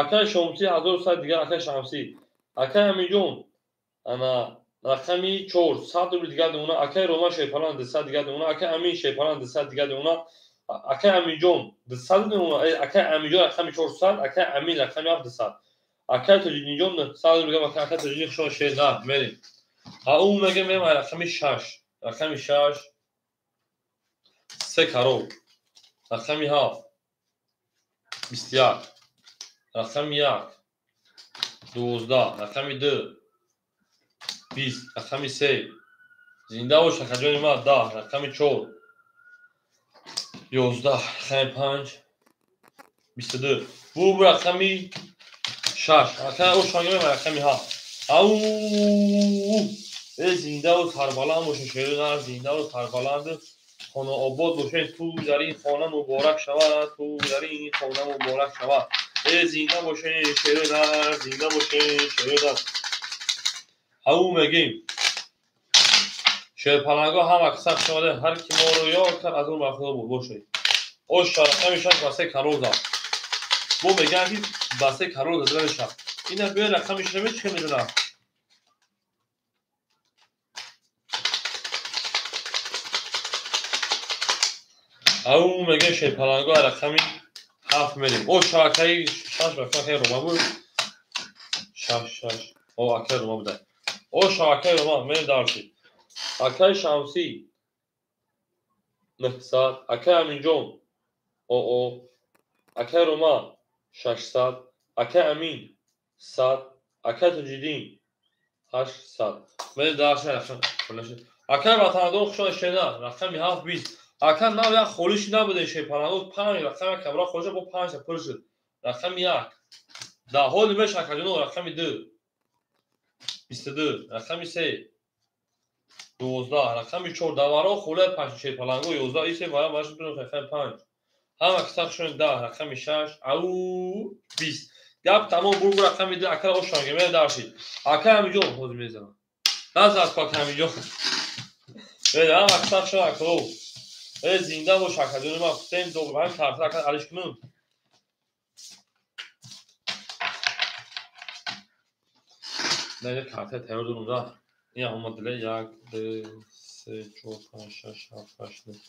Speaker 1: акай Шомсӣ 1100 дигар акай Шамсӣ. Акай Аминҷон ана рақами 4 100 рубл дигар мемона, акай Рома шерпалан 200 дигар мемона, акай Амин шерпалан 200 дигар мемона, акай Аминҷон 200 мемона, акай Аминҷон рақами 400, акай Амин рақами 7 200. Акай Тоҷиддинҷон 100 рубл дигар, акай Тоҷиддин хушон шер на мерем. Ҳа ӯ мегӯям мерем рақами 6, рақами 6 3 карол, рақами 7 21, рақами 1 12, рақами 2 20, рақами 3 зинда бош акаҷони ман 10, рақами 4 11, рақами 5 22. Бу рақами 6, акай ошангем рақами 7. Ау э зиндаву сарбаланд бошед шерина, зиндаву сарбаланд хонаобод бошед. Ту дар ин хона муборак шавад, ту дар ин хона муборак шавад. Э зинда бошед шерина, зинда бошед шерина. Ау мегӯем шерпаланго ҳама қисса хуш омадед. Ҳар ки моро ёд кард аз он ба худо буд бошед. Ош рақами 6 ба 3 карол зад. Бо мегӯям ки ба 3 карол зада мешавад. Ина биё рақами 6 чӣ медонам? Ау мегӯем шерпаланго рақами 7 мерем. О шавакаи 6 ба акаи Рома буд. 6 6. О акаи Рома буда. О шавакаи Рома мерем дарши. Акаи Шамсӣ 900, акаи Аминҷон оо, акаи Рома 600, акаи Амин 100, акаи Тоҷиддин 800. Мерем дарши рақам. Акаи Ватандор хушон шена рақами 7 20. Ака нав як холиши набуде шерпаланго 5 рақами як камра холиша бо 5 та пур шуд. Рақами 1 дар ҳоли меш акаҷоно рақами 2 22, рақами 3 12, рақами 4 даваро холия 5 шерпаланго 11 исе вара баш рақами 5. Ҳама киса хушон 10, рақами 6 ау 20. Гап тамом бур бур рақами ду акара ошанге мерем дарши. Ака ҳамиҷон ҳозир мезанам. Даст аз пак ҳамиҷон. Мерем ҳам аксар шо акро. Э зинда бош акаҷони ман всем добр. Ҳам карта ака алиш кунам. Не, карта тайёр дорам да. Ин омад диле 1 2 3 4 5 6 7 8 9.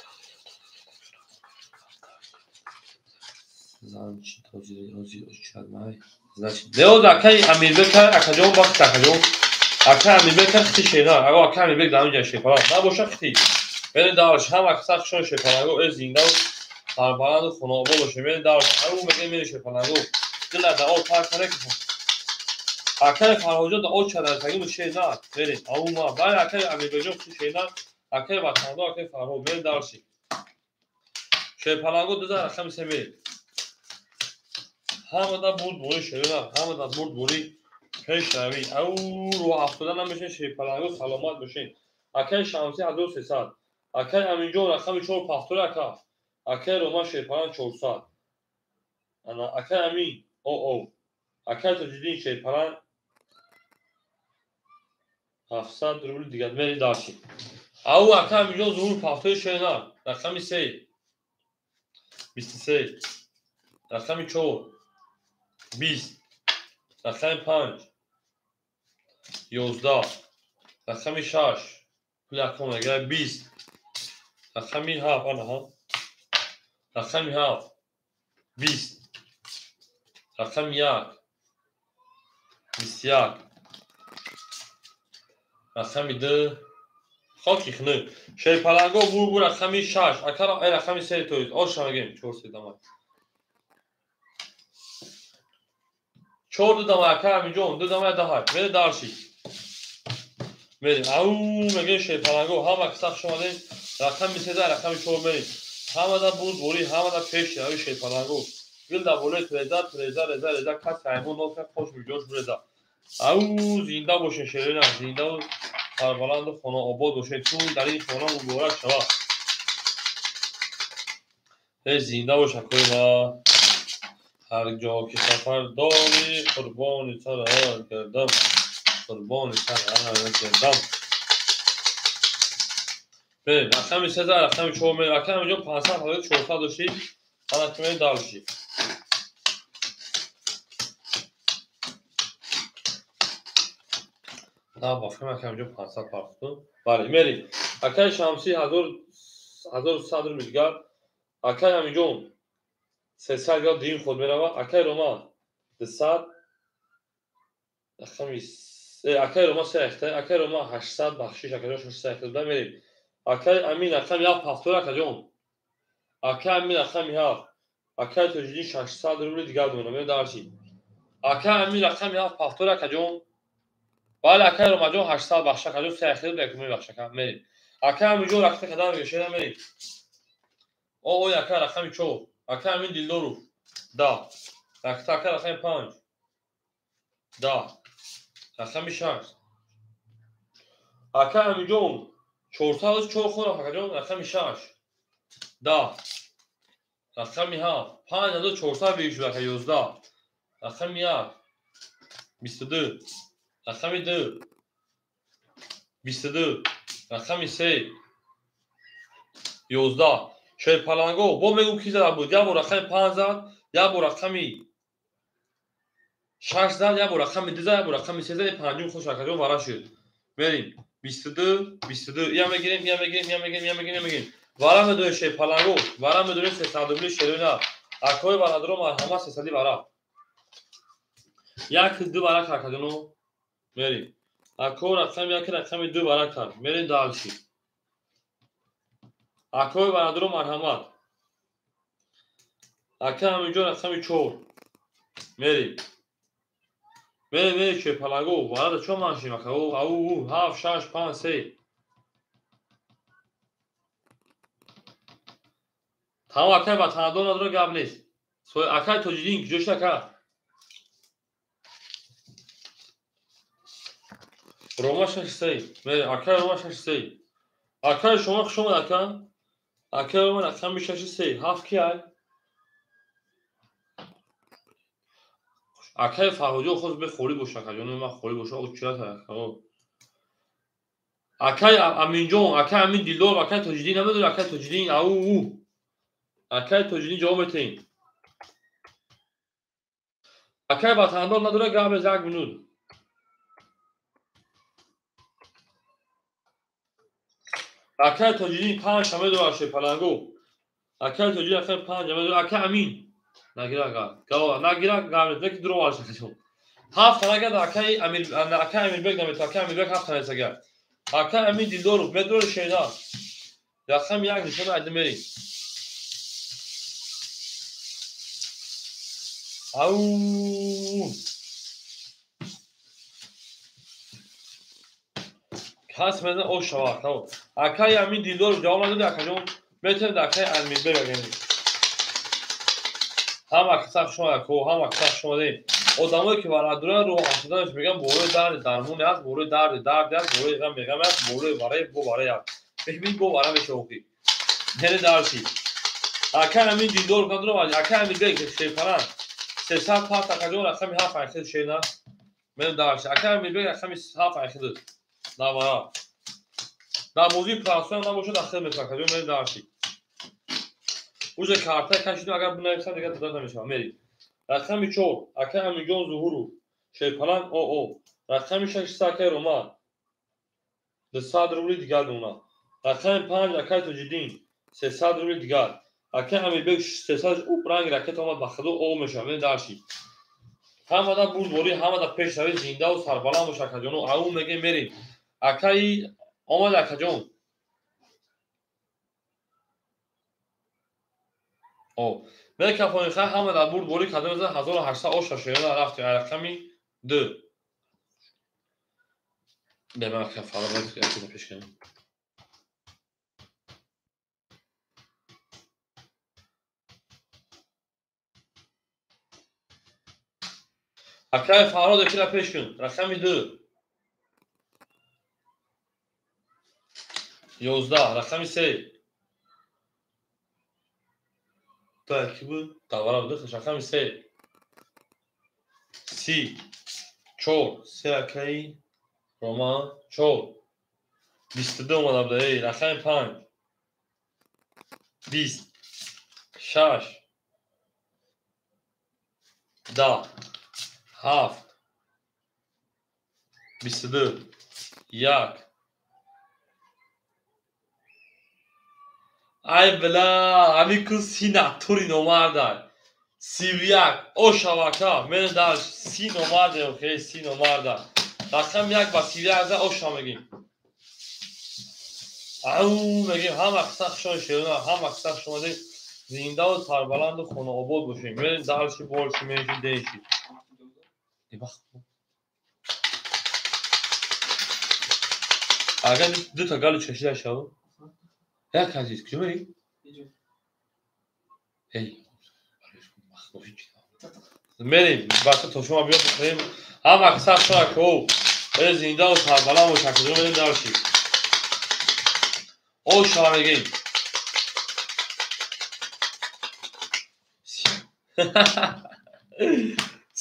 Speaker 1: Значит, значит, Лео акай Амирбек акаҷон вақт акаҷон. Акай Амирбек хити шена. Аго акай Амирбек дар онҷа шефала. Набоша хити. Берин дарш ҳам аксар шон шефалаго э зинда сарбаланду хонаобод боше. Берин дарш ау мегем мери шефалаго. Дила да о тар кане ки. Акай Фарҳоҷон да о чадар тагим шена. Берин ау ма. Бай акай Амирбекҷон хити шена. Акай Ватандо акай Фарҳод берин дарши. Шефалаго дуза рақами се мерин. Ҳамада бурд бори шерина, ҳамада бурд бори пешравӣ. Ау роҳ афтода намешин шерпаланго саломат бошин. Акай Шамси 1300, акай Аминҷон рақами 4 пахтори ака, акай Рома шерпаланг 400. Ана акай Амин о акай Тоҷиддин шерпаланг 700 рубли дигар мери дарши. Ау акай Аминҷон зуҳур пахтори шерина, рақами 3 23, рақами 4 20, рақами 5 11, рақами 6 пули аком агар 20, рақами 7 анаҳа, рақами 7 20, рақами 1 21, рақами 2 хоки хунук. Шерпаланго бур бур рақами 6 акара рақами 3 тоиз оша мегем 4 се дамай. 4 ду дамай ака Аминҷон, 2 дамай даҳай. Мере дарши. Мере. Ау мегем шерпаланго ҳама киса хуш омадем. Рақами 3 рақами 4 мерем. Ҳамада бурд борӣ, ҳамада пеш рави шерпаланго. Гил да болои треза, треза, реза, реза кас ҳайвон нока хош миҷош буреза. Ау зинда бошен шерина, зинда сарбаланду хонаобод бошен. Ту дар ин хона муборак шавад. Э зинда бош акои ма. Ҳар ҷо ки сафар дорӣ, қурбони сарат гардам, қурбони сарат гардам. Берем, рақами 3 рақами 4 мерем. Акай Аминҷон 500 ҳазор 400 дошти, ҳана ки мерем дарши. На, бафкам акай Аминҷон 500 парту. Бале, мерем. Акай Шамси 1100 рубли дигар. Акай Аминҷон 300 грам дуюм ход мерава. Акай Рома 200, рақами акай Рома 3 акай Рома 800 бахшиш акаҷон 600 буда мерем. Акай Амин рақами 7 ҳафтор акаҷон. Акай Амин рақами 7, акай Тоҷиддин 600 рубли дигар дона мерем дарши. Акай Амин рақами 7 ҳафтор акаҷон. Бале акай Ромаҷон 800 бахш акаҷон 3 буда якум бахш ака мерем. Акай Аминҷон рақами кадам мегӯшена мерем. О ой акай рақами 4, акай Амин Дилдоров 10, акай рақами 5 10, рақами 6, акай Аминҷон 404 хонам акаҷон рақами 6 10, рақами 7 5400 бегир шуд ака 11, рақами 1 22, рақами 2 22, рақами 3 11. Шерпаланго бо мегӯм ки зада буд. Як бор рақами 5 зад, як бор рақами 6 зад, як бор рақами 2 зад, як бор рақами 3 зад, панҷум хуш акаҷон вара шуд. Мерем 22 22 я мегирем, я мегирем, я мегирем, я мегирем, я мегирем. Вара медорем шерпаланго, вара медорем 300 рубли шерина. Акои бародаро марҳамат 300 вара. 1 2 вара акаҷоно. Мерем. Ако рақами 1 рақами 2 вара кард. Мерем дальше. Акои бародаро марҳамат. Ака Аминҷон рақами 4. Мерем. Мерем, мерем шерпаланго. Варада чо маншим ака? Ау 7 6 5 3. Тамом акай ватандор надора гап нест. Акай Тоҷиддин куҷо шуд ака? Рома 6 3. Мерем акай Рома 6 3. Акай шумо хуш омад ака. Акай Рома рақами 6 3. 7 ки ай? Акай Фарҳодҷон хост бе холӣ боша, акаҷон, ман холӣ боша, о чирата акао. Акай Аминҷон, акай Амин Дилдор, акай Тоҷиддин намедонӣ, акай Тоҷиддин, ау у. Акай Тоҷиддин ҷавоб метаҳем. Акай ватандор надора, гап без як минут. Акай Тоҷиддин панҷ намедорад шепалангу. Акай Тоҷиддин акай панҷ намедорад, акай Амин. Нагира гап. Гава, нагира гап, неки дурӯғ аст акаҷон. Ҳафт нагирад акай Амир, акай Амирбек наметавад, акай Амирбек ҳафт нарасага. Акай Амин Дилдоров медорад шеъна. Рақам як нишона айда мерем. Ау! Кас мезан о шава акао. Акай Амин Дилдоров ҷавоб надоди акаҷон, метавонед акай Амирбек агани. Ҳама каса шумо ако, ҳама каса шумо дем. Одамое ки варадуран рӯ афтоданаш мегӯянд болои дарди дармоне аст, болои дарди дарде аст, болои ғами ғаме аст, болои вараи бо вараи аст. Мехбини бо вара мешава охи. Яъне дарси. Акай Амин Дилдоров надорам, акай Амирбек шерпаран. Сесад паст акаҷон рақами ҳафт айхел шена. Менам дарси. Акай Амирбек рақами ҳафт айхел. Навара. Дар бозии прасоям набошад ахел мешава акаҷон, менам дарси. Уже карта кашидем, агар бинависам дигар дода намешавад. Мерем. Рақами чор, акай Аминҷон Зуҳуров, шерпаланг ОО. Рақами шаш акай Рома, 200 рубли дигар дона. Рақами панҷ акай Тоҷиддин, 300 рубли дигар. Акай Амирбек 300 уп ранги ракета омад ба худо о мешавад. Менем дарси. Ҳамада бурдборӣ, ҳамада пешравӣ, зиндаву сарбаланд бош акаҷоно. Ау мегем мерем. Акай омад акаҷон. О, мекафони хай ҳама дар бурд борӣ кардем, 1800 оша шерона рафтем, рақами ду. Беман кафала бояд пеш кунем. Акай Фарҳод эфира пеш кун. Рақами ду. 11, рақами се. Так, ки буд? Давара буд, рақами се. 30, чор, се акаи Роман, чор. 22 омада буда, эй, рақами панҷ. 20, шаш, 10, ҳафт, 22, як. Ай била, ҳамин ку си натури номардай. 31, о шавака, мене дар си номарде, охе, си номарда. Рақам як ба 31 за оша мегим. Ау мегим, ҳама қисса хушон шерона, ҳама қисса хушон омадем. Зиндаву сарбаланду хонаобод бошем. Мерем дарши, борши, менши, денши. Агар дута гали чашида шава. Як азиз, куҷо мерӣ? Эй, мерем, бача то шумо биё бихӯрем. Ҳама қисса хушон ко. Э зиндаву сарбаланд бош, акаҷон, мерем дарши. Оша мегим.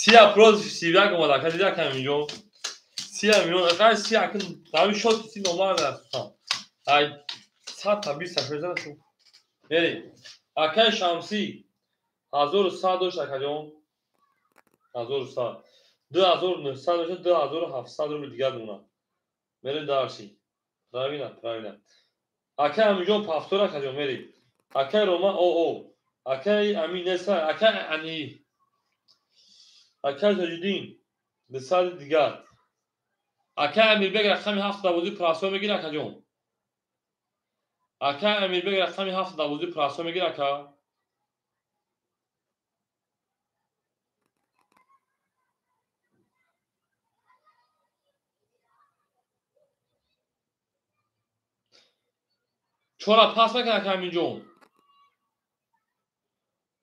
Speaker 1: Сия проз 31 омад, ака дида акам инҷо. Сия миён, ака си ака ҳамин шот си номар аст. Ай 100 та 20 та шуда шу. Мерем. Акай Шамсӣ 1100 дошт акаҷон. 1100. 2900 дошт, 2700 рубли дигар дона. Мерем дарси. Правильно, правильно. Акай Аминҷон пафтор акаҷон мерем. Акай Рома ОО. Акай Амин неса, акай Ани. Акай Тоҷиддин 200 дигар. Акай Амирбек рақами ҳафт дар бозии прасо мегирад акаҷон. Акай Амирбек рақами ҳафт дар бозии прасо мегирад ака. Чора пас мекунад ака Аминҷон.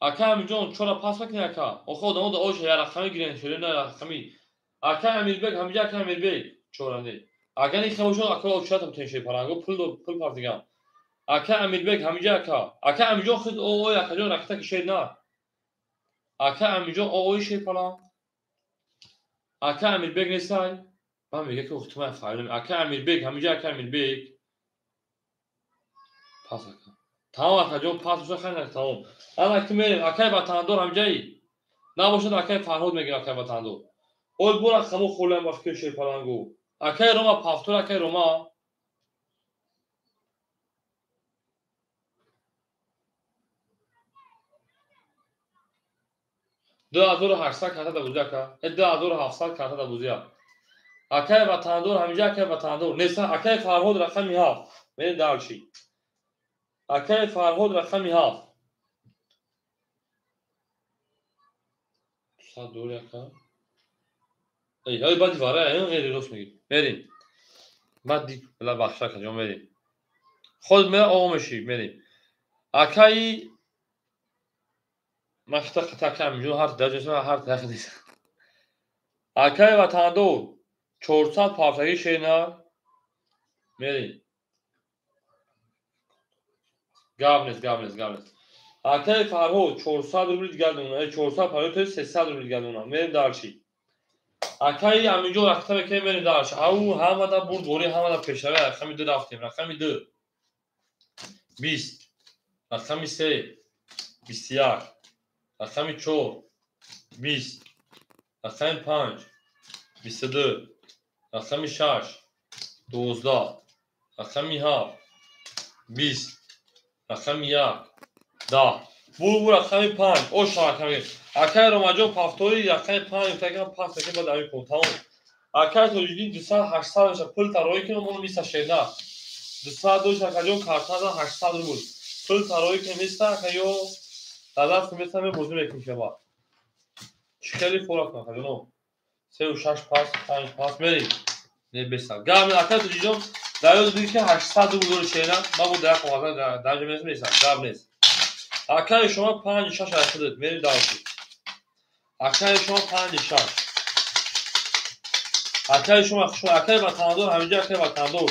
Speaker 1: Ака Аминҷон чора пас мекунад ака. Охо одамо да оша я рақами гирен, шере на рақами. Ака Амирбек ҳамиҷа ака Амирбек чора не. Агар ин хабошон ака очата бутен шери паранго пул пул партиган. Ака Амирбек ҳамиҷа ака. Ака Аминҷон худ ой акаҷон ракета ки шер на. Ака Аминҷон ой шер паранг. Ака Амирбек нестай? Ман мега ки ухтумай фарёд. Ака Амирбек, ҳамиҷа ака Амирбек. Пас ака. Тамом акаҷон, пас боша, хайр тамом. Ана ки мерем, акай ватандор ҳамиҷаи? Набошад акай Фарҳод мегирем, акай ватандор. Ой бора хамо холиам ба фикри шерпалангу. Акай Рома пафтор, акай Рома. Ду 2800 карта да бузӣ ака. 2700 карта да бузӣ. Акай ватандор ҳамиҷа, акай ватандор. Неста акай Фарҳод рақами 7. Мерем дальше. Акай Фарҳод рақами 7. 200 дори ака. Эй, ай баъди вара, ай ғайри рост мегӣ. Мерем. Баъд ди била бахша акаҷон мерем. Худ мера оғо мешӣ, мерем. Акаи ман хита қата акай Аминҷон ҳар даҷа ҳар тараф нест. Акаи ватандор 400 пафтагӣ шена мерем. Гап нест, гап нест, гап нест. Акаи Фарҳод 400 рубли дигар мемонад. 400 пафтагӣ то 300 рубли дигар мемонад. Мерем дальше. Акаи Аминҷон рақта мекунем, мерем дальше. Ау ҳамада бурдворӣ, ҳамада пешравӣ. Рақами 2 рафтем. Рақами 2 20, рақами 3 21, рақами 4 20, рақами 5 22, рақами 6 12, рақами 7 20, рақами 1 10. Бу рақами 5. Ош рақами. Акай Ромаҷон пафтори рақами 5 гуфтагам пас мекунем, баъд ами кун. Тамом. Акай Тоҷиддин 200 800 меша. Пул тароӣ кунем, моно миса шена. 200 дош акаҷон картада 800 рубл. Пул тароӣ кунем миса ака ё дадаст миса ме бозӣ мекунем шеба. Чӣ хеле фора кун акаҷоно. 3 6 пас, 5 пас мерем. Не беса. Гап акай Тоҷиддин дар ёд бигир ки 800 рубл дори шена. Ман бо дар коғаза дар ҷо месам. Гап нест. Акаи шумо 5 6 айхудат мерем дальше. Акаи шумо 5 6. Акаи шумо хуш, акаи ватандор ҳамиҷа, акаи ватандор.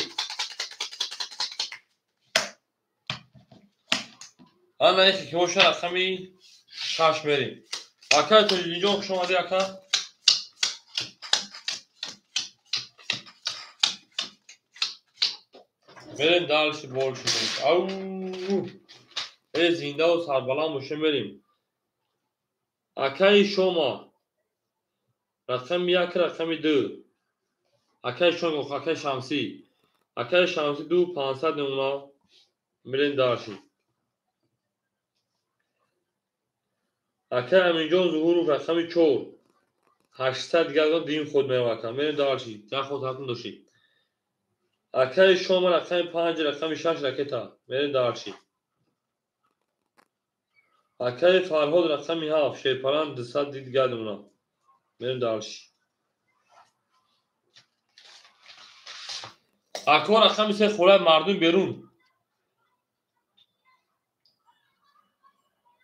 Speaker 1: Ана ихи ки боша рақами 6 мерем. Акаи Тоҷиддинҷон хуш омадӣ ака. Мерем дальше больше. Ау! Э зиндаву сарбаланд боша мерем. Акаи шома рақами 1, рақами 2. Акаи шома, акаи Шамсӣ. Акаи Шамсӣ 2 500 мемона. Мерем дальше. Акаи Аминҷон Зуҳуров рақами 4. 800 дигар дим худ мерава ака. Мерем дальше. Як худ ҳатм дошӣ. Акаи шома рақами 5, рақами 6 ракета. Мерем дальше. Акаи Фарҳод рақами 7, шерпаранд 200 дигар мемона. Мерем дальше. Ако рақами 3 хӯлаи мардум берун.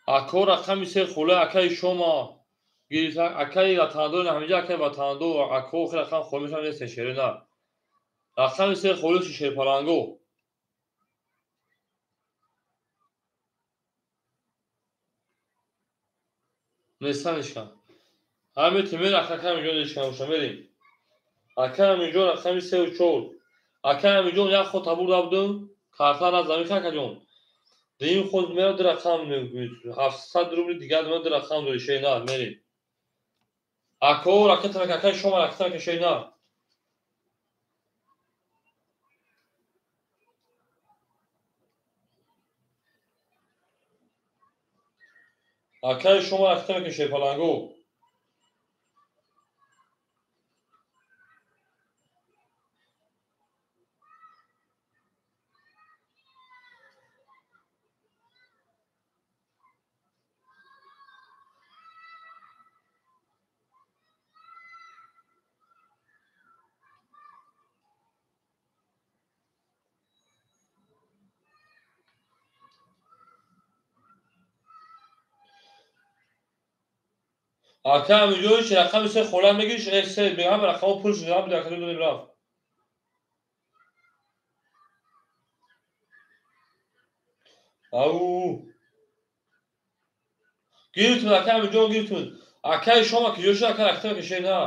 Speaker 1: Ако рақами 3 хӯлаи акаи шома гирифта, акаи ватандор ҳамиҷа, акаи ватандор, ако охир рақам холӣ мешавад, нест шере на. Рақами 3 холӣ шерпаланго. Нестан ишкан. Ҳаме тимер акаи Аминҷон ишкан боша мерем. Акаи Аминҷон рақами 3 4. Акаи Аминҷон як ход табур дабудум, карта назамин акаҷон. Дим худ мера ду рақам 700 рубли дигар мера ду рақам дори шена мерем. Ако ракета мека акаи шома ракета мека шена. Акаи шома ракета мека шерпаланго. Ака Аминҷон рақами 3 хола мегириш, 3 беҳам рақамо пул шуд, ҳам дакаду додем рафт. Ау! Гирифтун, ака Аминҷон гирифтун. Акаи шома ки ҷо шуд, ака ракта кашед на.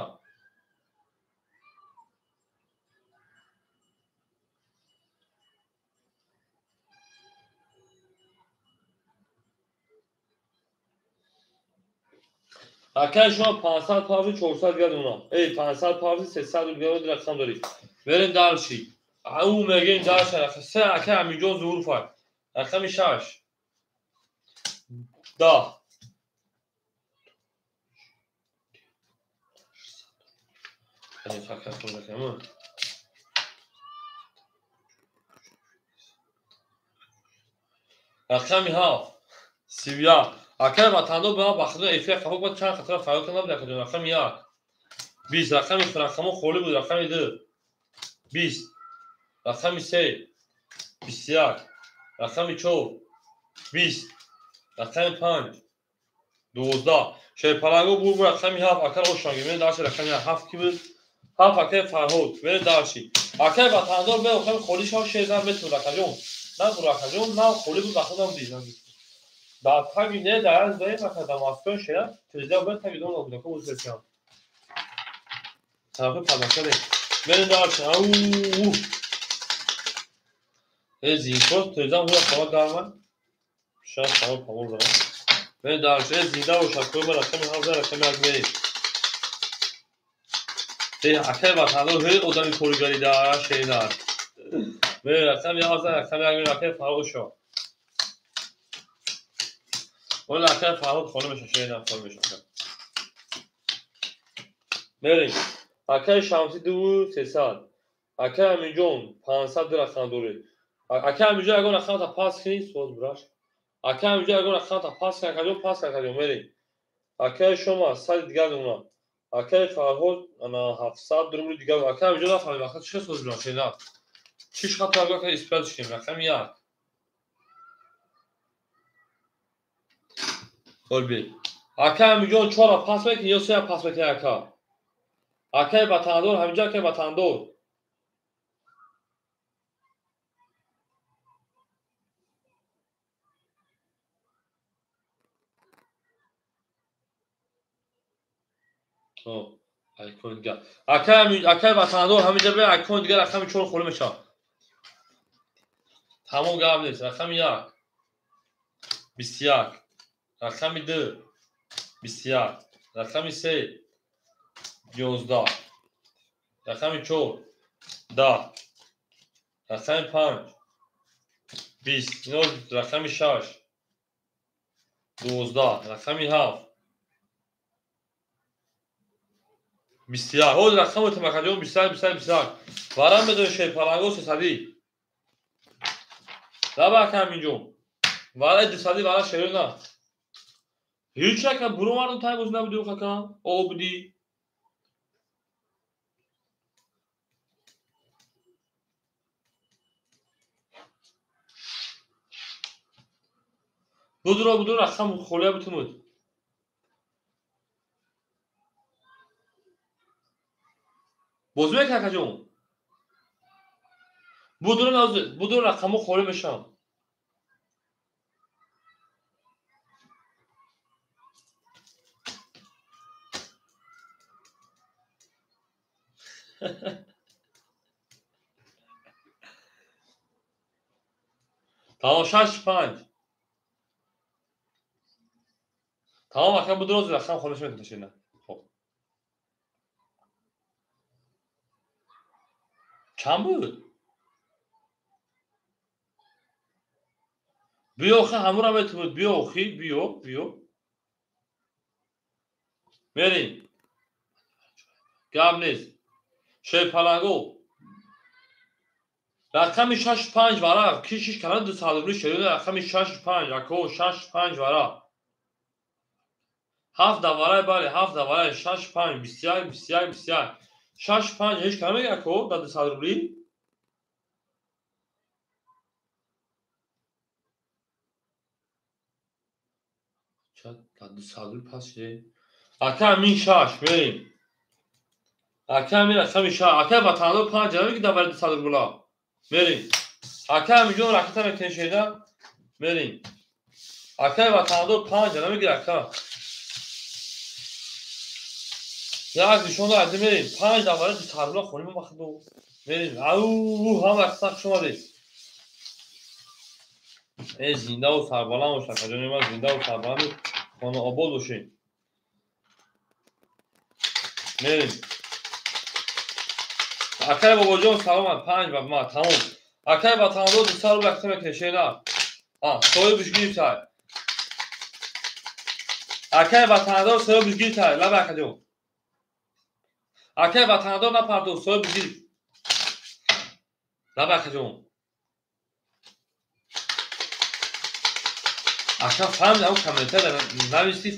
Speaker 1: Акай шумо 500 павзи 400 дигар дона. Эй 500 павзи 300 дигар рақам дорӣ. Берем дальше. Ау мегем дальше. Се акай Аминҷон Зуҳур. Рақами 6. 10. Рақами 7. 31. Акай ватандор ба ман бахудо эфир қабул кунад, чанд қатра фарёд кардам набуд акаҷон. Рақами 1. 20. Рақами рақамо холӣ буд. Рақами 2. 20. Рақами 3. 21. Рақами 4. 20. Рақами 5. 12. Шерпаланго буд рақами 7. Акай ошанги. Мен дарши рақами 7 ки буд? 7 акай Фарҳод. Мен дарши. Акай ватандор бе рақами холӣ шав шерзан метун акаҷон. На бур акаҷон, на холӣ буд бахудам дид. Дар таги не дар аз даим ака дар Москва шера телевизор бе таги дон буда ко узбекистон. Тарафи падашаде. Мен дарши. Ау. Э зинкор телевизор буд хава гарма. Шаш хава павол дорам. Мен дарши зинда бошад кои ба рақами 7 рақами 1 мерем. Э акай ватандор ҳей одами коригари дар шеринар. Мен рақами 7 рақами 1 мерем акай Фарҳод шо. Ола акай Фарҳод хона меша шеринар хона меша. Мерем. Акай Шамси 2300. Акай Аминҷон 500 рақам доред. Акай Аминҷон ягон рақамта пас кунӣ соз бураш. Акай Аминҷон ягон рақамта пас кун акаҷон пас кун акаҷон мерем. Акай шумо 100 дигар дона. Акай Фарҳод ана 700 рубли дигар. Акай Аминҷон нафаҳмид вақт чӣ соз бураш шеринар. Чиш хато акай испият шудем рақами 1. Олби. Акай Аминҷон 4 пас мекунӣ ё 3 пас мекунӣ ака? Акай ватандор ҳаминҷо акай ватандор. Айкон дигар. Акай ватандор ҳаминҷо бе айкон дигар рақами 4 холӣ мешавад. Тамом гап нест. Рақами 1. 21. Рақами 2. 21. Рақами 3. 11. Рақами 4. 10. Рақами 5. 20. Рақами 6. 12. Рақами 7. 21. Ҳозир рақами тамакаҷон 21 21 21. Варам медонӣ шерпаланго 300. Раба ака Аминҷон. Вараи 200 вара шеро на. Ҳеҷ ака буромардум тай боз набуди ака. Обудӣ. Будро будро рақам холия бутумуд. Бозӣ мекунӣ акаҷон? Будро будро рақамҳо холӣ мешаванд. Тамом 6 5. Тамом ака будро рақам холӣ мешавад шина. Хоб. Чанд буд? Биё охи ҳамура метавонед. Биё охи, биё, биё. Мерем. Гап нест. Шерпаланго. Рақами 6 5 варақ. Ки шиш калан 200 рубли шерина рақами 6 5 ако 6 5 варақ. 7 даварай бале 7 даварай 6 5 21 21 21. 6 5 ҳеҷ калан мега ако дар 200 рубли? Дар 200 рубли пас шуде. Ака амин 6 мерем. Ака амин рақами 6. Ака ватандор 5 ҷанами ки дар бари 200 рубла. Мерем. Ака аминҷон ракета мекунем шеда. Мерем. Ака ватандор 5 ҷанами ки ака. Як нишон дод мерем. 5 дар бари 200 рубла хоним бахду. Мерем. Ау ҳама рақса хуш омадед. Э зиндаву сарбаланд бош акаҷони ман, зиндаву сарбаланду хонаобод бошед. Мерем. Акай бобоҷон саломат, 5 ба ма тамом. Акай ватандор 200 рубл ракета мекунем шена. А, соҳибш гирифтай. Акай ватандор соҳибш гирифтай, лаба акаҷон. Акай ватандор напардо, соҳибш гирифт. Лаба акаҷон. Ака фаҳмидам, комментар нависти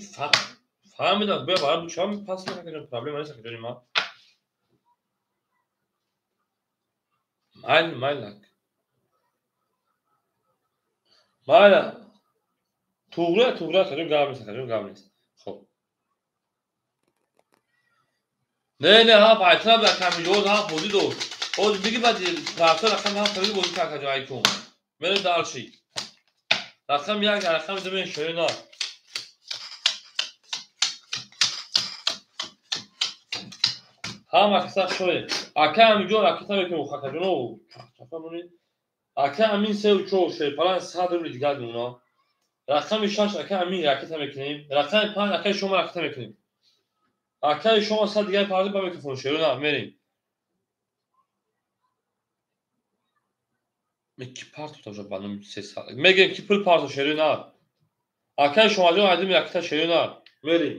Speaker 1: фаҳмидам, бе барам чам пас акаҷон, проблема нест акаҷони ман. Майл, майл. Майла. Туғри, туғри акаҷон, гап нест акаҷон, гап нест. Хоб. Не, не, ҳа, пайтра ба камиҷоз ҳа бозӣ дошт. Ҳозир биги баъд рафта рақам ҳам хеле бозӣ кард акаҷон айкун. Мере дарши. Рақам 1, рақам 2 мен шоина. Ҳама каса шои. Ака амиҷон ракета мекунем акаҷоно. Чафа монед. Ака амин 3 4 шерпалан 100 рубли дигар мемона. Рақами 6 ака амин ракета мекунем. Рақами 5 акаи шумо ракета мекунем. Акаи шумо 100 дигар парди ба микрофон шерона мерем. Ки парту таша ба номи 300. Мегем ки пул парту шерона. Акаи шумоҷон айдим ракета шерона. Мерем.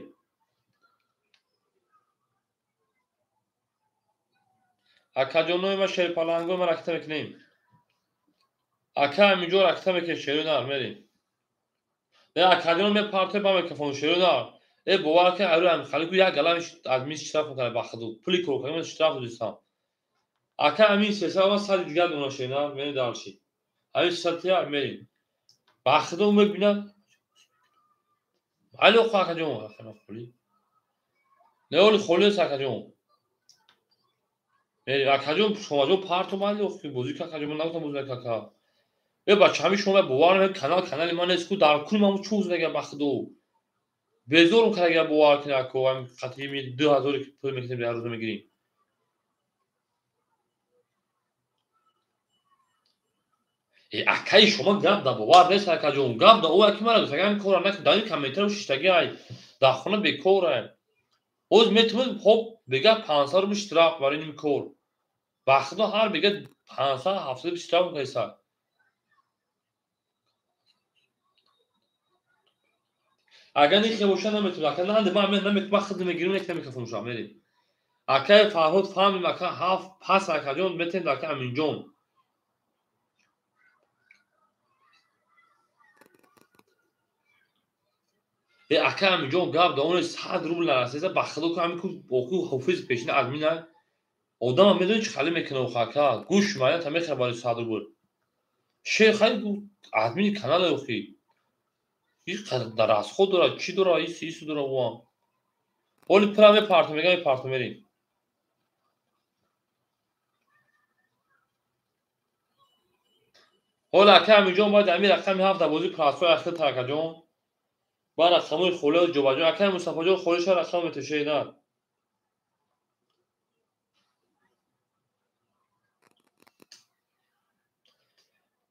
Speaker 1: Акаҷонои ма шерпалангои ма ракета мекунем. Ака аминҷо ракета мекунем шерона мерем. Не акаҷон мепарте ба микрофон шерона. Э бовар кун ару ами халику як галам админ штраф мекунад ба худу. Пули кор кардам штраф додистам. Ака амин 300 ва 100 дигар дона шерона мерем дарши. Ҳамин 300 тия мерем. Ба худу мебинад. Алло акаҷон, акаҷон холи. Не оли холи аст акаҷон. Мерем акаҷон шумоҷон парту майли охи бозӣ ка акаҷон ман нагуфтам бозӣ накард. Э бача ҳамин шумо бовар намекунед канал канали ман нест ку дар куни ман чӯз мега ба худу. Безорум кард агар бовар кунед ако ҳамин қатъи 2000 ки пул мекунем ҳар рӯз мегирем. Э акаи шумо гап да бовар нест акаҷон, гап да ӯ аки мара гуфт агар ҳамин корро накунед дар ин комментаро шиштагӣ ай дар хона бекор ай. Ҳоз метавонед хоб бега 500 рубл штраф барои ин кор. Ба худо ҳар бега 500 700 рубл штраф мекунед. Агар нихе боша наметавонад. Ака нанде ман наметавонам, ман худ мегирам, нехта микрофон шава мерем. Акаи Фарҳод фаҳмим ака 7 пас акаҷон метавонед ака Аминҷон. Э ака Аминҷон гап да он 100 рубл нарасида ба худо ку ҳамин ку боқи ҳофиз пешина админа одама медони чӣ хали мекунад охи ака гӯш майна та мехӯрад барои 100 рубл. Шер хали админи канале охи. Ин қадар расход дорад, чӣ дорад, ис ис дорад ӯам. Оли пула мепарту мега мепарту мерем. Ҳола ака Аминҷон бояд ҳамин рақами 7 дар бозии прасҳои ахир та акаҷон. Ба рақамҳои холиро ҷобаҷо. Акаи Мустафоҷон холиша рақам метошед на.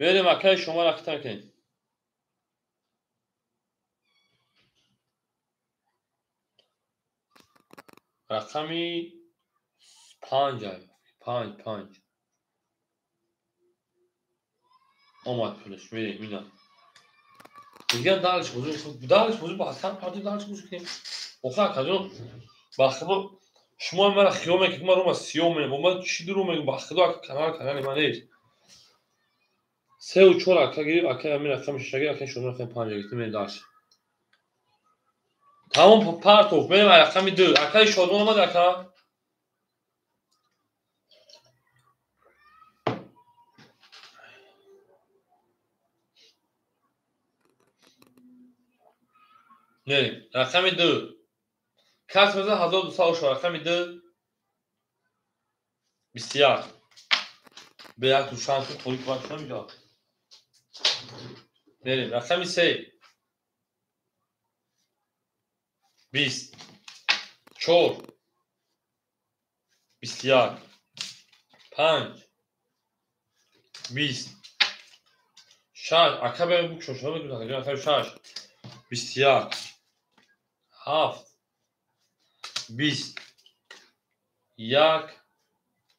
Speaker 1: Мерем акаи шумо ракета мекунем. Рақами 5 5 5. Омад пулаш мерем ина. Дигар далш бозӣ, далш бозӣ ба ҳасан парти далш бозӣ кунем. Охир акаҷон ба худо шумо мара хиёл мекунед ман рума сиёҳ мекунам. Ман чӣ дурӯғ мегӯям ба худо ака канал канали ман нест. 3 4 ака гирифт, ака ҳамин рақами 6 гирифт, ака шумо рақами 5 гирифт, мерем далш. Тамом партов, мерем рақами 2. Акаи Шодмон омад ака. Мерем рақами 2. Кас мезанад 1200 рақами 2 21. Бе як душанбе холи кӯмак шумо меҷа. Мерем рақами 3 20 4 21 5 20 6 ака бе букшо шумо мегӯед акаҷон рақами 6 21 7 20 1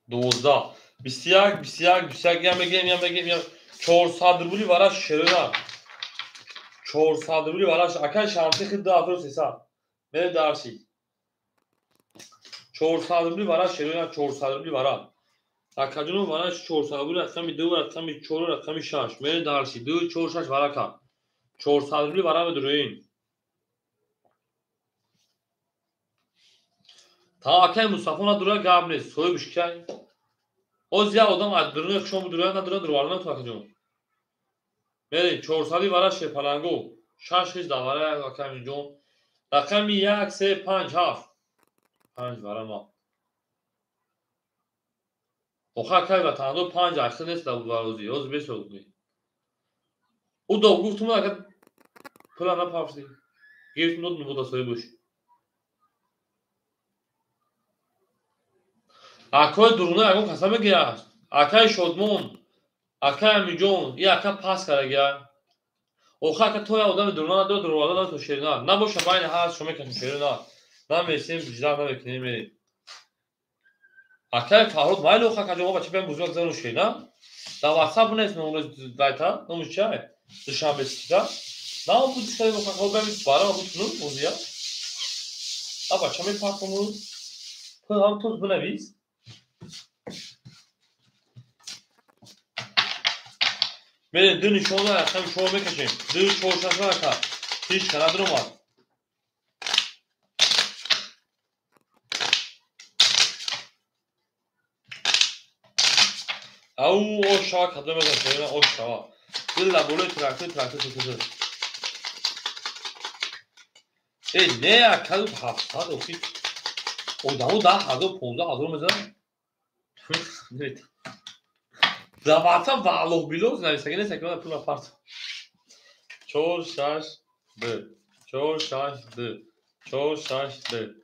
Speaker 1: 12 21 21 21 я мегем я мегем я 400 рубли вараш шерина 400 рубли вараш акай шамси хид 2300 мере дарси 400 рубли вараш шерина 400 рубли вара акаҷоно вараш 400 рубли рақами 2 рақами 4 рақами 6 мере дарси 2 4 6 варака 400 рубли вара медуроин та акай Мустафо надура гап нест соҳибш кай оз як одам аз дуруни хушон будура надура дурварна ту акаҷон мерем 400 вара шепаланго 6 хиз давара акаминҷон рақами 1 3 5 7 5 вара ма оха акай ватандо 5 ахи нест да варози оз бесоғни ӯ доб гуфтум ака пула напафси гирифтум дод нубуда соҳибш акои дуруна ягон каса мегирад акаи Шодмон акаи Амиҷон и ака пас карагия охир ака то як одами дуруна надора дуруварда надора то шерина набоша байни ҳаст шо мекашем шерина намесем ҷидар намекунем мерем акаи Фарҳод майли охир акаҷон мо бача биям бузург зану шерина дар ватсап нест номуз дайта номуз чиай душанбе сита намо буд шаи охир ака биям барама буд кунум бозия а бача мепартому ҳам тоз бинавис мерем ду нишона рақами 4 мекашем 2 4 6 рака ҳеҷ ка надуромад ау ош шава кадом мезанем ош шава дила болои трактор трактор трактор э не акаду 700 охи одамо 10 000 15 000 мезананд дар ватсап ваълоҳ билоз нависаги нест ки ман пула парт 4 6 2 4 6 2 4 6 2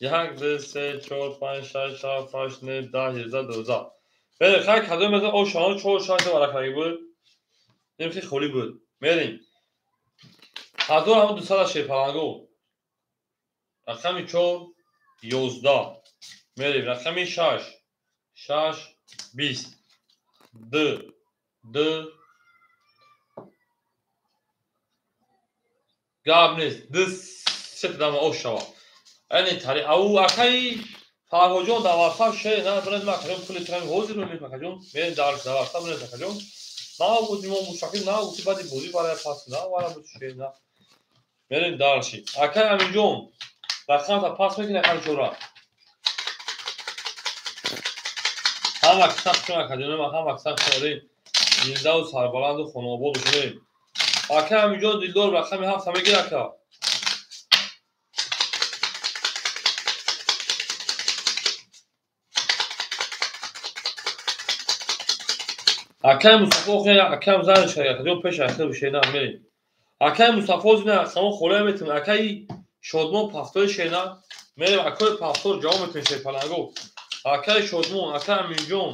Speaker 1: 1 2 3 4 5 6 7 8 9 10 11 12 мерем хай кадом мезан о шано 4 6 варакаги буд нимхи холӣ буд мерем 1200 шерпаланго рақами 4 11 мерем рақами 6 6 20 2 2 гап нест 2 3 дама ош шава ани тари ау акаи Фарҳоҷон дар ватсап шер на бинед ма акаҷон пули трами ҳозир мемед акаҷон мерем дар ватсап бинед акаҷон на буди мо мустақил на гуфти баъди бозӣ барая пас на вара буд шер на мерем дарши акаи Аминҷон рақамта пас мекунӣ акаи чора ҳама сахт академия ҳама сахт дорем зиндаву сарбаланду хонаободу шудем ака Аминҷон дилдор рақами 7 мегир ака акаи Мустафо акаам занш кард акаҷон пеш ахир шена мерем акаи Мустафо зина само холия метавон акаи Шодмон пафтори шена мерем акои пафтор ҷавоб метавон шерпаланго акаи Шодмон акаи Аминҷон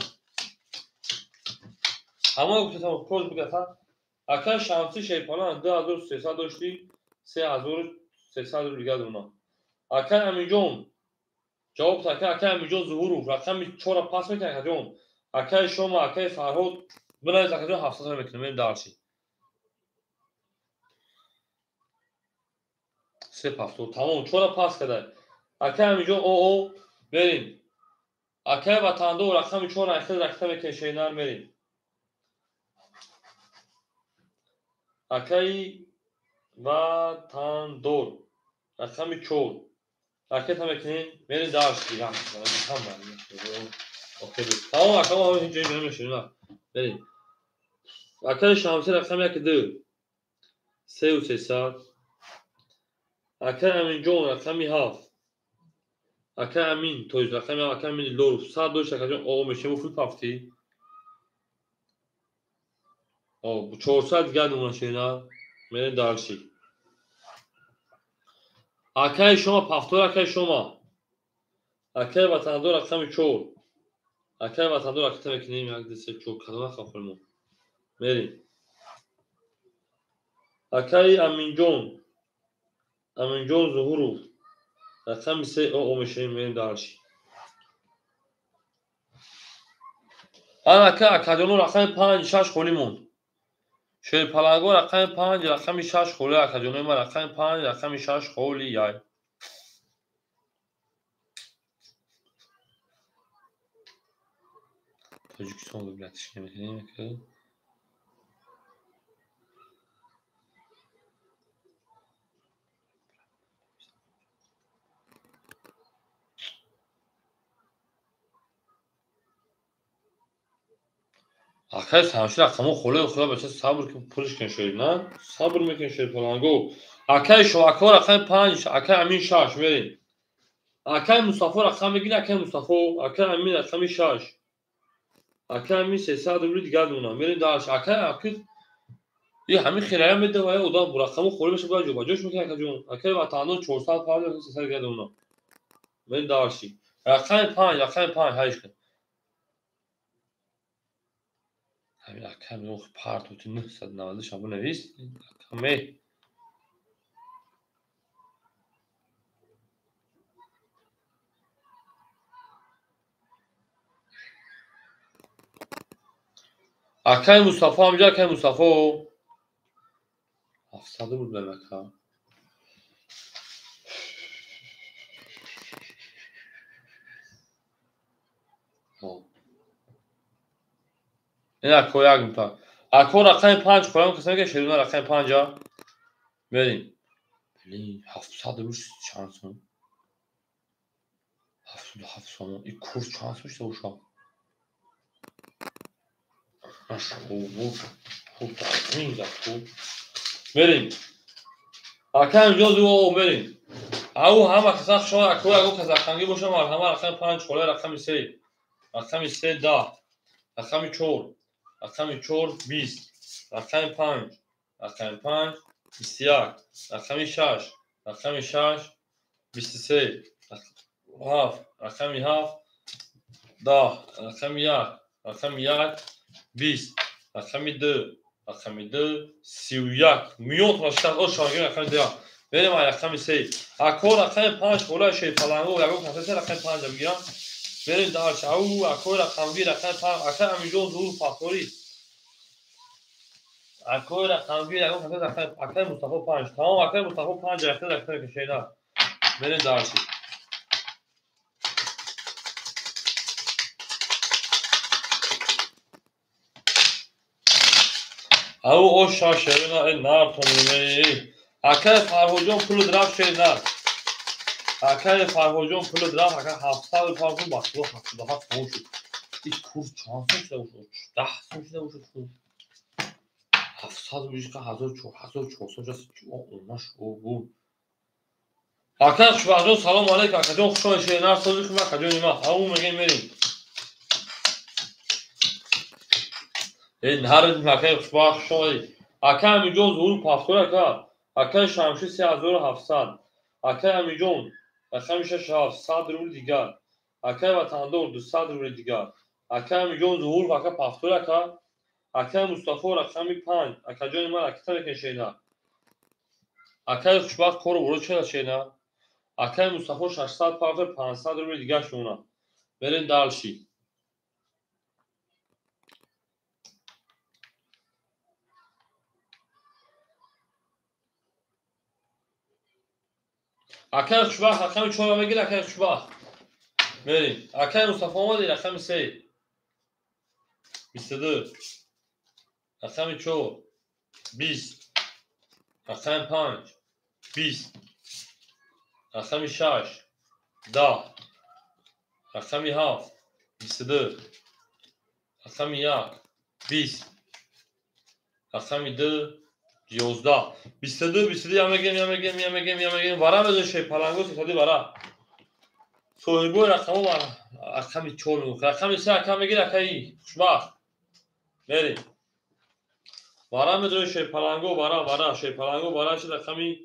Speaker 1: ҳама гуфтам коз бигата акаи Шамси шерпалан 2300 дошти 3300 рубли дига дуна акаи Аминҷон ҷавоб акаи Аминҷон Зуҳуров рақами 4 пас мекунад акаҷон акаи Шома акаи Фарҳод бинавис акаҷон 700 мекунем мерем дарси се пафтор тамом 4 пас карда акаи Аминҷон оо мерем акаи Ватандор рақами 4 ахир ракта мекунем шеринар мерем акаи Ватандор рақами 4 ракета мекунем мерем дарси тамом акамо ҳеҷ ҷой мерем шеринар мерем акаи Шамси рақами 1 2 3 300 акаи Аминҷон рақами 7 акаи Амин то есть рақами акаи Амин Дилдоров 100 дошт акаҷон о мешему фул пафтӣ о 400 дигар нумра шерина мерем дарши акаи шумо пафтор акаи шумо акаи Ватандор рақами 4 акаи Ватандор ракета мекунем 1 2 3 4 кадом рақам холимо мерем акаи Аминҷон Аминҷон Зуҳуров рақами 3 о мешавем мерем дарши Ана ака акаҷоно рақами 5 6 холӣ монд. Шерпаланго рақами 5 рақами 6 холӣ акаҷонои ман рақами 5 рақами 6 холӣ яй. Тоҷикистон выбратиш намекунем ака. Акай самши рақамо холе худо бача сабр кун пулиш кун шоид на? Сабр мекун шерпаланго. Акай шоако рақами 5, акай Амин 6 мерем. Акай Мустафо рақам мегири, акай Мустафо, акай Амин рақами 6. Акай Амин 300 рубли дигар мемонам. Мерем дальше. Акай акид и ҳамин хирая медава одам рақамо холӣ меша бояд ҷобаҷош мекунад акаҷон. Акай ватандор 400 пардо 300 дигар мемонам. Мерем дальше. Рақами 5, рақами 5 ҳайш кун. Ҳамин акай меох партоти 990 шабо навис. Акаме. Акай Мустафо ҳамҷа акай Мустафо. 700 рубл ака. Ин ако як минута. Ако рақами 5 хоям касаме ки шерина рақами 5-а. Мерем. Блин, 700 рубл чанд сом? 77 сом. И курс чанд сом шуда уша? Мерем. Акай инҷо зу мерем. Ау ҳама каса шумо ако яго казахстанги боша марҳама рақами 5 холе рақами 3. Рақами 3 10. Рақами 4. Рақами 4 20. Рақами 5. Рақами 5 21. Рақами 6. Рақами 6 23. 7. Рақами 7 10. Рақами 1. Рақами 1 20. Рақами 2. Рақами 2 31. Миён тона о шангир рақами 2. Мерем ай рақами 3. Ако рақами 5 хола шерпаланго ягон каса рақами 5 бигирам. Мерем дальше. Ау ако рақамги рақами 5. Ака Амиҷон зур пасторӣ. Ако рақамги ягон каса рақами акай Мустафо 5. Тамом акай Мустафо 5 рақами рақами кашена. Мерем дальше. Ау о шаш шерина э нар томиме. Акай Фарҳоҷон пулу рафт шерина. Акай Фарҳоҷон пулу рафт ака 700 фарҳоҷон ба худо 77 сом шуд. Ин курс чанд сом шуда бошад? 10 сом шуда бошад курс. 700 бишка 1400 шаст омаш о. Акай Хушбахтҷон салом алейкум акаҷон хуш омадед шерина сози хуб акаҷон има. Ау мегем мерем. Э нар акай Хушбахт хуш омадед. Акай Амиҷон зуҳур пафтор ака. Акай Шамши 3700. Акай Амиҷон рақами 6700 рубл дигар. Акай Ватандор 200 рубл дигар. Акай Амиҷон зуҳур ака пафтор ака. Акай Мустафо рақами 5. Акаҷони ман акита мекунед шена. Акай Хушбахт кору боро чера шена. Акай Мустафо 600 пафтор 500 рубл дигар шуна. Мерем дальше. Акай Хушбахт рақами 4 мегир акай Хушбахт. Мерем. Акай Мустафо омади рақами 3. 22. Рақами 4 20. Рақами 5 20. Рақами 6 10. Рақами 7 22. Рақами 1 20. Рақами 2 11. 22 22 я мегем я мегем я мегем я мегем вара мезон шерпаланго сади вара. Соҳибои рақамо рақами 4 рақами 3 ака мегир акаи Хушбахт. Мерем. Вара мезон шерпаланго вара вара шерпаланго вара ши рақами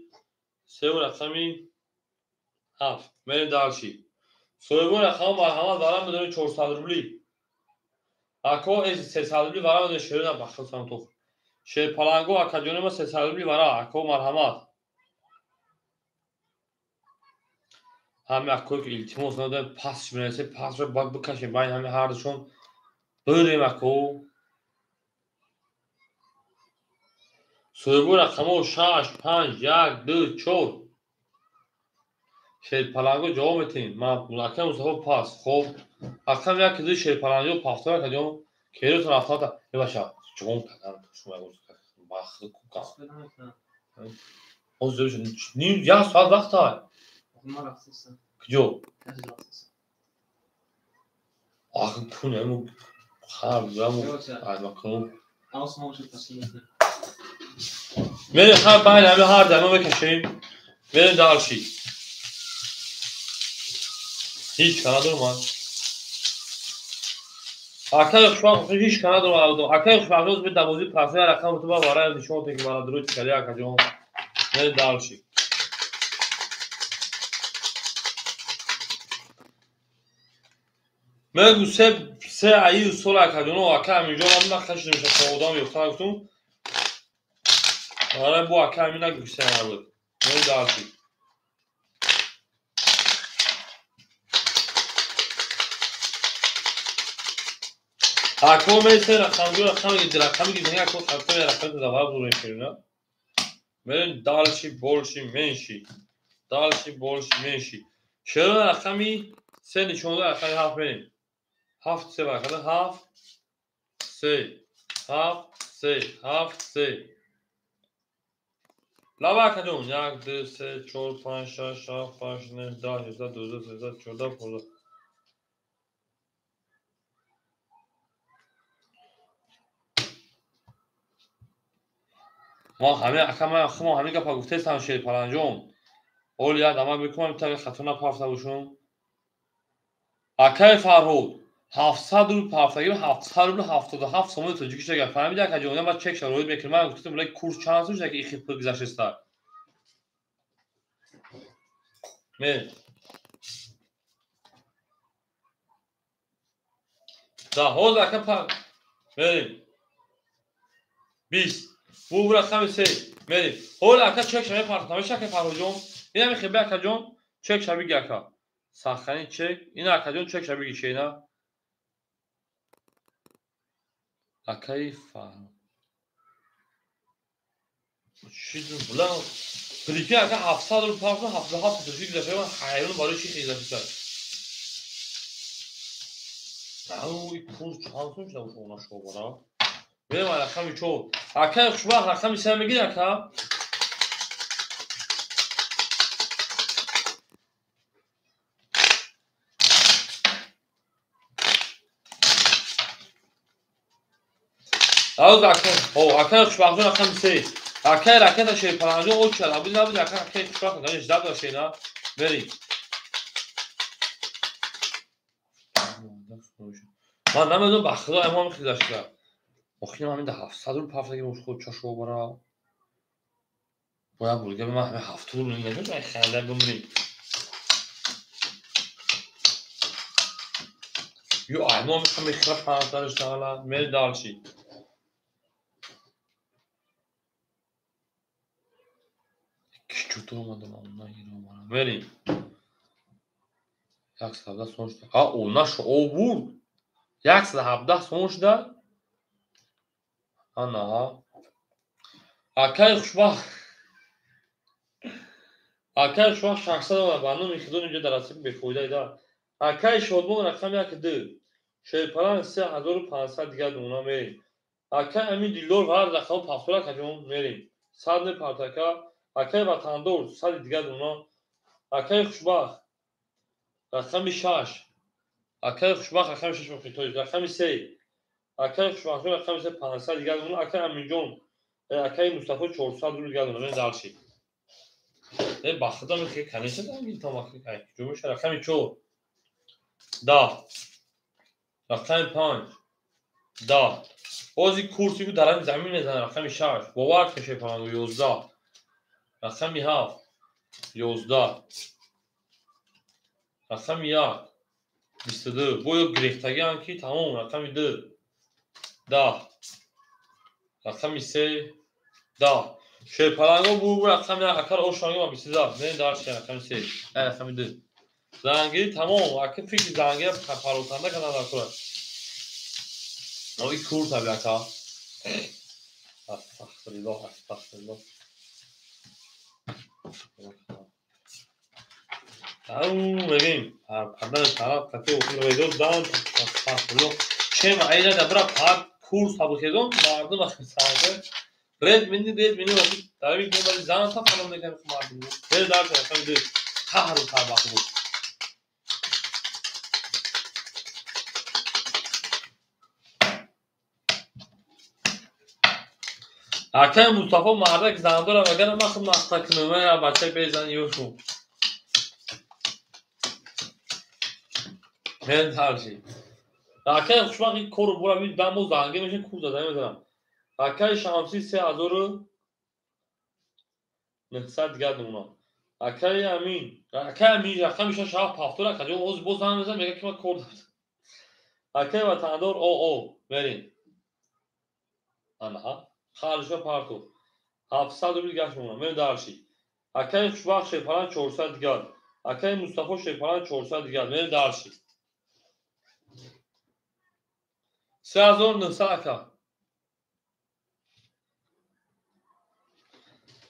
Speaker 1: 3 ва рақами 7. Мерем дальше. Соҳибои рақамо марҳамат вара мезон 400 рубли. Ако 300 рубли вара мезон шерина бахшо самтоф. Шерпаланго акаҷони ма 300 рубли вара ако марҳамат. Ҳаме акое ки илтимос надоем пасш менависем пасшро бояд бикашем байн ҳаме ҳардушон Бирем ако. Соҳибои рақамҳо 6, 5, 1, 2, 4. Шерпаланго ҷавоб метиҳем. Акай Мустафо пас. Хоб. Рақам 1 2 шерпаланго пафтора акаҷон. Керотон рафтата. Бебаша. Ҷон каган шумо бахт кукан. Ҳозир ним як соат вақт ай. Куҷо? Ах, пул ему хар яму ай макун. Мерем ҳар байн ҳами ҳар дама мекашем. Мерем дарши. Ҳеҷ ка надорам ман. Акай хушбахт ҳеҷ ка надорам. Акай хушбахт рӯз бе давози пасоя рақам ту ба барай нишон те ки мана дуруст кали акаҷон. Мерем дарши. Мегу се аи сол акаҷоно ака аминҷон ман нахашидам ша одам ёфта гуфтум. Ара бу ака амин нагуфта буд. Мерем дарши. Ако месе рақамгӯ рақам гирифтани ако хатто рақам завар бурем шерина. Мерем дальше больше меньше. Дальше больше меньше. Шерина рақами се нишонда рақами 7 мерем. 7 се рақами 7 3 7 3 7 3. Лава акаҷон 1 2 3 4 5 6 7 8 9 10 11 12 13 14 15. Ма ҳамин ака ман хумо ҳамин гапа гуфтестам Шерпаланҷон. Оли як дама бикунам таги хато напафта бошум. Акаи Фарҳод 700 рубл пафтагӣ 700 рубл 77 сомони тоҷикӣ шуда гап. Фаҳмиди акаҷон, ман чек шароит мекунам. Ман гуфтам булай курс чанд сум шуда ки ихи пул гузаштеста. Ме. Да, ҳозир ака па мерем. 20. Бу рақами 3. Мерем. Ҳол ака чек шави партам. Ака Фарҳодҷон. Ина мехеби акаҷон чек шави ги ака. Сахани чек. Ина акаҷон чек шави ги чена. Акаи Фарҳод. Чиз булан. Прикинь ака 700 рубл партам 77 тоҷикӣ гузашта. Ман ҳайрон барои чӣ гузашта. Ау, пул чанд сум шуда бошад она шобара? Мерем рақами 4. Акаи хушбахт рақами 3 мегири ака? Ҳоз ака, ҳо, акаи хушбахтҷон рақами 3. Акаи ракета Шерпаланҷон оча, набуд набуд ака акаи хушбахт рақами 18 дошт на. Мерем. Ман намедонам ба худо имом хизашта. Охирам ҳамин 700 рубл пафтаги бош худ чашо бара. Бояд бурга ман ҳамин 700 рубл нагирам, ханда бимрем. Ё аймом ҳамин хира панҷтараш тағала мери дальше. Кичутур омадам, нагирам бара. Мерем. 117 сом шуда. А, о, нашу, о, бурд. 117 сом шуда. Ана. Акаи хушбахт. Акаи хушбахт 600 омад. Ба номи худо инҷо дар асиб бефоида ида. Акаи Шодмон рақами 1 2. Шерпалан 3500 дигар дона мерем. Акаи Амин Дилдор ҳар рақам пафтора каҷон мерем. 100 не партака. Акаи Ватандор 100 дигар дона. Акаи хушбахт рақами 6. Акаи хушбахт рақами 6 мехоҳед. Рақами 3. Акаи хушбахт рақами 3 500 дигар дона. Акаи Аминҷон, акаи Мустафо 400 рубл дигар дона. Дальше. Ба худо мехоҳед, конечно, гиртам ай куҷо мешавад? Рақами 4. 10. Рақами 5. 10. Ҳозир курси ку дар ҳамин замин мезанад. Рақами 6. Бовар кун Шерпаланго 11. Рақами 7. 11. Рақами 1. 22. Бо ё гирифтагиам ки тамом. Рақами 2. 10. Рақами 3. 10. Шерпаланго бу рақами акар ошанги ма 22. Мен дарши рақами 3. Рақами 2. Зангири тамом. Ака фикри зангира пароканда кардан дар кора. Ой курта бляка. Астағфируллоҳ, астағфируллоҳ. Ау, мегем, пардан тараф қати охир дан астағфируллоҳ. Чем айда дабра пар курс табухедон мардум сарда. Ред мини вақт дарви бали зан та фалон мекард мардум. Ред дар рақами 2. Қаҳру тарбақ буд. Акай Мустафо мардак зандора вагар ман худ махта кунам, я бача безан ёшу. Мен таржи. Акай хушбахт ин кору бура би дамо занге мешин кур зада мезанам. Акай Шамси 3900 дигар намуна. Акай Амин, рақами 6 7 7 акаҷо оз боз занг мезанам, мегӯяд ки ман кор дорам. Акай ватандор о мерин. Анаҳа. Харҷа парту. 700 рубл гашт мемонам. Мен дарши. Акай Хушбахт Шерпалан 400 дигар. Акай Мустафо Шерпалан 400 дигар. Мен дарши. 3900 ака.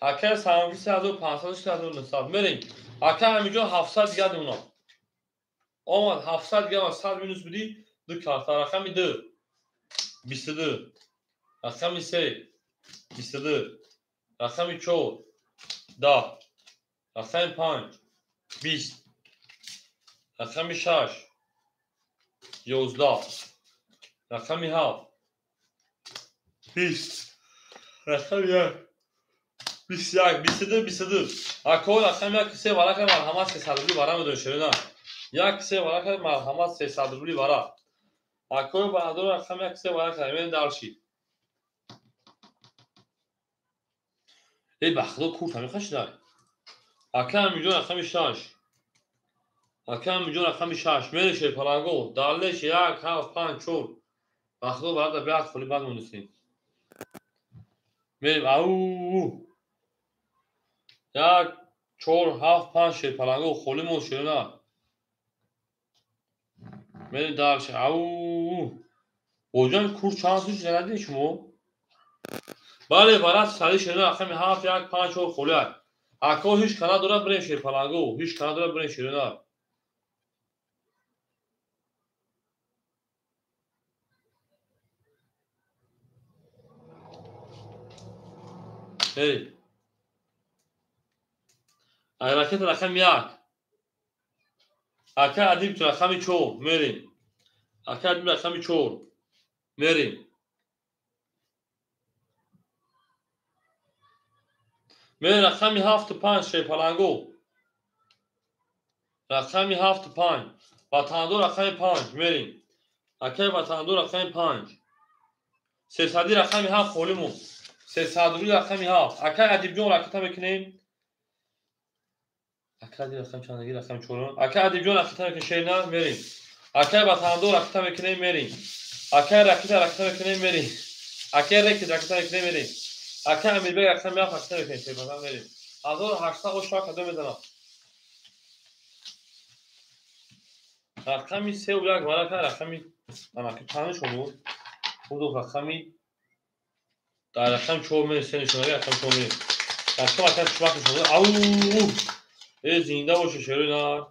Speaker 1: Акай Самги 3500 3900. Мерем. Акай Амиҷон 700 дигар мемонам. Омад 700 дигар 100 минус буди ду карта. Рақами 2 22. Рақами 3 22. Рақами 4 10. Рақами 5 20. Рақами 6 11. Рақами 7 20. Рақами 1 21. 22 22. Ако рақами 1 3 варака марҳамат 300 рубли вара медонӣ шерина. 1 3 варака марҳамат 300 рубли вара. Ако барадор рақами 1 3 варака мен дарши. Эй, ба худо курта мехашидай. Ака Амиҷон рақами 6. Ака Амиҷон рақами 6. Мереше паланго. Далеш 1 7 5 4. Ба худо барада бият холи бад монистем. Мерем ау. 1 4 7 5 шерпаланго холи мон шерина. Мерем дарше ау. Оҷон курт чанд су шудади шумо? Бале, барат сари шерина рақами 7 1 5 4 холи ай. Ако ҳеҷ кана дорад бирем шерпаланго, ҳеҷ кана дорад бирем шерина. Эй. Ай ракета рақами 1. Ака Адиб рақами 4 мерем. Ака Адиб рақами 4 мерем. Мен рақами 7 5 шерпаланго. Рақами 7 5. Ватандор рақами 5 мерем. Акай ватандор рақами 5. 300 рақами 7 холимон. 300 рубли рақами 7. Акай Адибҷон ракета мекунем. Акай Адиб рақами чандаги рақами 4. Акай Адибҷон ракета мекунем шерина мерем. Акай ватандор ракета мекунем мерем. Акай ракета мекунем мерем. Акай рекет ракета мекунем мерем. Ака Амирбек рақами 7 ракета мекунем шербазан мерем. 1800 ош кадом мезанам. Рақами 3 1 варака рақами анаки чанд шумо? Худу рақами дар рақами 4 мерем, се нишонаги рақами 4 мерем. Рақам ака чӯбак нишона. Ау! Э зинда боше шерина.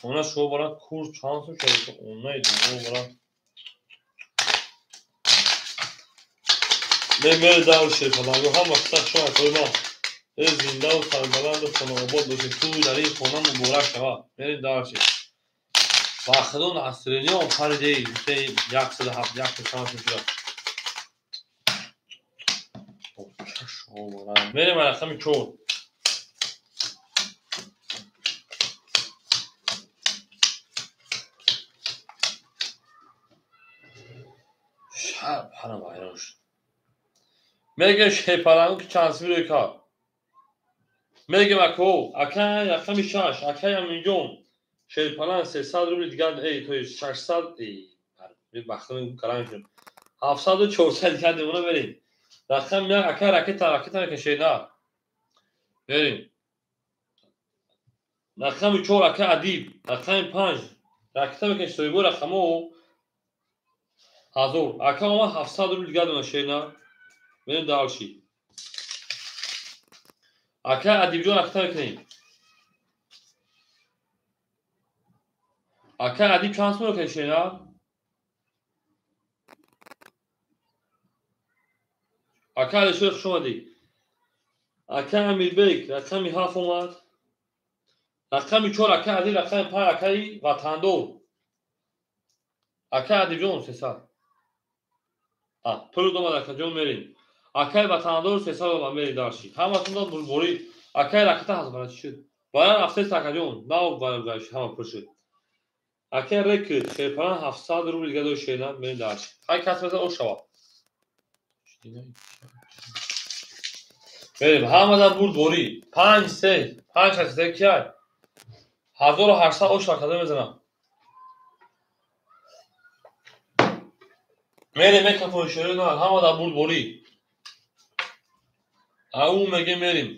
Speaker 1: Она шо бара курс чанд сум шуд? Она ду бара. Мер дар шерпаланго ҳама қисса шо акои ма. Э зиндаву сарбаланду хонаобод бошед. Ту дар ин хона муборак шавад. Мерем дар шер. Ба худо насринён паридей 107 100 шуда. Мерем рақами 4. Шаб ҳарам вайрон шуд. Мегем шерпаланго ки чанд сими рӯй кард. Мегем ако, акай рақами 6, акай Аминҷон шерпалан 300 рубли дигар, эй, то есть 600, эй, бахтам карам шуд. 700 400 дигар демона мерем. Рақами 1 акай ракета мекунем шерина. Мерем. Рақами 4 акай Адиб, рақами 5 ракета мекунем соҳибо рақамо. 1000. Ака омад 700 рубл дига дона шерина. Мерем дальше. Ака Адибҷон ракета мекунем. Ака Адиб чанд сум мекунем шерина? Ака Алишер хуш омадӣ. Ака Амирбек рақами 7 омад. Рақами 4 ака Адиб, рақами 5 акаи Ватандор. Ака Адибҷон 300. Пул омад акаҷон мерем. Акаи Ватандор 300 омад мерем дальше. Ҳаматон бурборӣ. Акаи ракета ҳаст бара чӣ шуд? Баян рафтест акаҷон. Нав баян ҳама пул шуд. Акаи Рекет шерпаран 700 рубл дига дошт шерина мерем дальше. Ҳар кас мезан о шавад. Мерем ҳамадан бурдборӣ. 5 3 5 3 кияй? 1800 ош ракада мезанам. Мерем мекафои шерина ҳамадан бурдборӣ. Ау меге мерем.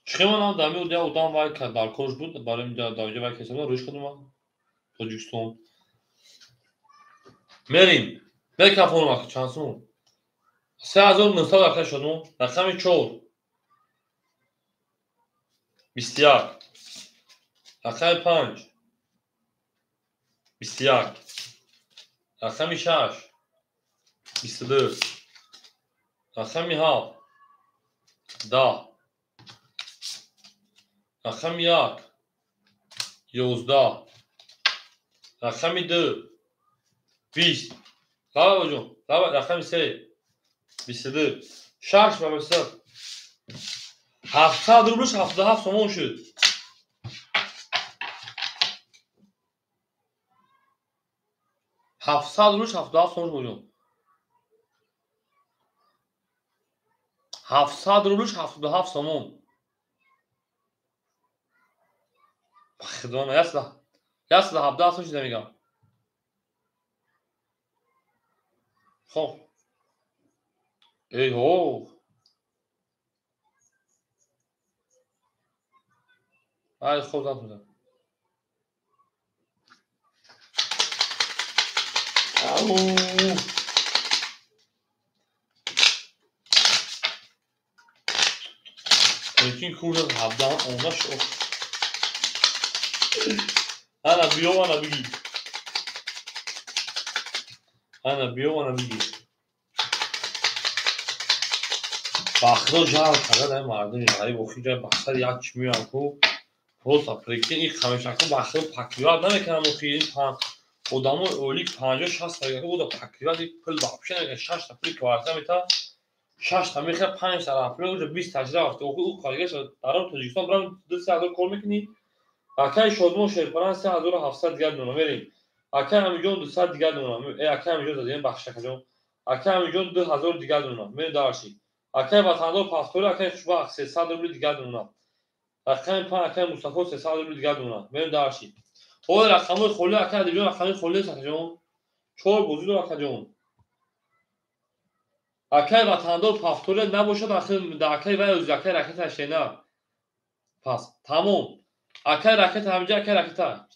Speaker 1: Чӣ манам дами я одам вай дар корш буд, барои дар вай кесам рӯш кардам Тоҷикистон. Мерем. Мекафонам ака чанд сум? 3900 ака шудум. Рақами 4. 21. Рақами 5. 21. Рақами 6. 22. Рақами 7. 10. Рақами 1. 11. Рақами 2. 20. Лава баҷон. Лава рақами 3. 22. 6 ба 7. 700 рублш 77 сомон шуд. 700 рублш 77 сомон шуд баҷон. 700 рублш 77 сомон. Худо ясла. Ясла 17 сомон шуда мегам. Хоб. Эй ҳо. Ай хоб зад мезанам. Ау. Прикинь, курс 17 онда шуд. Ана биё, ана бигир. Ана биё, ана бигир. Ба худо ҷалб карда дар мардуми ғариб охир ҷай мақсад як чӣ меоям ку просто прикинь ин ҳамешаку ба худо покриват намекунам охир ин одамои ойлик 50-60 та ода покриват пул вообще намекунад. 6 та пули квартира метавад, 6 та мехӯрад, 5 та рафт уже 20 та рафт. Охир ӯ қаригаша даром Тоҷикистон барам 2-3 ҳазор кор мекунӣ. Акаи Шодмон шерпаран 3700 дигар дона мерем. Акаи Амиҷон 200 дигар дона. Акаи Амиҷон задем бахш акаҷон. Акаи Амиҷон 2000 дигар дона. Мерем дальше. Акаи Ватандор паспорт, акаи Хушбахт 300 рубл дигар дона. Рақами 5 акаи Мустафо 300 рубл дигар дона. Мерем дальше. Ҳоло рақамҳои холӣ акаи Адибҷон рақами холӣ нест акаҷон. 4 бозӣ дор акаҷон. Акаи Ватандор паспорт набошад ахир акаи вай ӯзи акаи ракета шена. Пас тамом. Акаи ракета ҳаминҷа акаи ракета.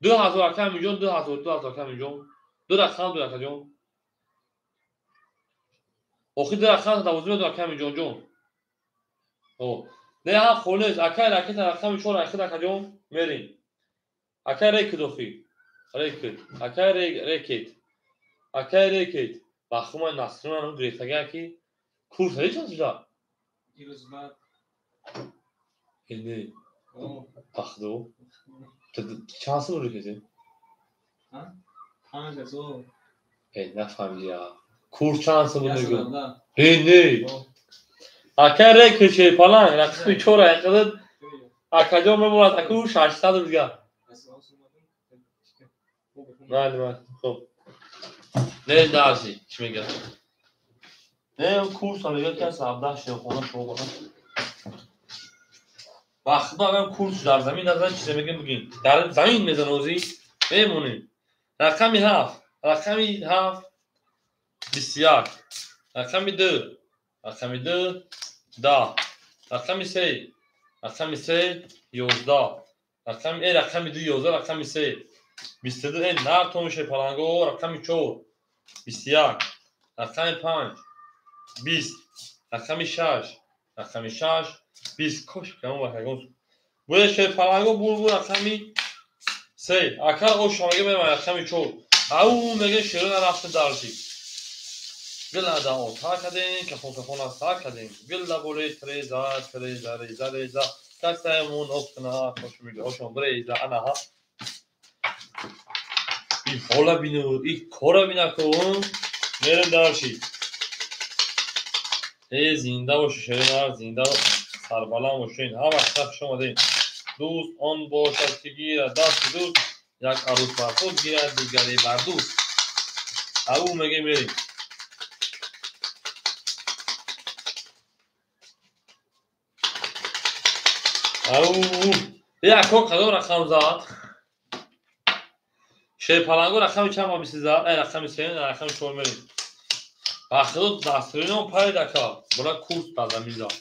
Speaker 1: 2000 акаи Амиҷон 2000 2000 акаи Амиҷон. Ду рақам ду акаҷон. Охир ду рақам давозӣ медод акаи Амиҷонҷон. О, не ҳам холӣ нест. Акаи ракета рақами 4 ахир акаҷон мерем. Акаи рекет охир. Рекет. Акаи рекет. Акаи рекет. Ба хума Насрина гирифтага ки курс ҳеҷ чанд шуда?
Speaker 2: Ирӯз баъд.
Speaker 1: Не. Бахдо. Чанд сум рекете?
Speaker 2: 5000.
Speaker 1: Нафаҳмидия. Курс чанд сум буд мегӯ? Не. Акаи рекет шерпаланг рақами 4 айқадад акаҷон мемонад аку 600 рубл дигар. Майли, майли. Хуб. Не дарси, чӣ мегӯяд? Не, курс мегӯяд ки 17 шерхона шумо кунад. Ба худо агар курс дар замин назан чизе мегӯем бигин. Дар замин мезан озӣ мемонем. Рақами 7, рақами 7 21, рақами 2, рақами 2 10, Рақами се, рақами се, 11. Рақами рақами 2, 11, рақами 3. 22, нартон шерпаланго, рақами 4, 21, рақами 5, 20, рақами 6, рақами 6, 20. Кош камон бакагон. Буе шерпаланго бурбу рақами 3. Акар ош меге мема рақами 4. Ау меге шерона рафта дарси. Гила да ота кадем, кафон кафона са кадем. Гила боле треза, треза, реза, реза. Касаемон оптана, хошмига, ошон бреза, анаха. И ҳола бину, и кора бина кун. Мерем дарши. Э зинда боши шерина, зинда сарбаланд бошин. Ҳама хуш омадед. Дӯст он бошад ки гирад дасти дӯст, як арӯс бар худ гирад, дигаре бар дӯст. Ау меге мерем. Ау, яко кадом рақам зад? Шерпаланго рақами чанд ба биси зад? Рақами се, рақами чор мерем. Бахидо дастурино пайда кард. Бура курс дар замин зад.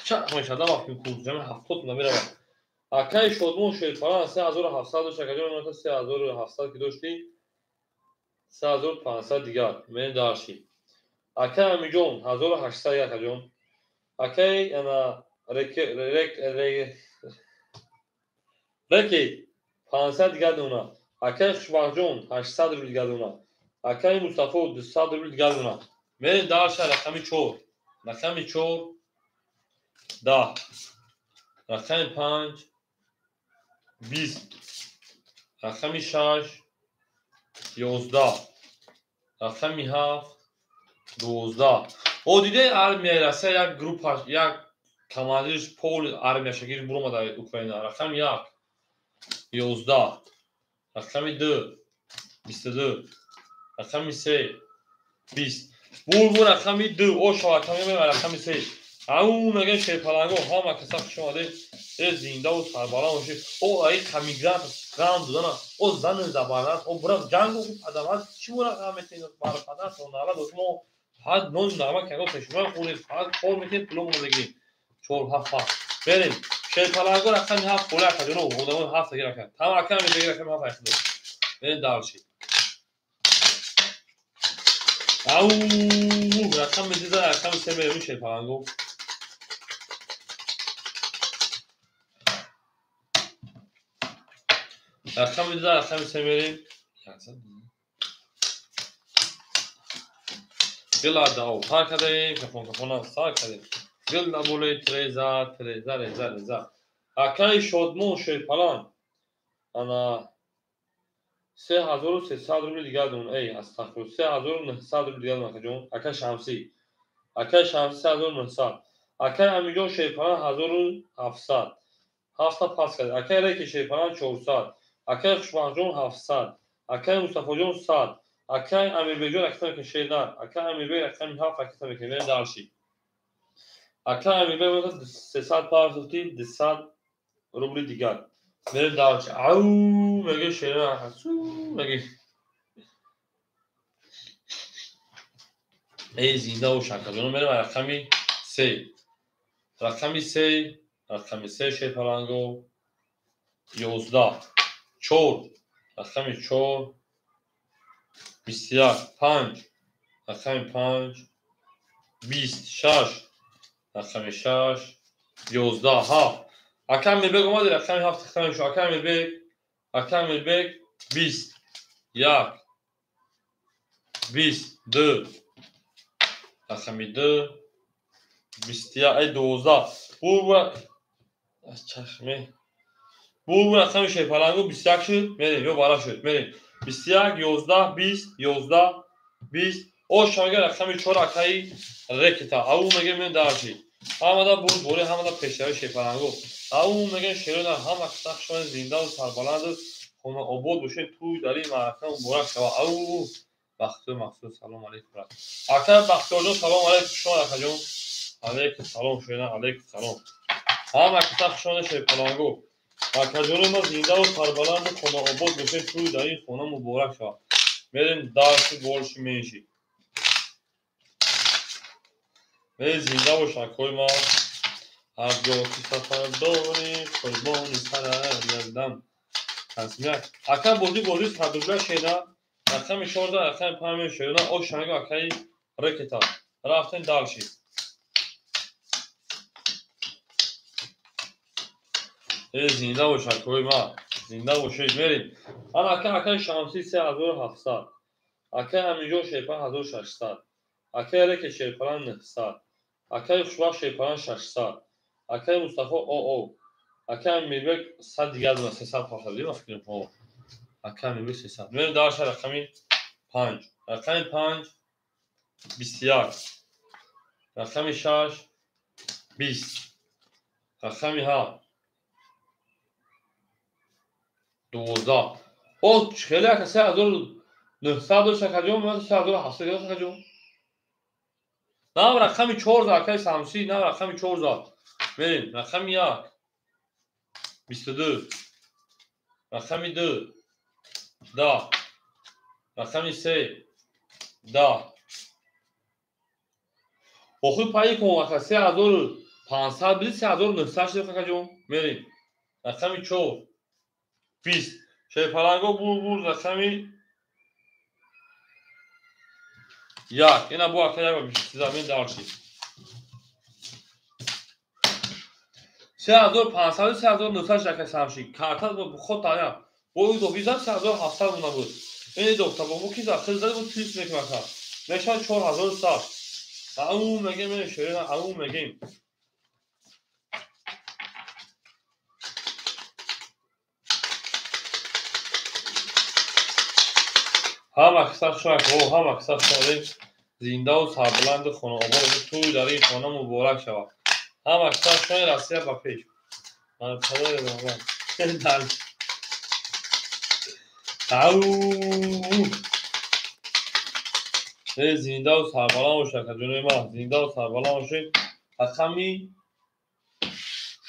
Speaker 1: Чанд мешада вақти курс ҷамъи 70 намеравад. Акаи Шодмон шерпаланг 3700 дошт, акаҷон ман 3700 ки дошти, 3500 дигар. Мен дарши. Акаи Амиҷон 1800 акаҷон. Акаи ана реки 500 дигар дона. Акаи Хушбахтҷон 800 рубл дигар дона. Акаи Мустафо 200 рубл дигар дона. Мерем дарша рақами 4. Рақами 4 10. Рақами 5 20. Рақами 6 11. Рақами 7 12. О диде армияи Россия як группа, як командирш пол армияшагир буромада Украина. Рақами 1 11. Рақами 2 22. Рақами 3 20. Бурбу рақами 2 о шаваками рақами 3. Ау меге шерпаланго ҳама каса хуш омадед. Э зиндаву сарбаланд бошед. О ай камигрант грам додана. О зани забардаст. О бурам ҷангу падамаз чӣ бура ғам метенад бар падар сонала дошт мо фақат нон намак ягон пешмон хӯрем, фақат кор мекунем, пуломонро мегирем. 4 7 7. Берем. Шерпаланго рақами 7 бола акаҷоно одамон 7 таги рақам. Там акам меги рақами 7 айхидо. Берем дарши. Ау рақами 2 рақами 3 мерем шерпаланго. Рақами 2 рақами 3 мерем. Гила дао пар кардем, кафон кафона сар кардем. Гила болои треза, треза, реза, реза. Акаи Шодмон шерпаланг ана 3300 рубл дигар дон. Эй, астағфируллоҳ, 3900 рубл дигар дон акаҷон. Акаи Шамсӣ. Акаи Шамсӣ 3900. Акаи Амиҷон шерпаланг 1700. 700 пас кард. Акаи Реки шерпаланг 400. Акаи Хушбахтҷон 700. Акаи Мустафоҷон 100. Акаи Амирбекҷон рақами ки шернар. Акаи Амирбек рақами 7 рақами ки мерем дарши. Акаи Амирбек мегӯяд 300 партофти 200 рубли дигар. Мерем дарши. Ау меге шернар ҳасу меге. Эй зинда бош акаҷон. Мерем рақами 3. Рақами 3, рақами 3 шерпаланго 11. 4, рақами 4 21, 5, рақами 5 26, рақами 6 11 7. Акаи Амирбек омади рақами 7 тихта мешавад. Акаи Амирбек, акаи Амирбек 20, 1 22, рақами 2 21, 12. Бу аз чашме. Бу рақами шерпаланго 21 шуд, мерем, ё бара шуд, мерем. 21, 11, 20, 11, 20. О шамега рақами 4 акаи Рекета. Ау меге мен дарши. Ҳамада бурд бори, ҳамада пешрави шерпаланго. Ау меге шерона ҳама каса хушомад, зиндаву сарбаланду хона обод бошед, тӯй дар ин маърака муборак шавад. Ау Бахтиёр Мақсуд салом алейкум. Ака Бахтиёрҷон салом алейкум, хуш омад акаҷон. Алейкум салом шерона, алейкум салом. Ҳама каса хушомад шерпаланго. Акаҷони ма зиндаву сарбаланду хона обод бошед, тӯй дар ин хона муборак шавад. Мерем дарси больше меньше. Зинда бош акои ман. Ҳар ҷо ки сафар дорӣ, қурбони сарат гардам. Тасмияк. Ака бозӣ бозӣ садрубля шена. Рақами 14, рақами 5 шена. О шанго акаи рекета. Рафтем дальше. Зинда бош акои ман. Зинда бошед, мерем. Ана ака акаи Шамсӣ 3700. Акаи Амиҷон Шерпалан 1600. Акаи Реке Шерпалан 900. Акаи Хушбахт Шерпалан 600. Акаи Мустафо ОО. Акаи Амирбек 100 дигар дона 300 пафта дидем фикр кунам. Акаи Амирбек 300. Мерем дальше рақами 5. Рақами 5 21. Рақами 6 20. Рақами 7 12. О, хеле ака 3900 дошт акаҷон, ман 3700 акаҷон. Нав рақами 4 акаи Самсӣ, нав рақами 4. Мерем, рақами 1 22. Рақами 2 10. Рақами 3 10. Охир пайи кун ака 3500 биди 3900 шуд акаҷон. Мерем. Рақами 4 20. Шерпаланго бур рақами 1. Ина бу ака 1 23 мен дальше. 3500 3900 ака Самши. Карта худ тая. Бо ду виза 3700 мона буд. Ин доктор бо ки за хел зад бу плюс мекунад ака. Мешавад 4100. Ау мегем мен шерина ау мегем. Ҳама каса шак, ҳама каса шодем, зиндаву сарбаланду хонаобод тӯй дар ин хона муборак шавад. Ҳама каса шои Россия ба пеш. Ман падари ман. Ау! Зиндаву сарбаланд бошад, ҷонои ман, зиндаву сарбаланд бошед. Рақами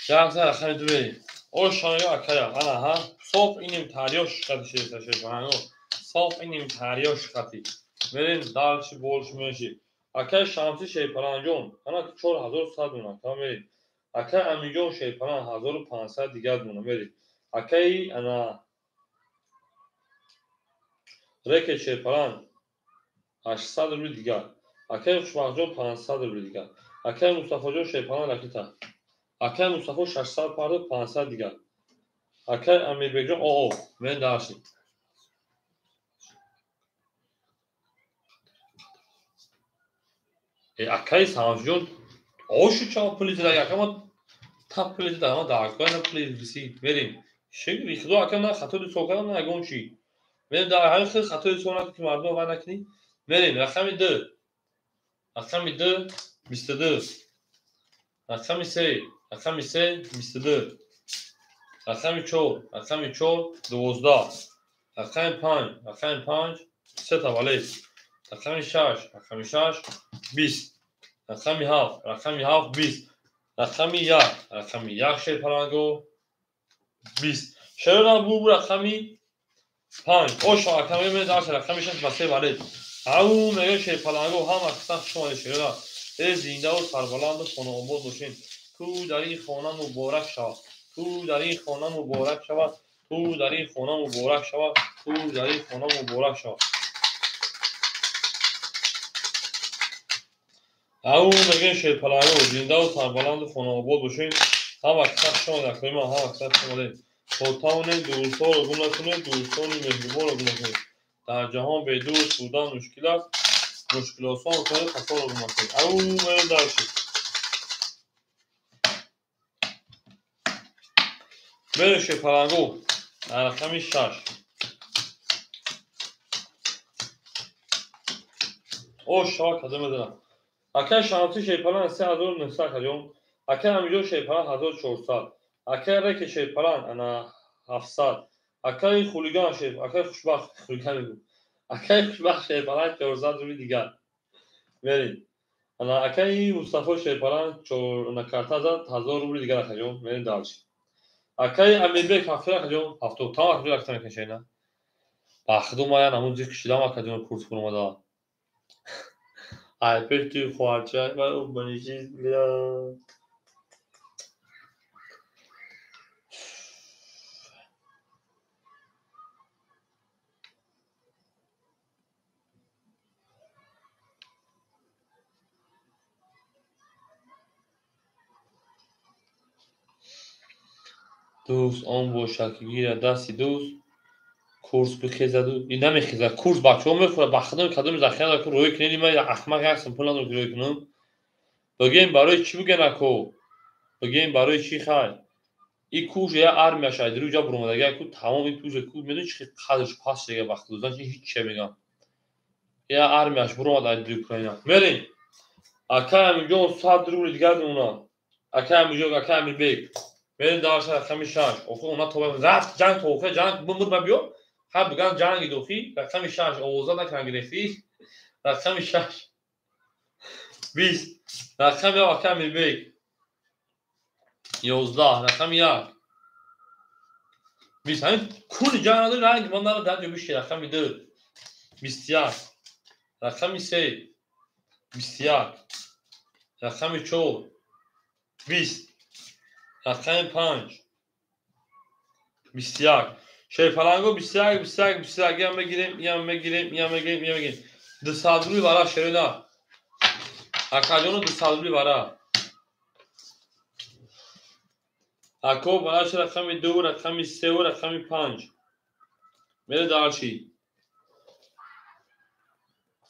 Speaker 1: 10 рақами 2. О шоё акая, ана ҳа, соф иним тариёш қати шеста шефанго. Соф иним тариёш қати. Мерем дальше больше меши. Акай Шамси Шерпаланҷон, ана 4100 дона, та мерем. Акай Амиҷон Шерпалан 1500 дигар дона, мерем. Акай ана Реке Шерпалан 800 рубли дигар. Акай Хушбахтҷон 500 рубли дигар. Акай Мустафоҷон Шерпалан ракета. Акай Мустафо 600 парда 500 дигар. Акай Амирбекҷон ОО, мен дальше. Акай Самсиҷон ошу ча пули зада, ака ма та пули зада, ма даркор на пули висид. Мерем. Шигри худо ака на хато ду сол кардам, на ягон чӣ. Мерем дар ҳамин хел хато ду сол накунӣ ки мардум вай накунӣ. Мерем рақами 2. Рақами 2 22. Рақами 3, рақами 3 22. Рақами 4, рақами 4 12. Рақами 5, рақами 5 3 таваллуд. Рақами 6, рақами 6 20. Рақами 7, рақами 7 20. Рақами 1, рақами 1 Шерпаланго 20. Шерона бу рақами 5. О шо рақами мен даш рақами 6 ба 3 валед. Ау мега Шерпаланго ҳама қисм шумо шерона. Зиндаву сарбаланду хонаобод бошед. Ту дар ин хона муборак шавад. Ту дар ин хона муборак шавад. Ту дар ин хона муборак шавад. Ту дар ин хона муборак шавад. Ау мегӯем Шерпаланго зиндаву сарбаланду хонаобод бошед. Ҳама қисм шумо дакои ман, ҳама қисм шумо дед. То тавонед дӯстҳоро гум накунед, дӯстони меҳрубонро гум накунед. Дар ҷаҳон бе дӯст будан мушкил аст. Мушкилосон кунед, хаторо гум накунед. Ау мерем дальше. Мерем Шерпаланго дар рақами 6. О шава кадом медонам. Акай Шамси Шерпалан 3900 акаҷон. Акай Амиҷон Шерпалан 1400. Акай Реке Шерпалан ана 700. Акай Хулиган Шер, акай Хушбахт Хулиган мегӯм. Акай Хушбахт Шерпалан 400 рубли дигар. Мерем. Ана акай Мустафо Шерпалан ана карта зад 1000 рубли дигар акаҷон. Мерем дальше. Акай Амирбек 70 акаҷон, 70 там акаҷон акта мекашад ина. Ба худо ман намуд зикр шидам акаҷон курс фуромада. Ай пеш туи хоҳарча банишист, бля. Дӯст он бошад, ки гирад дасти дӯст, курс бихезаду ин намехезад. Курс бачаҳо мехӯрад, ба худо кадоми захира ку рӯй кунед, ман ахмақ ҳастам, пул надорам ки рӯй кунам. Бигем барои чӣ бигӯян ако? Бигем барои чӣ хай? И курс я армияш айдиру ҷа буромадага ку тамом и курс ку медонӣ чӣ қадрш паст шуда ба худо, значит ҳеҷ чия мегам. Я армияш буромад айдири Украина. Мерем. Акай Амирҷон 100 рубли дигар мемонад. Акай Амирҷон, акай Амирбек. Мерем дарша рақами 6. Охир она то рафт ҷанг то охир ҷанг бимур ба биё. Ҳа биган ҷанги дохи рақами 6 овоза накаран гирифти. Рақами 6. 20. Рақами 1 акай Амирбек. 11 рақами 1. 20. Ҳамин кули ҷанг надори ранги ман нара дар ҷо биши рақами 2. 21. Рақами 3. 21. Рақами 4. 20. Рақами 5. 21. Шерпаланго 21, 21, 21. Ям мегирем, ям мегирем, ям мегирем, ям мегирем. 200 рубли вара шерина. Акаҷону 200 рубли вара. Ако бараш рақами 2, рақами 3, рақами 5. Мере дарчи.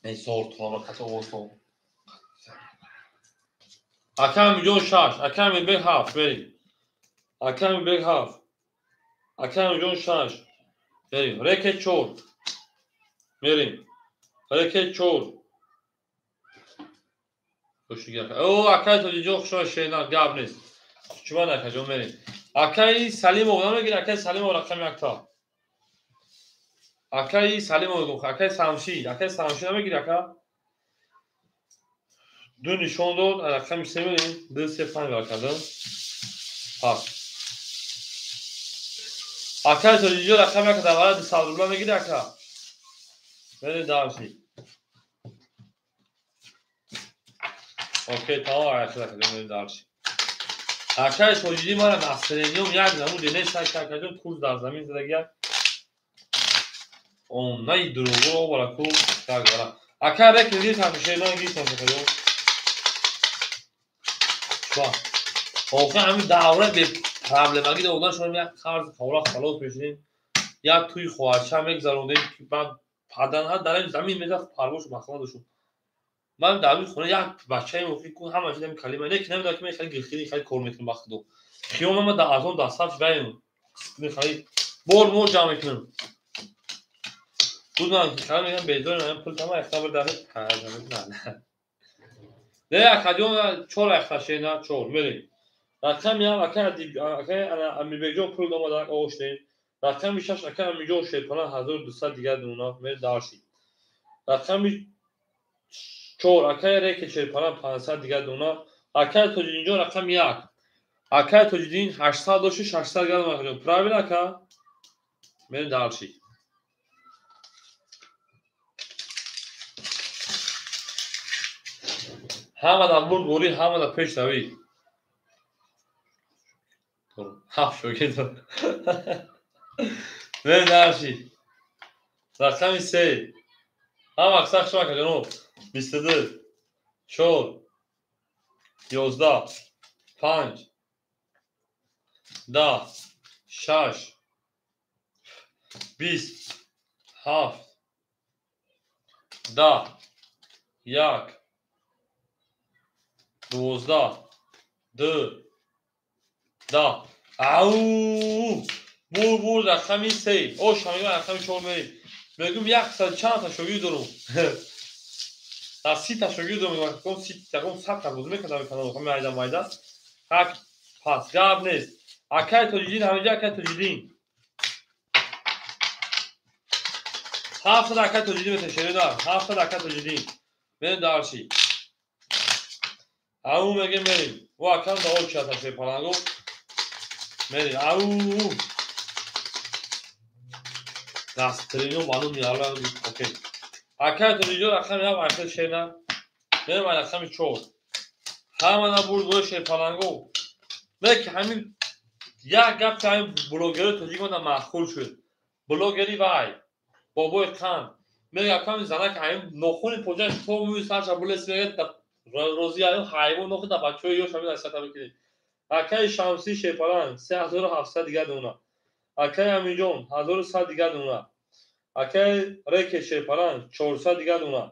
Speaker 1: Эй зор тулама каса овозо. Ака Амирҷон 6, ака Амирбек 7, мерем. Ака Амирбек 7. Ака Амирҷон 6. Мерем. Реке 4. Мерем. Реке 4. О, акай Тоҷиҷон хушома шена, гап нест. Чуман акаҷон мерем. Акаи Салимов намегири, акаи Салимов рақами 1. Акаи Салимов гуфт, акаи Самшид, акаи Самшид намегири ака? 2 нишон дод, рақами 3 мерем. 2 3 5 ракада. 7. Акаи Тоҷиҷон рақами 1 дар вара 200 рубла мегири ака? Мерем дарши. Окей, тамом акаҷон мерем дарши. Акаи Тоҷидӣ мара настроениём як намуде нест, акаҷон курс дар замин задагия. Онаи дурӯғро овара ку як вара. Ака рек гирифтам, шерон гирифтам акаҷон. Чва. Охир ҳамин давра бе проблемагӣ додан шумо як қарз хавра халос мешудем. Як туи хоҳарча мегзарондем, ки баъд падан ҳар дар замин мезад парвош махлада шуд. Ман дар хона як бачаи муфид ку ҳама чиз калима не ки намедонам ки мен хеле гирхири хеле кор мекунам ба худо. Хиёма ма дар аз он дастаф ваем. Хеле бор мо ҷамъ мекунам. Будам ки хеле мегам бедор ман пул тама як хабар дар на. Не акаҷон 4 ахташена 4 мерем. Рақами 1 акаи Амирбекҷон пул омада оштем. Рақами 6 акаи Амирҷон Шерпана 1200 дигар дуна мер дарши. Рақами 4 акаи Реке Шерпана 500 дигар дуна. Акаи Тоҷиддинҷон рақами 1. Акаи Тоҷиддин 800 дошти 600 дигар дуна. Правильно ака? Мерем дарши. Ҳама дар бурд борӣ, ҳама дар пеш равӣ. 7 шогирд. Мерем дарши. Рақами 3. Ҳама аксар шумо акаҷонов. 22, 4, 11, 5, 10, 6, 20, 7, 10, 1, 12, 2, 10. Ау! Бур бур рақами 3. О, шамига рақами 4 мерем. Мегӯм 100 чанд та шогирд дорум. Дар 30 та шогирд дорум, мегӯм 30 та, 100 та бозӣ мекардам канал, ҳамин айда майда. Ҳак пас гап нест. Акаи Тоҷиддин ҳаминҷа акаи Тоҷиддин. 700 акаи Тоҷиддин меташерина. 700 акаи Тоҷиддин. Мерем дарши. Ау мегем мерем. О акам да очи аташе паланго. Мерем. Ау. Настроениё маълум меалам. Окей. Акаи Тоҷиддин рақами 7 ахир шена. Мерем рақами 4. Ҳама набурд бои шерпаланго. Ки ҳамин як гап ки ҳамин блогери тоҷик мана маъқул шуд. Блогери вай бобои қанд мега аками занак ҳамин нохуни поҷаш то мӯи сарша булес мега розӣ ҳамин ҳайвон нохи да бачаҳои ёш ҳамин насиҳата бикунед. Акаи Шамсӣ шерпаланг 3700 дигар дона. Акаи Аминҷон 1100 дигар дона. Акаи Реке шерпаланг 400 дигар дона.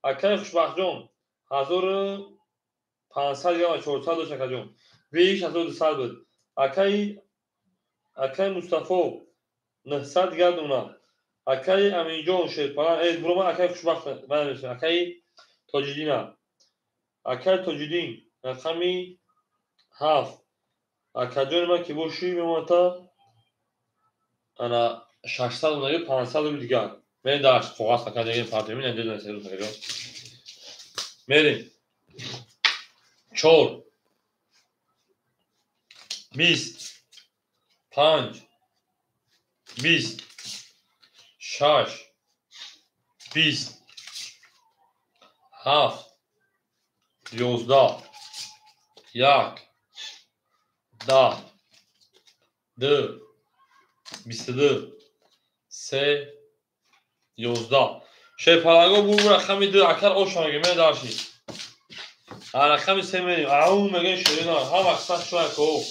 Speaker 1: Акаи Хушбахтҷон 1500 дигар 400 дошт акаҷон. Виш 1200 буд. Акаи Мустафо 900 дигар дона. Акаи Аминҷон шерпаланг бурома акаи Хушбахт акаи Тоҷиддина. Акаи Тоҷиддин рақами 7. Акаҷони ман ки бошӣ мемонад ана 600 дона ё 500 рубл дигар. Мерем дар коғаз ака дигар партия минам дедон серӯз акаҷон. Мерем. 4 20 5 20 6 20 7 11 1 10 2 22 3 11. Шерпаланго бур рақами 2 акар оша мега мерем дарши. Рақами 3 мерем. Ау мега шерина. Ҳама қисса шума ко.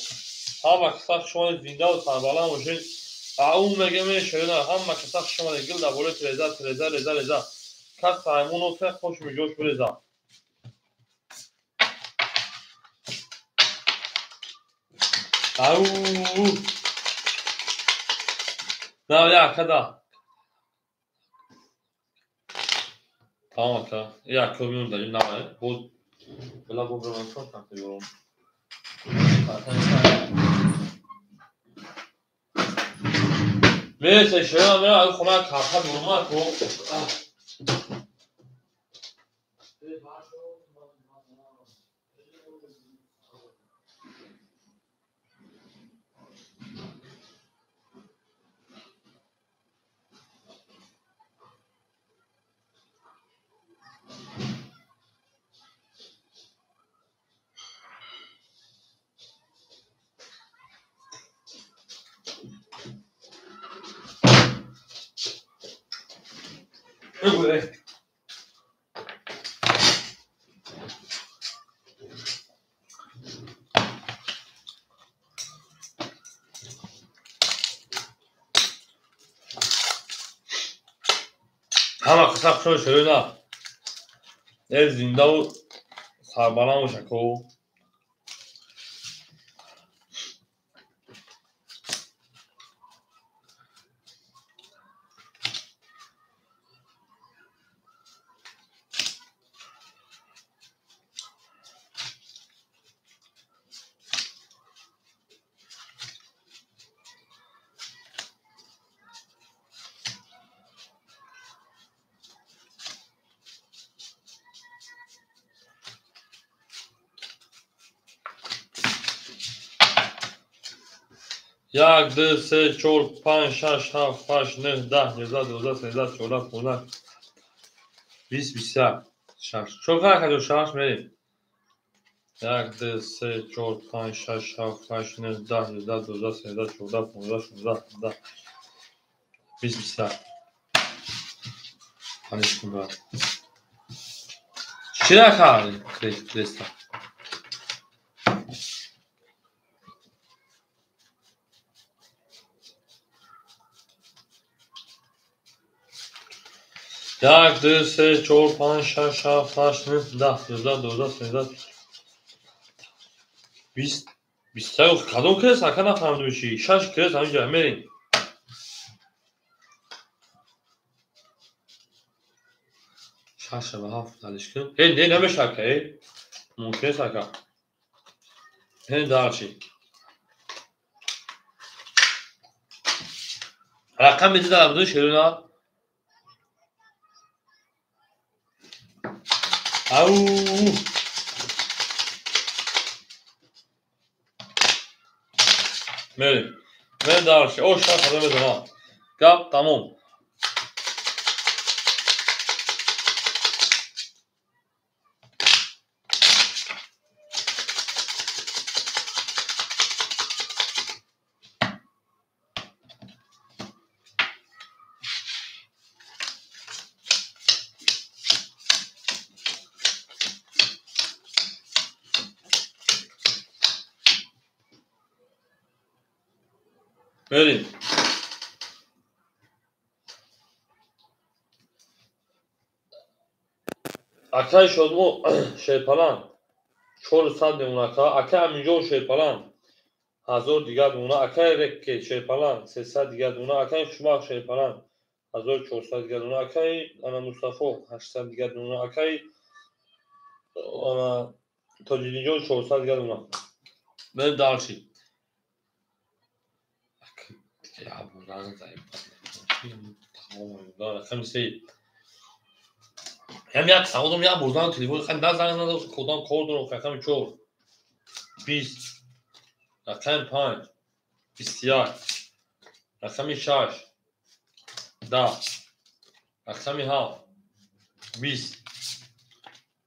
Speaker 1: Ҳама қисса шума зинда ва сарбаланд бошед. Ау мега ме шерина. Ҳама қисса шума гил дар болои треза треза реза реза. Кас ҳаймон офе хош меҷош буреза. Ау. На я када. Тамом ака. Як кило дадим на боз била бо бирам чор карта ёром. Мерсе шера мера хона карта бурума ко. Ҳама қисса хушҳол шерина. Э зиндаву сарбаланд бош ако. 1, 2, 3, 4, 5, 6, 7, 8, 9, 10, 11, 12, 13, 14, 15, 20, 21, 6. Чор акаҷон 6 мерем. 1, 2, 3, 4, 5, 6, 7, 8, 9, 10, 11, 12, 13, 14, 15, 16, 17, 20, 21. Ҳаниш кун брат. Чӣ рақам креста? 1, 2, 3, 4, 5, 6, 7, 8, 9, 10, 11, 12, 13, 20, 21. Кадом крест ака нафаҳмидум чӣ? 6 крест ҳаминҷа мерем. 6 ва 7 далиш кун. Э, не намеша ака, э. Мумкин нест ака. Э, дарчи. Рақами ду дар буду шерина. Ау! Мерем. Мерем дарчи. О, шаш ҳазор мезанам. Гап тамом. Мерим. Акай Шодмо Шерпалан 400 мемона ака. Акай Аминҷон Шерпалан 1000 дигар мемона. Акай Рекке Шерпалан 300 дигар мемона. Акай Хушбахт Шерпалан 1400 дигар мемона. Акай ана Мустафо 800 дигар мемона. Акай ана Тоҷиддинҷон 400 дигар мемона. Мерим дальше. Ҳам як саводам як бурдан телефон хан назанг надо худам кор дорам. Рақами 4 20, рақами 5 21, рақами 6 10, рақами 7 20,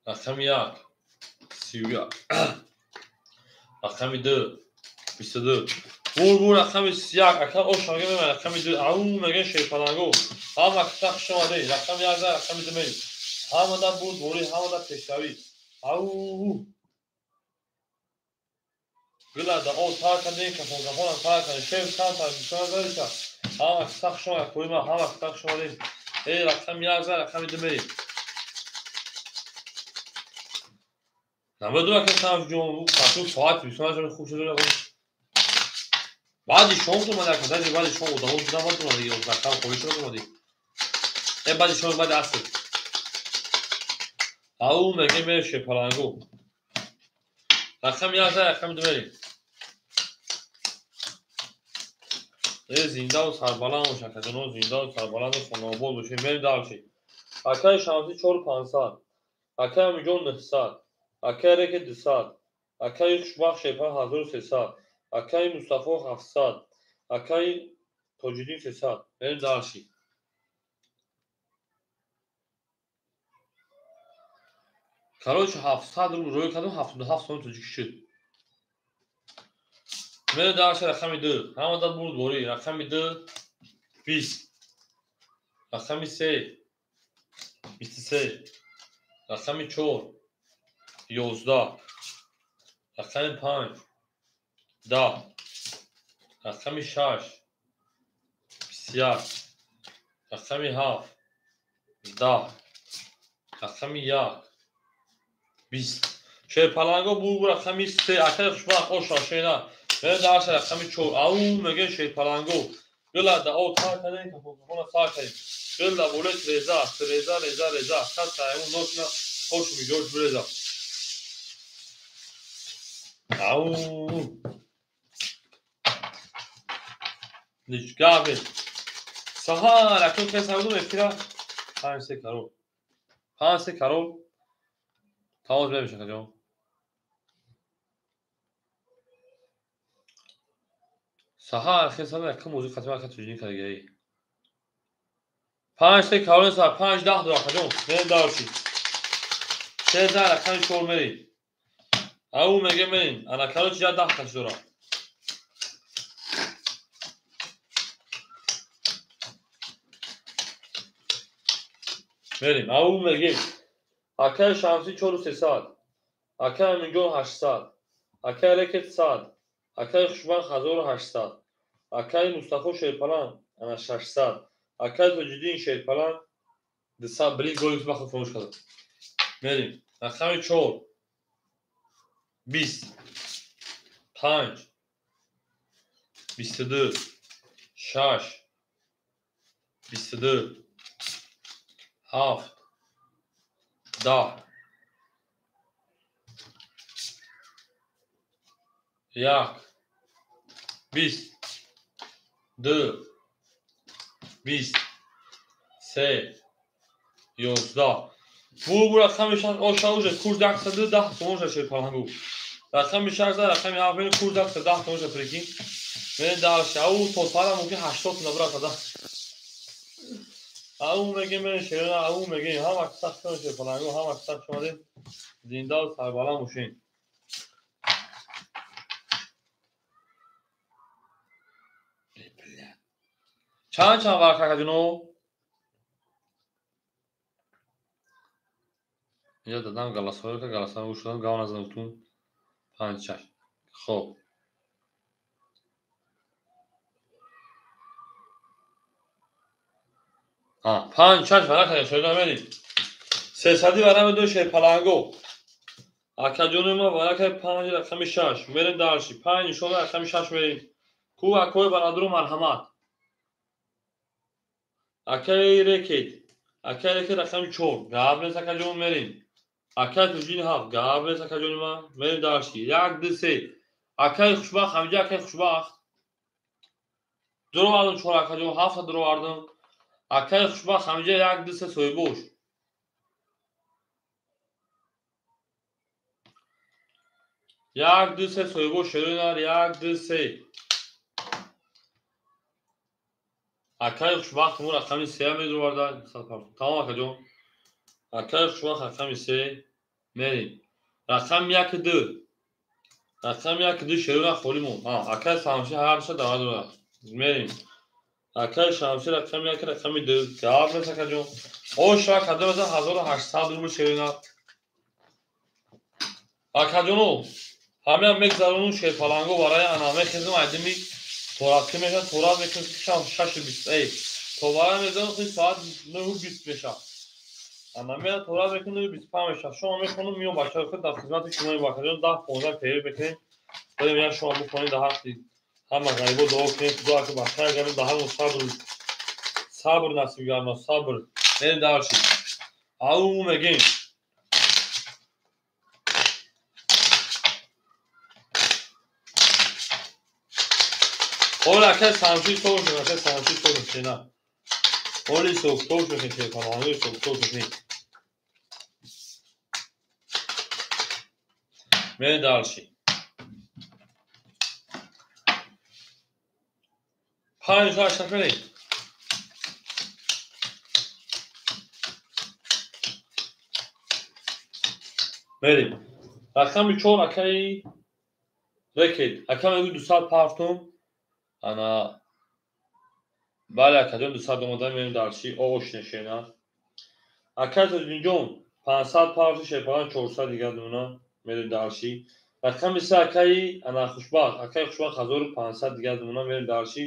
Speaker 1: рақами 1 31, рақами 2 22. Бур рақами 1 ака ошанга меман рақами 2 ау меган Шерпаланго. Ҳама киса хуш омадед. Рақами 1 рақами 2 мерим. Ҳамада бурдборӣ, ҳамада пешравӣ. Ау гилада о тар кардем, кафон кафонам тар кардем. Шер чанд та бисёр ҳама киса хуш омадед. Қоима ҳама киса хуш омадед. Эй рақами 1 рақами 2 мерим. Намедонам ки сам ҷон кафу соат бисёр хуб шуда. Баъди шом омада ака, даже баъди шом одамо дидам баъд омада, рақам холӣ шуда омадӣ. Э баъди шом, баъди аср. Ау меге мере Шерпаланго. Рақами 1 рақами 2 мерем. Э зиндаву сарбаланд бош акаҷоно, зиндаву сарбаланду хонаобод бошед. Мерем дальше. Акаи Шамсӣ 4500, акаи Амиҷон 900, акаи Реке 200, акаи Хушбахт Шерпалан 1300, акаи Мустафо 700, акаи Тоҷиддин 300. Мерем дальше. Короче 700 рубл рӯй кардам, 77 сом тоҷикӣ шуд. Мерем дальше рақами 2. Ҳамада бурдборӣ. Рақами 2 20, рақами 3 23, рақами 4 11, рақами 5 10, рақами 6 21, рақами 7 10, рақами 1 20. Шерпаланго бур рақами 3. Акаи Хушбахт оша шена. Мерем дальше рақами 4. Ау меган Шерпаланго. Гилада о тар кардем, кафона тар кардем. Гила болет реза, реза, реза, реза. Хат саймун носна хош миҷош буреза. Ау. Ничгаве. Саҳар акун кас ҳавдум эфира 5 3 карол. 5 3 карол. Тамос мемешад ҷон. Саҳар хесада якум музик хатима ка туҷини кардагӣ. 5 3 карол сар 5 10 дора ҷон. Мерем дальше. 3 рақами 4 мерем. Ау меге мерем. Ана короче я 10 таш дора. Мерем. Ау меге. Акаи Шамсӣ 4300, акаи Аминҷон 800, акаи Рекет 100, акаи Хушбахт 1800, акаи Мустафо Шерпалан ана 600, акаи Тоҷиддин Шерпалан 200. Блин, голи бахт фаромӯш кардам. Мерем. Рақами 4 20 5 22 6 22 7 10 1 20 2 20 3 11. Бур рақами 6 оша уже курс 110 сомон шуд Шерпаланго. Рақами 6 рақами 7 мерем курс 110 сомон шуд прикинь. Мерем дальше. Ау то сара мумкин 80 сом набрат да. Ау мегем мерем шерона, ау мегем ҳама киса хуш омадед Шерпаланго, ҳама киса хуш омадед. Зиндаву сарбаланд бошед. Чанд чанд вақт акаҷоно? Инҷа дадам голосовое ка голосовое гӯш додам, гав назадам гуфтум 5 6. Хоб. 5 6 варақа шода мерим. 300 варақа ду шерпаланго. Акаҷони ма варақаи 5 рақами 6 мерем дарши. 5 нишона рақами 6 мерем. Ку акои барадру марҳамат. Акаи рекет. Акаи рекет рақами 4. Гап нест акаҷон мерем. Акаи туҷин 7. Гап нест акаҷони ма мерем дарши. 1 2 3. Акаи хушбахт ҳамҷа акаи хушбахт. Дуровардам 4 акаҷон 7 дуровардам. Акаи хушбахт ҳамҷа 1 2 3 соҳибош. 1 2 3 соҳибош шеринар 1 2 3. Акаи хушбахт мо рақами 3 медуроварда. Тамом акаҷон. Акаи хушбахт рақами 3 мерем. Рақами 1 2. Рақами 1 2 шеринар холӣ мон. Акаи Шамсӣ ҳарша дават дорад. Мерем. Акаи Шамсӣ рақами 1 рақами 2. Гап нест акаҷон. Ош кадом 1800 рубл шеринар. Акаҷоно ҳамеам мегзарону шерпаланго барои ана мехезм айдими торатки мешад, торат мекунем шам 6:20. То барои мезанам хи соат 9:20 мешад. Ана меа торат мекунем 9:25 мешад. Шумо мехонум миём бачаҳо худ дар хизмати шумо бакаҷон 10-15 период мекунем. Барем я шумо бихонед дар ҳаққи ҳама ғарибо дуо кунем, худо ака ба хайр гардон, дар ҳамон сабр сабр насиб гардон, сабр. Мерем дарши. Ау мегем. Оля акаи Самши соғ шуд, акаи Самши соғ шуд, на. Оли соғ соғ шуд, шерпаланго соғ соғ шуд. Мерем дарши. 5 6 мерем. Мерем. Рақами 4 акаи рекет. Ака мегӯ 200 партум. Ана бале акаҷон 200 омода мерем дарши оғош нешена. Акаи Тоҷинҷон 500 парту шерпалан 400 дигар дуна мерем дарши. Рақами 3 акаи ана хушбахт, акаи хушбахт 1500 дигар дуна мерем дарши.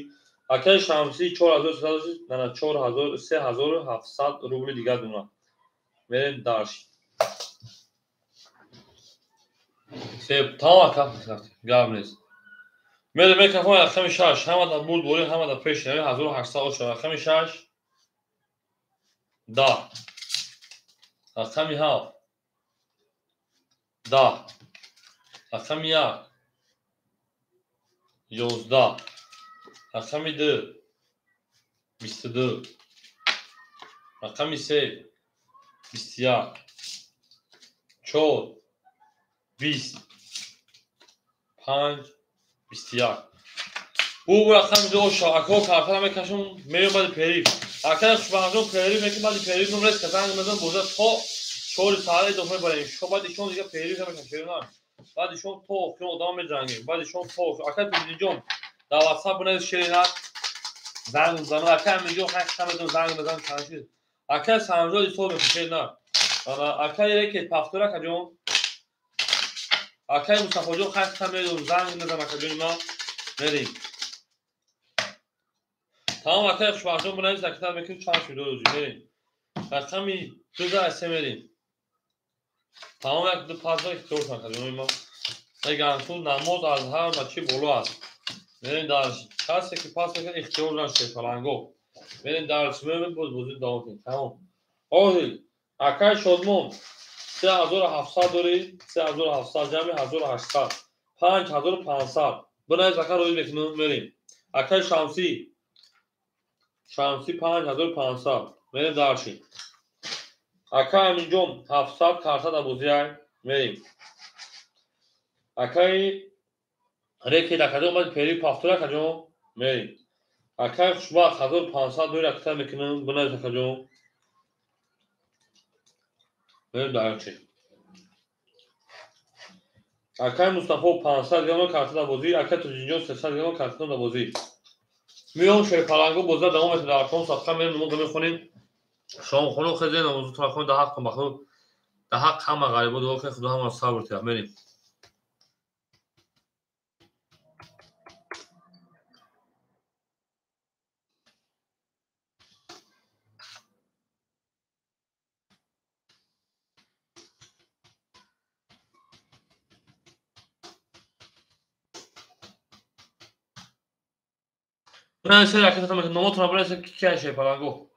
Speaker 1: Акаи Шамсӣ 4300 ана 4000 3700 рубли дигар дуна мерем дарши. Се тамом ака гап нест. Мерем микрофон рақами 6 ҳама дар бурд борӣ ҳама дар пеш 1800 оша рақами 6 10 рақами 7 10 рақами 1 11 рақами 2 22 рақами 3 21 4 20 5 21. Бу рақами 2 оша акаҳо картара мекашам меём баъди периф. Акаи хушбахтҷон периф мекунем баъди периф номрес ка занг мезанам боза то 4 саҳара идома мебарем. Шо баъди шом дига периф намекашам шеринар. Баъди шом то охирон одама меҷангем. Баъди шом то акаи Тоҷинҷон дар WhatsApp бинавис шеринар занг мезанам. Акаи Аминҷон ҳақиқа медонам занг мезанам чанд чиз. Акаи Самҷон ҳисоб мекунам шеринар. Акаи рекет пафтур акаҷон. Акаи Мустафоҷон ҳақиқа медонам занг мезанам акаҷони ман мерем. Тамом акаи хушбахтҷон бинавис акатар мекунем чанд шуд рӯзи мерем. Рақами 2 3 мерем. Тамом 1 2 5 ихтиёр кун акаҷони ман. Мегӯям ту намоз аз ҳар ба чӣ боло аст. Мерем дарси. Касе ки пас мекунад ихтиёр дорад шерпаланго. Мерем дарси мерем боз бозӣ давом кунем. Тамом. Оҳил акаи Шодмон 3700 дорӣ, 3700 ҷамъи 1800, 5500. Бинавис ака рӯй мекунем мерем. Акаи Шамсӣ Шамсӣ 5500 мерем дарши. Акаи Аминҷон 700 карта дар бозиай мерем. Акаи рекет акаҷон баъди пери пафтур акаҷон мерем. Акаи хушбахт 1500 дорӣ акта мекунем бинавис акаҷон. Мерем дарчи. Акаи Мустафо 500 грамм карта дар бозӣ, акаи Тоҷинҷон 300 грамм карта дар бозӣ. Миём шерпаланго боза давом метавад дар аком садқа мерем намоз мехонем. Шомхону хезем намозу хонем дар ҳаққ бахуд дар ҳаққ ҳама ғарибо дуо кунем худо ҳамаро сабр диҳад. Мерем. Номотона бинависед, ки кия шерпаланго.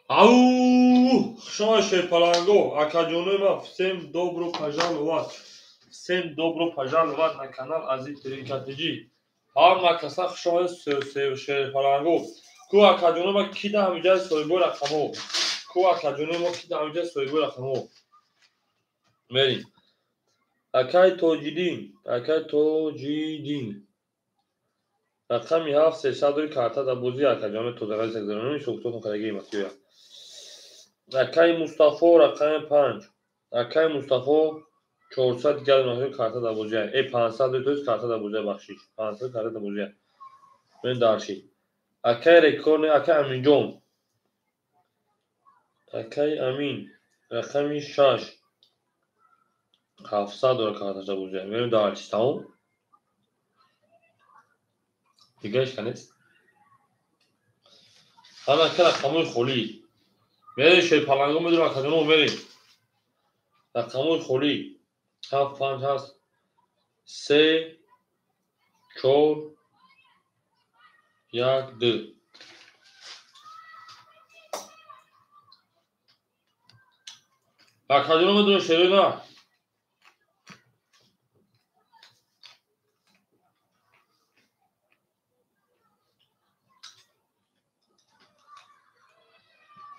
Speaker 1: Ау, хуш шерпаланго, акаҷонои ман, всем добро пожаловать. Всем добро пожаловать на канал Азиз Тринкатиҷи. Ҳама каса хуш омадед шерпаланго. Ку акаҷонои ман ки да ҳамиҷаи соҳибои рақамҳо? Ку акаҷонои мо ки да ҳамиҷаи соҳибои рақамҳо? Мерим. Акай Тоҷиддин, акай Тоҷиддин. Рақами 7 300 дори карта дар бозӣ акаҷонои тозагари сагзарони шоктотон кардаги масиёя. Акай Мустафо рақами 5. Акай Мустафо 400 дигар масиёи карта дар бозӣ. 500 дори тост карта дар бозӣ бахшиш. 500 карта дар бозӣ. Мен дарши. Акай рекорд акай Аминҷон. Акай Амин рақами 6. 700 дора карта дар бозӣ. Мерем дарши, тамом? Дигараш канест? Ҳама ка рақамҳои холӣ. Мерем шерпаланго медурам акаҷоно мерем. Рақамҳои холӣ 7 5 ҳаст 3 4 1 2. Акаҷоно медурам шерина.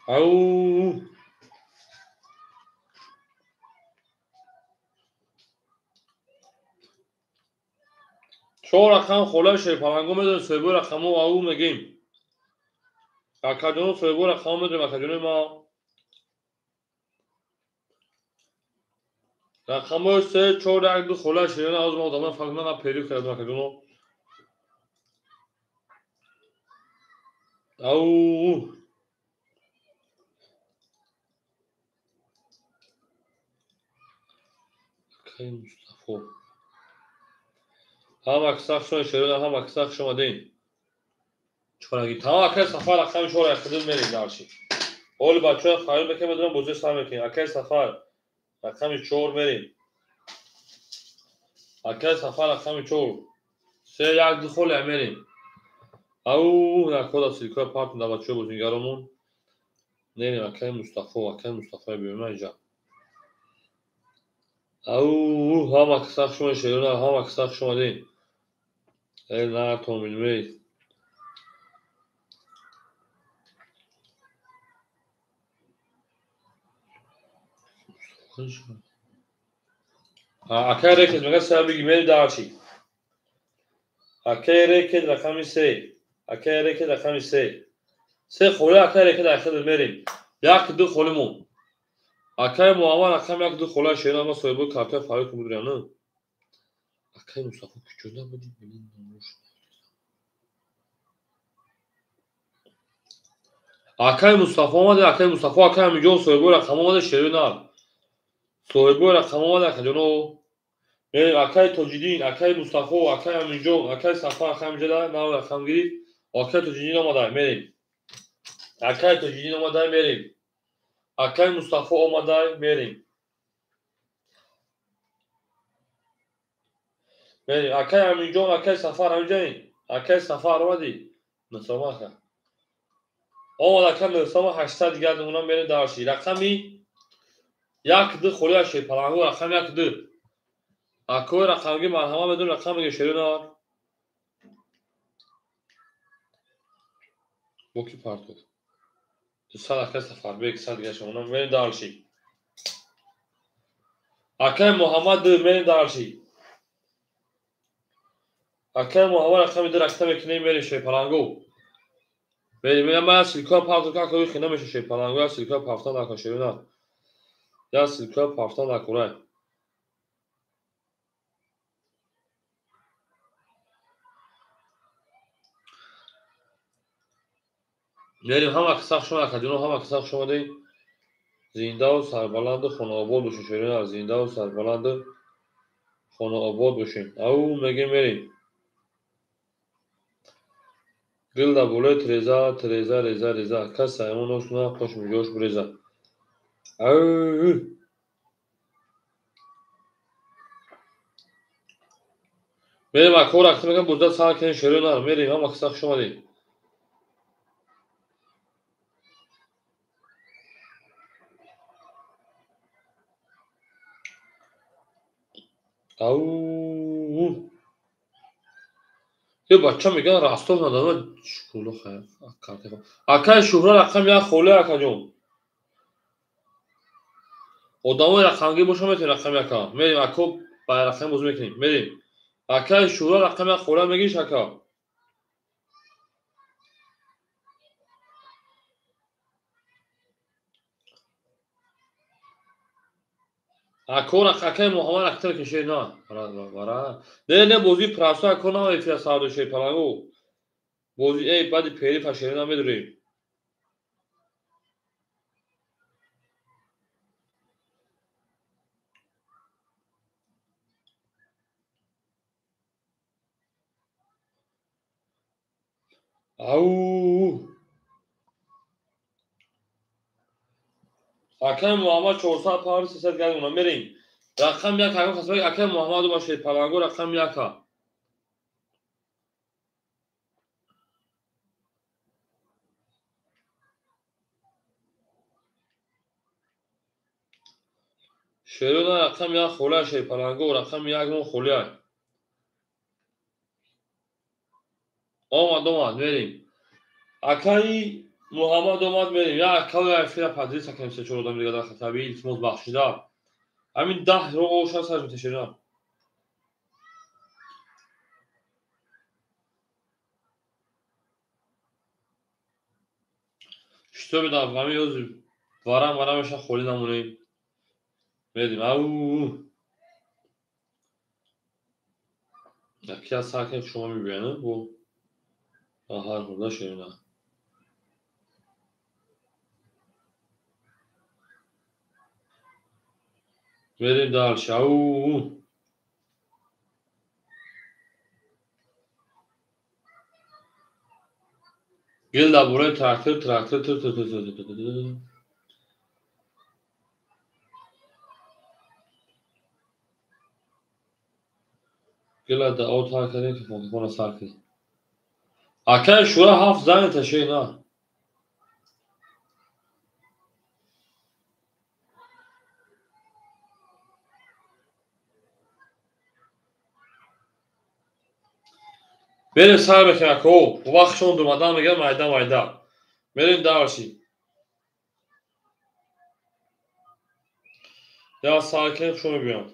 Speaker 1: Ау! Чор рақам хола шерпаланго медонем, соҳибои рақамҳо ау мегем. Акаҷоно соҳибои рақамҳо медонем, акаҷонои ма. Рақамҳои 3 4 1 2 хола шерина ҳозир ма одамон фарқ на перӣ кардам акаҷоно. Ау! Акай Мустафо. Ҳама каса хуш омадед шерона, ҳама каса хуш омадед. Чораги тамом акай Сафар рақами 4 яхдил мерем дарши. Оли бачаҳо фарёд мекунем, медонам бозӣ сар мекунем. Акай Сафар рақами 4 мерем. Акай Сафар рақами 4. 3 1 2 холия мерем. Ау, накода силкоя партм да бачаҳо бозигаромон. Мерем акай Мустафо, акай Мустафо биём инҷа. Ау, ҳама каса хуш омадед шерона, ҳама каса хуш омадед. Эй, нартон билмей. Акай рекет мега сар биги мери дарчи. Акай рекет рақами 3. Акай рекет рақами 3. 3 холӣ акай рекет ахир мерем. 1 2 холӣ мон. Акай Муҳаммад рақами 1 2 хола шерона ма соҳибои картаи фарёд кун будурям, на? Акай Мустафо куҷо набудӣ? Акай Мустафо омада, акай Мустафо, акай Аминҷон соҳибои рақам омада, шерона. Соҳибои рақам омада, акаҷоно. Мерем акай Тоҷиддин, акай Мустафо, акай Аминҷон, акай Сафар, акай Аминҷон нав рақам гирифт. Акай Тоҷиддин омада, мерем. Акай Тоҷиддин омада, мерем. Акай Мустафо омада, мерем. Мерем. Акай Аминҷон, акай Сафар, Аминҷон, акай Сафар омадӣ? Нусома ака. Омад ака Нусома 800 дигар намуна мерем дарши. Рақами 1 2 холия шерпаланго, рақами 1 2. Акои рақамги марҳама медонем, рақам меге шерона. Бо ки партов? 200 акай Сафарбек, 100 дигар шумона мерем дарши. Акай Муҳаммад 2 мерем дарши. Акай Муҳаммад рақами 2 ракта мекунем, мерем шерпаланго. Мерем, ман силкоя партов ка хина меша шерпаланго, я силкоя пафтан накун шерона. Я силкоя пафтан накурай. Мерем ҳама каса хуш омадед, акаҷоно, ҳама каса хуш омадед. Зиндаву сарбаланду хонаобод бошед, шерона, зиндаву сарбаланду хонаобод бошед. Ау, мегем мерем. Гил дар болои тиреза, тиреза, реза, реза. Кас саймон ош кунад, қош миҷош буреза. Ау! Мерем акор рақта мекунем, бозда сар кунем, шерона, мерем, ҳама каса хуш омадед. Ау. Е бача меган Ростов надава школу хайр. Акай Шуҳра рақам як холе акаҷон. Одамои рақамгир боша метавонед рақам яка. Мерим ако ба рақам бозӣ мекунем. Мерим. Акай Шуҳра рақам як холе мегириш ака. Ако акай Муҳаммад рақам кашед на. Бара. Не не бозии прасо ако на эфира сар дошед палангу. Бозӣ эй баъди пери фашери намедурем. Ау. Акай Муҳаммад 400 пар 300 гардона мерем. Рақам як акам хасбак акай Муҳаммаду бошед палангу рақам яка. Шерона рақам як холия шед палангу рақам як мон холия. Омад омад мерем. Акай Муҳаммад омад мерем. Я акай эфира падриса кем се чор одам дига дар хатаби илтимос бахшида. Ҳамин 10 ро оша сар меташерам. Шитоби дар ҳамин ёз варам варам меша холӣ намонем. Мерем. Ау. Яки аз сар кунем шумо мебиёяд бо ҳар хурда шерина. Мерем дальше. Ау. Гел дар бораи трактор, трактор, тр тр тр тр тр тр. Гела да от ҳар кардем ки фонтафона сар кардем. Акай Шура ҳафт занята шей на. Мерем сар мекунем ако. Вақтшон думадан мегӯям майда майда. Мерем дарши. Я сар кунем шо мебиём.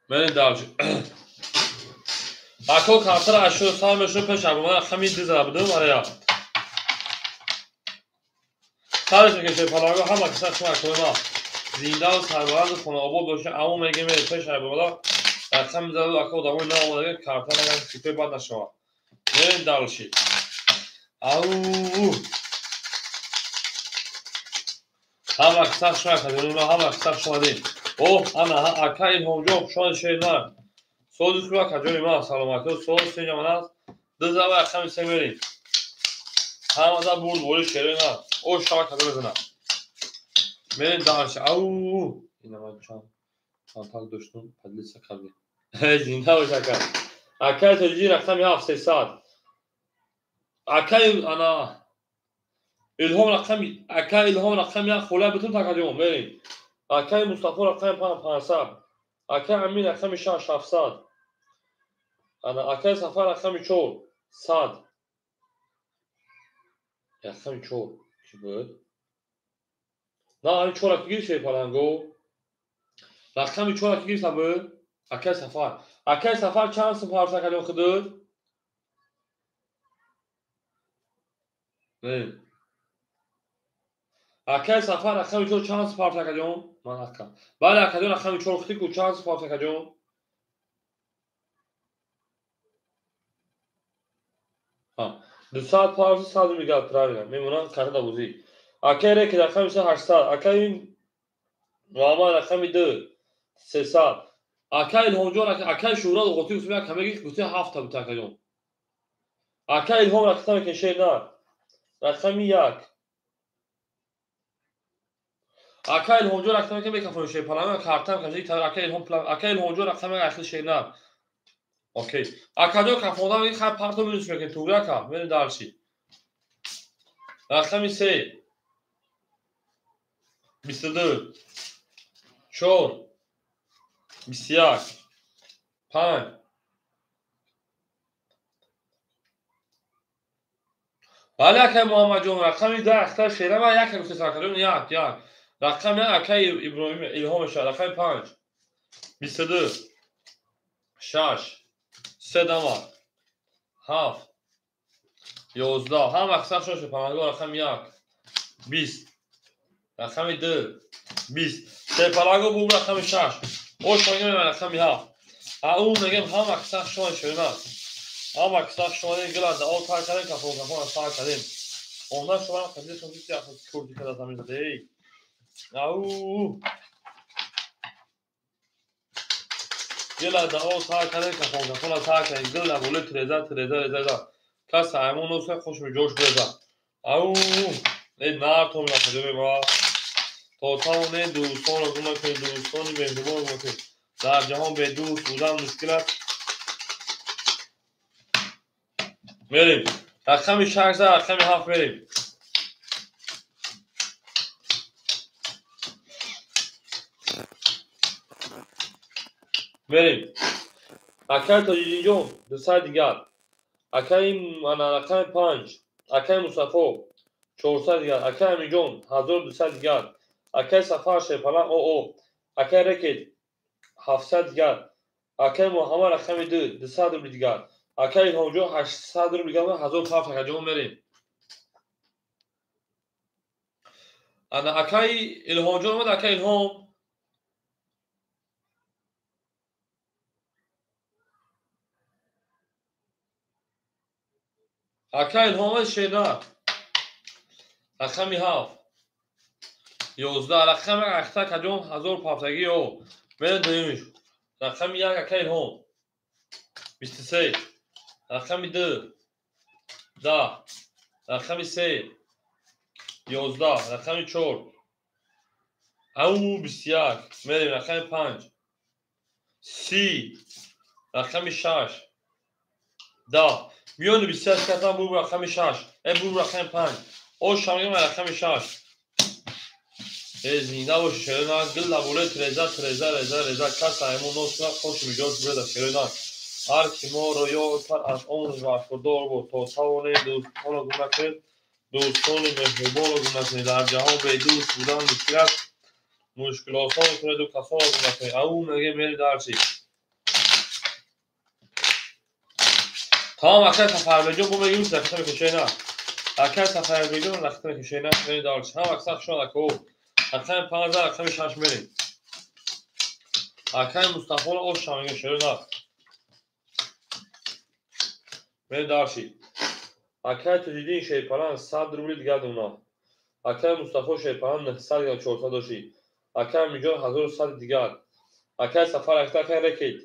Speaker 1: Мерем дарши. Ако картара ашо сар мешуд пеш абомада ҳамин диза будум арая. Сарш мекашед паланго ҳама киса шума акои зиндаву сарбаланду хонаобод бошед. Амо мегем пеш абомада рақам мизаду ако одамои наомадага карта наган фикри бад нашавад. Мерем дарши. Ау. Ҳама киса шума акаҷони ҳама киса шумадем. Оҳ, ана ака Илҳомҷон хушомад шери нар. Сози хуб акаҷони ман саломатӣ. Сози синҷа ман аст. Ду зава рақами се мерем. Ҳамада бурд бори шери нар. О шава кадо мезанад. Мерем дарши. Ау. Ина ман чанд контакт доштум, поделиться кардем. Зинда бош ака. Акай тоҷи рақами 7 300. Акай ана Илҳом рақами акай Илҳом рақами 1 хола битун такаҷон мерем. Акай Мустафо рақами 5 500. Акай Амин рақами 6 700. Ана акай Сафар рақами 4 100. Рақами 4 ки буд? На, ҳамин 4 ки гирифт паланго. Рақами 4 ки гирифта буд? Акай Сафар. Акай Сафар чанд сум парса кардем худут? Не. Акай Сафар рақами 4 чанд сум парса кардем? Ман ака. Бале акаҷон рақами 4 худӣ ку чанд сум парса кардем? Ҳа. 200 парса 100 мегад правильно. Мемонам карта бозӣ. Акай Реки рақами 3 800. Акай Муҳаммад рақами 2 300. Акай Илҳомҷон акай Шуҳрат Оғотӣ гуфтем як ҳамаги гуфтем 7 та буд акаҷон. Акай Илҳом рақам мекунем шер на. Рақами 1. Акай Илҳомҷон рақам мекунем мекафонем шер паланга картам кашид акай Илҳом акай Илҳомҷон рақами 1 ахир шер на. Окей. Акаҷон кафонда мегӣ хай парто минус мекунем тугри ака. Мерем дарши. Рақами 3 22 4 21 5. Бале акай Муҳаммадҷон, рақами 10 ахтар шерама як гуфтест акаҷон, як як. Рақами 1 акай Иброҳим Илҳом мешавад. Рақами 5 22 6 3 дама 7 11. Ҳама аксар шош паноҳгоҳ. Рақами 1 20 рақами 2 20 сепалаго бу рақами 6 ош мегем рақами 7. Ау мегем ҳама аксар шош шерама. Ҳама аксар шош гила да о тар кардем, кафон кафон сар кардем. Онда шумо қадри шумо ки курди када замин зада. Эй. Ау. Гила да о тар кардем, кафон кафон сар кардем. Гила боле треза треза реза. Кас аймон оса хуш меҷош реза. Ау. Эй нар то мила ма. То тавоне дӯстонро гум накунед, дӯстони меҳрубонро гум накунед. Дар ҷаҳон бе дӯст будан мушкил аст. Мерем. Рақами 6 рақами 7 мерем. Мерем. Акай Тоҷиддинҷон 200 дигар. Акай ана рақами 5. Акай Мустафо 400 дигар. Акай Амиҷон 1200 дигар. Акай Сафар Шерпалан ОО. Акай Рекет 700 дигар. Акай Муҳаммад рақами 2 200 рубли дигар. Акай Илҳомҷон 800 рубли дигар. 1007 акаҷон мерем. Ана акай Илҳомҷон омад. Акай Илҳом акай Илҳом омад. Шерна рақами 7 11 рақами ахта акаҷон 1000 пафтагӣ о мерем дуюмиш. Рақами 1 акай Илҳом 23 рақами 2 10 рақами 3 11 рақами 4 ау 21 мерем. Рақами 5 30 рақами 6 10 миёни 21 катан бу рақами 6 бу рақами 5 ош мегем рақами 6. Э зинда боши шерона гилла боле треза треза реза реза. Кас аймон носна хош миҷош буреда шерона. Ҳар ки моро ёд кард аз он бархурдор буд. То тавонед дӯстонро гум накунед, дӯстони меҳрубонро гум накунед. Дар ҷаҳон бе дӯст будан мушкил аст. Мушкилосон кунеду касонро гум накунед. Ау мегем мери дарчи. Тамом акай Сафарбеҷон бу мегим рахта мекушена. Акай Сафарбеҷон рахта мекушена мери дарчи. Ҳама аксар шуд ако. Рақами 5 рақами 6 мерем. Акай Мустафоро ош мегем шерона. Мерем дарчи. Акай Тоҷиддин Шерпалан 100 рубли дигар дуна. Акай Мустафо Шерпалан 900 дигар 400 доши. Акай Амиҷон 1100 дигар. Акай Сафар акай Рекет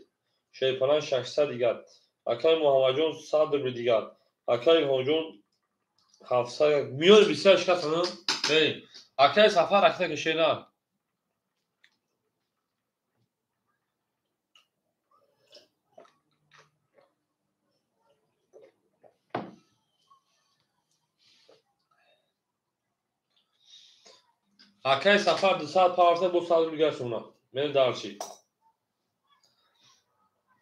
Speaker 1: Шерпалан 600 дигар. Акай Муҳаммадҷон 100 рубли дигар. Акай Илҳомҷон 700. Миёни 21 шикастан. Мерем. Акай Сафар ахта кишена. Акай Сафар 200 парса бо 100 рубли дигар шуна. Мерем дарчи.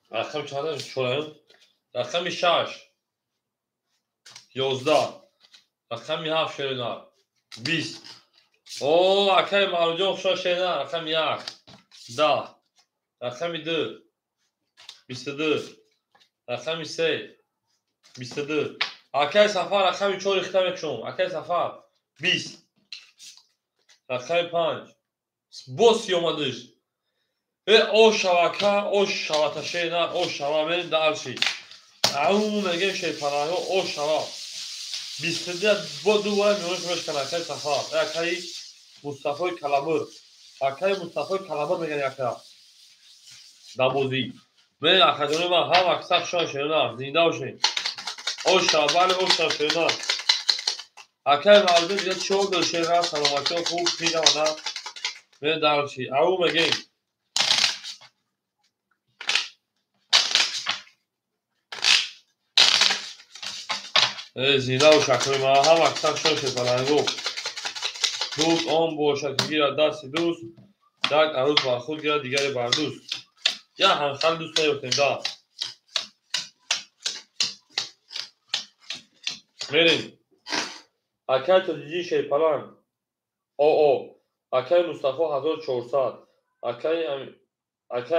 Speaker 1: Рақами чанд чораем? Рақами 6 11 рақами 7 шерина 20. О акай Маруҷон хушо шерина. Рақами 1 10 рақами 2 22 рақами 3 22. Акай Сафар рақами 4 ихта мекушом. Акай Сафар 20 рақами 5 боз си омадиш. О шава ака, о шавата шерина, о шава. Мерем дарчи. Ау мегем шерпанаҳо о шава. 22 бо ду бора миёнаш мешкана акай Сафар. Акай Мустафои Каламур. Акай Мустафои Каламур меган яка. Дамозӣ. Мен акаҷони ман ҳам аксар шуан шерина. Зинда бошед. О шава, бале о шава шерина. Акай Мавлуд дига чор дор шерина, саломатиҳо хуб пидамана. Мен дарчи. Ау мегем. Зинда бош акои ман, ҳама каса хушон шерпаланго. Дӯст он бошад ки гирад дасти дӯст, як арӯс бар худ гирад, дигаре бар дӯст. Я ҳамхали дӯст наёфтем да. Мерем. Акай Тоҷиддин шерпаланг ОО, акай Мустафо 1400, акай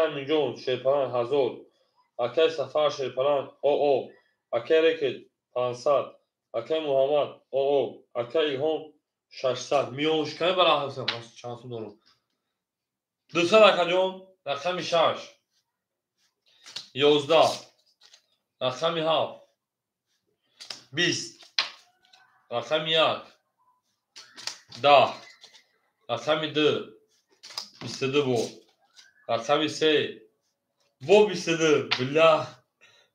Speaker 1: Аминҷон шерпаланг 1000, акай Сафар шерпаланг ОО, акай Рекет 500, акай Муҳаммад ОО, акай Илҳом 600. Миёншикани бара ҳастам, чанд сум дорам. 200 акаҷон, рақами 6, 11, рақами 7, 20, рақами 1, 10, рақами 2, 22 бо, рақами 3, бо 22, бля,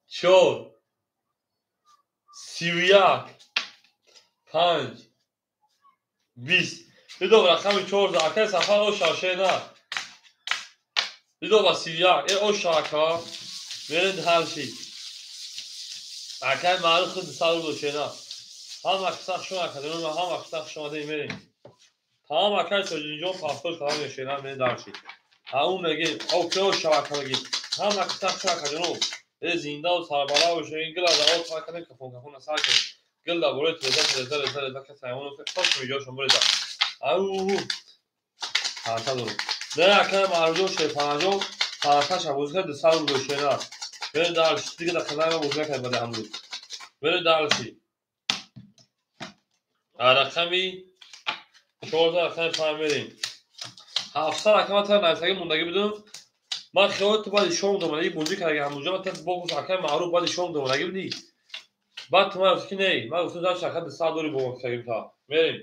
Speaker 1: 4, 31, 5, 20. Дидоб рақами 4, акай Сафар оша шена. Дидоб 31, оша ака, меред ҳарши. Акай маъруф худ 200 рубл шена. Ҳама киса хуш омад, ҳама киса хуш омада мерем. Тамом акай Тоҷиддинҷон паспорт кардам мешена, мерем дарши. Ҳамун мегем, окей оша ака мегем. Ҳама киса хуш омад, ҷаноб. Зиндаву сарбаланд бошед, гил аз аввал сар кардем, кафон кафон сар кардем. Гил дар бораи треза, треза, реза, реза, касе ҳайвон хост миҷошон буреза. Ау, 500 рубл. Не, акай Маъруфҷон шерпаланҷон 500 шабозӣ кард, 200 рубл шена. Мерем дарши, дига дар канали ма бозӣ накард баъди ҳамрӯз. Мерем дарши. Рақами 14, рақами 5 мерем. 700 акай ман тара нависагӣ мондагӣ будам. Ман хиёл ту баъди шом домадагӣ бозӣ кардаги ҳамонҷо, ман тара бо гуфт акай Маъруф баъди шом домадагӣ будӣ. Баъд ту ман гуфт ки не, ман гуфтам зан шака 200 дори бо гуфтагим та. Мерем.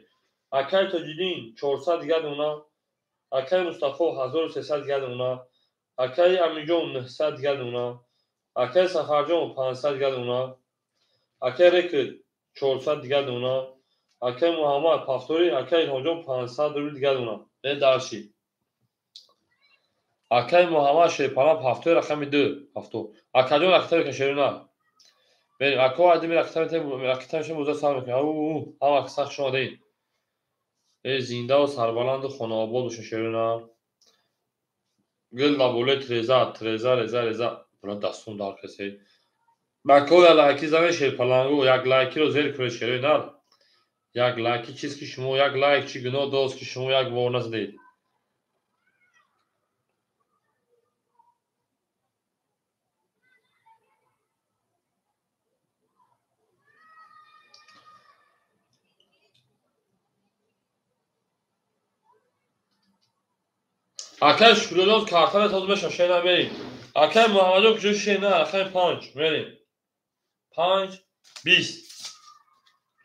Speaker 1: Акай Тоҷиддин 400 дигар дона, акай Мустафо 1300 дигар дона, акай Аминҷон 900 дигар дона, акай Сафарҷон 500 дигар дона, акай Рекет 400 дигар дона, акай Муҳаммад Пафтори, акай Илҳомҷон 500 рубл дигар дона. Мерем дарши. Акай Муҳаммад шерпаланг 7 рақами 2, 7. Акаҷон рақами кашерина. Мерем. Ако айдими рақами боза сар мекунем. Ау, ҳама киса хуш омадед. Зиндаву сарбаланду хонаобод бошед шерина. Гил дар болои треза, треза, реза, реза. Бира дастум дар касе. Ако як лайки занед шерпалангу, як лайкиро зер кунед шерина. Як лайки чиз ки шумо, як лайк чи гуноҳ дост ки шумо як бор назадед. Акай Шукруллоз картара тоз меша шена мерем. Акай Муҳаммаджон куҷо шена, рақами 5 мерем. 5, 20,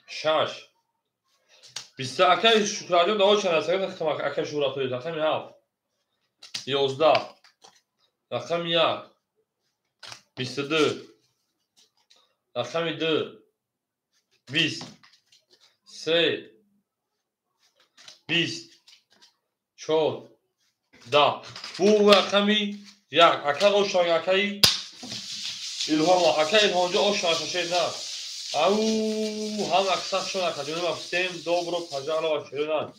Speaker 1: 6, 20. Акай Шукруллоҷон даво чанд аст? Акай Шуҳратои рақами 7, 11, рақами 1, 22, рақами 2, 20, 3, 20, 4, 10. Бу рақами 1. Акай ошанг, акай Илҳом, акай Илҳомҷон ошанг шашена. Ау, ҳама киса хуш омад, акаҷон. Всем добро пожаловать, шерина.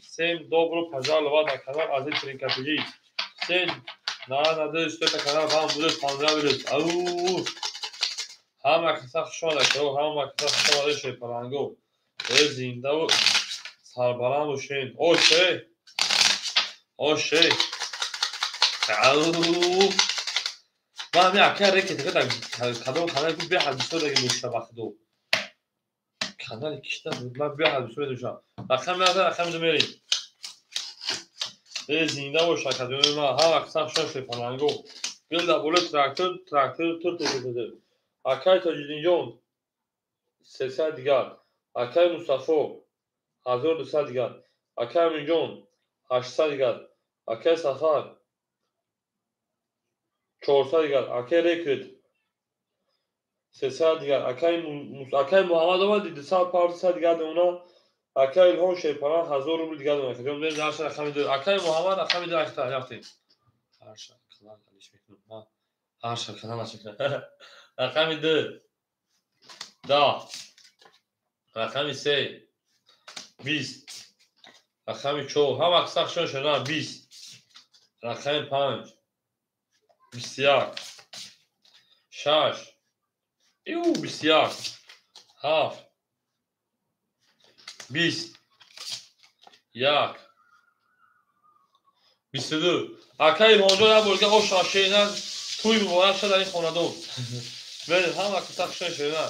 Speaker 1: Всем добро пожаловать на канал Азиз Тринкатиҷи. Всем надо, что это канал вам будет понравилось. Ау, ҳама киса хуш омад, акао, ҳама киса хуш омада шерпаланго. Зиндаву сарбаланд бошед. Оше, оше. Ау, ман ҳамин акай рекет кадом канале гуфт беҳад бисёр даги мешта вақтду. Канали кишта буд, ман беҳад бисёр медошам. Рақами 1, рақами 2 мерем. Зинда бош акаҷони ман, ҳама киса хуш омад шерпаланго. Гил дар болои трактор, трактор тур тур тур тур. Акай Тоҷиддинҷон 300 дигар, акай Мустафо 1200 дигар, акай Аминҷон 800 дигар, акай Сафар 400 дигар, акай Рекет 300 дигар, акай Муҳаммад омад 200 400 дигар дона, акай Илҳом шерпаланг 1000 рубл дигар дона. Акаҷон мерем дарша рақами 2. Акай Муҳаммад рақами 2 акта рафтем. Ҳарша канал алиш мекунам. Ҳарша канал алиш мекунам. Рақами 2, 10, Рақами се 20. Рақами чор ҳама каса хушон шуда 20. Рақами панҷ 21. Шаш ю 21. Ҳафт 20. Як 22. Акаи Илҳомҷон як бор дига оша шерина тӯй муборак шад дар ин хонадон. Мерем ҳама каса хушон шерина.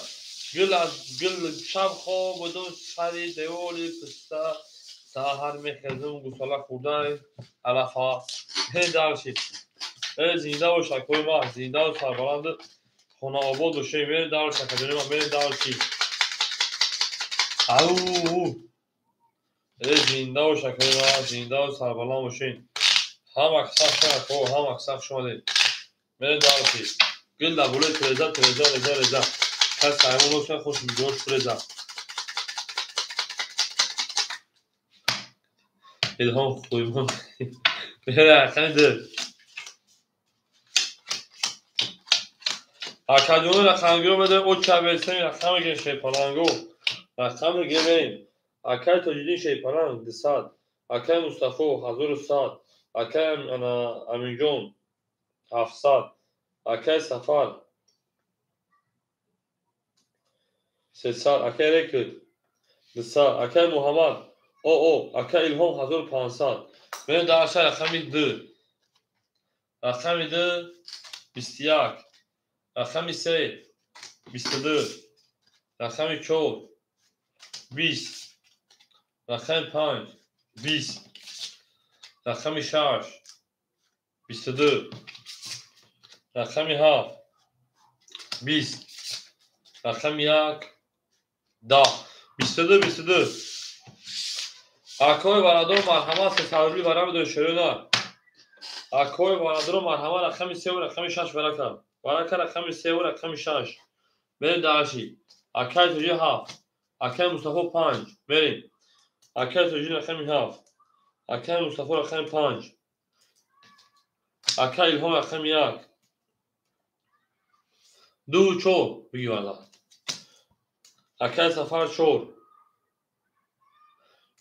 Speaker 1: Гул аз гул шаб хоб будум сари девори писта саҳар мехезум гусола хӯрдан алафа. Даршид. Э зинда бош акои ман, зинда ва сарбаланд хонаобод бошед. Мерем дарш акаҷони ман, мерем даршид. Ау! Э зинда бош акои ман, зинда ва сарбаланд бошед. Ҳама каса хуш ако, ҳама каса хуш омадед. Мерем даршид. Гул дар болои тереза, тереза, реза, реза. Кас ҳайвон бошад, хуш ҷош реза. Илҳом хӯймон. Рақами ду. Акаҷони рақамгиро медорем, оча берсем, рақам мегирем шерпаланго. Рақам мегирем. Акаи Тоҷиддин шерпаланг 200. Акаи Мустафо 1100. Акаи Аминҷон 700. Акаи Сафар 300. Акаи Рекет 200. Акаи Муҳаммад о акаи Илҳом 1500. Мерем дар аша рақами ду. Рақами ду 21. Рақами се 22. Рақами чор 20. Рақами панҷ 20. Рақами шаш 22. Рақами ҳафт 20. Рақами як 10. 22 22. Акои бародаро марҳамат сесад рубли вара бидоред шерина. Акои бародаро марҳамат рақами севу рақами шаш варака. Варака рақами севу рақами шаш. Мерем дарши. Акаи Тоҷи ҳафт. Акаи Мустафо панҷ. Мерем. Акаи Тоҷи рақами ҳафт. Акаи Мустафо рақами панҷ. Акаи Илҳом рақами як. Ду чор биги варда. Акаи Сафар чор.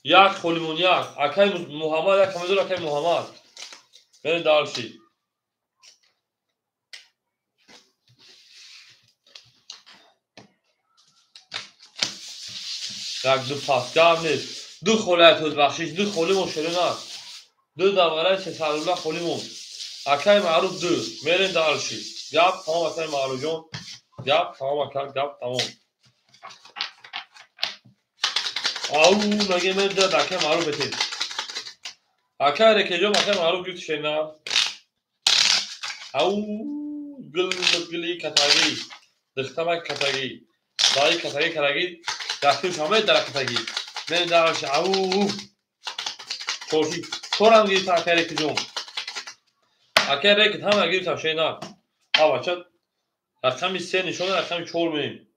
Speaker 1: Як холимон як. Акаи Муҳаммад як ҳамедор акаи Муҳаммад. Мерем дарши. Як ду пас гап нест. Ду холи айтоз бахшиш, ду холимон шерина. Ду давраи сесад рубла холимон. Акаи Маъруф ду. Мерем дарши. Гап тамом акаи Маъруфҷон. Гап тамом ака, гап тамом. Ау, меге мерем дар акаи Маъруф бетем. Акаи Рекеҷон акаи Маъруф гирифт шерина. Ау, гул гули катагӣ. Духтарак катагӣ. Даи катагӣ карагӣ. Дастур шамед дар катагӣ. Мерем дарши. Ау. Чорши. Чорам гирифт акаи Рекеҷон. Акаи Рекет ҳама гирифтам шерина. А бача рақами се нишона рақами чор мерем.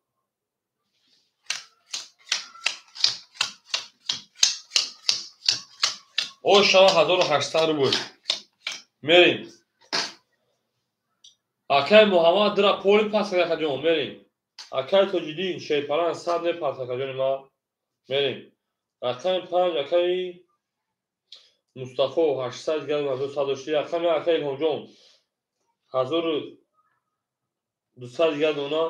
Speaker 1: О шава 1800 рубл. Мерем. Акаи Муҳаммад дира поли пас акаҷон мерем. Акаи Тоҷиддин шерпаланг 100 непас акаҷони ман. Мерем. Рақами панҷ акаи Мустафо 800 грамм 1100 рақами акаи Илҳомҷон 1200 дигар дона.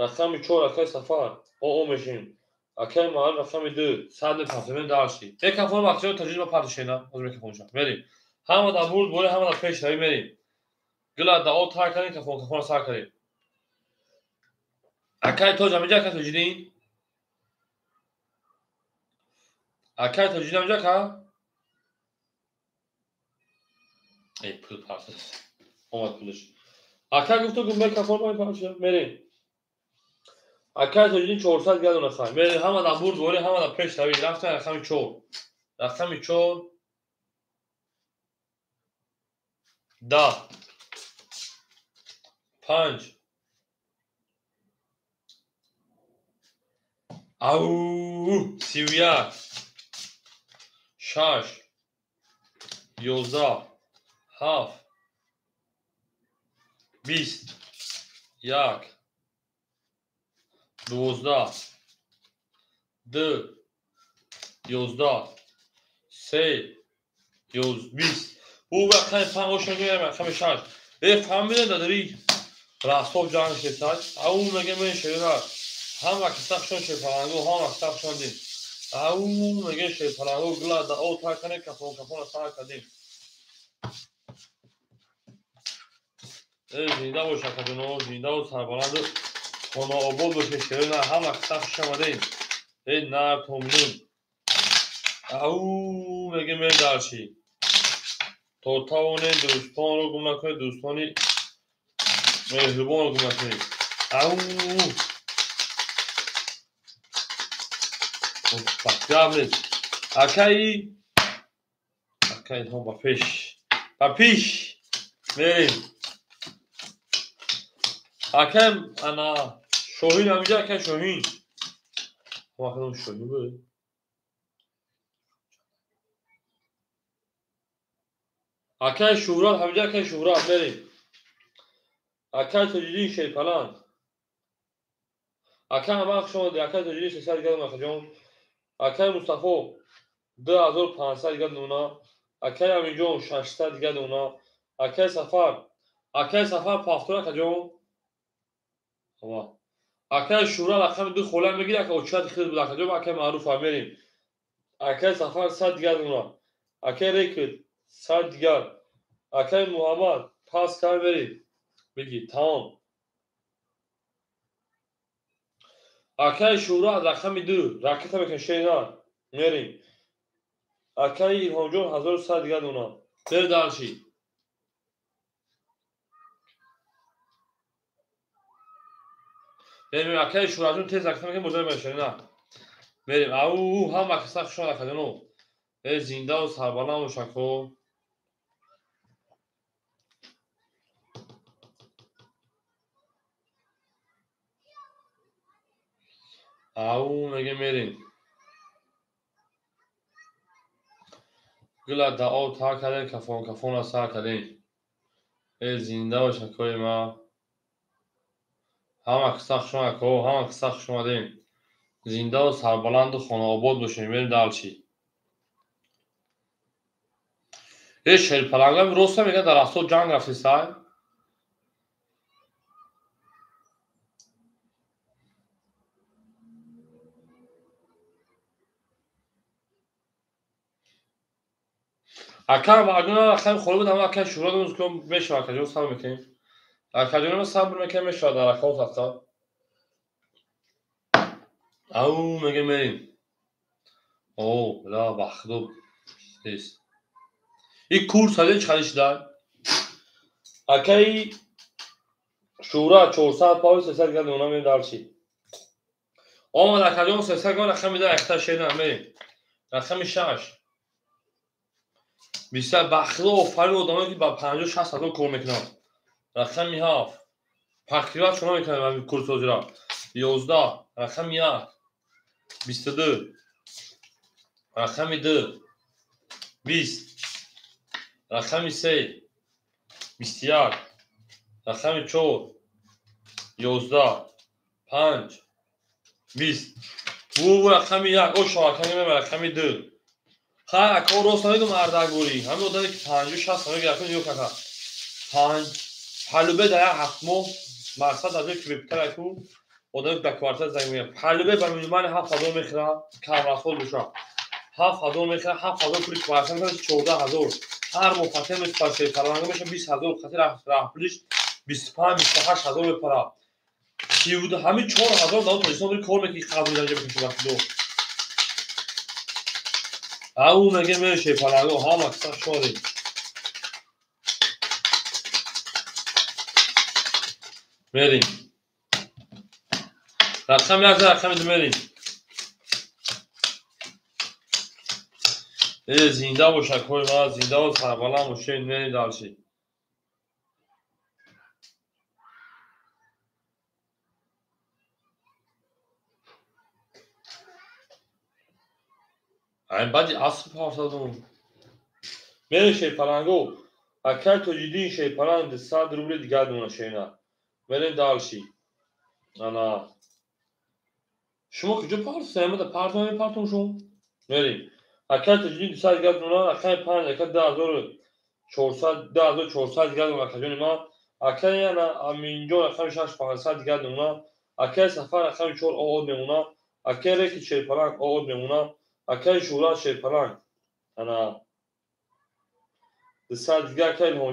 Speaker 1: Рақами чор акаи Сафар о мешем. Акаи Маъруф рақами ду 100 непас дарши. Микрофон бахшиё Тоҷиддин ба партишена. Ҳозир микрофонша. Мерем. Ҳама дар бурд боре, ҳама дар пеш рави мерем. Гула дар об тар кардем, кафон сар кардем. Акаи Тоҷ ҳаминҷа акаи Тоҷиддин? Акаи Тоҷиддин ҳаминҷа ака? Эй, пул партид. Омад пулаш. Ака гуфту гум микрофон май партиша. Мерем. Акаи Тоҷиддин 400 градона хай. Мерем ҳама дар бурд боре, ҳама дар пеш рави. Рафтем рақами чор. Рақами чор 10 5 ау 31 6 11 7 20 1 12 2 11 3 20. Ӯ рақами 5 оша мегӯям, рақами 6. Фаҳмидем дадари Ростов ҷанг шесай. Ау мегӯям мен шерина. Ҳама киса хушон шерпаланго, ҳама киса хушон дим. Ау мегӯям шерпаланго гила да о тар кане кафон кафона сар кардем. Зинда бош акаҷоно, зинда ва сарбаланду хонаобод бошед шерина, ҳама киса хуш омадем. Нар томинун. Ау мегӯям мен дарши. То тавонед дӯстонро гум накунед, дӯстони меҳрубонро гум накунед. Ау гап нест. Акаи акаи ба пеш, ба пеш мерем. Акай ана Шоҳин ҳамиҷа, акай Шоҳин. Акадам Шоҳин буд. Акай Шӯҳрат ҳамиҷа, акай Шӯҳрат мерем. Акай Тоҷиддин Шерпаланд. Акай ҳама хуш омадед. Акай Тоҷиддин 600 дигар акаҷон. Акай Мустафо 2500 дигар дона. Акай Аминҷон 600 дигар дона. Акай Сафар. Акай Сафар пафтор акаҷон. Акай Шӯҳрат рақами 2 хола мегирад, ака очат хел буд акаҷон, акай Маъруф мерем. Акай Сафар 100 дигар дона. Акай Рекет 100 дигар. Акай Муҳаммад пас кар мерем. Бигӣ тамом. Акай Шӯҳрат рақами 2 ракета мекунем шерина мерем. Акай Илҳомҷон 1100 дигар дона. Бер дарши. Мерем акай Шӯҳратҷон тез ракета мекунем, бозор мерем шерина. Мерем. Ау ҳама киса хуш омад акаҷоно. Зинда ва сарбаланд бош ако. Ау мегӯем мерем. Гила да об тар кардем, кафон кафонро сар кардем. Зинда бош акои ман. Ҳама киса хуш омад ако, ҳама киса хуш омадем. Зинда ва сарбаланду хонаобод бошем. Мерем далчи. Шерпалангам роста мегӯяд дар Ростов ҷанг рафтесай. Акай Мардуна рақами холӣ буд, ама акай Шӯҳрат имрӯз мешавад, акаҷон сабр мекунем. Акаҷон сабр мекунем, мешавад дар рақамот ҳафта. Ау мегӯем мерем. О, ла ба худо нест. Ин курс ҳаде чӣ қадр шуда? Акаи Шӯҳрат 400 пави 300 дигар дона мерем дарчи. Омад акаҷон 300 грам рақами 2 якта шерина мерем. Рақами 6. Бисёр ба худо офарин одамое ки ба 50-60 ҳазор кор мекунанд. Рақами 7. Пакриват шумо мекунанд ҳамин курсозиро. 11 рақами 1. 22 рақами 2. 20 рақами 3. 21 рақами 4. 11 5 20. Бу рақами 1. О шоҳакани мебарад рақами 2. Хай ако рост намегӯм ардагурӣ. Ҳамин одаме ки 50-60 ҳазор гирифта нигоҳ карда. 5 палубе дар як ҳафт моҳ мақсад аз ки бепутар аку одаме ки ба квартира занг мегирад. Палубе ба минимали 7000 мехӯрад, камрасход бошад. 7000 мехӯрад, 7000 пули квартира мехӯрад, 14000. Ҳар моҳ қатъи мепарад, шерпаланга мешавад 20000, қатъи раҳпулиш 25-28 ҳазор мепарад. Ҳамин 4000 дар Тоҷикистон кор мекунӣ, қабр дараҷа мекунӣ ба худо. Ау мегӯем мерем шерпаланго, ҳама киса шодем. Мерем. Рақами 1, рақами 2 мерем. Зинда бош акои ман, зинда ва сарбаланд бошед, мерем дарши. Айн баъди аср парсадум. Мерем шерпаланго. Акай Тоҷиддин Шерпаланд 100 рубли дигар дона шерина. Мерем дарши. Ана. Шумо куҷо партофтаед? Партом, мепартом шумо. Мерем. Акай Таҷиддин 200 дигар мемонад, рақами 5 ака 2400, 2400 дигар мемонад, акаҷони ман. Акай ана Аминҷон рақами 6 500 дигар мемонад. Акай Сафар рақами 4 ООД мемонад. Акай Реки Шерпаланг ООД мемонад. Акай Шӯҳрат Шерпаланг ана 200 дигар, акай Илҳом.